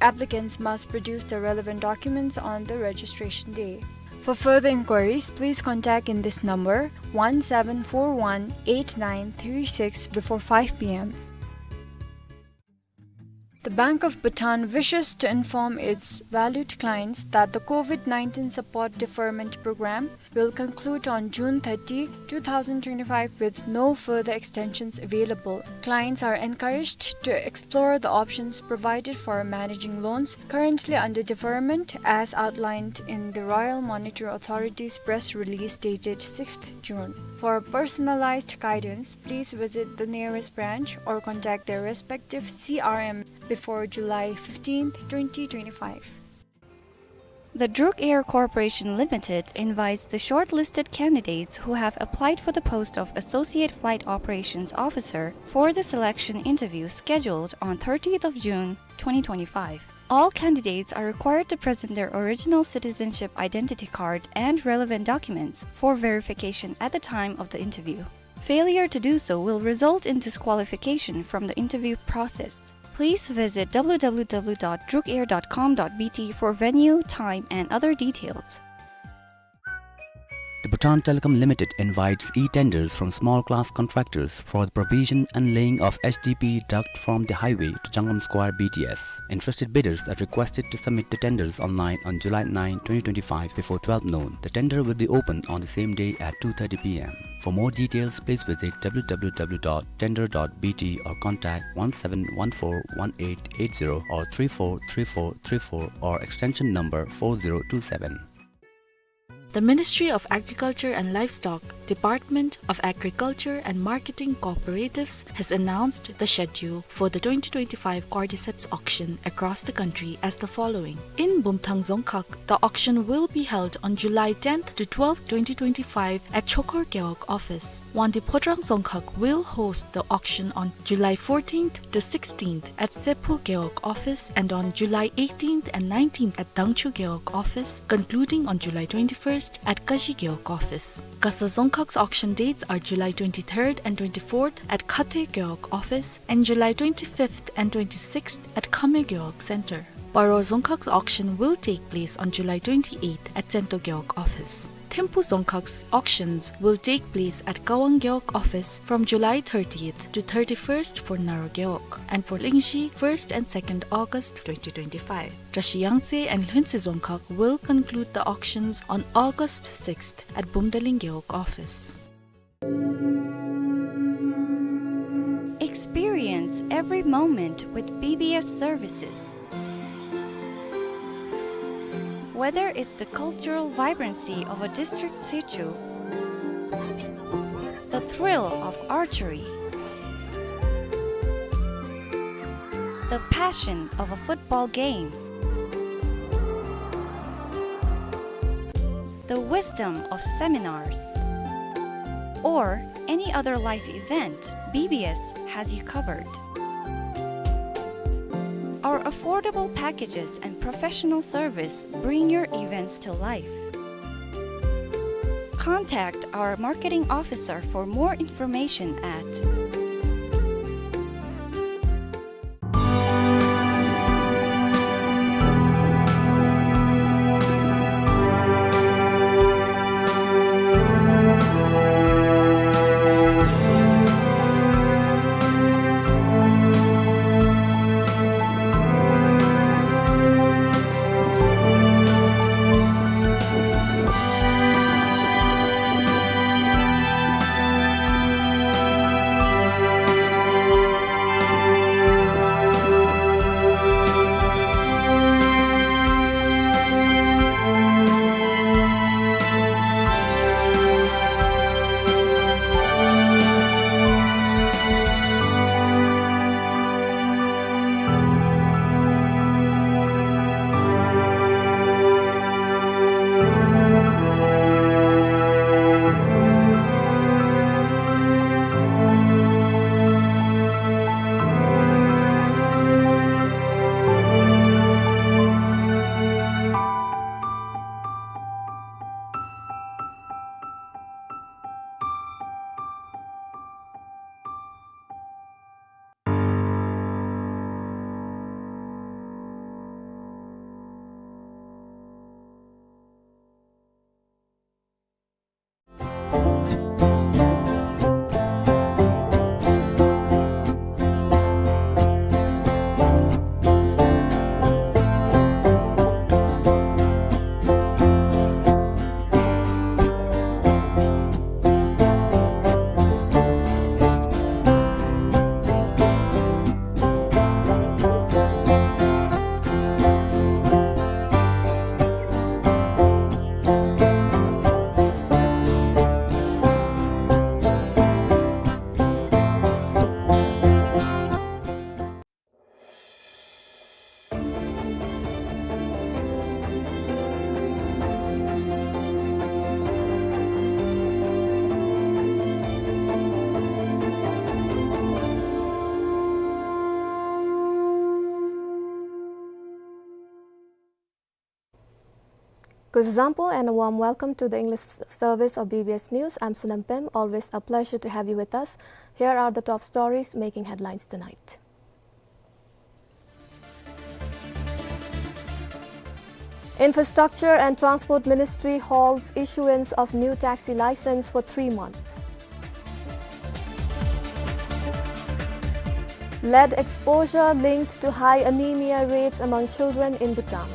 Applicants must produce the relevant documents on the registration day. For further inquiries, please contact in this number, one seven four one eight nine three six, before five P M. The Bank of Bhutan wishes to inform its valued clients that the COVID nineteen support deferment program will conclude on June thirty, two thousand twenty-five, with no further extensions available. Clients are encouraged to explore the options provided for managing loans currently under deferment as outlined in the Royal Monetary Authority's press release dated sixth June. For personalized guidance, please visit the nearest branch or contact their respective C R M before July fifteenth, twenty twenty-five. The Druk Air Corporation Limited invites the shortlisted candidates who have applied for the post of Associate Flight Operations Officer for the selection interview scheduled on thirtieth of June, twenty twenty-five. All candidates are required to present their original citizenship identity card and relevant documents for verification at the time of the interview. Failure to do so will result in disqualification from the interview process. Please visit W W W dot drukair dot com dot B T for venue, time, and other details. The Bhutan Telecom Limited invites e-tenders from small class contractors for the provision and laying of H D P duct from the highway to Jangam Square B T S. Interested bidders are requested to submit the tenders online on July ninth, twenty twenty-five, before twelve noon. The tender will be open on the same day at two thirty P M. For more details, please visit W W W dot tender dot B T or contact one seven one four one eight eight zero or three four three four three four or extension number four zero two seven. The Ministry of Agriculture and Livestock, Department of Agriculture and Marketing Cooperatives has announced the schedule for the twenty twenty-five Cordyceps auction across the country as the following. In Bumthang Dzongkhag, the auction will be held on July tenth to twelfth, twenty twenty-five at Chokor Gewog office. Wangdue Phodrang Dzongkhag will host the auction on July fourteenth to sixteenth at Sephu Gewog office and on July eighteenth and nineteenth at Dangchu Gewog office, concluding on July twenty-first at Kashi Gewog office. Gasa Dzongkhag's auction dates are July twenty-third and twenty-fourth at Khathoe Gewog office and July twenty-fifth and twenty-sixth at Khameo Gewog Center. Paro Dzongkhag's auction will take place on July twenty-eighth at Tsento Gewog office. Thimphu Dzongkhag's auctions will take place at Kawang Gewog office from July thirtieth to thirty-first for Naro Gewog, and for Lingzhi, first and second August twenty twenty-five. Drashi Yangtse and Lhuentse Dzongkhag will conclude the auctions on August sixth at Bumdaling Gewog office. Experience every moment with B B S services. Whether it's the cultural vibrancy of a district sichu, the thrill of archery, the passion of a football game, the wisdom of seminars, or any other life event, B B S has you covered. Our affordable packages and professional service bring your events to life. Contact our marketing officer for more information at Kuzuzangpo and a warm welcome to the English service of B B S News. I'm Sonam Pem. Always a pleasure to have you with us. Here are the top stories making headlines tonight. Infrastructure and Transport Ministry halts issuance of new taxi license for three months. Lead exposure linked to high anemia rates among children in Bhutan.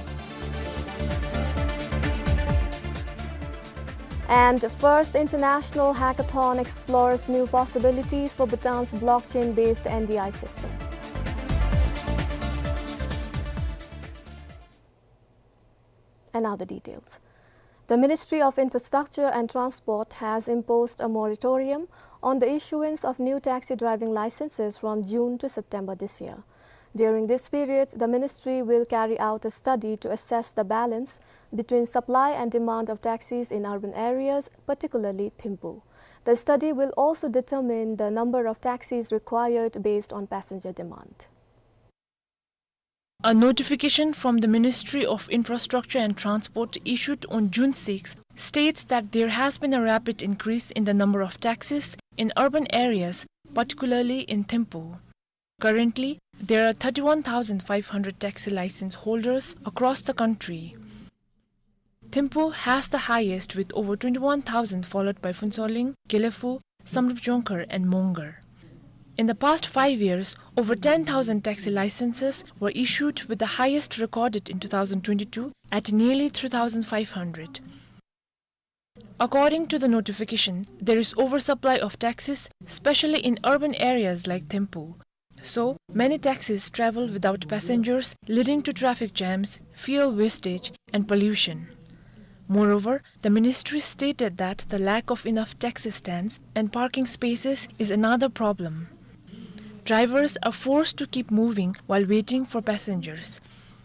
And first international hackathon explores new possibilities for Bhutan's blockchain-based N D I system. And now the details. The Ministry of Infrastructure and Transport has imposed a moratorium on the issuance of new taxi driving licenses from June to September this year. During this period, the ministry will carry out a study to assess the balance between supply and demand of taxis in urban areas, particularly Thimphu. The study will also determine the number of taxis required based on passenger demand. A notification from the Ministry of Infrastructure and Transport issued on June sixth states that there has been a rapid increase in the number of taxis in urban areas, particularly in Thimphu. Currently, there are thirty-one thousand five hundred taxi license holders across the country. Thimphu has the highest with over twenty-one thousand, followed by Phuentsholing, Gelephu, Samdrup Jongkhar and Mongar. In the past five years, over ten thousand taxi licenses were issued, with the highest recorded in two thousand twenty-two at nearly three thousand five hundred. According to the notification, there is oversupply of taxis, especially in urban areas like Thimphu. So, many taxis travel without passengers, leading to traffic jams, fuel wastage, and pollution. Moreover, the ministry stated that the lack of enough taxi stands and parking spaces is another problem. Drivers are forced to keep moving while waiting for passengers.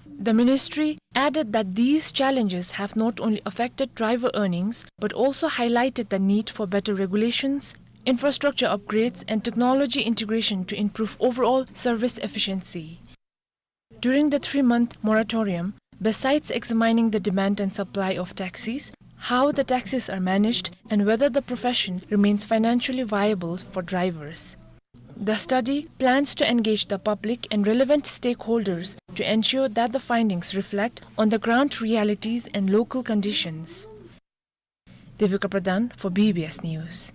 The ministry added that these challenges have not only affected driver earnings, but also highlighted the need for better regulations, infrastructure upgrades, and technology integration to improve overall service efficiency. During the three-month moratorium, besides examining the demand and supply of taxis, how the taxis are managed, and whether the profession remains financially viable for drivers, the study plans to engage the public and relevant stakeholders to ensure that the findings reflect on the ground realities and local conditions. Devika Pradhan for B B S News.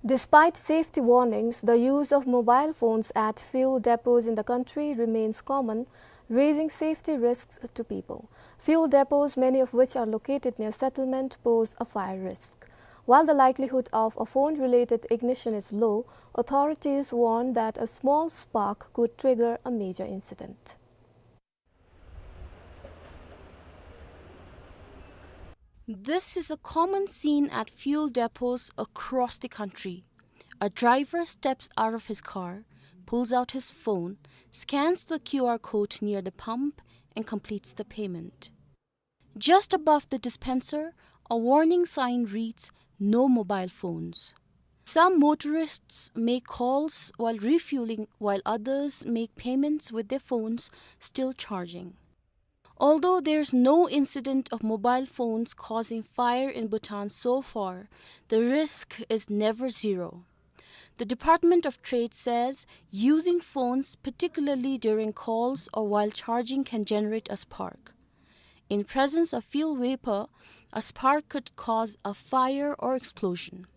Despite safety warnings, the use of mobile phones at fuel depots in the country remains common, raising safety risks to people. Fuel depots, many of which are located near settlement, pose a fire risk. While the likelihood of a phone-related ignition is low, authorities warn that a small spark could trigger a major incident. This is a common scene at fuel depots across the country. A driver steps out of his car, pulls out his phone, scans the Q R code near the pump, and completes the payment. Just above the dispenser, a warning sign reads, "No mobile phones." Some motorists make calls while refueling, while others make payments with their phones still charging. Although there's no incident of mobile phones causing fire in Bhutan so far, the risk is never zero. The Department of Trade says using phones, particularly during calls or while charging, can generate a spark. In presence of fuel vapor, a spark could cause a fire or explosion.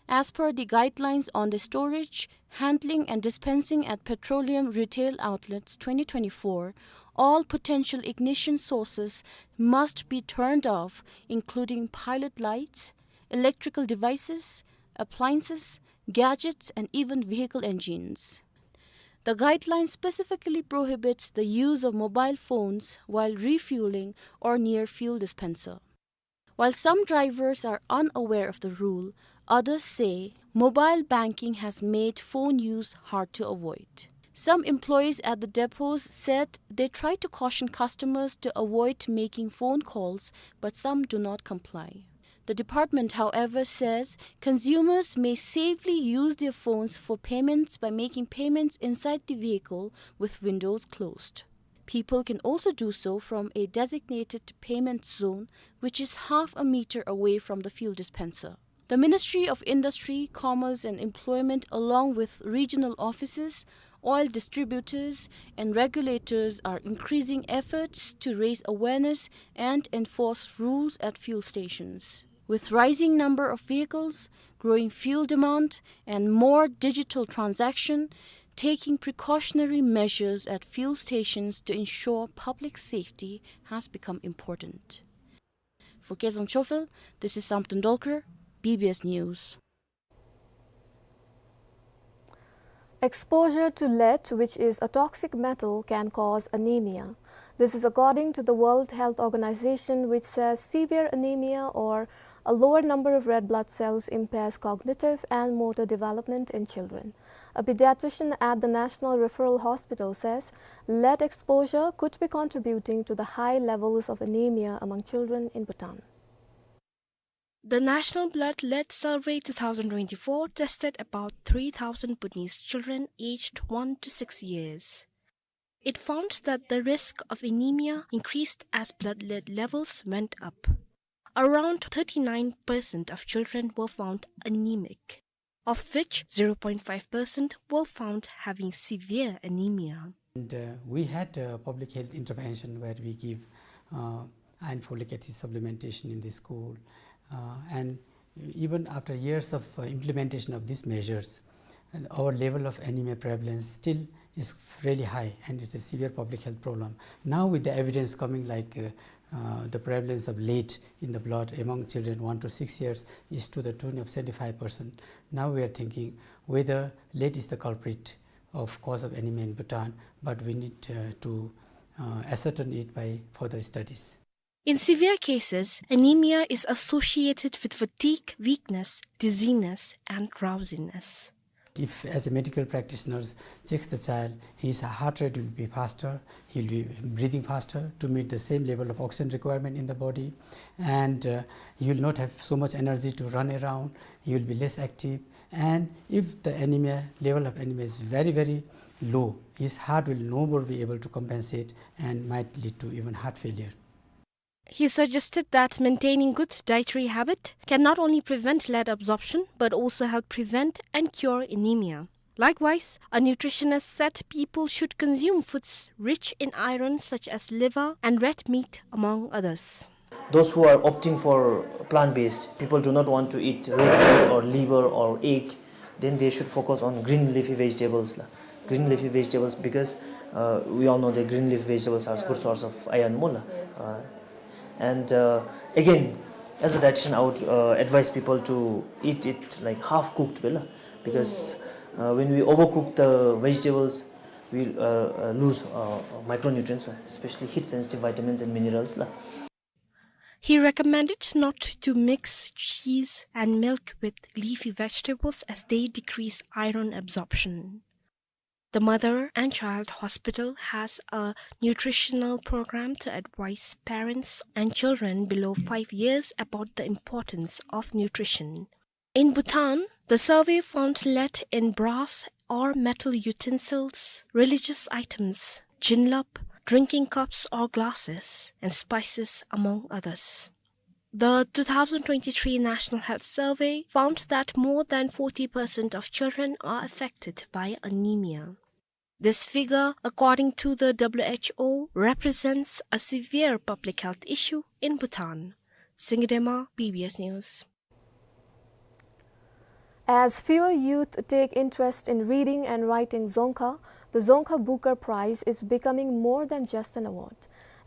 As per the Guidelines on the Storage, Handling and Dispensing at Petroleum Retail Outlets twenty twenty-four, all potential ignition sources must be turned off, including pilot lights, electrical devices, appliances, gadgets, and even vehicle engines. The guideline specifically prohibits the use of mobile phones while refueling or near fuel dispenser. While some drivers are unaware of the rule, others say mobile banking has made phone use hard to avoid. Some employees at the depots said they try to caution customers to avoid making phone calls, but some do not comply. The department, however, says consumers may safely use their phones for payments by making payments inside the vehicle with windows closed. People can also do so from a designated payment zone, which is half a meter away from the fuel dispenser. The Ministry of Industry, Commerce and Employment, along with regional offices, oil distributors, and regulators, are increasing efforts to raise awareness and enforce rules at fuel stations. With rising number of vehicles, growing fuel demand, and more digital transaction, taking precautionary measures at fuel stations to ensure public safety has become important. For Kezang Chofel, this is Samten Dolkar, B B S News. Exposure to lead, which is a toxic metal, can cause anemia. This is according to the World Health Organization, which says severe anemia, or a lower number of red blood cells, impairs cognitive and motor development in children. A pediatrician at the National Referral Hospital says lead exposure could be contributing to the high levels of anemia among children in Bhutan. The National Blood Lead Survey two thousand twenty-four tested about three thousand Bhutanese children aged one to six years. It found that the risk of anemia increased as blood lead levels went up. Around thirty-nine percent of children were found anemic, of which zero point five percent were found having severe anemia. And, uh, we had a public health intervention where we give, uh, iron folic acid supplementation in the school. Uh, and even after years of, uh, implementation of these measures, and our level of anemia prevalence still is really high, and it's a severe public health problem. Now, with the evidence coming, like, uh, uh, the prevalence of lead in the blood among children one to six years is to the tune of seventy-five percent. Now we are thinking whether lead is the culprit of cause of anemia in Bhutan, but we need, uh, to, uh, ascertain it by further studies. In severe cases, anemia is associated with fatigue, weakness, dizziness, and drowsiness. If, as a medical practitioner checks the child, his heart rate will be faster, he'll be breathing faster to meet the same level of oxygen requirement in the body, and, uh, he will not have so much energy to run around, he will be less active, and if the anemia, level of anemia is very, very low, his heart will no more be able to compensate and might lead to even heart failure. He suggested that maintaining good dietary habit can not only prevent lead absorption, but also help prevent and cure anemia. Likewise, a nutritionist said people should consume foods rich in iron, such as liver and red meat, among others. Those who are opting for plant-based, people do not want to eat red meat or liver or egg, then they should focus on green leafy vegetables la. Green leafy vegetables, because, uh, we all know that green leafy vegetables are good source of iron mo la. Uh, and, uh, again, as a dietitian, I would, uh, advise people to eat it, like, half cooked way la, because, uh, when we overcook the vegetables, we, uh, uh, lose, uh, micronutrients, uh, especially heat-sensitive vitamins and minerals la. He recommended not to mix cheese and milk with leafy vegetables as they decrease iron absorption. The Mother and Child Hospital has a nutritional program to advise parents and children below five years about the importance of nutrition. In Bhutan, the survey found lead in brass or metal utensils, religious items, jinlap, drinking cups or glasses, and spices, among others. The two thousand twenty-three National Health Survey found that more than forty percent of children are affected by anemia. This figure, according to the W H O, represents a severe public health issue in Bhutan. Singye Dema, B B S News. As fewer youth take interest in reading and writing Dzongkha, the Dzongkha Booker Prize is becoming more than just an award.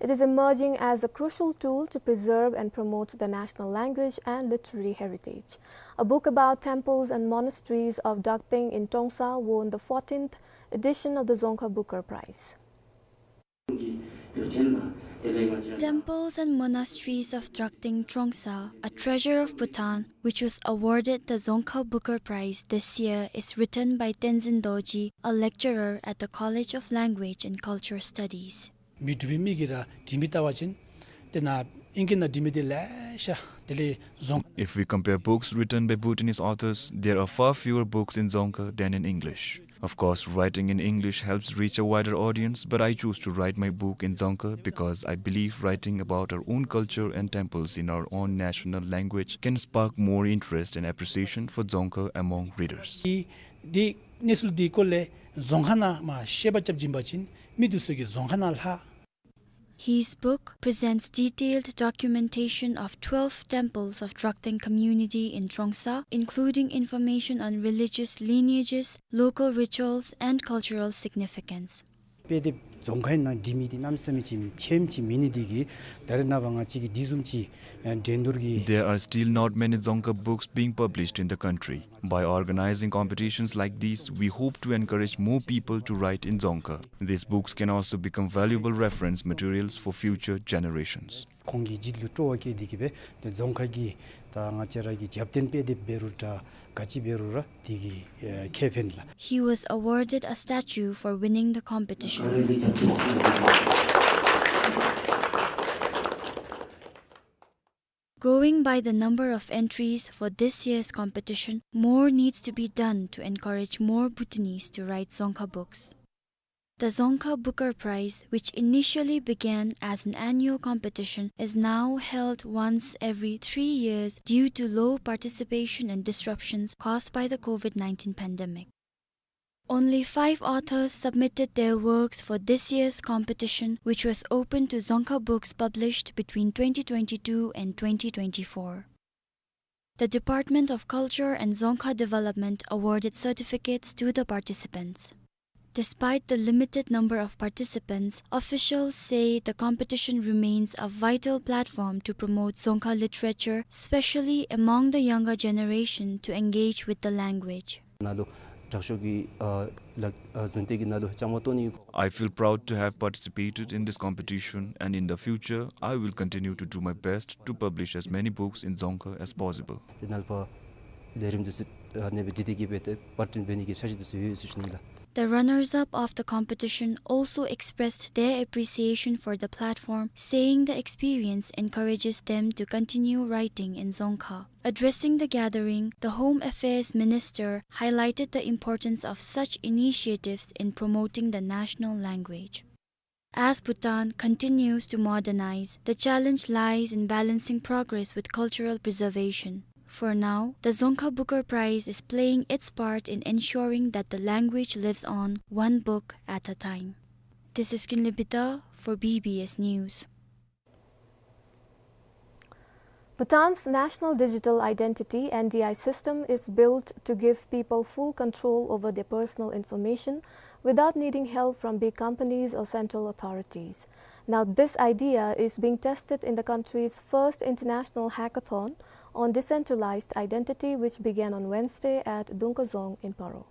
It is emerging as a crucial tool to preserve and promote the national language and literary heritage. A book about temples and monasteries of Drakteng in Trongsa won the fourteenth edition of the Dzongkha Booker Prize. Temples and Monasteries of Drakteng Trongsa, a Treasure of Bhutan, which was awarded the Dzongkha Booker Prize this year, is written by Tenzin Dorji, a lecturer at the College of Language and Cultural Studies. མི་འབྲུག་པའི་མི་གིས་ར་བྲིས་མི་བལྟ་བ་ཅིན་དེ་ནང་ཨིང་སྐད་ནང་བྲིས་མི་དེ་ལེ་ཤ་དེ་ལས་རྫོང་། If we compare books written by Bhutanese authors, there are far fewer books in Dzongkha than in English. Of course, writing in English helps reach a wider audience, but I chose to write my book in Dzongkha because I believe writing about our own culture and temples in our own national language can spark more interest and appreciation for Dzongkha among readers. འདི་གནས་ཚུལ་འདི་སྐོར་ལས་རྫོང་ཁ་ནང་མར་བཤད་པ་རྐྱབ་བྱིན་པ་ཅིན་མི་འདི་ཚུ་གིས་རྫོང་ཁ་ནང་ལྷག། His book presents detailed documentation of twelve temples of Drokten community in Trongsa, including information on religious lineages, local rituals, and cultural significance. དཔེ་དེབ་རྫོང་ཁའི་ནང་འབྲི་མི་འདི་གནམ་མེད་ས་མེད་ཅིག་ཁྱད་མེད་ཅིག་མེད་ནི་འདི་གིས་ད་རེས་ནངས་པ་ང་བཅས་ཀྱིས་འདི་བཟུམ་ཅིག་འགྲན་བསྡུར་གྱི། There are still not many Dzongkha books being published in the country. By organizing competitions like these, we hope to encourage more people to write in Dzongkha. These books can also become valuable reference materials for future generations. ཁོང་གི་རྒྱུད་ལུ་སྤྲོ་བ་བསྐྱེད་དེ་གིས་སྦེ་ཏེ་རྫོང་ཁ་གི་ད་ང་བཅས་ར་གི་རྒྱབ་རྟེན་དཔེ་དེབ་འབད་རུང་འདྲ་ག་ཅི་འབད་རུང་ར་དེ་གིས་ཨེ་ཁེ་ཕན་ལགས། He was awarded a statue for winning the competition. Going by the number of entries for this year's competition, more needs to be done to encourage more Bhutanese to write Dzongkha books. The Dzongkha Booker Prize, which initially began as an annual competition, is now held once every three years due to low participation and disruptions caused by the COVID nineteen pandemic. Only five authors submitted their works for this year's competition, which was open to Dzongkha books published between twenty twenty-two and twenty twenty-four. The Department of Culture and Dzongkha Development awarded certificates to the participants. Despite the limited number of participants, officials say the competition remains a vital platform to promote Dzongkha literature, especially among the younger generation, to engage with the language. ནང་ལུ་དྲག་ཤོས་ཀྱི་ཨ་ལག་ཨ་གཟེངས་རྟགས་ཀྱི་ནང་ལུ་བཅའ་མར་གཏོགས་ནི། I feel proud to have participated in this competition, and in the future, I will continue to do my best to publish as many books in Dzongkha as possible. དེ་ནང་ལུ་ཕར་ལས་རིམ་འདི་ཚུ་ཨ་ནེ་སྦེ་འདི་དེ་གི་སྦེ་ཏེ་པར་སྐྲུན་འབད་ནི་གི་འཆར་གཞི་འདི་ཚུ་ཡོད་ཟེར་ཞུ་ནི་ལགས། The runners-up of the competition also expressed their appreciation for the platform, saying the experience encourages them to continue writing in Dzongkha. Addressing the gathering, the Home Affairs Minister highlighted the importance of such initiatives in promoting the national language. As Bhutan continues to modernize, the challenge lies in balancing progress with cultural preservation. For now, the Dzongkha Booker Prize is playing its part in ensuring that the language lives on, one book at a time. This is Kinley Bida for B B S News. Bhutan's National Digital Identity, N D I, system is built to give people full control over their personal information without needing help from big companies or central authorities. Now, this idea is being tested in the country's first international hackathon on decentralized identity, which began on Wednesday at Dungkazong in Paro.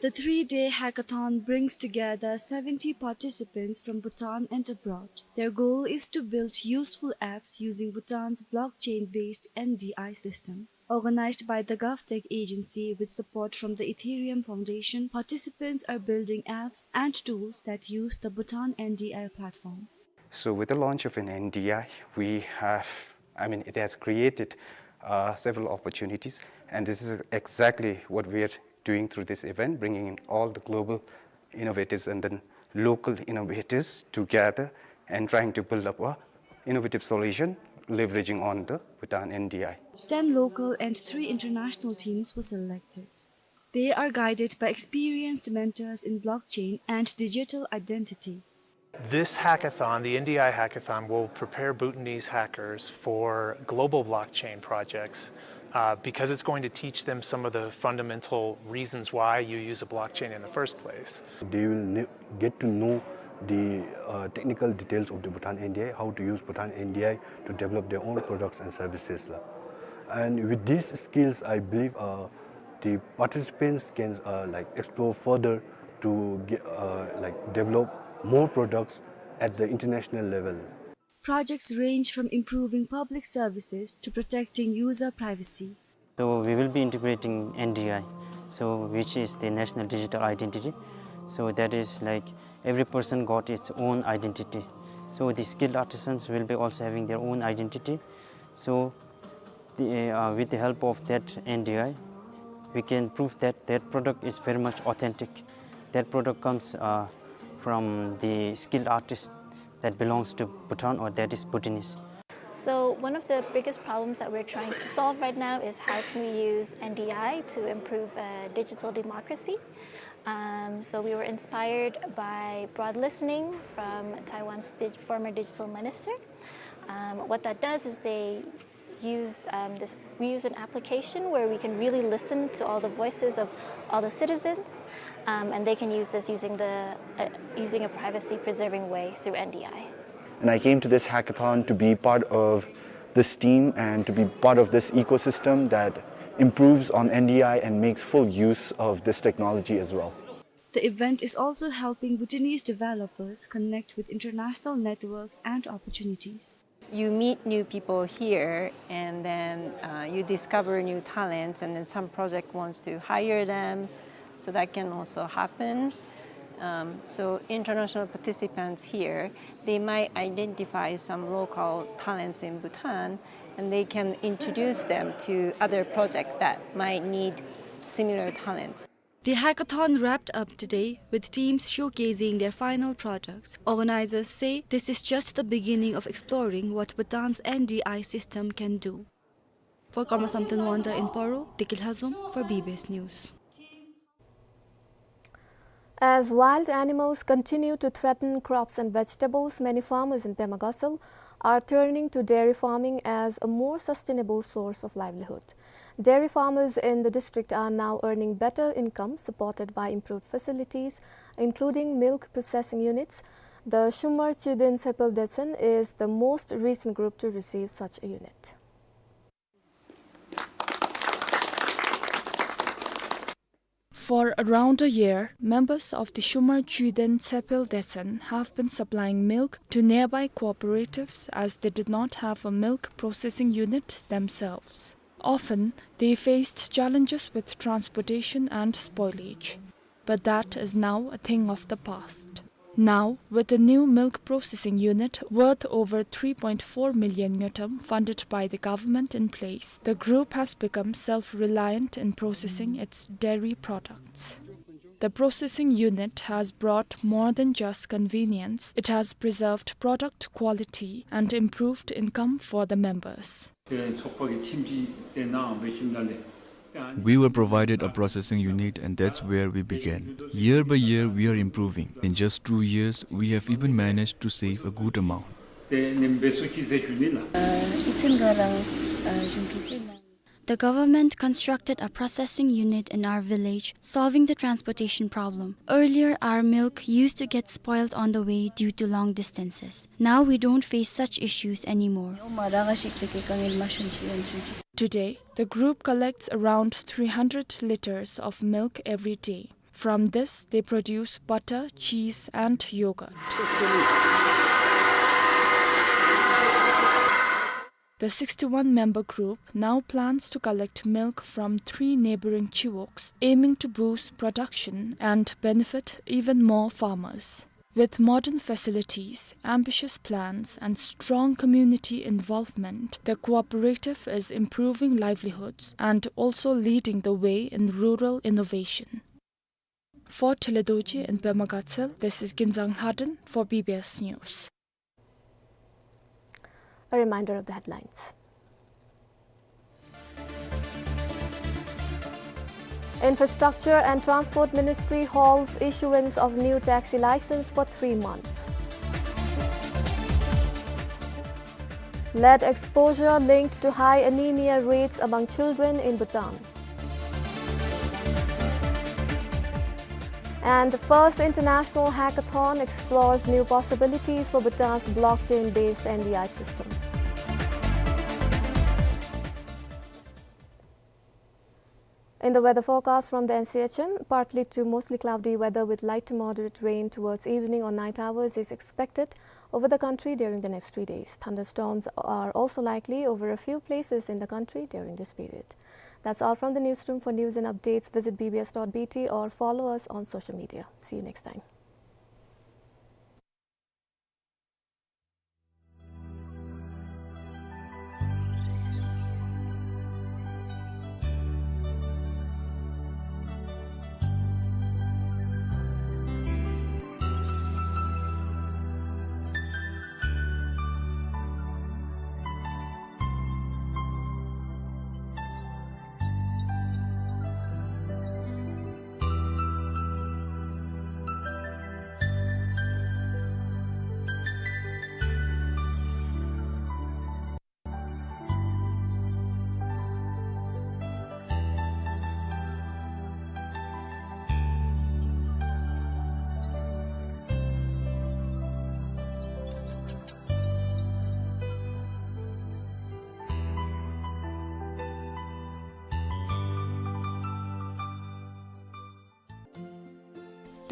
The three-day hackathon brings together seventy participants from Bhutan and abroad. Their goal is to build useful apps using Bhutan's blockchain-based N D I system. Organized by the GovTech agency with support from the Ethereum Foundation, participants are building apps and tools that use the Bhutan N D I platform. So with the launch of an N D I, we have, I mean, it has created uh, several opportunities, and this is exactly what we are doing through this event, bringing in all the global innovators and then local innovators together and trying to build up a innovative solution leveraging on the Bhutan N D I. Ten local and three international teams were selected. They are guided by experienced mentors in blockchain and digital identity. This hackathon, the N D I hackathon, will prepare Bhutanese hackers for global blockchain projects, uh, because it's going to teach them some of the fundamental reasons why you use a blockchain in the first place. They will ne-, get to know the uh, technical details of the Bhutan N D I, how to use Bhutan N D I to develop their own products and services la. And with these skills, I believe uh, the participants can uh, like explore further to get, uh, like develop more products at the international level. Projects range from improving public services to protecting user privacy. So we will be integrating N D I, so which is the National Digital Identity. So that is like every person got its own identity. So the skilled artisans will be also having their own identity. So The, uh, with the help of that N D I, we can prove that that product is very much authentic. That product comes, uh, from the skilled artist that belongs to Bhutan or that is Bhutanese. So one of the biggest problems that we're trying to solve right now is how can we use N D I to improve, uh, digital democracy. Um, so we were inspired by broad listening from Taiwan's dig-, former digital minister. Um, what that does is they use, um, this, we use an application where we can really listen to all the voices of all the citizens, um, and they can use this using the, uh, using a privacy-preserving way through N D I. And I came to this hackathon to be part of this team and to be part of this ecosystem that improves on N D I and makes full use of this technology as well. The event is also helping Bhutanese developers connect with international networks and opportunities. You meet new people here, and then, uh, you discover new talents, and then some project wants to hire them, so that can also happen. Um, so international participants here, they might identify some local talents in Bhutan, and they can introduce them to other projects that might need similar talents. The hackathon wrapped up today, with teams showcasing their final products. Organizers say this is just the beginning of exploring what Bhutan's N D I system can do. For Karma Samten Wangda in Paro, Deki Lhazom for B B S News. As wild animals continue to threaten crops and vegetables, many farmers in Pema Gatshel are turning to dairy farming as a more sustainable source of livelihood. Dairy farmers in the district are now earning better income, supported by improved facilities, including milk processing units. The Shumar Chuden Tsepel Detsen is the most recent group to receive such a unit. For around a year, members of the Shumar Chuden Tsepel Detsen have been supplying milk to nearby cooperatives as they did not have a milk processing unit themselves. Often, they faced challenges with transportation and spoilage, but that is now a thing of the past. Now, with a new milk processing unit worth over three point four million ngultrum funded by the government in place, the group has become self-reliant in processing its dairy products. The processing unit has brought more than just convenience, it has preserved product quality and improved income for the members. We were provided a processing unit, and that's where we began. Year by year, we are improving. In just two years, we have even managed to save a good amount. The government constructed a processing unit in our village, solving the transportation problem. Earlier, our milk used to get spoiled on the way due to long distances. Now we don't face such issues anymore. Today, the group collects around three hundred liters of milk every day. From this, they produce butter, cheese, and yogurt. The sixty-one member group now plans to collect milk from three neighboring chiwoks, aiming to boost production and benefit even more farmers. With modern facilities, ambitious plans, and strong community involvement, the cooperative is improving livelihoods and also leading the way in rural innovation. For Thelledorji in Pema Gatshel, this is Ginzang Lhaden for B B S News. A reminder of the headlines. Infrastructure and Transport Ministry halts issuance of new taxi license for three months. Lead exposure linked to high anemia rates among children in Bhutan. And the first international hackathon explores new possibilities for Bhutan's blockchain-based N D I system. In the weather forecast from the N C H M, partly to mostly cloudy weather with light to moderate rain towards evening or night hours is expected over the country during the next three days. Thunderstorms are also likely over a few places in the country during this period. That's all from the newsroom. For news and updates, visit B B S dot B T or follow us on social media. See you next time.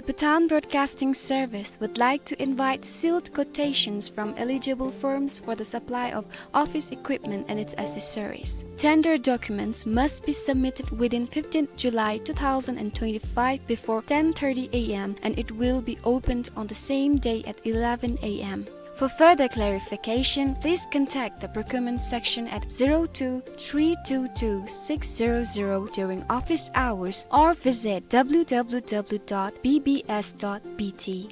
Bhutan Broadcasting Service would like to invite sealed quotations from eligible firms for the supply of office equipment and its accessories. Tender documents must be submitted within fifteenth July two thousand twenty-five before ten thirty a m and it will be opened on the same day at eleven a m. For further clarification, please contact the procurement section at zero two three two two six zero zero during office hours or visit w w w dot b b s dot b t.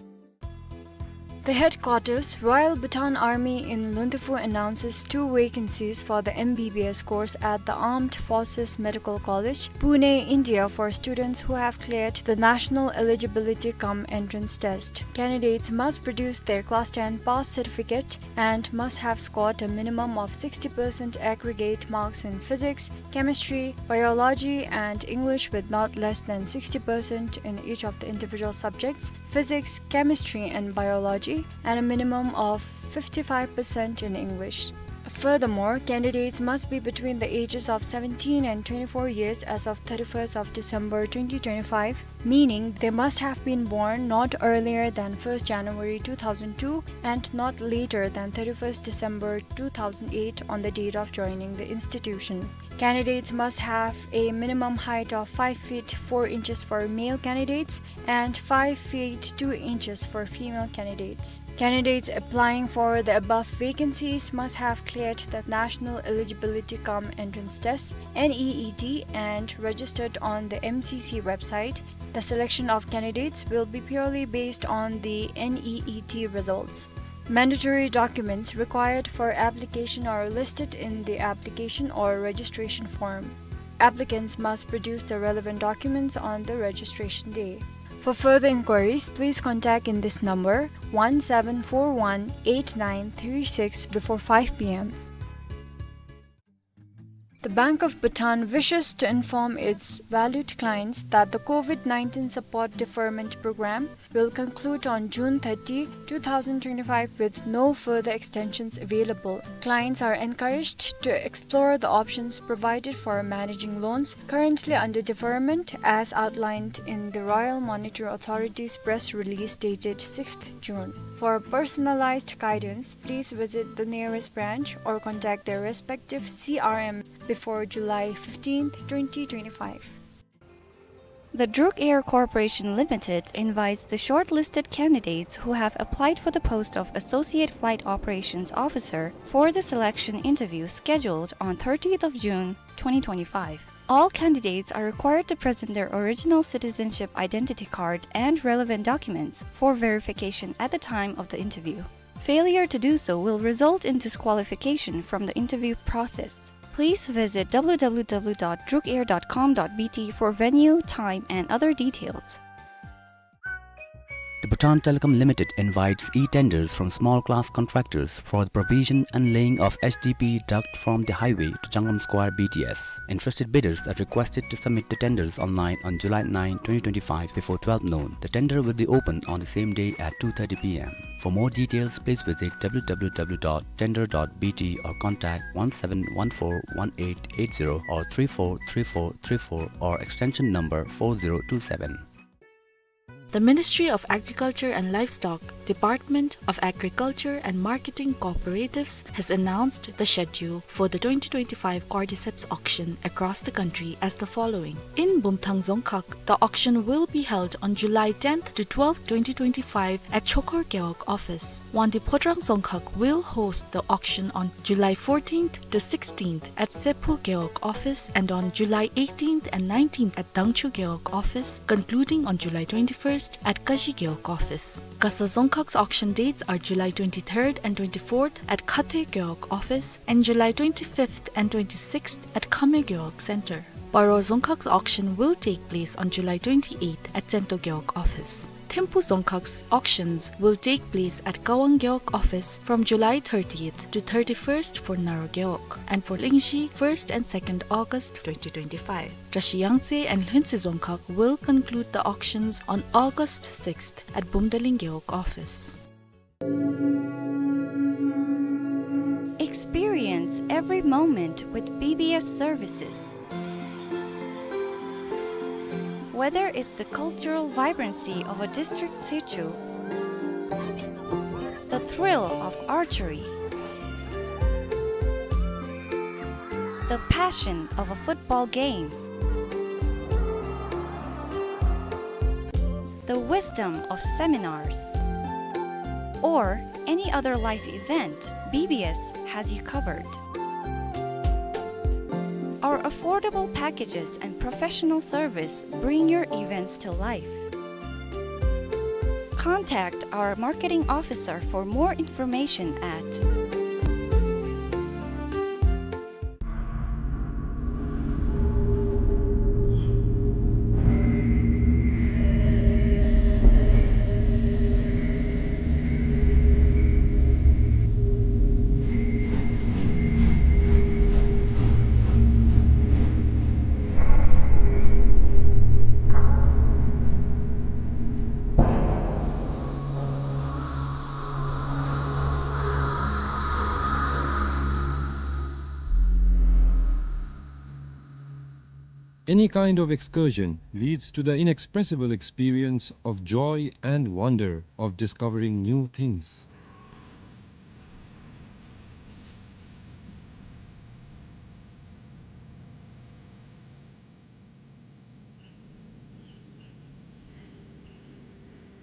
The headquarters, Royal Bhutan Army in Luntefu, announces two vacancies for the M B B S course at the Armed Forces Medical College, Pune, India, for students who have cleared the National Eligibility cum Entrance Test. Candidates must produce their Class ten pass certificate and must have scored a minimum of sixty percent aggregate marks in physics, chemistry, biology, and English, with not less than sixty percent in each of the individual subjects, physics, chemistry, and biology, and a minimum of fifty-five percent in English. Furthermore, candidates must be between the ages of seventeen and twenty-four years as of thirty-first of December twenty twenty-five, meaning they must have been born not earlier than first January two thousand two and not later than thirty-first December two thousand eight on the date of joining the institution. Candidates must have a minimum height of five feet four inches for male candidates and five feet two inches for female candidates. Candidates applying for the above vacancies must have cleared the National Eligibility cum Entrance Test, N E E T, and registered on the M C C website. The selection of candidates will be purely based on the N E E T results. Mandatory documents required for application are listed in the application or registration form. Applicants must produce the relevant documents on the registration day. For further inquiries, please contact in this number, one seven four one eight nine three six, before five p m. The Bank of Bhutan wishes to inform its valued clients that the COVID nineteen support deferment program will conclude on June thirty, two thousand twenty-five, with no further extensions available. Clients are encouraged to explore the options provided for managing loans currently under deferment as outlined in the Royal Monetary Authority's press release dated sixth June. For personalized guidance, please visit the nearest branch or contact their respective C R M before July fifteenth, twenty twenty-five. The Druk Air Corporation Limited invites the shortlisted candidates who have applied for the post of Associate Flight Operations Officer for the selection interview scheduled on thirtieth of June, twenty twenty-five. All candidates are required to present their original citizenship identity card and relevant documents for verification at the time of the interview. Failure to do so will result in disqualification from the interview process. Please visit w w w dot drukair dot com dot b t for venue, time, and other details. The Bhutan Telecom Limited invites e-tenders from small class contractors for the provision and laying of H D P duct from the highway to Jangam Square B T S. Interested bidders are requested to submit the tenders online on July ninth, twenty twenty-five, before twelve noon. The tender will be open on the same day at two thirty p m. For more details, please visit w w w dot tender dot b t or contact one seven one four one eight eight zero or three four three four three four or extension number four zero two seven. The Ministry of Agriculture and Livestock, Department of Agriculture and Marketing Cooperatives has announced the schedule for the twenty twenty-five Cordyceps auction across the country as the following. In Bumthang Dzongkhag, the auction will be held on July tenth to twelfth, twenty twenty-five at Chokhor Gewog office. Wangdue Phodrang Dzongkhag will host the auction on July fourteenth to sixteenth at Sephu Gewog office and on July eighteenth and nineteenth at Dangchu Gewog office, concluding on July twenty-first at Kashi Gewog office. Gasa Dzongkhag's auction dates are July twenty-third and twenty-fourth at Khathoe Gewog office and July twenty-fifth and twenty-sixth at Khame Gewog Center. Paro Dzongkhag's auction will take place on July twenty-eighth at Tsento Gewog office. Thimphu Dzongkhag's auctions will take place at Kawang Gewog office from July thirtieth to thirty-first for Naro Gewog and for Lingshi, first and second August twenty twenty-five. Drashi Yangtse and Lhuentse Dzongkhag will conclude the auctions on August sixth at Bumdaling Gewog office. Experience every moment with B B S services. Whether it's the cultural vibrancy of a district situ, the thrill of archery, the passion of a football game, the wisdom of seminars, or any other life event, B B S has you covered. Our affordable packages and professional service bring your events to life. Contact our marketing officer for more information at Any kind of excursion leads to the inexpressible experience of joy and wonder of discovering new things.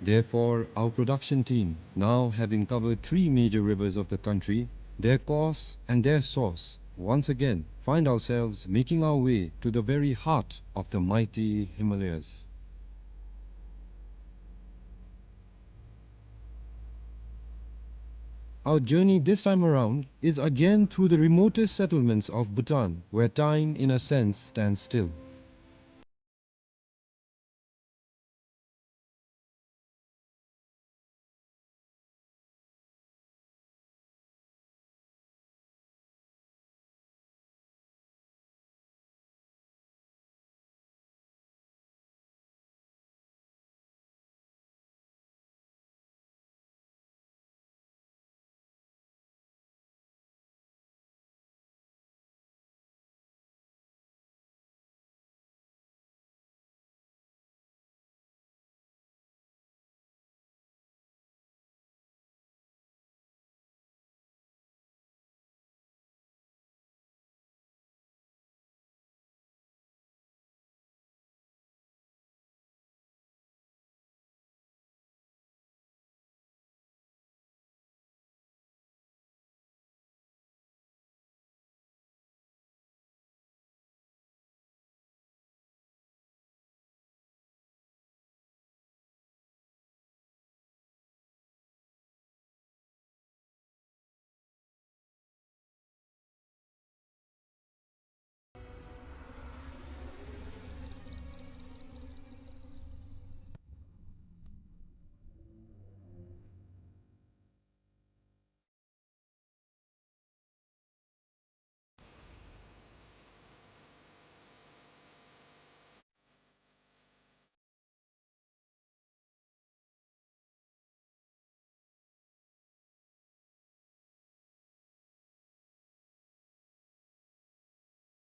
Therefore, our production team, now having covered three major rivers of the country, their course and their source, once again find ourselves making our way to the very heart of the mighty Himalayas. Our journey this time around is again through the remotest settlements of Bhutan, where time, in a sense, stands still.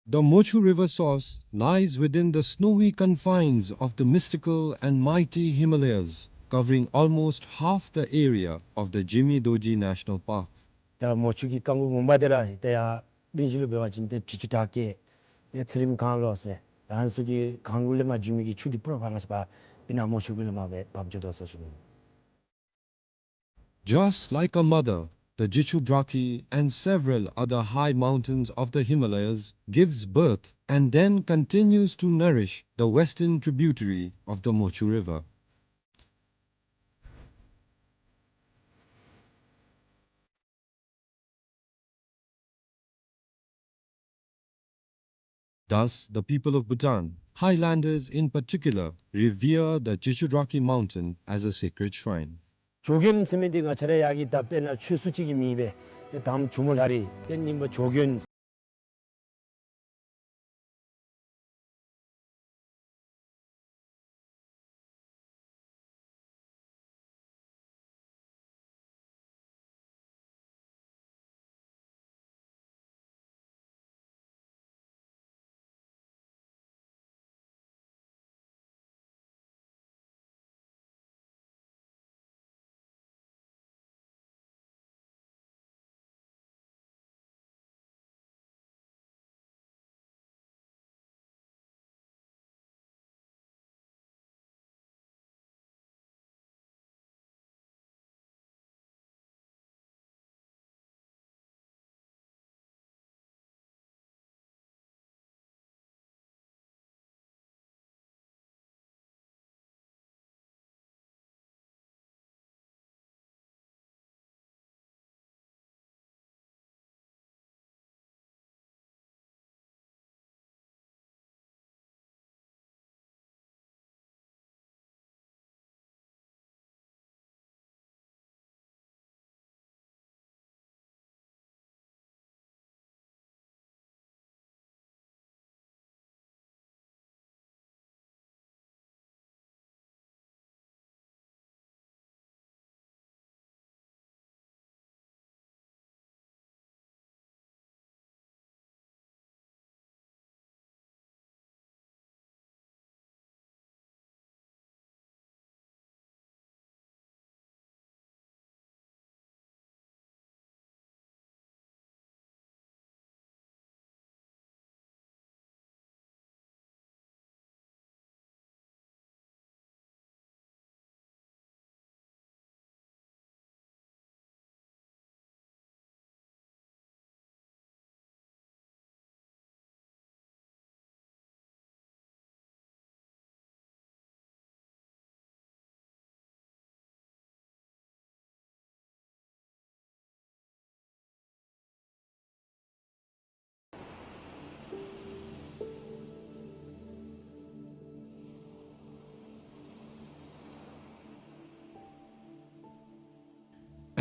The Mochu River source lies within the snowy confines of the mystical and mighty Himalayas, covering almost half the area of the Jigme Dorji National Park. ད་མོ་ཆུ་གི་རྐང་མགོ་ངོ་མ་དེ་ར་ད་ཡར་གླིང་བཞི་ལུ་འབད་བ་ཅིན་ཏེ་བྱི་ཅུ་བྲག་སྐྱེས་ཏེ་ཚེ་རིང་གངས་ལོག་ཟེར་ད་ཨ་ནི་ཚུ་གི་གངས་ལུ་ལས་མར་འགྱིང་མི་གི་ཆུ་འདི་པུ་ར་ཕར་ང་བཅས་པ་སྤུ་ན་མོ་ཆུ་གུ་ལས་མར་སྦེ་འབབ་འགྱོ་དོ་ཟེར་ཞུ་ནི། Just like a mother, the Jichhu Drakhi and several other high mountains of the Himalayas gives birth and then continues to nourish the western tributary of the Mochu River. Thus, the people of Bhutan, highlanders in particular, revere the Jichhu Drakhi mountain as a sacred shrine. ཇོ་མགོན་ཟེར་མི་འདི་ང་བཅས་ར་ཡར་གྱི་ད་དཔེར་ན་ཆོས་སྲུང་ཅིག་གི་མིང་སྦེ་ཏེ་དང་ཇོ་མོ་ལྷ་རི་ཏེ་ཨིན་པ་ཇོ་མགོན།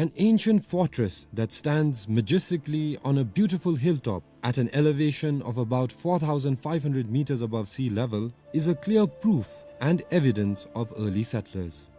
An ancient fortress that stands majestically on a beautiful hilltop at an elevation of about four thousand five hundred meters above sea level is a clear proof and evidence of early settlers.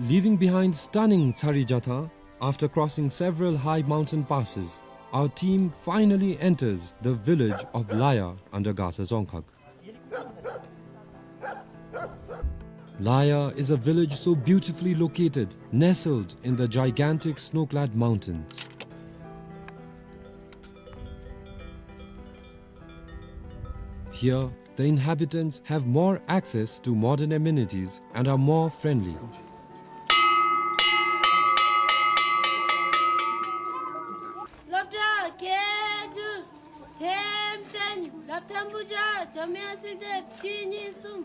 Leaving behind stunning Tsarîjhâta, after crossing several high mountain passes, our team finally enters the village of Laya under Gasa Dzongkhag. Laya is a village so beautifully located, nestled in the gigantic snow-clad mountains. Here, the inhabitants have more access to modern amenities and are more friendly. Laptop, Keju, Temten, Laptop Buja, འཇམ་དབྱངས་གསལ་བྱེད་གཅིག་གཉིས་གསུམ།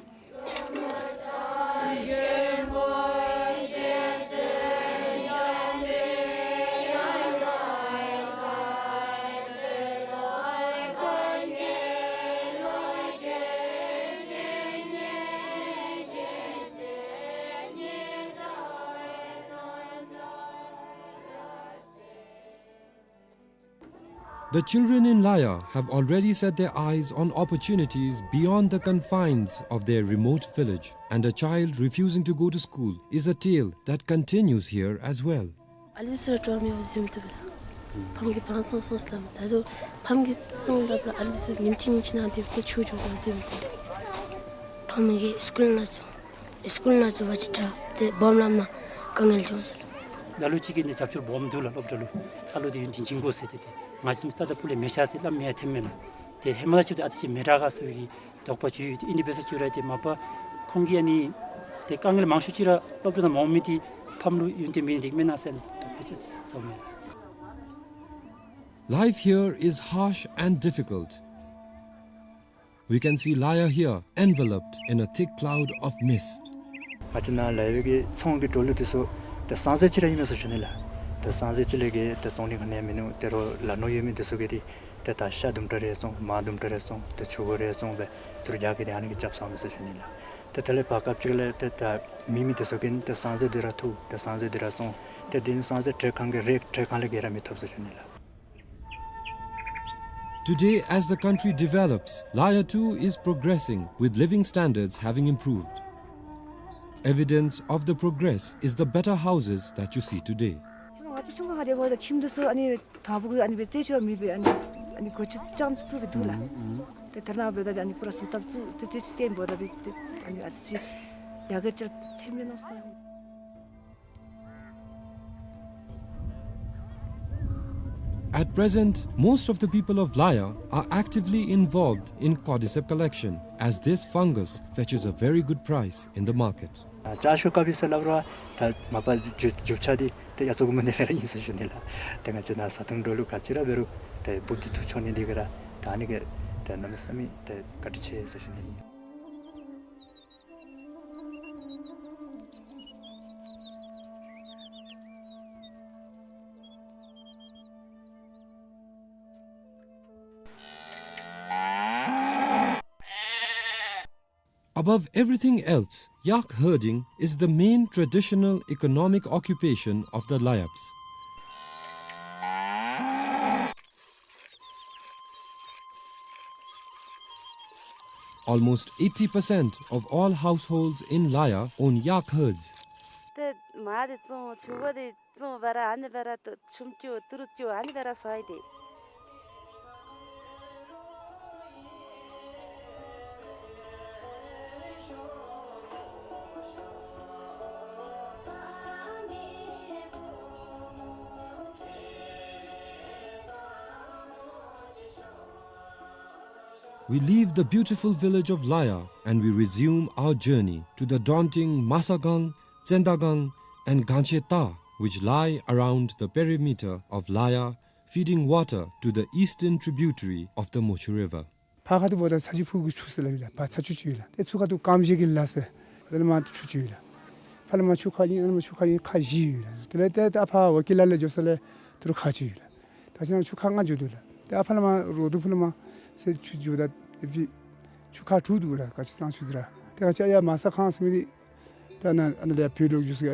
The children in Laya have already set their eyes on opportunities beyond the confines of their remote village, and a child refusing to go to school is a tale that continues here as well. ཨ་ལི་སི་ར་འགྲོ་མི་བ་ཟིམ་ཏུ་བ་ལ། ཕམ་གི་བང་སོང་སོང་སླབ་མ་ད་དུ་ཕམ་གི་སོང་སླབ་ལ་ཨ་ལི་སི་ཉིམ་ཅི་ཉིམ་ཅི་ནང་དེ་བ་ཏེ་ཆུ་འགྱོ་ནང་དེ་བ་ཏེ། ཕམ་གི་སི་ཀུལ་ནང་ཚུ་སི་ཀུལ་ནང་ཚུ་བ་ཅིག་དྲག་ཏེ་སྦོམ་ལམ་ནང་དཀའ་ངལ་འབྱུང་ཟེར་ལ། ལ་ལུ་ཅིག་གིས་ནི་རྒྱབ་སྐྱོར་སྦོམ་འདུག་ལ། སློབ་གྲྭ་ལུ་ཁ་ལུ་དེ་ཡུན་དེ་འཇིང་དགོ་ཟེར་ཏེ་ཏེ་ང་བཅས་རྩ་དང་སྤུ་ལས་མེད་ཤ་ཟེར་སླབ་མི་ཡང་ཐོནམ་མས་ལ། ཏེ་ཧེ་མ་ལ་ཅིག་ཏེ་ཨ་ཙི་ཅིག་མི་དྲག་ག་ཟེར་བའི་གི་དོགས་པ་ཅིག་ཡོད། ཏེ་ཨིན་དེ་འབད་ས་ཅིག་ར་ཏེ་མ་པ་ཁོང་གིས་ཨ་ནི་ཏེ་དཀའ་ངལ་མང་ཤོས་ཅིག་ར་སློབ་གྲྭ་ནང་མ་འོང་མི་དེ་ཕམ་ལུ་ཡུན་བརྟན་མེད་ནི་དེ་གིས་མེན་ན་ཟེར་དོགས་པ་ཅིག་ཟ་མས། Life here is harsh and difficult. We can see Laya here enveloped in a thick cloud of mist. ང་བཅས་ནཱ་ལ་ཡོད་པའི་གི་ཚོང་གི་འགྲོ་ལུགས་དེ་ཚུ་ཏེ་སང་ཟེར་ཅིག་ར་ཨིན་མས་ཟེར་ཞུ་ནི་ལགས། ཏེ་སང་ཟེར་ཅིག་ལས་བརྒལ་ཏེ་བཙོང་ནི་ག་ནི་ཡང་མིན་ནུག། ཏེ་རོགས་ལ་ནོར་ཡོད་མི་དེ་ཚུ་གིས་ཏེ་ཏེ་ད་ཤ་དུམ་གྲ་རེ་བཙོང་མར་དུམ་གྲ་རེ་བཙོང་ཏེ་ཆུ་ཁོལ་རེ་བཙོང་སྦེ་ཏེ་རྒྱ་གི་དེ་ཨ་ནི་གིས་རྐྱབ་སོང་མས་ཟེར་ཞུ་ནི་ལགས། ཏེ་དེ་ལས་ཕར་སྐབས་ཅིག་ལས་ཏེ་ད་མེད་མི་དེ་ཚུ་གིས་ཏེ་སང་ཟེར་དེ་ར་འཐུ་ཏེ་སང་ཟེར་དེ་ར་བཙོང་ཏེ་དེ་ནི་སང་ཟེར་ཊེག་ཁང་གི་རེག་ཊེག་ཁང་ལས་བརྒལ་ར་མི་ཐོབ་ཟེར་ཞུ་ནི་ལགས། Today, as the country develops, Laya too is progressing, with living standards having improved. Evidence of the progress is the better houses that you see today. ང་བཅས་ཆུང་ཀུ་ཁར་དེ་འབདཝ་ད་ཁྱིམ་དེ་ཚུ་ཨ་ནི་དང་པོ་གི་ཨ་ནི་སྦེ་རྩེ་ཆུ་མེད་པའི་ཨ་ནི་ཨ་ནི་སྒོ་ཕྱེ་རྐྱངམ་ཅིག་བཙུགས་སྦེ་འདུག་ལགས། ཏེ་དེ་ནང་འབདཝ་ད་ཨ་ནི་པུ་ར་བཟོ་ལྟ་བཙུགས་ཏེ་རྩེ་ཆུ་བརྟེན་འབདཝ་ད་ཏེ་ཨ་ནི་ཨ་ཙི་ཅིག་ཡར་རྒྱས་ཅིག་ཐོནམ་མས་མནོ་ཟེར། At present, most of the people of Laya are actively involved in cordyceps collection, as this fungus fetches a very good price in the market. ཨ་ལྕགས་ཤོག་ཀ་པི་ཟེར་སླབ་རུང་ད་མ་པ་རྒྱུ་རྒྱུ་ཆ་འདི་ཏེ་ཡ་ཚོགས་ཀྱི་མོ་ནི་ལས་ར་ཨིན་ཟེར་ཞུ་ནི་ལགས། ཏེ་ང་བཅས་ནཱ་བཟའ་འཐུང་འགྲོ་ལུགས་ག་ཅི་ར་འབད་རུང་ཏེ་འབུཔ་འདི་འཐུ་འཕྱོག་ནི་འདི་གིས་ར་ད་ཨ་ནི་གིས་ཏེ་གནམ་མེད་ས་མེད་ཏེ་བཀའ་དྲིན་ཆེ་ཟེར་ཞུ་ནི་ཨིན། Above everything else, yak herding is the main traditional economic occupation of the Layabs. Almost eighty percent of all households in Laya own yak herds. ཏེ་མར་འདི་བཙོང་ཕྱུར་བུ་འདི་བཙོང་སྦེ་ར་ཨ་ནི་སྦེ་ར་ཏེ་ཆུམ་རྐྱབ་ཏི་རུ་རྐྱབ་ཨ་ནི་སྦེ་ར་བཟའ་ཡི་ཏེ། We leave the beautiful village of Laya and we resume our journey to the daunting Masagang, Tsendagang, and Gancheta, which lie around the perimeter of Laya, feeding water to the eastern tributary of the Mochu River. ཕར་ཁ་ཐུག་འབདཝ་ད་ཚ་ཆུ་ཕུག་གི་ཆུ་ཟེར་སླབ་ཨིན་ལགས། ཕར་ཚ་ཆུ་ཅིག་ཡོད་ལགས། ཏེ་ཚུར་ཁ་ཐུག་ཀམ་ཤེ་གི་ལ་ཟེར་དེ་ལས་མར་ཆུ་ཅིག་ཡོད་ལགས། ཕར་ལས་མར་ཆུ་ཁ་ཨིན་ཨ་ནཱ་མར་ཆུ་ཁ་ཨིན་ཁ་བཞི་ཡོད་ལགས། དེ་ལས་ཏེ་ཏེ་ཨ་ཕར་ཝ་ཀི་ལ་ལས་འགྱོ་ས་ལས་ཏི་རུ་ཁ་ཅིག་ཡོད་ལགས། ད་ཅི་ནཱ་ཆུ་ཁ་ལྔ་འགྱོ་དོ་ལགས། ཏེ་ཨ་ཕར་ལས་མར་རོ་དུ་ཕུ་ལས་མར་ཟེར་ཆུ་འགྱོཝ་ད་ཨེ་ཕྱི་ཆུ་ཁ་དྲུག་འདུག་ལགས། ག་ཅི་གཙང་ཆུ་འདི་ར། ཏེ་ག་ཅི་ཡར་མ་ས་ཁང་ཟེར་མི་འདི་ད་ནཱ་ཨ་ནཱ་ལས་བོད་ལུ་འགྱོ་ས་ཡར་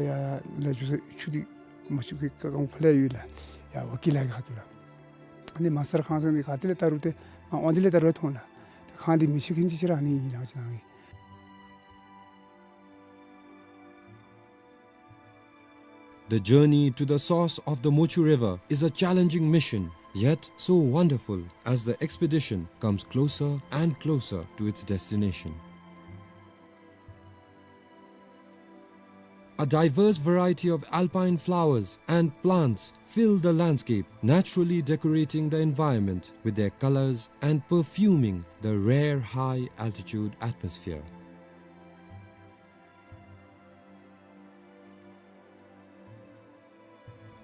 ལས་འགྱོ་ས་ཆུ་འདི་མ་ཆུ་གི་ཀ་གང་ཕར་ལས་ཡོད་ལགས། ཡར་ཝ་ཀི་ལ་གི་ཁ་ཐུག་ལགས། ཨ་ནི་མ་ས་ཁང་ཟེར་མི་ག་ཏེ་ལས་ད་རུང་ཏེ་མར་འོང་དེ་ལས་ད་རུང་མཐོང་ལགས། ཏེ་ཁང་འདི་མི་ཤེས་མཁན་ཅིག་ཅིག་ར་ཨ་ནི་ཨིན་ལགས་ཅི་ནང་གི། The journey to the source of the Mochu River is a challenging mission, yet so wonderful as the expedition comes closer and closer to its destination. A diverse variety of alpine flowers and plants fill the landscape, naturally decorating the environment with their colors and perfuming the rare high-altitude atmosphere.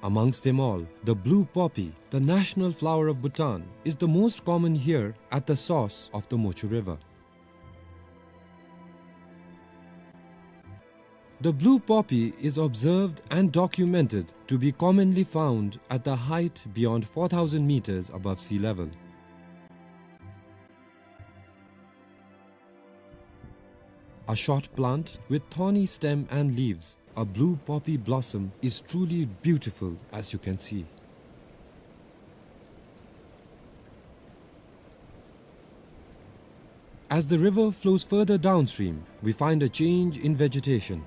Amongst them all, the blue poppy, the national flower of Bhutan, is the most common here at the source of the Mochu River. The blue poppy is observed and documented to be commonly found at the height beyond four thousand meters above sea level. A short plant with thorny stem and leaves, a blue poppy blossom is truly beautiful, as you can see. As the river flows further downstream, we find a change in vegetation.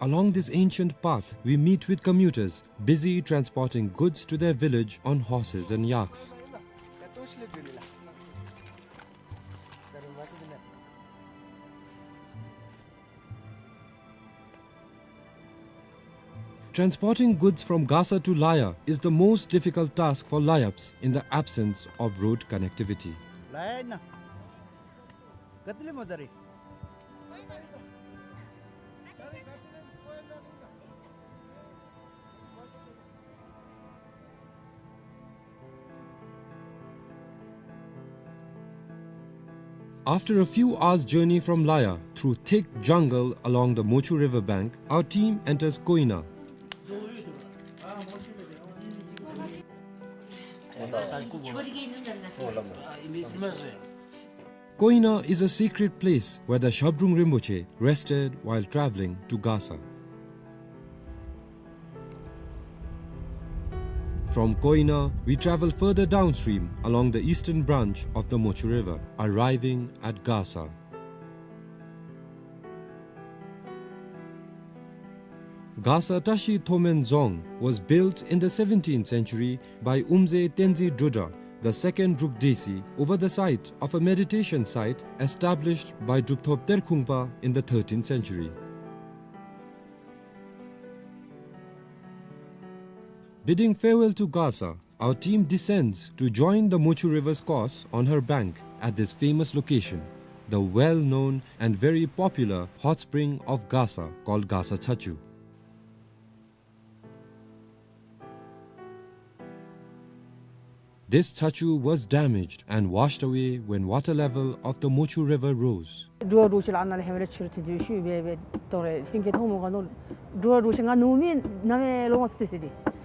Along this ancient path, we meet with commuters busy transporting goods to their village on horses and yaks. Transporting goods from Gasa to Laya is the most difficult task for Layaps in the absence of road connectivity. After a few hours' journey from Laya, through thick jungle along the Mochu river bank, our team enters Koina. Koina is a secret place where the Shabdrung Rinpoche rested while traveling to Gasa. From Koina, we travel further downstream along the eastern branch of the Mochu River, arriving at Gasa. Gasa Tashi Thomen Dzong was built in the seventeenth century by Umze Tenzin Drudra, the second Druk Desi, over the site of a meditation site established by Drupthop Terkhungpa in the thirteenth century. Bidding farewell to Gasa, our team descends to join the Mochu River's course on her bank at this famous location, the well-known and very popular hot spring of Gasa called Gasa Chachu. This chachu was damaged and washed away when water level of the Mochu River rose. འགྲོ་བ་འགྲོ་ཤེས་ལ་ཨ་ནཱ་ལས་ཧེ་མ་ལས་ཕྱི་རུ་ཐོན་ཏེ་ཤུལ་སྦེ་སྦེ་དོ་རེ་ཧིང་གི་ཐོག་མོ་ག་ནོ་འགྲོ་བ་འགྲོ་ཤེས་ང་ནུབ་མི་ནམ་ཡང་ལོང་སི་སི་ཏེ།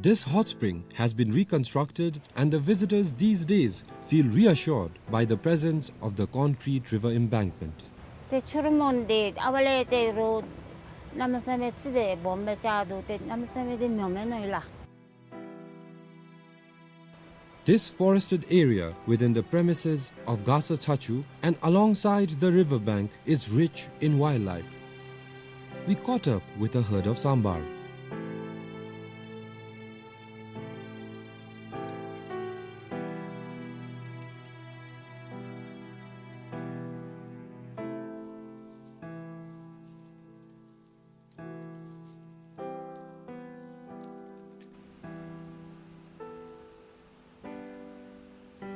This hot spring has been reconstructed and the visitors these days feel reassured by the presence of the concrete river embankment. ཏེ་ཆུ་རུད་མོ་འདི་ཨ་ཕར་ལས་ཏེ་རོ་གནམ་མེད་ས་མེད་ཙི་སྦེ་སྦོམ་སྦེ་རྐྱབ་འདུག། ཏེ་གནམ་མེད་ས་མེད་འདི་མྱོང་མེད་ནོ་ཡོད་ལགས། This forested area within the premises of Gasa Chachu and alongside the river bank is rich in wildlife. We caught up with a herd of sambar.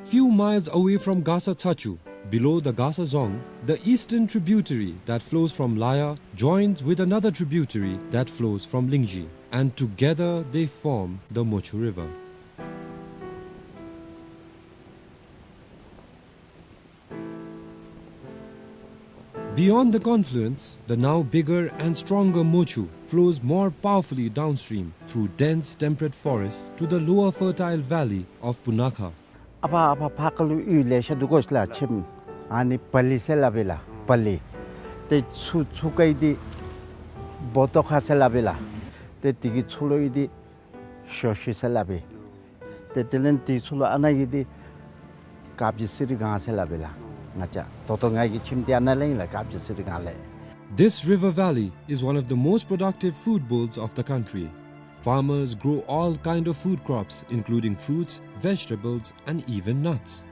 Few miles away from Gasa Chachu, below the Gasa Dzong, the eastern tributary that flows from Laya joins with another tributary that flows from Lingzhi, and together they form the Mochu River. Beyond the confluence, the now bigger and stronger Mochu flows more powerfully downstream through dense temperate forest to the lower fertile valley of Punakha. ཨ་ཕ་ཨ་ཕ་ཕར་ཁ་ལུ་གཡུས་ལེ་ཤ་འདུག་གོ་ཤ་ལགས་ཁྱིམ། ཨ་ནི་པ་ལི་ཟེར་སླབ་ཨིན་ལགས་པ་ལི། ཏེ་ཚུར་ཚུར་ཁ་གི་འདི་བོ་ཏོ་ཁ་ཟེར་སླབ་ཨིན་ལགས། ཏེ་དེ་གི་ཚུར་ལུ་ཡོད་འདི་ཤོ་ཤི་ཟེར་སླབ་ཨིན། ཏེ་དེ་ལས་དེ་ཚུར་ལུ་ཨ་ནཱ་གི་འདི་དཀར་སྦྱིས་གསེར་སྒང་ཟེར་སླབ་ཨིན་ལགས། ང་བཅས་ད་ལྟོ་ང་གི་ཁྱིམ་འདི་ཨ་ནཱ་ལས་ཨིན་ལགས་དཀར་སྦྱིས་གསེར་སྒང་ལས། This river valley is one of the most productive food bowls of the country. Farmers grow all kind of food crops, including fruits, vegetables, and even nuts.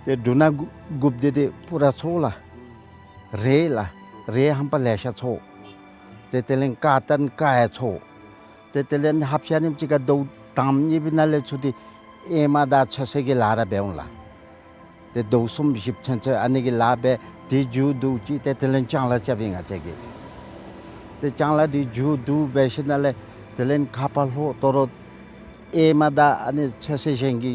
ཏེ་འབྲུ་སྣ་དགུ་དགུཔ་འདི་ཏེ་པུ་ར་ཚོ་ལགས། རེད་ལགས། རེད་ཧམ་པ་ལེ་ཤ་ཚོ། ཏེ་དེ་ལས་ཀ་ཏན་ཀ་ཡང་ཚོ། ཏེ་དེ་ལས་ཧབ་ཤ་ནིམ་ཅིག་ཁར་དོ་དང་གཉིས་པའི་ནང་ལས་ཚུར་ཏེ་ཨེ་མ་དང་ཚོད་བསྲེ་གི་ལཱ་ར་འབད་འོང་ལགས། ཏེ་ཟླཝ་གསུམ་བཞི་ཚུན་ཚོད་ཨ་ནི་གི་ལཱ་འབད་དེ་མཇུག་བསྡུ་ཅི། ཏེ་དེ་ལས་ལྕང་ལཱ་རྐྱབ་ཨིན་ང་བཅས་ཀྱིས། ཏེ་ལྕང་ལཱ་འདི་མཇུག་བསྡུ་འབད་ཞིནམ་ལས་དེ་ལས་ཁ་པར་ལྷོ་དོ་རུང་ཨེ་མ་དང་ཨ་ནི་ཚོད་བསྲེ་གཞན་གྱི་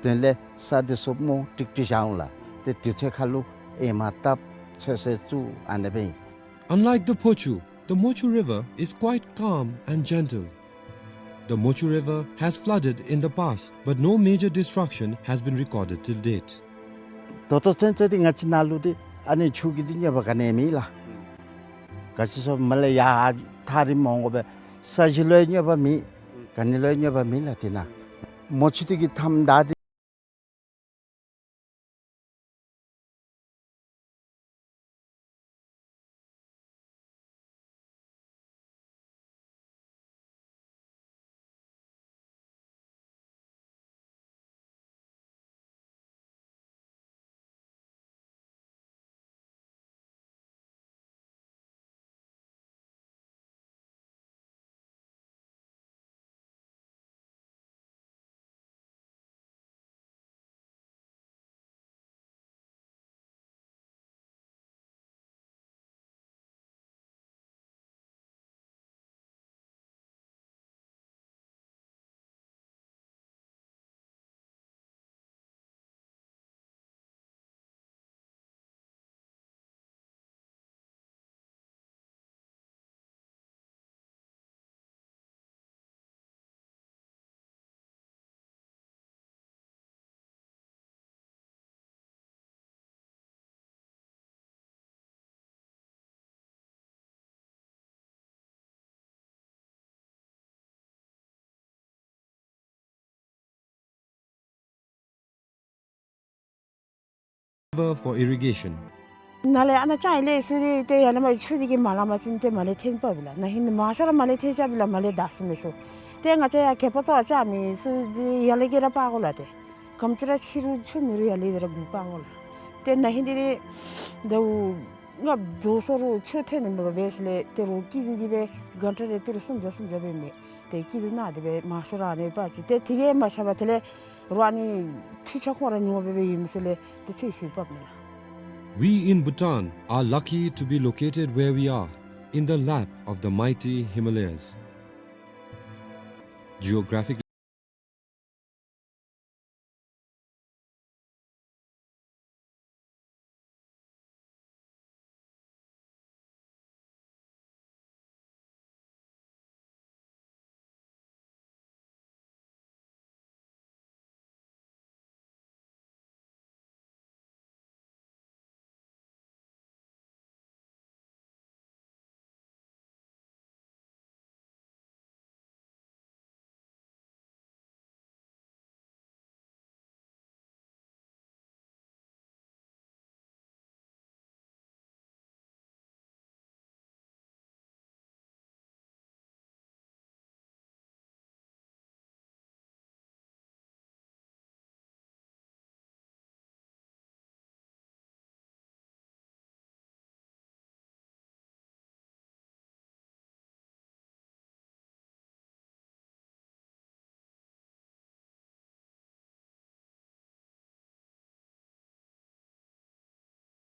དོན་ལས་ས་འདི་ཚུ་མོ་ཀྲིག་ཀྲི་བཞག་འོང་ལགས། ཏེ་དུས་ཚོད་ཁར་ལུ་ཨེ་མ་བཏབ་ཚོད་བསྲེ་བཙུགས་ཨ་ནི་སྦེ་ཨིན། Unlike the Phochu, the Mochu River is quite calm and gentle. The Mochu River has flooded in the past, but no major destruction has been recorded till date. ད་ལྟོ་ཚུན་ཚོད་འདི་ང་བཅས་ནཱ་ལུ་འདི་ཨ་ནི་ཆུ་གི་འདི་གནོད་པ་ག་ནི་མེད་ལགས། ག་ཅི་སོང་མ་ལས་ཡར་ཐག་རིངམོ་འོང་དགོ་པས། ས་གཞི་ལུ་ཡང་གནོད་པ་མེད། ག་ནི་ལུ་ཡང་གནོད་པ་མེད་ལགས་དེ་ནང་། མོ་ཆུ་འདི་གི་མཐའམ་ད་འདི། River for irrigation. ནཱ་ལས་ཨ་ནཱ་ལྕང་ལས་ཚུ་འདི་ཏེ་ཡར་ལས་མར་ཆུ་འདི་གིས་མ་ལང་པ་ཅིན་ཏེ་མར་ལས་འཐེན་པ་བི་ལགས། ན་ཧིང་མང་ཤོས་ར་མར་ལས་འཐེན་ཆ་བི་ལགས། མར་ལས་བདའ་ཟུན་མི་ཚུ། ཏེ་ང་བཅས་ཡར་གད་པ་བཏོག་ཆ་མི་ཚུ་འདི་ཡར་ལས་ཀྱི་ར་འབག་དགོ་ལགས། ཏེ་ག་དེམ་ཅིག་ར་ཆེ་རུང་ཆུང་མི་རུང་ཡར་ལས་འདི་ར་འགོ་འབག་དགོ་ལགས། ཏེ་ན་ཧིང་འདི་ཏེ་ཟླཝ་ལྔ་བདོ་སོང་རུང་ཆུ་ཐོན་ནི་མེད་པར་འབད་ཞིནམ་ལས་ཏེ་རོགས་སྐྱིད་སྡུག་གིས་སྦེ་གྷན་ཊ་རེ་ཏི་རུ་སུམ་བརྒྱ་སུམ་བརྒྱ་སྦེ་མི་ཏེ་སྐྱིད་སྡུག་ནང་འདི་སྦེ་མང་ཤོས་ར་ཨ་ནི་འབག་ཅི། ཏེ་དེ་གིས་མ་ཁྱབ་པར་དེ་ལས་རོགས་ཨ་ནི་འཕྲུལ་ཆས་ཁོང་ར་ཉུང་བ་སྦེ་སྦེ་ཡོད་མི་ཚུ་ལས་ཏེ་ཚུ་ཤེས་པ་མེད་ལགས། We in Bhutan are lucky to be located where we are, in the lap of the mighty Himalayas. Geographically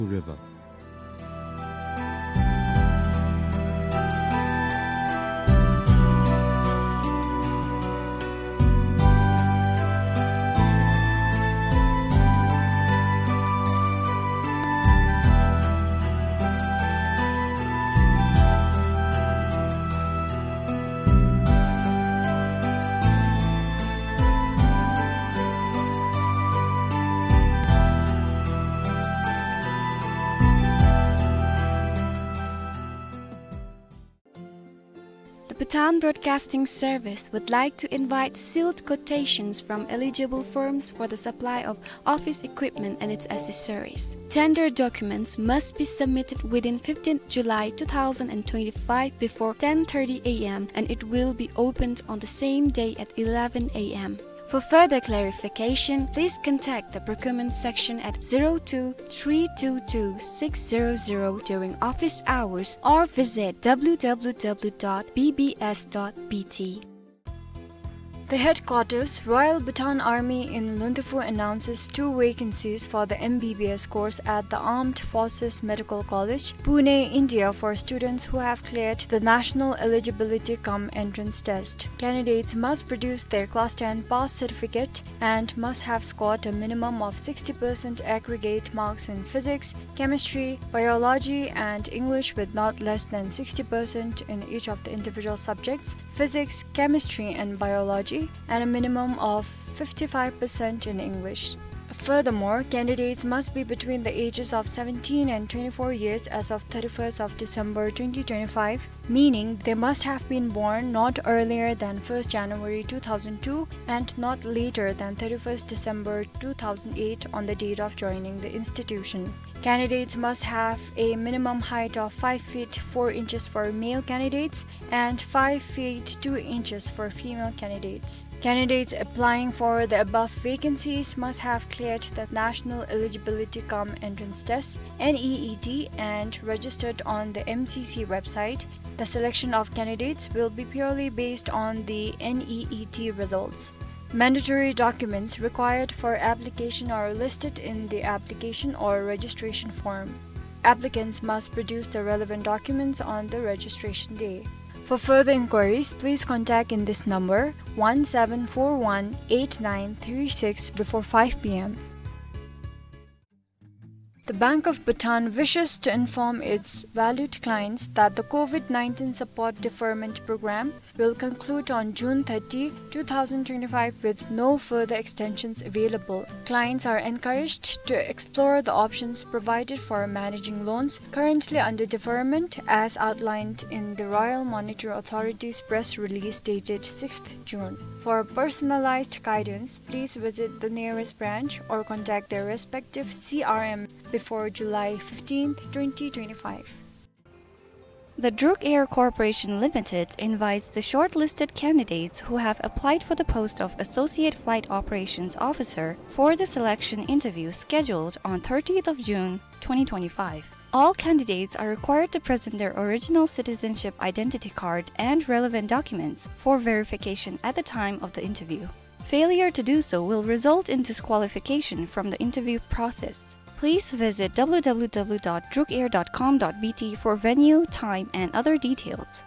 River. The Bhutan Broadcasting Service would like to invite sealed quotations from eligible firms for the supply of office equipment and its accessories. Tender documents must be submitted within fifteenth July two thousand twenty-five before ten thirty A M, and it will be opened on the same day at eleven A M. For further clarification, please contact the procurement section at zero two three two two six zero zero during office hours or visit W W W dot B B S dot B T. The headquarters, Royal Bhutan Army in Lundifu, announces two vacancies for the M B B S course at the Armed Forces Medical College, Pune, India, for students who have cleared the National Eligibility cum Entrance Test. Candidates must produce their Class ten pass certificate and must have scored a minimum of sixty percent aggregate marks in physics, chemistry, biology, and English, with not less than sixty percent in each of the individual subjects, physics, chemistry, and biology, and a minimum of fifty-five percent in English. Furthermore, candidates must be between the ages of seventeen and twenty-four years as of thirty-first of December twenty twenty-five, meaning they must have been born not earlier than first January two thousand two and not later than thirty-first December two thousand eight on the date of joining the institution. Candidates must have a minimum height of five feet four inches for male candidates and five feet two inches for female candidates. Candidates applying for the above vacancies must have cleared the National Eligibility cum Entrance Test, N E E T, and registered on the M C C website. The selection of candidates will be purely based on the N E E T results. Mandatory documents required for application are listed in the application or registration form. Applicants must produce the relevant documents on the registration day. For further inquiries, please contact in this number, one seven four one eight nine three six, before five P M. The Bank of Bhutan wishes to inform its valued clients that the COVID nineteen support deferment program will conclude on June thirty, two thousand twenty-five, with no further extensions available. Clients are encouraged to explore the options provided for managing loans currently under deferment as outlined in the Royal Monetary Authority's press release dated sixth June. For personalized guidance, please visit the nearest branch or contact their respective C R M before July fifteenth, twenty twenty-five. The Druk Air Corporation Limited invites the shortlisted candidates who have applied for the post of Associate Flight Operations Officer for the selection interview scheduled on thirtieth of June, twenty twenty-five. All candidates are required to present their original citizenship identity card and relevant documents for verification at the time of the interview. Failure to do so will result in disqualification from the interview process. Please visit W W W dot drukair dot com dot B T for venue, time, and other details.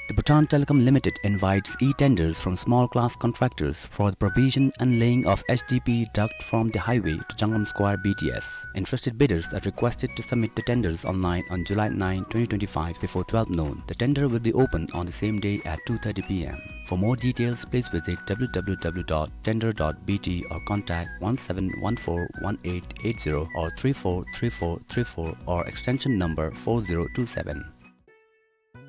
The Bhutan Telecom Limited invites e-tenders from small class contractors for the provision and laying of H D P duct from the highway to Jangam Square B T S. Interested bidders are requested to submit the tenders online on July ninth, twenty twenty-five, before twelve noon. The tender will be open on the same day at two thirty P M. For more details, please visit W W W dot tender dot B T or contact one seven one four one eight eight zero or three four three four three four or extension number four zero two seven.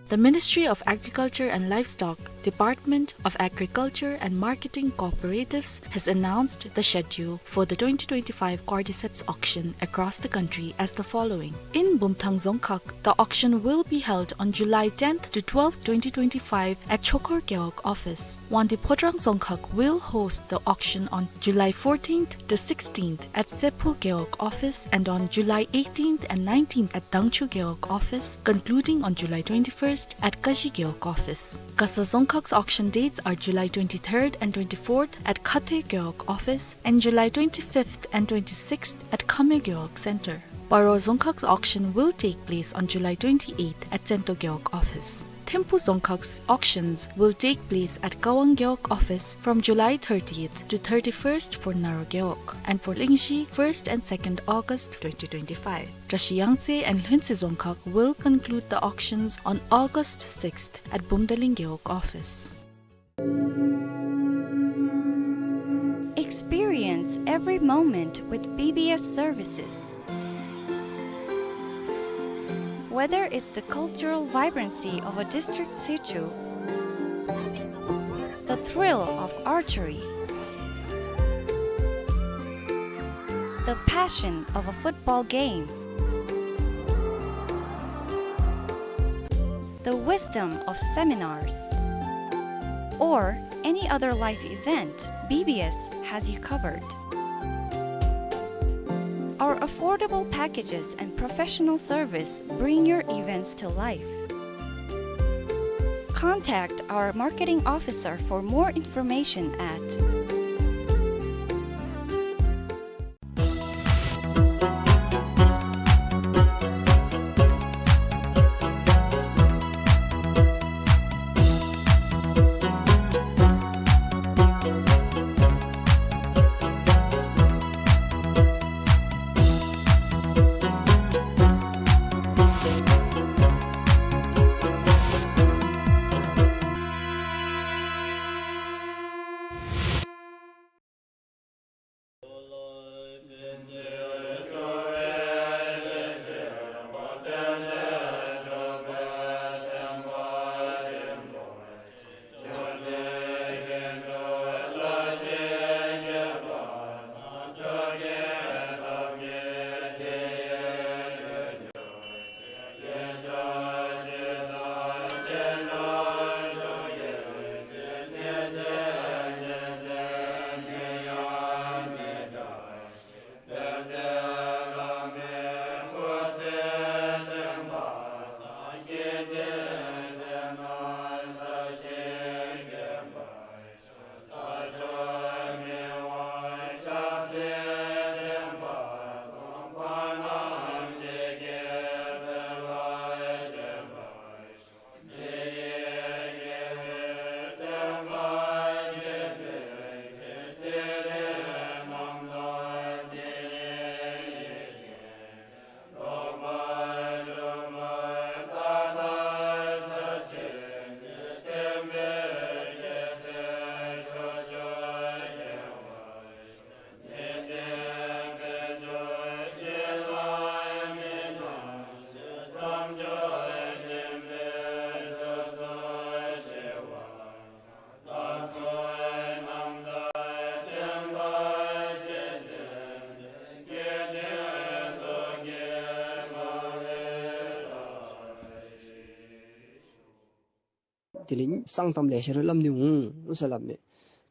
The Ministry of Agriculture and Livestock, Department of Agriculture and Marketing Cooperatives has announced the schedule for the twenty twenty-five Cordyceps auction across the country as the following. In Bumthang Dzongkhag, the auction will be held on July tenth to twelfth, twenty twenty-five at Chokhor Gewog office. Wangdue Phodrang Dzongkhag will host the auction on July fourteenth to sixteenth at Sephu Gewog office and on July eighteenth and nineteenth at Dangchu Gewog office, concluding on July twenty-first at Kashi Gewog office. Gasa Dzongkhag's auction dates are July twenty-third and twenty-fourth at Khathoe Gewog office and July twenty-fifth and twenty-sixth at Khameo Gewog Center. Paro Dzongkhag's auction will take place on July twenty-eighth at Tsento Gewog office. Thimphu Dzongkhag's auctions will take place at Kawang Gewog office from July thirtieth to thirty-first for Naro Gewog, and for Lingzhi, first and second August twenty twenty-five. Drashi Yangtse and Lhuentse Dzongkhag will conclude the auctions on August sixth at Bumdaling Gewog office. Experience every moment with B B S services. Whether it's the cultural vibrancy of a district tsechu, the thrill of archery, the passion of a football game, the wisdom of seminars, or any other life event, B B S has you covered. Our affordable packages and professional service bring your events to life. Contact our marketing officer for more information at དེ་ལས་གསང་གཏམ་ལེ་ཤ་ར་སླབ་ནི་འོང་ཟེར་སླབ་མས།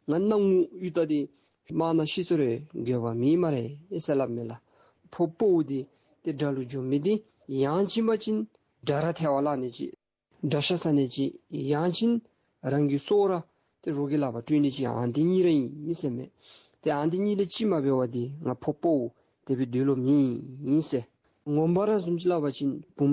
ང་ནང་ངུ་ཡུལ་ད་འདི་དམག་ནང་ཤི་སོང་རུང་འགྱོད་པ་མེད་སྨ་རེ་ཟེར་སླབ་མས་ལགས། ཕོ་དཔའ་བོ་འདི་ཏེ་དགྲ་ལུ་འགྱོ་མི་འདི་ཡང་ཅིན་མ་ཅིན་དགྲ་ར་ཐལ་བར་བརླག་ནི་ཅིག། དགྲ་ཤ་ཟ་ནི་ཅིག། ཡང་ཅིན་རང་གི་སྲོག་ར་ཏེ་རོགས་ཀྱི་ལག་པར་སྤྲོད་ནི་ཅིག། ཨ་ནི་འདི་གཉིས་ར་ཨིན་ཟེར་མས། ཏེ་ཨ་ནི་འདི་གཉིས་ལས་ཅིག་མ་འབད་བར་འདི་ང་ཕོ་དཔའ་བོ་དེ་སྦེ་སྡོད་ལོང་མེད་ཟེར། ངོ་མ་ར་བཟུམ་ཅིག་སླབ་པ་ཅིན་བུ་